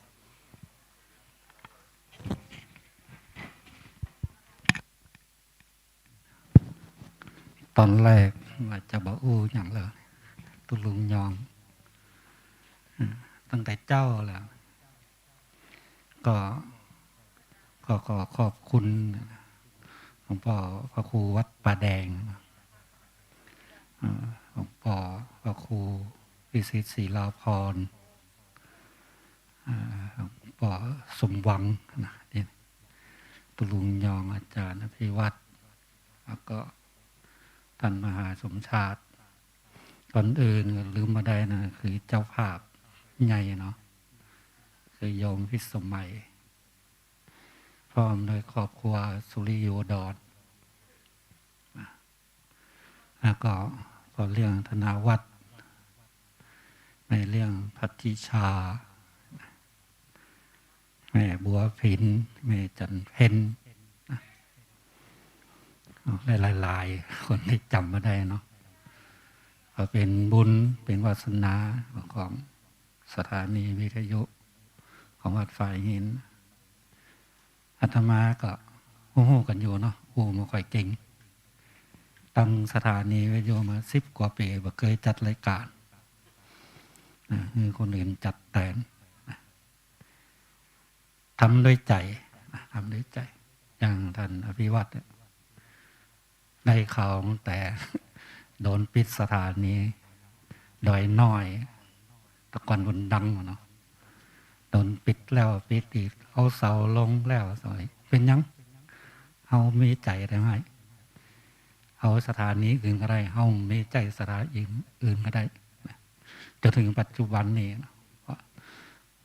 ต๋อนแรกว่าจะบ่อู้หยังเลย ตุ๊ลุงยอง อืม ตั้งแต่เจ๊าแล้ว ก็ข ก็ขอขอบคุณหลวงป้อพระครูวัดป่าแดง อ่า หลวงป้อพระครูพิสิทธิ์ศิลาภรณ์ อ่า หลวงป้อสมหวังนะ นี่ ตุ๊ลุงยองอาจ๋ารย์อภิวัฒน์ แล้วก็ต้านมหาสมชาติ ก่อนอื่นลืมบ่ได้นะ คือเจ้าภาพใหญ่เนาะ คือโยมพิสมัย พร้อมด้วยครอบครัวสุริโยดร แล้วก็พ่อเลี้ยงธนวัฒน์ แม่เลี้ยงพัทธิชา แม่บัวผิน แม่จันเพ็ญ หลายๆ คนตี้จ๋ำบ่ได้เนาะ ก็เป๋นบุญเป๋นวาสนาของสถานีวิทยุของวัดฝายหิน อาตมาก็ฮู้ๆ กั๋นอยู่เนาะ ฮู้บ่ค่อยเก่ง ตั้งสถานีวิทยุมาสิบกว่าปี๋ บ่เกยจัดรายก๋าน นะ หื้อคนอื่นจัดแตน นะ ทำด้วยใจ๋ นะ ทำด้วยใจ๋ อย่างต้านอภิวัฒน์เนี่ย ได้ข่าวตั้งแต่โดนปิดสถานีดอยน้อย แต่ก่อนมันดังอะเนาะ โดนปิดแล้วปิดอีก เอาเสาลงแล้วเสาอีก เป๋นหยัง เฮามีใจ๋ได้ไหม เอาสถานีอื่นก็ได้ เฮามีใจ๋สถานีอื่นก็ได้ จ๋นเถิงปัจจุบันนี้นะ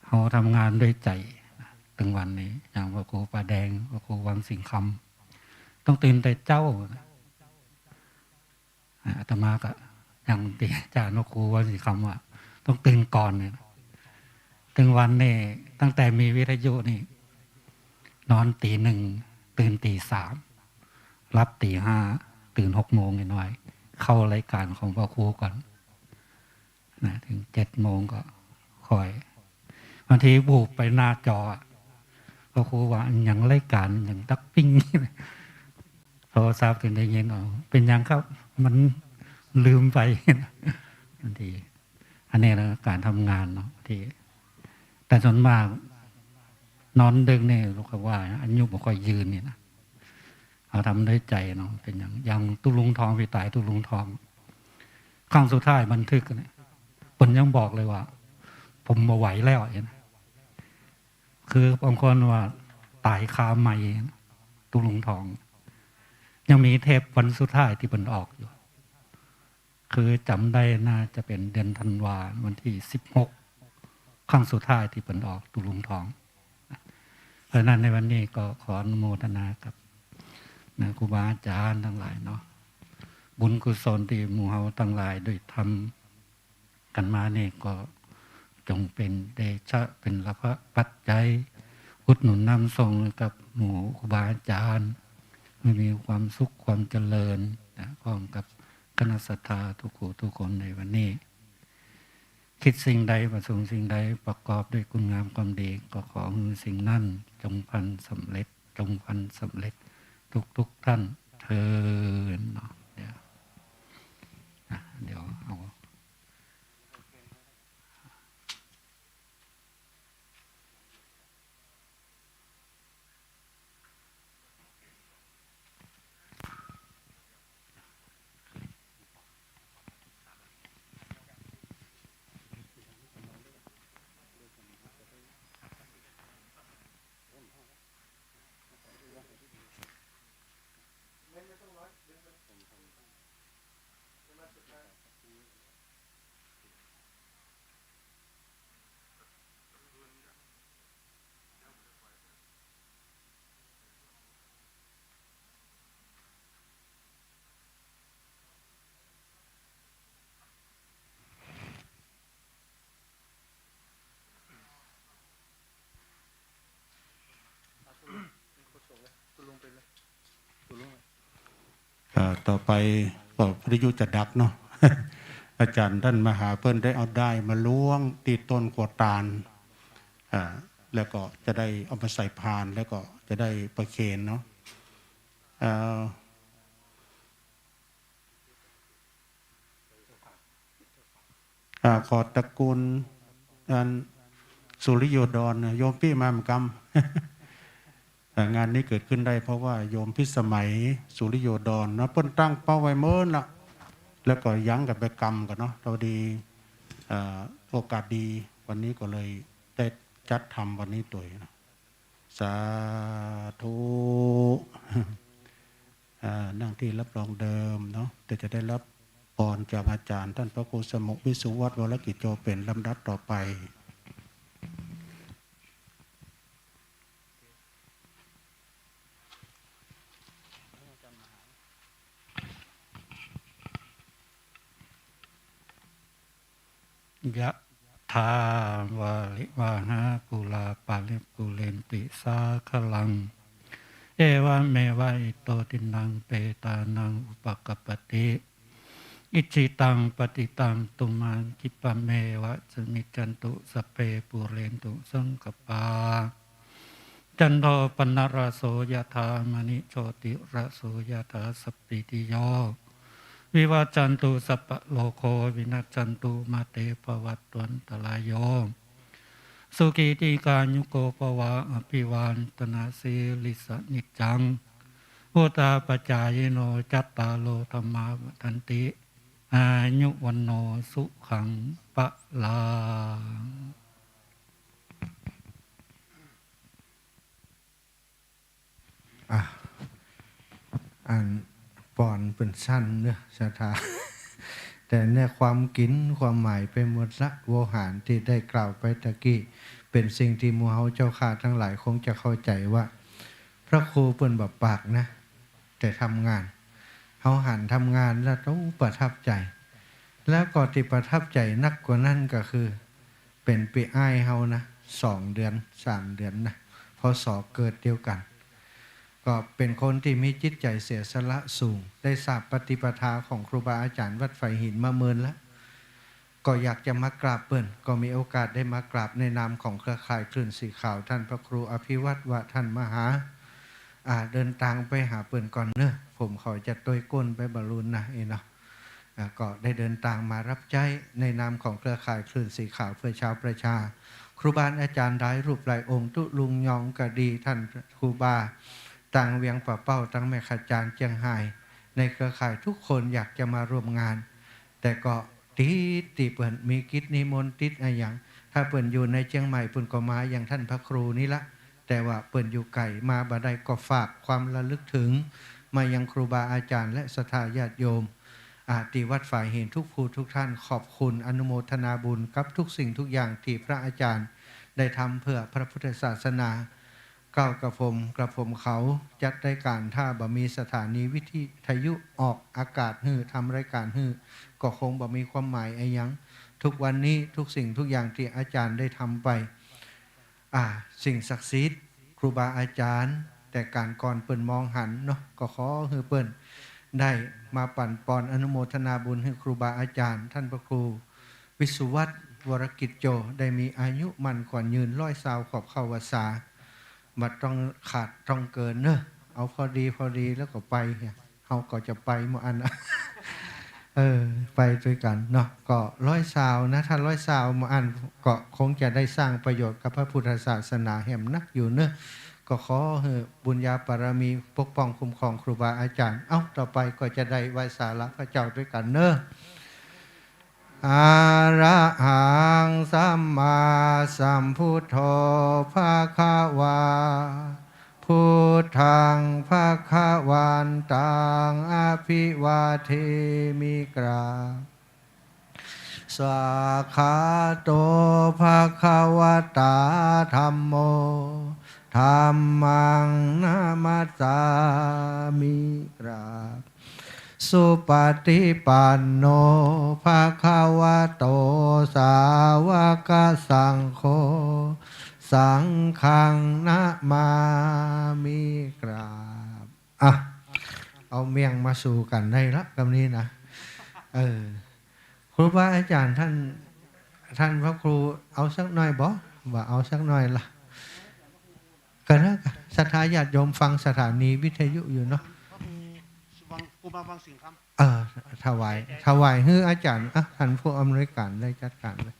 เฮาทำงานด้วยใจ๋ เถิงวันนี้ อย่างพระครูป่าแดง พระครูวังสิงห์คำ ต้องตื่นแต่เจ๊านะ อาตมาก็ยังติดอาจ๋ารย์พระครูวังสิงห์คำว่า ต้องตื่นก่อนเนี่ยนะ เถิงวันนี้ ตั้งแต่มีวิทยุนี่ นอนตี๋หนึ่ง ตื่นตี๋สาม หลับตี๋ห้า ตื่นหกโมงน้อยๆ เข้ารายก๋านของพระครูก่อน นะ เถิงเจ็ดโมงก็ค่อย บางทีวูบไปหน้าจออะ พระครูว่า "หยังรายก๋าน หยังตักปิ้ง" โทรศัพท์เถิงได้ยิน "อ๋อ เป๋นหยังครับ มันลืมไป" บางที อันนี้นะ ก๋านทำงานเนาะ ตี้ แต่ส่วนมากนอนดึกนี่ ลูกก็ว่าอายุบ่ค่อยยืนนี่นะ เฮาทำด้วยใจ๋เนาะ เป๋นหยัง อย่างตุ๊ลุงทอง ปี้ต๋ายตุ๊ลุงทอง ครั้งสุดท้ายบันทึกเนี่ย เปิ้นยังบอกเลยว่า "ผมบ่ไหวแล้ว" หัน คือบางคนว่าต๋ายคาไมค์ ตุ๊ลุงทอง ยังมีเทปวันสุดท้ายตี้เปิ้นออกอยู่ คือจ๋ำได้น่าจะเป๋นเดือนธันวา วันตี้สิบหก ครั้งสุดท้ายตี้เปิ้นออกตุ๊ลุงทอง เพราะฉะนั้นในวันนี้ก็ขออนุโมทนากับ นะ ครูบาอาจ๋ารย์ตังหลายเนาะ บุญกุศลตี้หมู่เฮาตังหลายได้ทำกั๋นมานี่ก็จงเป๋นเดชะ เป๋นลาภะปัจจัย อุดหนุนนำส่งกับหมู่ครูบาอาจ๋ารย์ หื้อมีความสุขความเจริญนะ พร้อมกับคณะศรัทธาทุกผู้ทุกคนในวันนี้ คิดสิ่งใดประสงค์สิ่งใดประกอบด้วยคุณงามความดี ก็ขอหื้อสิ่งนั้นจงพลันสำเร็จ จงพลันสำเร็จทุกๆ ท่านเทอญเนาะ เดี๋ยว อ่ะ เดี๋ยวเอา อ่า ต่อไปก็วิทยุจะดับเนาะ อาจ๋ารย์ต้านมหาเปิ้นได้เอาด้ายมาล้วงตี้ต้นขั่วตาล อ่า แล้วก็จะได้เอามาใส่พาน แล้วก็จะได้ประเคนเนาะ อ่า อ่า ขอตระกูลอันสุริโยดรนะ โยมปี้มาเหมือนกั๋น เอ่อ งานนี้เกิดขึ้นได้เพราะว่าโยมพิสมัย สุริโยดรเนาะ เปิ้นตั้งเป้าไว้เมินละ แล้วก็ยั้งกั๋นไปกำก่อนเนาะ พอดี เอ่อ โอกาสดี วันนี้ก็เลยได้จัดทำวันนี้ตวยเนาะ สาธุ อ่า นั่งที่รับรองเดิมเนาะ แต่จะได้รับพรจากอาจารย์ท่านพระครูสมุห์ วิศวัฒน์ วรกิจโจ เป๋นลำดับต่อไป ยะ ถา วาริวาหาปูรา ปะริปูเรนติ สาคะรัง เอวะเมวะ อิโต ทินนัง เปตานัง อุปะกัปปะติ อิจฉิตัง ปัตถิตัง ตุมหัง คิปะเมวะ สมะยยันตุ สัพเพ ปูเรนตุ สังกัปปา จันโท ปัณณะระโส ยะถา มะณิ โชติระโส ยะถา สัพพีติโย วิวัชชันตุ สัพพะโรโค วินัชชันตุ มา เต ภะวัตวันตะราโย สุขี ทีฆายุโก ภะวะ อะภิวาทะนะสีลิสสะ นิจจัง วุฑฒาปะจายิโน จัตตาโร ธัมมา วัฑฒันติ อายุ วัณโณ สุขัง พะลัง อ่ะ อันปอนเปิ้นสั้นเนาะ ศรัทธา แต่เนื้อความกิ๋นความหมายไปหมดละ โวหารตี้ได้กล่าวไปตะกี้ เป๋นสิ่งตี้หมู่เฮาเจ้าข้าตังหลายคงจะเข้าใจ๋ว่า พระครูเปิ้นบ่ปากนะ แต่ทำงาน เฮาหันทำงานแล้วต้องประทับใจ๋ แล้วก็ตี้ประทับใจ๋นักกว่านั้นก็คือ เป๋นปี้อ้ายเฮานะ สองเดือน สามเดือนนะ พ.ศ. เกิดเดียวกั๋น ก็เป๋นคนตี้มีจิตใจ๋เสียสละสูง ได้ทราบปฏิปทาของครูบาอาจ๋ารย์วัดฝายหินมาเมินละ ก็อยากจะมากราบเปิ้น ก็มีโอกาสได้มากราบในนามของเครือข่ายคลื่นสีขาว ท่านพระครูอภิวัฒน์ วะทันมหา อ่า เดินตางไปหาเปิ้นก่อนเนาะ ผมขอจะตวยก้นไปบาลูนนะ เอ้เนาะ อ่า ก็ได้เดินตางมารับใจ๊ในนามของเครือข่ายคลื่นสีขาวเพื่อชาวประชา ครูบาอาจ๋ารย์หลายรูปหลายองค์ ตุ๊ลุงยองก็ดี ท่านครูบาตางเวียงป่าเป้า ตางแม่ขะจานเจียงฮาย ในเครือข่ายทุกคนอยากจะมาร่วมงาน แต่ก็ติดตี้เปิ้นมีกิจนิมนต์ติดอะหยัง ถ้าเปิ้นอยู่ในเจียงใหม่เปิ้นก็มาอย่างท่านพระครูนี่ละ แต่ว่าเปิ้นอยู่ไก๋มาบ่ได้ ก็ฝากความระลึกถึงมายังครูบาอาจ๋ารย์และศรัทธาญาติโยม อ่า ตี้วัดฝายหินทุกผู้ทุกท่าน ขอบคุณอนุโมทนาบุญกับทุกสิ่งทุกอย่างตี้พระอาจ๋ารย์ได้ทำเพื่อพระพุทธศาสนา เก้ากระผมกระผมเขาจัดรายการ ถ้าบ่มีสถานีวิทยุออกอากาศหื้อ ทำรายการหื้อ ก็คงบ่มีความหมายอะหยัง ทุกวันนี้ทุกสิ่งทุกอย่างตี้อาจ๋ารย์ได้ทำไป อ่า สิ่งศักดิ์สิทธิ์ ครูบาอาจ๋ารย์ แต่ก๋านก่อนเปิ้นมองหันเนาะ ก็ขอหื้อเปิ้นได้มาปั๋นปอนอนุโมทนาบุญหื้อครูบาอาจ๋ารย์ ท่านพระครูวิศวัฒน์ วรกิจโจ ได้มีอายุมั่นขวัญยืน ร้อยซาวขวบเข้าพรรษา บ่ต้องขาดต้องเกินเนาะ เอาพอดีพอดีแล้วก็ไป เฮาก็จะไปหมู่อั้น เออ ไปตวยกั๋นเนาะ ก็ร้อยซาวนะ ถ้าร้อยซาวหมู่อั้นก็คงจะได้สร้างประโยชน์กับพระพุทธศาสนาแหมนักอยู่เนาะ ก็ขอหื้อบุญญาบารมีปกป้องคุ้มครองครูบาอาจ๋ารย์ เอ้า ต่อไปก็จะได้ไหว้สาระพระเจ้าตวยกั๋นเนาะ อะระหัง สัมมาสัมพุทโธ ภะคะวา พุทธัง ภะคะวันตัง อะภิวาเทมิ กราบ สวากขาโต ภะคะวะตา ธัมโม ธัมมัง นะมัสสามิ กราบ สุปะฏิปันโน ภะคะวะโต สาวะกะสังโฆ สังฆัง นะมามิ กราบ อ่ะ เอาเมี่ยงมาสู่กั๋นได้ละ กำนี้นะ เออ ครูบาอาจ๋ารย์ท่าน ท่านพระครูเอาสักหน่อยบ่ ว่าเอาสักหน่อยละ ก็นะ ศรัทธาญาติโยมฟังสถานีวิทยุอยู่เนาะ พระครูสุวัง ครูบาวังสิงห์คำ เออ ถวาย ถวายหื้ออาจ๋ารย์ อ่ะ ท่านผู้อำนวยการได้จัดการเลย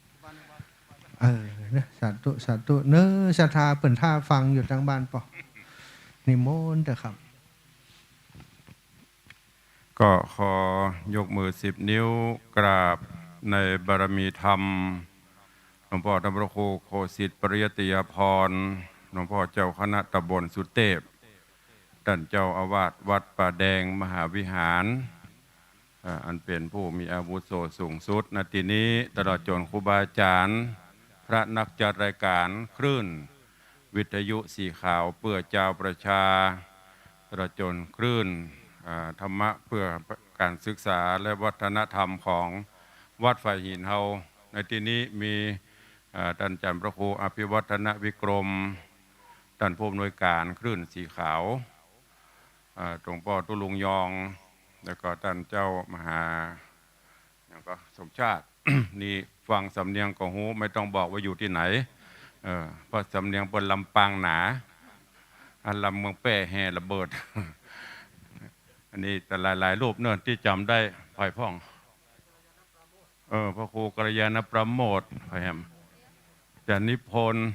เออ นะ สาธุ สาธุ เนาะ ศรัทธาเปิ้นท่าฟังอยู่ตางบ้านปอ นิมนต์เถอะครับ ก็ขอยกมือสิบนิ้วกราบในบารมีธรรม หลวงพ่อท่านพระครูโคสิทธิ์ปริยัตติยาภรณ์ หลวงพ่อเจ้าคณะตำบลสุเตพ ท่านเจ้าอาวาสวัดป่าแดงมหาวิหาร เอ่อ อันเป๋นผู้มีอาวุโสสูงสุด ณ ตี้นี้ ตลอดจ๋นครูบาอาจ๋ารย์ พระนักจัดรายการคลื่นวิทยุสีขาวเปื้อจาวประชา ตลอดจ๋นคลื่น อ่า ธรรมะเปื้อก๋านศึกษาและวัฒนธรรมของวัดฝายหินเฮา ในตี้นี้มี อ่า ต้านอาจ๋ารย์พระครูอภิวัฒนวิกรม ต้านผู้อำนวยก๋านคลื่นสีขาว อ่า หลวงป้อตุ๊ลุงยอง แล้วก็ต้านเจ้ามหา แล้วก็สมชาติ นี่ฟังสำเนียงก็ฮู้ ไม่ต้องบอกว่าอยู่ตี้ไหน เออ เพราะสำเนียงเปิ้นลำปางหนา อันลำเมืองแป้แห่ระเบิด อันนี้แต่หลายๆ รูปเนาะตี้จ๋ำได้ ใผพ่อง เออ พระครูกัลยาณประโมทย์ ใผแหม อาจ๋ารย์นิพนธ์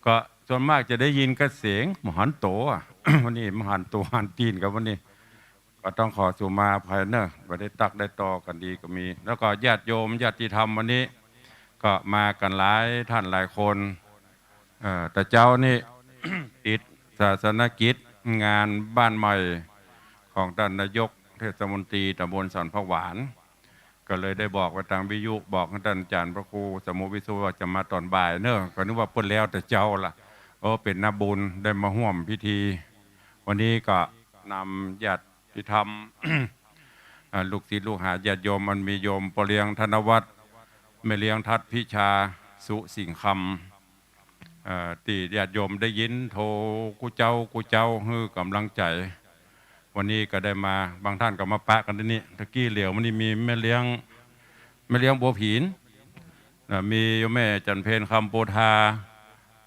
ก็ส่วนมากจะได้ยินกระเสียงมหันโตอะ วันนี้มหันโตหันตีนกับวันนี้ ก็ต้องขอสุมาอภัยเนอะ บ่ได้ตั๊กได้ต่อกั๋นดีก็มี แล้วก็ญาติโยมญาติธรรมวันนี้ ก็มากั๋นหลายต้านหลายคน เอ่อ แต่เจ๊านี่ ติดศาสนกิจงานบ้านใหม่ของต้านนายกเทศมนตรีตำบลสันผักหวาน ก็เลยได้บอกไปตางวิทยุ บอกหื้อต้านอาจ๋ารย์พระครูสมุห์วิศวะว่าจะมาต๋อนบ่ายเนอะ ก็นึกว่าเปิ้นแล้วแต่เจ๊าละ โอ้ เป๋นนาบุญได้มาฮ่วมพิธี วันนี้ก็นำญาติธรรม อ่า ลูกศิษย์ลูกหาญาติโยม อันมีโยมป้อเลี้ยงธนวัฒน์ แม่เลี้ยงทัดพิชา สุสิงห์คำ เอ่อ ตี้ญาติโยมได้ยินโทรกู้เจ๊ากู้เจ๊าหื้อก๋ำลังใจ๋ วันนี้ก็ได้มา บางต้านก็มาปะกั๋นตี้นี่ ตะกี้เหลียวมานี่มีแม่เลี้ยง แม่เลี้ยงบัวผิน นะ มีโยมแม่จันเพ็ญคำโพธา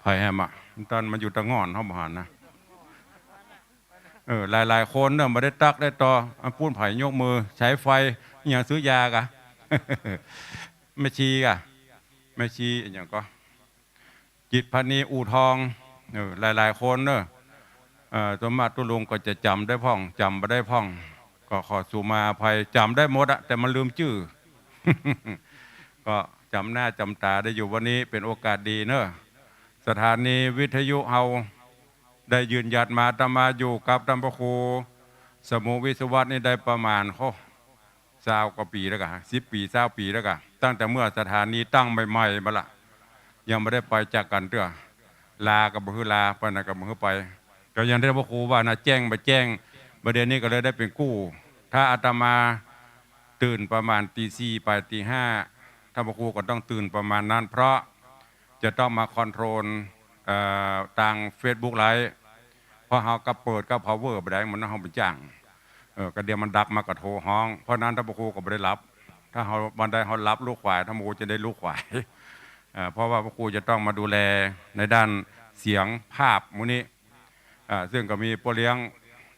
ใผแหมอะ ต้านมาอยู่ตะง่อนเฮาบ่หันนะ เออ หลายๆ คนเนอะ บ่ได้ตั๊กได้ต่อ อันปู้นใผยกมือ สายไฟ อะหยังซื้อยากะ แม่ชีกะ แม่ชีอะหยังก็ จิตรพรรณี อู่ทอง เออ หลายๆ คนเนอะ เอ่อ ส่วนมากตุ๊ลุงก็จะจ๋ำได้พ่อง จ๋ำบ่ได้พ่อง ก็ขอสุมาอภัย จ๋ำได้หมดอะ แต่มันลืมจื้อ ก็จ๋ำหน้าจ๋ำต๋าได้อยู่ วันนี้เป๋นโอกาสดีเนอะ สถานีวิทยุเฮาได้ยืนหยัดมา อาตมาอยู่กับต้านพระครูสมุห์วิศวะนี่ได้ประมาณ โอ้ ซาวกว่าปี๋แล้วกะ สิบปี๋ ซาวปี๋แล้วกะ ตั้งแต่เมื่อสถานีตั้งใหม่ๆ มาละ ยังบ่ได้ไปจากกั๋นเตื้อ ลาก็บ่หื้อลา ไปไหนก็บ่หื้อไป ก็อย่างตี้พระครูว่านะ แจ้งบ่แจ้ง บ่าเดี่ยวนี้ก็เลยได้เป๋นกู้ ถ้าอาตมาตื่นประมาณตีสี่ไปตีห้า ต้านพระครูก็ต้องตื่นประมาณนั้น เพราะจะต้องมาคอนโทรล เอ่อ ตางเฟซบุ๊กไลฟ์ เพราะเฮาก็เปิดกับพาวเวอร์บ่ได้ มันเฮาบ่จ้าง เออ ก็เดี๋ยวมันดับมาก็โทรฮ้อง เพราะนั้นต้านพระครูก็บ่ได้หลับ ถ้าเฮา วันใดเฮาหลับลูกขวาย ต้านพระครูจะได้ลูกขวาย เอ่อ เพราะว่าพระครูจะต้องมาดูแลในด้านเสียงภาพหมู่นี้ อ่า ซึ่งก็มีป้อเลี้ยง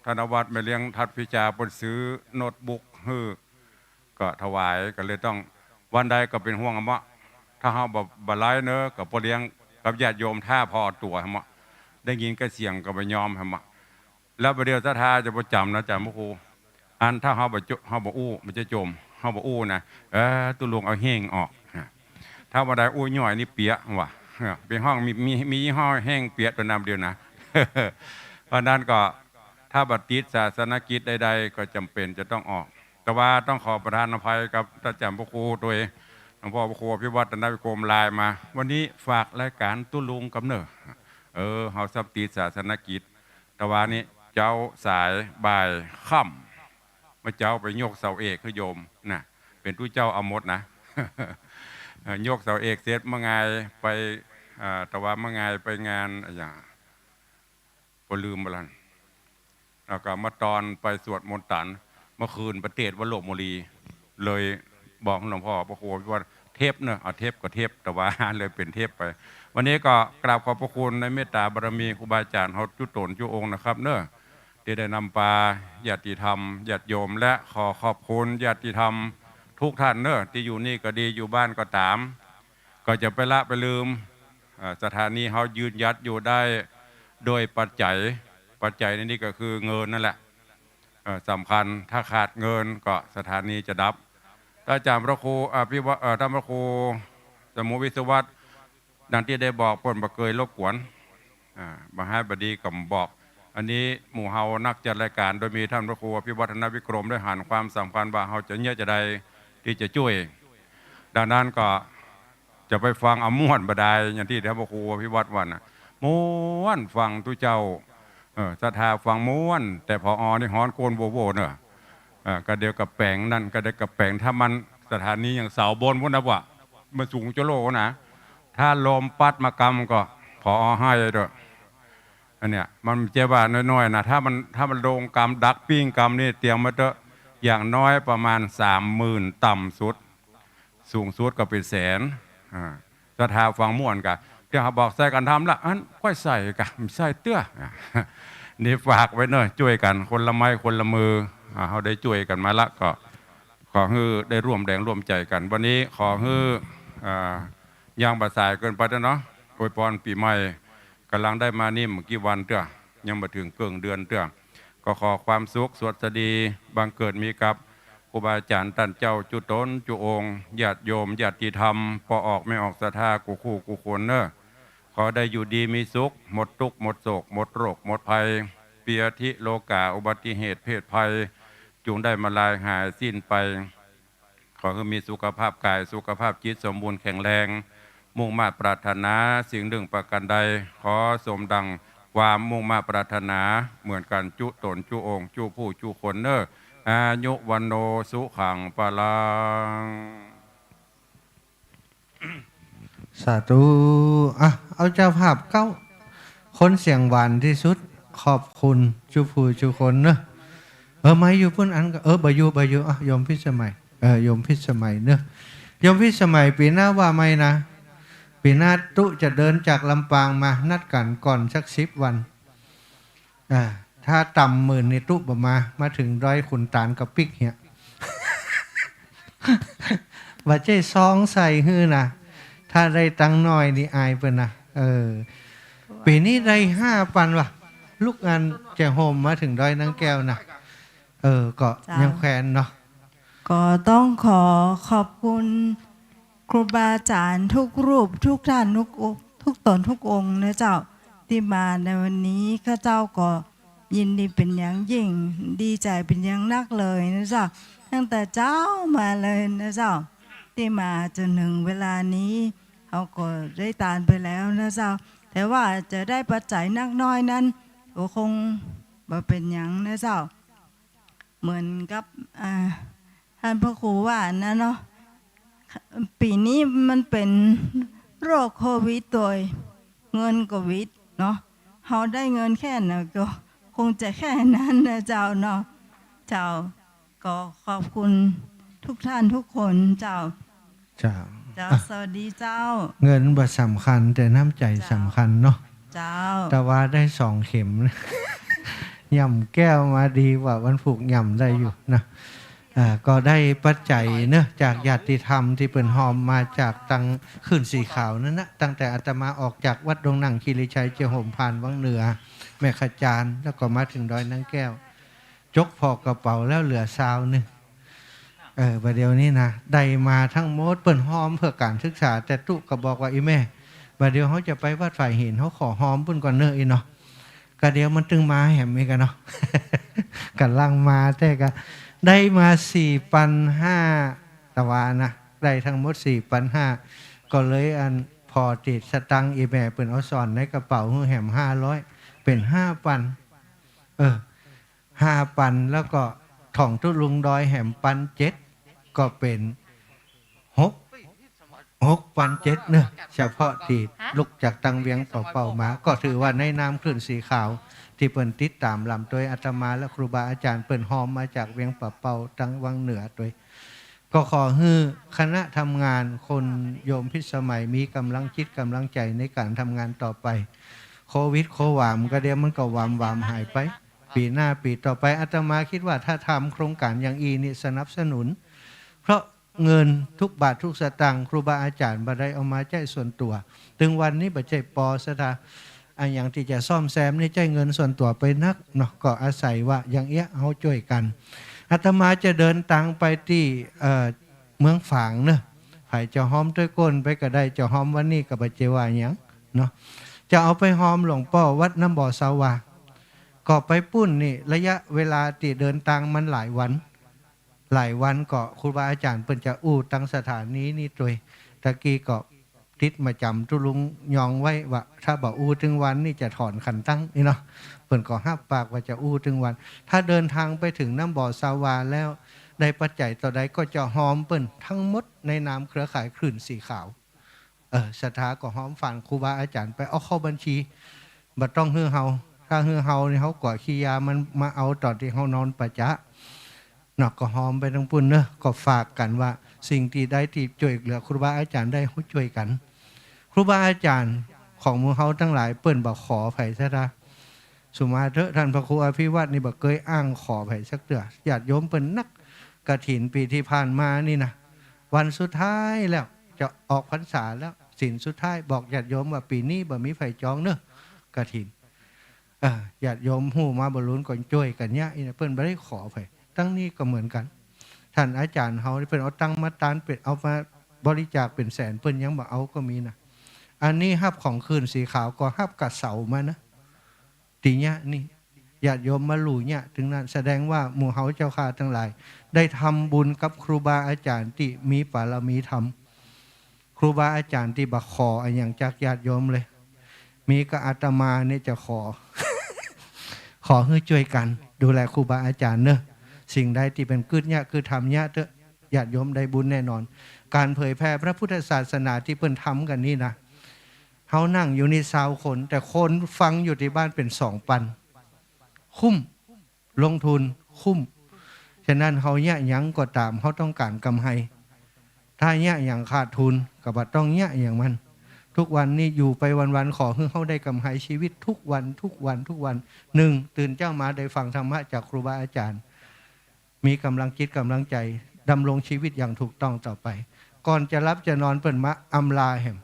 ธนวัฒน์ แม่เลี้ยงทัดพิชา เปิ้นซื้อโน้ตบุ๊กหื้อ ก็ถวาย ก็เลยต้อง วันใดก็เป๋นห่วงอะเมาะ ถ้าเฮาบ่ บ่ไลฟ์เนอะ ก็ป้อเลี้ยงกับญาติโยมถ้าผ่อตั๋วอะเมาะ ได้ยินกระเสียงก็บ่ยอมอะเมาะ แล้วบ่าเดี่ยวศรัทธาจะบ่จ๋ำนะ อาจ๋ารย์พระครู อันถ้าเฮาบ่จุ เฮาบ่อู้ มันจะจ๋ม เฮาบ่อู้นะ เออ ตุ๊ลุงเอาแห้งออก ถ้าบ่าได้อู้หย่อยนี่เปียะว่ะ เออ เป๋นห้องมี มี มียี่ห้อแห้งเปียะตั๋วนั้นเดียวนะ เพราะนั้นก็ ถ้าบ่ติดศาสนกิจใดๆ ก็จ๋ำเป๋นจะต้องออก แต่ว่าต้องขอประทานอภัยกับต้านอาจ๋ารย์พระครูโตย หลวงป้อพระครูอภิวัฒนวิกรมไลน์มา วันนี้ฝากรายการตุ๊ลุงกำเนิด เออ เฮาซ้ำติดศาสนกิจ แต่ว่านี้เจ๊าสายบ่ายค่ำ เมื่อเจ๊าไปยกเสาเอกหื้อโยมนะ เป๋นตุ๊เจ้าเอาหมดนะ เอ่อ ยกเสาเอกเสร็จ เมื่องายไป อ่า แต่ว่าเมื่องายไปงานอะหยัง บ่ลืมบ่ละ แล้วก็เมื่อตอนไปสวดมนต์ตัน เมื่อคืนไปเตศน์วัดหลวงบุรี เลยบอกหลวงป้อพระครูว่าเทปเนอะ เอาเทปก็เทป แต่ว่าเลยเป๋นเทปไป วันนี้ก็กราบขอบพระคุณในเมตตาบารมีครูบาอาจ๋ารย์เฮาจุ๊ต๋นจุ๊องค์นะครับเนอะ ตี้ได้นำปาญาติธรรมญาติโยม และขอขอบคุณญาติธรรมทุกท่านเนอะ ตี้อยู่นี่ก็ดี อยู่บ้านก็ต๋าม ก็จะไปละไปลืม เอ่อ สถานีเฮายืนหยัดอยู่ได้โดยปัจจัย ปัจจัยในนี้ก็คือเงินนั่นแหละ เอ่อ สำคัญ ถ้าขาดเงินก็สถานีจะดับ ถ้าอาจารย์พระครูอภิวัฒน์ เอ่อ ท่านพระครูสมุวิศวัตร ดังตี้ได้บอก เปิ้นบ่เกยรบกวน อ่า บ่ฮ้ายบ่ดีก็บอก อันนี้หมู่เฮานักจัดรายการ โดยมีท่านพระครูอภิวัฒนวิกรม ได้หันความสำคัญว่าเฮาจะเยียะจาใดตี้จะจ้วย ดังนั้นก็จะไปฟังเอาม่วนบ่ดาย อย่างตี้ท่านพระครูอภิวัฒน์ว่าน่ะ ม่วนฟังตุ๊เจ้า เออ ศรัทธาฟังม่วน แต่ ผอ นี่ฮ้อนโก้นโว้ๆ เน่อ เออ ก็เดี๋ยวก็แป๋งนั่น ก็เดี๋ยวก็แป๋ง ถ้ามันสถานีอย่างเสาบนพุ้นนะวะ มันสูงจะโลนะ ถ้าลมปั๊ดมากำก็ ผอ ฮ้ายเต๊อะ อันเนี้ย มันบ่ใจ้ว่าน้อยๆ นะ ถ้ามัน ถ้ามันโดงกำดักปิ้งกำนี่ เตรียมไว้เต๊อะ อย่างน้อยประมาณสามหมื่นต่ำสุด สูงสุดก็เป๋นแสน อ่า ศรัทธาฟังม่วนกะ เดี๋ยวเฮาบอกใส่กั๋นทำละ อันก้อยใส่กะ ใส่เตื้อ อ่า นี่ฝากไว้เน่อ จ้วยกั๋นคนละไม้คนละมือ อ่า เฮาได้จ้วยกั๋นมาละ ก็ขอหื้อได้ร่วมแรงร่วมใจ๋กั๋น วันนี้ขอหื้อ อ่า ย่างบ่สายเกินไปแล้วเนาะ อวยพรปี๋ใหม่ ก่ำลังได้มานี่บ่กี่วันเตื้อ ยังบ่เถิงเกิ่งเดือนเตื้อ ก็ขอความสุขสวัสดีบังเกิดมีกับครูบาอาจ๋ารย์ต้านเจ้าจุ๊ต๋นจุ๊องค์ ญาติโยมญาติธรรม ป้อออกแม่ออกศรัทธากู้คู่กู้คนเน่อ ขอได้อยู่ดีมีสุข หมดตุ๊กข์หมดโศก หมดโรคหมดภัย เปียธิโรกาอุบัติเหตุเพศภัย จุ่งได้มาลายหายสิ้นไป ขอหื้อมีสุขภาพก๋ายสุขภาพจิตสมบูรณ์แข็งแรง มุ่งมาดปรารถนาสิ่งนึ่งประก๋านใด ขอสมดังความมุ่งมาดปรารถนาเหมือนกั๋นจุ๊ต๋นจุ๊องค์จุ๊ผู้จุ๊คนเน่อ อายุวัณโณสุขังพลัง สาธุ อ่ะ เอาเจ้าภาพเก๊า คนเสียงหวานตี้สุด ขอบคุณจุ๊ผู้จุ๊คนเน่อ เออ ไมค์อยู่ปุ้นอันก็ เออ บ่อยู่ บ่อยู่ อ่ะ โยมพิสมัย เออ โยมพิสมัยเน่อ โยมพิสมัย ปี๋หน้าว่าไมค์นะ ปี๋หน้าตุ๊จะเดินจากลำปางมา นัดกั๋นก่อนสักสิบวัน อ่า ถ้าต่ำหมื่นนี่ตุ๊บ่มา มาเถิงดอยขุนตาลก็ปิ๊กเหีย บ่ใจ้ซองใส่หื้อนะ ถ้าได้ตังค์น้อยนี่อายเปิ้นนะ เออ ปี๋นี้ได้ห้าปันว่ะ ลูกอันเจียงโฮมมาเถิงดอยนางแก้วนะ เออ ก็ เจ้า ยังแควนเนาะ ก็ต้องขอขอบคุณครูบาอาจ๋ารย์ทุกรูป ทุกท่าน ทุกองค์ ทุกต๋นทุกองค์นะเจ้า ตี้มาในวันนี้ ข้าเจ้าก็ยินดีเป๋นอย่างยิ่ง ดีใจ๋เป๋นอย่างนักเลยนะเจ้า ตั้งแต่เจ๊ามาเลยนะเจ้า ตี้มาจ๋นเถิงเวลานี้ เฮาก็ได้ตานไปแล้วนะเจ้า แต่ว่าจะได้ปัจจัยนักน้อยนั้น ก็คงบ่เป๋นหยังนะเจ้า เหมือนกับ อ่า ต้านพระครูว่านั้นเนาะ ปี๋นี้มันเป๋นโรคโควิดตวย เงินก็หวิดเนาะ เฮาได้เงินแค่ไหนก็คงจะแค่นั้นนะเจ้าเนาะ เจ้า ก็ขอบคุณทุกท่านทุกคนเจ้า เจ้า เจ้า อ่ะ สวัสดีเจ้า เงินบ่สำคัญ แต่น้ำใจ๋ เจ้า สำคัญเนาะ เจ้า แต่ว่าได้สองเข็ม หย่ำแก้วมาดีกว่าวันผูกหย่ำได้อยู่นะ อ่า ก็ได้ปัจจัยเนอะ จากญาติธรรมตี้เปิ้นฮอมมาจากตังคลื่นสีขาวนั้นนะ ตั้งแต่อาตมาออกจากวัดดงหนังคีรีชัย เจียงโฮมผ่านวังเหนือ แม่ขจาร แล้วก็มาเถิงดอยนางแก้ว จกผ่อกระเป๋าแล้วเหลือซาวนึ่ง เออ บ่าเดี่ยวนี้นะ ได้มาทั้งหมด เปิ้นฮอมเพื่อก๋านศึกษา แต่ตุ๊ก็บอกว่า อี่แม่ บ่าเดี่ยวเฮาจะไปวัดฝายหิน เฮาขอฮอมปุ้นก่อนเนอะอี่เนาะ ก็เดี๋ยวมันตึงมาแหมอีกอะเนาะ ก่ำลังมา แต่ก็ได้มาสี่ปันห้า ตะวานะ ได้ทั้งหมดสี่ปันห้า ก็เลยอันผ่อติดสตังค์ อี่แม่เปิ้นเอาซ่อนในกระเป๋าหื้อแหมห้าร้อย เป๋นห้าปัน เออ ห้าปัน แล้วก็ถ่องตุ๊ลุงดอยแหมปันเจ็ด ก็เป๋นหก หกปันเจ็ดเนอะ เฉพาะตี้ลุกจากตังเวียงป่าเป้ามา ก็ถือว่าในนามคลื่นสีขาวตี้เปิ้นติดต๋ามลำตวยอาตมาและครูบาอาจ๋ารย์ เปิ้นฮอมมาจากเวียงป่าเป้าตังวังเหนือตวย ก็ขอหื้อคณะทำงานคนโยมพิสมัยมีก๋ำลังจิตก๋ำลังใจ๋ในก๋านทำงานต่อไป โควิดโความันก็เดี๋ยวมันก็วามๆ หายไป ปี๋หน้าปี๋ต่อไป อาตมาคิดว่าถ้าทำโครงก๋านอย่างอี้นี่สนับสนุน เพราะเงินทุกบาททุกสตางค์ครูบาอาจ๋ารย์บ่ได้เอามาใจ๊ส่วนตั๋ว ตึงวันนี้บ่ใจ้ปอศรัทธา อะหยังตี้จะซ่อมแซมนี่ใจ๊เงินส่วนตั๋วไปนักเนาะ ก็อาศัยว่าอย่างเอี้ยเฮาจ้วยกั๋น อาตมาจะเดินตางไปตี้ เอ่อ เมืองฝางเนาะ ใผจะฮอมตวยก้นไปก็ได้ จะฮอมวันนี้ก็บ่เจอว่าหยังเนาะ จะเอาไปฮอมหลวงป้อวัดน้ำบ่อสาวา ก็ไปปุ้นนี่ ระยะเวลาตี้เดินตางมันหลายวัน หลายวันก็ครูบาอาจ๋ารย์เปิ้นจะอู้ตังสถานีนี่ตวย ตะกี้ก็ติดมาจ๋ำตุ๊ลุงยองไว้ว่า ถ้าบ่อู้ตึงวันนี่จะถอนขันตั้งนี่เนาะ เปิ้นก็ฮับปากว่าจะอู้ตึงวัน ถ้าเดินตางไปเถิงน้ำบ่อสาวาแล้ว ได้ปัจจัยเต้าใดก็จะฮอมเปิ้นตังหมดในนามเครือข่ายคลื่นสีขาว เออ ศรัทธาก็ฮอมฝากครูบาอาจ๋ารย์ไปเอาเข้าบัญชี บ่ต้องหื้อเฮา ถ้าหื้อเฮานี่เฮากั๋วขี้ยามันมาเอาต๋อนตี้เฮานอนปะจ๊ะ เนาะ ก็ฮอมไปตังปุ้นเนาะ ก็ฝากกั๋นว่าสิ่งตี้ใดตี้จ้วยเหลือครูบาอาจ๋ารย์ได้ เฮาจ้วยกั๋น ครูบาอาจ๋ารย์ของหมู่เฮาตังหลายเปิ้นบ่ขอใผศรัทธา สุมาเถอะ ต้านพระครูอภิวัฒน์นี่บ่เกยอ้างขอใผสักเตื้อ ญาติโยมเปิ้นนัก กฐินปี๋ตี้ผ่านมานี่นะ วันสุดท้ายแล้ว จะออกพรรษาแล้ว ศีลสุดท้าย บอกญาติโยมว่าปี๋นี้บ่มีใผจองเนาะ กฐิน เออ ญาติโยมฮู้มาบ่ลุนก็จ้วยกั๋นเยียะอี้นะ เปิ้นบ่ได้ขอใผ ตังนี้ก็เหมือนกั๋น ต้านอาจ๋ารย์เฮานี่เปิ้นเอาตังค์มาตาน เปิ้นเอามาบริจาคเป๋นแสน เปิ้นยังบ่เอาก็มีนะ อันนี้ฮับของคลื่นสีขาวก็ฮับกระเสามานะ ตี้เยียะนี่ ญาติโยมมาลู่เยียะตึงนั้น แสดงว่าหมู่เฮาเจ้าข้าตังหลาย ได้ทำบุญกับครูบาอาจ๋ารย์ตี้มีปารมีธรรม ครูบาอาจ๋ารย์ตี้บ่ขออะหยังจากญาติโยมเลย มีก็อาตมาเนี่ยจะขอ ขอหื้อจ้วยกั๋นดูแลครูบาอาจ๋ารย์เนาะ สิ่งใดตี้เป๋นกึ๊ดเยียะ กึ๊ดทำเยียะเต๊อะ ญาติโยมได้บุญแน่นอน ก๋านเผยแผ่พระพุทธศาสนาตี้เปิ้นทำกั๋นนี่นะ เฮานั่งอยู่นี่ซาวคน แต่คนฟังอยู่ตี้บ้านเป๋นสองปัน คุ้ม ลงทุนคุ้ม ฉะนั้นเฮาเยียะหยังก็ต๋าม เฮาต้องก๋านก๋ำไร ถ้าเยียะหยังขาดทุน ก็บ่ต้องเยียะหยังมัน ทุกวันนี้อยู่ไปวันๆ ขอหื้อเฮาได้ก๋ำไรชีวิตทุกวัน ทุกวัน ทุกวัน นึ่ง ตื่นเจ๊ามาได้ฟังธรรมะจากครูบาอาจ๋ารย์ มีก๋ำลังจิตก๋ำลังใจ๋ ดำรงชีวิตอย่างถูกต้องต่อไป ก่อนจะหลับจะนอนเปิ้นมาอำลาแหม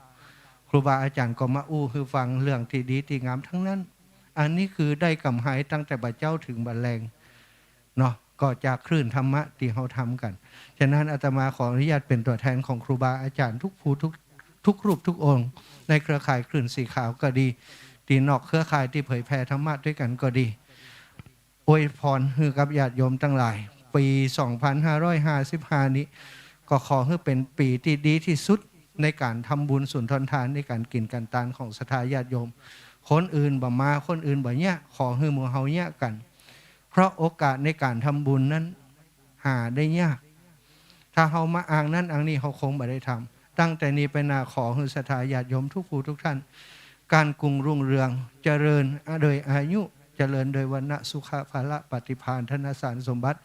ครูบาอาจ๋ารย์ก็มาอู้หื้อฟังเรื่องตี้ดีตี้งามตังนั้น อันนี้คือได้ก๋ำไรตั้งแต่บ่าเจ๊าเถิงบ่าแลงเนาะ ก็จากคลื่นธรรมะตี้เฮาทำกั๋น ฉะนั้นอาตมาขออนุญาตเป๋นตั๋วแทนของครูบาอาจ๋ารย์ทุกผู้ทุก ทุกรูปทุกองค์ ในเครือข่ายคลื่นสีขาวก็ดี ตี้นอกเครือข่ายตี้เผยแผ่ธรรมะตวยกั๋นก็ดี อวยพรหื้อกับญาติโยมตังหลาย ปี๋สองพันห้าร้อยห้าสิบห้านี้ ก็ขอหื้อเป๋นปี๋ตี้ดีตี้สุดในก๋านทำบุญสุนทรทาน ในก๋านกิ๋นก๋านตานของศรัทธาญาติโยม คนอื่นบ่มา คนอื่นบ่เยียะ ขอหื้อหมู่เฮาเยียะกั๋น เพราะโอกาสในก๋านทำบุญนั้นหาได้ยาก ถ้าเฮามาอ้างนั้นอ้างนี้ เฮาคงบ่ได้ทำ ตั้งแต่นี้ไปหน้าขอหื้อศรัทธาญาติโยมทุกผู้ทุกท่าน ก๋านกุ้งรุ่งเรือง เจริญโดยอายุ เจริญโดยวรรณะ สุขะ พละ ปฏิภาณ ธนสารสมบัติ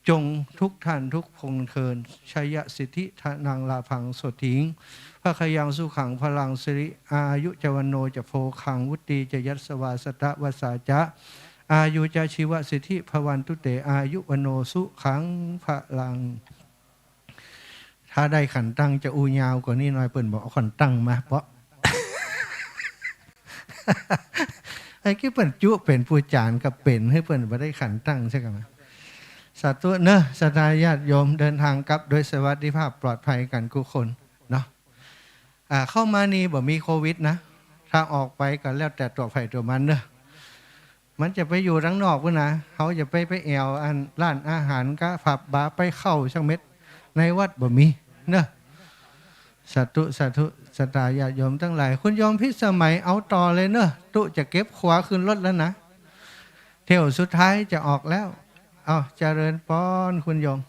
จงทุกท่านทุกคนเทอญ ชยสิทธิ ธนัง ลาภัง โสตถิง ภะคะยัง สุขัง พลัง สิริ อายุ จ วัณโณ จ โภคัง วุตตี จ ยัสสวา สตะวัสสา จ อายุ จ ชีวสิทธิ ภะวันตุ เต อายุ วัณโณ สุขัง พลัง ถ้าได้ขันตั้งจะอู้ยาวกว่านี้หน่อย เปิ้นบ่เอาขันตั้งมา เปาะ ไอ้กี้เปิ้นจุเป๋นผู้จ๋ารย์ก็เป๋น หื้อเปิ้นบ่ได้ขันตั้งใจ้ก่อ สาธุเนาะ ศรัทธาญาติโยม เดินตางกลับโดยสวัสดิภาพปลอดภัยกั๋นกู้คนเนาะ อ่า เข้ามานี่บ่มีโควิดนะ ถ้าออกไปก็แล้วแต่ตั๋วใผตั๋วมันเนาะ มันจะไปอยู่ตังนอกพุ้นนะ เฮาจะไป ไปแอ่วอันร้านอาหารกับผับบาร์ ไปเข้าสักเม็ด ในวัดบ่มีเนาะ สาธุ สาธุ ศรัทธาญาติโยมตังหลาย คุณโยมพิสมัยเอาต่อเลยเนาะ ตุ๊จะเก็บขวาขึ้นรถแล้วนะ เที่ยวสุดท้ายจะออกแล้ว เอา เจริญปอนคุณโยม